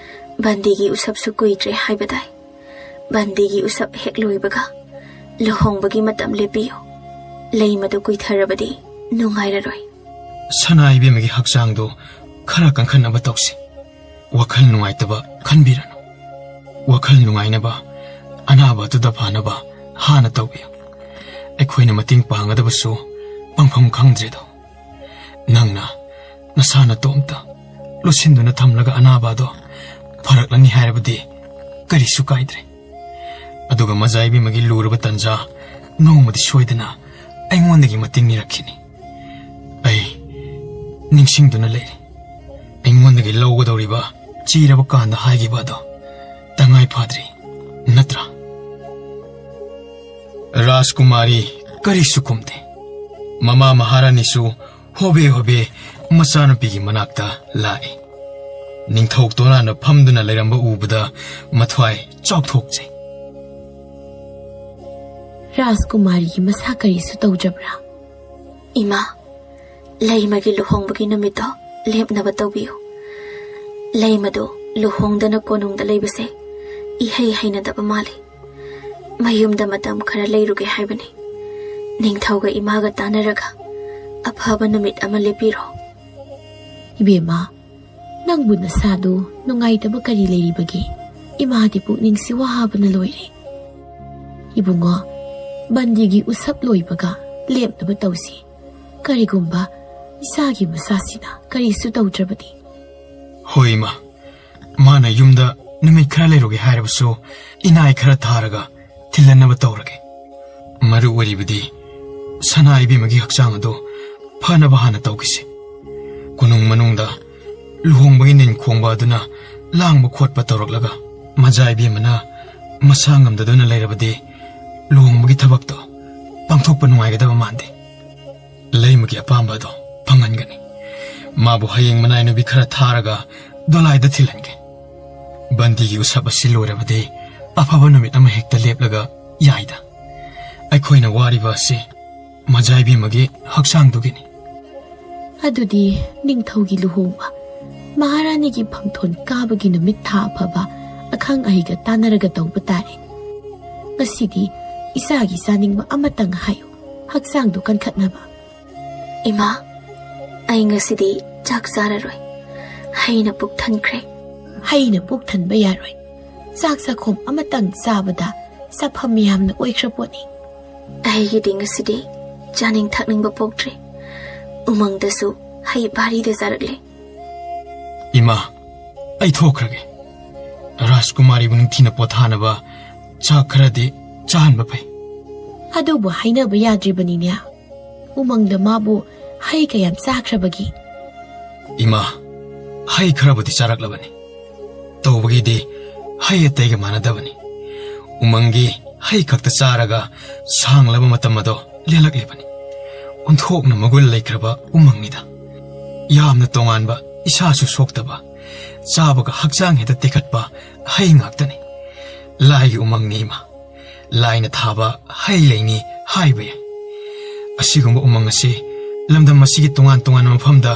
ꯕꯟꯗꯤꯒꯤ ꯎꯁꯞꯁꯨ ꯀꯨꯏꯗ꯭ꯔꯦ ꯍꯥꯏꯕ ꯇꯥꯏ꯫ ꯕꯟꯗꯤꯒꯤ ꯎꯁꯞ ꯍꯦꯛ ꯂꯣꯏꯕꯒ ꯂꯨꯍꯣꯡꯕꯒꯤ ꯃꯇꯝ ꯂꯦꯞꯄꯤꯌꯨ꯫ ꯂꯩꯃꯗꯨ ꯀꯨꯏꯊꯔꯕꯗꯤ ꯅꯨꯡꯉꯥꯏꯔꯔꯣꯏ꯫ ꯁꯅꯥ ꯏꯕꯦꯝꯃꯒꯤ ꯍꯛꯆꯥꯡꯗꯨ ꯈꯔ ꯀꯟꯈꯠꯅꯕ ꯇꯧꯁꯤ꯫ ꯋꯥꯈꯜ ꯅꯨꯡꯉꯥꯏꯇꯕ ꯈꯟꯕꯤꯔꯅꯨ꯫ ꯋꯥꯈꯜ ꯅꯨꯡꯉꯥꯏꯅꯕ, ꯑꯅꯥꯕ ꯑꯗꯨꯗ ꯐꯅꯕ ꯍꯥꯟꯅ ꯇꯧꯕꯤꯌꯨ꯫ ꯑꯩꯈꯣꯏꯅ ꯃꯇꯦꯡ ꯄꯥꯡꯒꯗꯕꯁꯨ ꯄꯥꯡꯐꯝ ꯈꯪꯗ꯭ꯔꯦꯗꯣ꯫ ꯅꯪꯅ ꯅꯁꯥ ꯅꯇꯣꯝꯇ ꯂꯣꯠꯁꯤꯟꯗꯨꯅ ꯊꯝꯂꯒ ꯑꯅꯥꯕ ꯑꯗꯣ ꯐꯔꯛꯂꯅꯤ ꯍꯥꯏꯔꯕꯗꯤ ꯀꯔꯤꯁꯨ ꯀꯥꯏꯗ꯭ꯔꯦ꯫ ꯑꯗꯨꯒ ꯃꯖꯥ ꯏꯕꯦꯝꯃꯒꯤ ꯂꯨꯔꯕ ꯇꯟꯖꯥ ꯅꯣꯡꯃꯗꯤ ꯁꯣꯏꯗꯅ ꯑꯩꯉꯣꯟꯗꯒꯤ ꯃꯇꯦꯡ ꯅꯤꯔꯛꯈꯤꯅꯤ꯫ ꯑꯩ ꯅꯤꯡꯁꯤꯡꯗꯨꯅ ꯂꯩꯔꯤ꯫ ꯑꯩꯉꯣꯟꯗꯒꯤ ꯂꯧꯒꯗꯧꯔꯤꯕ ꯆꯤꯔꯕ ꯀꯥꯟꯗ ꯍꯥꯏꯈꯤꯕ ꯑꯗꯣ ꯇꯉꯥꯏ ꯐꯗ꯭ꯔꯤ, ꯅꯠꯇ꯭ꯔꯥ? ꯔꯥꯖꯀꯨꯃꯥꯔꯤ ꯀꯔꯤꯁꯨ ꯈꯨꯝꯗꯦ꯫ ꯃꯃꯥ ꯃꯍꯥꯔꯥꯅꯤꯁꯨ ꯍꯣꯕꯦ ꯍꯣꯕꯦ ꯃꯆꯥꯅꯨꯄꯤꯒꯤ ꯃꯅꯥꯛꯇ ꯂꯥꯛꯏ꯫ ꯅꯤꯡꯊꯧ ꯇꯣꯅꯥꯅ ꯐꯝꯗꯨꯅ ꯂꯩꯔꯝꯕ ꯎꯕꯗ ꯃꯊ꯭ꯋꯥꯏ ꯆꯥꯎꯊꯣꯛꯆꯩ꯫ ꯔꯥꯖꯀꯨꯃꯥꯔꯤꯒꯤ ꯃꯁꯥ ꯀꯔꯤꯁꯨ ꯇꯧꯗ꯭ꯔꯕ꯭ꯔꯥ? ꯏꯃꯥ, ꯂꯩꯃꯒꯤ ꯂꯨꯍꯣꯡꯕꯒꯤ ꯅꯨꯃꯤꯠꯇꯣ ꯂꯦꯞꯅꯕ ꯇꯧꯕꯤꯌꯨ꯫ ꯂꯩꯃꯗꯣ ꯂꯨꯍꯣꯡꯗꯅ ꯀꯣꯅꯨꯡꯗ ꯂꯩꯕꯁꯦ ꯏꯍꯩ ꯍꯩꯅꯗꯕ ꯃꯥꯜꯂꯤ꯫ ꯃꯌꯨꯝꯗ ꯃꯇꯝ ꯈꯔ ꯂꯩꯔꯨꯒꯦ ꯍꯥꯏꯕꯅꯤ꯫ ꯅꯤꯡꯊꯧꯒ ꯏꯃꯥꯒ ꯇꯥꯟꯅꯔꯒ ꯑꯐꯕ ꯅꯨꯃꯤꯠ ꯑꯃ ꯂꯦꯞꯄꯤꯔꯣ꯫ ꯏꯕꯦꯝꯃ, ꯅꯪꯕꯨ ꯅꯁꯥꯗꯨ ꯅꯨꯡꯉꯥꯏꯇꯕ ꯀꯔꯤ ꯂꯩꯔꯤꯕꯒꯦ? ꯏꯃꯥꯗꯤ ꯄꯨꯛꯅꯤꯡꯁꯤ ꯋꯥꯕꯅ ꯂꯣꯏꯔꯦ꯫ ꯏꯕꯨꯡꯉꯣ, ꯕꯟꯗꯤꯒꯤ ꯎꯁꯞ ꯂꯣꯏꯕꯒ ꯂꯦꯞꯅꯕ ꯇꯧꯁꯤ꯫ ꯀꯔꯤꯒꯨꯝꯕ ꯏꯆꯥꯒꯤ ꯃꯁꯥꯁꯤꯅ ꯀꯔꯤꯁꯨ ꯇꯧꯗ꯭ꯔꯕꯗꯤ꯫ ꯍꯣꯏ, ꯏꯃꯥ꯫ ꯃꯥꯅ ꯌꯨꯝꯗ ꯅꯨꯃꯤꯠ ꯈꯔ ꯂꯩꯔꯨꯒꯦ ꯍꯥꯏꯔꯕꯁꯨ, ꯏꯅꯥꯏ ꯈꯔ ꯊꯥꯔꯒ ꯊꯤꯜꯍꯟꯅꯕ ꯇꯧꯔꯒꯦ꯫ ꯃꯔꯨ ꯑꯣꯏꯔꯤꯕꯗꯤ ꯁꯅꯥ ꯏꯕꯦꯝꯃꯒꯤ ꯍꯛꯆꯥꯡ ꯑꯗꯨ ꯐꯅꯕ ꯍꯥꯟꯅ ꯇꯧꯈꯤꯁꯤ꯫ ꯀꯣꯅꯨꯡ ꯃꯅꯨꯡꯗ ꯂꯨꯍꯣꯡꯕꯒꯤ ꯅꯤꯟ ꯈꯣꯡꯕ ꯑꯗꯨꯅ ꯂꯥꯡꯕ ꯈꯣꯠꯄ ꯇꯧꯔꯛꯂꯒ, ꯃꯖꯥ ꯏꯕꯦꯝꯃꯅ ꯃꯁꯥ ꯉꯝꯗꯗꯨꯅ ꯂꯩꯔꯕꯗꯤ, ꯂꯨꯍꯣꯡꯕꯒꯤ ꯊꯕꯛꯇꯣ ꯄꯥꯡꯊꯣꯛꯄ ꯅꯨꯡꯉꯥꯏꯒꯗꯕ ꯃꯥꯟꯗꯦ꯫ ꯂꯩꯃꯒꯤ ꯑꯄꯥꯝꯕ ꯑꯗꯣ ꯐꯪꯍꯟꯒꯅꯤ꯫ ꯃꯥꯕꯨ ꯍꯌꯦꯡ ꯃꯅꯥꯏ ꯅꯨꯄꯤ ꯈꯔ ꯊꯥꯔꯒ ꯗꯣꯂꯥꯏꯗ ꯊꯤꯜꯍꯟꯒꯦ꯫ ꯕꯟꯗꯤꯒꯤ ꯎꯁꯞ ꯑꯁꯤ ꯂꯣꯏꯔꯕꯗꯤ, ꯑꯐꯕ ꯅꯨꯃꯤꯠ ꯑꯃ ꯍꯦꯛꯇ ꯂꯦꯞꯂꯒ ꯌꯥꯏꯗ꯫ ꯑꯩꯈꯣꯏꯅ ꯋꯥꯔꯤꯕ ꯑꯁꯤ ꯃꯖꯥ ꯏꯕꯦꯝꯃꯒꯤ ꯍꯛꯆꯥꯡꯗꯨꯒꯤꯅꯤ꯫ ꯑꯗꯨꯗꯤ ꯅꯤꯡꯊꯧꯒꯤ ꯂꯨꯍꯣꯡꯕ, ꯃꯍꯥꯔꯥꯅꯤꯒꯤ ꯐꯝꯊꯣꯟ ꯀꯥꯕꯒꯤ ꯅꯨꯃꯤꯠ ꯊꯥ ꯑꯐꯕ, ꯑꯈꯪ ꯑꯍꯩꯒ ꯇꯥꯟꯅꯔꯒ ꯇꯧꯕ ꯇꯥꯔꯦ꯫ ꯉꯁꯤꯗꯤ ꯏꯆꯥꯒꯤ ꯆꯥꯅꯤꯡꯕ ꯑꯃꯇꯪ ꯍꯥꯏꯌꯨ, ꯍꯛꯆꯥꯡꯗꯨ ꯀꯟꯈꯠꯅꯕ꯫ ꯏꯃꯥ, ꯑꯩ ꯉꯁꯤꯗꯤ ꯆꯥꯛ ꯆꯥꯔꯔꯣꯏ꯫ ꯍꯩꯅ ꯄꯨꯛ ꯊꯟꯈ꯭ꯔꯦ꯫ ꯍꯩꯅ ꯄꯨꯛ ꯊꯟꯕ ꯌꯥꯔꯣꯏ꯫ ꯆꯥꯛ ꯆꯥꯛꯈꯣꯝ ꯑꯃꯇꯪ ꯆꯥꯕꯗ ꯆꯥꯐꯝ ꯌꯥꯝꯅ ꯑꯣꯏꯈ꯭ꯔ ꯄꯣꯠꯅꯤ꯫ ꯑꯩꯒꯤꯗꯤ ꯉꯁꯤꯗꯤ ꯆꯥꯅꯤꯡ ꯊꯛꯅꯤꯡꯕ ꯄꯣꯛꯇ꯭ꯔꯦ꯫ ꯎꯃꯪꯗꯁꯨ ꯍꯩ ꯚꯥꯔꯤꯗ ꯆꯥꯔꯛꯂꯦ꯫ ꯏꯃꯥ, ꯑꯩ ꯊꯣꯛꯈ꯭ꯔꯒꯦ꯫ ꯔꯥꯖꯀꯨꯃꯥꯔꯤꯕꯨ ꯅꯤꯡꯊꯤꯅ ꯄꯣꯊꯥꯅꯕ ꯆꯥꯛ ꯈꯔꯗꯤ ꯆꯥꯍꯟꯕ ꯐꯩ꯫ ꯑꯗꯨꯕꯨ ꯍꯥꯏꯅꯕ ꯌꯥꯗ꯭ꯔꯤꯕꯅꯤꯅꯦ꯫ ꯎꯃꯪꯗ ꯃꯥꯕꯨ ꯍꯩ ꯀꯌꯥꯝ ꯆꯥꯈ꯭ꯔꯕꯒꯦ? ꯏꯃꯥ, ꯍꯩ ꯈꯔꯕꯨꯗꯤ ꯆꯥꯔꯛꯂꯕꯅꯤ꯫ ꯇꯧꯕꯒꯤꯗꯤ ꯍꯩ ꯑꯇꯩꯒ ꯃꯥꯟꯅꯗꯕꯅꯤ꯫ ꯎꯃꯪꯒꯤ ꯍꯩ ꯈꯛꯇ ꯆꯥꯔꯒ ꯁꯥꯡꯂꯕ ꯃꯇꯝ ꯑꯗꯣ ꯂꯦꯜꯂꯛꯂꯤꯕꯅꯤ꯫ ꯑꯣꯟꯊꯣꯛꯅ ꯃꯒꯨꯟ ꯂꯩꯈ꯭ꯔꯕ ꯎꯃꯪꯅꯤꯗ꯫ ꯌꯥꯝꯅ ꯇꯣꯉꯥꯟꯕ, ꯏꯁꯥꯁꯨ ꯁꯣꯛꯇꯕ, ꯆꯥꯕꯒ ꯍꯛꯆꯥꯡ ꯍꯦꯛꯇ ꯇꯦꯛꯈꯠꯄ ꯍꯩ ꯉꯥꯛꯇꯅꯤ꯫ ꯂꯥꯏꯒꯤ ꯎꯃꯪꯅꯤ, ꯏꯃꯥ꯫ ꯂꯥꯏꯅ ꯊꯥꯕ ꯍꯩ ꯂꯩꯅꯤ ꯍꯥꯏꯕ ꯌꯥꯏ꯫ ꯑꯁꯤꯒꯨꯝꯕ ꯎꯃꯪ ꯑꯁꯤ ꯂꯝꯗꯝ ꯑꯁꯤꯒꯤ ꯇꯣꯉꯥꯟ ꯇꯣꯉꯥꯟꯕ ꯃꯐꯝꯗ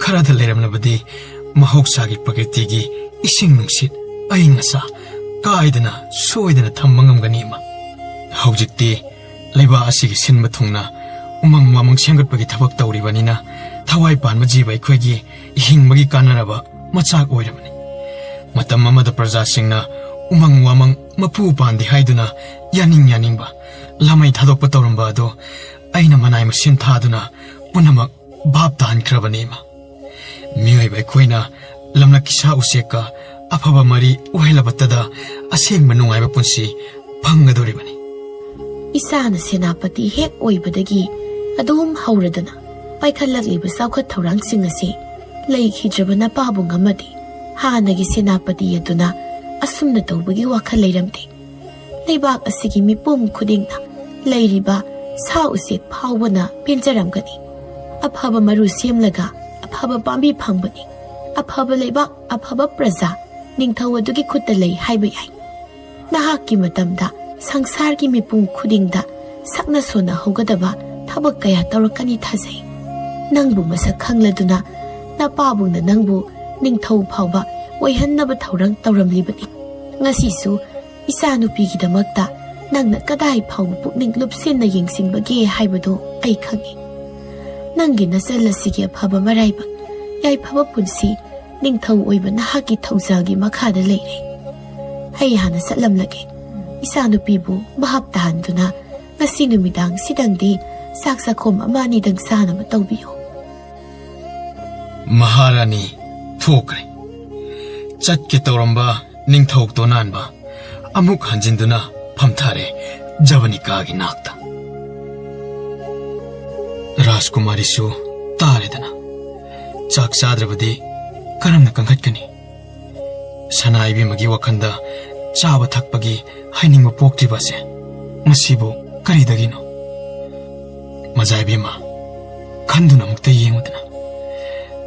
ꯈꯔꯗ ꯂꯩꯔꯝꯂꯕꯗꯤ, ꯃꯍꯧꯁꯥꯒꯤ ꯄ꯭ꯔꯀ꯭ꯔꯤꯇꯤꯒꯤ ꯏꯁꯤꯡ ꯅꯨꯡꯁꯤꯠ ꯑꯏꯪ ꯑꯁꯥ ꯀꯥꯏꯗꯅ ꯁꯣꯏꯗꯅ ꯊꯝꯕ ꯉꯝꯒꯅꯤ, ꯏꯃꯥ꯫ ꯍꯧꯖꯤꯛꯇꯤ ꯂꯩꯕꯥꯛ ꯑꯁꯤꯒꯤ ꯁꯤꯟꯕ ꯊꯨꯡꯅ ꯎꯃꯪ ꯋꯥꯃꯪ ꯁꯦꯝꯒꯠꯄꯒꯤ ꯊꯕꯛ ꯇꯧꯔꯤꯕꯅꯤꯅ, ꯊꯋꯥꯏ ꯄꯥꯟꯕ ꯖꯤꯕ ꯑꯩꯈꯣꯏꯒꯤ ꯍꯤꯡꯕꯒꯤ ꯀꯥꯟꯅꯔꯕ ꯃꯆꯥꯛ ꯑꯣꯏꯔꯕꯅꯤ꯫ ꯃꯇꯝ ꯑꯃꯗ ꯄ꯭ꯔꯖꯥꯁꯤꯡꯅ ꯎꯃꯪ ꯋꯥꯃꯪ ꯃꯄꯨ ꯄꯥꯟꯗꯦ ꯍꯥꯏꯗꯨꯅ ꯌꯥꯅꯤꯡ ꯌꯥꯅꯤꯡꯕ ꯂꯥꯃꯩ ꯊꯥꯗꯣꯛꯄ ꯇꯧꯔꯝꯕ ꯑꯗꯨ ꯑꯩꯅ ꯃꯅꯥꯏ ꯃꯁꯤꯟ ꯊꯥꯗꯨꯅ ꯄꯨꯝꯅꯃꯛ ꯚꯥꯞ ꯇꯥꯍꯟꯈ꯭ꯔꯕꯅꯤ, ꯏꯃꯥ꯫ ꯃꯤꯑꯣꯏꯕ ꯑꯩꯈꯣꯏꯅ ꯂꯝꯂꯛꯀꯤ ꯁꯥ ꯎꯆꯦꯛꯀ ꯑꯐꯕ ꯃꯔꯤ ꯑꯣꯏꯍꯜꯂꯕꯇꯗ ꯑꯁꯦꯡꯕ ꯅꯨꯡꯉꯥꯏꯕ ꯄꯨꯟꯁꯤ ꯐꯪꯒꯗꯧꯔꯤꯕꯅꯤ꯫ ꯏꯆꯥꯅ ꯁꯦꯅꯥꯄꯇꯤ ꯍꯦꯛ ꯑꯣꯏꯕꯗꯒꯤ ꯑꯗꯨꯝ ꯍꯧꯔꯗꯅ ꯄꯥꯏꯈꯠꯂꯛꯂꯤꯕ ꯆꯥꯎꯈꯠ ꯊꯧꯔꯥꯡꯁꯤꯡ ꯑꯁꯤ ꯂꯩꯈꯤꯗ꯭ꯔꯕ ꯅꯄꯥꯕꯨꯡ ꯑꯃꯗꯤ ꯍꯥꯟꯅꯒꯤ ꯁꯦꯅꯥꯄꯇꯤ ꯑꯗꯨꯅ ꯑꯁꯨꯝꯅ ꯇꯧꯕꯒꯤ ꯋꯥꯈꯜ ꯂꯩꯔꯝꯗꯦ꯫ ꯂꯩꯕꯥꯛ ꯑꯁꯤꯒꯤ ꯃꯤꯄꯨꯝ ꯈꯨꯗꯤꯡꯅ, ꯂꯩꯔꯤꯕ ꯁꯥ ꯎꯆꯦꯛ ꯐꯥꯎꯕꯅ ꯄꯦꯟꯖꯔꯝꯒꯅꯤ꯫ ꯑꯐꯕ ꯃꯔꯨ ꯁꯦꯝꯂꯒ ꯑꯐꯕ ꯄꯥꯝꯕꯤ ꯐꯪꯕꯅꯤ꯫ ꯑꯐꯕ ꯂꯩꯕꯥꯛ, ꯑꯐꯕ ꯄ꯭ꯔꯖꯥ ꯅꯤꯡꯊꯧ ꯑꯗꯨꯒꯤ ꯈꯨꯠꯇ ꯂꯩ ꯍꯥꯏꯕ ꯌꯥꯏ꯫ ꯅꯍꯥꯛꯀꯤ ꯃꯇꯝꯗ ꯁꯪꯁꯥꯔꯒꯤ ꯃꯤꯄꯨꯝ ꯈꯨꯗꯤꯡꯗ ꯁꯛꯅ ꯁꯣꯟꯅꯍꯧꯒꯗꯕ ꯊꯕꯛ ꯀꯌꯥ ꯇꯧꯔꯛꯀꯅꯤ ꯊꯥꯖꯩ꯫ ꯅꯪꯕꯨ ꯃꯁꯛ ꯈꯪꯂꯗꯨꯅ ꯅꯄꯥꯕꯨꯡꯅ ꯅꯪꯕꯨ ꯅꯤꯡꯊꯧ ꯐꯥꯎꯕ ꯑꯣꯏꯍꯟꯅꯕ ꯊꯧꯔꯥꯡ ꯇꯧꯔꯝꯂꯤꯕꯅꯤ꯫ ꯉꯁꯤꯁꯨ ꯏꯆꯥꯅꯨꯄꯤꯒꯤꯗꯃꯛꯇ ꯅꯪꯅ ꯀꯗꯥꯏ ꯐꯥꯎꯕ ꯄꯨꯛꯅꯤꯡ ꯂꯨꯞꯁꯤꯟꯅ ꯌꯦꯡꯁꯤꯟꯕꯒꯦ ꯍꯥꯏꯕꯗꯨ ꯑꯩ ꯈꯪꯏ꯫ ꯅꯪꯒꯤ ꯅꯆꯜ ꯑꯁꯤꯒꯤ ꯑꯐꯕ ꯃꯔꯥꯏꯕꯛ, ꯌꯥꯏꯐꯕ ꯄꯨꯟꯁꯤ, ꯅꯤꯡꯊꯧ ꯑꯣꯏꯕ ꯅꯍꯥꯛꯀꯤ ꯊꯧꯖꯥꯜꯒꯤ ꯃꯈꯥꯗ ꯂꯩꯔꯦ꯫ ꯑꯩ ꯍꯥꯟꯅ ꯆꯠꯂꯝꯂꯒꯦ꯫ ꯏꯆꯥꯅꯨꯄꯤꯕꯨ ꯚꯥꯞ ꯇꯥꯍꯟꯗꯨꯅ ꯉꯁꯤ ꯅꯨꯃꯤꯗꯥꯡꯁꯤꯗꯪꯗꯤ ꯆꯥꯛ ꯆꯥꯛꯈꯣꯝ ꯑꯃ ꯑꯅꯤꯗꯪ ꯆꯥꯅꯕ ꯇꯧꯕꯤꯌꯨ꯫ ꯃꯍꯥꯔꯥꯅꯤ ꯊꯣꯛꯈ꯭ꯔꯦ꯫ ꯆꯠꯀꯦ ꯇꯧꯔꯝꯕ ꯅꯤꯡꯊꯧ ꯇꯣꯅꯥꯟꯕ ꯑꯃꯨꯛ ꯍꯟꯖꯤꯟꯗꯨꯅ ꯐꯝꯊꯔꯦ ꯖꯕꯅꯤꯀꯥꯒꯤ ꯅꯥꯛꯇ꯫ ꯔꯥꯖꯀꯨꯃꯥꯔꯤꯁꯨ ꯇꯥꯔꯦꯗꯅ꯫ ꯆꯥꯛ ꯆꯥꯗ꯭ꯔꯕꯗꯤ ꯀꯔꯝꯅ ꯀꯟꯈꯠꯀꯅꯤ? ꯁꯅꯥ ꯏꯕꯦꯝꯃꯒꯤ ꯋꯥꯈꯜꯗ ꯆꯥꯕ ꯊꯛꯄꯒꯤ ꯍꯩꯅꯤꯡꯕ ꯄꯣꯛꯇ꯭ꯔꯤꯕ ꯑꯁꯦ ꯃꯁꯤꯕꯨ ꯀꯔꯤꯗꯒꯤꯅꯣ? ꯃꯖꯥ ꯏꯕꯦꯝꯃ, ꯈꯟꯗꯨꯅ ꯑꯃꯨꯛꯇ ꯌꯦꯡꯉꯨꯗꯅ꯫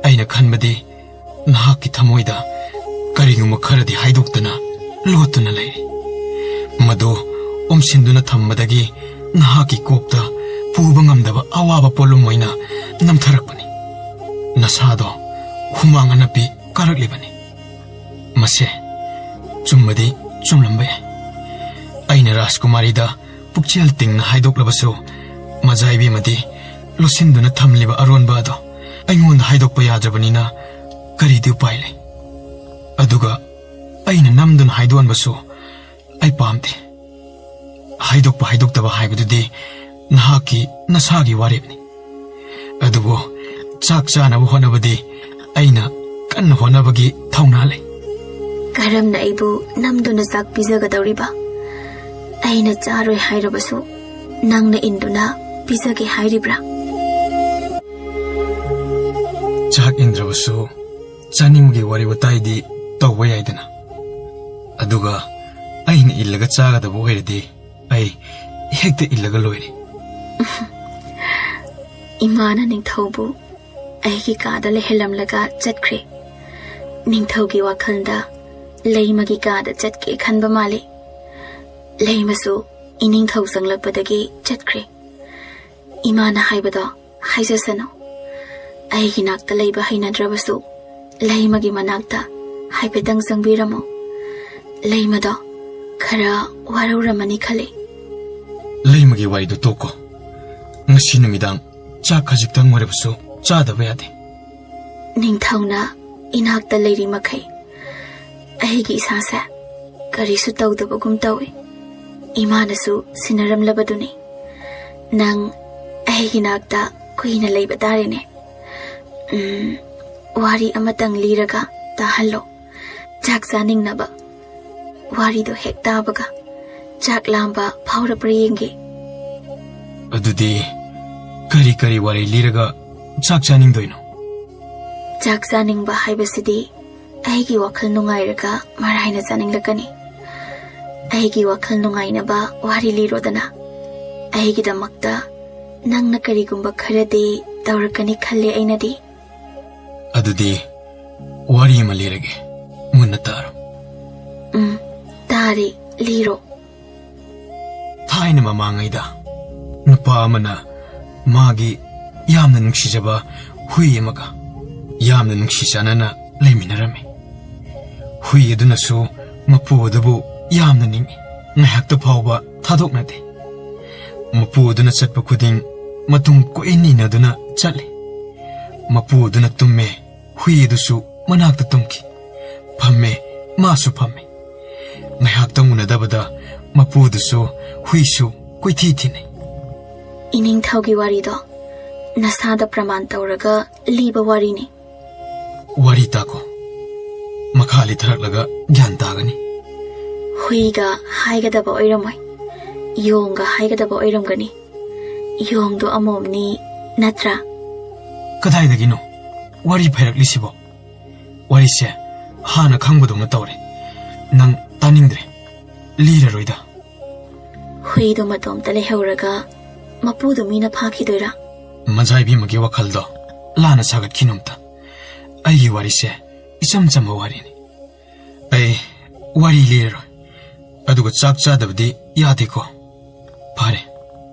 ꯑꯩꯅ ꯈꯟꯕꯗꯤ ꯅꯍꯥꯛꯀꯤ ꯊꯃꯣꯏꯗ ꯀꯔꯤꯒꯨꯝꯕ ꯈꯔꯗꯤ ꯍꯥꯏꯗꯣꯛꯇꯅ ꯂꯣꯠꯇꯨꯅ ꯂꯩꯔꯤ꯫ ꯃꯗꯨ ꯎꯝꯁꯤꯟꯗꯨꯅ ꯊꯝꯕꯗꯒꯤ ꯅꯍꯥꯛꯀꯤ ꯀꯣꯛꯇ ꯄꯨꯕ ꯉꯝꯗꯕ ꯑꯋꯥꯕ ꯄꯣꯠꯂꯨꯝ ꯑꯣꯏꯅ ꯅꯝꯊꯔꯛꯄꯅꯤ꯫ ꯅꯁꯥꯗꯣ ꯍꯨꯃꯥꯡ ꯑꯅꯞꯄꯤ ꯀꯥꯔꯛꯂꯤꯕꯅꯤ꯫ ꯃꯁꯦ ꯆꯨꯝꯕꯗꯤ ꯆꯨꯝꯂꯝꯕ ꯌꯥꯏ꯫ ꯑꯩꯅ ꯔꯥꯖꯀꯨꯃꯥꯔꯤꯗ ꯄꯨꯛꯆꯦꯜ ꯇꯤꯡꯅ ꯍꯥꯏꯗꯣꯛꯂꯕꯁꯨ, ꯃꯖꯥ ꯏꯕꯦꯝꯃꯗꯤ ꯂꯣꯠꯁꯤꯟꯗꯨꯅ ꯊꯝꯂꯤꯕ ꯑꯔꯣꯟꯕ ꯑꯗꯣ ꯑꯩꯉꯣꯟꯗ ꯍꯥꯏꯗꯣꯛꯄ ꯌꯥꯗ꯭ꯔꯕꯅꯤꯅ ꯀꯔꯤꯗꯤ ꯎꯄꯥꯏ ꯂꯩ? ꯑꯗꯨꯒ ꯑꯩꯅ ꯅꯝꯗꯨꯅ ꯍꯥꯏꯗꯣꯛꯍꯟꯕꯁꯨ ꯑꯩ ꯄꯥꯝꯗꯦ꯫ ꯍꯥꯏꯗꯣꯛꯄ ꯍꯥꯏꯗꯣꯛꯇꯕ ꯍꯥꯏꯕꯗꯨꯗꯤ ꯅꯍꯥꯛꯀꯤ ꯅꯁꯥꯒꯤ ꯋꯥꯔꯦꯞꯅꯤ꯫ ꯑꯗꯨꯕꯨ ꯆꯥꯛ ꯆꯥꯅꯕ ꯍꯣꯠꯅꯕꯗꯤ ꯑꯩꯅ ꯀꯟꯅ ꯍꯣꯠꯅꯕꯒꯤ ꯊꯧꯅꯥ ꯂꯩ꯫ ꯀꯔꯝꯅ ꯑꯩꯕꯨ ꯅꯝꯗꯨꯅ ꯆꯥꯛ ꯄꯤꯖꯒꯗꯧꯔꯤꯕ? ꯑꯩꯅ ꯆꯥꯔꯣꯏ ꯍꯥꯏꯔꯕꯁꯨ ꯅꯪꯅ ꯏꯟꯗꯨꯅ ꯄꯤꯖꯒꯦ ꯍꯥꯏꯔꯤꯕ꯭ꯔꯥ? ꯆꯥꯛ ꯏꯟꯗ꯭ꯔꯕꯁꯨ ꯆꯥꯅꯤꯡꯕꯒꯤ ꯋꯥꯔꯤ ꯋꯥꯇꯥꯏꯗꯤ ꯇꯧꯕ ꯌꯥꯏꯗꯅ꯫ ꯑꯗꯨꯒ ꯑꯩꯅ ꯏꯜꯂꯒ ꯆꯥꯒꯗꯕ ꯑꯣꯏꯔꯗꯤ ꯑꯩ ꯍꯦꯛꯇ ꯏꯜꯂꯒ ꯂꯣꯏꯔꯦ꯫ ꯏꯃꯥꯅ ꯅꯤꯡꯊꯧꯕꯨ ꯑꯩꯒꯤ ꯀꯥꯗ ꯂꯩꯍꯜꯂꯝꯂꯒ ꯆꯠꯈ꯭ꯔꯦ꯫ ꯅꯤꯡꯊꯧꯒꯤ ꯋꯥꯈꯜꯗ ꯂꯩꯃꯒꯤ ꯀꯥꯗ ꯆꯠꯀꯦ ꯈꯟꯕ ꯃꯥꯜꯂꯤ꯫ ꯂꯩꯃꯁꯨ ꯏꯅꯤꯡꯊꯧ ꯆꯪꯂꯛꯄꯗꯒꯤ ꯆꯠꯈ꯭ꯔꯦ꯫ ꯏꯃꯥꯅ ꯍꯥꯏꯕꯗꯣ ꯍꯥꯏꯖꯁꯅꯨ꯫ ꯑꯩꯒꯤ ꯅꯥꯛꯇ ꯂꯩꯕ ꯍꯩꯅꯗ꯭ꯔꯕꯁꯨ ꯂꯩꯃꯒꯤ ꯃꯅꯥꯛꯇ ꯍꯥꯏꯐꯦꯠꯇꯪ ꯆꯪꯕꯤꯔꯝꯃꯣ꯫ ꯂꯩꯃꯗꯣ ꯈꯔ ꯋꯥꯔꯧꯔꯝꯃꯅꯤ ꯈꯜꯂꯤ꯫ ꯂꯩꯃꯒꯤ ꯋꯥꯔꯤꯗꯣ ꯇꯣꯛꯀꯣ꯫ ꯉꯁꯤ ꯅꯨꯃꯤꯗꯥꯡ ꯆꯥꯛ ꯈꯖꯤꯛꯇꯪ ꯑꯣꯏꯔꯕꯁꯨ ꯆꯥꯗꯕ ꯌꯥꯗꯦ꯫ ꯅꯤꯡꯊꯧꯅ ꯏꯅꯥꯛꯇ ꯂꯩꯔꯤ ꯃꯈꯩ ꯑꯩꯒꯤ ꯏꯁꯥꯁꯦ ꯀꯔꯤꯁꯨ ꯇꯧꯗꯕꯒꯨꯝ ꯇꯧꯏ꯫ ꯏꯃꯥꯅꯁꯨ ꯁꯤꯟꯅꯔꯝꯂꯕꯗꯨꯅꯤ꯫ ꯅꯪ ꯑꯩꯒꯤ ꯅꯥꯛꯇ ꯀꯨꯏꯅ ꯂꯩꯕ ꯇꯥꯔꯦꯅꯦ꯫ ꯎꯝ, ꯋꯥꯔꯤ ꯑꯃꯇꯪ ꯂꯤꯔꯒ ꯇꯥꯍꯜꯂꯣ꯫ ꯆꯥꯛ ꯆꯥꯅꯤꯡꯅꯕ꯫ ꯋꯥꯔꯤꯗꯣ ꯍꯦꯛ ꯇꯥꯕꯒ ꯆꯥꯛ ꯂꯥꯝꯕ ꯐꯥꯎꯔꯕ꯭ꯔꯥ ꯌꯦꯡꯒꯦ꯫ ꯑꯗꯨꯗꯤ ꯀꯔꯤ ꯀꯔꯤ ꯋꯥꯔꯤ ꯂꯤꯔꯒ ꯆꯥꯛ ꯆꯥꯅꯤꯡꯗꯣꯏꯅꯣ? ꯆꯥꯛ ꯆꯥꯅꯤꯡꯕ ꯍꯥꯏꯕꯁꯤꯗꯤ ꯑꯩꯒꯤ ꯋꯥꯈꯜ ꯅꯨꯡꯉꯥꯏꯔꯒ ꯃꯔꯥꯏꯅ ꯆꯥꯅꯤꯡꯂꯛꯀꯅꯤ꯫ ꯑꯩꯒꯤ ꯋꯥꯈꯜ ꯅꯨꯡꯉꯥꯏꯅꯕ ꯋꯥꯔꯤ ꯂꯤꯔꯣꯗꯅ꯫ ꯑꯩꯒꯤꯗꯃꯛꯇ ꯅꯪꯅ ꯀꯔꯤꯒꯨꯝꯕ ꯈꯔꯗꯤ ꯇꯧꯔꯛꯀꯅꯤ ꯈꯜꯂꯦ ꯑꯩꯅꯗꯤ꯫ ꯑꯗꯨꯗꯤ ꯋꯥꯔꯤ ꯑꯃ ꯂꯤꯔꯒꯦ, ꯃꯨꯟꯅ ꯇꯥꯔꯣ꯫ ꯎꯝ, ꯇꯥꯔꯦ, ꯂꯤꯔꯣ꯫ ꯊꯥꯏꯅ ꯃꯃꯥꯡꯉꯩꯗ ꯅꯨꯄꯥ ꯑꯃꯅ ꯃꯥꯒꯤ ꯌꯥꯝꯅ ꯅꯨꯡꯁꯤꯖꯕ ꯍꯨꯏ ꯑꯃꯒ ꯌꯥꯝꯅ ꯅꯨꯡꯁꯤ ꯆꯥꯟꯅꯅ ꯂꯩꯃꯤꯟꯅꯔꯝꯃꯤ꯫ ꯍꯨꯏ ꯑꯗꯨꯅꯁꯨ ꯃꯄꯨ ꯑꯗꯨꯕꯨ ꯌꯥꯝꯅ ꯅꯤꯡꯏ꯫ ꯉꯥꯏꯍꯥꯛꯇ ꯐꯥꯎꯕ ꯊꯥꯗꯣꯛꯅꯗꯦ꯫ ꯃꯄꯨ ꯑꯗꯨꯅ ꯆꯠꯄ ꯈꯨꯗꯤꯡ ꯃꯇꯨꯡ ꯀꯣꯏꯏꯟ ꯏꯟꯅꯗꯨꯅ ꯆꯠꯂꯤ꯫ ꯃꯄꯨ ꯑꯗꯨꯅ ꯇꯨꯝꯃꯦ, ꯍꯨꯏ ꯑꯗꯨꯁꯨ ꯃꯅꯥꯛꯇ ꯇꯨꯝꯈꯤ꯫ ꯐꯝꯃꯦ, ꯃꯥꯁꯨ ꯐꯝꯃꯦ꯫ ꯉꯥꯏꯍꯥꯛꯇꯪ ꯎꯅꯗꯕꯗ ꯃꯄꯨꯗꯨꯁꯨ ꯍꯨꯏꯁꯨ ꯀꯣꯏꯊꯤ ꯊꯤꯅꯩ꯫ ꯏꯅꯤꯡꯊꯧꯒꯤ ꯋꯥꯔꯤꯗꯣ ꯅꯁꯥꯗ ꯄ꯭ꯔꯃꯥꯟ ꯇꯧꯔꯒ ꯂꯤꯕ ꯋꯥꯔꯤꯅꯤ꯫ ꯋꯥꯔꯤ ꯇꯥꯀꯣ꯫ ꯃꯈꯥ ꯂꯤꯊꯔꯛꯂꯒ ꯒ꯭ꯌꯥꯟ ꯇꯥꯒꯅꯤ꯫ ꯍꯨꯏꯒ ꯍꯥꯏꯒꯗꯕ ꯑꯣꯏꯔꯝꯃꯣꯏ, ꯌꯣꯡꯒ ꯍꯥꯏꯒꯗꯕ ꯑꯣꯏꯔꯝꯒꯅꯤ꯫ ꯌꯣꯡꯗꯣ ꯑꯃꯣꯝꯅꯤ, ꯅꯠꯇ꯭ꯔꯥ? ꯀꯗꯥꯏꯗꯒꯤꯅꯣ ꯋꯥꯔꯤ ꯐꯩꯔꯛꯂꯤꯁꯤꯕꯣ? ꯋꯥꯔꯤꯁꯦ ꯍꯥꯟꯅ ꯈꯪꯕꯗꯧꯅ ꯇꯧꯔꯦ꯫ ꯅꯪ ꯇꯥꯅꯤꯡꯗ꯭ꯔꯦ, ꯂꯤꯔꯔꯣꯏꯗ꯫ ꯍꯨꯏꯗꯣ ꯃꯇꯣꯝꯇ ꯂꯩꯍꯧꯔꯒ ꯃꯄꯨꯗꯣ ꯃꯤꯅ ꯐꯥꯈꯤꯗꯣꯏꯔꯥ? ꯃꯖꯥ ꯏꯕꯦꯝꯃꯒꯤ ꯋꯥꯈꯜꯗꯣ ꯂꯥꯟꯅ ꯁꯥꯒꯠꯈꯤꯅꯨ ꯑꯝꯇ꯫ ꯑꯩꯒꯤ ꯋꯥꯔꯤꯁꯦ ꯏꯆꯝ ꯆꯝꯕ ꯋꯥꯔꯤꯅꯤ꯫ ꯑꯩ ꯋꯥꯔꯤ ꯂꯤꯔꯔꯣꯏ꯫ ꯑꯗꯨꯒ ꯆꯥꯛ ꯆꯥꯗꯕꯗꯤ ꯌꯥꯗꯦꯀꯣ꯫ ꯐꯔꯦ,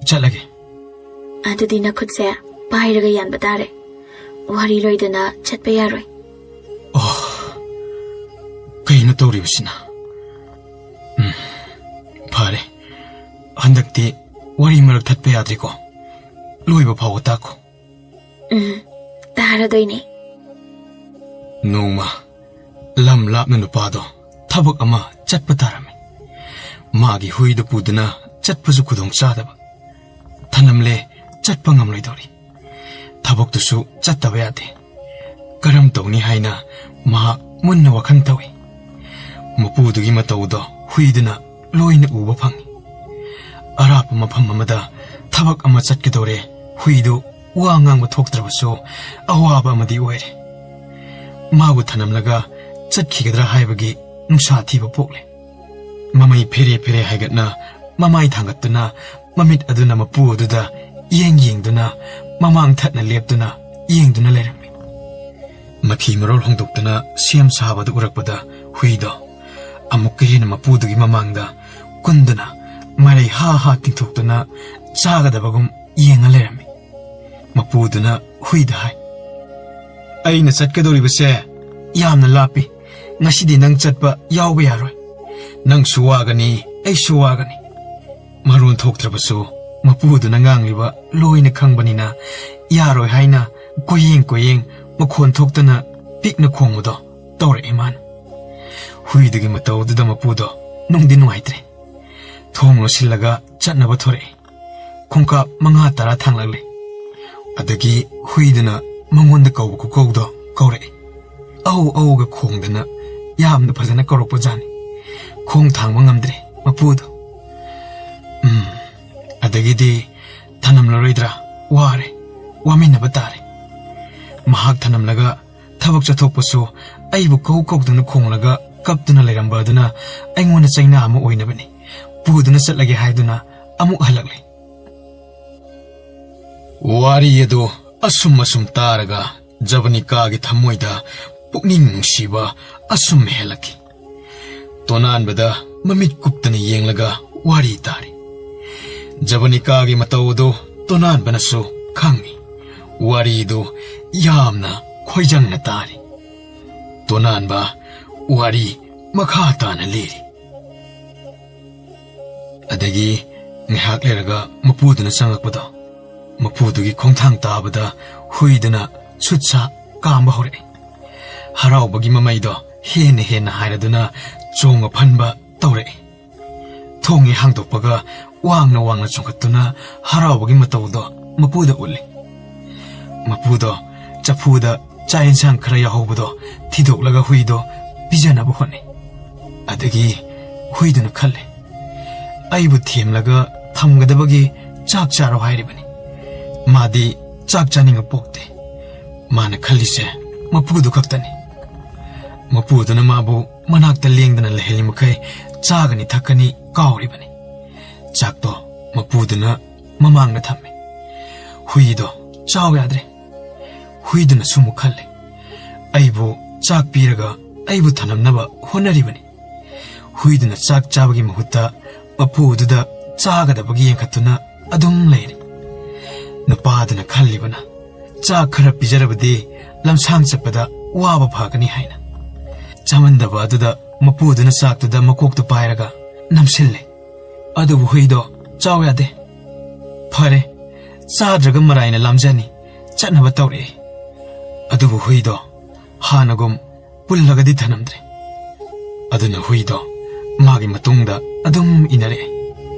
ꯆꯠꯂꯒꯦ꯫ ꯑꯗꯨꯗꯤ ꯅꯈꯨꯠꯁꯦ ꯄꯥꯏꯔꯒ ꯌꯥꯟꯕ ꯇꯥꯔꯦ꯫ ꯋꯥꯔꯤ ꯂꯣꯏꯗꯅ ꯆꯠꯄ ꯌꯥꯔꯣꯏ꯫ ꯑꯣ, ꯀꯩꯅꯣ ꯇꯧꯔꯤꯕꯁꯤꯅ? ꯎꯝ, ꯐꯔꯦ꯫ ꯍꯟꯗꯛꯇꯤ ꯋꯥꯔꯤ ꯃꯔꯛ ꯊꯠꯄ ꯌꯥꯗ꯭ꯔꯦꯀꯣ꯫ ꯂꯣꯏꯕ ꯐꯥꯎꯕ ꯇꯥꯛꯈꯣ꯫ ꯎꯝ, ꯇꯥꯔꯗꯣꯏꯅꯦ꯫ ꯅꯣꯡꯃ ꯂꯝ ꯂꯥꯞꯅ ꯅꯨꯄꯥꯗꯣ ꯊꯕꯛ ꯑꯃ ꯆꯠꯄ ꯇꯥꯔꯝꯃꯤ꯫ ꯃꯥꯒꯤ ꯍꯨꯏꯗꯨ ꯄꯨꯗꯨꯅ ꯆꯠꯄꯁꯨ ꯈꯨꯗꯣꯡ ꯆꯥꯗꯕ꯫ ꯊꯅꯝꯂꯦ, ꯆꯠꯄ ꯉꯝꯂꯣꯏꯗꯧꯔꯤ꯫ ꯊꯕꯛꯇꯨꯁꯨ ꯆꯠꯇꯕ ꯌꯥꯗꯦ꯫ ꯀꯔꯝ ꯇꯧꯅꯤ ꯍꯥꯏꯅ ꯃꯍꯥꯛ ꯃꯨꯟꯅ ꯋꯥꯈꯜ ꯇꯧꯏ꯫ ꯃꯄꯨꯗꯨꯒꯤ ꯃꯇꯧꯗꯣ ꯍꯨꯏꯗꯨꯅ ꯂꯣꯏꯅ ꯎꯕ ꯐꯪꯏ꯫ ꯑꯔꯥꯞꯄ ꯃꯐꯝ ꯑꯃꯗ ꯊꯕꯛ ꯑꯃ ꯆꯠꯀꯗꯧꯔꯦ꯫ ꯍꯨꯏꯗꯨ ꯋꯥ ꯉꯥꯡꯕ ꯊꯣꯛꯇ꯭ꯔꯕꯁꯨ ꯑꯋꯥꯕ ꯑꯃꯗꯤ ꯑꯣꯏꯔꯦ꯫ ꯃꯥꯕꯨ ꯊꯅꯝꯂꯒ ꯆꯠꯈꯤꯒꯗ꯭ꯔꯥ ꯍꯥꯏꯕꯒꯤ ꯅꯨꯡꯁꯥ ꯊꯤꯕ ꯄꯣꯛꯂꯦ꯫ ꯃꯃꯩ ꯐꯦꯔꯦ ꯐꯦꯔꯦ ꯍꯥꯏꯒꯠꯅ ꯃꯃꯥꯏ ꯊꯥꯡꯒꯠꯇꯨꯅ, ꯃꯃꯤꯠ ꯑꯗꯨꯅ ꯃꯄꯨ ꯑꯗꯨꯗ ꯌꯦꯡ ꯌꯦꯡꯗꯨꯅ, ꯃꯃꯥꯡ ꯊꯠꯅ ꯂꯦꯞꯇꯨꯅ ꯌꯦꯡꯗꯨꯅ ꯂꯩꯔꯝꯃꯤ꯫ ꯃꯐꯤ ꯃꯔꯣꯜ ꯍꯣꯡꯗꯣꯛꯇꯨꯅ ꯁꯦꯝ ꯁꯥꯕꯗꯨ ꯎꯔꯛꯄꯗ ꯍꯨꯏꯗꯣ ꯑꯃꯨꯛꯀ ꯍꯦꯟꯅ ꯃꯄꯨꯗꯨꯒꯤ ꯃꯃꯥꯡꯗ ꯀꯨꯟꯗꯨꯅ, ꯃꯔꯩ ꯍꯥ ꯍꯥ ꯇꯤꯡꯊꯣꯛꯇꯨꯅ ꯆꯥꯒꯗꯕꯒꯨꯝ ꯌꯦꯡꯉ ꯂꯩꯔꯝꯃꯤ꯫ ꯃꯄꯨꯗꯨꯅ ꯍꯨꯏꯗ ꯍꯥꯏ, "ꯑꯩꯅ ꯆꯠꯀꯗꯧꯔꯤꯕꯁꯦ ꯌꯥꯝꯅ ꯂꯥꯞꯄꯤ꯫ ꯉꯁꯤꯗꯤ ꯅꯪ ꯆꯠꯄ ꯌꯥꯎꯕ ꯌꯥꯔꯣꯏ꯫ ꯅꯪꯁꯨ ꯋꯥꯒꯅꯤ, ꯑꯩꯁꯨ ꯋꯥꯒꯅꯤ꯫" ꯃꯔꯣꯟ ꯊꯣꯛꯇ꯭ꯔꯕꯁꯨ ꯃꯄꯨꯗꯨꯅ ꯉꯥꯡꯂꯤꯕ ꯂꯣꯏꯅ ꯈꯪꯕꯅꯤꯅ ꯌꯥꯔꯣꯏ ꯍꯥꯏꯅ ꯀꯣꯏꯌꯦꯡ ꯀꯣꯏꯌꯦꯡ ꯃꯈꯣꯟ ꯊꯣꯛꯇꯅ ꯄꯤꯛꯅ ꯈꯣꯡꯕꯗꯣ ꯇꯧꯔꯛꯏ ꯃꯥꯅ꯫ ꯍꯨꯏꯗꯨꯒꯤ ꯃꯇꯧꯗꯨꯗ ꯃꯄꯨꯗꯣ ꯅꯨꯡꯗꯤ ꯅꯨꯡꯉꯥꯏꯇ꯭ꯔꯦ꯫ ꯊꯣꯡ ꯂꯣꯠꯁꯤꯜꯂꯒ ꯆꯠꯅꯕ ꯊꯣꯔꯛꯏ꯫ ꯈꯣꯡꯀꯥꯞ ꯃꯉꯥ ꯇꯔꯥ ꯊꯥꯡꯂꯛꯂꯦ꯫ ꯑꯗꯒꯤ ꯍꯨꯏꯗꯨꯅ ꯃꯉꯣꯟꯗ ꯀꯧꯕ ꯈꯨꯀꯧꯗꯣ ꯀꯧꯔꯛꯏ꯫ ꯑꯧ ꯑꯧꯒ ꯈꯣꯡꯗꯅ ꯌꯥꯝꯅ ꯐꯖꯅ ꯀꯧꯔꯛꯄꯖꯥꯠꯅꯤ꯫ ꯈꯣꯡ ꯊꯥꯡꯕ ꯉꯝꯗ꯭ꯔꯦ ꯃꯄꯨꯗꯣ꯫ ꯎꯝ, ꯑꯗꯒꯤꯗꯤ ꯊꯅꯝꯂꯔꯣꯏꯗ꯭ꯔꯥ? ꯋꯥꯔꯦ, ꯋꯥꯃꯤꯟꯅꯕ ꯇꯥꯔꯦ꯫ ꯃꯍꯥꯛ ꯊꯅꯝꯂꯒ ꯊꯕꯛ ꯆꯠꯊꯣꯛꯄꯁꯨ ꯑꯩꯕꯨ ꯀꯧ ꯀꯧꯗꯨꯅ ꯈꯣꯡꯂꯒ ꯀꯞꯇꯨꯅ ꯂꯩꯔꯝꯕ ꯑꯗꯨꯅ ꯑꯩꯉꯣꯟꯗ ꯆꯩꯅꯥ ꯑꯃ ꯑꯣꯏꯅꯕꯅꯤ꯫ ꯄꯨꯗꯨꯅ ꯆꯠꯂꯒꯦ ꯍꯥꯏꯗꯨꯅ ꯑꯃꯨꯛ ꯍꯜꯂꯛꯂꯦ꯫ ꯋꯥꯔꯤ ꯑꯗꯨ ꯑꯁꯨꯝ ꯑꯁꯨꯝ ꯇꯥꯔꯒ ꯖꯕꯅꯤꯀꯥꯒꯤ ꯊꯃꯣꯏꯗ ꯄꯨꯛꯅꯤꯡ ꯅꯨꯡꯁꯤꯕ ꯑꯁꯨꯝ ꯍꯦꯜꯂꯛꯈꯤ꯫ ꯇꯣꯅꯥꯟꯕꯗ ꯃꯃꯤꯠ ꯀꯨꯞꯇꯅ ꯌꯦꯡꯂꯒ ꯋꯥꯔꯤ ꯇꯥꯔꯤ꯫ ꯖꯕꯅꯤꯀꯥꯒꯤ ꯃꯇꯧ ꯑꯗꯨ ꯇꯣꯅꯥꯟꯕꯅꯁꯨ ꯈꯪꯏ꯫ ꯋꯥꯔꯤꯗꯨ ꯌꯥꯝꯅ ꯈꯣꯏꯖꯪꯅ ꯇꯥꯔꯤ꯫ ꯇꯣꯅꯥꯟꯕ ꯋꯥꯔꯤ ꯃꯈꯥ ꯇꯥꯅ ꯂꯤꯔꯤ꯫ ꯑꯗꯒꯤ ꯉꯥꯏꯍꯥꯛ ꯂꯩꯔꯒ ꯃꯄꯨꯗꯨꯅ ꯆꯪꯂꯛꯄꯗꯣ, ꯃꯄꯨꯗꯨꯒꯤ ꯈꯣꯡꯊꯥꯡ ꯇꯥꯕꯗ ꯍꯨꯏꯗꯨꯅ ꯁꯨꯠ ꯁꯥ ꯀꯥꯝꯕ ꯍꯧꯔꯛꯏ꯫ ꯍꯔꯥꯎꯕꯒꯤ ꯃꯃꯩꯗꯣ ꯍꯦꯟꯅ ꯍꯦꯟꯅ ꯍꯥꯏꯔꯗꯨꯅ ꯆꯣꯡꯕ ꯐꯟꯕ ꯇꯧꯔꯛꯏ꯫ ꯊꯣꯡ ꯍꯦꯛ ꯍꯥꯡꯗꯣꯛꯄꯒ ꯋꯥꯡꯅ ꯋꯥꯡꯅ ꯆꯣꯡꯈꯠꯇꯨꯅ ꯍꯔꯥꯎꯕꯒꯤ ꯃꯇꯧꯗꯣ ꯃꯄꯨꯗ ꯎꯠꯂꯤ꯫ ꯃꯄꯨꯗꯣ ꯆꯐꯨꯗ ꯆꯥꯛ ꯌꯦꯟꯁꯥꯡ ꯈꯔ ꯌꯥꯎꯍꯧꯕꯗꯣ ꯊꯤꯗꯣꯛꯂꯒ ꯍꯨꯏꯗꯣ ꯄꯤꯖꯅꯕ ꯍꯣꯠꯅꯩ꯫ ꯑꯗꯒꯤ ꯍꯨꯏꯗꯨꯅ ꯈꯜꯂꯦ, "ꯑꯩꯕꯨ ꯊꯦꯝꯂꯒ ꯊꯝꯒꯗꯕꯒꯤ ꯆꯥꯛ ꯆꯥꯔꯣ ꯍꯥꯏꯔꯤꯕꯅꯤ꯫ ꯃꯥꯗꯤ ꯆꯥꯛ ꯆꯥꯅꯤꯡꯕ ꯄꯣꯛꯇꯦ"꯫ ꯃꯥꯅ ꯈꯜꯂꯤꯁꯦ ꯃꯄꯨꯗꯨ ꯈꯛꯇꯅꯤ꯫ ꯃꯄꯨꯗꯨꯅ ꯃꯥꯕꯨ ꯃꯅꯥꯛꯇ ꯂꯦꯡꯗꯅ ꯂꯩꯍꯜꯂꯤ ꯃꯈꯩ ꯆꯥꯒꯅꯤ ꯊꯛꯀꯅꯤ ꯀꯥꯎꯔꯤꯕꯅꯤ꯫ ꯆꯥꯛꯇꯣ ꯃꯄꯨꯗꯨꯅ ꯃꯃꯥꯡꯗ ꯊꯝꯃꯤ꯫ ꯍꯨꯏꯗꯣ ꯆꯥꯎ ꯌꯥꯗ꯭ꯔꯦ꯫ ꯍꯨꯏꯗꯨꯅꯁꯨ ꯑꯃꯨꯛ ꯈꯜꯂꯦ, "ꯑꯩꯕꯨ ꯆꯥꯛ ꯄꯤꯔꯒ ꯑꯩꯕꯨ ꯊꯅꯝꯅꯕ ꯍꯣꯠꯅꯔꯤꯕꯅꯤ"꯫ ꯍꯨꯏꯗꯨꯅ ꯆꯥꯛ ꯆꯥꯕꯒꯤ ꯃꯍꯨꯠꯇ ꯃꯄꯨꯗꯨꯗ ꯆꯥꯒꯗꯕꯒꯤ ꯌꯦꯡꯈꯠꯇꯨꯅ ꯑꯗꯨꯝ ꯂꯩꯔꯤ꯫ ꯅꯨꯄꯥꯗꯨꯅ ꯈꯜꯂꯤꯕꯅ, ꯆꯥꯛ ꯈꯔ ꯄꯤꯖꯔꯕꯗꯤ ꯂꯝꯁꯥꯡ ꯆꯠꯄꯗ ꯋꯥꯕ ꯐꯒꯅꯤ ꯍꯥꯏꯅ꯫ ꯆꯥꯃꯟꯗꯕ ꯑꯗꯨꯗ ꯃꯄꯨꯗꯨꯅ ꯆꯥꯛꯇꯨꯗ ꯃꯀꯣꯛꯇꯨ ꯄꯥꯏꯔꯒ ꯅꯝꯁꯤꯜꯂꯦ꯫ ꯑꯗꯨꯕꯨ ꯍꯨꯏꯗꯣ ꯆꯥꯎ ꯌꯥꯗꯦ꯫ ꯐꯔꯦ, ꯆꯥꯗ꯭ꯔꯒ ꯃꯔꯥꯏꯅ ꯂꯥꯝꯖꯅꯤ, ꯆꯠꯅꯕ ꯇꯧꯔꯛꯑꯦ꯫ ꯑꯗꯨꯕꯨ ꯍꯨꯏꯗꯣ ꯍꯥꯟꯅꯒꯨꯝ ꯄꯨꯜꯂꯒꯗꯤ ꯊꯅꯝꯗ꯭ꯔꯦ꯫ ꯑꯗꯨꯅ ꯍꯨꯏꯗꯣ ꯃꯥꯒꯤ ꯃꯇꯨꯡꯗ ꯑꯗꯨꯝ ꯏꯟꯅꯔꯛꯑꯦ꯫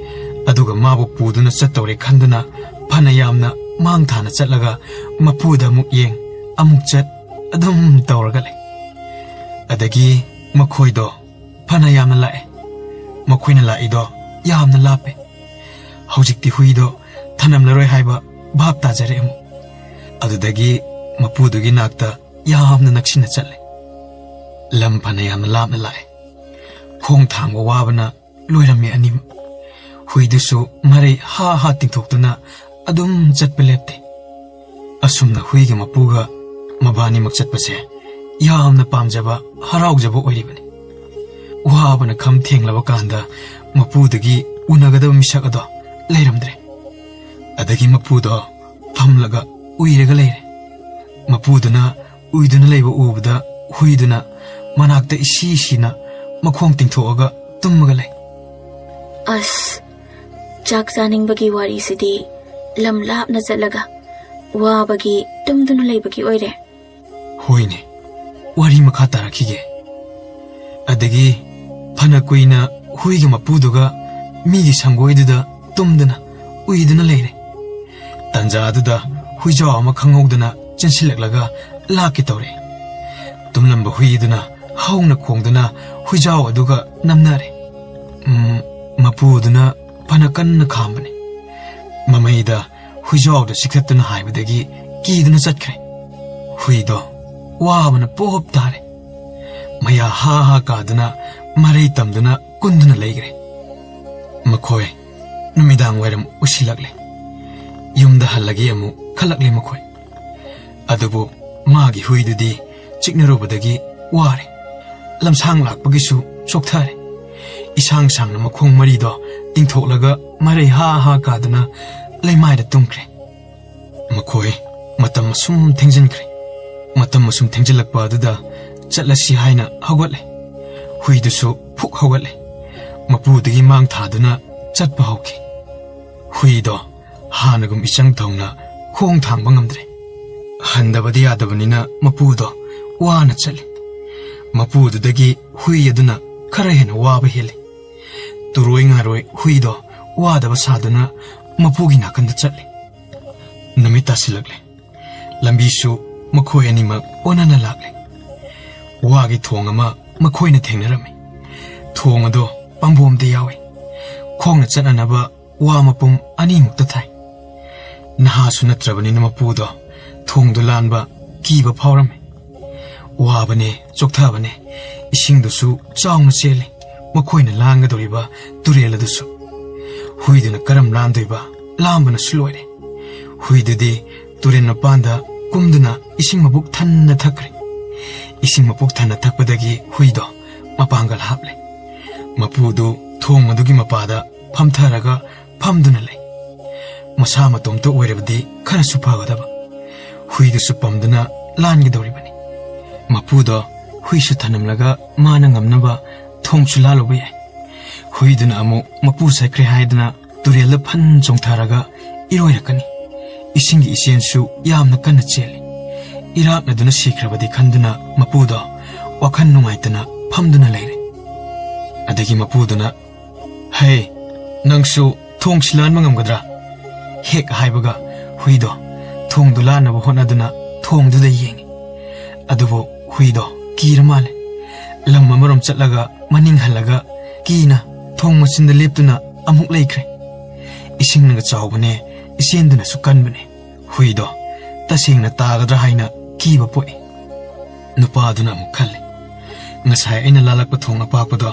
ꯑꯗꯨꯒ ꯃꯥꯕꯨ ꯄꯨꯗꯨꯅ ꯆꯠꯇꯧꯔꯦ ꯈꯟꯗꯨꯅ ꯐꯅ ꯌꯥꯝꯅ ꯃꯥꯡ ꯊꯥꯅ ꯆꯠꯂꯒ ꯃꯄꯨꯗ ꯑꯃꯨꯛ ꯌꯦꯡ, ꯑꯃꯨꯛ ꯆꯠ, ꯑꯗꯨꯝ ꯇꯧꯔꯒ ꯂꯩ꯫ ꯑꯗꯒꯤ ꯃꯈꯣꯏꯗꯣ ꯐꯅ ꯌꯥꯝꯅ ꯂꯥꯛꯑꯦ꯫ ꯃꯈꯣꯏꯅ ꯂꯥꯛꯏꯗꯣ ꯌꯥꯝꯅ ꯂꯥꯞꯄꯦ꯫ ꯍꯧꯖꯤꯛꯇꯤ ꯍꯨꯏꯗꯣ ꯊꯅꯝꯂꯔꯣꯏ ꯍꯥꯏꯕ ꯚꯥꯞ ꯇꯥꯖꯔꯦ ꯑꯃꯨꯛ꯫ ꯑꯗꯨꯗꯒꯤ ꯃꯄꯨꯗꯨꯒꯤ ꯅꯥꯛꯇ ꯌꯥꯝꯅ ꯅꯛꯁꯤꯟꯅ ꯆꯠꯂꯦ꯫ ꯂꯝ ꯐꯅ ꯌꯥꯝꯅ ꯂꯥꯞꯅ ꯂꯥꯛꯑꯦ꯫ ꯈꯣꯡ ꯊꯥꯡꯕ ꯋꯥꯕꯅ ꯂꯣꯏꯔꯝꯃꯤ ꯑꯅꯤꯃꯛ꯫ ꯍꯨꯏꯗꯨꯁꯨ ꯃꯔꯩ ꯍꯥ ꯍꯥ ꯇꯤꯡꯊꯣꯛꯇꯨꯅ ꯑꯗꯨꯝ ꯆꯠꯄ ꯂꯦꯞꯇꯦ꯫ ꯑꯁꯨꯝꯅ ꯍꯨꯏꯒ ꯃꯄꯨꯒ ꯃꯕꯥꯅꯤꯃꯛ ꯆꯠꯄꯁꯦ ꯌꯥꯝꯅ ꯄꯥꯝꯖꯕ, ꯍꯔꯥꯎꯖꯕ ꯑꯣꯏꯔꯤꯕꯅꯤ꯫ ꯋꯥꯕꯅ ꯈꯝ ꯊꯦꯡꯂꯕ ꯀꯥꯟꯗ ꯃꯄꯨꯗꯒꯤ ꯎꯅꯒꯗꯕ ꯃꯤꯁꯛ ꯑꯗꯣ ꯂꯩꯔꯝꯗ꯭ꯔꯦ꯫ ꯑꯗꯒꯤ ꯃꯄꯨꯗꯣ ꯐꯝꯂꯒ ꯎꯏꯔꯒ ꯂꯩꯔꯦ꯫ ꯃꯄꯨꯗꯨꯅ ꯎꯏꯗꯨꯅ ꯂꯩꯕ ꯎꯕꯗ ꯍꯨꯏꯗꯨꯅ ꯃꯅꯥꯛꯇ ꯏꯁꯤ ꯏꯁꯤꯅ ꯃꯈꯣꯡ ꯇꯤꯡꯊꯣꯛꯑꯒ ꯇꯨꯝꯃꯒ ꯂꯩ꯫ ꯑꯁ, ꯆꯥꯛ ꯆꯥꯅꯤꯡꯕꯒꯤ ꯋꯥꯔꯤꯁꯤꯗꯤ ꯂꯝ ꯂꯥꯞꯅ ꯆꯠꯂꯒ ꯋꯥꯕꯒꯤ ꯇꯨꯝꯗꯨꯅ ꯂꯩꯕꯒꯤ ꯑꯣꯏꯔꯦ꯫ ꯍꯣꯏꯅꯦ, ꯋꯥꯔꯤ ꯃꯈꯥ ꯇꯥꯔꯛꯈꯤꯒꯦ꯫ ꯑꯗꯒꯤ ꯐꯅ ꯀꯨꯏꯅ ꯍꯨꯏꯒ ꯃꯄꯨꯗꯨꯒ ꯃꯤꯒꯤ ꯁꯪꯒꯣꯏꯗꯨꯗ ꯇꯨꯝꯗꯨꯅ ꯎꯏꯗꯨꯅ ꯂꯩꯔꯦ꯫ ꯇꯟꯖꯥ ꯑꯗꯨꯗ ꯍꯨꯏꯖꯥꯎ ꯑꯃ ꯈꯪꯍꯧꯗꯅ ꯆꯦꯟꯁꯤꯜꯂꯛꯂꯒ ꯂꯥꯛꯀꯦ ꯇꯧꯔꯦ꯫ ꯇꯨꯝꯂꯝꯕ ꯍꯨꯏꯗꯨꯅ ꯍꯧꯅ ꯈꯣꯡꯗꯨꯅ ꯍꯨꯏꯖꯥꯎ ꯑꯗꯨꯒ ꯅꯝꯅꯔꯦ꯫ ꯎꯝ, ꯃꯄꯨꯗꯨꯅ ꯐꯅ ꯀꯟꯅ ꯈꯥꯝꯕꯅꯤ꯫ ꯃꯃꯩꯗ ꯍꯨꯏꯖꯥꯎꯗ ꯆꯤꯛꯊꯠꯇꯨꯅ ꯍꯥꯏꯕꯗꯒꯤ ꯀꯤꯗꯨꯅ ꯆꯠꯈ꯭ꯔꯦ꯫ ꯍꯨꯏꯗꯣ ꯋꯥꯕꯅ ꯄꯣꯞ ꯇꯥꯔꯦ꯫ ꯃꯌꯥ ꯍꯥ ꯍꯥ ꯀꯥꯗꯨꯅ ꯃꯔꯩ ꯇꯝꯗꯨꯅ ꯀꯨꯟꯗꯨꯅ ꯂꯩꯈ꯭ꯔꯦ꯫ ꯃꯈꯣꯏ ꯅꯨꯃꯤꯗꯥꯡ ꯋꯥꯏꯔꯝ ꯎꯁꯤꯜꯂꯛꯂꯦ꯫ ꯌꯨꯝꯗ ꯍꯜꯂꯒꯦ ꯑꯃꯨꯛ ꯈꯜꯂꯛꯂꯦ ꯃꯈꯣꯏ꯫ ꯑꯗꯨꯕꯨ ꯃꯥꯒꯤ ꯍꯨꯏꯗꯨꯗꯤ ꯆꯤꯛꯅꯔꯨꯕꯗꯒꯤ ꯋꯥꯔꯦ꯫ ꯂꯝꯁꯥꯡ ꯂꯥꯛꯄꯒꯤꯁꯨ ꯆꯣꯛꯊꯔꯦ꯫ ꯏꯁꯥꯡ ꯁꯥꯡꯅ ꯃꯈꯣꯡ ꯃꯔꯤꯗꯣ ꯇꯤꯡꯊꯣꯛꯂꯒ ꯃꯔꯩ ꯍꯥ ꯍꯥ ꯀꯥꯗꯨꯅ ꯂꯩꯃꯥꯏꯗ ꯇꯨꯝꯈ꯭ꯔꯦ꯫ ꯃꯈꯣꯏ ꯃꯇꯝ ꯑꯁꯨꯝ ꯊꯦꯡꯖꯤꯟꯈ꯭ꯔꯦ꯫ ꯃꯇꯝ ꯑꯁꯨꯝ ꯊꯦꯡꯖꯤꯜꯂꯛꯄ ꯑꯗꯨꯗ ꯆꯠꯂꯁꯤ ꯍꯥꯏꯅ ꯍꯧꯒꯠꯂꯦ꯫ ꯍꯨꯏꯗꯨꯁꯨ ꯐꯨꯛ ꯍꯧꯒꯠꯂꯦ꯫ ꯃꯄꯨꯗꯒꯤ ꯃꯥꯡ ꯊꯥꯗꯨꯅ ꯆꯠꯄ ꯍꯧꯈꯤ꯫ ꯍꯨꯏꯗꯣ ꯍꯥꯟꯅꯒꯨꯝ ꯏꯆꯪ ꯊꯧꯅ ꯈꯣꯡ ꯊꯥꯡꯕ ꯉꯝꯗ꯭ꯔꯦ꯫ ꯍꯟꯗꯕꯗꯤ ꯌꯥꯗꯕꯅꯤꯅ ꯃꯄꯨꯗꯣ ꯋꯥꯅ ꯆꯠꯂꯤ꯫ ꯃꯄꯨꯗꯨꯗꯒꯤ ꯍꯨꯏ ꯑꯗꯨꯅ ꯈꯔ ꯍꯦꯟꯅ ꯋꯥꯕ ꯍꯦꯜꯂꯤ꯫ ꯇꯨꯔꯣꯏ ꯉꯥꯔꯣꯏ ꯍꯨꯏꯗꯣ ꯋꯥꯗꯕ ꯁꯥꯗꯨꯅ ꯃꯄꯨꯒꯤ ꯅꯥꯀꯟꯗ ꯆꯠꯂꯤ꯫ ꯅꯨꯃꯤꯠ ꯇꯥꯁꯤꯜꯂꯛꯂꯦ꯫ ꯂꯝꯕꯤꯁꯨ ꯃꯈꯣꯏ ꯑꯅꯤꯃꯛ ꯑꯣꯟꯅꯅ ꯂꯥꯛꯂꯦ꯫ ꯋꯥꯒꯤ ꯊꯣꯡ ꯑꯃ ꯃꯈꯣꯏꯅ ꯊꯦꯡꯅꯔꯝꯃꯤ꯫ ꯊꯣꯡ ꯑꯗꯣ ꯄꯥꯝꯕꯣꯝꯗ ꯌꯥꯎꯏ꯫ ꯈꯣꯡꯅ ꯆꯠꯅꯅꯕ ꯋꯥ ꯃꯄꯨꯝ ꯑꯅꯤꯃꯨꯛꯇ ꯊꯥꯏ꯫ ꯅꯍꯥꯁꯨ ꯅꯠꯇ꯭ꯔꯕꯅꯤꯅ ꯃꯄꯨꯗꯣ ꯊꯣꯡꯗꯨ ꯂꯥꯟꯕ ꯀꯤꯕ ꯐꯥꯎꯔꯝꯃꯤ꯫ ꯋꯥꯕꯅꯦ, ꯆꯣꯛꯊꯕꯅꯦ, ꯏꯁꯤꯡꯗꯨꯁꯨ ꯆꯥꯎꯅ ꯆꯦꯜꯂꯤ꯫ ꯃꯈꯣꯏꯅ ꯂꯥꯟꯒꯗꯧꯔꯤꯕ ꯇꯨꯔꯦꯜ ꯑꯗꯨꯁꯨ꯫ ꯍꯨꯏꯗꯨꯅ ꯀꯔꯝ ꯂꯥꯟꯗꯣꯏꯕ? ꯂꯥꯝꯕꯅꯁꯨ ꯂꯣꯏꯔꯦ꯫ ꯍꯨꯏꯗꯨꯗꯤ ꯇꯨꯔꯦꯜ ꯃꯄꯥꯟꯗ ꯀꯨꯝꯗꯨꯅ ꯏꯁꯤꯡ ꯃꯕꯨꯛ ꯊꯟꯅ ꯊꯛꯈ꯭ꯔꯦ꯫ ꯏꯁꯤꯡ ꯃꯄꯨꯛ ꯊꯟꯅ ꯊꯛꯄꯗꯒꯤ ꯍꯨꯏꯗꯣ ꯃꯄꯥꯡꯒꯜ ꯍꯥꯞꯂꯦ꯫ ꯃꯄꯨꯗꯨ ꯊꯣꯡ ꯑꯗꯨꯒꯤ ꯃꯄꯥꯗ ꯐꯝꯊꯔꯒ ꯐꯝꯗꯨꯅ ꯂꯩ꯫ ꯃꯁꯥ ꯃꯇꯣꯝꯇ ꯑꯣꯏꯔꯕꯗꯤ ꯈꯔꯁꯨ ꯐꯒꯗꯕ꯫ ꯍꯨꯏꯗꯨꯁꯨ ꯄꯝꯗꯨꯅ ꯂꯥꯟꯒꯗꯧꯔꯤꯕꯅꯤ꯫ ꯃꯄꯨꯗꯣ ꯍꯨꯏꯁꯨ ꯊꯅꯝꯂꯒ ꯃꯥꯅ ꯉꯝꯅꯕ ꯊꯣꯡꯁꯨ ꯂꯥꯜꯂꯨꯕ ꯌꯥꯏ꯫ ꯍꯨꯏꯗꯨꯅ ꯑꯃꯨꯛ ꯃꯄꯨ ꯆꯠꯈ꯭ꯔꯦ ꯍꯥꯏꯗꯨꯅ ꯇꯨꯔꯦꯜꯗ ꯐꯟ ꯆꯣꯡꯊꯔꯒ ꯏꯔꯣꯏꯔꯛꯀꯅꯤ꯫ ꯏꯁꯤꯡꯒꯤ ꯏꯆꯦꯟꯁꯨ ꯌꯥꯝꯅ ꯀꯟꯅ ꯆꯦꯜꯂꯤ꯫ ꯏꯔꯥꯛꯅꯗꯨꯅ ꯁꯤꯈ꯭ꯔꯕꯗꯤ ꯈꯟꯗꯨꯅ ꯃꯄꯨꯗꯣ ꯋꯥꯈꯜ ꯅꯨꯡꯉꯥꯏꯇꯅ ꯐꯝꯗꯨꯅ ꯂꯩꯔꯦ꯫ ꯑꯗꯒꯤ ꯃꯄꯨꯗꯨꯅ, "ꯍꯦ, ꯅꯪꯁꯨ ꯊꯣꯡꯁꯤ ꯂꯥꯟꯕ ꯉꯝꯒꯗ꯭ꯔꯥ?" ꯍꯦꯛ ꯍꯥꯏꯕꯒ ꯍꯨꯏꯗꯣ ꯊꯣꯡꯗꯨ ꯂꯥꯟꯅꯕ ꯍꯣꯠꯅꯗꯨꯅ ꯊꯣꯡꯗꯨꯗ ꯌꯦꯡꯉꯤ꯫ ꯑꯗꯨꯕꯨ ꯍꯨꯏꯗꯣ ꯀꯤꯔ ꯃꯥꯜꯂꯦ꯫ ꯂꯝ ꯑꯃꯔꯣꯝ ꯆꯠꯂꯒ ꯃꯅꯤꯡ ꯍꯜꯂꯒ ꯀꯤꯅ ꯊꯣꯡ ꯃꯆꯤꯟꯗ ꯂꯦꯞꯇꯨꯅ ꯑꯃꯨꯛ ꯂꯩꯈ꯭ꯔꯦ꯫ ꯏꯁꯤꯡꯅꯒ ꯆꯥꯎꯕꯅꯦ, ꯏꯆꯦꯟꯗꯨꯅꯁꯨ ꯀꯟꯕꯅꯦ꯫ ꯍꯨꯏꯗꯣ ꯇꯁꯦꯡꯅ ꯇꯥꯒꯗ꯭ꯔꯥ ꯍꯥꯏꯅ ꯀꯤꯕ ꯄꯣꯛꯏ꯫ ꯅꯨꯄꯥꯗꯨꯅ ꯑꯃꯨꯛ ꯈꯜꯂꯤ, "ꯉꯁꯥꯏ ꯑꯩꯅ ꯂꯥꯜꯂꯛꯄ ꯊꯣꯡ ꯑꯄꯥꯛꯄꯗꯣ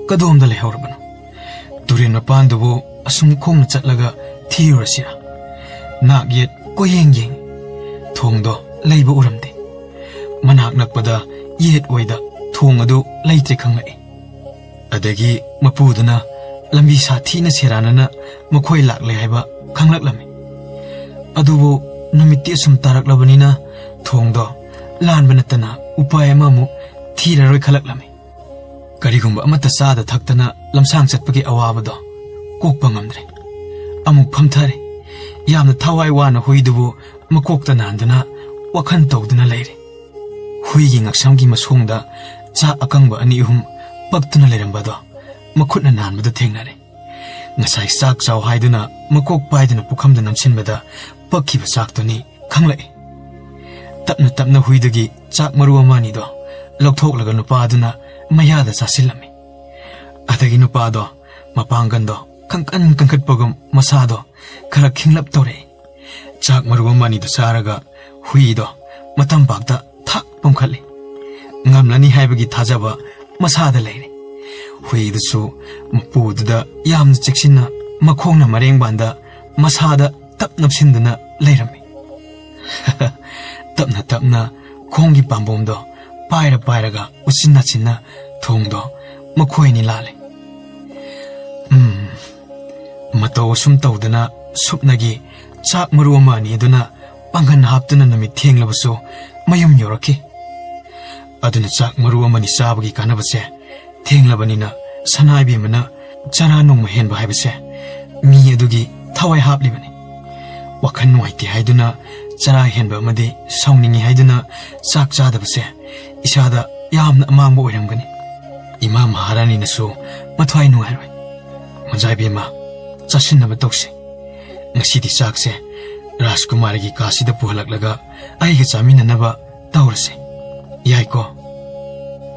ꯀꯗꯣꯝꯗ ꯂꯩꯍꯧꯔꯕꯅꯣ? ꯇꯨꯔꯦꯜ ꯃꯄꯥꯟꯗꯨꯕꯨ ꯑꯁꯨꯝ ꯈꯣꯡꯅ ꯆꯠꯂꯒ ꯊꯤꯔꯨꯔꯁꯤꯔꯥ?" ꯅꯥꯛ ꯌꯦꯠ ꯀꯣꯏꯌꯦꯡ ꯌꯦꯡꯉꯤ꯫ ꯊꯣꯡꯗꯣ ꯂꯩꯕ ꯎꯔꯝꯗꯦ꯫ ꯃꯅꯥꯛ ꯅꯛꯄꯗ ꯌꯦꯠ ꯑꯣꯏꯗ ꯊꯣꯡ ꯑꯗꯨ ꯂꯩꯇ꯭ꯔꯦ ꯈꯪꯂꯛꯏ꯫ ꯑꯗꯒꯤ ꯃꯄꯨꯗꯨꯅ ꯂꯝꯕꯤ ꯁꯥꯊꯤꯅ ꯁꯦꯔꯥꯟꯅꯅ ꯃꯈꯣꯏ ꯂꯥꯛꯂꯦ ꯍꯥꯏꯕ ꯈꯪꯂꯛꯂꯝꯃꯤ꯫ ꯑꯗꯨꯕꯨ ꯅꯨꯃꯤꯠꯇꯤ ꯑꯁꯨꯝ ꯇꯥꯔꯛꯂꯕꯅꯤꯅ ꯊꯣꯡꯗꯣ ꯂꯥꯟꯕ ꯅꯠꯇꯅ ꯎꯄꯥꯏ ꯑꯃꯃꯨꯛ ꯊꯤꯔꯔꯣꯏ ꯈꯜꯂꯛꯂꯝꯃꯤ꯫ ꯀꯔꯤꯒꯨꯝꯕ ꯑꯃꯠꯇ ꯆꯥꯗ ꯊꯛꯇꯅ ꯂꯝꯁꯥꯡ ꯆꯠꯄꯒꯤ ꯑꯋꯥꯕꯗꯣ ꯀꯣꯛꯄ ꯉꯝꯗ꯭ꯔꯦ꯫ ꯑꯃꯨꯛ ꯐꯝꯊꯔꯦ꯫ ꯌꯥꯝꯅ ꯊꯋꯥꯏ ꯋꯥꯅ ꯍꯨꯏꯗꯨꯕꯨ ꯃꯀꯣꯛꯇ ꯅꯥꯟꯗꯨꯅ ꯋꯥꯈꯜ ꯇꯧꯗꯨꯅ ꯂꯩꯔꯦ꯫ ꯍꯨꯏꯒꯤ ꯉꯛꯁꯝꯒꯤ ꯃꯁꯣꯡꯗ ꯆꯥꯛ ꯑꯀꯪꯕ ꯑꯅꯤ ꯑꯍꯨꯝ ꯄꯛꯇꯨꯅ ꯂꯩꯔꯝꯕꯗꯣ ꯃꯈꯨꯠꯅ ꯅꯥꯟꯕꯗ ꯊꯦꯡꯅꯔꯦ꯫ ꯉꯁꯥꯏ ꯆꯥꯛ ꯆꯥꯎ ꯍꯥꯏꯗꯨꯅ ꯃꯀꯣꯛ ꯄꯥꯏꯗꯨꯅ ꯄꯨꯈꯝꯗ ꯅꯝꯁꯤꯟꯕꯗ ꯄꯛꯈꯤꯕ ꯆꯥꯛꯇꯨꯅꯤ ꯈꯪꯂꯛꯏ꯫ ꯇꯞꯅ ꯇꯞꯅ ꯍꯨꯏꯗꯒꯤ ꯆꯥꯛ ꯃꯔꯨ ꯑꯃ ꯑꯅꯤꯗꯣ ꯂꯧꯊꯣꯛꯂꯒ ꯅꯨꯄꯥꯗꯨꯅ ꯃꯌꯥꯗ ꯆꯥꯁꯤꯜꯂꯝꯃꯤ꯫ ꯑꯗꯒꯤ ꯅꯨꯄꯥꯗꯣ ꯃꯄꯥꯡꯒꯜꯗꯣ ꯈꯪꯀꯟ ꯀꯟꯈꯠꯄꯒꯨꯝ ꯃꯁꯥꯗꯣ ꯈꯔ ꯈꯤꯡꯂꯞ ꯇꯧꯔꯛꯏ꯫ ꯆꯥꯛ ꯃꯔꯨ ꯑꯃ ꯑꯅꯤꯗꯨ ꯆꯥꯔꯒ ꯍꯨꯏꯗꯣ ꯃꯇꯝ ꯄꯥꯛꯇ ꯊꯥꯛ ꯄꯨꯝꯈꯠꯂꯤ꯫ ꯉꯝꯂꯅꯤ ꯍꯥꯏꯕꯒꯤ ꯊꯥꯖꯕ ꯃꯁꯥꯗ ꯂꯩꯔꯦ꯫ ꯍꯨꯏꯗꯨꯁꯨ ꯃꯄꯨꯗꯨꯗ ꯌꯥꯝꯅ ꯆꯦꯛꯁꯤꯟꯅ ꯃꯈꯣꯡꯅ ꯃꯔꯦꯡꯕꯥꯟꯗ ꯃꯁꯥꯗ ꯇꯞ ꯅꯞꯁꯤꯟꯗꯨꯅ ꯂꯩꯔꯝꯃꯤ꯫ ꯇꯞꯅ ꯇꯞꯅ ꯈꯣꯡꯒꯤ ꯄꯥꯝꯕꯣꯝꯗꯣ ꯄꯥꯏꯔ ꯄꯥꯏꯔꯒ ꯎꯆꯤꯟ ꯅꯥꯆꯤꯟꯅ ꯊꯣꯡꯗꯣ ꯃꯈꯣꯏ ꯑꯅꯤ ꯂꯥꯜꯂꯦ꯫ ꯎꯝ, ꯃꯇꯧ ꯑꯁꯨꯝ ꯇꯧꯗꯅ ꯁꯨꯞꯅꯒꯤ ꯆꯥꯛ ꯃꯔꯨ ꯑꯃ ꯑꯅꯤ ꯑꯗꯨꯅ ꯄꯥꯡꯒꯜ ꯍꯥꯞꯇꯨꯅ ꯅꯨꯃꯤꯠ ꯊꯦꯡꯂꯕꯁꯨ ꯃꯌꯨꯝ ꯌꯧꯔꯛꯈꯤ꯫ ꯑꯗꯨꯅ ꯆꯥꯛ ꯃꯔꯨ ꯑꯃꯅꯤ ꯆꯥꯕꯒꯤ ꯀꯥꯟꯅꯕꯁꯦ ꯊꯦꯡꯂꯕꯅꯤꯅ ꯁꯅꯥ ꯏꯕꯦꯝꯃꯅ ꯆꯔꯥ ꯅꯣꯡꯃ ꯍꯦꯟꯕ ꯍꯥꯏꯕꯁꯦ ꯃꯤ ꯑꯗꯨꯒꯤ ꯊꯋꯥꯏ ꯍꯥꯞꯂꯤꯕꯅꯤ꯫ ꯋꯥꯈꯜ ꯅꯨꯡꯉꯥꯏꯇꯦ ꯍꯥꯏꯗꯨꯅ ꯆꯔꯥ ꯍꯦꯟꯕ ꯑꯃꯗꯤ ꯁꯥꯎꯅꯤꯡꯉꯤ ꯍꯥꯏꯗꯨꯅ ꯆꯥꯛ ꯆꯥꯗꯕꯁꯦ ꯏꯁꯥꯗ ꯌꯥꯝꯅ ꯑꯃꯥꯡꯕ ꯑꯣꯏꯔꯝꯒꯅꯤ꯫ ꯏꯃꯥ ꯃꯍꯥꯔꯥꯅꯤꯅꯁꯨ ꯃꯊ꯭ꯋꯥꯏ ꯅꯨꯡꯉꯥꯏꯔꯣꯏ꯫ ꯃꯖꯥ ꯏꯕꯦꯝꯃ, ꯆꯥꯁꯤꯟꯅꯕ ꯇꯧꯁꯤ꯫ ꯉꯁꯤꯗꯤ ꯆꯥꯛꯁꯦ ꯔꯥꯖꯀꯨꯃꯥꯔꯤꯒꯤ ꯀꯥꯁꯤꯗ ꯄꯨꯍꯜꯂꯛꯂꯒ ꯑꯩꯒ ꯆꯥꯃꯤꯟꯅꯅꯕ ꯇꯧꯔꯁꯦ꯫ ꯌꯥꯏꯀꯣ?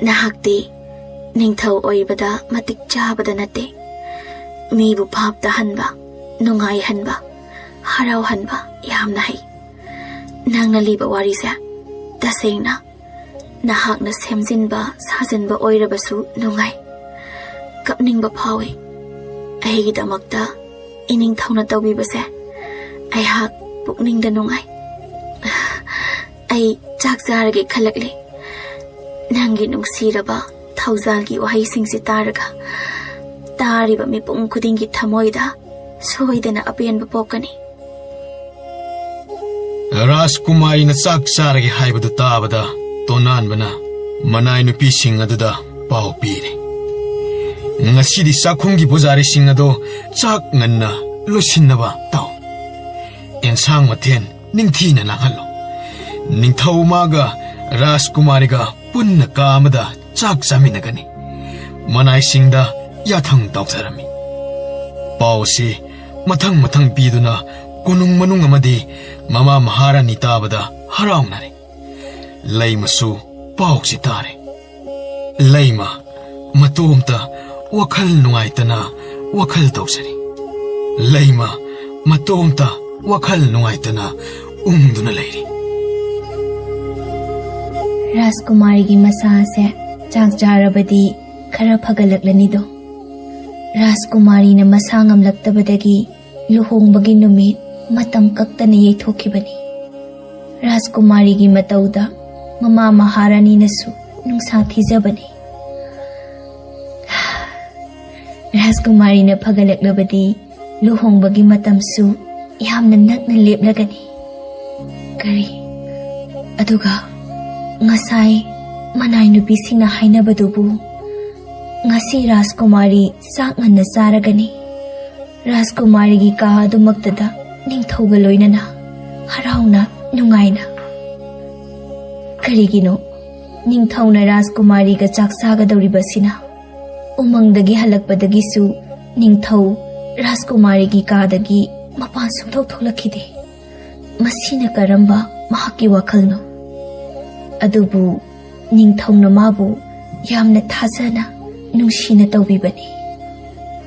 ꯅꯍꯥꯛꯇꯤ ꯅꯤꯡꯊꯧ ꯑꯣꯏꯕꯗ ꯃꯇꯤꯛ ꯆꯥꯕꯗ ꯅꯠꯇꯦ, ꯃꯤꯕꯨ ꯚꯥꯞ ꯇꯥꯍꯟꯕ, ꯅꯨꯡꯉꯥꯏꯍꯟꯕ, ꯍꯔꯥꯎꯍꯟꯕ ꯌꯥꯝꯅ ꯍꯩ꯫ ꯅꯪꯅ ꯂꯤꯕ ꯋꯥꯔꯤꯁꯦ ꯇꯁꯦꯡꯅ ꯅꯍꯥꯛꯅ ꯁꯦꯝꯖꯤꯟꯕ ꯁꯥꯖꯤꯟꯕ ꯑꯣꯏꯔꯕꯁꯨ ꯅꯨꯡꯉꯥꯏ꯫ ꯀꯞꯅꯤꯡꯕ ꯐꯥꯎꯏ꯫ ꯑꯩꯒꯤꯗꯃꯛꯇ ꯏꯅꯤꯡꯊꯧꯅ ꯇꯧꯕꯤꯕꯁꯦ ꯑꯩꯍꯥꯛ ꯄꯨꯛꯅꯤꯡꯗ ꯅꯨꯡꯉꯥꯏ꯫ ꯑꯩ ꯆꯥꯛ ꯆꯥꯔꯒꯦ ꯈꯜꯂꯛꯂꯦ꯫ ꯅꯪꯒꯤ ꯅꯨꯡꯁꯤꯔꯕ ꯊꯧꯖꯥꯜꯒꯤ ꯋꯥꯍꯩꯁꯤꯡꯁꯤ ꯇꯥꯔꯒ ꯇꯥꯔꯤꯕ ꯃꯤꯄꯨꯝ ꯈꯨꯗꯤꯡꯒꯤ ꯊꯃꯣꯏꯗ ꯁꯣꯏꯗꯅ ꯑꯄꯦꯟꯕ ꯄꯣꯛꯀꯅꯤ꯫ ꯔꯥꯖꯀꯨꯃꯥꯔꯤꯅ ꯆꯥꯛ ꯆꯥꯔꯒꯦ ꯍꯥꯏꯕꯗꯨ ꯇꯥꯕꯗ ꯇꯣꯅꯥꯟꯕꯅ ꯃꯅꯥꯏ ꯅꯨꯄꯤꯁꯤꯡ ꯑꯗꯨꯗ ꯄꯥꯎ ꯄꯤꯔꯦ꯫ ꯉꯁꯤꯗꯤ ꯆꯥꯛꯈꯨꯝꯒꯤ ꯄꯨꯖꯥꯔꯤꯁꯤꯡ ꯑꯗꯣ ꯆꯥꯛ ꯉꯟꯅ ꯂꯣꯏꯁꯤꯟꯅꯕ ꯇꯧ꯫ ꯑꯦꯟꯁꯥꯡ ꯃꯊꯦꯜ ꯅꯤꯡꯊꯤꯅ ꯂꯥꯡꯍꯜꯂꯣ꯫ ꯅꯤꯡꯊꯧ ꯃꯥꯒ ꯔꯥꯖꯀꯨꯃꯥꯔꯤꯒ ꯄꯨꯟꯅ ꯀꯥ ꯑꯃꯗ ꯆꯥꯛ ꯆꯥꯃꯤꯟꯅꯒꯅꯤ꯫ ꯃꯅꯥꯏꯁꯤꯡꯗ ꯌꯥꯊꯪ ꯇꯧꯊꯔꯝꯃꯤ꯫ ꯄꯥꯎꯁꯤ ꯃꯊꯪ ꯃꯊꯪ ꯄꯤꯗꯨꯅ ꯀꯣꯅꯨꯡ ꯃꯅꯨꯡ ꯑꯃꯗꯤ ꯃꯃꯥ ꯃꯍꯥꯔꯥꯅꯤ ꯇꯥꯕꯗ ꯍꯔꯥꯎꯅꯔꯦ꯫ ꯂꯩꯃꯁꯨ ꯄꯥꯎꯁꯤ ꯇꯥꯔꯦ꯫ ꯂꯩꯃ ꯃꯇꯣꯝꯇ ꯋꯥꯈꯜ ꯅꯨꯡꯉꯥꯏꯇꯅ ꯋꯥꯈꯜ ꯇꯧꯖꯔꯤ꯫ ꯂꯩꯃ ꯃꯇꯣꯝꯇ ꯋꯥꯈꯜ ꯅꯨꯡꯉꯥꯏꯇꯅ ꯎꯪꯗꯨꯅ ꯂꯩꯔꯤ꯫ ꯔꯥꯖꯀꯨꯃꯥꯔꯤꯒꯤ ꯃꯁꯥ ꯑꯁꯦ ꯆꯥꯛ ꯆꯥꯔꯕꯗꯤ ꯈꯔ ꯐꯒꯠꯂꯛꯂꯅꯤꯗꯣ꯫ ꯔꯥꯖꯀꯨꯃꯥꯔꯤꯅ ꯃꯁꯥ ꯉꯝꯂꯛꯇꯕꯗꯒꯤ ꯂꯨꯍꯣꯡꯕꯒꯤ ꯅꯨꯃꯤꯠ ꯃꯇꯝ ꯀꯛꯇꯅ ꯌꯩꯊꯣꯛꯈꯤꯕꯅꯤ꯫ ꯔꯥꯖꯀꯨꯃꯥꯔꯤꯒꯤ ꯃꯇꯧꯗ ꯃꯃꯥ ꯃꯍꯥꯔꯥꯅꯤꯅꯁꯨ ꯅꯨꯡꯁꯥ ꯊꯤꯖꯕꯅꯤ꯫ ꯔꯥꯖꯀꯨꯃꯥꯔꯤꯅ ꯐꯒꯠꯂꯛꯂꯕꯗꯤ ꯂꯨꯍꯣꯡꯕꯒꯤ ꯃꯇꯝꯁꯨ ꯌꯥꯝꯅ ꯅꯛꯅ ꯂꯦꯞꯂꯒꯅꯤ꯫ ꯀꯔꯤ? ꯑꯗꯨꯒ ꯉꯁꯥꯏ ꯃꯅꯥꯏ ꯅꯨꯄꯤꯁꯤꯡꯅ ꯍꯥꯏꯅꯕꯗꯨꯕꯨ? ꯉꯁꯤ ꯔꯥꯖꯀꯨꯃꯥꯔꯤ ꯆꯥꯛ ꯉꯟꯅ ꯆꯥꯔꯒꯅꯤ꯫ ꯔꯥꯖꯀꯨꯃꯥꯔꯤꯒꯤ ꯀꯥ ꯑꯗꯨꯃꯛꯇꯗ ꯅꯤꯡꯊꯧꯒ ꯂꯣꯏꯅꯅ ꯍꯔꯥꯎꯅ ꯅꯨꯡꯉꯥꯏꯅ꯫ ꯀꯔꯤꯒꯤꯅꯣ ꯅꯤꯡꯊꯧꯅ ꯔꯥꯖꯀꯨꯃꯥꯔꯤꯒ ꯆꯥꯛ ꯆꯥꯒꯗꯧꯔꯤꯕꯁꯤꯅ? ꯎꯃꯪꯗꯒꯤ ꯍꯜꯂꯛꯄꯗꯒꯤꯁꯨ ꯅꯤꯡꯊꯧ ꯔꯥꯖꯀꯨꯃꯥꯔꯤꯒꯤ ꯀꯥꯗꯒꯤ ꯃꯄꯥꯟ ꯁꯨꯡꯊꯣꯛ ꯊꯣꯛꯂꯛꯈꯤꯗꯦ꯫ ꯃꯁꯤꯅ ꯀꯔꯝꯕ ꯃꯍꯥꯛꯀꯤ ꯋꯥꯈꯜꯅꯣ? ꯑꯗꯨꯕꯨ ꯅꯤꯡꯊꯧꯅ ꯃꯥꯕꯨ ꯌꯥꯝꯅ ꯊꯥꯖꯅ, ꯅꯨꯡꯁꯤꯅ ꯇꯧꯕꯤꯕꯅꯤ꯫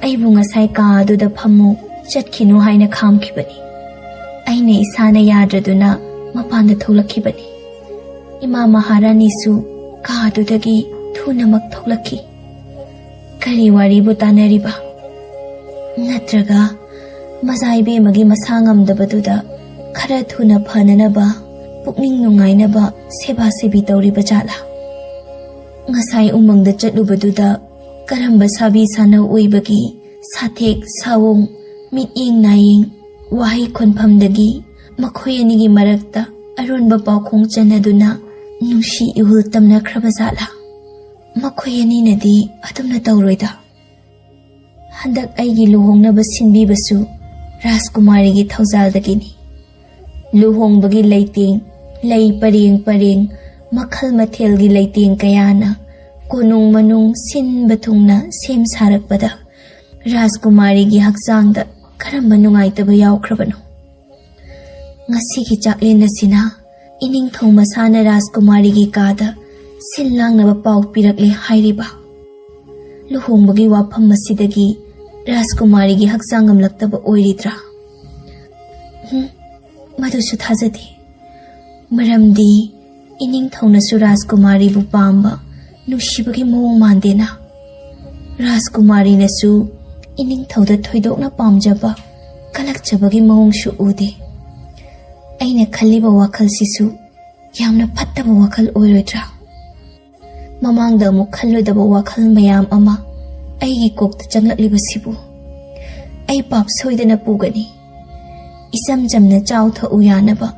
ꯑꯩꯕꯨ ꯉꯁꯥꯏ ꯀꯥ ꯑꯗꯨꯗ ꯐꯝꯃꯨ, ꯆꯠꯈꯤꯅꯨ ꯍꯥꯏꯅ ꯈꯥꯝꯈꯤꯕꯅꯤ꯫ ꯑꯩꯅ ꯏꯁꯥꯅ ꯌꯥꯗ꯭ꯔꯗꯨꯅ ꯃꯄꯥꯟꯗ ꯊꯣꯛꯂꯛꯈꯤꯕꯅꯤ꯫ ꯏꯃꯥ ꯃꯍꯥꯔꯥꯅꯤꯁꯨ ꯀꯥ ꯑꯗꯨꯗꯒꯤ ꯊꯨꯅꯃꯛ ꯊꯣꯛꯂꯛꯈꯤ꯫ ꯀꯔꯤ ꯋꯥꯔꯤꯕꯨ ꯇꯥꯟꯅꯔꯤꯕ? ꯅꯠꯇ꯭ꯔꯒ ꯃꯖꯥ ꯏꯕꯦꯝꯃꯒꯤ ꯃꯁꯥ ꯉꯝꯗꯕꯗꯨꯗ ꯈꯔ ꯊꯨꯅ ꯐꯅꯅꯕ, ꯄꯨꯛꯅꯤꯡ ꯅꯨꯡꯉꯥꯏꯅꯕ ꯁꯦꯕꯥ ꯁꯦꯕꯤ ꯇꯧꯔꯤꯕ ꯖꯥꯠꯂꯥ? ꯉꯁꯥꯏ ꯎꯃꯪꯗ ꯆꯠꯂꯨꯕꯗꯨꯗ ꯀꯔꯝꯕ ꯁꯥꯕꯤ ꯁꯥꯅꯧ ꯑꯣꯏꯕꯒꯤ ꯁꯥꯊꯦꯛ ꯁꯥꯑꯣꯡ, ꯃꯤꯠꯌꯦꯡ ꯅꯥꯌꯦꯡ, ꯋꯥꯍꯩ ꯈꯣꯟꯐꯝꯗꯒꯤ ꯃꯈꯣꯏ ꯑꯅꯤꯒꯤ ꯃꯔꯛꯇ ꯑꯔꯣꯟꯕ ꯄꯥꯎꯈꯣꯡ ꯆꯟꯅꯗꯨꯅ ꯅꯨꯡꯁꯤ ꯏꯍꯨꯜ ꯇꯝꯅꯈ꯭ꯔꯕ ꯖꯥꯠꯂꯥ? ꯃꯈꯣꯏ ꯑꯅꯤꯅꯗꯤ ꯑꯗꯨꯝꯅ ꯇꯧꯔꯣꯏꯗ꯫ ꯍꯟꯗꯛ ꯑꯩꯒꯤ ꯂꯨꯍꯣꯡꯅꯕ ꯁꯤꯟꯕꯤꯕꯁꯨ ꯔꯥꯖꯀꯨꯃꯥꯔꯤꯒꯤ ꯊꯧꯖꯥꯜꯗꯒꯤꯅꯤ꯫ ꯂꯨꯍꯣꯡꯕꯒꯤ ꯂꯩꯇꯦꯡ, ꯂꯩ ꯄꯔꯦꯡ ꯄꯔꯦꯡ, ꯃꯈꯜ ꯃꯊꯦꯜꯒꯤ ꯂꯩꯇꯦꯡ ꯀꯌꯥꯅ ꯀꯣꯅꯨꯡ ꯃꯅꯨꯡ ꯁꯤꯟꯕ ꯊꯨꯡꯅ ꯁꯦꯝ ꯁꯥꯔꯛꯄꯗ ꯔꯥꯖꯀꯨꯃꯥꯔꯤꯒꯤ ꯍꯛꯆꯥꯡꯗ ꯀꯔꯝꯕ ꯅꯨꯡꯉꯥꯏꯇꯕ ꯌꯥꯎꯈ꯭ꯔꯕꯅꯣ? ꯉꯁꯤꯒꯤ ꯆꯥꯛꯂꯦꯟ ꯑꯁꯤꯅ ꯏꯅꯤꯡꯊꯧ ꯃꯁꯥꯅ ꯔꯥꯖꯀꯨꯃꯥꯔꯤꯒꯤ ꯀꯥꯗ ꯁꯤꯜ ꯂꯥꯡꯅꯕ ꯄꯥꯎ ꯄꯤꯔꯛꯂꯦ ꯍꯥꯏꯔꯤꯕ꯫ ꯂꯨꯍꯣꯡꯕꯒꯤ ꯋꯥꯐꯝ ꯑꯁꯤꯗꯒꯤ ꯔꯥꯖꯀꯨꯃꯥꯔꯤꯒꯤ ꯍꯛꯆꯥꯡ ꯉꯝꯂꯛꯇꯕ ꯑꯣꯏꯔꯤꯗ꯭ꯔꯥ? ꯍꯨꯝ, ꯃꯗꯨꯁꯨ ꯊꯥꯖꯗꯦ꯫ ꯃꯔꯝꯗꯤ ꯏꯅꯤꯡꯊꯧꯅꯁꯨ ꯔꯥꯖꯀꯨꯃꯥꯔꯤꯕꯨ ꯄꯥꯝꯕ, ꯅꯨꯡꯁꯤꯕꯒꯤ ꯃꯑꯣꯡ ꯃꯥꯟꯗꯦꯅ꯫ ꯔꯥꯖꯀꯨꯃꯥꯔꯤꯅꯁꯨ ꯏꯅꯤꯡꯊꯧꯗ ꯊꯣꯏꯗꯣꯛꯅ ꯄꯥꯝꯖꯕ, ꯀꯜꯂꯛꯆꯕꯒꯤ ꯃꯑꯣꯡꯁꯨ ꯎꯗꯦ꯫ ꯑꯩꯅ ꯈꯜꯂꯤꯕ ꯋꯥꯈꯜꯁꯤꯁꯨ ꯌꯥꯝꯅ ꯐꯠꯇꯕ ꯋꯥꯈꯜ ꯑꯣꯏꯔꯣꯏꯗ꯭ꯔꯥ? ꯃꯃꯥꯡꯗ ꯑꯃꯨꯛ ꯈꯜꯂꯣꯏꯗꯕ ꯋꯥꯈꯜ ꯃꯌꯥꯝ ꯑꯃ ꯑꯩꯒꯤ ꯀꯣꯛꯇ ꯆꯪꯂꯛꯂꯤꯕꯁꯤꯕꯨ꯫ ꯑꯩ ꯄꯥꯞ ꯁꯣꯏꯗꯅ ꯄꯨꯒꯅꯤ꯫ ꯏꯆꯝ ꯆꯝꯅ ꯆꯥꯎ ꯊꯛꯎ ꯌꯥꯅꯕ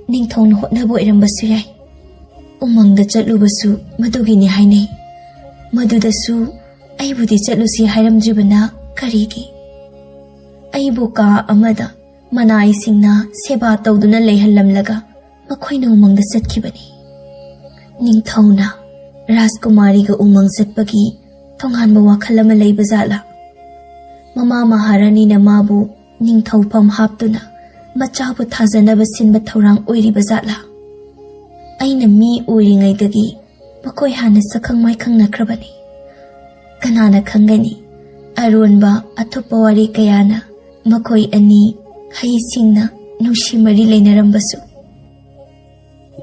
ꯅꯤꯡꯊꯧꯅ ꯍꯣꯠꯅꯕ ꯑꯣꯏꯔꯝꯕꯁꯨ ꯌꯥꯏ꯫ ꯎꯃꯪꯗ ꯆꯠꯂꯨꯕꯁꯨ ꯃꯗꯨꯒꯤꯅꯤ ꯍꯥꯏꯅꯩ꯫ ꯃꯗꯨꯗꯁꯨ ꯑꯩꯕꯨꯗꯤ ꯆꯠꯂꯨꯁꯤ ꯍꯥꯏꯔꯝꯗ꯭ꯔꯤꯕꯅ ꯀꯔꯤꯒꯤ? ꯑꯩꯕꯨ ꯀꯥ ꯑꯃꯗ ꯃꯅꯥꯏꯁꯤꯡꯅ ꯁꯦꯕꯥ ꯇꯧꯗꯨꯅ ꯂꯩꯍꯜꯂꯝꯂꯒ ꯃꯈꯣꯏꯅ ꯎꯃꯪꯗ ꯆꯠꯈꯤꯕꯅꯤ꯫ ꯅꯤꯡꯊꯧꯅ ꯔꯥꯖꯀꯨꯃꯥꯔꯤꯒ ꯎꯃꯪ ꯆꯠꯄꯒꯤ ꯇꯣꯉꯥꯟꯕ ꯋꯥꯈꯜ ꯑꯃ ꯂꯩꯕ ꯖꯥꯠꯂꯥ? ꯃꯃꯥ ꯃꯍꯥꯔꯥꯅꯤꯅ ꯃꯥꯕꯨ ꯅꯤꯡꯊꯧꯐꯝ ꯍꯥꯞꯇꯨꯅ ꯃꯆꯥꯕꯨ ꯊꯥꯖꯅꯕ ꯁꯤꯟꯕ ꯊꯧꯔꯥꯡ ꯑꯣꯏꯔꯤꯕ ꯖꯥꯠꯂꯥ? ꯑꯩꯅ ꯃꯤ ꯑꯣꯏꯔꯤꯉꯩꯗꯒꯤ ꯃꯈꯣꯏ ꯍꯥꯟꯅ ꯁꯛꯈꯪ ꯃꯥꯏꯈꯪꯅꯈ꯭ꯔꯕꯅꯤ꯫ ꯀꯅꯥꯅ ꯈꯪꯒꯅꯤ, ꯑꯔꯣꯟꯕ ꯑꯇꯣꯞꯄ ꯋꯥꯔꯤ ꯀꯌꯥꯅ ꯃꯈꯣꯏ ꯑꯅꯤ ꯍꯩꯁꯤꯡꯅ ꯅꯨꯡꯁꯤ ꯃꯔꯤ ꯂꯩꯅꯔꯝꯕꯁꯨ꯫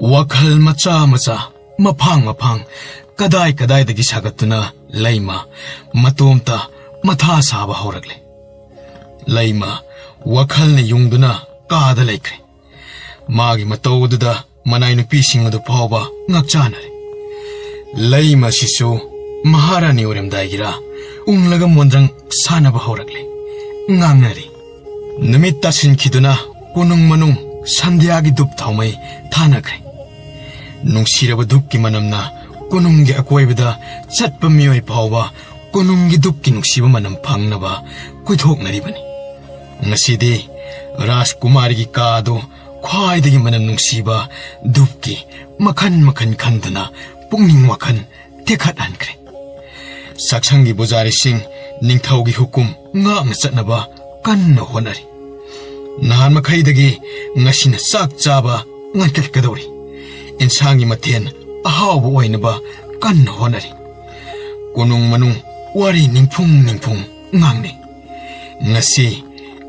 ꯋꯥꯈꯜ ꯃꯆꯥ ꯃꯆꯥ, ꯃꯐꯥꯡ ꯃꯐꯥꯡ, ꯀꯗꯥꯏ ꯀꯗꯥꯏꯗꯒꯤ ꯁꯥꯒꯠꯇꯨꯅ ꯂꯩꯃ ꯃꯇꯣꯝꯇ ꯃꯊꯥ ꯁꯥꯕ ꯍꯧꯔꯛꯂꯦ꯫ ꯂꯩꯃ ꯋꯥꯈꯜꯅ ꯌꯨꯡꯗꯨꯅ ꯀꯥꯗ ꯂꯩꯈ꯭ꯔꯦ꯫ ꯃꯥꯒꯤ ꯃꯇꯧ ꯑꯗꯨꯗ ꯃꯅꯥꯏ ꯅꯨꯄꯤꯁꯤꯡ ꯑꯗꯨ ꯐꯥꯎꯕ ꯉꯛꯆꯥꯅꯔꯦ꯫ ꯂꯩꯃ ꯑꯁꯤꯁꯨ ꯃꯍꯥꯔꯥꯅꯤ ꯑꯣꯏꯔꯝꯗꯥꯏꯒꯤꯔ ꯎꯪꯂꯒ ꯃꯣꯟꯗ꯭ꯔꯪ ꯁꯥꯟꯅꯕ ꯍꯧꯔꯛꯂꯦ꯫ ꯉꯥꯡꯅꯔꯤ꯫ ꯅꯨꯃꯤꯠ ꯇꯥꯁꯤꯟꯈꯤꯗꯨꯅ ꯀꯣꯅꯨꯡ ꯃꯅꯨꯡ ꯁꯟꯙ꯭ꯌꯥꯒꯤ ꯙꯨꯞ ꯊꯥꯎꯃꯩ ꯊꯥꯅꯈ꯭ꯔꯦ꯫ ꯅꯨꯡꯁꯤꯔꯕ ꯙꯨꯞꯀꯤ ꯃꯅꯝꯅ ꯀꯣꯅꯨꯡꯒꯤ ꯑꯀꯣꯏꯕꯗ ꯆꯠꯄ ꯃꯤꯑꯣꯏ ꯐꯥꯎꯕ ꯀꯣꯅꯨꯡꯒꯤ ꯙꯨꯞꯀꯤ ꯅꯨꯡꯁꯤꯕ ꯃꯅꯝ ꯐꯪꯅꯕ ꯀꯣꯏꯊꯣꯛꯅꯔꯤꯕꯅꯤ꯫ ꯉꯁꯤꯗꯤ ꯔꯥꯖꯀꯨꯃꯥꯔꯤꯒꯤ ꯀꯥ ꯑꯗꯨ ꯈ꯭ꯋꯥꯏꯗꯒꯤ ꯃꯅꯝ ꯅꯨꯡꯁꯤꯕ ꯙꯨꯞꯀꯤ ꯃꯈꯟ ꯃꯈꯟ ꯈꯟꯗꯨꯅ ꯄꯨꯛꯅꯤꯡ ꯋꯥꯈꯜ ꯇꯦꯛꯈꯠꯍꯟꯈ꯭ꯔꯦ꯫ ꯆꯥꯛꯁꯪꯒꯤ ꯄꯨꯖꯥꯔꯤꯁꯤꯡ ꯅꯤꯡꯊꯧꯒꯤ ꯍꯨꯀꯨꯝ ꯉꯥꯛꯅ ꯆꯠꯅꯕ ꯀꯟꯅ ꯍꯣꯠꯅꯔꯤ꯫ ꯅꯍꯥꯟ ꯃꯈꯩꯗꯒꯤ ꯉꯁꯤꯅ ꯆꯥꯛ ꯆꯥꯕ ꯉꯟꯈꯠꯀꯗꯧꯔꯤ꯫ ꯏꯟꯁꯥꯡꯒꯤ ꯃꯊꯦꯜ ꯑꯍꯥꯎꯕ ꯑꯣꯏꯅꯕ ꯀꯟꯅ ꯍꯣꯠꯅꯔꯤ꯫ ꯀꯣꯅꯨꯡ ꯃꯅꯨꯡ ꯋꯥꯔꯤ ꯅꯤꯡꯐꯨꯡ ꯅꯤꯡꯐꯨꯡ ꯉꯥꯡꯅꯩ꯫ ꯉꯁꯤ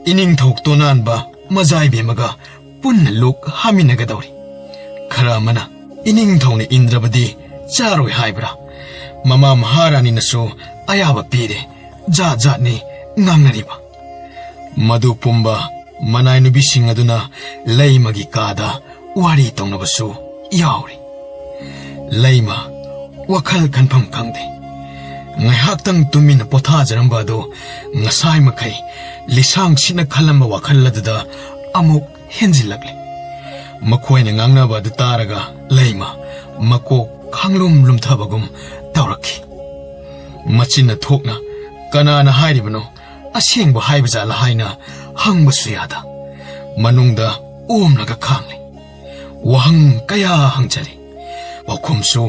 ꯏꯅꯤꯡꯊꯧ ꯇꯣꯅꯥꯟꯕ ꯃꯖꯥꯏꯕꯦꯝꯃꯒ ꯄꯨꯟꯅ ꯂꯨꯛ ꯍꯥꯃꯤꯟꯅꯒꯗꯧꯔꯤ꯫ ꯈꯔ ꯑꯃꯅ ꯏꯅꯤꯡꯊꯧꯅ ꯏꯟꯗ꯭ꯔꯕꯗꯤ ꯆꯥꯔꯣꯏ ꯍꯥꯏꯕ꯭ꯔꯥ? ꯃꯃꯥ ꯃꯍꯥꯔꯥꯅꯤꯅꯁꯨ ꯑꯌꯥꯕ ꯄꯤꯔꯦ꯫ ꯖꯥꯠ ꯖꯥꯠꯅꯤ ꯉꯥꯡꯅꯔꯤꯕ꯫ ꯃꯗꯨ ꯄꯨꯝꯕ ꯃꯅꯥꯏ ꯅꯨꯄꯤꯁꯤꯡ ꯑꯗꯨꯅ ꯂꯩꯃꯒꯤ ꯀꯥꯗ ꯋꯥꯔꯤ ꯇꯧꯅꯕꯁꯨ ꯌꯥꯎꯔꯤ꯫ ꯂꯩꯃ ꯋꯥꯈꯜ ꯈꯟꯐꯝ ꯈꯪꯗꯦ꯫ ꯉꯥꯏꯍꯥꯛꯇꯪ ꯇꯨꯃꯤꯟꯅ ꯄꯣꯊꯥꯖꯔꯝꯕ ꯑꯗꯨ ꯉꯁꯥꯏ ꯃꯈꯩ ꯂꯤꯁꯥꯡ ꯁꯤꯠꯅ ꯈꯜꯂꯝꯕ ꯋꯥꯈꯜ ꯑꯗꯨꯗ ꯑꯃꯨꯛ ꯍꯦꯟꯖꯤꯜꯂꯛꯂꯦ꯫ ꯃꯈꯣꯏꯅ ꯉꯥꯡꯅꯕ ꯑꯗꯨ ꯇꯥꯔꯒ ꯂꯩꯃ ꯃꯀꯣꯛ ꯈꯥꯡꯂꯨꯝ ꯂꯨꯝꯊꯕꯒꯨꯝ ꯇꯧꯔꯛꯈꯤ꯫ ꯃꯆꯤꯟꯅ ꯊꯣꯛꯅ "ꯀꯅꯥꯅ ꯍꯥꯏꯔꯤꯕꯅꯣ? ꯑꯁꯦꯡꯕ ꯍꯥꯏꯕ ꯖꯥꯠꯂ?" ꯍꯥꯏꯅ ꯍꯪꯕꯁꯨ ꯌꯥꯗ, ꯃꯅꯨꯡꯗ ꯑꯣꯝꯂꯒ ꯈꯥꯡꯂꯦ꯫ ꯋꯥꯍꯪ ꯀꯌꯥ ꯍꯪꯖꯔꯦ, ꯄꯥꯎꯈꯨꯝꯁꯨ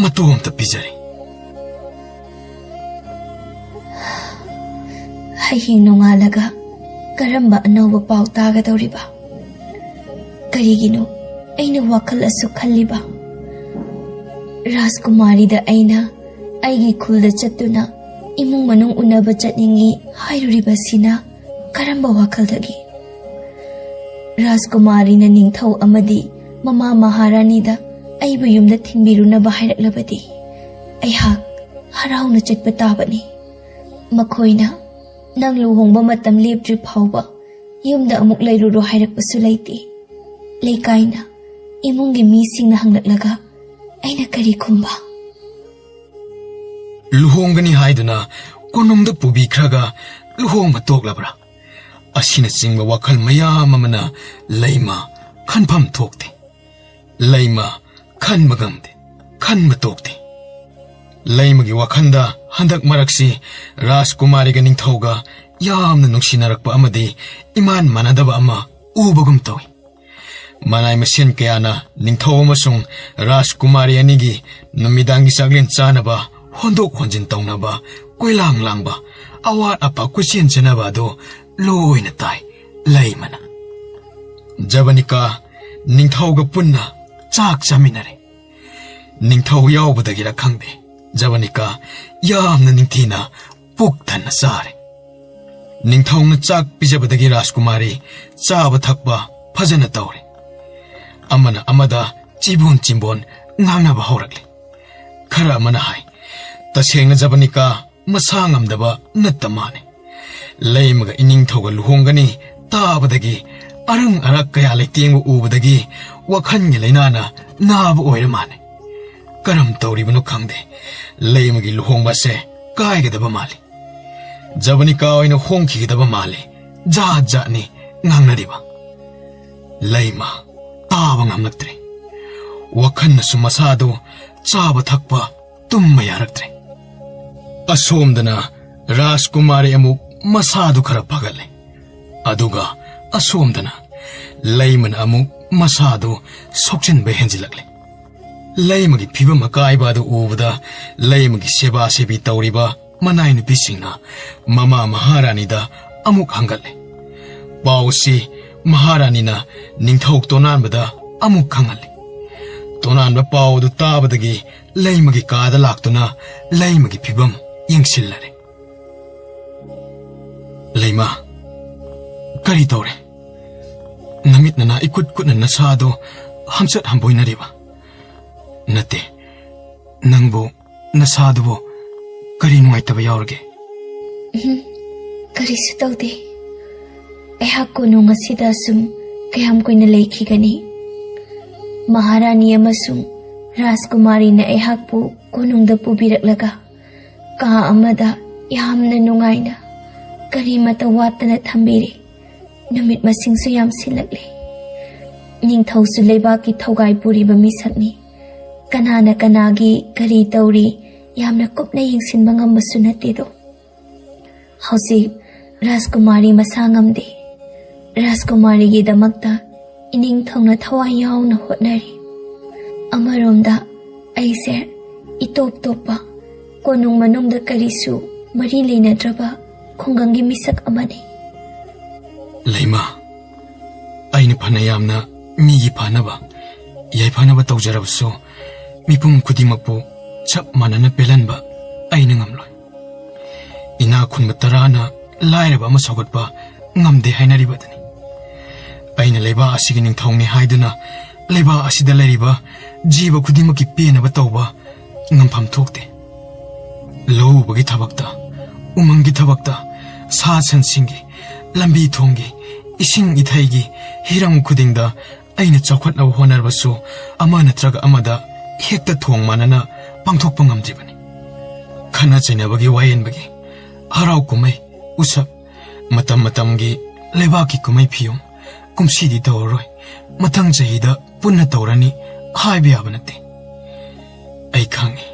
ꯃꯇꯣꯝꯇ ꯄꯤꯖꯔꯦ꯫ ꯍꯌꯦꯡ ꯅꯣꯡꯉꯥꯜꯂꯒ ꯀꯔꯝꯕ ꯑꯅꯧꯕ ꯄꯥꯎ ꯇꯥꯒꯗꯧꯔꯤꯕ? ꯀꯔꯤꯒꯤꯅꯣ ꯑꯩꯅ ꯋꯥꯈꯜ ꯑꯁꯨꯛ ꯈꯜꯂꯤꯕ? ꯔꯥꯖꯀꯨꯃꯥꯔꯤꯗ ꯑꯩꯅ ꯑꯩꯒꯤ ꯈꯨꯜꯗ ꯆꯠꯇꯨꯅ ꯏꯃꯨꯡ ꯃꯅꯨꯡ ꯎꯅꯕ ꯆꯠꯅꯤꯡꯏ ꯍꯥꯏꯔꯨꯔꯤꯕꯁꯤꯅ ꯀꯔꯝꯕ ꯋꯥꯈꯜꯗꯒꯤ? ꯔꯥꯖꯀꯨꯃꯥꯔꯤꯅ ꯅꯤꯡꯊꯧ ꯑꯃꯗꯤ ꯃꯃꯥ ꯃꯍꯥꯔꯥꯅꯤꯗ ꯑꯩꯕꯨ ꯌꯨꯝꯗ ꯊꯤꯟꯕꯤꯔꯨꯅꯕ ꯍꯥꯏꯔꯛꯂꯕꯗꯤ ꯑꯩꯍꯥꯛ ꯍꯔꯥꯎꯅ ꯆꯠꯄ ꯇꯥꯕꯅꯤ꯫ ꯃꯈꯣꯏꯅ ꯅꯪ ꯂꯨꯍꯣꯡꯕ ꯃꯇꯝ ꯂꯦꯞꯇ꯭ꯔꯤ ꯐꯥꯎꯕ ꯌꯨꯝꯗ ꯑꯃꯨꯛ ꯂꯩꯔꯨꯔꯣ ꯍꯥꯏꯔꯛꯄꯁꯨ ꯂꯩꯇꯦ꯫ ꯂꯩꯀꯥꯏꯅ, ꯏꯃꯨꯡꯒꯤ ꯃꯤꯁꯤꯡꯅ ꯍꯪꯂꯛꯂꯒ ꯑꯩꯅ ꯀꯔꯤ ꯈꯨꯝꯕ? ꯂꯨꯍꯣꯡꯒꯅꯤ ꯍꯥꯏꯗꯨꯅ ꯀꯣꯅꯨꯡꯗ ꯄꯨꯕꯤꯈ꯭ꯔꯒ ꯂꯨꯍꯣꯡꯕ ꯇꯣꯛꯂꯕ꯭ꯔꯥ? ꯑꯁꯤꯅꯆꯤꯡꯕ ꯋꯥꯈꯜ ꯃꯌꯥꯝ ꯑꯃꯅ ꯂꯩꯃ ꯈꯟꯐꯝ ꯊꯣꯛꯇꯦ꯫ ꯂꯩꯃ ꯈꯟꯕ ꯉꯝꯗꯦ, ꯈꯟꯕ ꯇꯣꯛꯇꯦ꯫ ꯂꯩꯃꯒꯤ ꯋꯥꯈꯜꯗ ꯍꯟꯗꯛ ꯃꯔꯛꯁꯤ ꯔꯥꯖꯀꯨꯃꯥꯔꯤꯒ ꯅꯤꯡꯊꯧꯒ ꯌꯥꯝꯅ ꯅꯨꯡꯁꯤꯅꯔꯛꯄ ꯑꯃꯗꯤ ꯏꯃꯥꯟ ꯃꯥꯟꯅꯗꯕ ꯑꯃ ꯎꯕꯒꯨꯝ ꯇꯧꯏ꯫ ꯃꯅꯥꯏ ꯃꯁꯦꯟ ꯀꯌꯥꯅ ꯅꯤꯡꯊꯧ ꯑꯃꯁꯨꯡ ꯔꯥꯖꯀꯨꯃꯥꯔꯤ ꯑꯅꯤꯒꯤ ꯅꯨꯃꯤꯗꯥꯡꯒꯤ ꯆꯥꯛꯂꯦꯟ ꯆꯥꯅꯕ ꯍꯣꯟꯗꯣꯛ ꯍꯣꯟꯖꯤꯟ ꯇꯧꯅꯕ ꯀꯣꯏꯂꯥꯡ ꯂꯥꯡꯕ, ꯑꯋꯥꯠ ꯑꯄꯥ ꯀꯣꯏꯆꯦꯟ ꯆꯦꯟꯅꯕ ꯑꯗꯨ ꯂꯣꯏꯅ ꯇꯥꯏ ꯂꯩꯃꯅ꯫ ꯖꯕꯅꯤꯀꯥ ꯅꯤꯡꯊꯧꯒ ꯄꯨꯟꯅ ꯆꯥꯛ ꯆꯥꯃꯤꯟꯅꯔꯦ꯫ ꯅꯤꯡꯊꯧ ꯌꯥꯎꯕꯗꯒꯤꯔ ꯈꯪꯗꯦ, ꯖꯕꯅꯤꯀꯥ ꯌꯥꯝꯅ ꯅꯤꯡꯊꯤꯅ ꯄꯨꯛ ꯊꯟꯅ ꯆꯥꯔꯦ꯫ ꯅꯤꯡꯊꯧꯅ ꯆꯥꯛ ꯄꯤꯖꯕꯗꯒꯤ ꯔꯥꯖꯀꯨꯃꯥꯔꯤ ꯆꯥꯕ ꯊꯛꯄ ꯐꯖꯅ ꯇꯧꯔꯦ꯫ ꯑꯃꯅ ꯑꯃꯗ ꯆꯤꯕꯣꯟ ꯆꯤꯝꯕꯣꯟ ꯉꯥꯡꯅꯕ ꯍꯧꯔꯛꯂꯦ꯫ ꯈꯔ ꯑꯃꯅ ꯍꯥꯏ, ꯇꯁꯦꯡꯅ ꯖꯕꯅꯤꯀꯥ ꯃꯁꯥ ꯉꯝꯗꯕ ꯅꯠꯇ ꯃꯥꯅꯤ꯫ ꯂꯩꯃꯒ ꯏꯅꯤꯡꯊꯧꯒ ꯂꯨꯍꯣꯡꯒꯅꯤ ꯇꯥꯕꯗꯒꯤ, ꯑꯔꯪ ꯑꯔꯥꯛ ꯀꯌꯥ ꯂꯩꯇꯦꯡꯕ ꯎꯕꯗꯒꯤ ꯋꯥꯈꯜꯒꯤ ꯂꯥꯏꯅꯥꯅ ꯅꯥꯕ ꯑꯣꯏꯔ ꯃꯥꯜꯂꯦ꯫ ꯀꯔꯝ ꯇꯧꯔꯤꯕꯅꯣ ꯈꯪꯗꯦ, ꯂꯩꯃꯒꯤ ꯂꯨꯍꯣꯡꯕ ꯑꯁꯦ ꯀꯥꯏꯒꯗꯕ ꯃꯥꯜꯂꯤ꯫ ꯖꯕꯅꯤꯀꯥ ꯑꯣꯏꯅ ꯍꯣꯡꯈꯤꯒꯗꯕ ꯃꯥꯜꯂꯤ꯫ ꯖꯥꯠ ꯖꯥꯠꯅꯤ ꯉꯥꯡꯅꯔꯤꯕ꯫ ꯂꯩꯃ ꯇꯥꯕ ꯉꯝꯂꯛꯇ꯭ꯔꯦ꯫ ꯋꯥꯈꯜꯅꯁꯨ ꯃꯁꯥꯗꯨ ꯆꯥꯕ ꯊꯛꯄ ꯇꯨꯝꯕ ꯌꯥꯔꯛꯇ꯭ꯔꯦ꯫ ꯑꯁꯣꯝꯗꯅ ꯔꯥꯖꯀꯨꯃꯥꯔꯤ ꯑꯃꯨꯛ ꯃꯁꯥꯗꯨ ꯈꯔ ꯐꯒꯠꯂꯦ꯫ ꯑꯗꯨꯒ ꯑꯁꯣꯝꯗꯅ ꯂꯩꯃꯅ ꯑꯃꯨꯛ ꯃꯁꯥꯗꯨ ꯁꯣꯛꯆꯤꯟꯕ ꯍꯦꯟꯖꯤꯜꯂꯛꯂꯦ꯫ ꯂꯩꯃꯒꯤ ꯐꯤꯕꯝ ꯑꯀꯥꯏꯕ ꯑꯗꯨ ꯎꯕꯗ ꯂꯩꯃꯒꯤ ꯁꯦꯕꯥ ꯁꯦꯕꯤ ꯇꯧꯔꯤꯕ ꯃꯅꯥꯏ ꯅꯨꯄꯤꯁꯤꯡꯅ ꯃꯃꯥ ꯃꯍꯥꯔꯥꯅꯤꯗ ꯑꯃꯨꯛ ꯍꯪꯒꯠꯂꯦ꯫ ꯄꯥꯎꯁꯤ ꯃꯍꯥꯔꯥꯅꯤꯅ ꯅꯤꯡꯊꯧ ꯇꯣꯅꯥꯟꯕꯗ ꯑꯃꯨꯛ ꯈꯪꯍꯜꯂꯤ꯫ ꯇꯣꯅꯥꯟꯕ ꯄꯥꯎ ꯑꯗꯨ ꯇꯥꯕꯗꯒꯤ ꯂꯩꯃꯒꯤ ꯀꯥꯗ ꯂꯥꯛꯇꯨꯅ ꯂꯩꯃꯒꯤ ꯐꯤꯕꯝ ꯌꯦꯡꯁꯤꯜꯂꯔꯦ꯫ ꯂꯩꯃ, ꯀꯔꯤ ꯇꯧꯔꯦ? ꯅꯃꯤꯠ ꯅꯅꯥ ꯏꯀꯨꯠ ꯀꯨꯠꯅ ꯅꯁꯥꯗꯣ ꯍꯝꯆꯠ ꯍꯝꯕꯣꯏꯅꯔꯤꯕ? ꯅꯠꯇꯦ, ꯅꯪꯕꯨ, ꯅꯁꯥꯗꯨꯕꯨ ꯀꯔꯤ ꯅꯨꯡꯉꯥꯏꯇꯕ ꯌꯥꯎꯔꯒꯦ? ꯎꯝ, ꯀꯔꯤꯁꯨ ꯇꯧꯗꯦ꯫ ꯑꯩꯍꯥꯛ ꯀꯣꯅꯨꯡ ꯑꯁꯤꯗ ꯑꯁꯨꯝ ꯀꯌꯥꯝ ꯀꯨꯏꯅ ꯂꯩꯈꯤꯒꯅꯤ? ꯃꯍꯥꯔꯥꯅꯤ ꯑꯃꯁꯨꯡ ꯔꯥꯖꯀꯨꯃꯥꯔꯤꯅ ꯑꯩꯍꯥꯛꯄꯨ ꯀꯣꯅꯨꯡꯗ ꯄꯨꯕꯤꯔꯛꯂꯒ ꯀꯥ ꯑꯃꯗ ꯌꯥꯝꯅ ꯅꯨꯡꯉꯥꯏꯅ ꯀꯔꯤꯃꯇ ꯋꯥꯠꯇꯅ ꯊꯝꯕꯤꯔꯦ꯫ ꯅꯨꯃꯤꯠ ꯃꯁꯤꯡꯁꯨ ꯌꯥꯝꯁꯤꯜꯂꯛꯂꯦ꯫ ꯅꯤꯡꯊꯧꯁꯨ ꯂꯩꯕꯥꯛꯀꯤ ꯊꯧꯒꯥꯏ ꯄꯨꯔꯤꯕ ꯃꯤꯁꯛꯅꯤ꯫ ꯀꯅꯥꯅ ꯀꯅꯥꯒꯤ ꯀꯔꯤ ꯇꯧꯔꯤ ꯌꯥꯝꯅ ꯀꯨꯞꯅ ꯌꯦꯡꯁꯤꯟꯕ ꯉꯝꯕꯁꯨ ꯅꯠꯇꯦꯗꯣ꯫ ꯍꯧꯖꯤꯛ ꯔꯥꯖꯀꯨꯃꯥꯔꯤ ꯃꯁꯥ ꯉꯝꯗꯦ꯫ ꯔꯥꯖꯀꯨꯃꯥꯔꯤꯒꯤꯗꯃꯛꯇ ꯏꯅꯤꯡꯊꯧꯅ ꯊꯋꯥꯏ ꯌꯥꯎꯅ ꯍꯣꯠꯅꯔꯤ꯫ ꯑꯃꯔꯣꯝꯗ ꯑꯩꯁꯦ ꯏꯇꯣꯞ ꯇꯣꯞꯄ, ꯀꯣꯅꯨꯡ ꯃꯅꯨꯡꯗ ꯀꯔꯤꯁꯨ ꯃꯔꯤ ꯂꯩꯅꯗ꯭ꯔꯕ ꯈꯨꯡꯒꯪꯒꯤ ꯃꯤꯁꯛ ꯑꯃꯅꯤ꯫ ꯂꯩꯃ, ꯑꯩꯅ ꯐꯅ ꯌꯥꯝꯅ ꯃꯤꯒꯤ ꯐꯅꯕ, ꯌꯥꯏꯐꯅꯕ ꯇꯧꯖꯔꯕꯁꯨ, ꯃꯤꯄꯨꯝ ꯈꯨꯗꯤꯡꯃꯛꯄꯨ ꯆꯞ ꯃꯥꯟꯅꯅ ꯄꯦꯜꯍꯟꯕ ꯑꯩꯅ ꯉꯝꯂꯣꯏ꯫ ꯏꯅꯥꯛ ꯈꯨꯟꯕ ꯇꯔꯥꯅ ꯂꯥꯏꯔꯕ ꯑꯃ ꯁꯧꯒꯠꯄ ꯉꯝꯗꯦ ꯍꯥꯏꯅꯔꯤꯕꯗꯨꯅꯤ꯫ ꯑꯩꯅ ꯂꯩꯕꯥꯛ ꯑꯁꯤꯒꯤ ꯅꯤꯡꯊꯧꯅꯤ ꯍꯥꯏꯗꯨꯅ ꯂꯩꯕꯥꯛ ꯑꯁꯤꯗ ꯂꯩꯔꯤꯕ ꯖꯤꯕ ꯈꯨꯗꯤꯡꯃꯛꯀꯤ ꯄꯦꯟꯅꯕ ꯇꯧꯕ ꯉꯝꯐꯝ ꯊꯣꯛꯇꯦ꯫ ꯂꯧ ꯎꯕꯒꯤ ꯊꯕꯛꯇ, ꯎꯃꯪꯒꯤ ꯊꯕꯛꯇ, ꯁꯥ ꯁꯟꯁꯤꯡꯒꯤ, ꯂꯝꯕꯤ ꯊꯣꯡꯒꯤ, ꯏꯁꯤꯡ ꯏꯊꯩꯒꯤ ꯍꯤꯔꯝ ꯈꯨꯗꯤꯡꯗ ꯑꯩꯅ ꯆꯥꯎꯈꯠꯅꯕ ꯍꯣꯠꯅꯔꯕꯁꯨ, ꯑꯃ ꯅꯠꯇ꯭ꯔꯒ ꯑꯃꯗ ꯍꯦꯛꯇ ꯊꯣꯡ ꯃꯥꯟꯅꯅ ꯄꯥꯡꯊꯣꯛꯄ ꯉꯝꯗ꯭ꯔꯤꯕꯅꯤ꯫ ꯈꯠꯅ ꯆꯩꯅꯕꯒꯤ ꯋꯥꯌꯦꯟꯕꯒꯤ, ꯍꯔꯥꯎ ꯀꯨꯝꯍꯩ, ꯎꯁꯞ, ꯃꯇꯝ ꯃꯇꯝꯒꯤ ꯂꯩꯕꯥꯛꯀꯤ ꯀꯨꯝꯍꯩ ꯐꯤꯌꯣꯡ, ꯀꯨꯝꯁꯤꯗꯤ ꯇꯧꯔꯔꯣꯏ, ꯃꯊꯪ ꯆꯍꯤꯗ ꯄꯨꯟꯅ ꯇꯧꯔꯅꯤ ꯍꯥꯏꯕ ꯌꯥꯕ ꯅꯠꯇꯦ꯫ ꯑꯩ ꯈꯪꯉꯤ,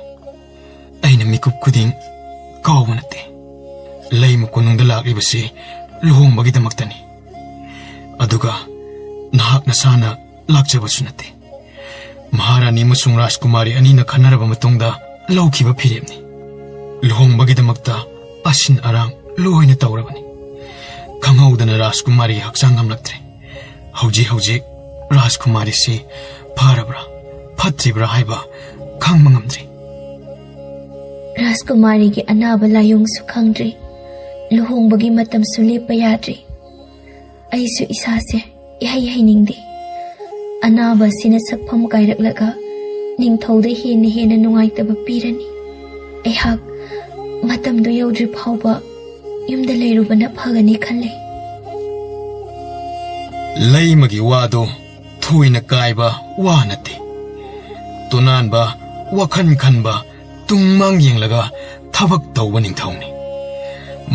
ꯑꯩꯅ ꯃꯤꯀꯨꯞ ꯈꯨꯗꯤꯡ ꯀꯥꯎꯕ ꯅꯠꯇꯦ꯫ ꯂꯩꯃ ꯀꯣꯅꯨꯡꯗ ꯂꯥꯛꯂꯤꯕꯁꯤ ꯂꯨꯍꯣꯡꯕꯒꯤꯗꯃꯛꯇꯅꯤ꯫ ꯑꯗꯨꯒ ꯅꯍꯥꯛ ꯅꯁꯥꯅ ꯂꯥꯛꯆꯕꯁꯨ ꯅꯠꯇꯦ꯫ ꯃꯍꯥꯔꯥꯅꯤ ꯑꯃꯁꯨꯡ ꯔꯥꯖꯀꯨꯃꯥꯔꯤ ꯑꯅꯤꯅ ꯈꯟꯅꯔꯕ ꯃꯇꯨꯡꯗ ꯂꯧꯈꯤꯕ ꯐꯤꯔꯦꯞꯅꯤ꯫ ꯂꯨꯍꯣꯡꯕꯒꯤꯗꯃꯛꯇ ꯑꯁꯤꯟ ꯑꯔꯥꯡ ꯂꯣꯏꯅ ꯇꯧꯔꯕꯅꯤ꯫ ꯈꯪꯍꯧꯗꯅ ꯔꯥꯖꯀꯨꯃꯥꯔꯤꯒꯤ ꯍꯛꯆꯥꯡ ꯉꯝꯂꯛꯇ꯭ꯔꯦ꯫ ꯍꯧꯖꯤꯛ ꯍꯧꯖꯤꯛ ꯔꯥꯖꯀꯨꯃꯥꯔꯤꯁꯤ ꯐꯔꯕ꯭ꯔꯥ, ꯐꯠꯇ꯭ꯔꯤꯕ꯭ꯔꯥ ꯍꯥꯏꯕ ꯈꯪꯕ ꯉꯝꯗ꯭ꯔꯤ꯫ ꯔꯥꯖꯀꯨꯃꯥꯔꯤꯒꯤ ꯑꯅꯥꯕ ꯂꯥꯏꯑꯣꯡꯁꯨ ꯈꯪꯗ꯭ꯔꯤ꯫ ꯂꯨꯍꯣꯡꯕꯒꯤ ꯃꯇꯝꯁꯨ ꯂꯦꯞꯄ ꯌꯥꯗ꯭ꯔꯤ꯫ ꯑꯩꯁꯨ ꯏꯁꯥꯁꯦ ꯏꯍꯩ ꯍꯩꯅꯤꯡꯗꯦ꯫ ꯑꯅꯥꯕ ꯑꯁꯤꯅ ꯁꯛꯐꯝ ꯀꯥꯏꯔꯛꯂꯒ ꯅꯤꯡꯊꯧꯗ ꯍꯦꯟꯅ ꯍꯦꯟꯅ ꯅꯨꯡꯉꯥꯏꯇꯕ ꯄꯤꯔꯅꯤ꯫ ꯑꯩꯍꯥꯛ ꯃꯇꯝꯗꯨ ꯌꯧꯗ꯭ꯔꯤ ꯐꯥꯎꯕ ꯌꯨꯝꯗ ꯂꯩꯔꯨꯕꯅ ꯐꯒꯅꯤ ꯈꯜꯂꯦ꯫ ꯂꯩꯃꯒꯤ ꯋꯥꯗꯨ ꯊꯣꯏꯅ ꯀꯥꯏꯕ ꯋꯥ ꯅꯠꯇꯦ꯫ ꯇꯣꯅꯥꯟꯕ, ꯋꯥꯈꯜ ꯈꯟꯕ, ꯇꯨꯡ ꯃꯥꯡ ꯌꯦꯡꯂꯒ ꯊꯕꯛ ꯇꯧꯕ ꯅꯤꯡꯊꯧꯅꯤ꯫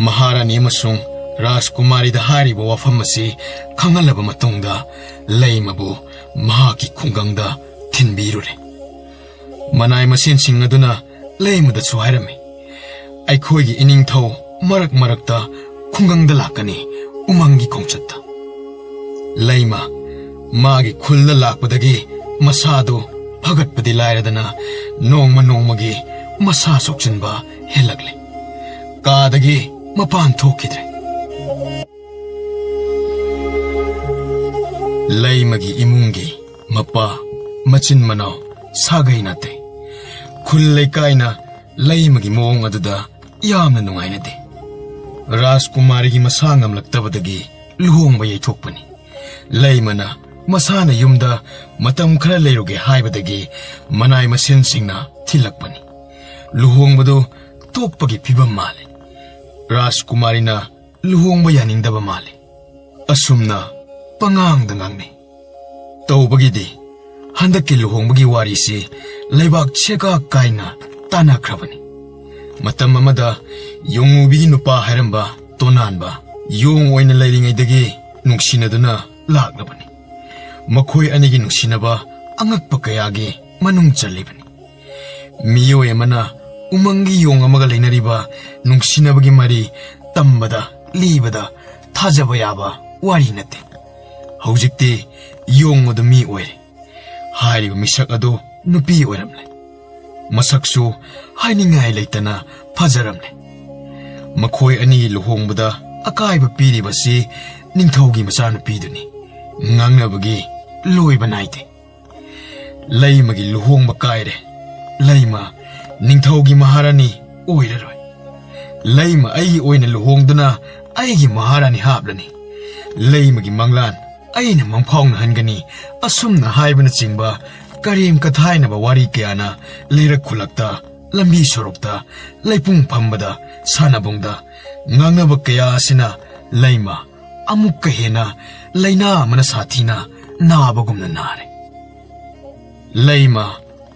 ꯃꯍꯥꯔꯥꯅꯤ ꯑꯃꯁꯨꯡ ꯔꯥꯖꯀꯨꯃꯥꯔꯤꯗ ꯍꯥꯏꯔꯤꯕ ꯋꯥꯐꯝ ꯑꯁꯤ ꯈꯪꯍꯜꯂꯕ ꯃꯇꯨꯡꯗ, ꯂꯩꯃꯕꯨ ꯃꯍꯥꯛꯀꯤ ꯈꯨꯡꯒꯪꯗ ꯊꯤꯟꯕꯤꯔꯨꯔꯦ꯫ ꯃꯅꯥꯏ ꯃꯁꯦꯟꯁꯤꯡ ꯑꯗꯨꯅ ꯂꯩꯃꯗꯁꯨ ꯍꯥꯏꯔꯝꯃꯤ, "ꯑꯩꯈꯣꯏꯒꯤ ꯏꯅꯤꯡꯊꯧ ꯃꯔꯛ ꯃꯔꯛꯇ ꯈꯨꯡꯒꯪꯗ ꯂꯥꯛꯀꯅꯤ, ꯎꯃꯪꯒꯤ ꯈꯣꯡꯆꯠꯇ"꯫ ꯂꯩꯃ ꯃꯥꯒꯤ ꯈꯨꯜꯗ ꯂꯥꯛꯄꯗꯒꯤ ꯃꯁꯥꯗꯨ ꯐꯒꯠꯄꯗꯤ ꯂꯥꯏꯔꯗꯅ, ꯅꯣꯡꯃ ꯅꯣꯡꯃꯒꯤ ꯃꯁꯥ ꯁꯣꯛꯆꯤꯟꯕ ꯍꯦꯜꯂꯛꯂꯦ꯫ ꯀꯥꯗꯒꯤ ꯃꯄꯥꯟ ꯊꯣꯛꯈꯤꯗ꯭ꯔꯦ꯫ ꯂꯩꯃꯒꯤ ꯏꯃꯨꯡꯒꯤ ꯃꯄꯥ, ꯃꯆꯤꯟ ꯃꯅꯥꯎ, ꯁꯥꯒꯩ ꯅꯥꯇꯩ, ꯈꯨꯜ ꯂꯩꯀꯥꯏꯅ ꯂꯩꯃꯒꯤ ꯃꯑꯣꯡ ꯑꯗꯨꯗ ꯌꯥꯝꯅ ꯅꯨꯡꯉꯥꯏꯅꯗꯦ꯫ ꯔꯥꯖꯀꯨꯃꯥꯔꯤꯒꯤ ꯃꯁꯥ ꯉꯝꯂꯛꯇꯕꯗꯒꯤ ꯂꯨꯍꯣꯡꯕ ꯌꯩꯊꯣꯛꯄꯅꯤ꯫ ꯂꯩꯃꯅ ꯃꯁꯥꯅ ꯌꯨꯝꯗ ꯃꯇꯝ ꯈꯔ ꯂꯩꯔꯨꯒꯦ ꯍꯥꯏꯕꯗꯒꯤ ꯃꯅꯥꯏ ꯃꯁꯤꯟꯁꯤꯡꯅ ꯊꯤꯜꯂꯛꯄꯅꯤ꯫ ꯂꯨꯍꯣꯡꯕꯗꯨ ꯇꯣꯛꯄꯒꯤ ꯐꯤꯕꯝ ꯃꯥꯜꯂꯦ꯫ ꯔꯥꯖꯀꯨꯃꯥꯔꯤꯅ ꯂꯨꯍꯣꯡꯕ ꯌꯥꯅꯤꯡꯗꯕ ꯃꯥꯜꯂꯦ꯫ ꯑꯁꯨꯝꯅ ꯄꯉꯥꯡꯗ ꯉꯥꯡꯅꯩ꯫ ꯇꯧꯕꯒꯤꯗꯤ ꯍꯟꯗꯛꯀꯤ ꯂꯨꯍꯣꯡꯕꯒꯤ ꯋꯥꯔꯤꯁꯤ ꯂꯩꯕꯥꯛ ꯁꯦꯒꯥ ꯀꯥꯏꯅ ꯇꯥꯟꯅꯈ꯭ꯔꯕꯅꯤ꯫ ꯃꯇꯝ ꯑꯃꯗ ꯌꯣꯡꯉꯨꯕꯤꯒꯤ ꯅꯨꯄꯥ ꯍꯥꯏꯔꯝꯕ ꯇꯣꯅꯥꯟꯕ ꯌꯣꯡ ꯑꯣꯏꯅ ꯂꯩꯔꯤꯉꯩꯗꯒꯤ ꯅꯨꯡꯁꯤꯅꯗꯨꯅ ꯂꯥꯛꯂꯕꯅꯤ꯫ ꯃꯈꯣꯏ ꯑꯅꯤꯒꯤ ꯅꯨꯡꯁꯤꯅꯕ ꯑꯉꯛꯄ ꯀꯌꯥꯒꯤ ꯃꯅꯨꯡ ꯆꯜꯂꯤꯕꯅꯤ꯫ ꯃꯤꯑꯣꯏ ꯑꯃꯅ ꯎꯃꯪꯒꯤ ꯌꯣꯡ ꯑꯃꯒ ꯂꯩꯅꯔꯤꯕ ꯅꯨꯡꯁꯤꯅꯕꯒꯤ ꯃꯔꯤ ꯇꯝꯕꯗ, ꯂꯤꯕꯗ ꯊꯥꯖꯕ ꯌꯥꯕ ꯋꯥꯔꯤ ꯅꯠꯇꯦ꯫ ꯍꯧꯖꯤꯛꯇꯤ ꯌꯣꯡ ꯑꯗꯨ ꯃꯤ ꯑꯣꯏꯔꯦ꯫ ꯍꯥꯏꯔꯤꯕ ꯃꯤꯁꯛ ꯑꯗꯨ ꯅꯨꯄꯤ ꯑꯣꯏꯔꯝꯂꯦ꯫ ꯃꯁꯛꯁꯨ ꯍꯥꯏꯅꯤꯡꯉꯥꯏ ꯂꯩꯇꯅ ꯐꯖꯔꯝꯂꯦ꯫ ꯃꯈꯣꯏ ꯑꯅꯤꯒꯤ ꯂꯨꯍꯣꯡꯕꯗ ꯑꯀꯥꯏꯕ ꯄꯤꯔꯤꯕꯁꯤ ꯅꯤꯡꯊꯧꯒꯤ ꯃꯆꯥꯅꯨꯄꯤꯗꯨꯅꯤ꯫ ꯉꯥꯡꯅꯕꯒꯤ ꯂꯣꯏꯕ ꯅꯥꯏꯗꯦ꯫ ꯂꯩꯃꯒꯤ ꯂꯨꯍꯣꯡꯕ ꯀꯥꯏꯔꯦ꯫ ꯂꯩꯃ ꯅꯤꯡꯊꯧꯒꯤ ꯃꯍꯥꯔꯥꯅꯤ ꯑꯣꯏꯔꯔꯣꯏ꯫ ꯂꯩꯃ ꯑꯩꯒꯤ ꯑꯣꯏꯅ ꯂꯨꯍꯣꯡꯗꯨꯅ ꯑꯩꯒꯤ ꯃꯍꯥꯔꯥꯅꯤ ꯍꯥꯞꯂꯅꯤ꯫ ꯂꯩꯃꯒꯤ ꯃꯪꯂꯥꯟ ꯑꯩꯅ ꯃꯪꯐꯥꯎꯅꯍꯟꯒꯅꯤ꯫ ꯑꯁꯨꯝꯅ ꯍꯥꯏꯕꯅꯆꯤꯡꯕ ꯀꯔꯦꯝ ꯀꯊꯥꯏꯅꯕ ꯋꯥꯔꯤ ꯀꯌꯥꯅ ꯂꯩꯔꯛ ꯈꯨꯜꯂꯛꯇ, ꯂꯝꯕꯤ ꯁꯣꯔꯣꯛꯇ, ꯂꯩꯄꯨꯡ ꯐꯝꯕꯗ, ꯁꯥꯟꯅꯕꯨꯡꯗ ꯉꯥꯡꯅꯕ ꯀꯌꯥ ꯑꯁꯤꯅ ꯂꯩꯃ ꯑꯃꯨꯛꯀ ꯍꯦꯟꯅ ꯂꯥꯏꯅꯥ ꯑꯃꯅ ꯁꯥꯊꯤꯅ ꯅꯥꯕꯒꯨꯝꯅ ꯅꯥꯔꯦ꯫ ꯂꯩꯃ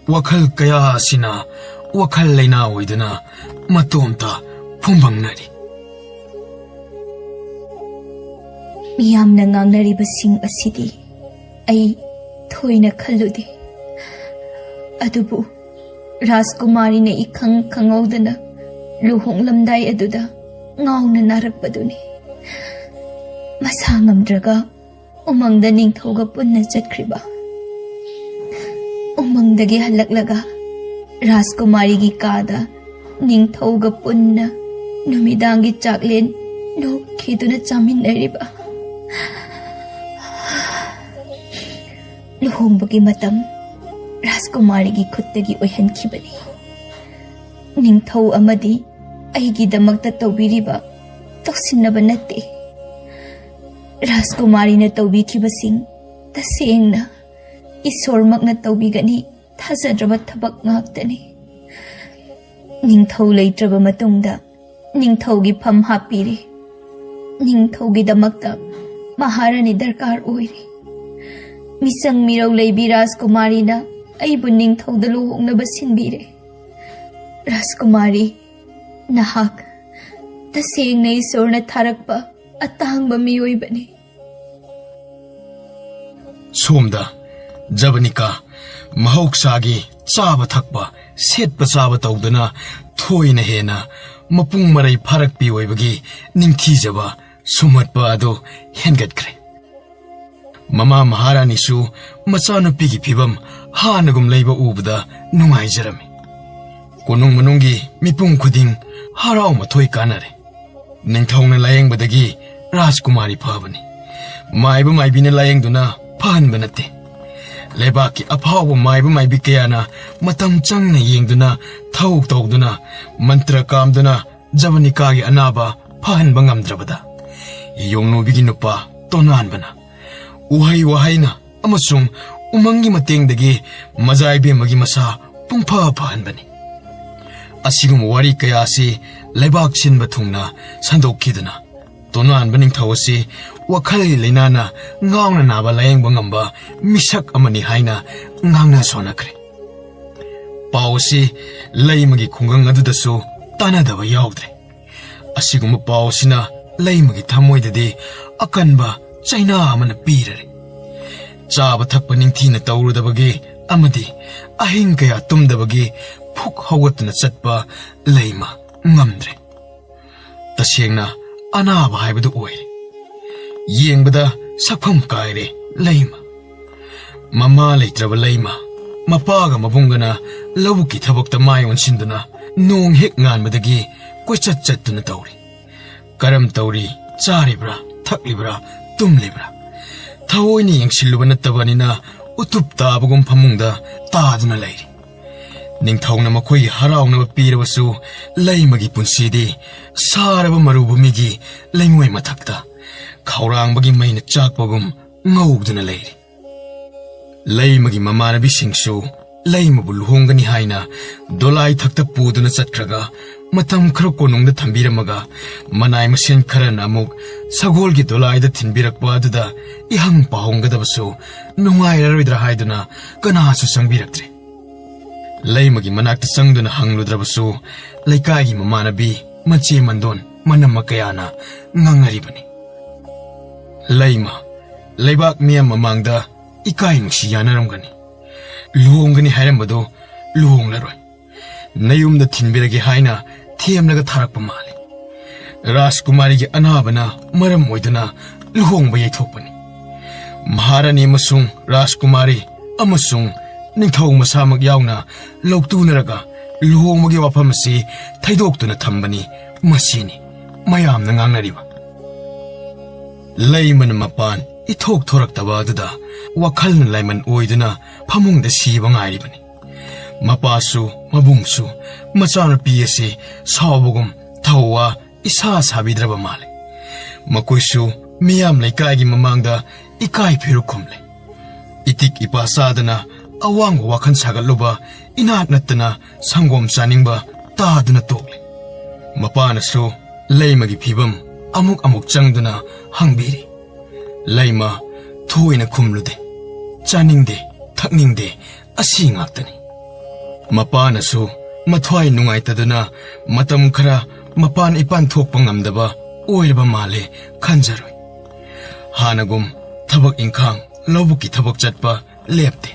ꯋꯥꯈꯜ ꯀꯌꯥ ꯑꯁꯤꯅ ꯋꯥꯈꯜ ꯂꯩꯅꯥ ꯑꯣꯏꯗꯨꯅ ꯃꯇꯣꯝꯇ ꯐꯨꯝꯕꯪꯅꯔꯤ꯫ ꯃꯤꯌꯥꯝꯅ ꯉꯥꯡꯅꯔꯤꯕꯁꯤꯡ ꯑꯁꯤꯗꯤ ꯑꯩ ꯊꯣꯏꯅ ꯈꯜꯂꯨꯗꯦ꯫ ꯑꯗꯨꯕꯨ ꯔꯥꯖꯀꯨꯃꯥꯔꯤꯅ ꯏꯈꯪ ꯈꯪꯍꯧꯗꯅ ꯂꯨꯍꯣꯡꯂꯝꯗꯥꯏ ꯑꯗꯨꯗ ꯉꯥꯎꯅ ꯅꯥꯔꯛꯄꯗꯨꯅꯤ꯫ ꯃꯁꯥ ꯉꯝꯗ꯭ꯔꯒ ꯎꯃꯪꯗ ꯅꯤꯡꯊꯧꯒ ꯄꯨꯟꯅ ꯆꯠꯈ꯭ꯔꯤꯕ꯫ ꯎꯃꯪꯗꯒꯤ ꯍꯜꯂꯛꯂꯒ ꯔꯥꯖꯀꯨꯃꯥꯔꯤꯒꯤ ꯀꯥꯗ ꯅꯤꯡꯊꯧꯒ ꯄꯨꯟꯅ ꯅꯨꯃꯤꯗꯥꯡꯒꯤ ꯆꯥꯛꯂꯦꯟ ꯅꯣꯛꯈꯤꯗꯨꯅ ꯆꯥꯃꯤꯟꯅꯔꯤꯕ꯫ ꯂꯨꯍꯣꯡꯕꯒꯤ ꯃꯇꯝ ꯔꯥꯖꯀꯨꯃꯥꯔꯤꯒꯤ ꯈꯨꯠꯇꯒꯤ ꯑꯣꯏꯍꯟꯈꯤꯕꯅꯤ꯫ ꯅꯤꯡꯊꯧ ꯑꯃꯗꯤ ꯑꯩꯒꯤꯗꯃꯛꯇ ꯇꯧꯕꯤꯔꯤꯕ ꯇꯧꯁꯤꯟꯅꯕ ꯅꯠꯇꯦ꯫ ꯔꯥꯖꯀꯨꯃꯥꯔꯤꯅ ꯇꯧꯕꯤꯈꯤꯕꯁꯤꯡ ꯇꯁꯦꯡꯅ ꯏꯁꯣꯔꯃꯛꯅ ꯇꯧꯕꯤꯒꯅꯤ ꯊꯥꯖꯗ꯭ꯔꯕ ꯊꯕꯛ ꯉꯥꯛꯇꯅꯤ꯫ ꯅꯤꯡꯊꯧ ꯂꯩꯇ꯭ꯔꯕ ꯃꯇꯨꯡꯗ ꯅꯤꯡꯊꯧꯒꯤ ꯐꯝ ꯍꯥꯞꯄꯤꯔꯤ꯫ ꯅꯤꯡꯊꯧꯒꯤꯗꯃꯛꯇ ꯃꯍꯥꯔꯥꯅꯤ ꯗꯔꯀꯥꯔ ꯑꯣꯏꯔꯤ꯫ ꯃꯤꯁꯪ ꯃꯤꯔꯧ ꯂꯩꯕꯤ ꯔꯥꯖꯀꯨꯃꯥꯔꯤꯅ ꯑꯩꯕꯨ ꯅꯤꯡꯊꯧꯗ ꯂꯨꯍꯣꯡꯅꯕ ꯁꯤꯟꯕꯤꯔꯦ꯫ ꯔꯥꯖꯀꯨꯃꯥꯔꯤ, ꯅꯍꯥꯛ ꯇꯁꯦꯡꯅ ꯏꯁꯣꯔꯅ ꯊꯥꯔꯛꯄ ꯑꯇꯥꯡꯕ ꯃꯤꯑꯣꯏꯕꯅꯤ꯫ ꯁꯣꯝꯗ ꯖꯕꯅꯤꯀꯥ ꯃꯍꯧꯁꯥꯒꯤ ꯆꯥꯕ ꯊꯛꯄ, ꯁꯦꯠꯄ ꯆꯥꯕ ꯇꯧꯗꯅ ꯊꯣꯏꯅ ꯍꯦꯟꯅ ꯃꯄꯨꯡ ꯃꯔꯩ ꯐꯥꯔꯛꯄꯤ ꯑꯣꯏꯕꯒꯤ ꯅꯤꯡꯊꯤꯖꯕ ꯁꯨꯝꯍꯠꯄ ꯑꯗꯨ ꯍꯦꯟꯒꯠꯈ꯭ꯔꯦ꯫ ꯃꯃꯥ ꯃꯍꯥꯔꯥꯅꯤꯁꯨ ꯃꯆꯥꯅꯨꯄꯤꯒꯤ ꯐꯤꯕꯝ ꯍꯥꯟꯅꯒꯨꯝ ꯂꯩꯕ ꯎꯕꯗ ꯅꯨꯡꯉꯥꯏꯖꯔꯝꯃꯤ꯫ ꯀꯣꯅꯨꯡ ꯃꯅꯨꯡꯒꯤ ꯃꯤꯄꯨꯝ ꯈꯨꯗꯤꯡ ꯍꯔꯥꯎ ꯃꯊꯣꯏ ꯀꯥꯟꯅꯔꯦ꯫ ꯅꯤꯡꯊꯧꯅ ꯂꯥꯌꯦꯡꯕꯗꯒꯤ ꯔꯥꯖꯀꯨꯃꯥꯔꯤ ꯐꯕꯅꯤ꯫ ꯃꯥꯏꯕ ꯃꯥꯏꯕꯤꯅ ꯂꯥꯌꯦꯡꯗꯨꯅ ꯐꯍꯟꯕ ꯅꯠꯇꯦ꯫ ꯂꯩꯕꯥꯛꯀꯤ ꯑꯐꯥꯎꯕ ꯃꯥꯏꯕ ꯃꯥꯏꯕꯤ ꯀꯌꯥꯅ ꯃꯇꯝ ꯆꯪꯅ ꯌꯦꯡꯗꯨꯅ, ꯊꯧ ꯇꯧꯗꯨꯅ, ꯃꯟꯇ꯭ꯔ ꯀꯥꯝꯗꯨꯅ ꯖꯕꯅꯤꯀꯥꯒꯤ ꯑꯅꯥꯕ ꯐꯍꯟꯕ ꯉꯝꯗ꯭ꯔꯕꯗ, ꯌꯣꯡꯅꯨꯕꯤꯒꯤ ꯅꯨꯄꯥ ꯇꯣꯅꯥꯟꯕꯅ ꯎꯍꯩ ꯋꯥꯍꯩꯅ ꯑꯃꯁꯨꯡ ꯎꯃꯪꯒꯤ ꯃꯇꯦꯡꯗꯒꯤ ꯃꯖꯥ ꯏꯕꯦꯝꯃꯒꯤ ꯃꯁꯥ ꯄꯨꯡꯐ ꯐꯍꯟꯕꯅꯤ꯫ ꯑꯁꯤꯒꯨꯝꯕ ꯋꯥꯔꯤ ꯀꯌꯥ ꯑꯁꯤ ꯂꯩꯕꯥꯛ ꯁꯤꯟꯕ ꯊꯨꯡꯅ ꯁꯟꯗꯣꯛꯈꯤꯗꯨꯅ, ꯇꯣꯅꯥꯟꯕ ꯅꯤꯡꯊꯧ ꯑꯁꯤ ꯋꯥꯈꯜꯒꯤ ꯂꯥꯏꯅꯥꯅ ꯉꯥꯎꯅ ꯅꯥꯕ ꯂꯥꯌꯦꯡꯕ ꯉꯝꯕ ꯃꯤꯁꯛ ꯑꯃꯅꯤ ꯍꯥꯏꯅ ꯉꯥꯡꯅ ꯁꯣꯟꯅꯈ꯭ꯔꯦ꯫ ꯄꯥꯎ ꯑꯁꯤ ꯂꯩꯃꯒꯤ ꯈꯨꯡꯒꯪ ꯑꯗꯨꯗꯁꯨ ꯇꯥꯟꯅꯗꯕ ꯌꯥꯎꯗ꯭ꯔꯦ꯫ ꯑꯁꯤꯒꯨꯝꯕ ꯄꯥꯎ ꯑꯁꯤꯅ ꯂꯩꯃꯒꯤ ꯊꯃꯣꯏꯗꯗꯤ ꯑꯀꯟꯕ ꯆꯩꯅꯥ ꯑꯃꯅ ꯄꯤꯔꯔꯦ꯫ ꯆꯥꯕ ꯊꯛꯄ ꯅꯤꯡꯊꯤꯅ ꯇꯧꯔꯨꯗꯕꯒꯤ ꯑꯃꯗꯤ ꯑꯍꯤꯡ ꯀꯌꯥ ꯇꯨꯝꯗꯕꯒꯤ ꯐꯨꯛ ꯍꯧꯒꯠꯇꯨꯅ ꯆꯠꯄ ꯂꯩꯃ ꯉꯝꯗ꯭ꯔꯦ꯫ ꯇꯁꯦꯡꯅ ꯑꯅꯥꯕ ꯍꯥꯏꯕꯗꯨ ꯑꯣꯏꯔꯦ꯫ ꯌꯦꯡꯕꯗ ꯁꯛꯐꯝ ꯀꯥꯏꯔꯦ ꯂꯩꯃ꯫ ꯃꯃꯥ ꯂꯩꯇ꯭ꯔꯕ ꯂꯩꯃ, ꯃꯄꯥꯒ ꯃꯕꯨꯡꯒꯅ ꯂꯧꯕꯨꯛꯀꯤ ꯊꯕꯛꯇ ꯃꯥꯏ ꯑꯣꯟꯁꯤꯟꯗꯨꯅ, ꯅꯣꯡ ꯍꯦꯛ ꯉꯥꯟꯕꯗꯒꯤ ꯀꯣꯏꯆꯠ ꯆꯠꯇꯨꯅ ꯇꯧꯔꯤ꯫ ꯀꯔꯝ ꯇꯧꯔꯤ? ꯆꯥꯔꯤꯕ꯭ꯔꯥ, ꯊꯛꯂꯤꯕ꯭ꯔꯥ, ꯇꯨꯝꯂꯤꯕ꯭ꯔꯥ? ꯊꯑꯣꯏꯅ ꯌꯦꯡꯁꯤꯜꯂꯨꯕ ꯅꯠꯇꯕꯅꯤꯅ, ꯎꯇꯨꯞ ꯇꯥꯕꯒꯨꯝ ꯐꯃꯨꯡꯗ ꯇꯥꯗꯨꯅ ꯂꯩꯔꯤ꯫ ꯅꯤꯡꯊꯧꯅ ꯃꯈꯣꯏꯒꯤ ꯍꯔꯥꯎꯅꯕ ꯄꯤꯔꯕꯁꯨ, ꯂꯩꯃꯒꯤ ꯄꯨꯟꯁꯤꯗꯤ ꯁꯥꯔꯕ ꯃꯔꯨꯚꯨꯃꯤꯒꯤ ꯂꯩꯉꯣꯏ ꯃꯊꯛꯇ ꯈꯧꯔꯥꯡꯕꯒꯤ ꯃꯩꯅ ꯆꯥꯛꯄꯒꯨꯝ ꯉꯧꯗꯨꯅ ꯂꯩꯔꯤ꯫ ꯂꯩꯃꯒꯤ ꯃꯃꯥꯟꯅꯕꯤꯁꯤꯡꯁꯨ ꯂꯩꯃꯕꯨ ꯂꯨꯍꯣꯡꯒꯅꯤ ꯍꯥꯏꯅ ꯗꯣꯂꯥꯏ ꯊꯛꯇ ꯄꯨꯗꯨꯅ ꯆꯠꯈ꯭ꯔꯒ, ꯃꯇꯝ ꯈꯔ ꯀꯣꯅꯨꯡꯗ ꯊꯝꯕꯤꯔꯝꯃꯒ, ꯃꯅꯥꯏ ꯃꯁꯦꯟ ꯈꯔꯅ ꯑꯃꯨꯛ ꯁꯒꯣꯜꯒꯤ ꯗꯣꯂꯥꯏꯗ ꯊꯤꯟꯕꯤꯔꯛꯄ ꯑꯗꯨꯗ ꯏꯍꯪ ꯄꯥꯍꯣꯡꯒꯗꯕꯁꯨ ꯅꯨꯡꯉꯥꯏꯔꯔꯣꯏꯗ꯭ꯔꯥ ꯍꯥꯏꯗꯨꯅ ꯀꯅꯥꯁꯨ ꯆꯪꯕꯤꯔꯛꯇ꯭ꯔꯦ꯫ ꯂꯩꯃꯒꯤ ꯃꯅꯥꯛꯇ ꯆꯪꯗꯨꯅ ꯍꯪꯂꯨꯗ꯭ꯔꯕꯁꯨ, ꯂꯩꯀꯥꯏꯒꯤ ꯃꯃꯥꯟꯅꯕꯤ, ꯃꯆꯦ ꯃꯟꯗꯣꯟ, ꯃꯅꯝꯃ ꯀꯌꯥꯅ ꯉꯥꯡꯅꯔꯤꯕꯅꯤ꯫ "ꯂꯩꯃ, ꯂꯩꯕꯥꯛ ꯃꯤꯌꯥꯝ ꯃꯃꯥꯡꯗ ꯏꯀꯥꯏ ꯅꯨꯡꯁꯤ ꯌꯥꯅꯔꯝꯒꯅꯤ꯫ ꯂꯨꯍꯣꯡꯒꯅꯤ ꯍꯥꯏꯔꯝꯕꯗꯣ ꯂꯨꯍꯣꯡꯂꯔꯣꯏ꯫ ꯅꯌꯨꯝꯗ ꯊꯤꯟꯕꯤꯔꯒꯦ ꯍꯥꯏꯅ ꯊꯦꯝꯂꯒ ꯊꯥꯔꯛꯄ ꯃꯥꯜꯂꯤ꯫ ꯔꯥꯖꯀꯨꯃꯥꯔꯤꯒꯤ ꯑꯅꯥꯕꯅ ꯃꯔꯝ ꯑꯣꯏꯗꯨꯅ ꯂꯨꯍꯣꯡꯕ ꯌꯩꯊꯣꯛꯄꯅꯤ꯫ ꯃꯍꯥꯔꯥꯅꯤ ꯑꯃꯁꯨꯡ ꯔꯥꯖꯀꯨꯃꯥꯔꯤ ꯑꯃꯁꯨꯡ ꯅꯤꯡꯊꯧ ꯃꯁꯥꯃꯛ ꯌꯥꯎꯅ ꯂꯧꯇꯨꯅꯔꯒ ꯂꯨꯍꯣꯡꯕꯒꯤ ꯋꯥꯐꯝ ꯑꯁꯤ ꯊꯩꯗꯣꯛꯇꯨꯅ ꯊꯝꯕꯅꯤ꯫ ꯃꯁꯤꯅꯤ ꯃꯌꯥꯝꯅ ꯉꯥꯡꯅꯔꯤꯕ"꯫ ꯂꯩꯃꯅ ꯃꯄꯥꯟ ꯏꯊꯣꯛ ꯊꯣꯔꯛꯇꯕ ꯑꯗꯨꯗ ꯋꯥꯈꯜꯅ ꯂꯥꯏꯃꯟ ꯑꯣꯏꯗꯨꯅ ꯐꯃꯨꯡꯗ ꯁꯤꯕ ꯉꯥꯏꯔꯤꯕꯅꯤ꯫ ꯃꯄꯥꯁꯨ ꯃꯕꯨꯡꯁꯨ ꯃꯆꯥꯅꯨꯄꯤ ꯑꯁꯤ ꯁꯥꯎꯕꯒꯨꯝ ꯊꯧꯋꯥ ꯏꯁꯥ ꯁꯥꯕꯤꯗ꯭ꯔꯕ ꯃꯥꯜꯂꯦ꯫ ꯃꯈꯣꯏꯁꯨ ꯃꯤꯌꯥꯝ ꯂꯩꯀꯥꯏꯒꯤ ꯃꯃꯥꯡꯗ ꯏꯀꯥꯏ ꯐꯤꯔꯨꯛ ꯈꯨꯝꯂꯦ꯫ ꯏꯇꯤꯛ ꯏꯄꯥ ꯆꯥꯗꯅ ꯑꯋꯥꯡꯕ ꯋꯥꯈꯜ ꯁꯥꯒꯠꯂꯨꯕ ꯏꯅꯥꯠ ꯅꯠꯇꯅ ꯁꯪꯒꯣꯝ ꯆꯥꯅꯤꯡꯕ ꯇꯥꯗꯨꯅ ꯇꯣꯛꯂꯦ꯫ ꯃꯄꯥꯅꯁꯨ ꯂꯩꯃꯒꯤ ꯐꯤꯕꯝ ꯑꯃꯨꯛ ꯑꯃꯨꯛ ꯆꯪꯗꯨꯅ ꯍꯪꯕꯤꯔꯤ꯫ ꯂꯩꯃ ꯊꯣꯏꯅ ꯈꯨꯝꯂꯨꯗꯦ꯫ ꯆꯥꯅꯤꯡꯗꯦ, ꯊꯛꯅꯤꯡꯗꯦ, ꯑꯁꯤ ꯉꯥꯛꯇꯅꯤ꯫ ꯃꯄꯥꯅꯁꯨ ꯃꯊ꯭ꯋꯥꯏ ꯅꯨꯡꯉꯥꯏꯇꯗꯨꯅ ꯃꯇꯝ ꯈꯔ ꯃꯄꯥꯟ ꯏꯄꯥꯟ ꯊꯣꯛꯄ ꯉꯝꯗꯕ ꯑꯣꯏꯔꯕ ꯃꯥꯜꯂꯦ ꯈꯟꯖꯔꯨꯏ꯫ ꯍꯥꯟꯅꯒꯨꯝ ꯊꯕꯛ ꯏꯪꯈꯥꯡ, ꯂꯧꯕꯨꯛꯀꯤ ꯊꯕꯛ ꯆꯠꯄ ꯂꯦꯞꯇꯦ꯫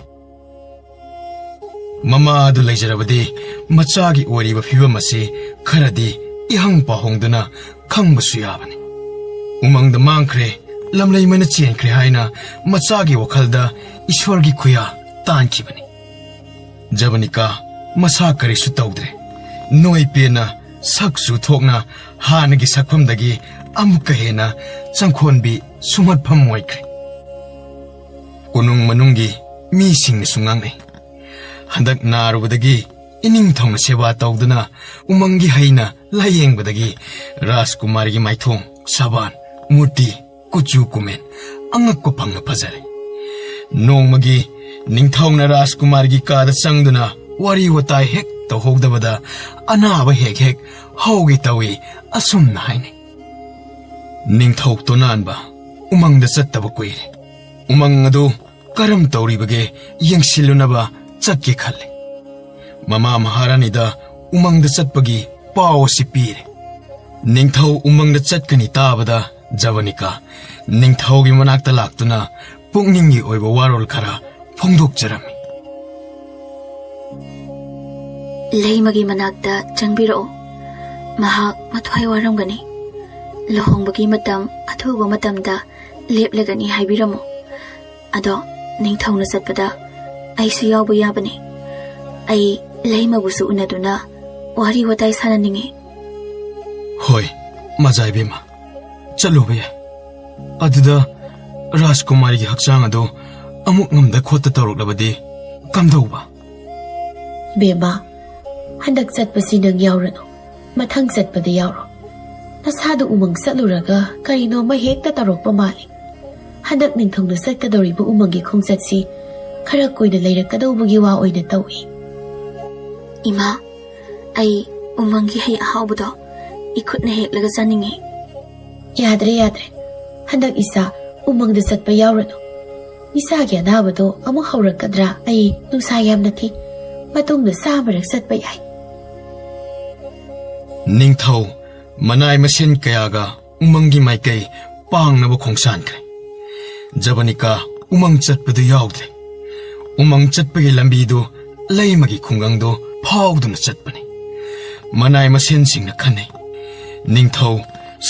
ꯃꯃꯥ ꯑꯗꯨ ꯂꯩꯖꯔꯕꯗꯤ ꯃꯆꯥꯒꯤ ꯑꯣꯏꯔꯤꯕ ꯐꯤꯕꯝ ꯑꯁꯤ ꯈꯔꯗꯤ ꯏꯍꯪ ꯄꯥꯍꯣꯡꯗꯨꯅ ꯈꯪꯕꯁꯨ ꯌꯥꯕꯅꯤ꯫ ꯎꯃꯪꯗ ꯃꯥꯡꯈ꯭ꯔꯦ, ꯂꯝꯂꯩꯃꯅ ꯆꯦꯟꯈ꯭ꯔꯦ ꯍꯥꯏꯅ ꯃꯆꯥꯒꯤ ꯋꯥꯈꯜꯗ ꯏꯁꯣꯔꯒꯤ ꯈꯨꯌꯥ ꯇꯥꯟꯈꯤꯕꯅꯤ꯫ ꯖꯕꯅꯤꯀꯥ ꯃꯁꯥ ꯀꯔꯤꯁꯨ ꯇꯧꯗ꯭ꯔꯦ꯫ ꯅꯣꯏ ꯄꯦꯟꯅ ꯁꯛꯁꯨ ꯊꯣꯛꯅ ꯍꯥꯟꯅꯒꯤ ꯁꯛꯐꯝꯗꯒꯤ ꯑꯃꯨꯛꯀ ꯍꯦꯟꯅ ꯆꯪꯈꯣꯟꯕꯤ ꯁꯨꯝꯍꯠꯐꯝ ꯑꯣꯏꯈ꯭ꯔꯦ꯫ ꯀꯣꯅꯨꯡ ꯃꯅꯨꯡꯒꯤ ꯃꯤꯁꯤꯡꯅꯁꯨ ꯉꯥꯡꯅꯩ꯫ ꯍꯟꯗꯛ ꯅꯥꯔꯨꯕꯗꯒꯤ ꯏꯅꯤꯡꯊꯧꯅ ꯁꯦꯕꯥ ꯇꯧꯗꯨꯅ ꯎꯃꯪꯒꯤ ꯍꯩꯅ ꯂꯥꯌꯦꯡꯕꯗꯒꯤ ꯔꯥꯖꯀꯨꯃꯥꯔꯤꯒꯤ ꯃꯥꯏꯊꯣꯡ, ꯁꯕꯥꯟ, ꯃꯨꯔꯇꯤ, ꯀꯨꯆꯨ ꯀꯨꯃꯦꯟ ꯑꯉꯛꯄ ꯐꯪꯅ ꯐꯖꯔꯦ꯫ ꯅꯣꯡꯃꯒꯤ ꯅꯤꯡꯊꯧꯅ ꯔꯥꯖꯀꯨꯃꯥꯔꯒꯤ ꯀꯥꯗ ꯆꯪꯗꯨꯅ ꯋꯥꯔꯤ ꯋꯥꯇꯥꯏ ꯍꯦꯛ ꯇꯧꯍꯧꯗꯕꯗ ꯑꯅꯥꯕ ꯍꯦꯛ ꯍꯦꯛ ꯍꯧꯒꯦ ꯇꯧꯏ ꯑꯁꯨꯝꯅ ꯍꯥꯏꯅꯩ꯫ "ꯅꯤꯡꯊꯧ ꯇꯣꯅꯥꯟꯕ ꯎꯃꯪꯗ ꯆꯠꯇꯕ ꯀꯨꯏꯔꯦ꯫ ꯎꯃꯪ ꯑꯗꯨ ꯀꯔꯝ ꯇꯧꯔꯤꯕꯒꯦ ꯌꯦꯡꯁꯤꯜꯂꯨꯅꯕ ꯆꯠꯀꯦ ꯈꯜꯂꯤ꯫" ꯃꯃꯥ ꯃꯍꯥꯔꯥꯅꯤꯗ ꯎꯃꯪꯗ ꯆꯠꯄꯒꯤ ꯄꯥꯎ ꯑꯁꯤ ꯄꯤꯔꯦ꯫ ꯅꯤꯡꯊꯧ ꯎꯃꯪꯗ ꯆꯠꯀꯅꯤ ꯇꯥꯕꯗ ꯖꯕꯅꯤꯀꯥ ꯅꯤꯡꯊꯧꯒꯤ ꯃꯅꯥꯛꯇ ꯂꯥꯛꯇꯨꯅ ꯄꯨꯛꯅꯤꯡꯒꯤ ꯑꯣꯏꯕ ꯋꯥꯔꯣꯜ ꯈꯔ ꯐꯣꯡꯗꯣꯛꯆꯔꯝꯃꯤ꯫ "ꯂꯩꯃꯒꯤ ꯃꯅꯥꯛꯇ ꯆꯪꯕꯤꯔꯛꯑꯣ꯫ ꯃꯍꯥꯛ ꯃꯊ꯭ꯋꯥꯏ ꯋꯥꯔꯝꯒꯅꯤ꯫ ꯂꯨꯍꯣꯡꯕꯒꯤ ꯃꯇꯝ ꯑꯊꯨꯕ ꯃꯇꯝꯗ ꯂꯦꯞꯂꯒꯅꯤ ꯍꯥꯏꯕꯤꯔꯝꯃꯨ꯫ ꯑꯗꯣ ꯅꯤꯡꯊꯧꯅ ꯆꯠꯄꯗ ꯑꯩꯁꯨ ꯌꯥꯎꯕ ꯌꯥꯕꯅꯤ꯫ ꯑꯩ ꯂꯩꯃꯕꯨꯁꯨ ꯎꯅꯗꯨꯅ ꯋꯥꯔꯤ ꯋꯥꯇꯥꯏ ꯁꯥꯟꯅꯅꯤꯡꯉꯤ꯫" "ꯍꯣꯏ, ꯃꯖꯥ ꯏꯕꯦꯝꯃ, ꯆꯠꯂꯨꯕ ꯌꯥꯏ꯫ ꯑꯗꯨꯗ ꯔꯥꯖꯀꯨꯃꯥꯔꯤꯒꯤ ꯍꯛꯆꯥꯡ ꯑꯗꯨ ꯑꯃꯨꯛ ꯉꯝꯗ ꯈꯣꯠꯇ ꯇꯧꯔꯛꯂꯕꯗꯤ ꯀꯝꯗꯧꯕ?" "ꯕꯦꯝꯃ, ꯍꯟꯗꯛ ꯆꯠꯄꯁꯤ ꯅꯪ ꯌꯥꯎꯔꯅꯨ꯫ ꯃꯊꯪ ꯆꯠꯄꯗ ꯌꯥꯎꯔꯣ꯫ ꯅꯁꯥꯗꯨ ꯎꯃꯪ ꯆꯠꯂꯨꯔꯒ ꯀꯔꯤꯅꯣꯃ ꯍꯦꯛꯇ ꯇꯧꯔꯛꯄ ꯃꯥꯜꯂꯤ꯫ ꯍꯟꯗꯛ ꯅꯤꯡꯊꯧꯅ ꯆꯠꯀꯗꯧꯔꯤꯕ ꯎꯃꯪꯒꯤ ꯈꯣꯡꯆꯠꯁꯤ ꯈꯔ ꯀꯨꯏꯅ ꯂꯩꯔꯛꯀꯗꯧꯕꯒꯤ ꯋꯥ ꯑꯣꯏꯅ ꯇꯧꯏ꯫" "ꯏꯃꯥ, ꯑꯩ ꯎꯃꯪꯒꯤ ꯍꯩ ꯑꯍꯥꯎꯕꯗꯣ ꯏꯈꯨꯠꯅ ꯍꯦꯛꯂꯒ ꯆꯥꯅꯤꯡꯉꯤ꯫" "ꯌꯥꯗ꯭ꯔꯦ, ꯌꯥꯗ꯭ꯔꯦ꯫ ꯍꯟꯗꯛ ꯏꯆꯥ ꯎꯃꯪꯗ ꯆꯠꯄ ꯌꯥꯎꯔꯅꯨ꯫ ꯏꯆꯥꯒꯤ ꯑꯅꯥꯕꯗꯣ ꯑꯃꯨꯛ ꯍꯧꯔꯛꯀꯗ꯭ꯔꯥ? ꯑꯩ ꯅꯨꯡꯁꯥ ꯌꯥꯝꯅ ꯊꯤ꯫ ꯃꯇꯨꯡꯗ ꯆꯥꯃꯔꯛ ꯆꯠꯄ ꯌꯥꯏ꯫" ꯅꯤꯡꯊꯧ ꯃꯅꯥꯏ ꯃꯁꯤꯟ ꯀꯌꯥꯒ ꯎꯃꯪꯒꯤ ꯃꯥꯏꯀꯩ ꯄꯥꯡꯅꯕ ꯈꯣꯡꯁꯥꯟꯈ꯭ꯔꯦ꯫ ꯖꯕꯅꯤꯀꯥ ꯎꯃꯪ ꯆꯠꯄꯗꯨ ꯌꯥꯎꯗ꯭ꯔꯦ꯫ ꯎꯃꯪ ꯆꯠꯄꯒꯤ ꯂꯝꯕꯤꯗꯨ ꯂꯩꯃꯒꯤ ꯈꯨꯡꯒꯪꯗꯨ ꯐꯥꯎꯗꯨꯅ ꯆꯠꯄꯅꯤ꯫ ꯃꯅꯥꯏ ꯃꯁꯤꯟꯁꯤꯡꯅ ꯈꯟꯅꯩ, "ꯅꯤꯡꯊꯧ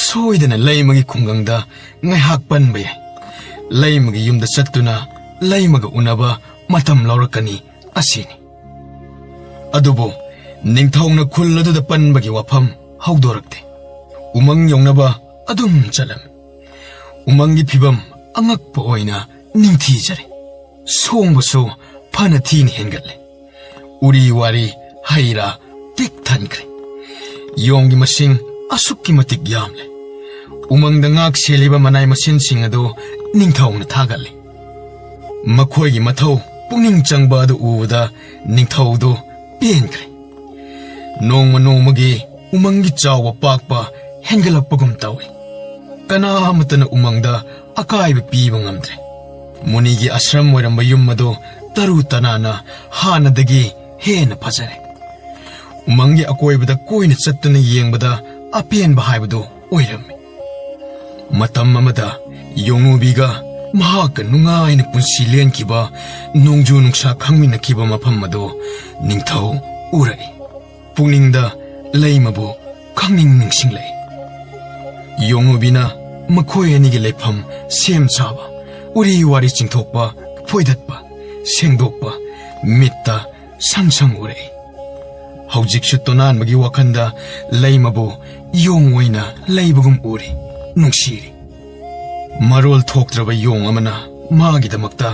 ꯁꯣꯏꯗꯅ ꯂꯩꯃꯒꯤ ꯈꯨꯡꯒꯪꯗ ꯉꯥꯏꯍꯥꯛ ꯄꯟꯕ ꯌꯥꯏ꯫ ꯂꯩꯃꯒꯤ ꯌꯨꯝꯗ ꯆꯠꯇꯨꯅ ꯂꯩꯃꯒ ꯎꯅꯕ ꯃꯇꯝ ꯂꯧꯔꯛꯀꯅꯤ ꯑꯁꯤꯅꯤ꯫" ꯑꯗꯨꯕꯨ ꯅꯤꯡꯊꯧꯅ ꯈꯨꯜ ꯑꯗꯨꯗ ꯄꯟꯕꯒꯤ ꯋꯥꯐꯝ ꯍꯧꯗꯣꯔꯛꯇꯦ꯫ ꯎꯃꯪ ꯌꯧꯅꯕ ꯑꯗꯨꯝ ꯆꯠꯂꯝꯃꯤ꯫ ꯎꯃꯪꯒꯤ ꯐꯤꯕꯝ ꯑꯉꯛꯄ ꯑꯣꯏꯅ ꯅꯤꯡꯊꯤꯖꯔꯦ꯫ ꯁꯣꯡꯕꯁꯨ ꯐꯅ ꯊꯤꯅ ꯍꯦꯟꯒꯠꯂꯦ꯫ ꯎꯔꯤ ꯋꯥꯔꯤ, ꯍꯩ ꯔꯥ ꯄꯤꯛ ꯊꯟꯈ꯭ꯔꯦ꯫ ꯌꯣꯡꯒꯤ ꯃꯁꯤꯡ ꯑꯁꯨꯛꯀꯤ ꯃꯇꯤꯛ ꯌꯥꯝꯂꯦ꯫ ꯎꯃꯪꯗ ꯉꯥꯛ ꯁꯦꯜꯂꯤꯕ ꯃꯅꯥꯏ ꯃꯁꯤꯟꯁꯤꯡ ꯑꯗꯨ ꯅꯤꯡꯊꯧꯅ ꯊꯥꯒꯠꯂꯤ꯫ ꯃꯈꯣꯏꯒꯤ ꯃꯊꯧ ꯄꯨꯛꯅꯤꯡ ꯆꯪꯕ ꯑꯗꯨ ꯎꯕꯗ ꯅꯤꯡꯊꯧꯗꯨ ꯄꯦꯟꯈ꯭ꯔꯦ꯫ ꯅꯣꯡꯃ ꯅꯣꯡꯃꯒꯤ ꯎꯃꯪꯒꯤ ꯆꯥꯎꯕ ꯄꯥꯛꯄ ꯍꯦꯟꯒꯠꯂꯛꯄꯒꯨꯝ ꯇꯧꯏ꯫ ꯀꯅꯥ ꯑꯃꯠꯇꯅ ꯎꯃꯪꯗ ꯑꯀꯥꯏꯕ ꯄꯤꯕ ꯉꯝꯗ꯭ꯔꯦ꯫ ꯃꯨꯅꯤꯒꯤ ꯑꯥꯁ꯭ꯔꯝ ꯑꯣꯏꯔꯝꯕ ꯌꯨꯝ ꯑꯗꯨ ꯇꯔꯨ ꯇꯅꯥꯟꯅ ꯍꯥꯟꯅꯗꯒꯤ ꯍꯦꯟꯅ ꯐꯖꯔꯦ꯫ ꯎꯃꯪꯒꯤ ꯑꯀꯣꯏꯕꯗ ꯀꯣꯏꯅ ꯆꯠꯇꯨꯅ ꯌꯦꯡꯕꯗ ꯑꯄꯦꯟꯕ ꯍꯥꯏꯕꯗꯨ ꯑꯣꯏꯔꯝꯃꯤ꯫ ꯃꯇꯝ ꯑꯃꯗ ꯌꯣꯡꯉꯨꯕꯤꯒ ꯃꯍꯥꯛꯀ ꯅꯨꯡꯉꯥꯏꯅ ꯄꯨꯟꯁꯤ ꯂꯦꯟꯈꯤꯕ, ꯅꯣꯡꯖꯨ ꯅꯨꯡꯁꯥ ꯈꯪꯃꯤꯟꯅꯈꯤꯕ ꯃꯐꯝ ꯑꯗꯨ ꯅꯤꯡꯊꯧ ꯎꯔꯛꯏ꯫ ꯄꯨꯛꯅꯤꯡꯗ ꯂꯩꯃꯕꯨ ꯈꯪꯅꯤꯡ ꯅꯤꯡꯁꯤꯡꯂꯛꯏ꯫ ꯌꯣꯡꯉꯨꯕꯤꯅ ꯃꯈꯣꯏ ꯑꯅꯤꯒꯤ ꯂꯩꯐꯝ ꯁꯦꯝ ꯁꯥꯕ, ꯎꯔꯤ ꯋꯥꯔꯤ ꯆꯤꯡꯊꯣꯛꯄ, ꯐꯣꯏꯗꯠꯄ, ꯁꯦꯡꯗꯣꯛꯄ, ꯃꯤꯠꯇ ꯁꯪ ꯁꯪ ꯎꯔꯛꯏ꯫ ꯍꯧꯖꯤꯛꯁꯨ ꯇꯣꯅꯥꯟꯕꯒꯤ ꯋꯥꯈꯜꯗ ꯂꯩꯃꯕꯨ ꯌꯣꯡ ꯑꯣꯏꯅ ꯂꯩꯕꯒꯨꯝ ꯎꯔꯤ, ꯅꯨꯡꯁꯤꯔꯤ꯫ ꯃꯔꯣꯜ ꯊꯣꯛꯇ꯭ꯔꯕ ꯌꯣꯡ ꯑꯃꯅ ꯃꯥꯒꯤꯗꯃꯛꯇ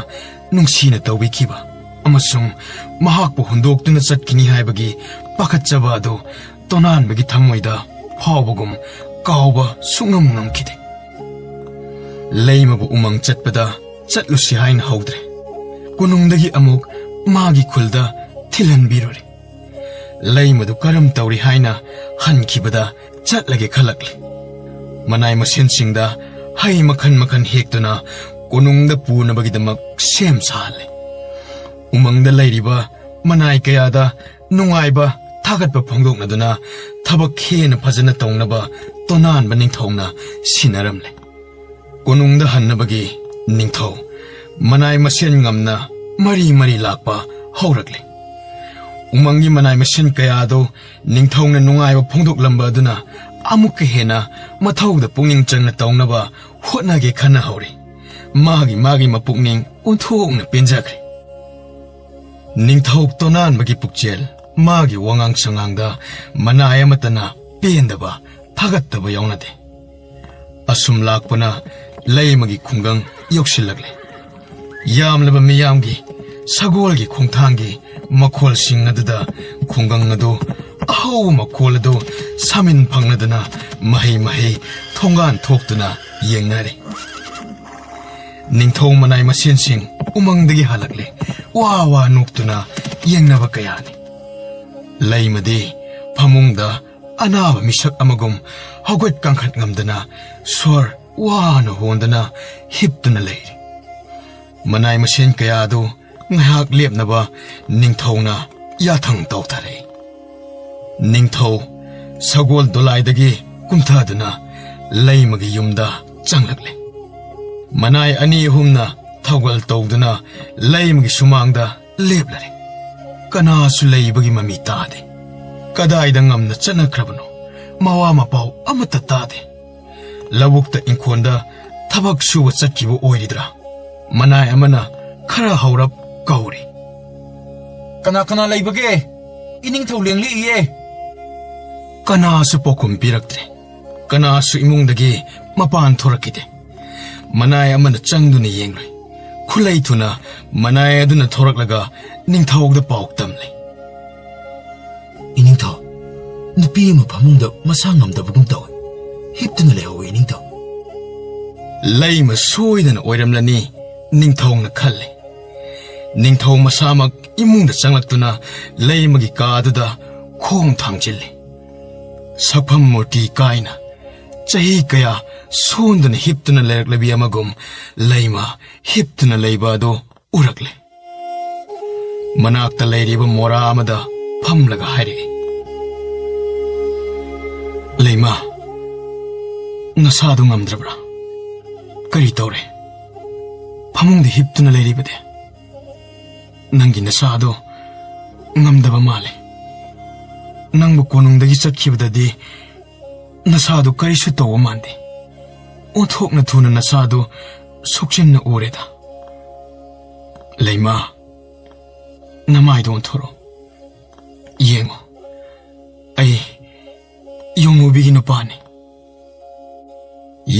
ꯅꯨꯡꯁꯤꯅ ꯇꯧꯕꯤꯈꯤꯕ ꯑꯃꯁꯨꯡ ꯃꯍꯥꯛꯄꯨ ꯍꯨꯟꯗꯣꯛꯇꯨꯅ ꯆꯠꯈꯤꯅꯤ ꯍꯥꯏꯕꯒꯤ ꯄꯥꯈꯠꯆꯕ ꯑꯗꯨ ꯇꯣꯅꯥꯟꯕꯒꯤ ꯊꯃꯣꯏꯗ ꯐꯥꯎꯕꯒꯨꯝ ꯀꯥꯎꯕ ꯁꯨꯡꯉꯝ ꯉꯝꯈꯤꯗꯦ꯫ ꯂꯩꯃꯕꯨ ꯎꯃꯪ ꯆꯠꯄꯗ ꯆꯠꯂꯨꯁꯤ ꯍꯥꯏꯅ ꯍꯧꯗ꯭ꯔꯦ꯫ ꯀꯣꯅꯨꯡꯗꯒꯤ ꯑꯃꯨꯛ ꯃꯥꯒꯤ ꯈꯨꯜꯗ ꯊꯤꯜꯍꯟꯕꯤꯔꯨꯔꯦ꯫ ꯂꯩꯃꯗꯨ ꯀꯔꯝ ꯇꯧꯔꯤ ꯍꯥꯏꯅ ꯍꯟꯈꯤꯕꯗ ꯆꯠꯂꯒꯦ ꯈꯜꯂꯛꯂꯦ꯫ ꯃꯅꯥꯏ ꯃꯁꯤꯟꯁꯤꯡꯗ ꯍꯩ ꯃꯈꯜ ꯃꯈꯜ ꯍꯦꯛꯇꯨꯅ ꯀꯣꯅꯨꯡꯗ ꯄꯨꯅꯕꯒꯤꯗꯃꯛ ꯁꯦꯝ ꯁꯥꯍꯜꯂꯦ꯫ ꯎꯃꯪꯗ ꯂꯩꯔꯤꯕ ꯃꯅꯥꯏ ꯀꯌꯥꯗ ꯅꯨꯡꯉꯥꯏꯕ ꯊꯥꯒꯠꯄ ꯐꯣꯡꯗꯣꯛꯅꯗꯨꯅ ꯊꯕꯛ ꯍꯦꯟꯅ ꯐꯖꯅ ꯇꯧꯅꯕ ꯇꯣꯅꯥꯟꯕ ꯅꯤꯡꯊꯧꯅ ꯁꯤꯟꯅꯔꯝꯂꯦ꯫ ꯀꯣꯅꯨꯡꯗ ꯍꯟꯅꯕꯒꯤ ꯅꯤꯡꯊꯧ ꯃꯅꯥꯏ ꯃꯁꯦꯟ ꯉꯝꯅ ꯃꯔꯤ ꯃꯔꯤ ꯂꯥꯛꯄ ꯍꯧꯔꯛꯂꯦ꯫ ꯎꯃꯪꯒꯤ ꯃꯅꯥꯏ ꯃꯁꯦꯟ ꯀꯌꯥ ꯑꯗꯨ ꯅꯤꯡꯊꯧꯅ ꯅꯨꯡꯉꯥꯏꯕ ꯐꯣꯡꯗꯣꯛꯂꯝꯕ ꯑꯗꯨꯅ ꯑꯃꯨꯛꯀ ꯍꯦꯟꯅ ꯃꯊꯧꯗ ꯄꯨꯛꯅꯤꯡ ꯆꯪꯅ ꯇꯧꯅꯕ ꯍꯣꯠꯅꯒꯦ ꯈꯟꯅ ꯍꯧꯔꯦ꯫ ꯃꯥꯒꯤ ꯃꯥꯒꯤ ꯃꯄꯨꯛꯅꯤꯡ ꯑꯣꯟꯊꯣꯛꯅ ꯄꯦꯟꯖꯈ꯭ꯔꯦ꯫ ꯅꯤꯡꯊꯧ ꯇꯣꯅꯥꯟꯕꯒꯤ ꯄꯨꯛꯆꯦꯜ ꯃꯥꯒꯤ ꯋꯥꯉꯥꯡ ꯁꯉꯥꯡꯗ ꯃꯅꯥꯏ ꯑꯃꯠꯇꯅ ꯄꯦꯟꯗꯕ, ꯊꯥꯒꯠꯇꯕ ꯌꯥꯎꯅꯗꯦ꯫ ꯑꯁꯨꯝ ꯂꯥꯛꯄꯅ ꯂꯩꯃꯒꯤ ꯈꯨꯡꯒꯪ ꯌꯧꯁꯤꯜꯂꯛꯂꯦ꯫ ꯌꯥꯝꯂꯕ ꯃꯤꯌꯥꯝꯒꯤ ꯁꯒꯣꯜꯒꯤ ꯈꯣꯡꯊꯥꯡꯒꯤ ꯃꯈꯣꯜꯁꯤꯡ ꯑꯗꯨꯗ ꯈꯨꯡꯒꯪ ꯑꯗꯨ ꯑꯍꯧꯕ ꯃꯈꯣꯜ ꯑꯗꯨ ꯁꯥꯃꯤꯟ ꯐꯪꯅꯗꯨꯅ ꯃꯍꯩ ꯃꯍꯩ ꯊꯣꯡꯒꯥꯟ ꯊꯣꯛꯇꯨꯅ ꯌꯦꯡꯅꯔꯦ꯫ ꯅꯤꯡꯊꯧ ꯃꯅꯥꯏ ꯃꯁꯦꯟꯁꯤꯡ ꯎꯃꯪꯗꯒꯤ ꯍꯜꯂꯛꯂꯦ꯫ ꯋꯥ ꯋꯥ ꯅꯣꯛꯇꯨꯅ ꯌꯦꯡꯅꯕ ꯀꯌꯥꯅꯤ꯫ ꯂꯩꯃꯗꯤ ꯐꯃꯨꯡꯗ ꯑꯅꯥꯕ ꯃꯤꯁꯛ ꯑꯃꯒꯨꯝ ꯍꯧꯒꯠ ꯀꯥꯡꯈꯠ ꯉꯝꯗꯅ ꯁꯣꯔ ꯋꯥꯅ ꯍꯣꯟꯗꯨꯅ ꯍꯤꯞꯇꯨꯅ ꯂꯩꯔꯤ꯫ ꯃꯅꯥꯏ ꯃꯁꯦꯟ ꯀꯌꯥ ꯑꯗꯨ ꯉꯥꯏꯍꯥꯛ ꯂꯦꯞꯅꯕ ꯅꯤꯡꯊꯧꯅ ꯌꯥꯊꯪ ꯇꯧꯊꯔꯛꯏ꯫ ꯅꯤꯡꯊꯧ ꯁꯒꯣꯜ ꯗꯣꯂꯥꯏꯗꯒꯤ ꯀꯨꯝꯊꯗꯨꯅ ꯂꯩꯃꯒꯤ ꯌꯨꯝꯗ ꯆꯪꯂꯛꯂꯦ꯫ ꯃꯅꯥꯏ ꯑꯅꯤ ꯑꯍꯨꯝꯅ ꯊꯧꯒꯜ ꯇꯧꯗꯨꯅ ꯂꯩꯃꯒꯤ ꯁꯨꯃꯥꯡꯗ ꯂꯦꯞꯂꯔꯦ꯫ ꯀꯅꯥꯁꯨ ꯂꯩꯕꯒꯤ ꯃꯃꯤ ꯇꯥꯗꯦ꯫ ꯀꯗꯥꯏꯗ ꯉꯝꯅ ꯆꯠꯅꯈ꯭ꯔꯕꯅꯣ? ꯃꯋꯥ ꯃꯄꯥꯎ ꯑꯃꯠꯇ ꯇꯥꯗꯦ꯫ ꯂꯧꯕꯨꯛꯇ ꯏꯪꯈꯣꯜꯗ ꯊꯕꯛ ꯁꯨꯕ ꯆꯠꯈꯤꯕ ꯑꯣꯏꯔꯤꯗ꯭ꯔꯥ? ꯃꯅꯥꯏ ꯑꯃꯅ ꯈꯔ ꯍꯧꯔꯞ ꯀꯧꯔꯤ꯫ "ꯀꯅꯥ ꯀꯅꯥ ꯂꯩꯕꯒꯦ? ꯏꯅꯤꯡꯊꯧ ꯂꯦꯡꯂꯛꯏꯌꯦ!" ꯀꯅꯥꯁꯨ ꯄꯥꯎꯈꯨꯝ ꯄꯤꯔꯛꯇ꯭ꯔꯦ꯫ ꯀꯅꯥꯁꯨ ꯏꯃꯨꯡꯗꯒꯤ ꯃꯄꯥꯟ ꯊꯣꯔꯛꯈꯤꯗꯦ꯫ ꯃꯅꯥꯏ ꯑꯃꯅ ꯆꯪꯗꯨꯅ ꯌꯦꯡꯂꯨꯏ꯫ ꯈꯨꯠꯂꯩ ꯊꯨꯅ ꯃꯅꯥꯏ ꯑꯗꯨꯅ ꯊꯣꯔꯛꯂꯒ ꯅꯤꯡꯊꯧꯗ ꯄꯥꯎ ꯇꯝꯂꯦ꯫ "ꯏꯅꯤꯡꯊꯧ, ꯅꯨꯄꯤ ꯑꯃ ꯐꯃꯨꯡꯗ ꯃꯁꯥ ꯉꯝꯗꯕꯒꯨꯝ ꯇꯧꯏ꯫ ꯍꯤꯞꯇꯨꯅ ꯂꯩꯍꯧꯏ, ꯏꯅꯤꯡꯊꯧ꯫" ꯂꯩꯃ ꯁꯣꯏꯗꯅ ꯑꯣꯏꯔꯝꯂꯅꯤ ꯅꯤꯡꯊꯧꯅ ꯈꯜꯂꯦ꯫ ꯅꯤꯡꯊꯧ ꯃꯁꯥꯃꯛ ꯏꯃꯨꯡꯗ ꯆꯪꯂꯛꯇꯨꯅ ꯂꯩꯃꯒꯤ ꯀꯥ ꯑꯗꯨꯗ ꯈꯣꯡ ꯊꯥꯡꯖꯤꯜꯂꯤ꯫ ꯁꯛꯐꯝ ꯃꯨꯔꯇꯤ ꯀꯥꯏꯅ ꯆꯍꯤ ꯀꯌꯥ ꯁꯣꯟꯗꯨꯅ ꯍꯤꯞꯇꯨꯅ ꯂꯩꯔꯛꯂꯕꯤ ꯑꯃꯒꯨꯝ ꯂꯩꯃ ꯍꯤꯞꯇꯨꯅ ꯂꯩꯕ ꯑꯗꯨ ꯎꯔꯛꯂꯦ꯫ ꯃꯅꯥꯛꯇ ꯂꯩꯔꯤꯕ ꯃꯣꯔꯥ ꯑꯃꯗ ꯐꯝꯂꯒ ꯍꯥꯏꯔꯛꯏ, "ꯂꯩꯃ, ꯅꯁꯥꯗꯨ ꯉꯝꯗ꯭ꯔꯕ꯭ꯔꯥ? ꯀꯔꯤ ꯇꯧꯔꯦ? ꯐꯃꯨꯡꯗ ꯍꯤꯞꯇꯨꯅ ꯂꯩꯔꯤꯕꯗꯤ? ꯅꯪꯒꯤ ꯅꯁꯥꯗꯣ ꯉꯝꯗꯕ ꯃꯥꯜꯂꯦ꯫ ꯅꯪꯕꯨ ꯀꯣꯅꯨꯡꯗꯒꯤ ꯆꯠꯈꯤꯕꯗꯗꯤ ꯅꯁꯥꯗꯨ ꯀꯔꯤꯁꯨ ꯇꯧꯕ ꯃꯥꯟꯗꯦ꯫ ꯑꯣꯟꯊꯣꯛꯅ ꯊꯨꯅ ꯅꯁꯥꯗꯨ ꯁꯣꯛꯆꯤꯟꯅ ꯎꯔꯦꯗ꯫ ꯂꯩꯃ, ꯅꯃꯥꯏꯗꯣ ꯑꯣꯟꯊꯣꯔꯛꯑꯣ꯫ "ꯌꯦꯡꯉꯨ, ꯑꯩ ꯌꯣꯡꯉꯨꯕꯤꯒꯤ ꯅꯨꯄꯥꯅꯤ꯫"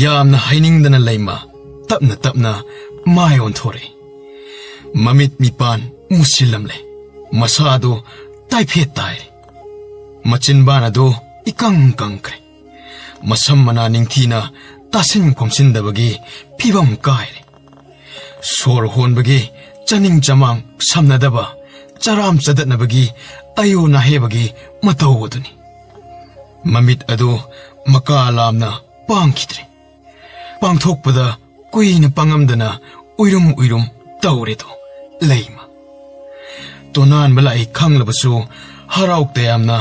ꯌꯥꯝꯅ ꯍꯥꯏꯅꯤꯡꯗꯅ ꯂꯩꯃ ꯇꯞꯅ ꯇꯞꯅ ꯃꯥꯏ ꯑꯣꯟꯊꯣꯔꯛꯏ꯫ ꯃꯃꯤꯠ ꯃꯤꯄꯥꯟ ꯃꯨꯁꯤꯜꯂꯝꯂꯦ꯫ ꯃꯁꯥꯗꯨ ꯇꯥꯏꯐꯦꯠ ꯇꯥꯏꯔꯦ꯫ ꯃꯆꯤꯟꯕꯥꯟ ꯑꯗꯨ ꯏꯀꯪ ꯀꯪꯈ꯭ꯔꯦ꯫ ꯃꯁꯝ ꯃꯅꯥ ꯅꯤꯡꯊꯤꯅ ꯇꯥꯁꯤꯟ ꯈꯣꯝꯁꯤꯟꯗꯕꯒꯤ ꯐꯤꯕꯝ ꯀꯥꯏꯔꯦ꯫ ꯁꯣꯔ ꯍꯣꯟꯕꯒꯤ ꯆꯥꯅꯤꯡ ꯆꯃꯥꯡ ꯁꯝꯅꯗꯕ, ꯆꯔꯥꯝ ꯆꯗꯠꯅꯕꯒꯤ ꯑꯌꯣ ꯅꯥꯍꯦꯕꯒꯤ ꯃꯇꯧ ꯑꯗꯨꯅꯤ꯫ ꯃꯃꯤꯠ ꯑꯗꯨ ꯃꯀꯥ ꯂꯥꯝꯅ ꯄꯥꯡꯈꯤꯗ꯭ꯔꯦ꯫ ꯄꯥꯡꯊꯣꯛꯄꯗ ꯀꯨꯏꯅ ꯄꯥꯡꯉꯝꯗꯅ ꯎꯏꯔꯨꯝ ꯎꯏꯔꯨꯝ ꯇꯧꯔꯦꯗꯣ ꯂꯩꯃ꯫ ꯇꯣꯅꯥꯟꯕ ꯂꯥꯛꯏ ꯈꯪꯂꯕꯁꯨ ꯍꯔꯥꯎ ꯇꯌꯥꯝꯅ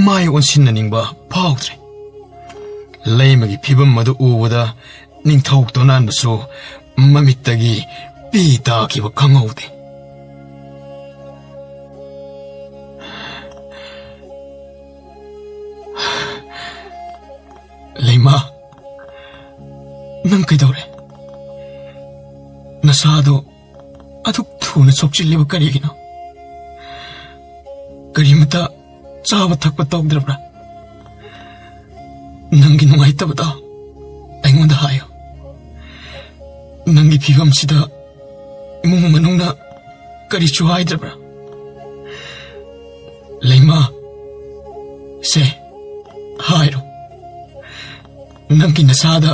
ꯃꯥꯏ ꯑꯣꯟꯁꯤꯟꯅꯅꯤꯡꯕ ꯐꯥꯎꯗ꯭ꯔꯦ꯫ ꯂꯩꯃꯒꯤ ꯐꯤꯕꯝ ꯑꯗꯨ ꯎꯕꯗ ꯅꯤꯡꯊꯧ ꯇꯣꯅꯥꯟꯕꯁꯨ ꯃꯃꯤꯠꯇꯒꯤ ꯄꯤ ꯇꯥꯈꯤꯕ ꯈꯪꯍꯧꯗꯦ꯫ "ꯂꯩꯃ, ꯅꯪ ꯀꯩꯗꯧꯔꯦ? ꯅꯁꯥꯗꯣ ꯑꯗꯨꯛ ꯊꯨꯅ ꯁꯣꯛꯆꯤꯜꯂꯤꯕ ꯀꯔꯤꯒꯤꯅꯣ? ꯀꯔꯤꯃꯇ ꯆꯥꯕ ꯊꯛꯄ ꯇꯧꯗ꯭ꯔꯕ꯭ꯔꯥ? ꯅꯪꯒꯤ ꯅꯨꯡꯉꯥꯏꯇꯕꯗꯣ ꯑꯩꯉꯣꯟꯗ ꯍꯥꯏꯌꯨ꯫ ꯅꯪꯒꯤ ꯐꯤꯕꯝꯁꯤꯗ ꯏꯃꯨꯡ ꯃꯅꯨꯡꯅ ꯀꯔꯤꯁꯨ ꯍꯥꯏꯗ꯭ꯔꯕ꯭ꯔꯥ? ꯂꯩꯃ, ꯁꯦ, ꯍꯥꯏꯔꯣ, ꯅꯪꯒꯤ ꯅꯁꯥꯗ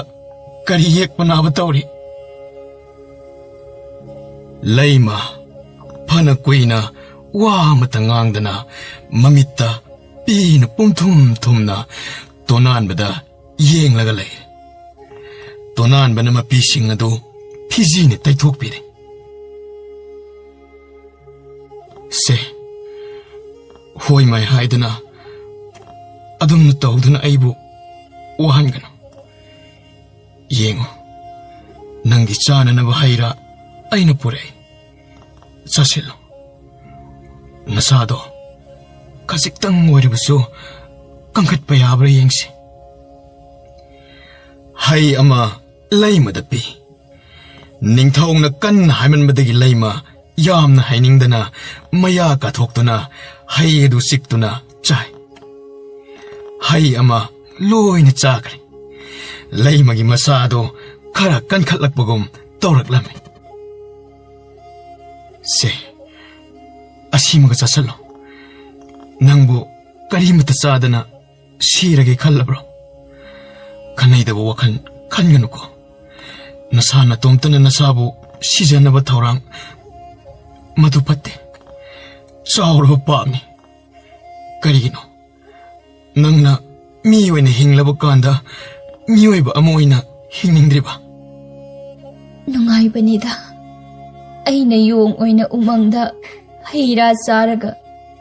ꯀꯔꯤ ꯌꯦꯛꯄ ꯅꯥꯕ ꯇꯧꯔꯤ?" ꯂꯩꯃ ꯐꯅ ꯀꯨꯏꯅ ꯋꯥ ꯑꯃꯇ ꯉꯥꯡꯗꯅ ꯃꯃꯤꯠꯇ ꯄꯤꯅ ꯄꯨꯝꯊꯨꯝ ꯊꯨꯝꯅ ꯇꯣꯅꯥꯟꯕꯗ ꯌꯦꯡꯂꯒ ꯂꯩ꯫ ꯇꯣꯅꯥꯟꯕꯅ ꯃꯄꯤꯁꯤꯡ ꯑꯗꯨ ꯐꯤꯖꯤꯅ ꯇꯩꯊꯣꯛꯄꯤꯔꯦ꯫ "ꯁꯦ, ꯍꯣꯏ ꯃꯥꯏ ꯍꯥꯏꯗꯨꯅ ꯑꯗꯨꯝꯅ ꯇꯧꯗꯨꯅ ꯑꯩꯕꯨ ꯋꯥꯍꯟꯒꯅꯨ꯫ ꯌꯦꯡꯉꯨ, ꯅꯪꯒꯤ ꯆꯥꯅꯅꯕ ꯍꯩ ꯔꯥ ꯑꯩꯅ ꯄꯨꯔꯛꯏ, ꯆꯥꯁꯤꯜꯂꯨ꯫ ꯅꯁꯥꯗꯣ ꯈꯖꯤꯛꯇꯪ ꯑꯣꯏꯔꯕꯁꯨ ꯀꯟꯈꯠꯄ ꯌꯥꯕ꯭ꯔꯥ ꯌꯦꯡꯁꯤ꯫" ꯍꯩ ꯑꯃ ꯂꯩꯃꯗ ꯄꯤ꯫ ꯅꯤꯡꯊꯧꯅ ꯀꯟꯅ ꯍꯥꯏꯃꯟꯕꯗꯒꯤ ꯂꯩꯃ ꯌꯥꯝꯅ ꯍꯩꯅꯤꯡꯗꯅ ꯃꯌꯥ ꯀꯥꯊꯣꯛꯇꯨꯅ ꯍꯩ ꯑꯗꯨ ꯆꯤꯛꯇꯨꯅ ꯆꯥꯏ꯫ ꯍꯩ ꯑꯃ ꯂꯣꯏꯅ ꯆꯥꯈ꯭ꯔꯦ꯫ ꯂꯩꯃꯒꯤ ꯃꯁꯥ ꯑꯗꯨ ꯈꯔ ꯀꯟꯈꯠꯂꯛꯄꯒꯨꯝ ꯇꯧꯔꯛꯂꯝꯃꯤ꯫ "ꯁꯦ, ꯑꯁꯤꯃꯒ ꯆꯥꯁꯤꯜꯂꯣ꯫ ꯅꯪꯕꯨ ꯀꯔꯤꯃꯠꯇ ꯆꯥꯗꯅ ꯁꯤꯔꯒꯦ ꯈꯜꯂꯕ꯭ꯔꯣ? ꯈꯟꯅꯩꯗꯕ ꯋꯥꯈꯜ ꯈꯟꯒꯅꯨꯀꯣ꯫ ꯅꯁꯥ ꯅꯇꯣꯝꯇꯅ ꯅꯁꯥꯕꯨ ꯁꯤꯖꯅꯕ ꯊꯧꯔꯥꯡ ꯃꯗꯨ ꯐꯠꯇꯦ꯫ ꯆꯥꯎꯔꯕ ꯄꯥꯞꯅꯤ꯫ ꯀꯔꯤꯒꯤꯅꯣ? ꯅꯪꯅ ꯃꯤ ꯑꯣꯏꯅ ꯍꯤꯡꯂꯕ ꯀꯥꯟꯗ ꯃꯤꯑꯣꯏꯕ ꯑꯃ ꯑꯣꯏꯅ ꯍꯤꯡꯅꯤꯡꯗ꯭ꯔꯤꯕ?" "ꯅꯨꯡꯉꯥꯏꯕꯅꯤꯗ꯫ ꯑꯩꯅ ꯌꯣꯡ ꯑꯣꯏꯅ ꯎꯃꯪꯗ ꯍꯩ ꯔꯥ ꯆꯥꯔꯒ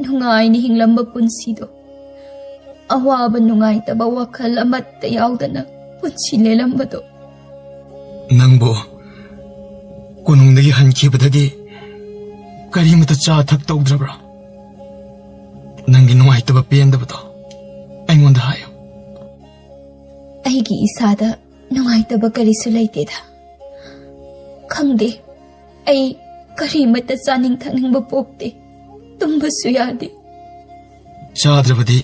ꯅꯨꯡꯉꯥꯏꯅ ꯍꯤꯡꯂꯝꯕ ꯄꯨꯟꯁꯤꯗꯣ꯫ ꯑꯋꯥꯕ ꯅꯨꯡꯉꯥꯏꯇꯕ ꯋꯥꯈꯜ ꯑꯃꯠꯇ ꯌꯥꯎꯗꯅ ꯄꯨꯟꯁꯤ ꯂꯦꯜꯂꯝꯕꯗꯣ꯫" "ꯅꯪꯕꯨ ꯀꯣꯅꯨꯡꯗꯒꯤ ꯍꯟꯈꯤꯕꯗꯒꯤ ꯀꯔꯤꯃꯠꯇ ꯆꯥ ꯊꯛ ꯇꯧꯗ꯭ꯔꯕ꯭ꯔꯥ? ꯅꯪꯒꯤ ꯅꯨꯡꯉꯥꯏꯇꯕ ꯄꯦꯟꯗꯕꯗꯣ ꯑꯩꯉꯣꯟꯗ ꯍꯥꯏꯌꯨ꯫" "ꯑꯩꯒꯤ ꯏꯁꯥꯗ ꯅꯨꯡꯉꯥꯏꯇꯕ ꯀꯔꯤꯁꯨ ꯂꯩꯇꯦꯗ꯫ ꯈꯪꯗꯦ, ꯑꯩ ꯀꯔꯤꯃꯠꯇ ꯆꯥꯅꯤꯡ ꯊꯛꯅꯤꯡꯕ ꯄꯣꯛꯇꯦ꯫ ꯇꯨꯝꯕꯁꯨ ꯌꯥꯗꯦ꯫" "ꯆꯥꯗ꯭ꯔꯕꯗꯤ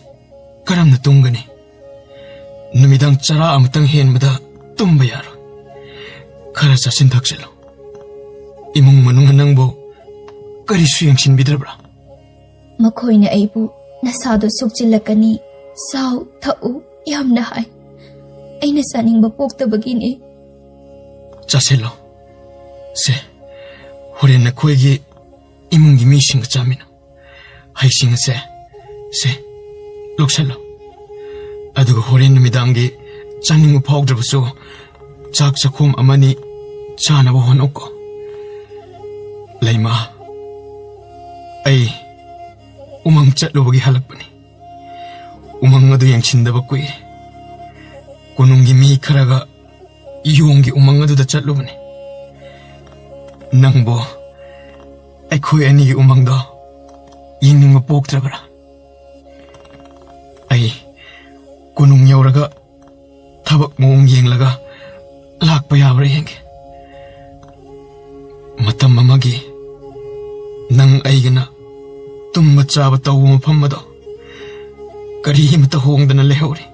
ꯀꯔꯝꯅ ꯇꯨꯝꯒꯅꯤ? ꯅꯨꯃꯤꯗꯥꯡ ꯆꯔꯥ ꯑꯃꯇꯪ ꯍꯦꯟꯕꯗ ꯇꯨꯝꯕ ꯌꯥꯔꯣꯏ꯫ ꯈꯔ ꯆꯥꯁꯤꯟ ꯊꯛꯆꯤꯜꯂꯨ꯫ ꯏꯃꯨꯡ ꯃꯅꯨꯡꯅ ꯅꯪꯕꯨ ꯀꯔꯤꯁꯨ ꯌꯦꯡꯁꯤꯟꯕꯤꯗ꯭ꯔꯕ꯭ꯔꯥ?" "ꯃꯈꯣꯏꯅ ꯑꯩꯕꯨ ꯅꯁꯥꯗꯣ ꯁꯣꯛꯆꯤꯜꯂꯛꯀꯅꯤ, ꯆꯥꯎ, ꯊꯛꯎ ꯌꯥꯝꯅ ꯍꯥꯏ꯫ ꯑꯩꯅ ꯆꯥꯅꯤꯡꯕ ꯄꯣꯛꯇꯕꯒꯤꯅꯤ꯫" "ꯆꯥꯁꯤꯜꯂꯣ꯫ ꯁꯦ, ꯍꯣꯔꯦꯟ ꯅꯈꯣꯏꯒꯤ ꯏꯃꯨꯡꯒꯤ ꯃꯤꯁꯤꯡꯒ ꯆꯥꯃꯤꯟꯅꯧ꯫ ꯍꯩꯁꯤꯡ ꯑꯁꯦ, ꯁꯦ, ꯂꯧꯁꯜꯂꯣ꯫ ꯑꯗꯨꯒ ꯍꯣꯔꯦꯟ ꯅꯨꯃꯤꯗꯥꯡꯒꯤ ꯆꯥꯅꯤꯡꯕ ꯐꯥꯎꯗ꯭ꯔꯕꯁꯨ ꯆꯥꯛ ꯆꯥꯛꯈꯣꯝ ꯑꯃꯅꯤ ꯆꯥꯅꯕ ꯍꯣꯠꯅꯧꯀꯣ꯫ ꯂꯩꯃ, ꯑꯩ ꯎꯃꯪ ꯆꯠꯂꯨꯕꯒꯤ ꯍꯜꯂꯛꯄꯅꯤ꯫ ꯎꯃꯪ ꯑꯗꯨ ꯌꯦꯡꯁꯤꯟꯗꯕ ꯀꯨꯏꯔꯦ꯫ ꯀꯣꯅꯨꯡꯒꯤ ꯃꯤ ꯈꯔꯒ ꯌꯣꯡꯒꯤ ꯎꯃꯪ ꯑꯗꯨꯗ ꯆꯠꯂꯨꯕꯅꯤ꯫ ꯅꯪꯕꯨ ꯑꯩꯈꯣꯏ ꯑꯅꯤꯒꯤ ꯎꯃꯪꯗꯣ ꯌꯦꯡꯅꯤꯡꯕ ꯄꯣꯛꯇ꯭ꯔꯕ꯭ꯔꯥ? ꯑꯩ ꯀꯣꯅꯨꯡ ꯌꯧꯔꯒ ꯊꯕꯛ ꯃꯑꯣꯡ ꯌꯦꯡꯂꯒ ꯂꯥꯛꯄ ꯌꯥꯕ꯭ꯔꯥ ꯌꯦꯡꯒꯦ꯫ ꯃꯇꯝ ꯑꯃꯒꯤ ꯅꯪ ꯑꯩꯒꯅ ꯇꯨꯝꯕ ꯆꯥꯕ ꯇꯧꯕ ꯃꯐꯝ ꯑꯗꯣ ꯀꯔꯤꯃꯇ ꯍꯣꯡꯗꯅ ꯂꯩꯍꯧꯔꯤ꯫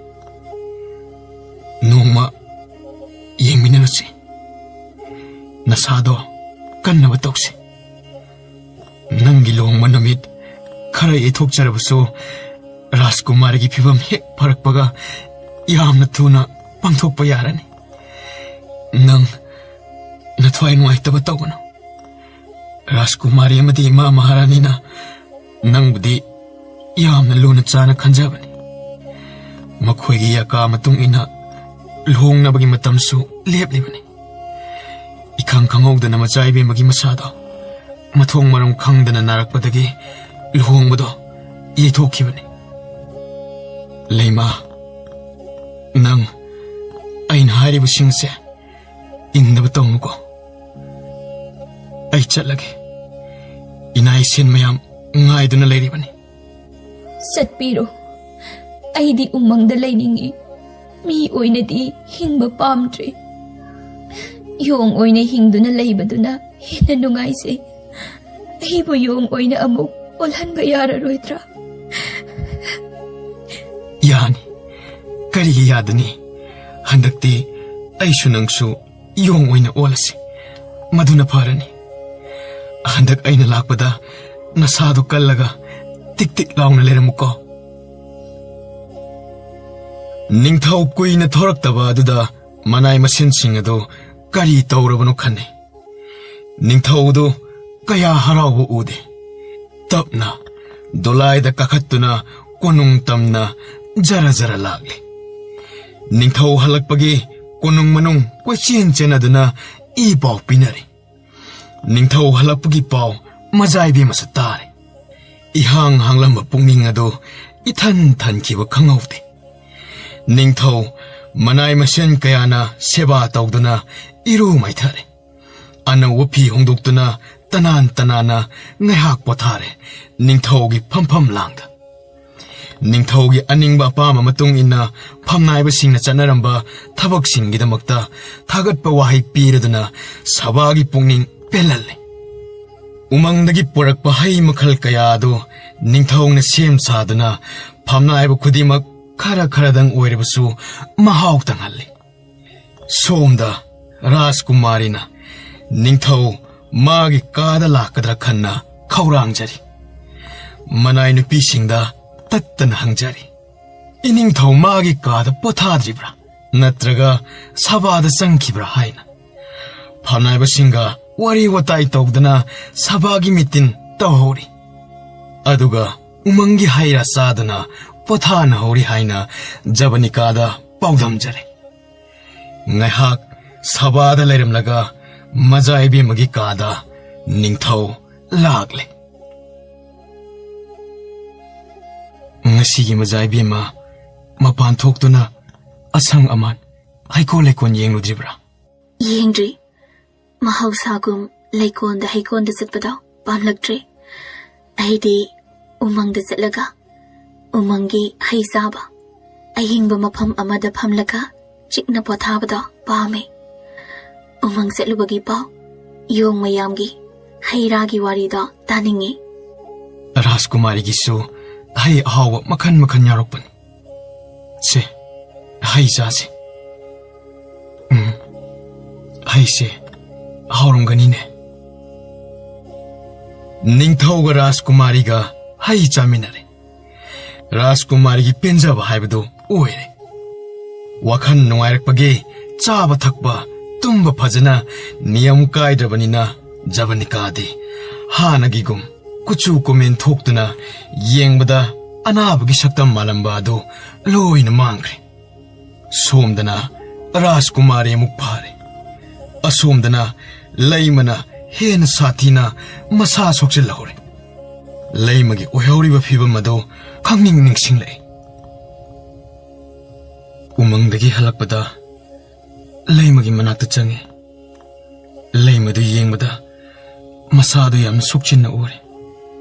ꯅꯣꯡꯃ ꯌꯦꯡꯃꯤꯟꯅꯔꯨꯁꯤ꯫ ꯅꯁꯥꯗꯣ ꯀꯟꯅꯕ ꯇꯧꯁꯤ꯫ ꯅꯪꯒꯤ ꯂꯨꯍꯣꯡꯕ ꯅꯨꯃꯤꯠ ꯈꯔ ꯌꯩꯊꯣꯛꯆꯔꯕꯁꯨ, ꯔꯥꯖꯀꯨꯃꯥꯔꯤꯒꯤ ꯐꯤꯕꯝ ꯍꯦꯛ ꯐꯔꯛꯄꯒ ꯌꯥꯝꯅ ꯊꯨꯅ ꯄꯥꯡꯊꯣꯛꯄ ꯌꯥꯔꯅꯤ꯫ ꯅꯪ ꯅꯊ꯭ꯋꯥꯏ ꯅꯨꯡꯉꯥꯏꯇꯕ ꯇꯧꯒꯅꯨ꯫ ꯔꯥꯖꯀꯨꯃꯥꯔꯤ ꯑꯃꯗꯤ ꯏꯃꯥ ꯃꯍꯥꯔꯥꯅꯤꯅ ꯅꯪꯕꯨꯗꯤ ꯌꯥꯝꯅ ꯂꯨꯅ ꯆꯥꯅ ꯈꯟꯖꯕꯅꯤ꯫ ꯃꯈꯣꯏꯒꯤ ꯌꯥꯀꯥ ꯃꯇꯨꯡ ꯏꯟꯅ ꯂꯨꯍꯣꯡꯅꯕꯒꯤ ꯃꯇꯝꯁꯨ ꯂꯦꯞꯂꯤꯕꯅꯤ꯫ ꯏꯈꯪ ꯈꯪꯍꯧꯗꯅ ꯃꯆꯥ ꯏꯕꯦꯝꯃꯒꯤ ꯃꯁꯥꯗꯣ ꯃꯊꯣꯡ ꯃꯔꯝ ꯈꯪꯗꯅ ꯅꯥꯔꯛꯄꯗꯒꯤ ꯂꯨꯍꯣꯡꯕꯗꯣ ꯌꯩꯊꯣꯛꯈꯤꯕꯅꯤ꯫ ꯂꯩꯃꯥ, ꯅꯪ ꯑꯩꯅ ꯍꯥꯏꯔꯤꯕꯁꯤꯡꯁꯦ ꯏꯟꯗꯕ ꯇꯧꯅꯨꯀꯣ꯫ ꯑꯩ ꯆꯠꯂꯒꯦ꯫ ꯏꯅꯥ ꯏꯁꯦꯟ ꯃꯌꯥꯝ ꯉꯥꯏꯗꯨꯅ ꯂꯩꯔꯤꯕꯅꯤ꯫ ꯆꯠꯄꯤꯔꯣ꯫ ꯑꯩꯗꯤ ꯎꯃꯪꯗ ꯂꯩꯅꯤꯡꯏ꯫ ꯃꯤ ꯑꯣꯏꯅꯗꯤ ꯍꯤꯡꯕ ꯄꯥꯝꯗ꯭ꯔꯦ꯫ ꯌꯣꯡ ꯑꯣꯏꯅ ꯍꯤꯡꯗꯨꯅ ꯂꯩꯕꯗꯨꯅ ꯍꯦꯟꯅ ꯅꯨꯡꯉꯥꯏꯖꯩ꯫ ꯑꯩꯕꯨ ꯌꯣꯡ ꯑꯣꯏꯅ ꯑꯃꯨꯛ ꯑꯣꯜꯍꯟꯕ ꯌꯥꯔꯔꯣꯏꯗ꯭ꯔꯥ? ꯌꯥꯅꯤ꯫ ꯀꯔꯤꯒꯤ ꯌꯥꯗꯅꯤ? ꯍꯟꯗꯛꯇꯤ ꯑꯩꯁꯨ ꯅꯪꯁꯨ ꯌꯣꯡ ꯑꯣꯏꯅ ꯑꯣꯜꯂꯁꯤ꯫ ꯃꯗꯨꯅ ꯐꯔꯅꯤ꯫ ꯍꯟꯗꯛ ꯑꯩꯅ ꯂꯥꯛꯄꯗ ꯅꯁꯥꯗꯨ ꯀꯜꯂꯒ ꯇꯤꯛ ꯇꯤꯛ ꯂꯥꯎꯅ ꯂꯩꯔꯝꯃꯨꯀꯣ꯫ ꯅꯤꯡꯊꯧ ꯀꯨꯏꯅ ꯊꯣꯔꯛꯇꯕ ꯑꯗꯨꯗ ꯃꯅꯥꯏ ꯃꯁꯦꯟꯁꯤꯡ ꯑꯗꯨ ꯀꯔꯤ ꯇꯧꯔꯕꯅꯣ ꯈꯟꯅꯩ꯫ ꯅꯤꯡꯊꯧꯗꯨ ꯀꯌꯥ ꯍꯔꯥꯎꯕ ꯎꯗꯦ꯫ ꯇꯞꯅ ꯗꯣꯂꯥꯏꯗ ꯀꯥꯈꯠꯇꯨꯅ ꯀꯣꯅꯨꯡ ꯇꯝꯅ ꯖꯔ ꯖꯔ ꯂꯥꯛꯂꯤ꯫ ꯅꯤꯡꯊꯧ ꯍꯜꯂꯛꯄꯒꯤ ꯀꯣꯅꯨꯡ ꯃꯅꯨꯡ ꯀꯣꯏꯆꯦꯟ ꯆꯦꯟꯅꯗꯨꯅ ꯏ ꯄꯥꯎ ꯄꯤꯅꯔꯤ꯫ ꯅꯤꯡꯊꯧ ꯍꯜꯂꯛꯄꯒꯤ ꯄꯥꯎ ꯃꯖꯥ ꯏꯕꯦꯝꯃꯁꯨ ꯇꯥꯔꯦ꯫ ꯏꯍꯥꯡ ꯍꯥꯡꯂꯝꯕ ꯄꯨꯛꯅꯤꯡ ꯑꯗꯨ ꯏꯊꯟ ꯊꯟꯈꯤꯕ ꯈꯪꯍꯧꯗꯦ꯫ ꯅꯤꯡꯊꯧ ꯃꯅꯥꯏ ꯃꯁꯦꯟ ꯀꯌꯥꯅ ꯁꯦꯕꯥ ꯇꯧꯗꯨꯅ ꯏꯔꯨ ꯃꯥꯏꯊꯔꯦ꯫ ꯑꯅꯧꯕ ꯐꯤ ꯍꯣꯡꯗꯣꯛꯇꯨꯅ ꯇꯅꯥꯟ ꯇꯅꯥꯟꯅ ꯉꯥꯏꯍꯥꯛ ꯄꯣꯊꯥꯔꯦ ꯅꯤꯡꯊꯧꯒꯤ ꯐꯝꯐꯝ ꯂꯥꯡꯗ꯫ ꯅꯤꯡꯊꯧꯒꯤ ꯑꯅꯤꯡꯕ ꯑꯄꯥꯝꯕ ꯃꯇꯨꯡ ꯏꯟꯅ ꯐꯝꯅꯥꯏꯕꯁꯤꯡꯅ ꯆꯠꯅꯔꯝꯕ ꯊꯕꯛꯁꯤꯡꯒꯤꯗꯃꯛꯇ ꯊꯥꯒꯠꯄ ꯋꯥꯍꯩ ꯄꯤꯔꯗꯨꯅ ꯁꯚꯥꯒꯤ ꯄꯨꯛꯅꯤꯡ ꯄꯦꯜꯍꯜꯂꯦ꯫ ꯎꯃꯪꯗꯒꯤ ꯄꯨꯔꯛꯄ ꯍꯩ ꯃꯈꯜ ꯀꯌꯥ ꯑꯗꯨ ꯅꯤꯡꯊꯧꯅ ꯁꯦꯝ ꯁꯥꯗꯨꯅ ꯐꯝꯅꯥꯏꯕ ꯈꯨꯗꯤꯡꯃꯛ ꯈꯔ ꯈꯔꯗꯪ ꯑꯣꯏꯔꯕꯁꯨ ꯃꯍꯥꯎ ꯇꯪꯍꯜꯂꯤ꯫ ꯁꯣꯝꯗ ꯔꯥꯖꯀꯨꯃꯥꯔꯤꯅ ꯅꯤꯡꯊꯧ ꯃꯥꯒꯤ ꯀꯥꯗ ꯂꯥꯛꯀꯗ꯭ꯔꯥ ꯈꯟꯅ ꯈꯧꯔꯥꯡꯖꯔꯤ꯫ ꯃꯅꯥꯏ ꯅꯨꯄꯤꯁꯤꯡꯗ ꯇꯠꯇꯅ ꯍꯪꯖꯔꯤ, "ꯏꯅꯤꯡꯊꯧ ꯃꯥꯒꯤ ꯀꯥꯗ ꯄꯣꯊꯥꯗ꯭ꯔꯤꯕ꯭ꯔꯥ, ꯅꯠꯇ꯭ꯔꯒ ꯁꯚꯥꯗ ꯆꯪꯈꯤꯕ꯭ꯔꯥ?" ꯍꯥꯏꯅ꯫ ꯐꯝꯅꯥꯏꯕꯁꯤꯡꯒ ꯋꯥꯔꯤ ꯋꯥꯇꯥꯏ ꯇꯧꯗꯅ ꯁꯚꯥꯒꯤ ꯃꯤꯇꯤꯟ ꯇꯧꯍꯧꯔꯤ꯫ ꯑꯗꯨꯒ ꯎꯃꯪꯒꯤ ꯍꯩ ꯔꯥ ꯆꯥꯗꯨꯅ ꯄꯣꯊꯥꯅꯍꯧꯔꯤ ꯍꯥꯏꯅ ꯖꯕꯅꯤꯀꯥꯗ ꯄꯥꯎꯗꯝꯖꯔꯦ꯫ ꯉꯥꯏꯍꯥꯛ ꯁꯚꯥꯗ ꯂꯩꯔꯝꯂꯒ ꯃꯖꯥ ꯏꯕꯦꯝꯃꯒꯤ ꯀꯥꯗ ꯅꯤꯡꯊꯧ ꯂꯥꯛꯂꯦ꯫ ꯉꯁꯤꯒꯤ ꯃꯖꯥ ꯏꯕꯦꯝꯃ ꯃꯄꯥꯟ ꯊꯣꯛꯇꯨꯅ ꯑꯁꯪ ꯑꯃꯥꯟ, ꯍꯩꯀꯣꯜ ꯂꯩꯀꯣꯜ ꯌꯦꯡꯂꯨꯗ꯭ꯔꯤꯕ꯭ꯔꯥ? ꯌꯦꯡꯗ꯭ꯔꯤ꯫ ꯃꯍꯧꯁꯥꯒꯨꯝ ꯂꯩꯀꯣꯜꯗ ꯍꯩꯀꯣꯜꯗ ꯆꯠꯄꯗꯣ ꯄꯥꯝꯂꯛꯇ꯭ꯔꯦ꯫ ꯑꯩꯗꯤ ꯎꯃꯪꯗ ꯆꯠꯂꯒ ꯎꯃꯪꯒꯤ ꯍꯩ ꯆꯥꯕ, ꯑꯌꯤꯡꯕ ꯃꯐꯝ ꯑꯃꯗ ꯐꯝꯂꯒ ꯆꯤꯛꯅ ꯄꯣꯊꯥꯕꯗꯣ ꯄꯥꯝꯃꯦ꯫ ꯎꯃꯪ ꯆꯠꯂꯨꯕꯒꯤ ꯄꯥꯎ, ꯌꯣꯡ ꯃꯌꯥꯝꯒꯤ ꯍꯩ ꯔꯥꯒꯤ ꯋꯥꯔꯤꯗꯣ ꯇꯥꯅꯤꯡꯉꯤ꯫ ꯔꯥꯖꯀꯨꯃꯥꯔꯤꯒꯤꯁꯨ ꯍꯩ ꯑꯍꯥꯎꯕ ꯃꯈꯟ ꯃꯈꯟ ꯌꯥꯎꯔꯛꯄꯅꯤ꯫ ꯁꯦ, ꯍꯩ ꯆꯥꯁꯦ꯫ ꯎꯝ, ꯍꯩꯁꯦ ꯍꯥꯎꯔꯝꯒꯅꯤꯅꯦ꯫ ꯅꯤꯡꯊꯧꯒ ꯔꯥꯖꯀꯨꯃꯥꯔꯤꯒ ꯍꯩ ꯆꯥꯃꯤꯟꯅꯔꯦ꯫ ꯔꯥꯖꯀꯨꯃꯥꯔꯤꯒꯤ ꯄꯦꯟꯖꯕ ꯍꯥꯏꯕꯗꯨ ꯑꯣꯏꯔꯦ꯫ ꯋꯥꯈꯜ ꯅꯨꯡꯉꯥꯏꯔꯛꯄꯒꯤ ꯆꯥꯕ ꯊꯛꯄ, ꯇꯨꯝꯕ ꯐꯖꯅ ꯅꯤꯌꯝ ꯀꯥꯏꯗ꯭ꯔꯕꯅꯤꯅ ꯖꯕꯅꯤꯀꯥꯗꯤ ꯍꯥꯟꯅꯒꯤꯒꯨꯝ ꯀꯨꯆꯨ ꯀꯨꯃꯦꯟ ꯊꯣꯛꯇꯨꯅ ꯌꯦꯡꯕꯗ ꯑꯅꯥꯕꯒꯤ ꯁꯛꯇꯝ ꯃꯥꯜꯂꯝꯕ ꯑꯗꯨ ꯂꯣꯏꯅ ꯃꯥꯡꯈ꯭ꯔꯦ꯫ ꯁꯣꯝꯗꯅ ꯔꯥꯖꯀꯨꯃꯥꯔꯤ ꯑꯃꯨꯛ ꯐꯔꯦ꯫ ꯑꯁꯣꯝꯗꯅ ꯂꯩꯃꯅ ꯍꯦꯟꯅ ꯁꯥꯊꯤꯅ ꯃꯁꯥ ꯁꯣꯛꯆꯤꯜꯍꯧꯔꯦ꯫ ꯂꯩꯃꯒꯤ ꯑꯣꯏꯍꯧꯔꯤꯕ ꯐꯤꯕꯝ ꯑꯗꯨ ꯈꯪꯅꯤꯡ ꯅꯤꯡꯁꯤꯡꯂꯛꯏ꯫ ꯎꯃꯪꯗꯒꯤ ꯍꯜꯂꯛꯄꯗ ꯂꯩꯃꯒꯤ ꯃꯅꯥꯛꯇ ꯆꯪꯉꯤ꯫ ꯂꯩꯃꯗꯨ ꯌꯦꯡꯕꯗ ꯃꯁꯥꯗꯨ ꯌꯥꯝꯅ ꯁꯣꯛꯆꯤꯟꯅ ꯎꯔꯦ꯫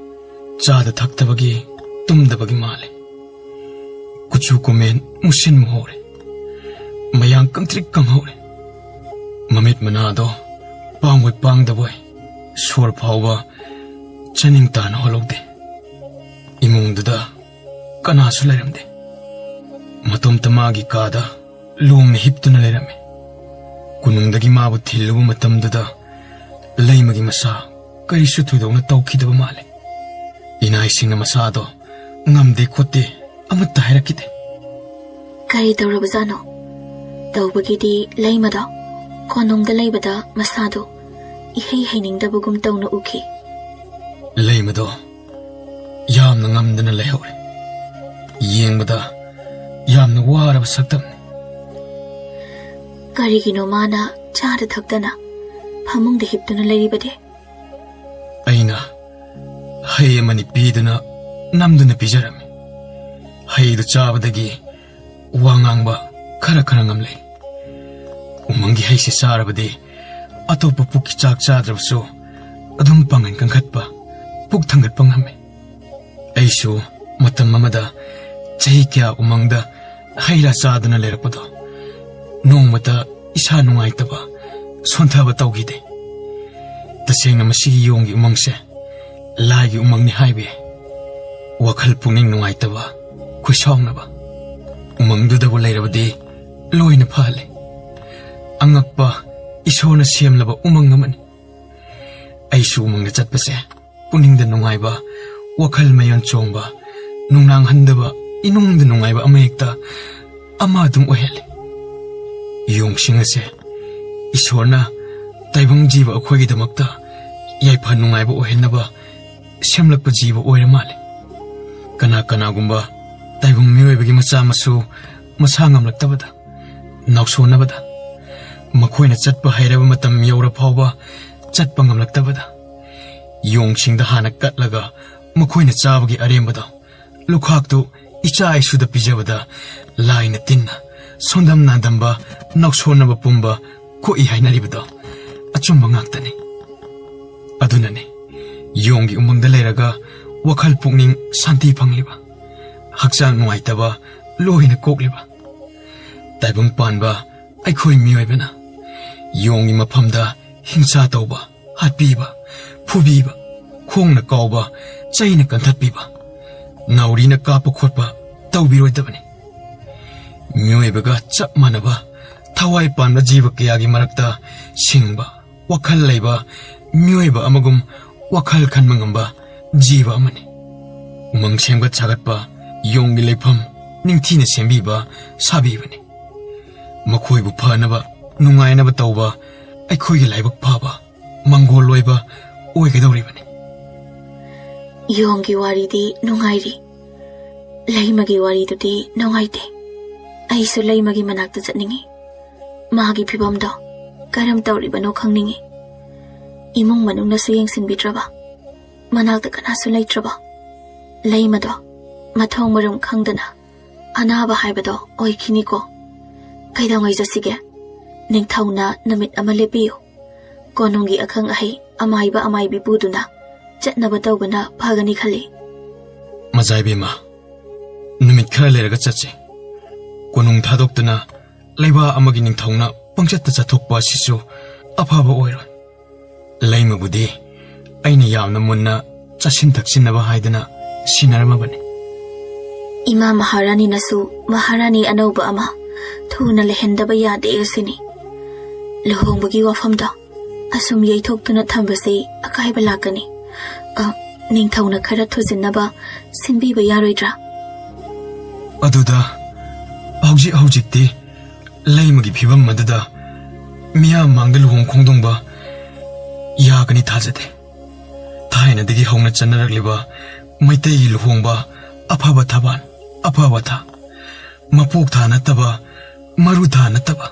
ꯆꯥꯗ ꯊꯛꯇꯕꯒꯤ, ꯇꯨꯝꯗꯕꯒꯤ ꯃꯥꯜꯂꯦ꯫ ꯀꯨꯆꯨ ꯀꯨꯃꯦꯟ ꯃꯨꯁꯤꯟ ꯃꯨꯍꯧꯔꯦ꯫ ꯃꯌꯥꯡ ꯀꯪꯇ꯭ꯔꯤꯛ ꯀꯪꯍꯧꯔꯦ꯫ ꯃꯃꯤꯠ ꯃꯅꯥꯗꯣ ꯄꯥꯡꯕꯣꯏ ꯄꯥꯡꯗꯕꯣꯏ ꯁꯣꯔ ꯐꯥꯎꯕ ꯆꯥꯅꯤꯡ ꯇꯥꯅ ꯍꯣꯜꯍꯧꯗꯦ꯫ ꯏꯃꯨꯡꯗꯨꯗ ꯀꯅꯥꯁꯨ ꯂꯩꯔꯝꯗꯦ꯫ ꯃꯇꯣꯝꯇ ꯃꯥꯒꯤ ꯀꯥꯗ ꯂꯣꯡꯅ ꯍꯤꯞꯇꯨꯅ ꯂꯩꯔꯝꯃꯤ꯫ ꯀꯣꯅꯨꯡꯗꯒꯤ ꯃꯥꯕꯨ ꯊꯤꯜꯂꯨꯕ ꯃꯇꯝꯗꯨꯗ ꯂꯩꯃꯒꯤ ꯃꯁꯥ ꯀꯔꯤꯁꯨ ꯊꯣꯏꯗꯣꯛꯅ ꯇꯧꯈꯤꯗꯕ ꯃꯥꯜꯂꯦ꯫ ꯏꯅꯥꯏꯁꯤꯡꯅ ꯃꯁꯥꯗꯣ ꯉꯝꯗꯦ ꯈꯣꯠꯇꯦ ꯑꯃꯠꯇ ꯍꯥꯏꯔꯛꯈꯤꯗꯦ꯫ ꯀꯔꯤ ꯇꯧꯔꯕꯖꯥꯠꯅꯣ? ꯇꯧꯕꯒꯤꯗꯤ ꯂꯩꯃꯗꯣ ꯀꯣꯅꯨꯡꯗ ꯂꯩꯕꯗ ꯃꯁꯥꯗꯣ ꯏꯍꯩ ꯍꯩꯅꯤꯡꯗꯕꯒꯨꯝ ꯇꯧꯅ ꯎꯈꯤ꯫ ꯂꯩꯃꯗꯣ ꯌꯥꯝꯅ ꯉꯝꯗꯅ ꯂꯩꯍꯧꯔꯦ꯫ ꯌꯦꯡꯕꯗ ꯌꯥꯝꯅ ꯋꯥꯔꯕ ꯁꯛꯇꯝꯅꯤ꯫ ꯀꯔꯤꯒꯤꯅꯣ ꯃꯥꯅ ꯆꯥꯗ ꯊꯛꯇꯅ ꯐꯃꯨꯡꯗ ꯍꯤꯞꯇꯨꯅ ꯂꯩꯔꯤꯕꯗꯤ? ꯑꯩꯅ ꯍꯩ ꯑꯃꯅꯤ ꯄꯤꯗꯨꯅ ꯅꯝꯗꯨꯅ ꯄꯤꯖꯔꯝꯃꯤ꯫ ꯍꯩꯗꯨ ꯆꯥꯕꯗꯒꯤ ꯋꯥ ꯉꯥꯡꯕ ꯈꯔ ꯈꯔ ꯉꯝꯂꯦ꯫ ꯎꯃꯪꯒꯤ ꯍꯩꯁꯦ ꯆꯥꯔꯕꯗꯤ ꯑꯇꯣꯞꯄ ꯄꯨꯛꯀꯤ ꯆꯥꯛ ꯆꯥꯗ꯭ꯔꯕꯁꯨ ꯑꯗꯨꯝ ꯄꯥꯡꯒꯜ ꯀꯟꯈꯠꯄ, ꯄꯨꯛ ꯊꯥꯡꯒꯠꯄ ꯉꯝꯃꯤ꯫ ꯑꯩꯁꯨ ꯃꯇꯝ ꯑꯃꯗ ꯆꯍꯤ ꯀꯌꯥ ꯎꯃꯪꯗ ꯍꯩ ꯔꯥ ꯆꯥꯗꯨꯅ ꯂꯩꯔꯛꯄꯗꯣ ꯅꯣꯡꯃꯇ ꯏꯁꯥ ꯅꯨꯡꯉꯥꯏꯇꯕ, ꯁꯣꯟꯊꯕ ꯇꯧꯈꯤꯗꯦ꯫ ꯇꯁꯦꯡꯅ ꯃꯁꯤꯒꯤ ꯌꯣꯡꯒꯤ ꯎꯃꯪꯁꯦ ꯂꯥꯏꯒꯤ ꯎꯃꯪꯅꯤ ꯍꯥꯏꯕ ꯌꯥꯏ꯫ ꯋꯥꯈꯜ ꯄꯨꯛꯅꯤꯡ ꯅꯨꯡꯉꯥꯏꯇꯕ, ꯈꯣꯏꯁꯥꯎꯅꯕ ꯎꯃꯪꯗꯨꯗꯕꯨ ꯂꯩꯔꯕꯗꯤ ꯂꯣꯏꯅ ꯐꯍꯜꯂꯤ꯫ ꯑꯉꯛꯄ ꯏꯁꯣꯔꯅ ꯁꯦꯝꯂꯕ ꯎꯃꯪ ꯑꯃꯅꯤ꯫ ꯑꯩꯁꯨ ꯎꯃꯪꯗ ꯆꯠꯄꯁꯦ ꯄꯨꯛꯅꯤꯡꯗ ꯅꯨꯡꯉꯥꯏꯕ, ꯋꯥꯈꯜ ꯃꯌꯣꯟ ꯆꯣꯡꯕ, ꯅꯨꯡꯅꯥꯡꯍꯟꯗꯕ, ꯏꯅꯨꯡꯗ ꯅꯨꯡꯉꯥꯏꯕ ꯑꯃ ꯍꯦꯛꯇ ꯑꯃ ꯑꯗꯨꯝ ꯑꯣꯏꯍꯜꯂꯤ꯫ ꯌꯣꯡꯁꯤꯡ ꯑꯁꯦ ꯏꯁꯣꯔꯅ ꯇꯥꯏꯕꯪ ꯖꯤꯕ ꯑꯩꯈꯣꯏꯒꯤꯗꯃꯛꯇ ꯌꯥꯏꯐ ꯅꯨꯡꯉꯥꯏꯕ ꯑꯣꯏꯍꯟꯅꯕ ꯁꯦꯝꯂꯛꯄ ꯖꯤꯕ ꯑꯣꯏꯔ ꯃꯥꯜꯂꯦ꯫ ꯀꯅꯥ ꯀꯅꯥꯒꯨꯝꯕ ꯇꯥꯏꯕꯪ ꯃꯤꯑꯣꯏꯕꯒꯤ ꯃꯆꯥ ꯃꯁꯨ ꯃꯁꯥ ꯉꯝꯂꯛꯇꯕꯗ, ꯅꯥꯎꯁꯣꯟꯅꯕꯗ, ꯃꯈꯣꯏꯅ ꯆꯠꯄ ꯍꯩꯔꯕ ꯃꯇꯝ ꯌꯧꯔ ꯐꯥꯎꯕ ꯆꯠꯄ ꯉꯝꯂꯛꯇꯕꯗ, ꯌꯣꯡꯁꯤꯡꯗ ꯍꯥꯟꯅ ꯀꯠꯂꯒ ꯃꯈꯣꯏꯅ ꯆꯥꯕꯒꯤ ꯑꯔꯦꯝꯕꯗꯣ ꯂꯨꯈꯥꯛꯇꯨ ꯏꯆꯥ ꯏꯁꯨꯗ ꯄꯤꯖꯕꯗ ꯂꯥꯏꯅ ꯇꯤꯟꯅ ꯁꯣꯟꯗꯝ ꯅꯥꯗꯝꯕ, ꯅꯥꯎꯁꯣꯟꯅꯕ ꯄꯨꯝꯕ ꯀꯣꯛꯏ ꯍꯥꯏꯅꯔꯤꯕꯗꯣ ꯑꯆꯨꯝꯕ ꯉꯥꯛꯇꯅꯤ꯫ ꯑꯗꯨꯅꯅꯤ ꯌꯣꯡꯒꯤ ꯎꯃꯪꯗ ꯂꯩꯔꯒ ꯋꯥꯈꯜ ꯄꯨꯛꯅꯤꯡ ꯁꯥꯟꯇꯤ ꯐꯪꯂꯤꯕ, ꯍꯛꯆꯥꯡ ꯅꯨꯡꯉꯥꯏꯇꯕ ꯂꯣꯏꯅ ꯀꯣꯛꯂꯤꯕ꯫ ꯇꯥꯏꯕꯪ ꯄꯥꯟꯕ ꯑꯩꯈꯣꯏ ꯃꯤꯑꯣꯏꯕꯅ ꯌꯣꯡꯒꯤ ꯃꯐꯝꯗ ꯍꯤꯡꯁꯥ ꯇꯧꯕ, ꯍꯥꯠꯄꯤꯕ, ꯐꯨꯕꯤꯕ, ꯈꯣꯡꯅ ꯀꯥꯎꯕ, ꯆꯩꯅ ꯀꯟꯊꯠꯄꯤꯕ, ꯅꯥꯎꯔꯤꯅ ꯀꯥꯞꯄ ꯈꯣꯠꯄ ꯇꯧꯕꯤꯔꯣꯏꯗꯕꯅꯤ꯫ ꯃꯤꯑꯣꯏꯕꯒ ꯆꯞ ꯃꯥꯟꯅꯕ ꯊꯋꯥꯏ ꯄꯥꯟꯕ ꯖꯤꯕ ꯀꯌꯥꯒꯤ ꯃꯔꯛꯇ ꯁꯤꯡꯕ, ꯋꯥꯈꯜ ꯂꯩꯕ ꯃꯤꯑꯣꯏꯕ ꯑꯃꯒꯨꯝ ꯋꯥꯈꯜ ꯈꯟꯕ ꯉꯝꯕ ꯖꯤꯕ ꯑꯃꯅꯤ꯫ ꯎꯃꯪ ꯁꯦꯝꯒꯠ ꯁꯥꯒꯠꯄ, ꯌꯣꯡꯒꯤ ꯂꯩꯐꯝ ꯅꯤꯡꯊꯤꯅ ꯁꯦꯝꯕꯤꯕ, ꯁꯥꯕꯤꯕꯅꯤ꯫ ꯃꯈꯣꯏꯕꯨ ꯐꯅꯕ, ꯅꯨꯡꯉꯥꯏꯅꯕ ꯇꯧꯕ ꯑꯩꯈꯣꯏꯒꯤ ꯂꯥꯏꯕꯛ ꯐꯕ, ꯃꯪꯒꯣꯜ ꯑꯣꯏꯕ ꯑꯣꯏꯒꯗꯧꯔꯤꯕꯅꯤ꯫ ꯌꯣꯡꯒꯤ ꯋꯥꯔꯤꯗꯤ ꯅꯨꯡꯉꯥꯏꯔꯤ, ꯂꯩꯃꯒꯤ ꯋꯥꯔꯤꯗꯨꯗꯤ ꯅꯨꯡꯉꯥꯏꯇꯦ꯫ ꯑꯩꯁꯨ ꯂꯩꯃꯒꯤ ꯃꯅꯥꯛꯇ ꯆꯠꯅꯤꯡꯉꯤ꯫ ꯃꯥꯒꯤ ꯐꯤꯕꯝꯗꯣ ꯀꯔꯝ ꯇꯧꯔꯤꯕꯅꯣ ꯈꯪꯅꯤꯡꯉꯤ꯫ ꯏꯃꯨꯡ ꯃꯅꯨꯡꯅꯁꯨ ꯌꯦꯡꯁꯤꯟꯕꯤꯗ꯭ꯔꯕ, ꯃꯅꯥꯛꯇ ꯀꯅꯥꯁꯨ ꯂꯩꯇ꯭ꯔꯕ꯫ ꯂꯩꯃꯗꯣ ꯃꯊꯣꯡ ꯃꯔꯝ ꯈꯪꯗꯅ ꯑꯅꯥꯕ ꯍꯥꯏꯕꯗꯣ ꯑꯣꯏꯈꯤꯅꯤꯀꯣ꯫ ꯀꯩꯗꯧꯉꯩ ꯆꯠꯁꯤꯒꯦ? ꯅꯤꯡꯊꯧꯅ ꯅꯨꯃꯤꯠ ꯑꯃ ꯂꯦꯞꯄꯤꯌꯨ꯫ ꯀꯣꯅꯨꯡꯒꯤ ꯑꯈꯪ ꯑꯍꯩ ꯑꯃꯥꯏꯕ ꯑꯃꯥꯏꯕꯤ ꯄꯨꯗꯨꯅ ꯆꯠꯅꯕ ꯇꯧꯕꯅ ꯐꯒꯅꯤ ꯈꯜꯂꯤ꯫ ꯃꯖꯥ ꯏꯕꯦꯝꯃ, ꯅꯨꯃꯤꯠ ꯈꯔ ꯂꯩꯔꯒ ꯆꯠꯁꯤ꯫ ꯀꯣꯅꯨꯡ ꯊꯥꯗꯣꯛꯇꯨꯅ ꯂꯩꯕꯥꯛ ꯑꯃꯒꯤ ꯅꯤꯡꯊꯧꯅ ꯄꯪꯆꯠꯇ ꯆꯠꯊꯣꯛꯄ ꯑꯁꯤꯁꯨ ꯑꯐꯕ ꯑꯣꯏꯔꯣꯏ꯫ ꯂꯩꯃꯕꯨꯗꯤ ꯑꯩꯅ ꯌꯥꯝꯅ ꯃꯨꯟꯅ ꯆꯥꯁꯤꯟ ꯊꯛꯁꯤꯟꯅꯕ ꯍꯥꯏꯗꯅ ꯁꯤꯟꯅꯔꯝꯃꯕꯅꯤ꯫ ꯏꯃꯥ ꯃꯍꯥꯔꯥꯅꯤꯅꯁꯨ ꯃꯍꯥꯔꯥꯅꯤ ꯑꯅꯧꯕ ꯑꯃ ꯊꯨꯅ ꯂꯩꯍꯟꯗꯕ ꯌꯥꯗꯦ ꯑꯁꯤꯅꯤ꯫ ꯂꯨꯍꯣꯡꯕꯒꯤ ꯋꯥꯐꯝꯗꯣ ꯑꯁꯨꯝ ꯌꯩꯊꯣꯛꯇꯨꯅ ꯊꯝꯕꯁꯤ ꯑꯀꯥꯏꯕ ꯂꯥꯛꯀꯅꯤ꯫ ꯑ, ꯅꯤꯡꯊꯧꯅ ꯈꯔ ꯊꯨꯖꯤꯟꯅꯕ ꯁꯤꯟꯕꯤꯕ ꯌꯥꯔꯣꯏꯗ꯭ꯔꯥ? ꯑꯗꯨꯗ ꯍꯧꯖꯤꯛ ꯍꯧꯖꯤꯛꯇꯤ ꯂꯩꯃꯒꯤ ꯐꯤꯕꯝ ꯑꯗꯨꯗ ꯃꯤꯌꯥꯝ ꯃꯥꯡꯗ ꯂꯨꯍꯣꯡ ꯈꯣꯡꯗꯣꯡꯕ ꯌꯥꯒꯅꯤ ꯊꯥꯖꯗꯦ꯫ ꯊꯥꯏꯅꯗꯒꯤ ꯍꯧꯅ ꯆꯠꯅꯔꯛꯂꯤꯕ ꯃꯩꯇꯩꯒꯤ ꯂꯨꯍꯣꯡꯕ ꯑꯐꯕ ꯊꯕꯥꯜ, ꯑꯐꯕ ꯊꯥ, ꯃꯄꯣꯛ ꯊꯥ ꯅꯠꯇꯕ, ꯃꯔꯨ ꯊꯥ ꯅꯠꯇꯕ,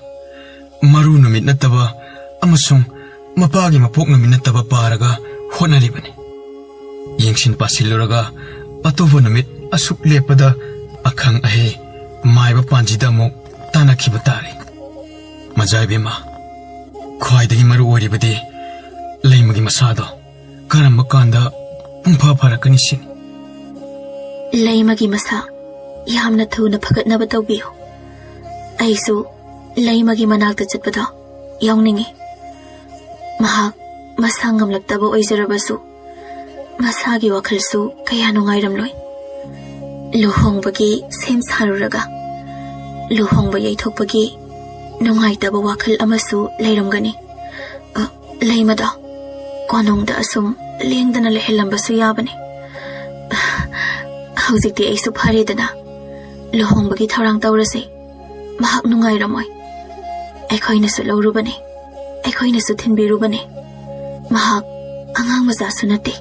ꯃꯔꯨ ꯅꯨꯃꯤꯠ ꯅꯠꯇꯕ ꯑꯃꯁꯨꯡ ꯃꯄꯥꯒꯤ ꯃꯄꯣꯛ ꯅꯨꯃꯤꯠ ꯅꯠꯇꯕ ꯄꯥꯔꯒ ꯍꯣꯠꯅꯔꯤꯕꯅꯤ꯫ ꯌꯦꯡꯁꯤꯟ ꯄꯥꯁꯤꯜꯂꯨꯔꯒ ꯑꯇꯣꯞꯄ ꯅꯨꯃꯤꯠ ꯑꯁꯨꯛ ꯂꯦꯞꯄꯗ ꯑꯈꯪ ꯑꯍꯩ ꯃꯥꯏꯕ ꯄꯥꯟꯖꯤꯗ ꯑꯃꯨꯛ ꯇꯥꯟꯅꯈꯤꯕ ꯇꯥꯔꯦ꯫ ꯃꯖꯥ ꯏꯕꯦꯝꯃ, ꯈ꯭ꯋꯥꯏꯗꯒꯤ ꯃꯔꯨ ꯑꯣꯏꯔꯤꯕꯗꯤ ꯂꯩꯃꯒꯤ ꯃꯁꯥꯗꯣ ꯀꯔꯝꯕ ꯀꯥꯟꯗ ꯄꯨꯡꯐ ꯐꯔꯛꯀꯅꯤ ꯁꯤꯅꯤ꯫ ꯂꯩꯃꯒꯤ ꯃꯁꯥ ꯌꯥꯝꯅ ꯊꯨꯅ ꯐꯒꯠꯅꯕ ꯇꯧꯕꯤꯌꯨ꯫ ꯑꯩꯁꯨ ꯂꯩꯃꯒꯤ ꯃꯅꯥꯛꯇ ꯆꯠꯄꯗꯣ ꯌꯥꯎꯅꯤꯡꯉꯤ꯫ ꯃꯍꯥꯛ ꯃꯁꯥ ꯉꯝꯂꯛꯇꯕ ꯑꯣꯏꯖꯔꯕꯁꯨ, ꯃꯁꯥꯒꯤ ꯋꯥꯈꯜꯁꯨ ꯀꯌꯥ ꯅꯨꯡꯉꯥꯏꯔꯝꯂꯣꯏ꯫ ꯂꯨꯍꯣꯡꯕꯒꯤ ꯁꯦꯝ ꯁꯥꯔꯨꯔꯒ, ꯂꯨꯍꯣꯡꯕ ꯌꯩꯊꯣꯛꯄꯒꯤ ꯅꯨꯡꯉꯥꯏꯇꯕ ꯋꯥꯈꯜ ꯑꯃꯁꯨ ꯂꯩꯔꯝꯒꯅꯤ꯫ ꯑ, ꯂꯩꯃꯗꯣ ꯀꯣꯅꯨꯡꯗ ꯑꯁꯨꯝ ꯂꯦꯡꯗꯅ ꯂꯩꯍꯜꯂꯝꯕꯁꯨ ꯌꯥꯕꯅꯤ꯫ ꯍꯧꯖꯤꯛꯇꯤ ꯑꯩꯁꯨ ꯐꯔꯦꯗꯅ, ꯂꯨꯍꯣꯡꯕꯒꯤ ꯊꯧꯔꯥꯡ ꯇꯧꯔꯁꯦ꯫ ꯃꯍꯥꯛ ꯅꯨꯡꯉꯥꯏꯔꯝꯃꯣꯏ꯫ ꯑꯩꯈꯣꯏꯅꯁꯨ ꯂꯧꯔꯨꯕꯅꯤ, ꯑꯩꯈꯣꯏꯅꯁꯨ ꯊꯤꯟꯕꯤꯔꯨꯕꯅꯤ꯫ ꯃꯍꯥꯛ ꯑꯉꯥꯡ ꯃꯆꯥꯁꯨ ꯅꯠꯇꯦ꯫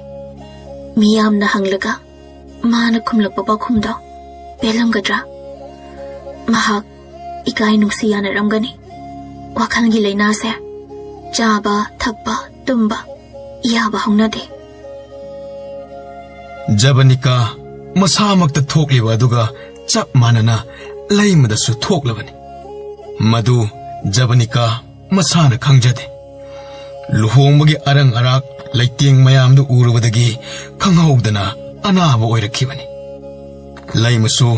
ꯃꯤꯌꯥꯝꯅ ꯍꯪꯂꯒ ꯃꯥꯅ ꯈꯨꯝꯂꯛꯄ ꯄꯥꯎꯈꯨꯝꯗꯣ ꯄꯦꯜꯂꯝꯒꯗ꯭ꯔꯥ? ꯃꯍꯥꯛ ꯏꯀꯥꯏ ꯅꯨꯡꯁꯤ ꯌꯥꯅꯔꯝꯒꯅꯤ꯫ ꯋꯥꯈꯜꯒꯤ ꯂꯥꯏꯅꯥꯁꯦ ꯆꯥꯕ, ꯊꯛꯄ, ꯇꯨꯝꯕ ꯌꯥꯕ ꯍꯧꯅꯗꯦ꯫ ꯖꯕꯅꯤꯀꯥ ꯃꯁꯥꯃꯛꯇ ꯊꯣꯛꯂꯤꯕ ꯑꯗꯨꯒ ꯆꯞ ꯃꯥꯟꯅꯅ ꯂꯩꯃꯗꯁꯨ ꯊꯣꯛꯂꯕꯅꯤ꯫ ꯃꯗꯨ ꯖꯕꯅꯤꯀꯥ ꯃꯁꯥꯅ ꯈꯪꯖꯗꯦ꯫ ꯂꯨꯍꯣꯡꯕꯒꯤ ꯑꯔꯪ ꯑꯔꯥꯛ ꯂꯩꯇꯦꯡ ꯃꯌꯥꯝꯗꯨ ꯎꯔꯨꯕꯗꯒꯤ ꯈꯪꯍꯧꯗꯅ ꯑꯅꯥꯕ ꯑꯣꯏꯔꯛꯈꯤꯕꯅꯤ꯫ ꯂꯩꯃꯁꯨ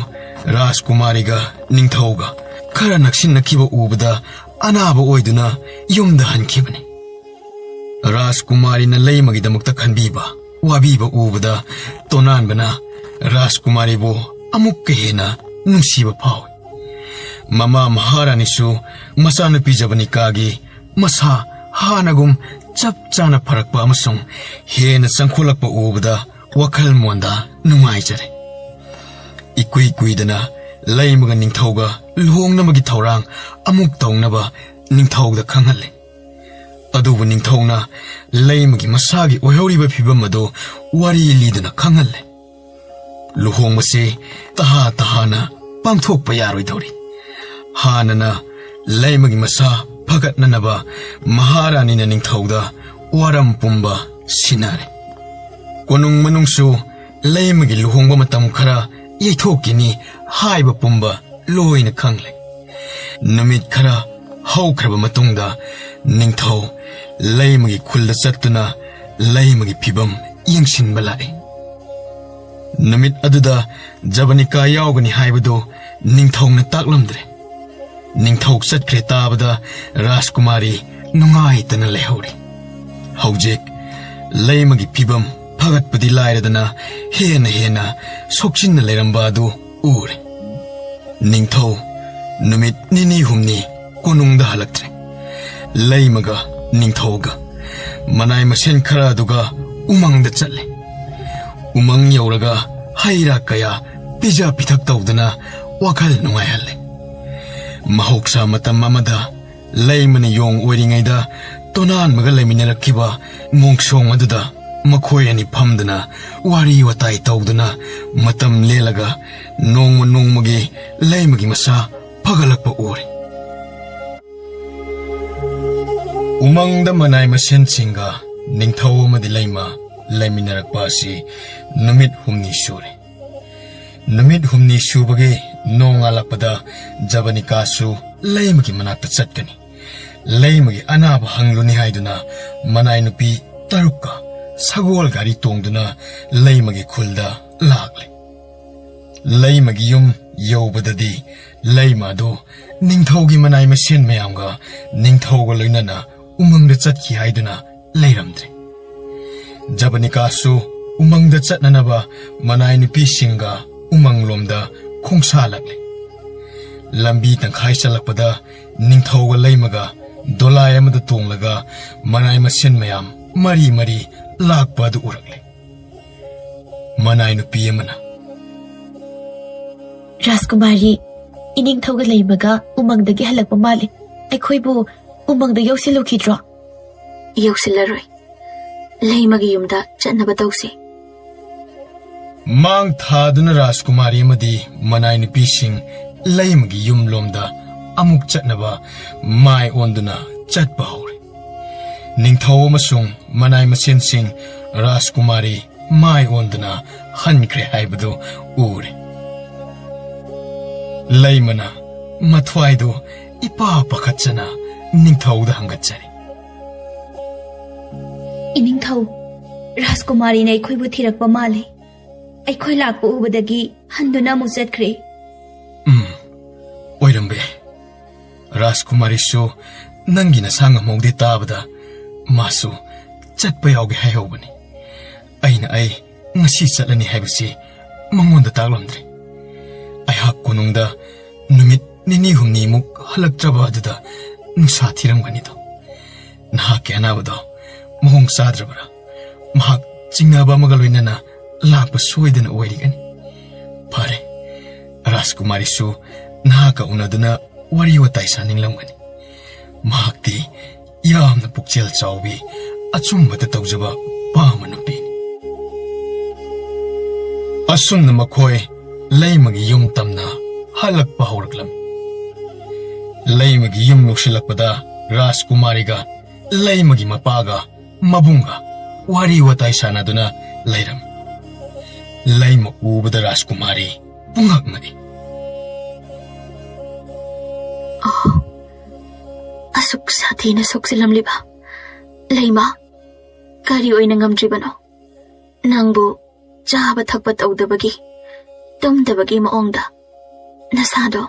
ꯔꯥꯖꯀꯨꯃꯥꯔꯤꯒ ꯅꯤꯡꯊꯧꯒ ꯈꯔ ꯅꯛꯁꯤꯟꯅꯈꯤꯕ ꯎꯕꯗ ꯑꯅꯥꯕ ꯑꯣꯏꯗꯨꯅ ꯌꯨꯝꯗ ꯍꯟꯈꯤꯕꯅꯤ꯫ ꯔꯥꯖꯀꯨꯃꯥꯔꯤꯅ ꯂꯩꯃꯒꯤꯗꯃꯛꯇ ꯈꯟꯕꯤꯕ, ꯋꯥꯕꯤꯕ ꯎꯕꯗ ꯇꯣꯅꯥꯟꯕꯅ ꯔꯥꯖꯀꯨꯃꯥꯔꯤꯕꯨ ꯑꯃꯨꯛꯀ ꯍꯦꯟꯅ ꯅꯨꯡꯁꯤꯕ ꯐꯥꯎꯏ꯫ ꯃꯃꯥ ꯃꯍꯥꯔꯥꯅꯤꯁꯨ ꯃꯆꯥꯅꯨꯄꯤ ꯖꯕꯅꯤꯀꯥꯒꯤ ꯃꯁꯥ ꯍꯥꯟꯅꯒꯨꯝ ꯆꯞ ꯆꯥꯅ ꯐꯔꯛꯄ ꯑꯃꯁꯨꯡ ꯍꯦꯟꯅ ꯆꯪꯈꯠꯂꯛꯄ ꯎꯕꯗ ꯋꯥꯈꯜ ꯃꯣꯟꯗ ꯅꯨꯡꯉꯥꯏꯖꯔꯦ꯫ ꯏꯀꯨꯏ ꯀꯨꯏꯗꯅ ꯂꯩꯃꯒ ꯅꯤꯡꯊꯧꯒ ꯂꯨꯍꯣꯡꯅꯕꯒꯤ ꯊꯧꯔꯥꯡ ꯑꯃꯨꯛ ꯇꯧꯅꯕ ꯅꯤꯡꯊꯧꯗ ꯈꯪꯍꯜꯂꯦ꯫ ꯑꯗꯨꯕꯨ ꯅꯤꯡꯊꯧꯅ ꯂꯩꯃꯒꯤ ꯃꯁꯥꯒꯤ ꯑꯣꯏꯍꯧꯔꯤꯕ ꯐꯤꯕꯝ ꯑꯗꯨ ꯋꯥꯔꯤ ꯂꯤꯗꯨꯅ ꯈꯪꯍꯜꯂꯦ꯫ ꯂꯨꯍꯣꯡꯕꯁꯤ ꯇꯍꯥ ꯇꯍꯥꯅ ꯄꯥꯡꯊꯣꯛꯄ ꯌꯥꯔꯣꯏꯗꯧꯔꯤ꯫ ꯍꯥꯟꯅꯅ ꯂꯩꯃꯒꯤ ꯃꯁꯥ ꯐꯒꯠꯅꯅꯕ ꯃꯍꯥꯔꯥꯅꯤꯅ ꯅꯤꯡꯊꯧꯗ ꯋꯥꯔꯝ ꯄꯨꯝꯕ ꯁꯤꯟꯅꯔꯦ꯫ ꯀꯣꯅꯨꯡ ꯃꯅꯨꯡꯁꯨ ꯂꯩꯃꯒꯤ ꯂꯨꯍꯣꯡꯕ ꯃꯇꯝ ꯈꯔ ꯌꯩꯊꯣꯛꯈꯤꯅꯤ ꯍꯥꯏꯕ ꯄꯨꯝꯕ ꯂꯣꯏꯅ ꯈꯪꯂꯦ꯫ ꯅꯨꯃꯤꯠ ꯈꯔ ꯍꯧꯈ꯭ꯔꯕ ꯃꯇꯨꯡꯗ ꯅꯤꯡꯊꯧ ꯂꯩꯃꯒꯤ ꯈꯨꯜꯗ ꯆꯠꯇꯨꯅ ꯂꯩꯃꯒꯤ ꯐꯤꯕꯝ ꯌꯦꯡꯁꯤꯟꯕ ꯂꯥꯛꯏ꯫ ꯅꯨꯃꯤꯠ ꯑꯗꯨꯗ ꯖꯕꯅꯤꯀꯥ ꯌꯥꯎꯒꯅꯤ ꯍꯥꯏꯕꯗꯨ ꯅꯤꯡꯊꯧꯅ ꯇꯥꯛꯂꯝꯗ꯭ꯔꯦ꯫ ꯅꯤꯡꯊꯧ ꯆꯠꯈ꯭ꯔꯦ ꯇꯥꯕꯗ ꯔꯥꯖꯀꯨꯃꯥꯔꯤ ꯅꯨꯡꯉꯥꯏꯇꯅ ꯂꯩꯍꯧꯔꯦ꯫ ꯍꯧꯖꯤꯛ ꯂꯩꯃꯒꯤ ꯐꯤꯕꯝ ꯐꯒꯠꯄꯗꯤ ꯂꯥꯏꯔꯗꯅ ꯍꯦꯟꯅ ꯍꯦꯟꯅ ꯁꯣꯛꯆꯤꯟꯅ ꯂꯩꯔꯝꯕ ꯑꯗꯨ ꯎꯔꯦ꯫ ꯅꯤꯡꯊꯧ ꯅꯨꯃꯤꯠ ꯅꯤꯅꯤ ꯍꯨꯝꯅꯤ ꯀꯣꯅꯨꯡꯗ ꯍꯜꯂꯛꯇ꯭ꯔꯦ꯫ ꯂꯩꯃꯒ ꯅꯤꯡꯊꯧꯒ ꯃꯅꯥꯏ ꯃꯁꯦꯟ ꯈꯔ ꯑꯗꯨꯒ ꯎꯃꯪꯗ ꯆꯠꯂꯦ꯫ ꯎꯃꯪ ꯌꯧꯔꯒ ꯍꯩ ꯔꯥ ꯀꯌꯥ ꯄꯤꯖ ꯄꯤꯊꯛ ꯇꯧꯗꯨꯅ ꯋꯥꯈꯜ ꯅꯨꯡꯉꯥꯏꯍꯜꯂꯦ꯫ ꯃꯍꯧꯁꯥ ꯃꯇꯝ ꯑꯃꯗ ꯂꯩꯃꯅ ꯌꯣꯡ ꯑꯣꯏꯔꯤꯉꯩꯗ ꯇꯣꯅꯥꯟꯕꯒ ꯂꯩꯃꯤꯟꯅꯔꯛꯈꯤꯕ ꯃꯣꯡꯁꯣꯡ ꯑꯗꯨꯗ ꯃꯈꯣꯏ ꯑꯅꯤ ꯐꯝꯗꯨꯅ ꯋꯥꯔꯤ ꯋꯥꯇꯥꯏ ꯇꯧꯗꯨꯅ ꯃꯇꯝ ꯂꯦꯜꯂꯒ ꯅꯣꯡꯃ ꯅꯣꯡꯃꯒꯤ ꯂꯩꯃꯒꯤ ꯃꯁꯥ ꯐꯒꯠꯂꯛꯄ ꯎꯔꯦ꯫ ꯎꯃꯪꯗ ꯃꯅꯥꯏ ꯃꯁꯦꯟꯁꯤꯡꯒ ꯅꯤꯡꯊꯧ ꯑꯃꯗꯤ ꯂꯩꯃ ꯂꯩꯃꯤꯟꯅꯔꯛꯄ ꯑꯁꯤ ꯅꯨꯃꯤꯠ ꯍꯨꯝꯅꯤ ꯁꯨꯔꯦ꯫ ꯅꯨꯃꯤꯠ ꯍꯨꯝꯅꯤ ꯁꯨꯕꯒꯤ ꯅꯣꯡꯉꯥꯜꯂꯛꯄꯗ ꯖꯕꯅꯤꯀꯥꯁꯨ ꯂꯩꯃꯒꯤ ꯃꯅꯥꯛꯇ ꯆꯠꯀꯅꯤ꯫ ꯂꯩꯃꯒꯤ ꯑꯅꯥꯕ ꯍꯪꯂꯨꯅꯤ ꯍꯥꯏꯗꯨꯅ ꯃꯅꯥꯏ ꯅꯨꯄꯤ ꯇꯔꯨꯛꯀ ꯁꯒꯣꯜ ꯒꯥꯔꯤ ꯇꯣꯡꯗꯨꯅ ꯂꯩꯃꯒꯤ ꯈꯨꯜꯗ ꯂꯥꯛꯂꯦ꯫ ꯂꯩꯃꯒꯤ ꯌꯨꯝ ꯌꯧꯕꯗꯗꯤ ꯂꯩꯃ ꯑꯗꯨ ꯅꯤꯡꯊꯧꯒꯤ ꯃꯅꯥꯏ ꯃꯁꯦꯟ ꯃꯌꯥꯝꯒ ꯅꯤꯡꯊꯧꯒ ꯂꯣꯏꯅꯅ ꯎꯃꯪꯗ ꯆꯠꯈꯤ ꯍꯥꯏꯗꯨꯅ ꯂꯩꯔꯝꯗ꯭ꯔꯦ꯫ ꯖꯕꯅꯤꯀꯥꯁꯨ ꯎꯃꯪꯗ ꯆꯠꯅꯅꯕ ꯃꯅꯥꯏ ꯅꯨꯄꯤꯁꯤꯡꯒ ꯎꯃꯪꯂꯣꯝꯗ ꯈꯣꯡꯁꯥꯜꯂꯛꯂꯦ꯫ ꯂꯝꯕꯤ ꯇꯪꯈꯥꯏ ꯆꯠꯂꯛꯄꯗ ꯅꯤꯡꯊꯧꯒ ꯂꯩꯃꯒ ꯗꯣꯂꯥꯏ ꯑꯃꯗ ꯇꯣꯡꯂꯒ ꯃꯅꯥꯏ ꯃꯁꯦꯟ ꯃꯌꯥꯝ ꯃꯔꯤ ꯃꯔꯤ ꯂꯥꯛꯄ ꯑꯗꯨ ꯎꯔꯛꯂꯦ꯫ ꯃꯅꯥꯏ ꯅꯨꯄꯤ ꯑꯃꯅ, "ꯔꯥꯖꯀꯨꯃꯥꯔꯤ, ꯏꯅꯤꯡꯊꯧꯒ ꯂꯩꯃꯒ ꯎꯃꯪꯗꯒꯤ ꯍꯜꯂꯛꯄ ꯃꯥꯜꯂꯤ꯫ ꯑꯩꯈꯣꯏꯕꯨ ꯎꯃꯪꯗ ꯌꯧꯁꯤꯜꯂꯨꯈꯤꯗ꯭ꯔꯣ?" "ꯌꯧꯁꯤꯜꯂꯔꯣꯏ꯫ ꯂꯩꯃꯒꯤ ꯌꯨꯝꯗ ꯆꯠꯅꯕ ꯇꯧꯁꯤ꯫" ꯃꯥꯡ ꯊꯥꯗꯨꯅ ꯔꯥꯖꯀꯨꯃꯥꯔꯤ ꯑꯃꯗꯤ ꯃꯅꯥꯏ ꯅꯨꯄꯤꯁꯤꯡ ꯂꯩꯃꯒꯤ ꯌꯨꯝꯂꯣꯝꯗ ꯑꯃꯨꯛ ꯆꯠꯅꯕ ꯃꯥꯏ ꯑꯣꯟꯗꯨꯅ ꯆꯠꯄ ꯍꯧꯔꯦ꯫ ꯅꯤꯡꯊꯧ ꯑꯃꯁꯨꯡ ꯃꯅꯥꯏ ꯃꯁꯦꯟꯁꯤꯡ ꯔꯥꯖꯀꯨꯃꯥꯔꯤ ꯃꯥꯏ ꯑꯣꯟꯗꯨꯅ ꯍꯟꯈ꯭ꯔꯦ ꯍꯥꯏꯕꯗꯨ ꯎꯔꯦ꯫ ꯂꯩꯃꯅ ꯃꯊ꯭ꯋꯥꯏꯗꯨ ꯏꯄꯥ ꯄꯥꯈꯠꯆꯅ ꯅꯤꯡꯊꯧꯗ ꯍꯪꯒꯠꯆꯔꯤ꯫ "ꯏꯅꯤꯡꯊꯧ, ꯔꯥꯖꯀꯨꯃꯥꯔꯤꯅ ꯑꯩꯈꯣꯏꯕꯨ ꯊꯤꯔꯛꯄ ꯃꯥꯜꯂꯤ꯫ ꯑꯩꯈꯣꯏ ꯂꯥꯛꯄ ꯎꯕꯗꯒꯤ ꯍꯟꯗꯨꯅ ꯑꯃꯨꯛ ꯆꯠꯈ꯭ꯔꯦ꯫" "ꯎꯝ, ꯑꯣꯏꯔꯝꯕ ꯌꯥꯏ꯫ ꯔꯥꯖꯀꯨꯃꯥꯔꯤꯁꯨ ꯅꯪꯒꯤ ꯅꯁꯥ ꯉꯝꯍꯧꯗꯦ ꯇꯥꯕꯗ ꯃꯥꯁꯨ ꯆꯠꯄ ꯌꯥꯎꯒꯦ ꯍꯥꯏꯍꯧꯕꯅꯤ꯫ ꯑꯩꯅ ꯑꯩ ꯉꯁꯤ ꯆꯠꯂꯅꯤ ꯍꯥꯏꯕꯁꯤ ꯃꯉꯣꯟꯗ ꯇꯥꯛꯂꯝꯗ꯭ꯔꯦ꯫ ꯑꯩꯍꯥꯛ ꯀꯣꯅꯨꯡꯗ ꯅꯨꯃꯤꯠ ꯅꯤꯅꯤ ꯍꯨꯝꯅꯤꯃꯨꯛ ꯍꯜꯂꯛꯇ꯭ꯔꯕ ꯑꯗꯨꯗ ꯅꯨꯡꯁꯥ ꯊꯤꯔꯝꯒꯅꯤꯗꯣ꯫ ꯅꯍꯥꯛꯀꯤ ꯑꯅꯥꯕꯗꯣ ꯃꯑꯣꯡ ꯆꯥꯗ꯭ꯔꯕ꯭ꯔꯥ? ꯃꯍꯥꯛ ꯆꯤꯡꯅꯕ ꯑꯃꯒ ꯂꯣꯏꯅꯅ ꯂꯥꯛꯄ ꯁꯣꯏꯗꯅ ꯑꯣꯏꯔꯤꯒꯅꯤ꯫ ꯐꯔꯦ, ꯔꯥꯖꯀꯨꯃꯥꯔꯤꯁꯨ ꯅꯍꯥꯛꯀ ꯎꯅꯗꯨꯅ ꯋꯥꯔꯤ ꯋꯥꯇꯥꯏ ꯁꯥꯅꯤꯡꯂꯝꯒꯅꯤ꯫ ꯃꯍꯥꯛꯇꯤ ꯌꯥꯝꯅ ꯄꯨꯛꯆꯦꯜ ꯆꯥꯎꯕꯤ, ꯑꯆꯨꯝꯕꯇ ꯇꯧꯖꯕ ꯄꯥꯝꯕ ꯅꯨꯄꯤꯅꯤ꯫ ꯑꯁꯨꯝꯅ ꯃꯈꯣꯏ ꯂꯩꯃꯒꯤ ꯌꯨꯝ ꯇꯝꯅ ꯍꯜꯂꯛꯄ ꯍꯧꯔꯛꯂꯝꯃꯤ꯫ ꯂꯩꯃꯒꯤ ꯌꯨꯝ ꯌꯧꯁꯤꯜꯂꯛꯄꯗ ꯔꯥꯖꯀꯨꯃꯥꯔꯤꯒ ꯂꯩꯃꯒꯤ ꯃꯄꯥꯒ ꯃꯕꯨꯡꯒ ꯋꯥꯔꯤ ꯋꯥꯇꯥꯏ ꯁꯥꯟꯅꯗꯨꯅ ꯂꯩꯔꯝꯃꯤ꯫ ꯂꯩꯃ ꯎꯕꯗ ꯔꯥꯖꯀꯨꯃꯥꯔꯤ ꯄꯨꯡꯉꯛ ꯉꯛꯏ꯫ ꯑꯁꯨꯛ ꯁꯥꯊꯤꯅ ꯁꯣꯛꯆꯤꯜꯂꯝꯂꯤꯕ ꯂꯩꯃ, ꯀꯔꯤ ꯑꯣꯏꯅ ꯉꯝꯗ꯭ꯔꯤꯕꯅꯣ? ꯅꯪꯕꯨ ꯆꯥꯕ ꯊꯛꯄ ꯇꯧꯗꯕꯒꯤ, ꯇꯨꯝꯗꯕꯒꯤ ꯃꯑꯣꯡꯗ ꯅꯁꯥꯗꯣ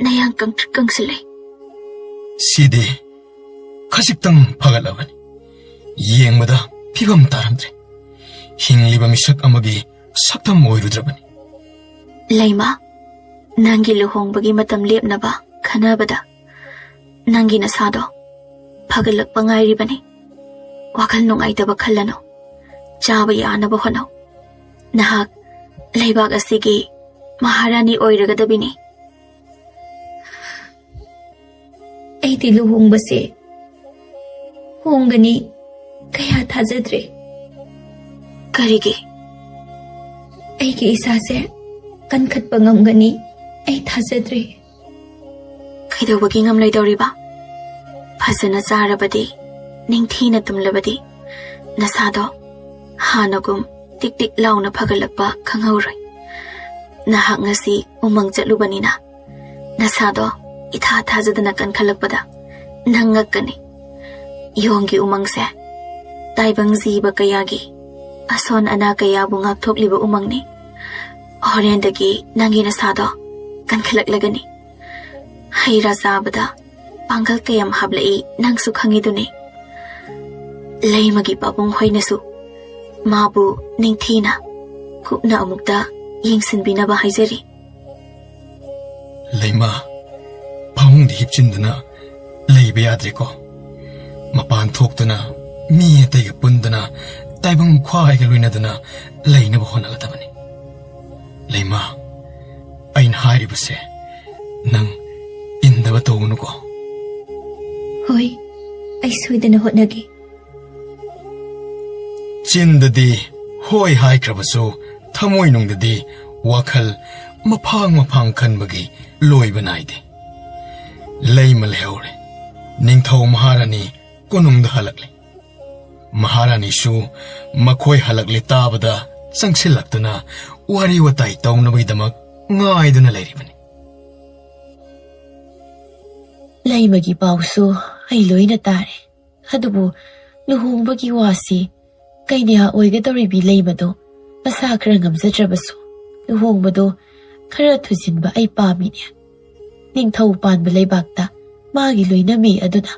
ꯅꯌꯥꯡ ꯀꯪꯇ꯭ꯔꯤꯛ ꯀꯪꯁꯤꯜꯂꯦ꯫ ꯁꯤꯗꯤ ꯈꯖꯤꯛꯇꯪ ꯐꯒꯠꯂꯕꯅꯤ꯫ ꯌꯦꯡꯕꯗ ꯐꯤꯕꯝ ꯇꯥꯔꯝꯗ꯭ꯔꯦ꯫ ꯍꯤꯡꯂꯤꯕ ꯃꯤꯁꯛ ꯑꯃꯒꯤ ꯁꯛꯇꯝ ꯑꯣꯏꯔꯨꯗ꯭ꯔꯕꯅꯤ꯫ ꯂꯩꯃ, ꯅꯪꯒꯤ ꯂꯨꯍꯣꯡꯕꯒꯤ ꯃꯇꯝ ꯂꯦꯞꯅꯕ ꯈꯟꯅꯕꯗ ꯅꯪꯒꯤ ꯅꯁꯥꯗꯣ ꯐꯒꯠꯂꯛꯄ ꯉꯥꯏꯔꯤꯕꯅꯤ꯫ ꯋꯥꯈꯜ ꯅꯨꯡꯉꯥꯏꯇꯕ ꯈꯜꯂꯅꯨ꯫ ꯆꯥꯕ ꯌꯥꯅꯕ ꯍꯣꯠꯅꯧ꯫ ꯅꯍꯥꯛ ꯂꯩꯕꯥꯛ ꯑꯁꯤꯒꯤ ꯃꯍꯥꯔꯥꯅꯤ ꯑꯣꯏꯔꯒꯗꯕꯤꯅꯤ꯫ ꯑꯩꯗꯤ ꯂꯨꯍꯣꯡꯕꯁꯦ ꯍꯣꯡꯒꯅꯤ ꯀꯌꯥ ꯊꯥꯖꯗ꯭ꯔꯦ꯫ ꯀꯔꯤꯒꯤ? ꯑꯩꯒꯤ ꯏꯁꯥꯁꯦ ꯀꯟꯈꯠꯄ ꯉꯝꯒꯅꯤ ꯑꯩ ꯊꯥꯖꯗ꯭ꯔꯦ꯫ ꯀꯩꯗꯧꯕꯒꯤ ꯉꯝꯂꯣꯏꯗꯧꯔꯤꯕ? ꯐꯖꯅ ꯆꯥꯔꯕꯗꯤ, ꯅꯤꯡꯊꯤꯅ ꯇꯨꯝꯂꯕꯗꯤ, ꯅꯁꯥꯗꯣ ꯍꯥꯟꯅꯒꯨꯝ ꯇꯤꯛ ꯇꯤꯛ ꯂꯥꯎꯅ ꯐꯒꯠꯂꯛꯄ ꯈꯪꯍꯧꯔꯣꯏ꯫ ꯅꯍꯥꯛ ꯉꯁꯤ ꯎꯃꯪ ꯆꯠꯂꯨꯕꯅꯤꯅ ꯅꯁꯥꯗꯣ ꯏꯊꯥ ꯊꯥꯖꯗꯅ ꯀꯟꯈꯠꯂꯛꯄꯗ ꯅꯪ ꯉꯛꯀꯅꯤ꯫ ꯌꯣꯡꯒꯤ ꯎꯃꯪꯁꯦ ꯇꯥꯏꯕꯪ ꯖꯤꯕ ꯀꯌꯥꯒꯤ ꯑꯁꯣꯟ ꯑꯅꯥ ꯀꯌꯥꯕꯨ ꯉꯥꯛꯊꯣꯛꯂꯤꯕ ꯎꯃꯪꯅꯤ꯫ ꯍꯣꯔꯦꯟꯗꯒꯤ ꯅꯪꯒꯤ ꯅꯁꯥꯗꯣ ꯀꯟꯈꯠꯂꯛꯂꯒꯅꯤ꯫ ꯍꯩ ꯔꯥ ꯆꯥꯕꯗ ꯄꯥꯡꯒꯜ ꯀꯌꯥꯝ ꯍꯥꯞꯂꯛꯏ ꯅꯪꯁꯨ ꯈꯪꯉꯤꯗꯨꯅꯤ꯫ ꯂꯩꯃꯒꯤ ꯄꯥꯕꯨꯡ ꯍꯣꯏꯅꯁꯨ ꯃꯥꯕꯨ ꯅꯤꯡꯊꯤꯅ ꯀꯨꯞꯅ ꯑꯃꯨꯛꯇ ꯌꯦꯡꯁꯤꯟꯕꯤꯅꯕ ꯍꯥꯏꯖꯔꯤ꯫ ꯂꯩꯃ, ꯐꯃꯨꯡꯗ ꯍꯤꯞꯆꯤꯟꯗꯨꯅ ꯂꯩꯕ ꯌꯥꯗ꯭ꯔꯦꯀꯣ꯫ ꯃꯄꯥꯟ ꯊꯣꯛꯇꯨꯅ ꯃꯤ ꯑꯇꯩꯒ ꯄꯨꯟꯗꯨꯅ ꯇꯥꯏꯕꯪ ꯈ꯭ꯋꯥꯏꯒ ꯂꯣꯏꯅꯗꯨꯅ ꯂꯩꯅꯕ ꯍꯣꯠꯅꯒꯗꯕꯅꯤ꯫ ꯂꯩꯃ, ꯑꯩꯅ ꯍꯥꯏꯔꯤꯕꯁꯦ ꯅꯪ ꯏꯟꯗꯕ ꯇꯧꯒꯅꯨꯀꯣ꯫ ꯍꯣꯏ, ꯑꯩ ꯁꯣꯏꯗꯅ ꯍꯣꯠꯅꯒꯦ꯫ ꯆꯤꯟꯗꯗꯤ ꯍꯣꯏ ꯍꯥꯏꯈ꯭ꯔꯕꯁꯨ ꯊꯃꯣꯏꯅꯨꯡꯗꯗꯤ ꯋꯥꯈꯜ ꯃꯐꯥꯡ ꯃꯐꯥꯡ ꯈꯟꯕꯒꯤ ꯂꯣꯏꯕ ꯅꯥꯏꯗꯦ꯫ ꯂꯩꯃ ꯂꯩꯍꯧꯔꯦ꯫ ꯅꯤꯡꯊꯧ ꯃꯍꯥꯔꯥꯅꯤ ꯀꯣꯅꯨꯡꯗ ꯍꯜꯂꯛꯂꯦ꯫ ꯃꯍꯥꯔꯥꯅꯤꯁꯨ ꯃꯈꯣꯏ ꯍꯜꯂꯛꯂꯦ ꯇꯥꯕꯗ ꯆꯪꯁꯤꯜꯂꯛꯇꯨꯅ ꯋꯥꯔꯤ ꯋꯥꯇꯥꯏ ꯇꯧꯅꯕꯒꯤꯗꯃꯛ ꯉꯥꯏꯗꯨꯅ ꯂꯩꯔꯤꯕꯅꯤ꯫ ꯂꯩꯃꯒꯤ ꯄꯥꯎꯁꯨ ꯑꯩ ꯂꯣꯏꯅ ꯇꯥꯔꯦ꯫ ꯑꯗꯨꯕꯨ ꯂꯨꯍꯣꯡꯕꯒꯤ ꯋꯥꯁꯤ ꯀꯩꯅ꯭ꯌꯥ ꯑꯣꯏꯒꯗꯧꯔꯤꯕꯤ ꯂꯩꯃꯗꯣ ꯃꯁꯥ ꯈꯔ ꯉꯝꯖꯗ꯭ꯔꯕꯁꯨ ꯂꯨꯍꯣꯡꯕꯗꯣ ꯈꯔ ꯊꯨꯖꯤꯟꯕ ꯑꯩ ꯄꯥꯝꯃꯤꯅꯦ꯫ ꯅꯤꯡꯊꯧ ꯄꯥꯟꯕ ꯂꯩꯕꯥꯛꯇ ꯃꯥꯒꯤ ꯂꯣꯏꯅꯃꯤ ꯑꯗꯨꯅ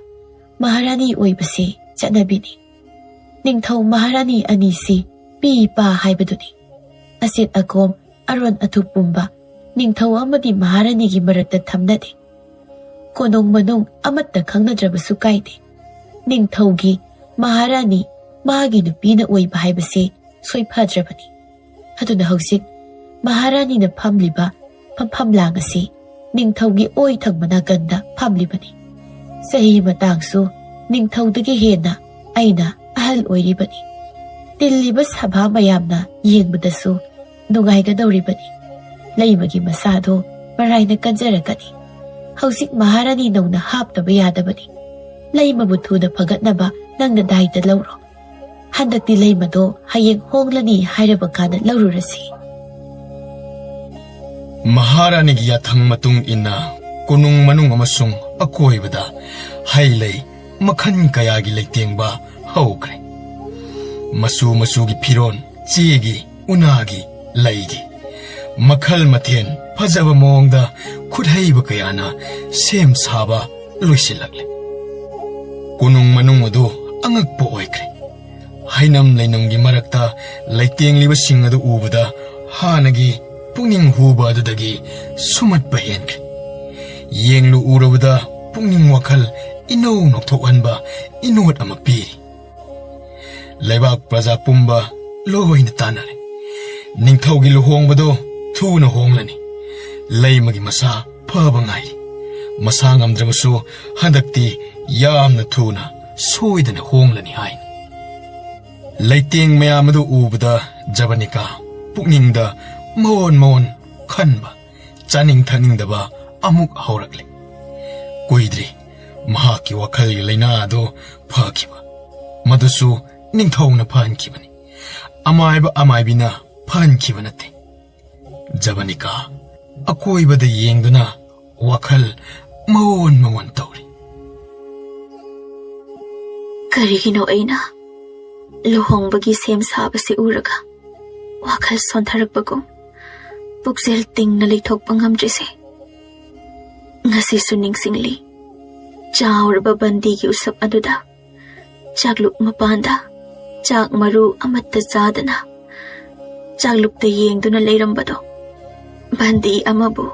ꯃꯍꯥꯔꯥꯅꯤ ꯑꯣꯏꯕꯁꯤ ꯆꯠꯅꯕꯤꯅꯤ꯫ ꯅꯤꯡꯊꯧ ꯃꯍꯥꯔꯥꯅꯤ ꯑꯅꯤꯁꯤ ꯄꯤ ꯄꯥ ꯍꯥꯏꯕꯗꯨꯅꯤ꯫ ꯑꯆꯦꯠ ꯑꯀꯣꯝ, ꯑꯔꯣꯟ ꯑꯊꯨꯞ ꯄꯨꯝꯕ ꯅꯤꯡꯊꯧ ꯑꯃꯗꯤ ꯃꯍꯥꯔꯥꯅꯤꯒꯤ ꯃꯔꯛꯇ ꯊꯝꯅꯗꯦ꯫ ꯀꯣꯅꯨꯡ ꯃꯅꯨꯡ ꯑꯃꯠꯇ ꯈꯪꯅꯗ꯭ꯔꯕꯁꯨ ꯀꯥꯏꯗꯦ꯫ ꯅꯤꯡꯊꯧꯒꯤ, ꯃꯍꯥꯔꯥꯅꯤ, ꯃꯥꯒꯤ ꯅꯨꯄꯤꯅ ꯑꯣꯏꯕ ꯍꯥꯏꯕꯁꯤ ꯁꯣꯏꯐꯗ꯭ꯔꯕꯅꯤ꯫ ꯑꯗꯨꯅ ꯍꯧꯖꯤꯛ ꯃꯍꯥꯔꯥꯅꯤꯅ ꯐꯝꯂꯤꯕ ꯐꯝꯐꯝꯂꯥꯡ ꯑꯁꯤ ꯅꯤꯡꯊꯧꯒꯤ ꯑꯣꯏ ꯊꯪꯕ ꯅꯥꯀꯟꯗ ꯐꯝꯂꯤꯕꯅꯤ꯫ ꯆꯍꯤ ꯃꯇꯥꯡꯁꯨ ꯅꯤꯡꯊꯧꯗꯒꯤ ꯍꯦꯟꯅ ꯑꯩꯅ ꯑꯍꯜ ꯑꯣꯏꯔꯤꯕꯅꯤ꯫ ꯇꯤꯜꯂꯤꯕ ꯁꯚꯥ ꯃꯌꯥꯝꯅ ꯌꯦꯡꯕꯗꯁꯨ ꯅꯨꯡꯉꯥꯏꯒꯗꯧꯔꯤꯕꯅꯤ꯫ ꯂꯩꯃꯒꯤ ꯃꯁꯥꯗꯣ ꯃꯔꯥꯏꯅ ꯀꯟꯖꯔꯒꯅꯤ꯫ ꯍꯧꯖꯤꯛ ꯃꯍꯥꯔꯥꯅꯤ ꯅꯧꯅ ꯍꯥꯞꯇꯕ ꯌꯥꯗꯕꯅꯤ꯫ ꯂꯩꯃꯕꯨ ꯊꯨꯅ ꯐꯒꯠꯅꯕ ꯅꯪꯅ ꯗꯥꯏꯇ ꯂꯧꯔꯣ꯫ ꯍꯟꯗꯛꯇꯤ ꯂꯩꯃꯗꯣ ꯍꯌꯦꯡ ꯍꯣꯡꯂꯅꯤ ꯍꯥꯏꯔꯕ ꯀꯥꯟꯗ ꯂꯧꯔꯨꯔꯁꯤ꯫ ꯃꯍꯥꯔꯥꯅꯤꯒꯤ ꯌꯥꯊꯪ ꯃꯇꯨꯡ ꯏꯟꯅ ꯀꯣꯅꯨꯡ ꯃꯅꯨꯡ ꯑꯃꯁꯨꯡ ꯑꯀꯣꯏꯕꯗ ꯍꯩ ꯂꯩ ꯃꯈꯜ ꯀꯌꯥꯒꯤ ꯂꯩꯇꯦꯡꯕ ꯍꯧꯈ꯭ꯔꯦ꯫ ꯃꯆꯨ ꯃꯆꯨꯒꯤ ꯐꯤꯔꯣꯜ, ꯆꯦꯒꯤ, ꯎꯅꯥꯒꯤ, ꯂꯩꯒꯤ ꯃꯈꯜ ꯃꯊꯦꯜ ꯐꯖꯕ ꯃꯑꯣꯡꯗ ꯈꯨꯠꯍꯩꯕ ꯀꯌꯥꯅ ꯁꯦꯝ ꯁꯥꯕ ꯂꯣꯏꯁꯤꯜꯂꯛꯂꯦ꯫ ꯀꯣꯅꯨꯡ ꯃꯅꯨꯡ ꯑꯗꯨ ꯑꯉꯛꯄ ꯑꯣꯏꯈ꯭ꯔꯦ꯫ ꯍꯩꯅꯝ ꯂꯩꯅꯝꯒꯤ ꯃꯔꯛꯇ ꯂꯩꯇꯦꯡꯂꯤꯕꯁꯤꯡ ꯑꯗꯨ ꯎꯕꯗ ꯍꯥꯟꯅꯒꯤ ꯄꯨꯛꯅꯤꯡ ꯍꯨꯕ ꯑꯗꯨꯗꯒꯤ ꯁꯨꯝꯍꯠꯄ ꯍꯦꯟꯈ꯭ꯔꯦ꯫ ꯌꯦꯡꯂꯨ ꯎꯔꯕꯗ ꯄꯨꯛꯅꯤꯡ ꯋꯥꯈꯜ ꯏꯅꯧ ꯅꯧꯊꯣꯛꯍꯟꯕ ꯏꯅꯣꯠ ꯑꯃ ꯄꯤꯔꯤ꯫ ꯂꯩꯕꯥꯛ ꯄ꯭ꯔꯖꯥ ꯄꯨꯝꯕ ꯂꯣꯏꯅ ꯇꯥꯟꯅꯔꯦ꯫ ꯅꯤꯡꯊꯧꯒꯤ ꯂꯨꯍꯣꯡꯕꯗꯣ ꯊꯨꯅ ꯍꯣꯡꯂꯅꯤ꯫ ꯂꯩꯃꯒꯤ ꯃꯁꯥ ꯐꯕ ꯉꯥꯏꯔꯤ꯫ ꯃꯁꯥ ꯉꯝꯗ꯭ꯔꯕꯁꯨ ꯍꯟꯗꯛꯇꯤ ꯌꯥꯝꯅ ꯊꯨꯅ ꯁꯣꯏꯗꯅ ꯍꯣꯡꯂꯅꯤ ꯍꯥꯏꯅ꯫ ꯂꯩꯇꯦꯡ ꯃꯌꯥꯝ ꯑꯗꯨ ꯎꯕꯗ ꯖꯕꯅꯤꯀꯥ ꯄꯨꯛꯅꯤꯡꯗ ꯃꯑꯣꯟ ꯃꯑꯣꯟ ꯈꯟꯕ, ꯆꯥꯅꯤꯡ ꯊꯛꯅꯤꯡꯗꯕ ꯑꯃꯨꯛ ꯍꯧꯔꯛꯂꯦ꯫ ꯀꯨꯏꯗ꯭ꯔꯤ ꯃꯍꯥꯛꯀꯤ ꯋꯥꯈꯜꯒꯤ ꯂꯥꯏꯅꯥ ꯑꯗꯨ ꯐꯈꯤꯕ, ꯃꯗꯨꯁꯨ ꯅꯤꯡꯊꯧꯅ ꯐꯍꯟꯈꯤꯕꯅꯤ꯫ ꯑꯃꯥꯏꯕ ꯑꯃꯥꯏꯕꯤꯅ ꯐꯍꯟꯈꯤꯕ ꯅꯠꯇꯦ꯫ ꯖꯕꯅꯤꯀꯥ ꯑꯀꯣꯏꯕꯗ ꯌꯦꯡꯗꯨꯅ ꯋꯥꯈꯜ ꯃꯑꯣꯟ ꯃꯑꯣꯟ ꯇꯧꯔꯤ꯫ ꯀꯔꯤꯒꯤꯅꯣ ꯑꯩꯅ ꯂꯨꯍꯣꯡꯕꯒꯤ ꯁꯦꯝ ꯁꯥꯕꯁꯤ ꯎꯔꯒ ꯋꯥꯈꯜ ꯁꯣꯟꯊꯔꯛꯄꯒꯨꯝ ꯄꯨꯛꯆꯦꯜ ꯇꯤꯡꯅ ꯂꯩꯊꯣꯛꯄ ꯉꯝꯗ꯭ꯔꯤꯁꯦ? ꯉꯁꯤꯁꯨ ꯅꯤꯡꯁꯤꯡꯂꯤ, ꯆꯥꯎꯔꯕ ꯕꯟꯗꯤꯒꯤ ꯎꯁꯞ ꯑꯗꯨꯗ ꯆꯥꯛꯂꯨꯛ ꯃꯄꯥꯟꯗ ꯆꯥꯛ ꯃꯔꯨ ꯑꯃꯠꯇ ꯆꯥꯗꯅ ꯆꯥꯛꯂꯨꯛꯇ ꯌꯦꯡꯗꯨꯅ ꯂꯩꯔꯝꯕꯗꯣ꯫ ꯕꯟꯗꯤ ꯑꯃꯕꯨ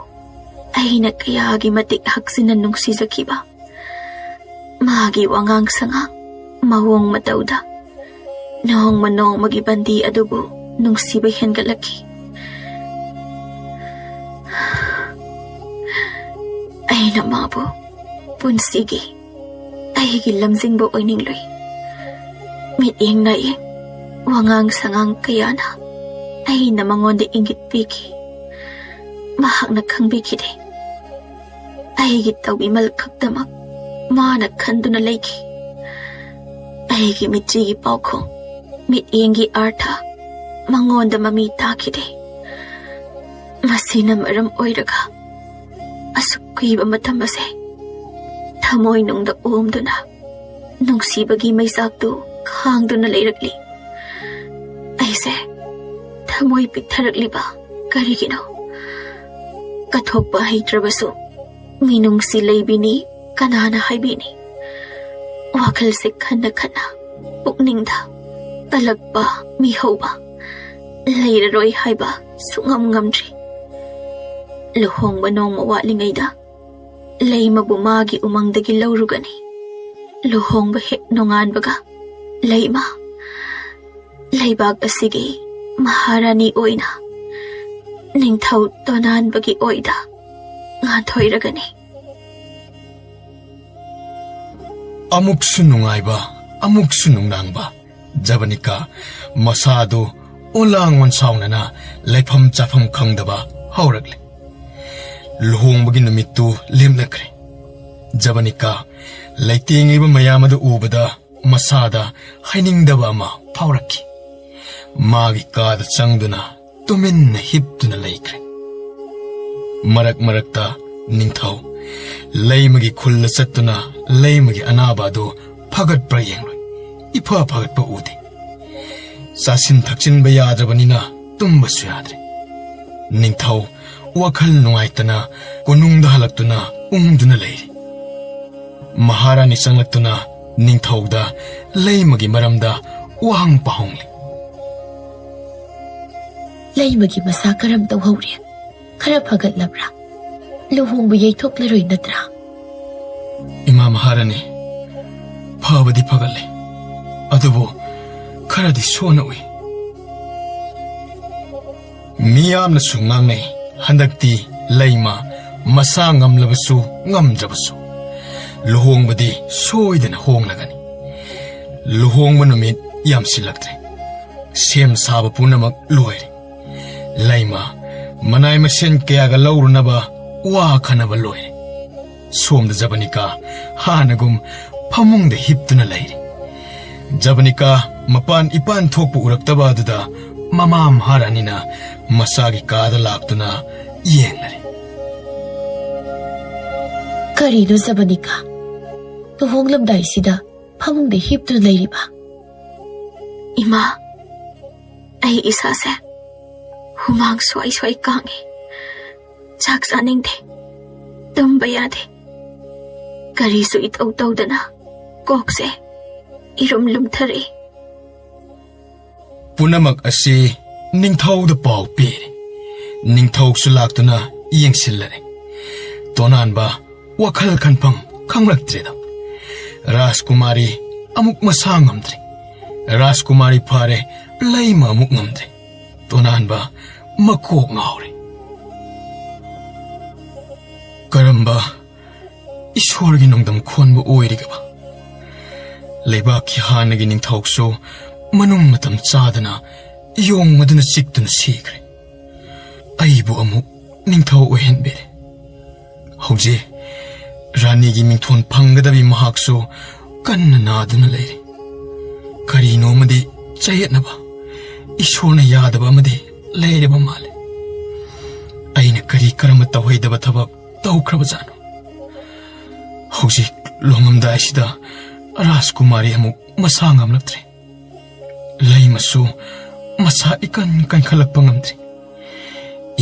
ꯑꯩꯅ ꯀꯌꯥꯒꯤ ꯃꯇꯤꯛ ꯍꯛꯆꯤꯟꯅ ꯅꯨꯡꯁꯤꯖꯈꯤꯕ꯫ ꯃꯥꯒꯤ ꯋꯥꯉꯥꯡ ꯁꯉꯥꯡ, ꯃꯑꯣꯡ ꯃꯇꯧꯗ ꯅꯣꯡꯃ ꯅꯣꯡꯃꯒꯤ ꯕꯟꯗꯤ ꯑꯗꯨꯕꯨ ꯅꯨꯡꯁꯤꯕ ꯍꯦꯟꯒꯠꯂꯛꯈꯤ꯫ ꯑꯩꯅ ꯃꯥꯕꯨ ꯄꯨꯟꯁꯤꯒꯤ ꯑꯩꯒꯤ ꯂꯝꯖꯤꯡꯕ ꯑꯣꯏꯅꯤꯡꯂꯨꯏ꯫ ꯃꯤꯠꯌꯦꯡ ꯅꯥꯌꯦꯡ, ꯋꯥꯉꯥꯡ ꯁꯉꯥꯡ ꯀꯌꯥꯅ ꯑꯩꯅ ꯃꯉꯣꯟꯗ ꯏꯪꯒꯤꯠ ꯄꯤꯈꯤ꯫ ꯃꯍꯥꯛꯅ ꯈꯪꯕꯤꯈꯤꯗꯦ꯫ ꯑꯩꯒꯤ ꯇꯧꯕꯤꯃꯜ ꯈꯛꯇꯃꯛ ꯃꯥꯅ ꯈꯟꯗꯨꯅ ꯂꯩꯈꯤ꯫ ꯑꯩꯒꯤ ꯃꯤꯠꯆꯤꯒꯤ ꯄꯥꯎꯈꯣꯡ, ꯃꯤꯠꯌꯦꯡꯒꯤ ꯑꯥꯔꯊ ꯃꯉꯣꯟꯗ ꯃꯃꯤ ꯇꯥꯈꯤꯗꯦ꯫ ꯃꯁꯤꯅ ꯃꯔꯝ ꯑꯣꯏꯔꯒ ꯑꯁꯨꯛ ꯀꯨꯏꯕ ꯃꯇꯝ ꯑꯁꯦ ꯊꯃꯣꯏꯅꯨꯡꯗ ꯑꯣꯝꯗꯨꯅ ꯅꯨꯡꯁꯤꯕꯒꯤ ꯃꯩꯆꯥꯛꯇꯨ ꯈꯥꯡꯗꯨꯅ ꯂꯩꯔꯛꯂꯤ꯫ ꯑꯩꯁꯦ ꯊꯃꯣꯏ ꯄꯤꯛꯊꯔꯛꯂꯤꯕ ꯀꯔꯤꯒꯤꯅꯣ? ꯀꯠꯊꯣꯛꯄ ꯍꯩꯇ꯭ꯔꯕꯁꯨ ꯃꯤꯅꯨꯡꯁꯤ ꯂꯩꯕꯤꯅꯤ ꯀꯅꯥꯅ ꯍꯥꯏꯕꯤꯅꯤ? ꯋꯥꯈꯜꯁꯦ ꯈꯟꯅ ꯈꯟꯅ ꯄꯨꯛꯅꯤꯡꯗ ꯀꯜꯂꯛꯄ, ꯃꯤꯍꯧꯕ ꯂꯩꯔꯔꯣꯏ ꯍꯥꯏꯕ ꯁꯨꯡꯉꯝ ꯉꯝꯗ꯭ꯔꯤ꯫ ꯂꯨꯍꯣꯡꯕ ꯅꯣꯡꯃ ꯋꯥꯠꯂꯤꯉꯩꯗ ꯂꯩꯃꯕꯨ ꯃꯥꯒꯤ ꯎꯃꯪꯗꯒꯤ ꯂꯧꯔꯨꯒꯅꯤ꯫ ꯂꯨꯍꯣꯡꯕ ꯍꯦꯛ ꯅꯣꯡꯉꯥꯟꯕꯒ ꯂꯩꯃ ꯂꯩꯕꯥꯛ ꯑꯁꯤꯒꯤ ꯃꯍꯥꯔꯥꯅꯤ ꯑꯣꯏꯅ ꯅꯤꯡꯊꯧ ꯇꯣꯅꯥꯟꯕꯒꯤ ꯑꯣꯏꯗ ꯉꯥꯟꯊꯣꯏꯔꯒꯅꯤ꯫ ꯑꯃꯨꯛꯁꯨ ꯅꯨꯡꯉꯥꯏꯕ, ꯑꯃꯨꯛꯁꯨ ꯅꯨꯡꯅꯥꯡꯕ꯫ ꯖꯕꯅꯤꯀꯥ ꯃꯁꯥꯗꯨ ꯑꯣꯂꯥꯡ ꯑꯣꯟꯁꯥꯎꯅꯅ ꯂꯩꯐꯝ ꯆꯥꯐꯝ ꯈꯪꯗꯕ ꯍꯧꯔꯛꯂꯦ꯫ ꯂꯨꯍꯣꯡꯕꯒꯤ ꯅꯨꯃꯤꯠꯇꯨ ꯂꯦꯝꯂꯛꯈ꯭ꯔꯦ꯫ ꯖꯕꯅꯤꯀꯥ ꯂꯩꯇꯦꯡꯂꯤꯕ ꯃꯌꯥꯝ ꯑꯗꯨ ꯎꯕꯗ ꯃꯁꯥꯗ ꯍꯥꯏꯅꯤꯡꯗꯕ ꯑꯃ ꯐꯥꯎꯔꯛꯈꯤ꯫ ꯃꯥꯒꯤ ꯀꯥꯗ ꯆꯪꯗꯨꯅ ꯇꯨꯃꯤꯟꯅ ꯍꯤꯞꯇꯨꯅ ꯂꯩꯈ꯭ꯔꯦ꯫ ꯃꯔꯛ ꯃꯔꯛꯇ ꯅꯤꯡꯊꯧ ꯂꯩꯃꯒꯤ ꯈꯨꯜꯗ ꯆꯠꯇꯨꯅ ꯂꯩꯃꯒꯤ ꯑꯅꯥꯕ ꯑꯗꯨ ꯐꯒꯠꯄ꯭ꯔꯥ ꯌꯦꯡꯂꯨꯏ꯫ ꯏꯐ ꯐꯒꯠꯄ ꯎꯗꯦ꯫ ꯆꯥꯁꯤꯟ ꯊꯛꯆꯤꯟꯕ ꯌꯥꯗ꯭ꯔꯕꯅꯤꯅ ꯇꯨꯝꯕꯁꯨ ꯌꯥꯗ꯭ꯔꯦ꯫ ꯅꯤꯡꯊꯧ ꯋꯥꯈꯜ ꯅꯨꯡꯉꯥꯏꯇꯅ ꯀꯣꯅꯨꯡꯗ ꯍꯜꯂꯛꯇꯨꯅ ꯎꯪꯗꯨꯅ ꯂꯩꯔꯤ꯫ ꯃꯍꯥꯔꯥꯅꯤ ꯆꯪꯂꯛꯇꯨꯅ ꯅꯤꯡꯊꯧꯗ ꯂꯩꯃꯒꯤ ꯃꯔꯝꯗ ꯋꯥꯍꯪ ꯄꯥꯍꯪꯂꯤ꯫ ꯂꯩꯃꯒꯤ ꯃꯁꯥ ꯀꯔꯝ ꯇꯧꯍꯧꯔꯦ? ꯈꯔ ꯐꯒꯠꯂꯕ꯭ꯔꯥ? ꯂꯨꯍꯣꯡꯕ ꯌꯩꯊꯣꯛꯂꯔꯣꯏ ꯅꯠꯇ꯭ꯔꯥ? ꯏꯃꯥ ꯃꯍꯥꯔꯥꯅꯤ, ꯐꯕꯗꯤ ꯐꯒꯠꯂꯦ, ꯑꯗꯨꯕꯨ ꯈꯔꯗꯤ ꯁꯣꯟꯅ ꯎꯏ꯫ ꯃꯤꯌꯥꯝꯅꯁꯨ ꯉꯥꯡꯅꯩ, ꯍꯟꯗꯛꯇꯤ ꯂꯩꯃ ꯃꯁꯥ ꯉꯝꯂꯕꯁꯨ ꯉꯝꯗ꯭ꯔꯕꯁꯨ ꯂꯨꯍꯣꯡꯕꯗꯤ ꯁꯣꯏꯗꯅ ꯍꯣꯡꯂꯒꯅꯤ꯫ ꯂꯨꯍꯣꯡꯕ ꯅꯨꯃꯤꯠ ꯌꯥꯝꯁꯤꯜꯂꯛꯇ꯭ꯔꯦ꯫ ꯁꯦꯝ ꯁꯥꯕ ꯄꯨꯝꯅꯃꯛ ꯂꯣꯏꯔꯦ꯫ ꯂꯩꯃ ꯃꯅꯥꯏ ꯃꯁꯤꯟ ꯀꯌꯥꯒ ꯂꯧꯔꯨꯅꯕ ꯋꯥ ꯈꯟꯅꯕ ꯂꯣꯏꯔꯦ꯫ ꯁꯣꯝꯗ ꯖꯕꯅꯤꯀꯥ ꯍꯥꯟꯅꯒꯨꯝ ꯐꯃꯨꯡꯗ ꯍꯤꯞꯇꯨꯅ ꯂꯩꯔꯤ꯫ ꯖꯕꯅꯤꯀꯥ ꯃꯄꯥꯟ ꯏꯄꯥꯟ ꯊꯣꯛꯄ ꯎꯔꯛꯇꯕ ꯑꯗꯨꯗ ꯃꯃꯥ ꯃꯍꯥꯔꯥꯅꯤꯅ ꯃꯆꯥꯒꯤ ꯀꯥꯗ ꯂꯥꯛꯇꯨꯅ ꯌꯦꯡꯂꯔꯦ꯫ ꯀꯔꯤꯅꯣ ꯖꯕꯅꯤꯀꯥ? ꯂꯨꯍꯣꯡꯂꯝꯗꯥꯏꯁꯤꯗ ꯐꯃꯨꯡꯗ ꯍꯤꯞꯇꯨꯅ ꯂꯩꯔꯤꯕ? ꯏꯃꯥ, ꯑꯩ ꯏꯁꯥꯁꯦ ꯍꯨꯃꯥꯡ ꯁ꯭ꯋꯥꯏ ꯁ꯭ꯋꯥꯏ ꯀꯥꯡꯉꯤ꯫ ꯆꯥꯛ ꯆꯥꯅꯤꯡꯗꯦ, ꯇꯨꯝꯕ ꯌꯥꯗꯦ꯫ ꯀꯔꯤꯁꯨ ꯏꯇꯧ ꯇꯧꯗꯅ ꯀꯣꯛꯁꯦ ꯏꯔꯨꯝ ꯂꯨꯝꯊꯔꯛꯏ꯫ ꯄꯨꯝꯅꯃꯛ ꯑꯁꯤ ꯅꯤꯡꯊꯧꯗ ꯄꯥꯎ ꯄꯤꯔꯦ꯫ ꯅꯤꯡꯊꯧꯁꯨ ꯂꯥꯛꯇꯨꯅ ꯌꯦꯡꯁꯤꯜꯂꯔꯦ꯫ ꯇꯣꯅꯥꯟꯕ ꯋꯥꯈꯜ ꯈꯟꯐꯝ ꯈꯪꯂꯛꯇ꯭ꯔꯦꯗ꯫ ꯔꯥꯖꯀꯨꯃꯥꯔꯤ ꯑꯃꯨꯛ ꯃꯁꯥ ꯉꯝꯗ꯭ꯔꯦ꯫ ꯔꯥꯖꯀꯨꯃꯥꯔꯤ ꯐꯔꯦ, ꯂꯩꯃ ꯑꯃꯨꯛ ꯉꯝꯗ꯭ꯔꯦ꯫ ꯇꯣꯅꯥꯟꯕ ꯃꯀꯣꯛ ꯉꯥꯎꯔꯦ꯫ ꯀꯔꯝꯕ ꯏꯁꯣꯔꯒꯤ ꯅꯣꯡꯗꯝ ꯈꯣꯟꯕ ꯑꯣꯏꯔꯤꯒꯕ? ꯂꯩꯕꯥꯛꯀꯤ ꯍꯥꯟꯅꯒꯤ ꯅꯤꯡꯊꯧꯁꯨ ꯃꯅꯨꯡ ꯃꯇꯝ ꯆꯥꯗꯅ ꯌꯣꯡ ꯑꯗꯨꯅ ꯆꯤꯛꯇꯨꯅ ꯁꯤꯈ꯭ꯔꯦ꯫ ꯑꯩꯕꯨ ꯑꯃꯨꯛ ꯅꯤꯡꯊꯧ ꯑꯣꯏꯍꯟꯕꯤꯔꯦ꯫ ꯍꯧꯖꯤꯛ ꯔꯥꯅꯤꯒꯤ ꯃꯤꯡꯊꯣꯟ ꯐꯪꯒꯗꯕꯤ ꯃꯍꯥꯛꯁꯨ ꯀꯟꯅ ꯅꯥꯗꯨꯅ ꯂꯩꯔꯤ꯫ ꯀꯔꯤꯅꯣ ꯑꯃꯗꯤ ꯆꯌꯦꯠꯅꯕ, ꯏꯁꯣꯔꯅ ꯌꯥꯗꯕ ꯑꯃꯗꯤ ꯂꯩꯔꯕ ꯃꯥꯜꯂꯦ꯫ ꯑꯩꯅ ꯀꯔꯤ ꯀꯔꯝꯕ ꯇꯧꯍꯩꯗꯕ ꯊꯕꯛ ꯇꯧꯈ꯭ꯔꯕꯖꯥꯠꯅꯣ? ꯍꯧꯖꯤꯛ ꯂꯨꯍꯣꯡꯉꯝꯗꯥꯏꯁꯤꯗ ꯔꯥꯖꯀꯨꯃꯥꯔꯤ ꯑꯃꯨꯛ ꯃꯁꯥ ꯉꯝꯂꯛꯇ꯭ꯔꯦ꯫ ꯂꯩꯃꯁꯨ ꯃꯁꯥ ꯏꯀꯟ ꯀꯟꯈꯠꯂꯛꯄ ꯉꯝꯗ꯭ꯔꯤ꯫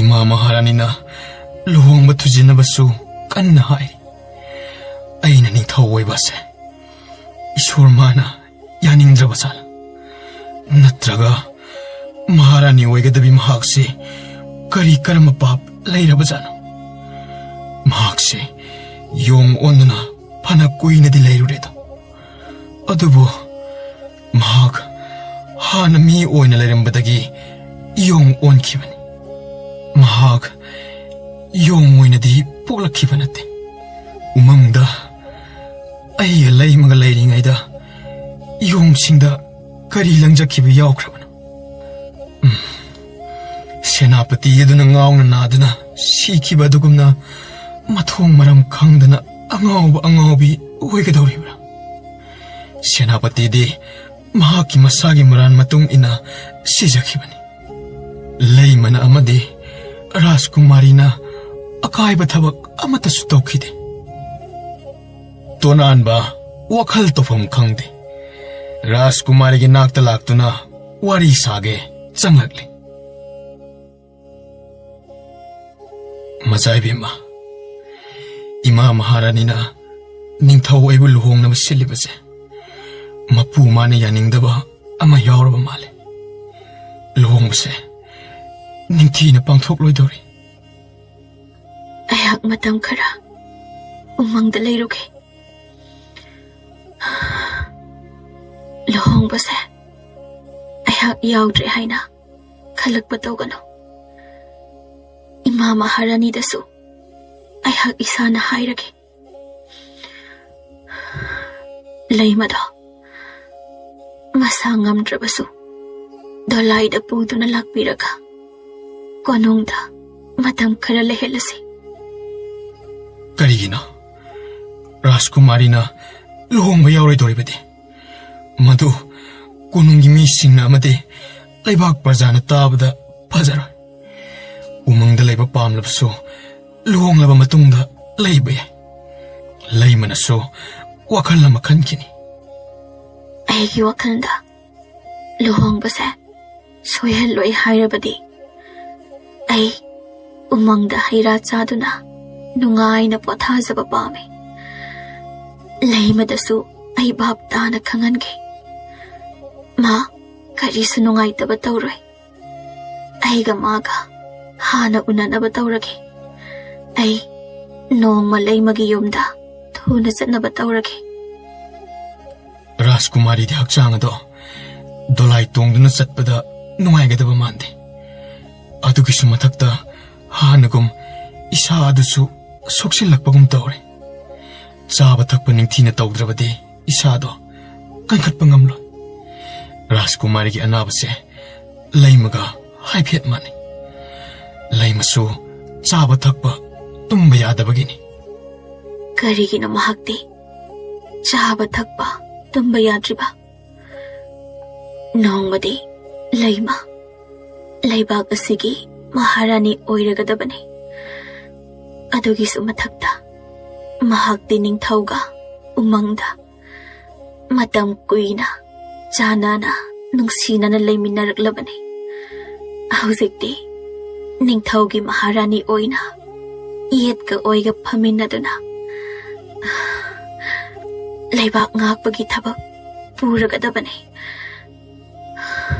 ꯏꯃꯥ ꯃꯍꯥꯔꯥꯅꯤꯅ ꯂꯨꯍꯣꯡꯕ ꯊꯨꯖꯤꯟꯅꯕꯁꯨ ꯀꯟꯅ ꯍꯥꯏꯔꯤ꯫ ꯑꯩꯅ ꯅꯤꯡꯊꯧ ꯑꯣꯏꯕꯁꯦ ꯏꯁꯣꯔ ꯃꯥꯅ ꯌꯥꯅꯤꯡꯗ꯭ꯔꯕ ꯖꯥꯠꯂ? ꯅꯠꯇ꯭ꯔꯒ ꯃꯍꯥꯔꯥꯅꯤ ꯑꯣꯏꯒꯗꯕꯤ ꯃꯍꯥꯛꯁꯤ ꯀꯔꯤ ꯀꯔꯝꯕ ꯄꯥꯞ ꯂꯩꯔꯕ ꯖꯥꯠꯅꯣ? ꯃꯍꯥꯛꯁꯦ ꯌꯣꯡ ꯑꯣꯟꯗꯨꯅ ꯐꯅ ꯀꯨꯏꯅꯗꯤ ꯂꯩꯔꯨꯔꯦꯗ꯫ ꯑꯗꯨꯕꯨ ꯃꯍꯥꯛ ꯍꯥꯟꯅ ꯃꯤ ꯑꯣꯏꯅ ꯂꯩꯔꯝꯕꯗꯒꯤ ꯌꯣꯡ ꯑꯣꯟꯈꯤꯕꯅꯤ꯫ ꯃꯍꯥꯛ ꯌꯣꯡ ꯑꯣꯏꯅꯗꯤ ꯄꯣꯛꯂꯛꯈꯤꯕ ꯅꯠꯇꯦ꯫ ꯎꯃꯪꯗ ꯑꯩꯒ ꯂꯩꯃꯒ ꯂꯩꯔꯤꯉꯩꯗ ꯌꯣꯡꯁꯤꯡꯗ ꯀꯔꯤ ꯂꯪꯖꯈꯤꯕ ꯌꯥꯎꯈ꯭ꯔꯕꯅꯣ? ꯎꯝ, ꯁꯦꯅꯥꯄꯇꯤ ꯑꯗꯨꯅ ꯉꯥꯎꯅ ꯅꯥꯗꯨꯅ ꯁꯤꯈꯤꯕ ꯑꯗꯨꯒꯨꯝꯅ ꯃꯊꯣꯡ ꯃꯔꯝ ꯈꯪꯗꯅ ꯑꯉꯥꯎꯕ ꯑꯉꯥꯎꯕꯤ ꯑꯣꯏꯒꯗꯧꯔꯤꯕ꯭ꯔꯥ? ꯁꯦꯅꯥꯄꯇꯤꯗꯤ ꯃꯍꯥꯛꯀꯤ ꯃꯁꯥꯒꯤ ꯃꯔꯥꯟ ꯃꯇꯨꯡ ꯏꯟꯅ ꯁꯤꯖꯈꯤꯕꯅꯤ꯫ ꯂꯩꯃꯅ ꯑꯃꯗꯤ ꯔꯥꯖꯀꯨꯃꯥꯔꯤꯅ ꯑꯀꯥꯏꯕ ꯊꯕꯛ ꯑꯃꯠꯇꯁꯨ ꯇꯧꯈꯤꯗꯦ꯫ ꯇꯣꯅꯥꯟꯕ ꯋꯥꯈꯜ ꯇꯧꯐꯝ ꯈꯪꯗꯦ꯫ ꯔꯥꯖꯀꯨꯃꯥꯔꯤꯒꯤ ꯅꯥꯛꯇ ꯂꯥꯛꯇꯨꯅ ꯋꯥꯔꯤ ꯁꯥꯒꯦ ꯆꯪꯂꯛꯂꯤ꯫ ꯃꯆꯥ ꯏꯕꯦꯝꯃ, ꯏꯃꯥ ꯃꯍꯥꯔꯥꯅꯤꯅ ꯅꯤꯡꯊꯧ ꯑꯩꯕꯨ ꯂꯨꯍꯣꯡꯅꯕ ꯁꯤꯜꯂꯤꯕꯁꯦ ꯃꯄꯨ ꯃꯥꯅ ꯌꯥꯅꯤꯡꯗꯕ ꯑꯃ ꯌꯥꯎꯔꯕ ꯃꯥꯜꯂꯦ꯫ ꯂꯨꯍꯣꯡꯕꯁꯦ ꯅꯤꯡꯊꯤꯅ ꯄꯥꯡꯊꯣꯛꯂꯣꯏꯗꯧꯔꯤ꯫ ꯑꯩꯍꯥꯛ ꯃꯇꯝ ꯈꯔ ꯎꯃꯪꯗ ꯂꯩꯔꯨꯒꯦ꯫ ꯂꯨꯍꯣꯡꯕꯁꯦ ꯑꯩꯍꯥꯛ ꯌꯥꯎꯗ꯭ꯔꯦ ꯍꯥꯏꯅ ꯈꯜꯂꯛꯄ ꯇꯧꯒꯅꯨ꯫ ꯏꯃꯥ ꯃꯍꯥꯔꯥꯅꯤꯗꯁꯨ ꯑꯩꯍꯥꯛ ꯏꯁꯥꯅ ꯍꯥꯏꯔꯒꯦ꯫ ꯂꯩꯃꯗꯣ ꯃꯁꯥ ꯉꯝꯗ꯭ꯔꯕꯁꯨ ꯗꯣꯂꯥꯏꯗ ꯄꯨꯗꯨꯅ ꯂꯥꯛꯄꯤꯔꯒ ꯀꯣꯅꯨꯡꯗ ꯃꯇꯝ ꯈꯔ ꯂꯩꯍꯜꯂꯁꯤ꯫ ꯀꯔꯤꯒꯤꯅꯣ ꯔꯥꯖꯀꯨꯃꯥꯔꯤꯅ ꯂꯨꯍꯣꯡꯕ ꯌꯥꯎꯔꯣꯏꯗꯧꯔꯤꯕꯗꯤ? ꯃꯗꯨ ꯀꯣꯅꯨꯡꯒꯤ ꯃꯤꯁꯤꯡꯅ ꯑꯃꯗꯤ ꯂꯩꯕꯥꯛ ꯄ꯭ꯔꯖꯥꯅ ꯇꯥꯕꯗ ꯐꯖꯔꯣꯏ꯫ ꯎꯃꯪꯗ ꯂꯩꯕ ꯄꯥꯝꯂꯕꯁꯨ ꯂꯨꯍꯣꯡꯂꯕ ꯃꯇꯨꯡꯗ ꯂꯩꯕ ꯌꯥꯏ꯫ ꯂꯩꯃꯅꯁꯨ ꯋꯥꯈꯜ ꯑꯃ ꯈꯟꯈꯤꯅꯤ꯫ ꯑꯩꯒꯤ ꯋꯥꯈꯜꯗ ꯂꯨꯍꯣꯡꯕꯁꯦ ꯁꯣꯏꯍꯜꯂꯣꯏ ꯍꯥꯏꯔꯕꯗꯤ ꯑꯩ ꯎꯃꯪꯗ ꯍꯩ ꯔꯥ ꯆꯥꯗꯨꯅ ꯅꯨꯡꯉꯥꯏꯅ ꯄꯣꯊꯥꯖꯕ ꯄꯥꯝꯃꯤ꯫ ꯂꯩꯃꯗꯁꯨ ꯑꯩ ꯚꯥꯞ ꯇꯥꯅ ꯈꯪꯍꯟꯒꯦ꯫ ꯃꯥ ꯀꯔꯤꯁꯨ ꯅꯨꯡꯉꯥꯏꯇꯕ ꯇꯧꯔꯣꯏ꯫ ꯑꯩꯒ ꯃꯥꯒ ꯍꯥꯟꯅ ꯎꯅꯅꯕ ꯇꯧꯔꯒꯦ꯫ ꯑꯩ ꯅꯣꯡꯃ ꯂꯩꯃꯒꯤ ꯌꯨꯝꯗ ꯊꯨꯅ ꯆꯠꯅꯕ ꯇꯧꯔꯒꯦ꯫ ꯔꯥꯖꯀꯨꯃꯥꯔꯤꯗꯤ ꯍꯛꯆꯥꯡ ꯑꯗꯣ ꯗꯣꯂꯥꯏ ꯇꯣꯡꯗꯨꯅ ꯆꯠꯄꯗ ꯅꯨꯡꯉꯥꯏꯒꯗꯕ ꯃꯥꯟꯗꯦ꯫ ꯑꯗꯨꯒꯤꯁꯨ ꯃꯊꯛꯇ ꯍꯥꯟꯅꯒꯨꯝ ꯏꯁꯥ ꯑꯗꯨꯁꯨ ꯁꯣꯛꯆꯤꯜꯂꯛꯄꯒꯨꯝ ꯇꯧꯔꯦ꯫ ꯆꯥꯕ ꯊꯛꯄ ꯅꯤꯡꯊꯤꯅ ꯇꯧꯗ꯭ꯔꯕꯗꯤ ꯏꯁꯥꯗꯣ ꯀꯟꯈꯠꯄ ꯉꯝꯂꯣꯏ꯫ ꯔꯥꯖꯀꯨꯃꯥꯔꯤꯒꯤ ꯑꯅꯥꯕꯁꯦ ꯂꯩꯃꯒ ꯍꯥꯏꯐꯦꯠ ꯃꯥꯟꯅꯩ꯫ ꯂꯩꯃꯁꯨ ꯆꯥꯕ ꯊꯛꯄ ꯇꯨꯝꯕ ꯌꯥꯗꯕꯒꯤꯅꯤ꯫ ꯀꯔꯤꯒꯤꯅꯣ ꯃꯍꯥꯛꯇꯤ ꯆꯥꯕ ꯊꯛꯄ ꯇꯨꯝꯕ ꯌꯥꯗ꯭ꯔꯤꯕ? ꯅꯣꯡꯃꯗꯤ ꯂꯩꯃ ꯂꯩꯕꯥꯛ ꯑꯁꯤꯒꯤ ꯃꯍꯥꯔꯥꯅꯤ ꯑꯣꯏꯔꯒꯗꯕꯅꯤ꯫ ꯑꯗꯨꯒꯤꯁꯨ ꯃꯊꯛꯇ ꯃꯍꯥꯛꯇꯤ ꯅꯤꯡꯊꯧꯒ ꯎꯃꯪꯗ ꯃꯇꯝ ꯀꯨꯏꯅ ꯆꯥꯟꯅꯅ ꯅꯨꯡꯁꯤꯅꯅ ꯂꯩꯃꯤꯟꯅꯔꯛꯂꯕꯅꯤ꯫ ꯍꯧꯖꯤꯛꯇꯤ ꯅꯤꯡꯊꯧꯒꯤ ꯃꯍꯥꯔꯥꯅꯤ ꯑꯣꯏꯅ ꯌꯦꯠꯀ ꯑꯣꯏꯒ ꯐꯝꯃꯤꯟꯅꯗꯨꯅ ꯂꯩꯕꯥꯛ ꯉꯥꯛꯄꯒꯤ ꯊꯕꯛ ꯄꯨꯔꯒꯗꯕꯅꯤ꯫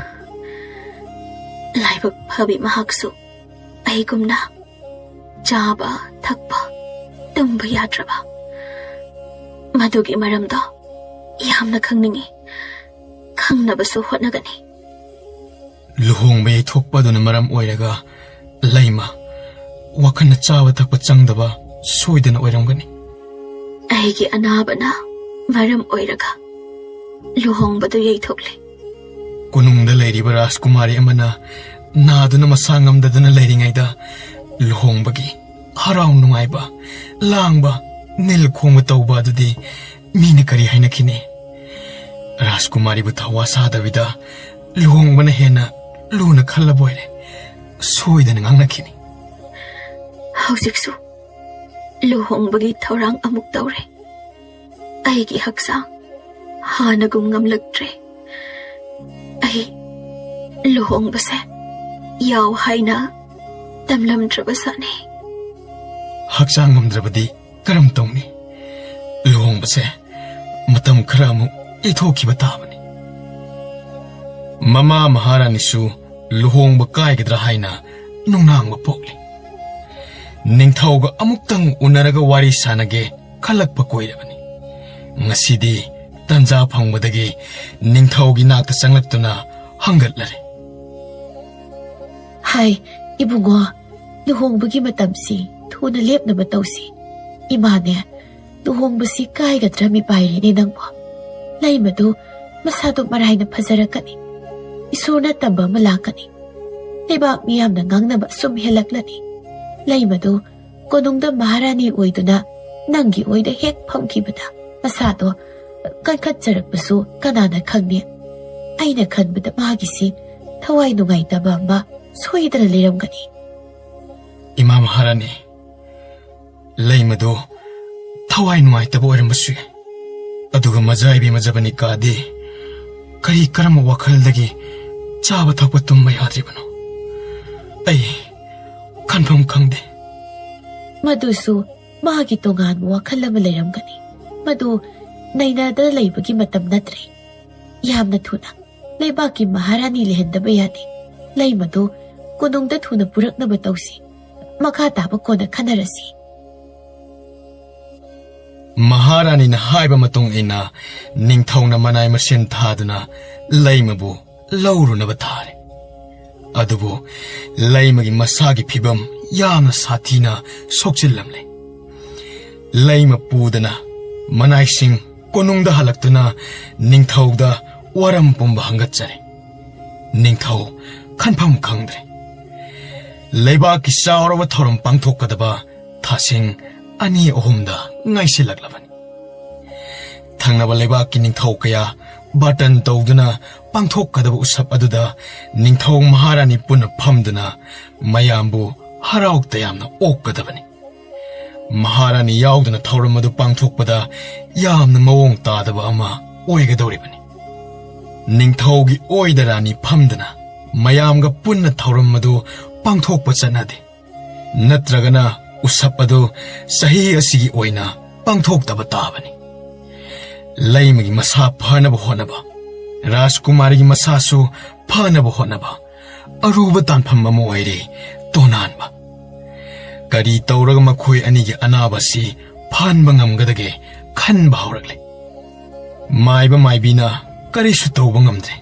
ꯂꯥꯏꯕꯛ ꯐꯕꯤ ꯃꯍꯥꯛꯁꯨ ꯑꯩꯒꯨꯝꯅ ꯆꯥꯕ, ꯊꯛꯄ, ꯇꯨꯝꯕ ꯌꯥꯗ꯭ꯔꯕ꯫ ꯃꯗꯨꯒꯤ ꯃꯔꯝꯗꯣ ꯌꯥꯝꯅ ꯈꯪꯅꯤꯡꯏ꯫ ꯈꯪꯅꯕꯁꯨ ꯍꯣꯠꯅꯒꯅꯤ꯫ ꯂꯨꯍꯣꯡꯕ ꯌꯩꯊꯣꯛꯄ ꯑꯗꯨꯅ ꯃꯔꯝ ꯑꯣꯏꯔꯒ ꯂꯩꯃ ꯋꯥꯈꯜꯅ ꯆꯥꯕ ꯊꯛꯄ ꯆꯪꯗꯕ ꯁꯣꯏꯗꯅ ꯑꯣꯏꯔꯝꯒꯅꯤ꯫ ꯑꯩꯒꯤ ꯑꯅꯥꯕꯅ ꯃꯔꯝ ꯑꯣꯏꯔꯒ ꯂꯨꯍꯣꯡꯕꯗꯨ ꯌꯩꯊꯣꯛꯂꯦ꯫ ꯀꯣꯅꯨꯡꯗ ꯂꯩꯔꯤꯕ ꯔꯥꯖꯀꯨꯃꯥꯔꯤ ꯑꯃꯅ ꯅꯥꯗꯨꯅ ꯃꯁꯥ ꯉꯝꯗꯗꯨꯅ ꯂꯩꯔꯤꯉꯩꯗ ꯂꯨꯍꯣꯡꯕꯒꯤ ꯍꯔꯥꯎ ꯅꯨꯡꯉꯥꯏꯕ, ꯂꯥꯡꯕ, ꯅꯤꯜ ꯈꯣꯡꯕ ꯇꯧꯕ ꯑꯗꯨꯗꯤ ꯃꯤꯅ ꯀꯔꯤ ꯍꯥꯏꯅꯈꯤꯅꯤ? ꯔꯥꯖꯀꯨꯃꯥꯔꯤꯕꯨ ꯊꯋꯥ ꯁꯥꯗꯕꯤꯗ ꯂꯨꯍꯣꯡꯕꯅ ꯍꯦꯟꯅ ꯂꯨꯅ ꯈꯜꯂꯕ ꯑꯣꯏꯔꯦ꯫ ꯁꯣꯏꯗꯅ ꯉꯥꯡꯅꯈꯤꯅꯤ꯫ ꯍꯧꯖꯤꯛꯁꯨ ꯂꯨꯍꯣꯡꯕꯒꯤ ꯊꯧꯔꯥꯡ ꯑꯃꯨꯛ ꯇꯧꯔꯦ꯫ ꯑꯩꯒꯤ ꯍꯛꯆꯥꯡ ꯍꯥꯟꯅꯒꯨꯝ ꯉꯝꯂꯛꯇ꯭ꯔꯦ꯫ ꯑꯩ ꯂꯨꯍꯣꯡꯕꯁꯦ ꯌꯥꯎ ꯍꯥꯏꯅ ꯇꯝꯂꯝꯗ꯭ꯔꯕ ꯖꯥꯠꯅꯤ꯫ ꯍꯛꯆꯥꯡ ꯉꯝꯗ꯭ꯔꯕꯗꯤ ꯀꯔꯝ ꯇꯧꯅꯤ? ꯂꯨꯍꯣꯡꯕꯁꯦ ꯃꯇꯝ ꯈꯔ ꯑꯃꯨꯛ ꯌꯩꯊꯣꯛꯈꯤꯕ ꯇꯥꯕꯅꯤ꯫ ꯃꯃꯥ ꯃꯍꯥꯔꯥꯅꯤꯁꯨ ꯂꯨꯍꯣꯡꯕ ꯀꯥꯏꯒꯗ꯭ꯔꯥ ꯍꯥꯏꯅ ꯅꯨꯡꯅꯥꯡꯕ ꯄꯣꯛꯂꯤ꯫ ꯅꯤꯡꯊꯧꯒ ꯑꯃꯨꯛꯇꯪ ꯎꯅꯔꯒ ꯋꯥꯔꯤ ꯁꯥꯟꯅꯒꯦ ꯈꯜꯂꯛꯄ ꯀꯨꯏꯔꯕꯅꯤ꯫ ꯉꯁꯤꯗꯤ ꯇꯟꯖꯥ ꯐꯪꯕꯗꯒꯤ ꯅꯤꯡꯊꯧꯒꯤ ꯅꯥꯛꯇ ꯆꯪꯂꯛꯇꯨꯅ ꯍꯪꯒꯠꯂꯔꯦ꯫ ꯍꯥꯏ, ꯏꯕꯨꯡꯉꯣ, ꯂꯨꯍꯣꯡꯕꯒꯤ ꯃꯇꯝꯁꯤ ꯊꯨꯅ ꯂꯦꯞꯅꯕ ꯇꯧꯁꯤ꯫ ꯏꯃꯥꯅꯦ, ꯂꯨꯍꯣꯡꯕꯁꯤ ꯀꯥꯏꯒꯗ꯭ꯔꯥ ꯃꯤꯄꯥꯏꯔꯦꯅꯦ ꯅꯪꯕꯣ꯫ ꯂꯩꯃꯗꯨ ꯃꯁꯥꯗꯣ ꯃꯔꯥꯏꯅ ꯐꯖꯔꯛꯀꯅꯤ꯫ ꯏꯁꯣꯔꯅ ꯇꯝꯕ ꯑꯃ ꯂꯥꯛꯀꯅꯤ꯫ ꯂꯩꯕꯥꯛ ꯃꯤꯌꯥꯝꯅ ꯉꯥꯡꯅꯕ ꯁꯨꯝ ꯍꯦꯜꯂꯛꯂꯅꯤ꯫ ꯂꯩꯃꯗꯨ ꯀꯣꯅꯨꯡꯗ ꯃꯍꯥꯔꯥꯅꯤ ꯑꯣꯏꯗꯨꯅ ꯅꯪꯒꯤ ꯑꯣꯏꯗ ꯍꯦꯛ ꯐꯝꯈꯤꯕꯗ ꯃꯁꯥꯗꯣ ꯀꯟꯈꯠꯆꯔꯛꯄꯁꯨ ꯀꯅꯥꯅ ꯈꯪꯅꯤ? ꯑꯩꯅ ꯈꯟꯕꯗ ꯃꯥꯒꯤꯁꯤ ꯊꯋꯥꯏ ꯅꯨꯡꯉꯥꯏꯇꯕ ꯑꯃ ꯁꯣꯏꯗꯅ ꯂꯩꯔꯝꯒꯅꯤ꯫ ꯏꯃꯥ ꯃꯍꯥꯔꯥꯅꯤ, ꯂꯩꯃꯗꯨ ꯊꯋꯥꯏ ꯅꯨꯡꯉꯥꯏꯇꯕ ꯑꯣꯏꯔꯝꯕꯁꯨ ꯌꯥꯏ꯫ ꯑꯗꯨꯒ ꯃꯖꯥ ꯏꯕꯦꯝꯃ ꯖꯕꯅꯤꯀꯥꯗꯤ ꯀꯔꯤ ꯀꯔꯝꯕ ꯋꯥꯈꯜꯗꯒꯤ ꯆꯥꯕ ꯊꯛꯄ ꯇꯨꯝꯕ ꯌꯥꯗ꯭ꯔꯤꯕꯅꯣ? ꯑꯩ ꯈꯟꯐꯝ ꯈꯪꯗꯦ꯫ ꯃꯗꯨꯁꯨ ꯃꯥꯒꯤ ꯇꯣꯉꯥꯟꯕ ꯋꯥꯈꯜ ꯑꯃ ꯂꯩꯔꯝꯒꯅꯤ꯫ ꯃꯗꯨ ꯅꯩꯅꯗꯅ ꯂꯩꯕꯒꯤ ꯃꯇꯝ ꯅꯠꯇ꯭ꯔꯦ꯫ ꯌꯥꯝꯅ ꯊꯨꯅ ꯂꯩꯕꯥꯛꯀꯤ ꯃꯍꯥꯔꯥꯅꯤ ꯂꯩꯍꯟꯗꯕ ꯌꯥꯗꯦ꯫ ꯂꯩꯃꯗꯨ ꯀꯣꯅꯨꯡꯗ ꯊꯨꯅ ꯄꯨꯔꯛꯅꯕ ꯇꯧꯁꯤ꯫ ꯃꯈꯥ ꯇꯥꯕ ꯀꯣꯟꯅ ꯈꯟꯅꯔꯁꯤ꯫ ꯃꯍꯥꯔꯥꯅꯤꯅ ꯍꯥꯏꯕ ꯃꯇꯨꯡ ꯏꯟꯅ ꯅꯤꯡꯊꯧꯅ ꯃꯅꯥꯏ ꯃꯁꯤꯟ ꯊꯥꯗꯨꯅ ꯂꯩꯃꯕꯨ ꯂꯧꯔꯨꯅꯕ ꯊꯥꯔꯦ꯫ ꯑꯗꯨꯕꯨ ꯂꯩꯃꯒꯤ ꯃꯁꯥꯒꯤ ꯐꯤꯕꯝ ꯌꯥꯝꯅ ꯁꯥꯊꯤꯅ ꯁꯣꯛꯆꯤꯜꯂꯝꯂꯦ꯫ ꯂꯩꯃ ꯄꯨꯗꯅ ꯃꯅꯥꯏꯁꯤꯡ ꯀꯣꯅꯨꯡꯗ ꯍꯜꯂꯛꯇꯨꯅ ꯅꯤꯡꯊꯧꯗ ꯋꯥꯔꯝ ꯄꯨꯝꯕ ꯍꯪꯒꯠꯆꯔꯦ꯫ ꯅꯤꯡꯊꯧ ꯈꯟꯐꯝ ꯈꯪꯗ꯭ꯔꯦ꯫ ꯂꯩꯕꯥꯛꯀꯤ ꯆꯥꯎꯔꯕ ꯊꯧꯔꯝ ꯄꯥꯡꯊꯣꯛꯀꯗꯕ ꯊꯥꯁꯤꯡ ꯑꯅꯤ ꯑꯍꯨꯝꯗ ꯉꯥꯏꯁꯤꯜꯂꯛꯂꯕꯅꯤ꯫ ꯊꯪꯅꯕ ꯂꯩꯕꯥꯛꯀꯤ ꯅꯤꯡꯊꯧ ꯀꯌꯥ ꯕꯥꯇꯟ ꯇꯧꯗꯨꯅ ꯄꯥꯡꯊꯣꯛꯀꯗꯕ ꯎꯁꯞ ꯑꯗꯨꯗ ꯅꯤꯡꯊꯧ ꯃꯍꯥꯔꯥꯅꯤ ꯄꯨꯟꯅ ꯐꯝꯗꯨꯅ ꯃꯌꯥꯝꯕꯨ ꯍꯔꯥꯎ ꯇꯌꯥꯝꯅ ꯑꯣꯛꯀꯗꯕꯅꯤ꯫ ꯃꯍꯥꯔꯥꯅꯤ ꯌꯥꯎꯗꯅ ꯊꯧꯔꯝ ꯑꯗꯨ ꯄꯥꯡꯊꯣꯛꯄꯗ ꯌꯥꯝꯅ ꯃꯑꯣꯡ ꯇꯥꯗꯕ ꯑꯃ ꯑꯣꯏꯒꯗꯧꯔꯤꯕꯅꯤ꯫ ꯅꯤꯡꯊꯧꯒꯤ ꯑꯣꯏꯗ ꯔꯥꯅꯤ ꯐꯝꯗꯅ ꯃꯌꯥꯝꯒ ꯄꯨꯟꯅ ꯊꯧꯔꯝ ꯑꯗꯨ ꯄꯥꯡꯊꯣꯛꯄ ꯆꯠꯅꯗꯦ꯫ ꯅꯠꯇ꯭ꯔꯒꯅ ꯎꯁꯞ ꯑꯗꯨ ꯆꯍꯤ ꯑꯁꯤꯒꯤ ꯑꯣꯏꯅ ꯄꯥꯡꯊꯣꯛꯇꯕ ꯇꯥꯕꯅꯤ꯫ ꯂꯩꯃꯒꯤ ꯃꯁꯥ ꯐꯅꯕ ꯍꯣꯠꯅꯕ, ꯔꯥꯖꯀꯨꯃꯥꯔꯤꯒꯤ ꯃꯁꯥꯁꯨ ꯐꯅꯕ ꯍꯣꯠꯅꯕ ꯑꯔꯨꯕ ꯇꯥꯟꯐꯝ ꯑꯃ ꯑꯣꯏꯔꯦ ꯇꯣꯅꯥꯟꯕ꯫ ꯀꯔꯤ ꯇꯧꯔꯒ ꯃꯈꯣꯏ ꯑꯅꯤꯒꯤ ꯑꯅꯥꯕ ꯑꯁꯤ ꯐꯍꯟꯕ ꯉꯝꯒꯗꯒꯦ ꯈꯟꯕ ꯍꯧꯔꯛꯂꯦ꯫ ꯃꯥꯏꯕ ꯃꯥꯏꯕꯤꯅ ꯀꯔꯤꯁꯨ ꯇꯧꯕ ꯉꯝꯗ꯭ꯔꯦ꯫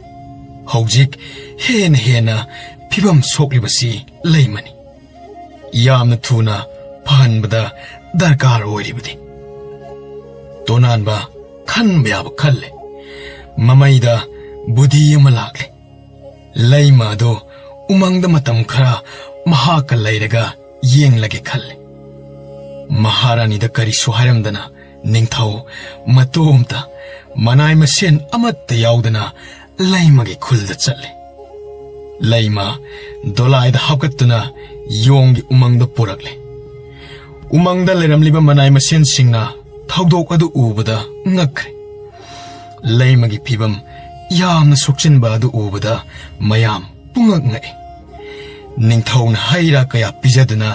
ꯍꯧꯖꯤꯛ ꯍꯦꯟꯅ ꯍꯦꯟꯅ ꯐꯤꯕꯝ ꯁꯣꯛꯂꯤꯕꯁꯤ ꯂꯩꯃꯅꯤ꯫ ꯌꯥꯝꯅ ꯊꯨꯅ ꯐꯍꯟꯕꯗ ꯗꯔꯀꯥꯔ ꯑꯣꯏꯔꯤꯕꯗꯤ꯫ ꯇꯣꯅꯥꯟꯕ ꯈꯟꯕ ꯌꯥꯕ ꯈꯜꯂꯦ꯫ ꯃꯃꯩꯗ ꯕꯨꯙꯤ ꯑꯃ ꯂꯥꯛꯂꯦ꯫ ꯂꯩꯃ ꯑꯗꯨ ꯎꯃꯪꯗ ꯃꯇꯝ ꯈꯔ ꯃꯍꯥꯛꯀ ꯂꯩꯔꯒ ꯌꯦꯡꯂꯒꯦ ꯈꯜꯂꯦ꯫ ꯃꯍꯥꯔꯥꯅꯤꯗ ꯀꯔꯤꯁꯨ ꯍꯥꯏꯔꯝꯗꯅ ꯅꯤꯡꯊꯧ ꯃꯇꯣꯝꯇ, ꯃꯅꯥꯏ ꯃꯁꯦꯟ ꯑꯃꯠꯇ ꯌꯥꯎꯗꯅ ꯂꯩꯃꯒꯤ ꯈꯨꯜꯗ ꯆꯠꯂꯦ꯫ ꯂꯩꯃ ꯗꯣꯂꯥꯏꯗ ꯍꯥꯞꯀꯠꯇꯨꯅ ꯌꯣꯡꯒꯤ ꯎꯃꯪꯗ ꯄꯨꯔꯛꯂꯦ꯫ ꯎꯃꯪꯗ ꯂꯩꯔꯝꯂꯤꯕ ꯃꯅꯥꯏ ꯃꯁꯦꯟꯁꯤꯡꯅ ꯊꯧꯗꯣꯛ ꯑꯗꯨ ꯎꯕꯗ ꯉꯛꯈ꯭ꯔꯦ꯫ ꯂꯩꯃꯒꯤ ꯐꯤꯕꯝ ꯌꯥꯝꯅ ꯁꯣꯛꯆꯤꯟꯕ ꯑꯗꯨ ꯎꯕꯗ ꯃꯌꯥꯝ ꯄꯨꯡꯉꯛ ꯉꯛꯏ꯫ ꯅꯤꯡꯊꯧꯅ ꯍꯩ ꯔꯥ ꯀꯌꯥ ꯄꯤꯖꯗꯨꯅ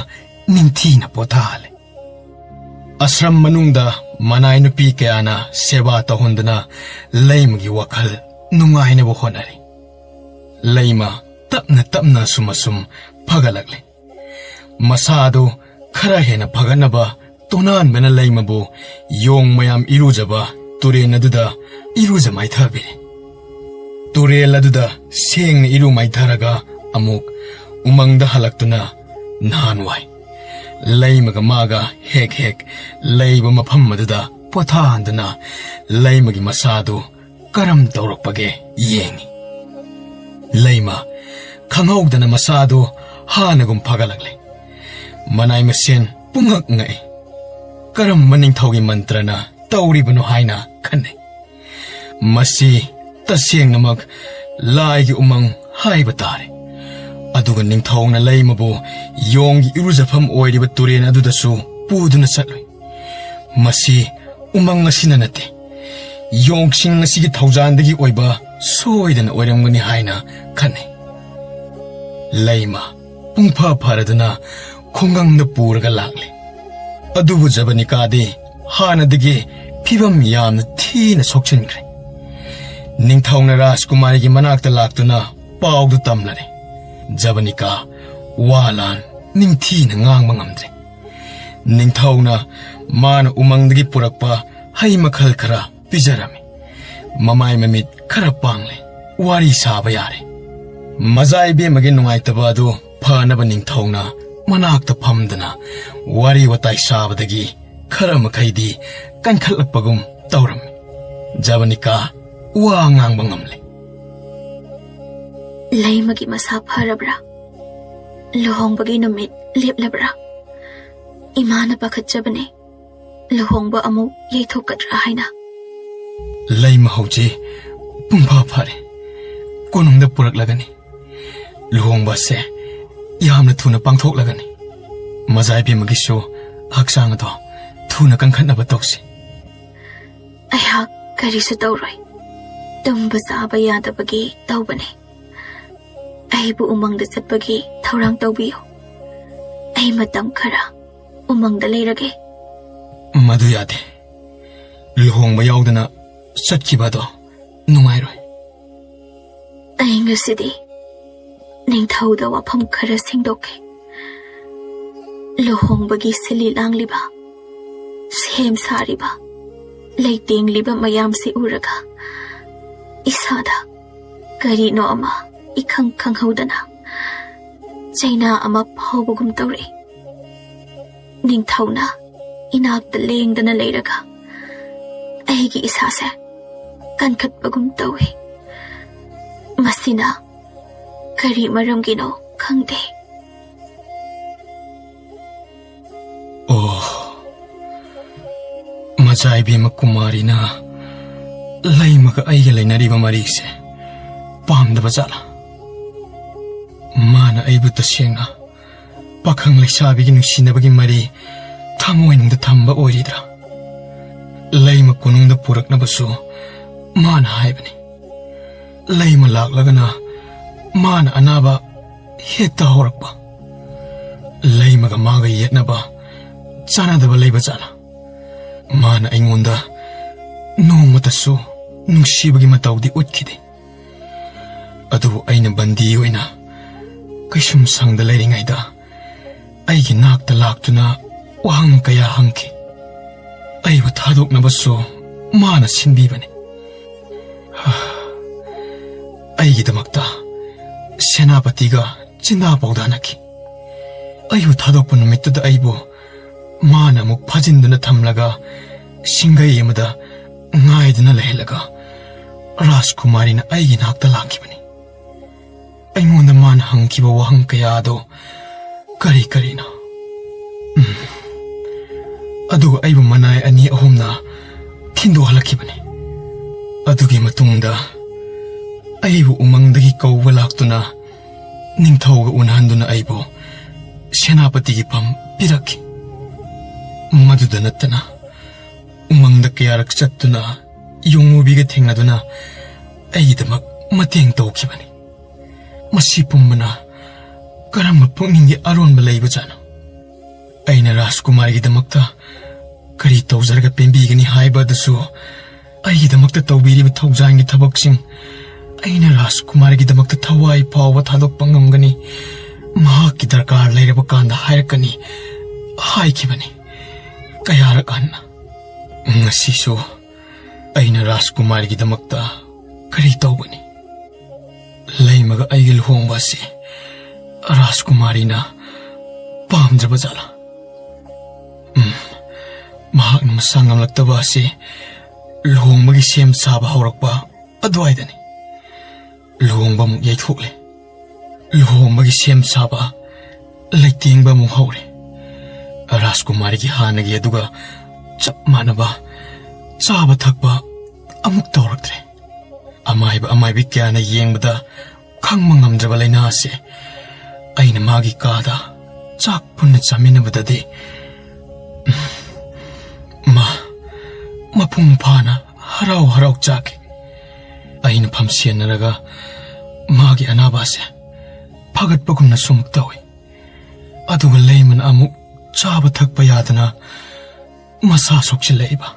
ꯅꯤꯡꯊꯤꯅ ꯄꯣꯊꯥꯍꯜꯂꯦ꯫ ꯑꯁ꯭ꯔꯝ ꯃꯅꯨꯡꯗ ꯃꯅꯥꯏ ꯅꯨꯄꯤ ꯀꯌꯥꯅ ꯁꯦꯕꯥ ꯇꯧꯍꯟꯗꯨꯅ ꯂꯩꯃꯒꯤ ꯋꯥꯈꯜ ꯅꯨꯡꯉꯥꯏꯅꯕ ꯍꯣꯠꯅꯔꯤ꯫ ꯂꯩꯃ ꯇꯞꯅ ꯇꯞꯅ ꯑꯁꯨꯝ ꯑꯁꯨꯝ ꯐꯒꯠꯂꯛꯂꯦ꯫ ꯃꯁꯥ ꯑꯗꯨ ꯈꯔ ꯍꯦꯟꯅ ꯐꯒꯠꯅꯕ ꯇꯣꯅꯥꯟꯕꯅ ꯂꯩꯃꯕꯨ ꯌꯣꯡ ꯃꯌꯥꯝ ꯏꯔꯨꯖꯕ ꯇꯨꯔꯦꯟ ꯑꯗꯨꯗ ꯏꯔꯨꯖ ꯃꯥꯏꯊꯕꯤꯔꯦ꯫ ꯇꯨꯔꯦꯜ ꯑꯗꯨꯗ ꯁꯦꯡꯅ ꯏꯔꯨ ꯃꯥꯏꯊꯔꯒ ꯑꯃꯨꯛ ꯎꯃꯪꯗ ꯍꯜꯂꯛꯇꯨꯅ ꯅꯍꯥꯟꯋꯥꯏ ꯂꯩꯃꯒ ꯃꯥꯒ ꯍꯦꯛ ꯍꯦꯛ ꯂꯩꯕ ꯃꯐꯝ ꯑꯗꯨꯗ ꯄꯣꯊꯥꯍꯟꯗꯨꯅ ꯂꯩꯃꯒꯤ ꯃꯁꯥꯗꯨ ꯀꯔꯝ ꯇꯧꯔꯛꯄꯒꯦ ꯌꯦꯡꯉꯤ꯫ ꯂꯩꯃ ꯈꯪꯍꯧꯗꯅ ꯃꯁꯥꯗꯨ ꯍꯥꯟꯅꯒꯨꯝ ꯐꯒꯠꯂꯛꯂꯦ꯫ ꯃꯅꯥꯏ ꯃꯁꯦꯟ ꯄꯨꯡꯉꯛ ꯉꯛꯏ꯫ ꯀꯔꯝꯕ ꯅꯤꯡꯊꯧꯒꯤ ꯃꯟꯇ꯭ꯔꯅ ꯇꯧꯔꯤꯕꯅꯣ ꯍꯥꯏꯅ ꯈꯟꯅꯩ꯫ ꯃꯁꯤ ꯇꯁꯦꯡꯅꯃꯛ ꯂꯥꯏꯒꯤ ꯎꯃꯪ ꯍꯥꯏꯕ ꯇꯥꯔꯦ꯫ ꯑꯗꯨꯒ ꯅꯤꯡꯊꯧꯅ ꯂꯩꯃꯕꯨ ꯌꯣꯡꯒꯤ ꯏꯔꯨꯖꯐꯝ ꯑꯣꯏꯔꯤꯕ ꯇꯨꯔꯦꯟ ꯑꯗꯨꯗꯁꯨ ꯄꯨꯗꯨꯅ ꯆꯠꯂꯨꯏ꯫ ꯃꯁꯤ ꯎꯃꯪ ꯑꯁꯤꯅ ꯅꯠꯇꯦ, ꯌꯣꯡꯁꯤꯡ ꯑꯁꯤꯒꯤ ꯊꯧꯖꯥꯟꯗꯒꯤ ꯑꯣꯏꯕ ꯁꯣꯏꯗꯅ ꯑꯣꯏꯔꯝꯒꯅꯤ ꯍꯥꯏꯅ ꯈꯟꯅꯩ꯫ ꯂꯩꯃ ꯄꯨꯡꯐ ꯐꯔꯗꯨꯅ ꯈꯨꯡꯒꯪꯗ ꯄꯨꯔꯒ ꯂꯥꯛꯂꯦ꯫ ꯑꯗꯨꯕꯨ ꯖꯕꯅꯤꯀꯥꯗꯤ ꯍꯥꯟꯅꯗꯒꯤ ꯐꯤꯕꯝ ꯌꯥꯝꯅ ꯊꯤꯅ ꯁꯣꯛꯆꯤꯟꯈ꯭ꯔꯦ꯫ ꯅꯤꯡꯊꯧꯅ ꯔꯥꯖꯀꯨꯃꯥꯔꯤꯒꯤ ꯃꯅꯥꯛꯇ ꯂꯥꯛꯇꯨꯅ ꯄꯥꯎꯗꯨ ꯇꯝꯂꯔꯦ꯫ ꯖꯕꯅꯤꯀꯥ ꯋꯥ ꯂꯥꯟ ꯅꯤꯡꯊꯤꯅ ꯉꯥꯡꯕ ꯉꯝꯗ꯭ꯔꯦ꯫ ꯅꯤꯡꯊꯧꯅ ꯃꯥꯅ ꯎꯃꯪꯗꯒꯤ ꯄꯨꯔꯛꯄ ꯍꯩ ꯃꯈꯜ ꯈꯔ ꯄꯤꯖꯔꯝꯃꯤ꯫ ꯃꯃꯥꯏ ꯃꯃꯤꯠ ꯈꯔ ꯄꯥꯡꯂꯦ꯫ ꯋꯥꯔꯤ ꯁꯥꯕ ꯌꯥꯔꯦ꯫ ꯃꯖꯥ ꯏꯕꯦꯝꯃꯒꯤ ꯅꯨꯡꯉꯥꯏꯇꯕ ꯑꯗꯨ ꯐꯅꯕ ꯅꯤꯡꯊꯧꯅ ꯃꯅꯥꯛꯇ ꯐꯝꯗꯨꯅ ꯋꯥꯔꯤ ꯋꯥꯇꯥꯏ ꯁꯥꯕꯗꯒꯤ ꯈꯔ ꯃꯈꯩꯗꯤ ꯀꯟꯈꯠꯂꯛꯄꯒꯨꯝ ꯇꯧꯔꯝꯃꯤ꯫ ꯖꯕꯅꯤꯀꯥ ꯋꯥ ꯉꯥꯡꯕ ꯉꯝꯂꯦ꯫ ꯂꯩꯃꯒꯤ ꯃꯁꯥ ꯐꯔꯕ꯭ꯔꯥ? ꯂꯨꯍꯣꯡꯕꯒꯤ ꯅꯨꯃꯤꯠ ꯂꯦꯞꯂꯕ꯭ꯔꯥ? ꯏꯃꯥꯅ ꯄꯥꯈꯠꯆꯕꯅꯦ꯫ ꯂꯨꯍꯣꯡꯕ ꯑꯃꯨꯛ ꯌꯩꯊꯣꯛꯀꯗ꯭ꯔꯥ ꯍꯥꯏꯅ꯫ ꯂꯩꯃ ꯍꯧꯖꯤꯛ ꯄꯨꯡꯐ ꯐꯔꯦ꯫ ꯀꯣꯅꯨꯡꯗ ꯄꯨꯔꯛꯂꯒꯅꯤ꯫ ꯂꯨꯍꯣꯡꯕ ꯑꯁꯦ ꯌꯥꯝꯅ ꯊꯨꯅ ꯄꯥꯡꯊꯣꯛꯂꯒꯅꯤ꯫ ꯃꯖꯥ ꯏꯕꯦꯝꯃꯒꯤꯁꯨ ꯍꯛꯆꯥꯡ ꯑꯗꯣ ꯊꯨꯅ ꯀꯟꯈꯠꯅꯕ ꯇꯧꯁꯤ꯫ ꯑꯩꯍꯥꯛ ꯀꯔꯤꯁꯨ ꯇꯧꯔꯣꯏ꯫ ꯇꯨꯝꯕ ꯆꯥꯕ ꯌꯥꯗꯕꯒꯤ ꯇꯧꯕꯅꯦ꯫ ꯑꯩꯕꯨ ꯎꯃꯪꯗ ꯆꯠꯄꯒꯤ ꯊꯧꯔꯥꯡ ꯇꯧꯕꯤꯌꯨ꯫ ꯑꯩ ꯃꯇꯝ ꯈꯔ ꯎꯃꯪꯗ ꯂꯩꯔꯒꯦ꯫ ꯃꯗꯨ ꯌꯥꯗꯦ꯫ ꯂꯨꯍꯣꯡꯕ ꯌꯥꯎꯗꯅ ꯆꯠꯈꯤꯕ ꯑꯗꯣ ꯅꯨꯡꯉꯥꯏꯔꯣꯏ꯫ ꯑꯩ ꯉꯁꯤꯗꯤ ꯅꯤꯡꯊꯧꯗ ꯋꯥꯐꯝ ꯈꯔ ꯁꯦꯡꯗꯣꯛꯀꯦ꯫ ꯂꯨꯍꯣꯡꯕꯒꯤ ꯁꯤꯜꯂꯤ ꯂꯥꯡꯂꯤꯕ, ꯁꯦꯝ ꯁꯥꯔꯤꯕ, ꯂꯩꯇꯦꯡꯂꯤꯕ ꯃꯌꯥꯝꯁꯤ ꯎꯔꯒ ꯏꯁꯥꯗ ꯀꯔꯤꯅꯣ ꯑꯃ ꯏꯈꯪ ꯈꯪꯍꯧꯗꯅ ꯆꯩꯅꯥ ꯑꯃ ꯐꯥꯎꯕꯒꯨꯝ ꯇꯧꯔꯛꯏ꯫ ꯅꯤꯡꯊꯧꯅ ꯏꯅꯥꯛꯇ ꯂꯦꯡꯗꯅ ꯂꯩꯔꯒ ꯑꯩꯒꯤ ꯏꯁꯥꯁꯦ ꯀꯟꯈꯠꯄꯒꯨꯝ ꯇꯧꯏ꯫ ꯃꯁꯤꯅ ꯀꯔꯤ ꯃꯔꯝꯒꯤꯅꯣ ꯈꯪꯗꯦ꯫ ꯑꯣ, ꯃꯆꯥ ꯏꯕꯦꯝꯃ ꯀꯨꯃꯥꯔꯤꯅ ꯂꯩꯃꯒ ꯑꯩꯒ ꯂꯩꯅꯔꯤꯕ ꯃꯔꯤꯁꯦ ꯄꯥꯝꯗꯕ ꯖꯥꯠꯂꯥ? ꯃꯥꯅ ꯑꯩꯕꯨ ꯇꯁꯦꯡꯅ ꯄꯥꯈꯪ ꯂꯩꯁꯥꯕꯤꯒꯤ ꯅꯨꯡꯁꯤꯅꯕꯒꯤ ꯃꯔꯤ ꯊꯃꯣꯏꯅꯨꯡꯗ ꯊꯝꯕ ꯑꯣꯏꯔꯤꯗ꯭ꯔꯥ? ꯂꯩꯃ ꯀꯣꯅꯨꯡꯗ ꯄꯨꯔꯛꯅꯕꯁꯨ ꯃꯥꯅ ꯍꯥꯏꯕꯅꯤ꯫ ꯂꯩꯃ ꯂꯥꯛꯂꯒꯅ ꯃꯥꯅ ꯑꯅꯥꯕ ꯍꯦꯛꯇ ꯍꯧꯔꯛꯄ꯫ ꯂꯩꯃꯒ ꯃꯥꯒ ꯌꯦꯠꯅꯕ ꯆꯥꯟꯅꯗꯕ ꯂꯩꯕ ꯖꯥꯠꯂꯥ? ꯃꯥꯅ ꯑꯩꯉꯣꯟꯗ ꯅꯣꯡꯃꯇꯁꯨ ꯅꯨꯡꯁꯤꯕꯒꯤ ꯃꯇꯧꯗꯤ ꯎꯠꯈꯤꯗꯦ꯫ ꯑꯗꯨꯕꯨ ꯑꯩꯅ ꯕꯟꯗꯤ ꯑꯣꯏꯅ ꯀꯩꯁꯨꯝ ꯁꯪꯗ ꯂꯩꯔꯤꯉꯩꯗ ꯑꯩꯒꯤ ꯅꯥꯛꯇ ꯂꯥꯛꯇꯨꯅ ꯋꯥꯍꯪ ꯀꯌꯥ ꯍꯪꯈꯤ꯫ ꯑꯩꯕꯨ ꯊꯥꯗꯣꯛꯅꯕꯁꯨ ꯃꯥꯅ ꯁꯤꯟꯕꯤꯕꯅꯤ꯫ ꯑꯩꯒꯤꯗꯃꯛꯇ ꯁꯦꯅꯥꯄꯇꯤꯒ ꯆꯤꯟꯗꯥ ꯄꯥꯎꯗꯥꯅꯈꯤ꯫ ꯑꯩꯕꯨ ꯊꯥꯗꯣꯛꯄ ꯅꯨꯃꯤꯠꯇꯨꯗ ꯑꯩꯕꯨ ꯃꯥꯅ ꯑꯃꯨꯛ ꯐꯥꯖꯤꯟꯗꯨꯅ ꯊꯝꯂꯒ ꯁꯤꯡꯒꯩ ꯑꯃꯗ ꯉꯥꯏꯗꯨꯅ ꯂꯩꯍꯜꯂꯒ ꯔꯥꯖꯀꯨꯃꯥꯔꯤꯅ ꯑꯩꯒꯤ ꯅꯥꯛꯇ ꯂꯥꯛꯈꯤꯕꯅꯤ꯫ ꯑꯩꯉꯣꯟꯗ ꯃꯥꯅ ꯍꯪꯈꯤꯕ ꯋꯥꯍꯪ ꯀꯌꯥ ꯑꯗꯨ ꯀꯔꯤ ꯀꯔꯤꯅꯣ? ꯎꯝ꯫ ꯑꯗꯨꯒ ꯑꯩꯕꯨ ꯃꯅꯥꯏ ꯑꯅꯤ ꯑꯍꯨꯝꯅ ꯊꯤꯟꯗꯣꯛꯍꯜꯂꯛꯈꯤꯕꯅꯤ꯫ ꯑꯗꯨꯒꯤ ꯃꯇꯨꯡꯗ ꯑꯩꯕꯨ ꯎꯃꯪꯗꯒꯤ ꯀꯧꯕ ꯂꯥꯛꯇꯨꯅ ꯅꯤꯡꯊꯧꯒ ꯎꯅꯍꯟꯗꯨꯅ ꯑꯩꯕꯨ ꯁꯦꯅꯥꯄꯇꯤꯒꯤ ꯐꯝ ꯄꯤꯔꯛꯈꯤ꯫ ꯃꯗꯨꯗ ꯅꯠꯇꯅ ꯎꯃꯪꯗ ꯀꯌꯥꯔꯛ ꯆꯠꯇꯨꯅ ꯌꯣꯡꯉꯨꯕꯤꯒ ꯊꯦꯡꯅꯗꯨꯅ ꯑꯩꯒꯤꯗꯃꯛ ꯃꯇꯦꯡ ꯇꯧꯈꯤꯕꯅꯤ꯫ ꯃꯁꯤ ꯄꯨꯝꯕꯅ ꯀꯔꯝꯕ ꯄꯨꯛꯅꯤꯡꯒꯤ ꯑꯔꯣꯟꯕ ꯂꯩꯕꯖꯥꯠꯅꯣ? ꯑꯩꯅ ꯔꯥꯖꯀꯨꯃꯥꯔꯤꯒꯤꯗꯃꯛꯇ ꯀꯔꯤ ꯇꯧꯖꯔꯒ ꯄꯦꯟꯕꯤꯒꯅꯤ ꯍꯥꯏꯕ ꯑꯗꯨꯁꯨ, ꯑꯩꯒꯤꯗꯃꯛꯇ ꯇꯧꯕꯤꯔꯤꯕ ꯊꯧꯖꯥꯟꯒꯤ ꯊꯕꯛꯁꯤꯡ ꯑꯩꯅ ꯔꯥꯖꯀꯨꯃꯥꯔꯒꯤꯗꯃꯛꯇ ꯊꯋꯥꯏ ꯐꯥꯎꯕ ꯊꯥꯗꯣꯛꯄ ꯉꯝꯒꯅꯤ꯫ ꯃꯍꯥꯛꯀꯤ ꯗꯔꯀꯥꯔ ꯂꯩꯔꯕ ꯀꯥꯟꯗ ꯍꯥꯏꯔꯛꯀꯅꯤ ꯍꯥꯏꯈꯤꯕꯅꯤ ꯀꯌꯥꯔꯛ ꯍꯟꯅ꯫ ꯉꯁꯤꯁꯨ ꯑꯩꯅ ꯔꯥꯖꯀꯨꯃꯥꯔꯒꯤꯗꯃꯛꯇ ꯀꯔꯤ ꯇꯧꯒꯅꯤ? ꯂꯩꯃꯒ ꯑꯩꯒꯤ ꯂꯨꯍꯣꯡꯕ ꯑꯁꯤ ꯔꯥꯖꯀꯨꯃꯥꯔꯤꯅ ꯄꯥꯝꯗ꯭ꯔꯕ ꯖꯥꯠꯂꯥ? ꯎꯝ, ꯃꯍꯥꯛꯅ ꯃꯁꯥ ꯉꯝꯂꯛꯇꯕ ꯑꯁꯤ ꯂꯨꯍꯣꯡꯕꯒꯤ ꯁꯦꯝ ꯁꯥꯕ ꯍꯧꯔꯛꯄ ꯑꯗꯨꯋꯥꯏꯗꯅꯤ꯫ ꯂꯨꯍꯣꯡꯕ ꯑꯃꯨꯛ ꯌꯩꯊꯣꯛꯂꯦ꯫ ꯂꯨꯍꯣꯡꯕꯒꯤ ꯁꯦꯝ ꯁꯥꯕ, ꯂꯩꯇꯦꯡꯕ ꯑꯃꯨꯛ ꯍꯧꯔꯦ꯫ ꯔꯥꯖꯀꯨꯃꯥꯔꯤꯒꯤ ꯍꯥꯟꯅꯒꯤ ꯑꯗꯨꯒ ꯆꯞ ꯃꯥꯟꯅꯕ ꯆꯥꯕ ꯊꯛꯄ ꯑꯃꯨꯛ ꯇꯧꯔꯛꯇ꯭ꯔꯦ꯫ ꯑꯃꯥꯏꯕ ꯑꯃꯥꯏꯕꯤ ꯀꯌꯥꯅ ꯌꯦꯡꯕꯗ ꯈꯪꯕ ꯉꯝꯗ꯭ꯔꯕ ꯂꯥꯏꯅꯥ ꯑꯁꯤ ꯑꯩꯅ ꯃꯥꯒꯤ ꯀꯥꯗ ꯆꯥꯛ ꯄꯨꯟꯅ ꯆꯥꯃꯤꯟꯅꯕꯗꯗꯤ ꯃꯥ ꯃꯄꯨꯡ ꯐꯥꯅ ꯍꯔꯥꯎ ꯍꯔꯥꯎ ꯆꯥꯈꯤ꯫ ꯑꯩꯅ ꯐꯝꯁꯦꯟꯅꯔꯒ ꯃꯥꯒꯤ ꯑꯅꯥꯕ ꯑꯁꯦ ꯐꯒꯠꯄꯒꯨꯝꯅ ꯁꯨꯝ ꯇꯧꯏ꯫ ꯑꯗꯨꯒ ꯂꯩꯃꯅ ꯑꯃꯨꯛ ꯆꯥꯕ ꯊꯛꯄ ꯌꯥꯗꯅ ꯃꯁꯥ ꯁꯣꯛꯆꯤꯜꯂꯛꯏꯕ꯫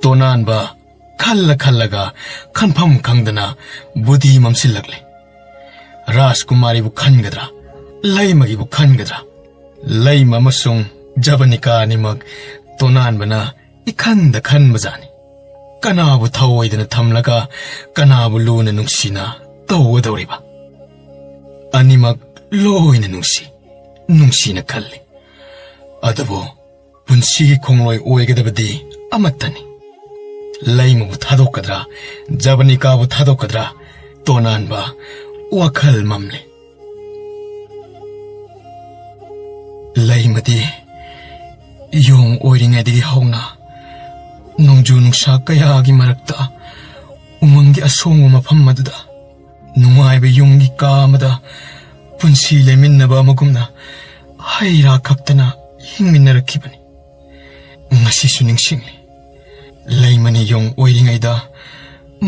ꯇꯣꯅꯥꯟꯕ ꯈꯜꯂ ꯈꯜꯂꯒ ꯈꯟꯐꯝ ꯈꯪꯗꯅ ꯕꯨꯙꯤ ꯃꯝꯁꯤꯜꯂꯛꯂꯦ꯫ ꯔꯥꯖꯀꯨꯃꯥꯔꯤꯕꯨ ꯈꯟꯒꯗ꯭ꯔꯥ, ꯂꯩꯃꯒꯤꯕꯨ ꯈꯟꯒꯗ꯭ꯔꯥ? ꯂꯩꯃ ꯑꯃꯁꯨꯡ ꯖꯕꯅꯤꯀꯥ ꯑꯅꯤꯃꯛ ꯇꯣꯅꯥꯟꯕꯅ ꯏꯈꯟꯗ ꯈꯟꯕꯖꯥꯠꯅꯤ꯫ ꯀꯅꯥꯕꯨ ꯊꯑꯣꯏꯗꯅ ꯊꯝꯂꯒ ꯀꯅꯥꯕꯨ ꯂꯨꯅ ꯅꯨꯡꯁꯤꯅ ꯇꯧꯒꯗꯧꯔꯤꯕ? ꯑꯅꯤꯃꯛ ꯂꯣꯏꯅ ꯅꯨꯡꯁꯤ, ꯅꯨꯡꯁꯤꯅ ꯈꯜꯂꯤ꯫ ꯑꯗꯨꯕꯨ ꯄꯨꯟꯁꯤꯒꯤ ꯈꯣꯡꯂꯣꯏ ꯑꯣꯏꯒꯗꯕꯗꯤ ꯑꯃꯠꯇꯅꯤ꯫ ꯂꯩꯃꯕꯨ ꯊꯥꯗꯣꯛꯀꯗ꯭ꯔꯥ, ꯖꯕꯅꯤꯀꯥꯕꯨ ꯊꯥꯗꯣꯛꯀꯗ꯭ꯔꯥ, ꯇꯣꯅꯥꯟꯕ ꯋꯥꯈꯜ ꯃꯝꯂꯦ꯫ ꯂꯩꯃꯗꯤ ꯌꯣꯡ ꯑꯣꯏꯔꯤꯉꯩꯗꯒꯤ ꯍꯧꯅ ꯅꯣꯡꯖꯨ ꯅꯨꯡꯁꯥ ꯀꯌꯥꯒꯤ ꯃꯔꯛꯇ ꯎꯃꯪꯒꯤ ꯑꯁꯣꯡꯕ ꯃꯐꯝ ꯑꯗꯨꯗ ꯅꯨꯡꯉꯥꯏꯕ ꯌꯨꯝꯒꯤ ꯀꯥ ꯑꯃꯗ ꯄꯨꯟꯁꯤ ꯂꯦꯟꯃꯤꯟꯅꯕ ꯑꯃꯒꯨꯝꯅ ꯍꯩ ꯔꯥ ꯈꯛꯇꯅ ꯍꯤꯡꯃꯤꯟꯅꯔꯛꯈꯤꯕꯅꯤ꯫ ꯉꯁꯤꯁꯨ ꯅꯤꯡꯁꯤꯡꯂꯤ, ꯂꯩꯃꯅꯤ ꯌꯣꯡ ꯑꯣꯏꯔꯤꯉꯩꯗ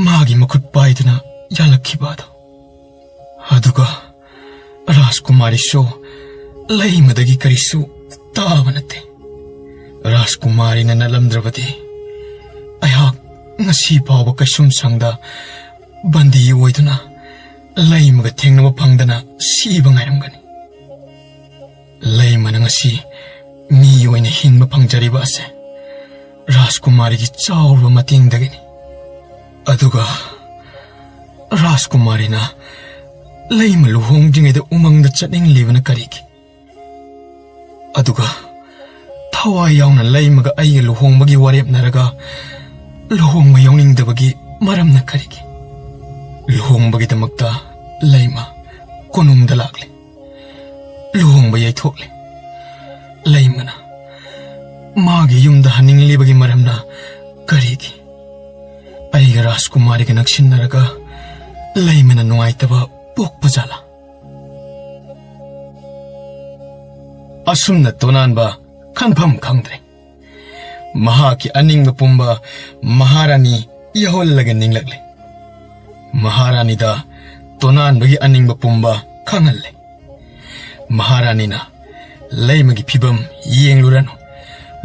ꯃꯥꯒꯤ ꯃꯈꯨꯠ ꯄꯥꯏꯗꯨꯅ ꯌꯥꯜꯂꯛꯈꯤꯕ ꯑꯗꯣ꯫ ꯑꯗꯨꯒ ꯔꯥꯖꯀꯨꯃꯥꯔꯤꯁꯨ ꯂꯩꯃꯗꯒꯤ ꯀꯔꯤꯁꯨ ꯇꯥꯕ ꯅꯠꯇꯦ꯫ ꯔꯥꯖꯀꯨꯃꯥꯔꯤꯅ ꯅꯠꯂꯝꯗ꯭ꯔꯕꯗꯤ ꯑꯩꯍꯥꯛ ꯉꯁꯤ ꯐꯥꯎꯕ ꯀꯩꯁꯨꯝꯁꯪꯗ ꯕꯟꯗꯤ ꯑꯣꯏꯗꯨꯅ ꯂꯩꯃꯒ ꯊꯦꯡꯅꯕ ꯐꯪꯗꯅ ꯁꯤꯕ ꯉꯥꯏꯔꯝꯒꯅꯤ꯫ ꯂꯩꯃꯅ ꯉꯁꯤ ꯃꯤ ꯑꯣꯏꯅ ꯍꯤꯡꯕ ꯐꯪꯖꯔꯤꯕ ꯑꯁꯦ ꯔꯥꯖꯀꯨꯃꯥꯔꯤꯒꯤ ꯆꯥꯎꯔꯕ ꯃꯇꯦꯡꯗꯒꯤꯅꯤ꯫ ꯑꯗꯨꯒ ꯔꯥꯖꯀꯨꯃꯥꯔꯤꯅ ꯂꯩꯃ ꯂꯨꯍꯣꯡꯗ꯭ꯔꯤꯉꯩꯗ ꯎꯃꯪꯗ ꯆꯠꯅꯤꯡꯂꯤꯕꯅ ꯀꯔꯤꯒꯤ? ꯑꯗꯨꯒ ꯊꯋꯥꯏ ꯌꯥꯎꯅ ꯂꯩꯃꯒ ꯑꯩꯒ ꯂꯨꯍꯣꯡꯕꯒꯤ ꯋꯥꯔꯦꯞꯅꯔꯒ ꯂꯨꯍꯣꯡꯕ ꯌꯥꯎꯅꯤꯡꯗꯕꯒꯤ ꯃꯔꯝꯅ ꯀꯔꯤꯒꯤ? ꯂꯨꯍꯣꯡꯕꯒꯤꯗꯃꯛꯇ ꯂꯩꯃ ꯀꯣꯅꯨꯡꯗ ꯂꯥꯛꯂꯦ꯫ ꯂꯨꯍꯣꯡꯕ ꯌꯩꯊꯣꯛꯂꯦ꯫ ꯂꯩꯃꯅ ꯃꯥꯒꯤ ꯌꯨꯝꯗ ꯍꯟꯅꯤꯡꯂꯤꯕꯒꯤ ꯃꯔꯝꯅ ꯀꯔꯤꯒꯤ? ꯑꯩꯒ ꯔꯥꯖꯀꯨꯃꯥꯔꯤꯒ ꯅꯛꯁꯤꯟꯅꯔꯒ ꯂꯩꯃꯅ ꯅꯨꯡꯉꯥꯏꯇꯕ ꯄꯣꯛꯄ ꯖꯥꯠꯂꯥ? ꯑꯁꯨꯝꯅ ꯇꯣꯅꯥꯟꯕ ꯈꯟꯐꯝ ꯈꯪꯗ꯭ꯔꯦ꯫ ꯃꯍꯥꯛꯀꯤ ꯑꯅꯤꯡꯕ ꯄꯨꯝꯕ ꯃꯍꯥꯔꯥꯅꯤ ꯌꯧꯍꯜꯂꯒ ꯅꯤꯡꯂꯛꯂꯦ꯫ ꯃꯍꯥꯔꯥꯅꯤꯗ ꯇꯣꯅꯥꯟꯕꯒꯤ ꯑꯅꯤꯡꯕ ꯄꯨꯝꯕ ꯈꯪꯍꯜꯂꯦ꯫ ꯃꯍꯥꯔꯥꯅꯤꯅ ꯂꯩꯃꯒꯤ ꯐꯤꯕꯝ ꯌꯦꯡꯂꯨꯔꯅꯨ꯫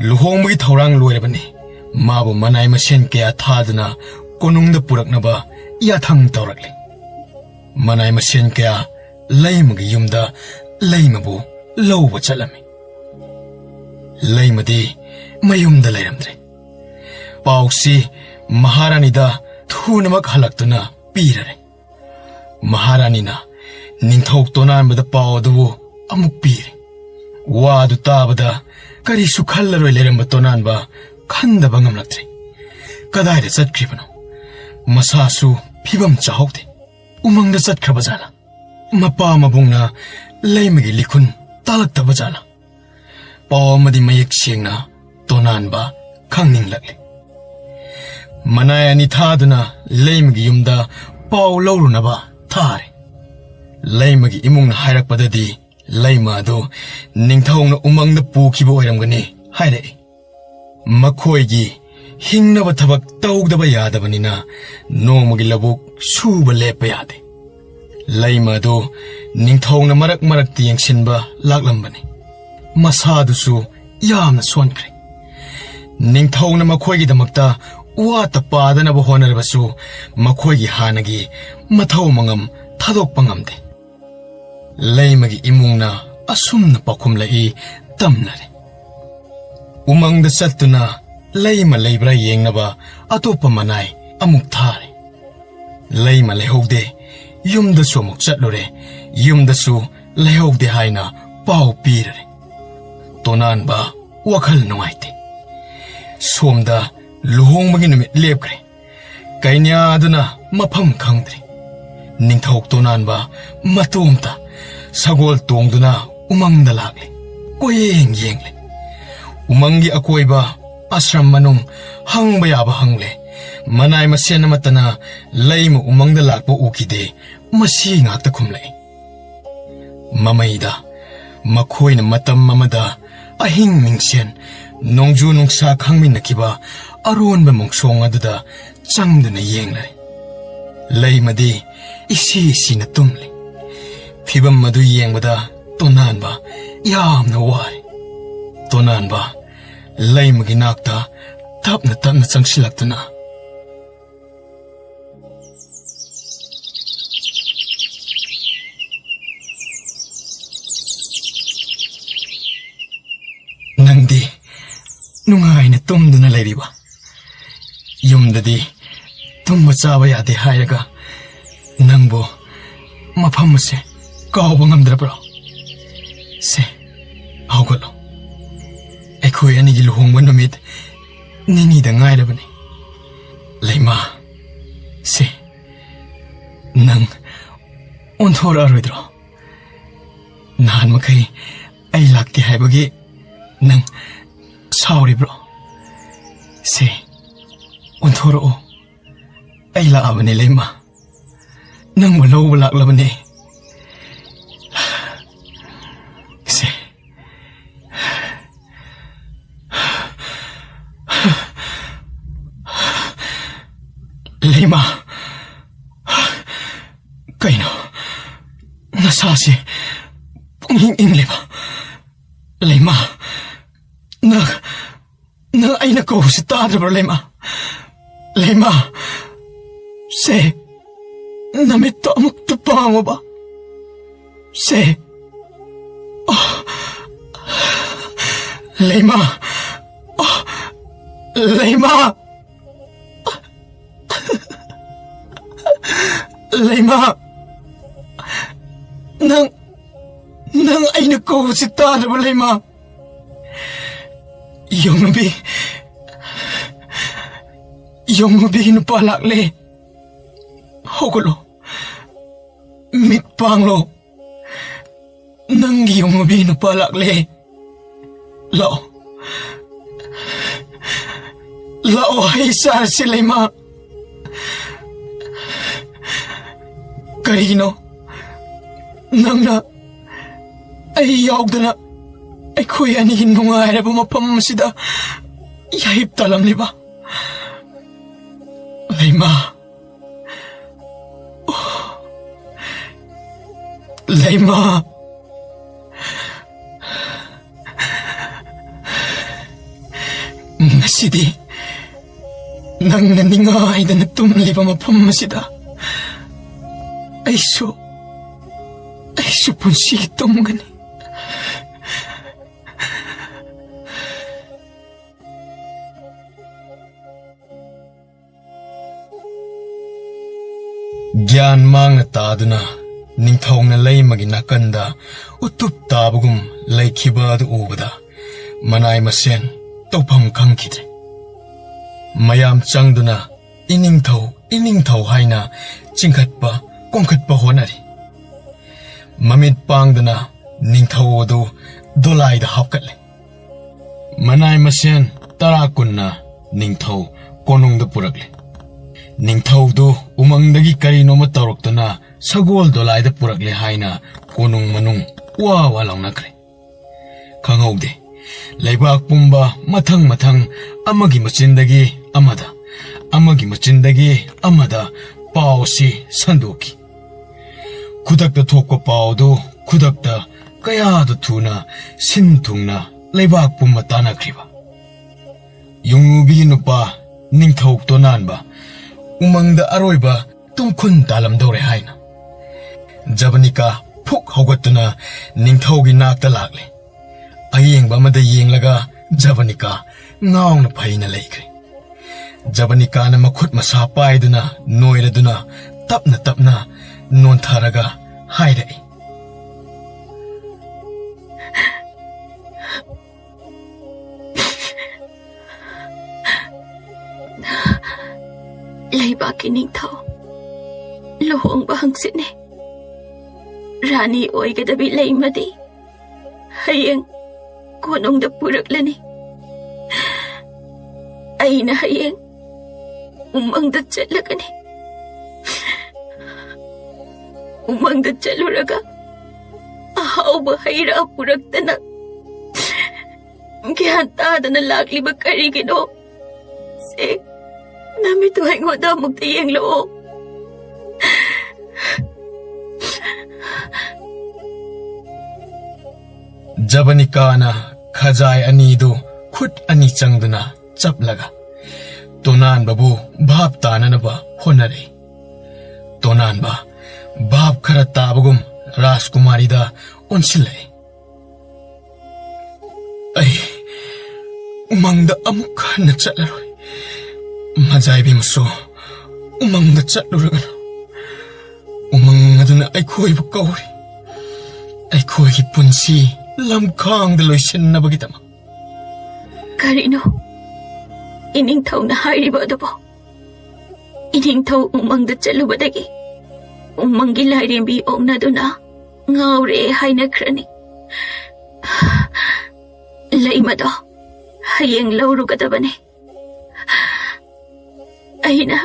ꯂꯨꯍꯣꯡꯕꯒꯤ ꯊꯧꯔꯥꯡ ꯂꯣꯏꯔꯕꯅꯤ꯫ ꯃꯥꯕꯨ ꯃꯅꯥꯏ ꯃꯁꯦꯟ ꯀꯌꯥ ꯊꯥꯗꯨꯅ ꯀꯣꯅꯨꯡꯗ ꯄꯨꯔꯛꯅꯕ ꯌꯥꯊꯪ ꯇꯧꯔꯛꯂꯤ꯫ ꯃꯅꯥꯏ ꯃꯁꯦꯟ ꯀꯌꯥ ꯂꯩꯃꯒꯤ ꯌꯨꯝꯗ ꯂꯩꯃꯕꯨ ꯂꯧꯕ ꯆꯠꯂꯝꯃꯤ꯫ ꯂꯩꯃꯗꯤ ꯃꯌꯨꯝꯗ ꯂꯩꯔꯝꯗ꯭ꯔꯦ꯫ ꯄꯥꯎꯁꯤ ꯃꯍꯥꯔꯥꯅꯤꯗ ꯊꯨꯅꯃꯛ ꯍꯜꯂꯛꯇꯨꯅ ꯄꯤꯔꯔꯦ꯫ ꯃꯍꯥꯔꯥꯅꯤꯅ ꯅꯤꯡꯊꯧ ꯇꯣꯅꯥꯟꯕꯗ ꯄꯥꯎ ꯑꯗꯨꯕꯨ ꯑꯃꯨꯛ ꯄꯤꯔꯦ꯫ ꯋꯥ ꯑꯗꯨ ꯇꯥꯕꯗ ꯀꯔꯤꯁꯨ ꯈꯜꯂꯔꯣꯏ ꯂꯩꯔꯝꯕ ꯇꯣꯅꯥꯟꯕ ꯈꯟꯗꯕ ꯉꯝꯂꯛꯇ꯭ꯔꯦ꯫ ꯀꯗꯥꯏꯗ ꯆꯠꯈ꯭ꯔꯤꯕꯅꯣ? ꯃꯁꯥꯁꯨ ꯐꯤꯕꯝ ꯆꯥꯍꯧꯗꯦ꯫ ꯎꯃꯪꯗ ꯆꯠꯈ꯭ꯔꯕ ꯖꯥꯠꯂꯥ? ꯃꯄꯥ ꯃꯕꯨꯡꯅ ꯂꯩꯃꯒꯤ ꯂꯤꯈꯨꯟ ꯇꯥꯂꯛꯇꯕ ꯖꯥꯠꯂꯥ? ꯄꯥꯎ ꯑꯃꯗꯤ ꯃꯌꯦꯛ ꯁꯦꯡꯅ ꯇꯣꯅꯥꯟꯕ ꯈꯪꯅꯤꯡꯂꯛꯂꯦ꯫ ꯃꯅꯥꯏ ꯑꯅꯤ ꯊꯥꯗꯨꯅ ꯂꯩꯃꯒꯤ ꯌꯨꯝꯗ ꯄꯥꯎ ꯂꯧꯔꯨꯅꯕ ꯊꯥꯔꯦ꯫ ꯂꯩꯃꯒꯤ ꯏꯃꯨꯡꯅ ꯍꯥꯏꯔꯛꯄꯗꯗꯤ ꯂꯩꯃ ꯑꯗꯨ ꯅꯤꯡꯊꯧꯅ ꯎꯃꯪꯗ ꯄꯨꯈꯤꯕ ꯑꯣꯏꯔꯝꯒꯅꯤ ꯍꯥꯏꯔꯛꯏ꯫ ꯃꯈꯣꯏꯒꯤ ꯍꯤꯡꯅꯕ ꯊꯕꯛ ꯇꯧꯗꯕ ꯌꯥꯗꯕꯅꯤꯅ ꯅꯣꯡꯃꯒꯤ ꯂꯧꯕꯨꯛ ꯁꯨꯕ ꯂꯦꯞꯄ ꯌꯥꯗꯦ꯫ ꯂꯩꯃ ꯑꯗꯨ ꯅꯤꯡꯊꯧꯅ ꯃꯔꯛ ꯃꯔꯛꯇ ꯌꯦꯡꯁꯤꯟꯕ ꯂꯥꯛꯂꯝꯕꯅꯤ꯫ ꯃꯁꯥꯗꯨꯁꯨ ꯌꯥꯝꯅ ꯁꯣꯟꯈ꯭ꯔꯦ꯫ ꯅꯤꯡꯊꯧꯅ ꯃꯈꯣꯏꯒꯤꯗꯃꯛꯇ ꯋꯥꯠꯇ ꯄꯥꯗꯅꯕ ꯍꯣꯠꯅꯔꯕꯁꯨ, ꯃꯈꯣꯏꯒꯤ ꯍꯥꯟꯅꯒꯤ ꯃꯊꯧ ꯃꯉꯝ ꯊꯥꯗꯣꯛꯄ ꯉꯝꯗꯦ꯫ ꯂꯩꯃꯒꯤ ꯏꯃꯨꯡꯅ ꯑꯁꯨꯝꯅ ꯄꯥꯎꯈꯨꯝꯂꯛꯏ, ꯇꯝꯂꯔꯦ꯫ ꯎꯃꯪꯗ ꯆꯠꯇꯨꯅ ꯂꯩꯃ ꯂꯩꯕ꯭ꯔꯥ ꯌꯦꯡꯅꯕ ꯑꯇꯣꯞꯄ ꯃꯅꯥꯏ ꯑꯃꯨꯛ ꯊꯥꯔꯦ꯫ ꯂꯩꯃ ꯂꯩꯍꯧꯗꯦ꯫ ꯌꯨꯝꯗꯁꯨ ꯑꯃꯨꯛ ꯆꯠꯂꯨꯔꯦ꯫ ꯌꯨꯝꯗꯁꯨ ꯂꯩꯍꯧꯗꯦ ꯍꯥꯏꯅ ꯄꯥꯎ ꯄꯤꯔꯔꯦ꯫ ꯇꯣꯅꯥꯟꯕ ꯋꯥꯈꯜ ꯅꯨꯡꯉꯥꯏꯇꯦ꯫ ꯁꯣꯝꯗ ꯂꯨꯍꯣꯡꯕꯒꯤ ꯅꯨꯃꯤꯠ ꯂꯦꯞꯈ꯭ꯔꯦ꯫ ꯀꯩꯅ꯭ꯌꯥꯗꯨꯅ ꯃꯐꯝ ꯈꯪꯗ꯭ꯔꯦ꯫ ꯅꯤꯡꯊꯧ ꯇꯣꯅꯥꯟꯕ ꯃꯇꯣꯝꯇ ꯁꯒꯣꯜ ꯇꯣꯡꯗꯨꯅ ꯎꯃꯪꯗ ꯂꯥꯛꯂꯦ꯫ ꯀꯣꯏꯌꯦꯡ ꯌꯦꯡꯂꯦ꯫ ꯎꯃꯪꯒꯤ ꯑꯀꯣꯏꯕ, ꯑꯥꯁ꯭ꯔꯝ ꯃꯅꯨꯡ, ꯍꯪꯕ ꯌꯥꯕ ꯍꯪꯂꯦ꯫ ꯃꯅꯥꯏ ꯃꯁꯦꯟ ꯑꯃꯠꯇꯅ ꯂꯩꯃ ꯎꯃꯪꯗ ꯂꯥꯛꯄ ꯎꯈꯤꯗꯦ꯫ ꯃꯁꯤ ꯉꯥꯛꯇ ꯈꯨꯝꯂꯛꯏ꯫ ꯃꯃꯩꯗ ꯃꯈꯣꯏꯅ ꯃꯇꯝ ꯑꯃꯗ ꯑꯍꯤꯡ ꯃꯤꯡꯁꯦꯟ, ꯅꯣꯡꯖꯨ ꯅꯨꯡꯁꯥ ꯈꯪꯃꯤꯟꯅꯈꯤꯕ ꯑꯔꯣꯟꯕ ꯃꯣꯡꯁꯣꯡ ꯑꯗꯨꯗ ꯆꯪꯗꯨꯅ ꯌꯦꯡꯂꯔꯦ꯫ ꯂꯩꯃꯗꯤ ꯏꯁꯤ ꯏꯁꯤꯅ ꯇꯨꯝꯂꯤ꯫ ꯐꯤꯕꯝ ꯑꯗꯨ ꯌꯦꯡꯕꯗ ꯇꯣꯅꯥꯟꯕ ꯌꯥꯝꯅ ꯋꯥꯔꯦ꯫ ꯇꯣꯅꯥꯟꯕ ꯂꯩꯃꯒꯤ ꯅꯥꯛꯇ ꯇꯞꯅ ꯇꯞꯅ ꯆꯪꯁꯤꯜꯂꯛꯇꯨꯅ, "ꯅꯪꯗꯤ ꯅꯨꯡꯉꯥꯏꯅ ꯇꯨꯝꯗꯨꯅ ꯂꯩꯔꯤꯕ? ꯌꯨꯝꯗꯗꯤ ꯇꯨꯝꯕ ꯆꯥꯕ ꯌꯥꯗꯦ ꯍꯥꯏꯔꯒ ꯅꯪꯕꯨ ꯃꯐꯝ ꯑꯁꯦ ꯀꯥꯎꯕ ꯉꯝꯗ꯭ꯔꯕ꯭ꯔꯣ? ꯁꯦ, ꯍꯧꯒꯠꯂꯣ꯫ ꯑꯩꯈꯣꯏ ꯑꯅꯤꯒꯤ ꯂꯨꯍꯣꯡꯕ ꯅꯨꯃꯤꯠ ꯅꯤꯅꯤꯗ ꯉꯥꯏꯔꯕꯅꯤ꯫ ꯂꯩꯃ, ꯁꯦ, ꯅꯪ ꯑꯣꯟꯊꯣꯔꯛꯑꯔꯣꯏꯗ꯭ꯔꯣ? ꯅꯍꯥꯟ ꯃꯈꯩ ꯑꯩ ꯂꯥꯛꯇꯦ ꯍꯥꯏꯕꯒꯤ ꯅꯪ ꯁꯥꯎꯔꯤꯕ꯭ꯔꯣ? ꯁꯦ, ꯑꯣꯟꯊꯣꯔꯛꯑꯣ꯫ ꯑꯩ ꯂꯥꯛꯑꯕꯅꯦ, ꯂꯩꯃ꯫ ꯅꯪꯕꯨ ꯂꯧꯕ ꯂꯥꯛꯂꯕꯅꯦ꯫" ꯁꯦ꯫ ꯂꯩꯃ, ꯀꯩꯅꯣ ꯅꯁꯥꯁꯦ ꯄꯨꯡꯏꯪ ꯏꯪꯂꯤꯕ? ꯂꯩꯃ, ꯅꯪ, ꯅꯪ ꯑꯩꯅ ꯀꯧꯕꯁꯤ ꯇꯥꯗ꯭ꯔꯕ꯭ꯔꯥ, ꯂꯩꯃ? ꯂꯩꯃ, ꯁꯦ, ꯅꯃꯤꯠꯇꯣ ꯑꯃꯨꯛꯇ ꯄꯥꯡꯉꯣꯕ꯫ ꯁꯦ꯫ ꯑ, ꯂꯩꯃ꯫ ꯑ, ꯂꯩꯃ꯫ ꯂꯩꯃ꯫ ꯅꯪ, ꯅꯪ ꯑꯩꯅ ꯀꯧꯕꯁꯤ ꯇꯥꯗ꯭ꯔꯕ, ꯂꯩꯃ? ꯌꯣꯡꯅꯨꯕꯤ, ꯌꯣꯡꯅꯨꯕꯤ ꯅꯨꯄꯥ ꯂꯥꯛꯂꯦ꯫ ꯍꯧꯒꯠꯂꯣ꯫ ꯃꯤꯠ ꯄꯥꯡꯂꯣ꯫ ꯅꯪꯒꯤ ꯌꯣꯡꯅꯨꯕꯤ ꯅꯨꯄꯥ ꯂꯥꯛꯂꯦ꯫ ꯂꯥꯛꯑꯣ꯫ ꯂꯥꯛꯑꯣ, ꯍꯩ ꯆꯥꯔꯁꯤ, ꯂꯩꯃ꯫ ꯀꯔꯤꯅꯣ? ꯅꯪꯅ ꯑꯩ ꯌꯥꯎꯗꯅ ꯑꯩꯈꯣꯏ ꯑꯅꯤꯒꯤ ꯅꯨꯡꯉꯥꯏꯔꯕ ꯃꯐꯝ ꯑꯁꯤꯗ ꯌꯥꯍꯤꯞ ꯇꯥꯂꯝꯂꯤꯕ? ꯂꯩꯃ꯫ ꯂꯩꯃ꯫ ꯉꯁꯤꯗꯤ ꯅꯪꯅ ꯅꯤꯡꯉꯥꯏꯗꯅ ꯇꯨꯝꯂꯤꯕ ꯃꯐꯝ ꯑꯁꯤꯗ ꯑꯩꯁꯨ, ꯑꯩꯁꯨ ꯄꯨꯟꯁꯤꯒꯤ ꯇꯨꯝꯒꯅꯤ꯫ ꯒ꯭ꯌꯥꯟ ꯃꯥꯡꯅ ꯇꯥꯗꯨꯅ ꯅꯤꯡꯊꯧꯅ ꯂꯩꯃꯒꯤ ꯅꯥꯀꯟꯗ ꯎꯇꯨꯞ ꯇꯥꯕꯒꯨꯝ ꯂꯩꯈꯤꯕ ꯑꯗꯨ ꯎꯕꯗ ꯃꯅꯥꯏ ꯃꯁꯦꯟ ꯇꯧꯐꯝ ꯈꯪꯈꯤꯗ꯭ꯔꯦ꯫ ꯃꯌꯥꯝ ꯆꯪꯗꯨꯅ "ꯏꯅꯤꯡꯊꯧ, ꯏꯅꯤꯡꯊꯧ" ꯍꯥꯏꯅ ꯆꯤꯡꯈꯠꯄ ꯀꯣꯡꯈꯠꯄ ꯍꯣꯠꯅꯔꯤ꯫ ꯃꯃꯤꯠ ꯄꯥꯡꯗꯅ ꯅꯤꯡꯊꯧ ꯑꯗꯨ ꯗꯣꯂꯥꯏꯗ ꯍꯥꯞꯀꯠꯂꯦ꯫ ꯃꯅꯥꯏ ꯃꯁꯦꯟ ꯇꯔꯥ ꯀꯨꯟꯅ ꯅꯤꯡꯊꯧ ꯀꯣꯅꯨꯡꯗ ꯄꯨꯔꯛꯂꯦ꯫ ꯅꯤꯡꯊꯧꯗꯨ ꯎꯃꯪꯗꯒꯤ ꯀꯔꯤꯅꯣꯃ ꯇꯧꯔꯛꯇꯨꯅ ꯁꯒꯣꯜ ꯗꯣꯂꯥꯏꯗ ꯄꯨꯔꯛꯂꯦ ꯍꯥꯏꯅ ꯀꯣꯅꯨꯡ ꯃꯅꯨꯡ ꯋꯥ ꯋꯥ ꯂꯥꯎꯅꯈ꯭ꯔꯦ꯫ ꯈꯪꯍꯧꯗꯦ, ꯂꯩꯕꯥꯛ ꯄꯨꯝꯕ ꯃꯊꯪ ꯃꯊꯪ ꯑꯃꯒꯤ ꯃꯆꯤꯟꯗꯒꯤ ꯑꯃꯗ, ꯑꯃꯒꯤ ꯃꯆꯤꯟꯗꯒꯤ ꯑꯃꯗ ꯄꯥꯎ ꯑꯁꯤ ꯁꯟꯗꯣꯛꯈꯤ꯫ ꯈꯨꯗꯛꯇ ꯊꯣꯛꯄ ꯄꯥꯎꯗꯨ ꯈꯨꯗꯛꯇ ꯀꯌꯥꯗ ꯊꯨꯅ ꯁꯤꯟ ꯊꯨꯡꯅ ꯂꯩꯕꯥꯛ ꯄꯨꯝꯕ ꯇꯥꯟꯅꯈ꯭ꯔꯤꯕ꯫ ꯌꯨꯝꯉꯨꯕꯤꯒꯤ ꯅꯨꯄꯥ ꯅꯤꯡꯊꯧ ꯇꯣꯅꯥꯟꯕ ꯎꯃꯪꯗ ꯑꯔꯣꯏꯕ ꯇꯨꯝꯈꯨꯟ ꯇꯥꯂꯝꯗꯧꯔꯦ ꯍꯥꯏꯅ ꯖꯕꯅꯤꯀꯥ ꯐꯨꯛ ꯍꯧꯒꯠꯇꯨꯅ ꯅꯤꯡꯊꯧꯒꯤ ꯅꯥꯛꯇ ꯂꯥꯛꯂꯦ꯫ ꯑꯌꯦꯡꯕ ꯑꯃꯗ ꯌꯦꯡꯂꯒ ꯖꯕꯅꯤꯀꯥ ꯉꯥꯎꯅ ꯐꯩꯅ ꯂꯩꯈ꯭ꯔꯦ꯫ ꯖꯕꯅꯤꯀꯥꯅ ꯃꯈꯨꯠ ꯃꯁꯥ ꯄꯥꯏꯗꯨꯅ ꯅꯣꯏꯔꯗꯨꯅ ꯇꯞꯅ ꯇꯞꯅ ꯅꯣꯟꯊꯔꯒ ꯍꯥꯏꯔꯛꯏ꯫ ꯂꯩꯕꯥꯛꯀꯤ ꯅꯤꯡꯊꯧ ꯂꯨꯍꯣꯡꯕ ꯍꯪꯆꯤꯠꯅꯦ꯫ ꯔꯥꯅꯤ ꯑꯣꯏꯒꯗꯕꯤ ꯂꯩꯃꯗꯤ ꯍꯌꯦꯡ ꯀꯣꯅꯨꯡꯗ ꯄꯨꯔꯛꯂꯅꯤ꯫ ꯑꯩꯅ ꯍꯌꯦꯡ ꯎꯃꯪꯗ ꯆꯠꯂꯒꯅꯤ꯫ ꯎꯃꯪꯗ ꯆꯠꯂꯨꯔꯒ ꯑꯍꯥꯎꯕ ꯍꯩ ꯔꯥ ꯄꯨꯔꯛꯇꯅ ꯒ꯭ꯌꯥꯟ ꯇꯥꯗꯅ ꯂꯥꯛꯂꯤꯕ ꯀꯔꯤꯒꯤꯅꯣ? ꯁꯦ, ꯅꯃꯤꯠꯇꯨ ꯑꯩꯉꯣꯟꯗ ꯑꯃꯨꯛꯇ ꯌꯦꯡꯂꯛꯑꯣ꯫ ꯖꯕꯅꯤꯀꯥꯅ ꯈꯖꯥꯏ ꯑꯅꯤꯗꯨ ꯈꯨꯠ ꯑꯅꯤ ꯆꯪꯗꯨꯅ ꯆꯞꯂꯒ ꯇꯣꯅꯥꯟꯕꯕꯨ ꯚꯥꯞ ꯇꯥꯅꯅꯕ ꯍꯣꯠꯅꯔꯛꯏ꯫ ꯇꯣꯅꯥꯟꯕ ꯚꯥꯞ ꯈꯔ ꯇꯥꯕꯒꯨꯝ ꯔꯥꯖꯀꯨꯃꯥꯔꯤꯗ ꯑꯣꯟꯁꯤꯜꯂꯛꯏ꯫ "ꯑꯩ ꯎꯃꯪꯗ ꯑꯃꯨꯛ ꯍꯟꯅ ꯆꯠꯂꯔꯣꯏ꯫ ꯃꯖꯥꯏꯕꯤꯃꯁꯨ ꯎꯃꯪꯗ ꯆꯠꯂꯨꯔꯒꯅꯨ꯫ ꯎꯃꯪ ꯑꯗꯨꯅ ꯑꯩꯈꯣꯏꯕꯨ ꯀꯧꯔꯤ, ꯑꯩꯈꯣꯏꯒꯤ ꯄꯨꯟꯁꯤ ꯂꯝꯈꯥꯡꯗ ꯂꯣꯏꯁꯤꯟꯅꯕꯒꯤꯗꯃꯛ꯫" ꯀꯔꯤꯅꯣ ꯏꯅꯤꯡꯊꯧꯅ ꯍꯥꯏꯔꯤꯕ ꯑꯗꯨꯕꯨ? ꯏꯅꯤꯡꯊꯧ ꯎꯃꯪꯗ ꯆꯠꯂꯨꯕꯗꯒꯤ ꯎꯃꯪꯒꯤ ꯂꯥꯏꯔꯦꯝꯕꯤ ꯑꯣꯛꯅꯗꯨꯅ ꯉꯥꯎꯔꯦ ꯍꯥꯏꯅꯈ꯭ꯔꯅꯤ꯫ ꯂꯩꯃꯗꯣ ꯍꯌꯦꯡ ꯂꯧꯔꯨꯒꯗꯕꯅꯤ꯫ ꯑꯩꯅ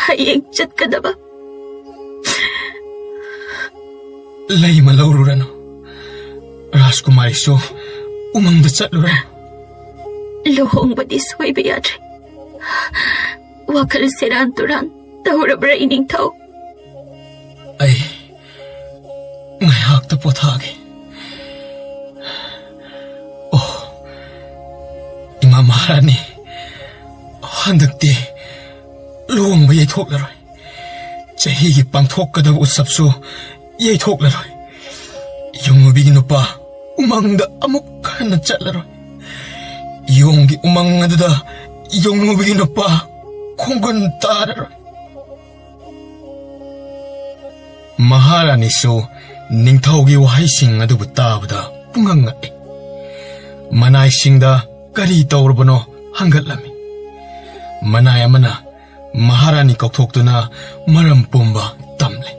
ꯍꯌꯦꯡ ꯆꯠꯀꯗꯕ꯫ ꯂꯩꯃ ꯂꯧꯔꯨꯔꯅꯨ꯫ ꯔꯥꯖꯀꯨꯃꯥꯔꯤꯁꯨ ꯎꯃꯪꯗ ꯆꯠꯂꯨꯔꯅꯨ꯫ ꯂꯨꯍꯣꯡꯕꯗꯤ ꯁꯣꯏꯕ ꯌꯥꯗ꯭ꯔꯦ꯫ ꯋꯥꯈꯜ ꯁꯦꯔꯥꯟ ꯇꯨꯔꯥꯟ ꯇꯧꯔꯕ꯭ꯔꯥ ꯏꯅꯤꯡꯊꯧ? ꯑꯩ ꯉꯥꯏꯍꯥꯛꯇ ꯄꯣꯊꯥꯒꯦ꯫ ꯑꯣ, ꯏꯃꯥ ꯃꯍꯥꯔꯥꯅꯤ, ꯍꯟꯗꯛꯇꯤ ꯂꯨꯍꯣꯡꯕ ꯌꯩꯊꯣꯛꯂꯔꯣꯏ꯫ ꯆꯍꯤꯒꯤ ꯄꯥꯡꯊꯣꯛꯀꯗꯕ ꯎꯠꯁꯕꯁꯨ ꯌꯩꯊꯣꯛꯂꯔꯣꯏ꯫ ꯌꯣꯡꯅꯨꯕꯤꯒꯤ ꯅꯨꯄꯥ ꯎꯃꯪꯗ ꯑꯃꯨꯛ ꯍꯟꯅ ꯆꯠꯂꯔꯣꯏ꯫ ꯌꯣꯡꯒꯤ ꯎꯃꯪ ꯑꯗꯨꯗ ꯌꯣꯡꯅꯨꯕꯤꯒꯤ ꯅꯨꯄꯥ ꯈꯣꯡꯒꯨꯟ ꯇꯥꯔꯔꯣꯏ꯫ ꯃꯍꯥꯔꯥꯅꯤꯁꯨ ꯅꯤꯡꯊꯧꯒꯤ ꯋꯥꯍꯩꯁꯤꯡ ꯑꯗꯨꯕꯨ ꯇꯥꯕꯗ ꯄꯨꯡꯉꯛ ꯉꯛꯏ꯫ ꯃꯅꯥꯏꯁꯤꯡꯗ ꯀꯔꯤ ꯇꯧꯔꯕꯅꯣ ꯍꯪꯒꯠꯂꯝꯃꯤ꯫ ꯃꯅꯥꯏ ꯑꯃꯅ ꯃꯍꯥꯔꯥꯅꯤ ꯀꯧꯊꯣꯛꯇꯨꯅ ꯃꯔꯝ ꯄꯨꯝꯕ ꯇꯝꯂꯦ꯫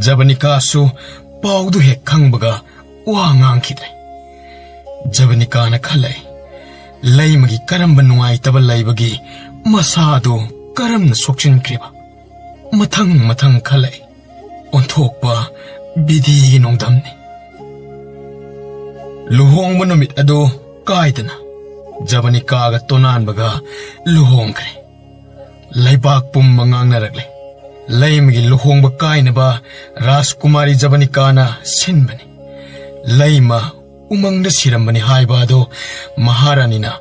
ꯖꯕꯅꯤꯀꯥꯁꯨ ꯄꯥꯎꯗꯨ ꯍꯦꯛ ꯈꯪꯕꯒ ꯋꯥ ꯉꯥꯡꯈꯤꯗ꯭ꯔꯦ꯫ ꯖꯕꯅꯤꯀꯥꯅ ꯈꯜꯂꯛꯏ, ꯂꯩꯃꯒꯤ ꯀꯔꯝꯕ ꯅꯨꯡꯉꯥꯏꯇꯕ ꯂꯩꯕꯒꯤ ꯃꯁꯥꯗꯨ ꯀꯔꯝꯅ ꯁꯣꯛꯆꯤꯟꯈ꯭ꯔꯤꯕ? ꯃꯊꯪ ꯃꯊꯪ ꯈꯜꯂꯛꯏ꯫ ꯑꯣꯟꯊꯣꯛꯄ ꯕꯤꯙꯤꯒꯤ ꯅꯣꯡꯗꯝꯅꯤ꯫ ꯂꯨꯍꯣꯡꯕ ꯅꯨꯃꯤꯠ ꯑꯗꯨ ꯀꯥꯏꯗꯅ ꯖꯕꯅꯤꯀꯥꯒ ꯇꯣꯅꯥꯟꯕꯒ ꯂꯨꯍꯣꯡꯈ꯭ꯔꯦ꯫ ꯂꯩꯕꯥꯛ ꯄꯨꯝꯕ ꯉꯥꯡꯅꯔꯛꯂꯦ꯫ ꯂꯩꯃꯒꯤ ꯂꯨꯍꯣꯡꯕ ꯀꯥꯏꯅꯕ ꯔꯥꯖꯀꯨꯃꯥꯔꯤ ꯖꯕꯅꯤꯀꯥꯅ ꯁꯤꯟꯕꯅꯤ꯫ ꯂꯩꯃ ꯎꯃꯪꯗ ꯁꯤꯔꯝꯕꯅꯤ ꯍꯥꯏꯕ ꯑꯗꯨ ꯃꯍꯥꯔꯥꯅꯤꯅ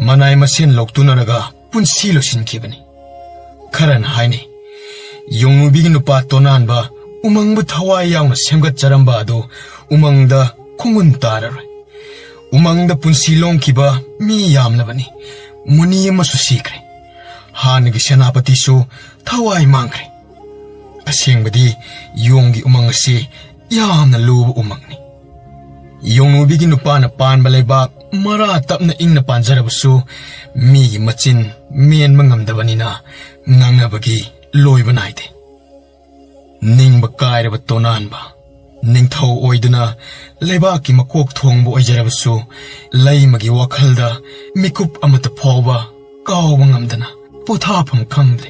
ꯃꯅꯥꯏ ꯃꯁꯦꯟ ꯂꯧꯇꯨꯅꯔꯒ ꯄꯨꯟꯁꯤ ꯂꯣꯏꯁꯤꯟꯈꯤꯕꯅꯤ꯫ ꯈꯔꯅ ꯍꯥꯏꯅꯩ, ꯌꯣꯡꯅꯨꯕꯤꯒꯤ ꯅꯨꯄꯥ ꯇꯣꯅꯥꯟꯕ ꯎꯃꯪꯕꯨ ꯊꯋꯥꯏ ꯌꯥꯎꯅ ꯁꯦꯝꯒꯠꯆꯔꯝꯕ ꯑꯗꯨ ꯎꯃꯪꯗ ꯈꯣꯡꯒꯨꯟ ꯇꯥꯔꯔꯣꯏ꯫ ꯎꯃꯪꯗ ꯄꯨꯟꯁꯤ ꯂꯣꯡꯈꯤꯕ ꯃꯤ ꯌꯥꯝꯂꯕꯅꯤ꯫ ꯃꯨꯅꯤ ꯑꯃꯁꯨ ꯁꯤꯈ꯭ꯔꯦ꯫ ꯍꯥꯟꯅꯒꯤ ꯁꯦꯅꯥꯄꯇꯤꯁꯨ ꯊꯋꯥꯏ ꯃꯥꯡꯈ꯭ꯔꯦ꯫ ꯑꯁꯦꯡꯕꯗꯤ ꯌꯣꯡꯒꯤ ꯎꯃꯪ ꯑꯁꯤ ꯌꯥꯝꯅ ꯂꯨꯕ ꯎꯃꯪꯅꯤ꯫ ꯌꯣꯡꯅꯨꯕꯤꯒꯤ ꯅꯨꯄꯥꯅ ꯄꯥꯟꯕ ꯂꯩꯕꯥꯛ ꯃꯔꯥ ꯇꯞꯅ ꯏꯪꯅ ꯄꯥꯟꯖꯔꯕꯁꯨ, ꯃꯤꯒꯤ ꯃꯆꯤꯟ ꯃꯦꯟꯕ ꯉꯝꯗꯕꯅꯤꯅ ꯉꯥꯡꯅꯕꯒꯤ ꯂꯣꯏꯕ ꯅꯥꯏꯗꯦ꯫ ꯅꯤꯡꯕ ꯀꯥꯏꯔꯕ ꯇꯣꯅꯥꯟꯕ ꯅꯤꯡꯊꯧ ꯑꯣꯏꯗꯨꯅ ꯂꯩꯕꯥꯛꯀꯤ ꯃꯀꯣꯛ ꯊꯣꯡꯕ ꯑꯣꯏꯖꯔꯕꯁꯨ, ꯂꯩꯃꯒꯤ ꯋꯥꯈꯜꯗ ꯃꯤꯀꯨꯞ ꯑꯃꯠꯇ ꯐꯥꯎꯕ ꯀꯥꯎꯕ ꯉꯝꯗꯅ ꯄꯣꯊꯥꯐꯝ ꯈꯪꯗ꯭ꯔꯦ꯫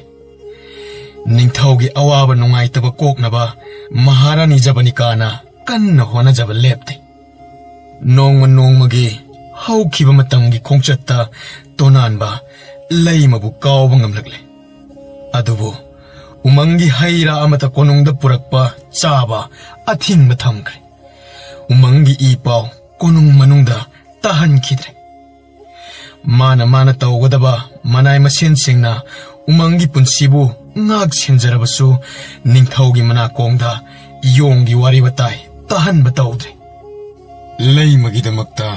ꯅꯤꯡꯊꯧꯒꯤ ꯑꯋꯥꯕ ꯅꯨꯡꯉꯥꯏꯇꯕ ꯀꯣꯛꯅꯕ ꯃꯍꯥꯔꯥꯅꯤ ꯖꯕꯅꯤꯀꯥꯅ ꯀꯟꯅ ꯍꯣꯠꯅꯖꯕ ꯂꯦꯞꯇꯦ꯫ ꯅꯣꯡꯃ ꯅꯣꯡꯃꯒꯤ ꯍꯧꯈꯤꯕ ꯃꯇꯝꯒꯤ ꯈꯣꯡꯆꯠꯇ ꯇꯣꯅꯥꯟꯕ ꯂꯩꯃꯕꯨ ꯀꯥꯎꯕ ꯉꯝꯂꯛꯂꯦ꯫ ꯑꯗꯨꯕꯨ ꯎꯃꯪꯒꯤ ꯍꯩ ꯔꯥ ꯑꯃꯠꯇ ꯀꯣꯅꯨꯡꯗ ꯄꯨꯔꯛꯄ ꯆꯥꯕ ꯑꯊꯤꯡꯕ ꯊꯝꯈ꯭ꯔꯦ꯫ ꯎꯃꯪꯒꯤ ꯏ ꯄꯥꯎ ꯀꯣꯅꯨꯡ ꯃꯅꯨꯡꯗ ꯇꯥꯍꯟꯈꯤꯗ꯭ꯔꯦ꯫ ꯃꯥꯅ ꯃꯥꯅ ꯇꯧꯒꯗꯕ ꯃꯅꯥꯏ ꯃꯁꯤꯟꯁꯤꯡꯅ ꯎꯃꯪꯒꯤ ꯄꯨꯟꯁꯤꯕꯨ ꯉꯥꯛ ꯁꯦꯟꯖꯔꯕꯁꯨ, ꯅꯤꯡꯊꯧꯒꯤ ꯃꯅꯥꯀꯣꯡꯗ ꯌꯣꯡꯒꯤ ꯋꯥꯔꯤ ꯋꯥꯇꯥꯏ ꯇꯥꯍꯟꯕ ꯇꯧꯗ꯭ꯔꯦ꯫ ꯂꯩꯃꯒꯤꯗꯃꯛꯇ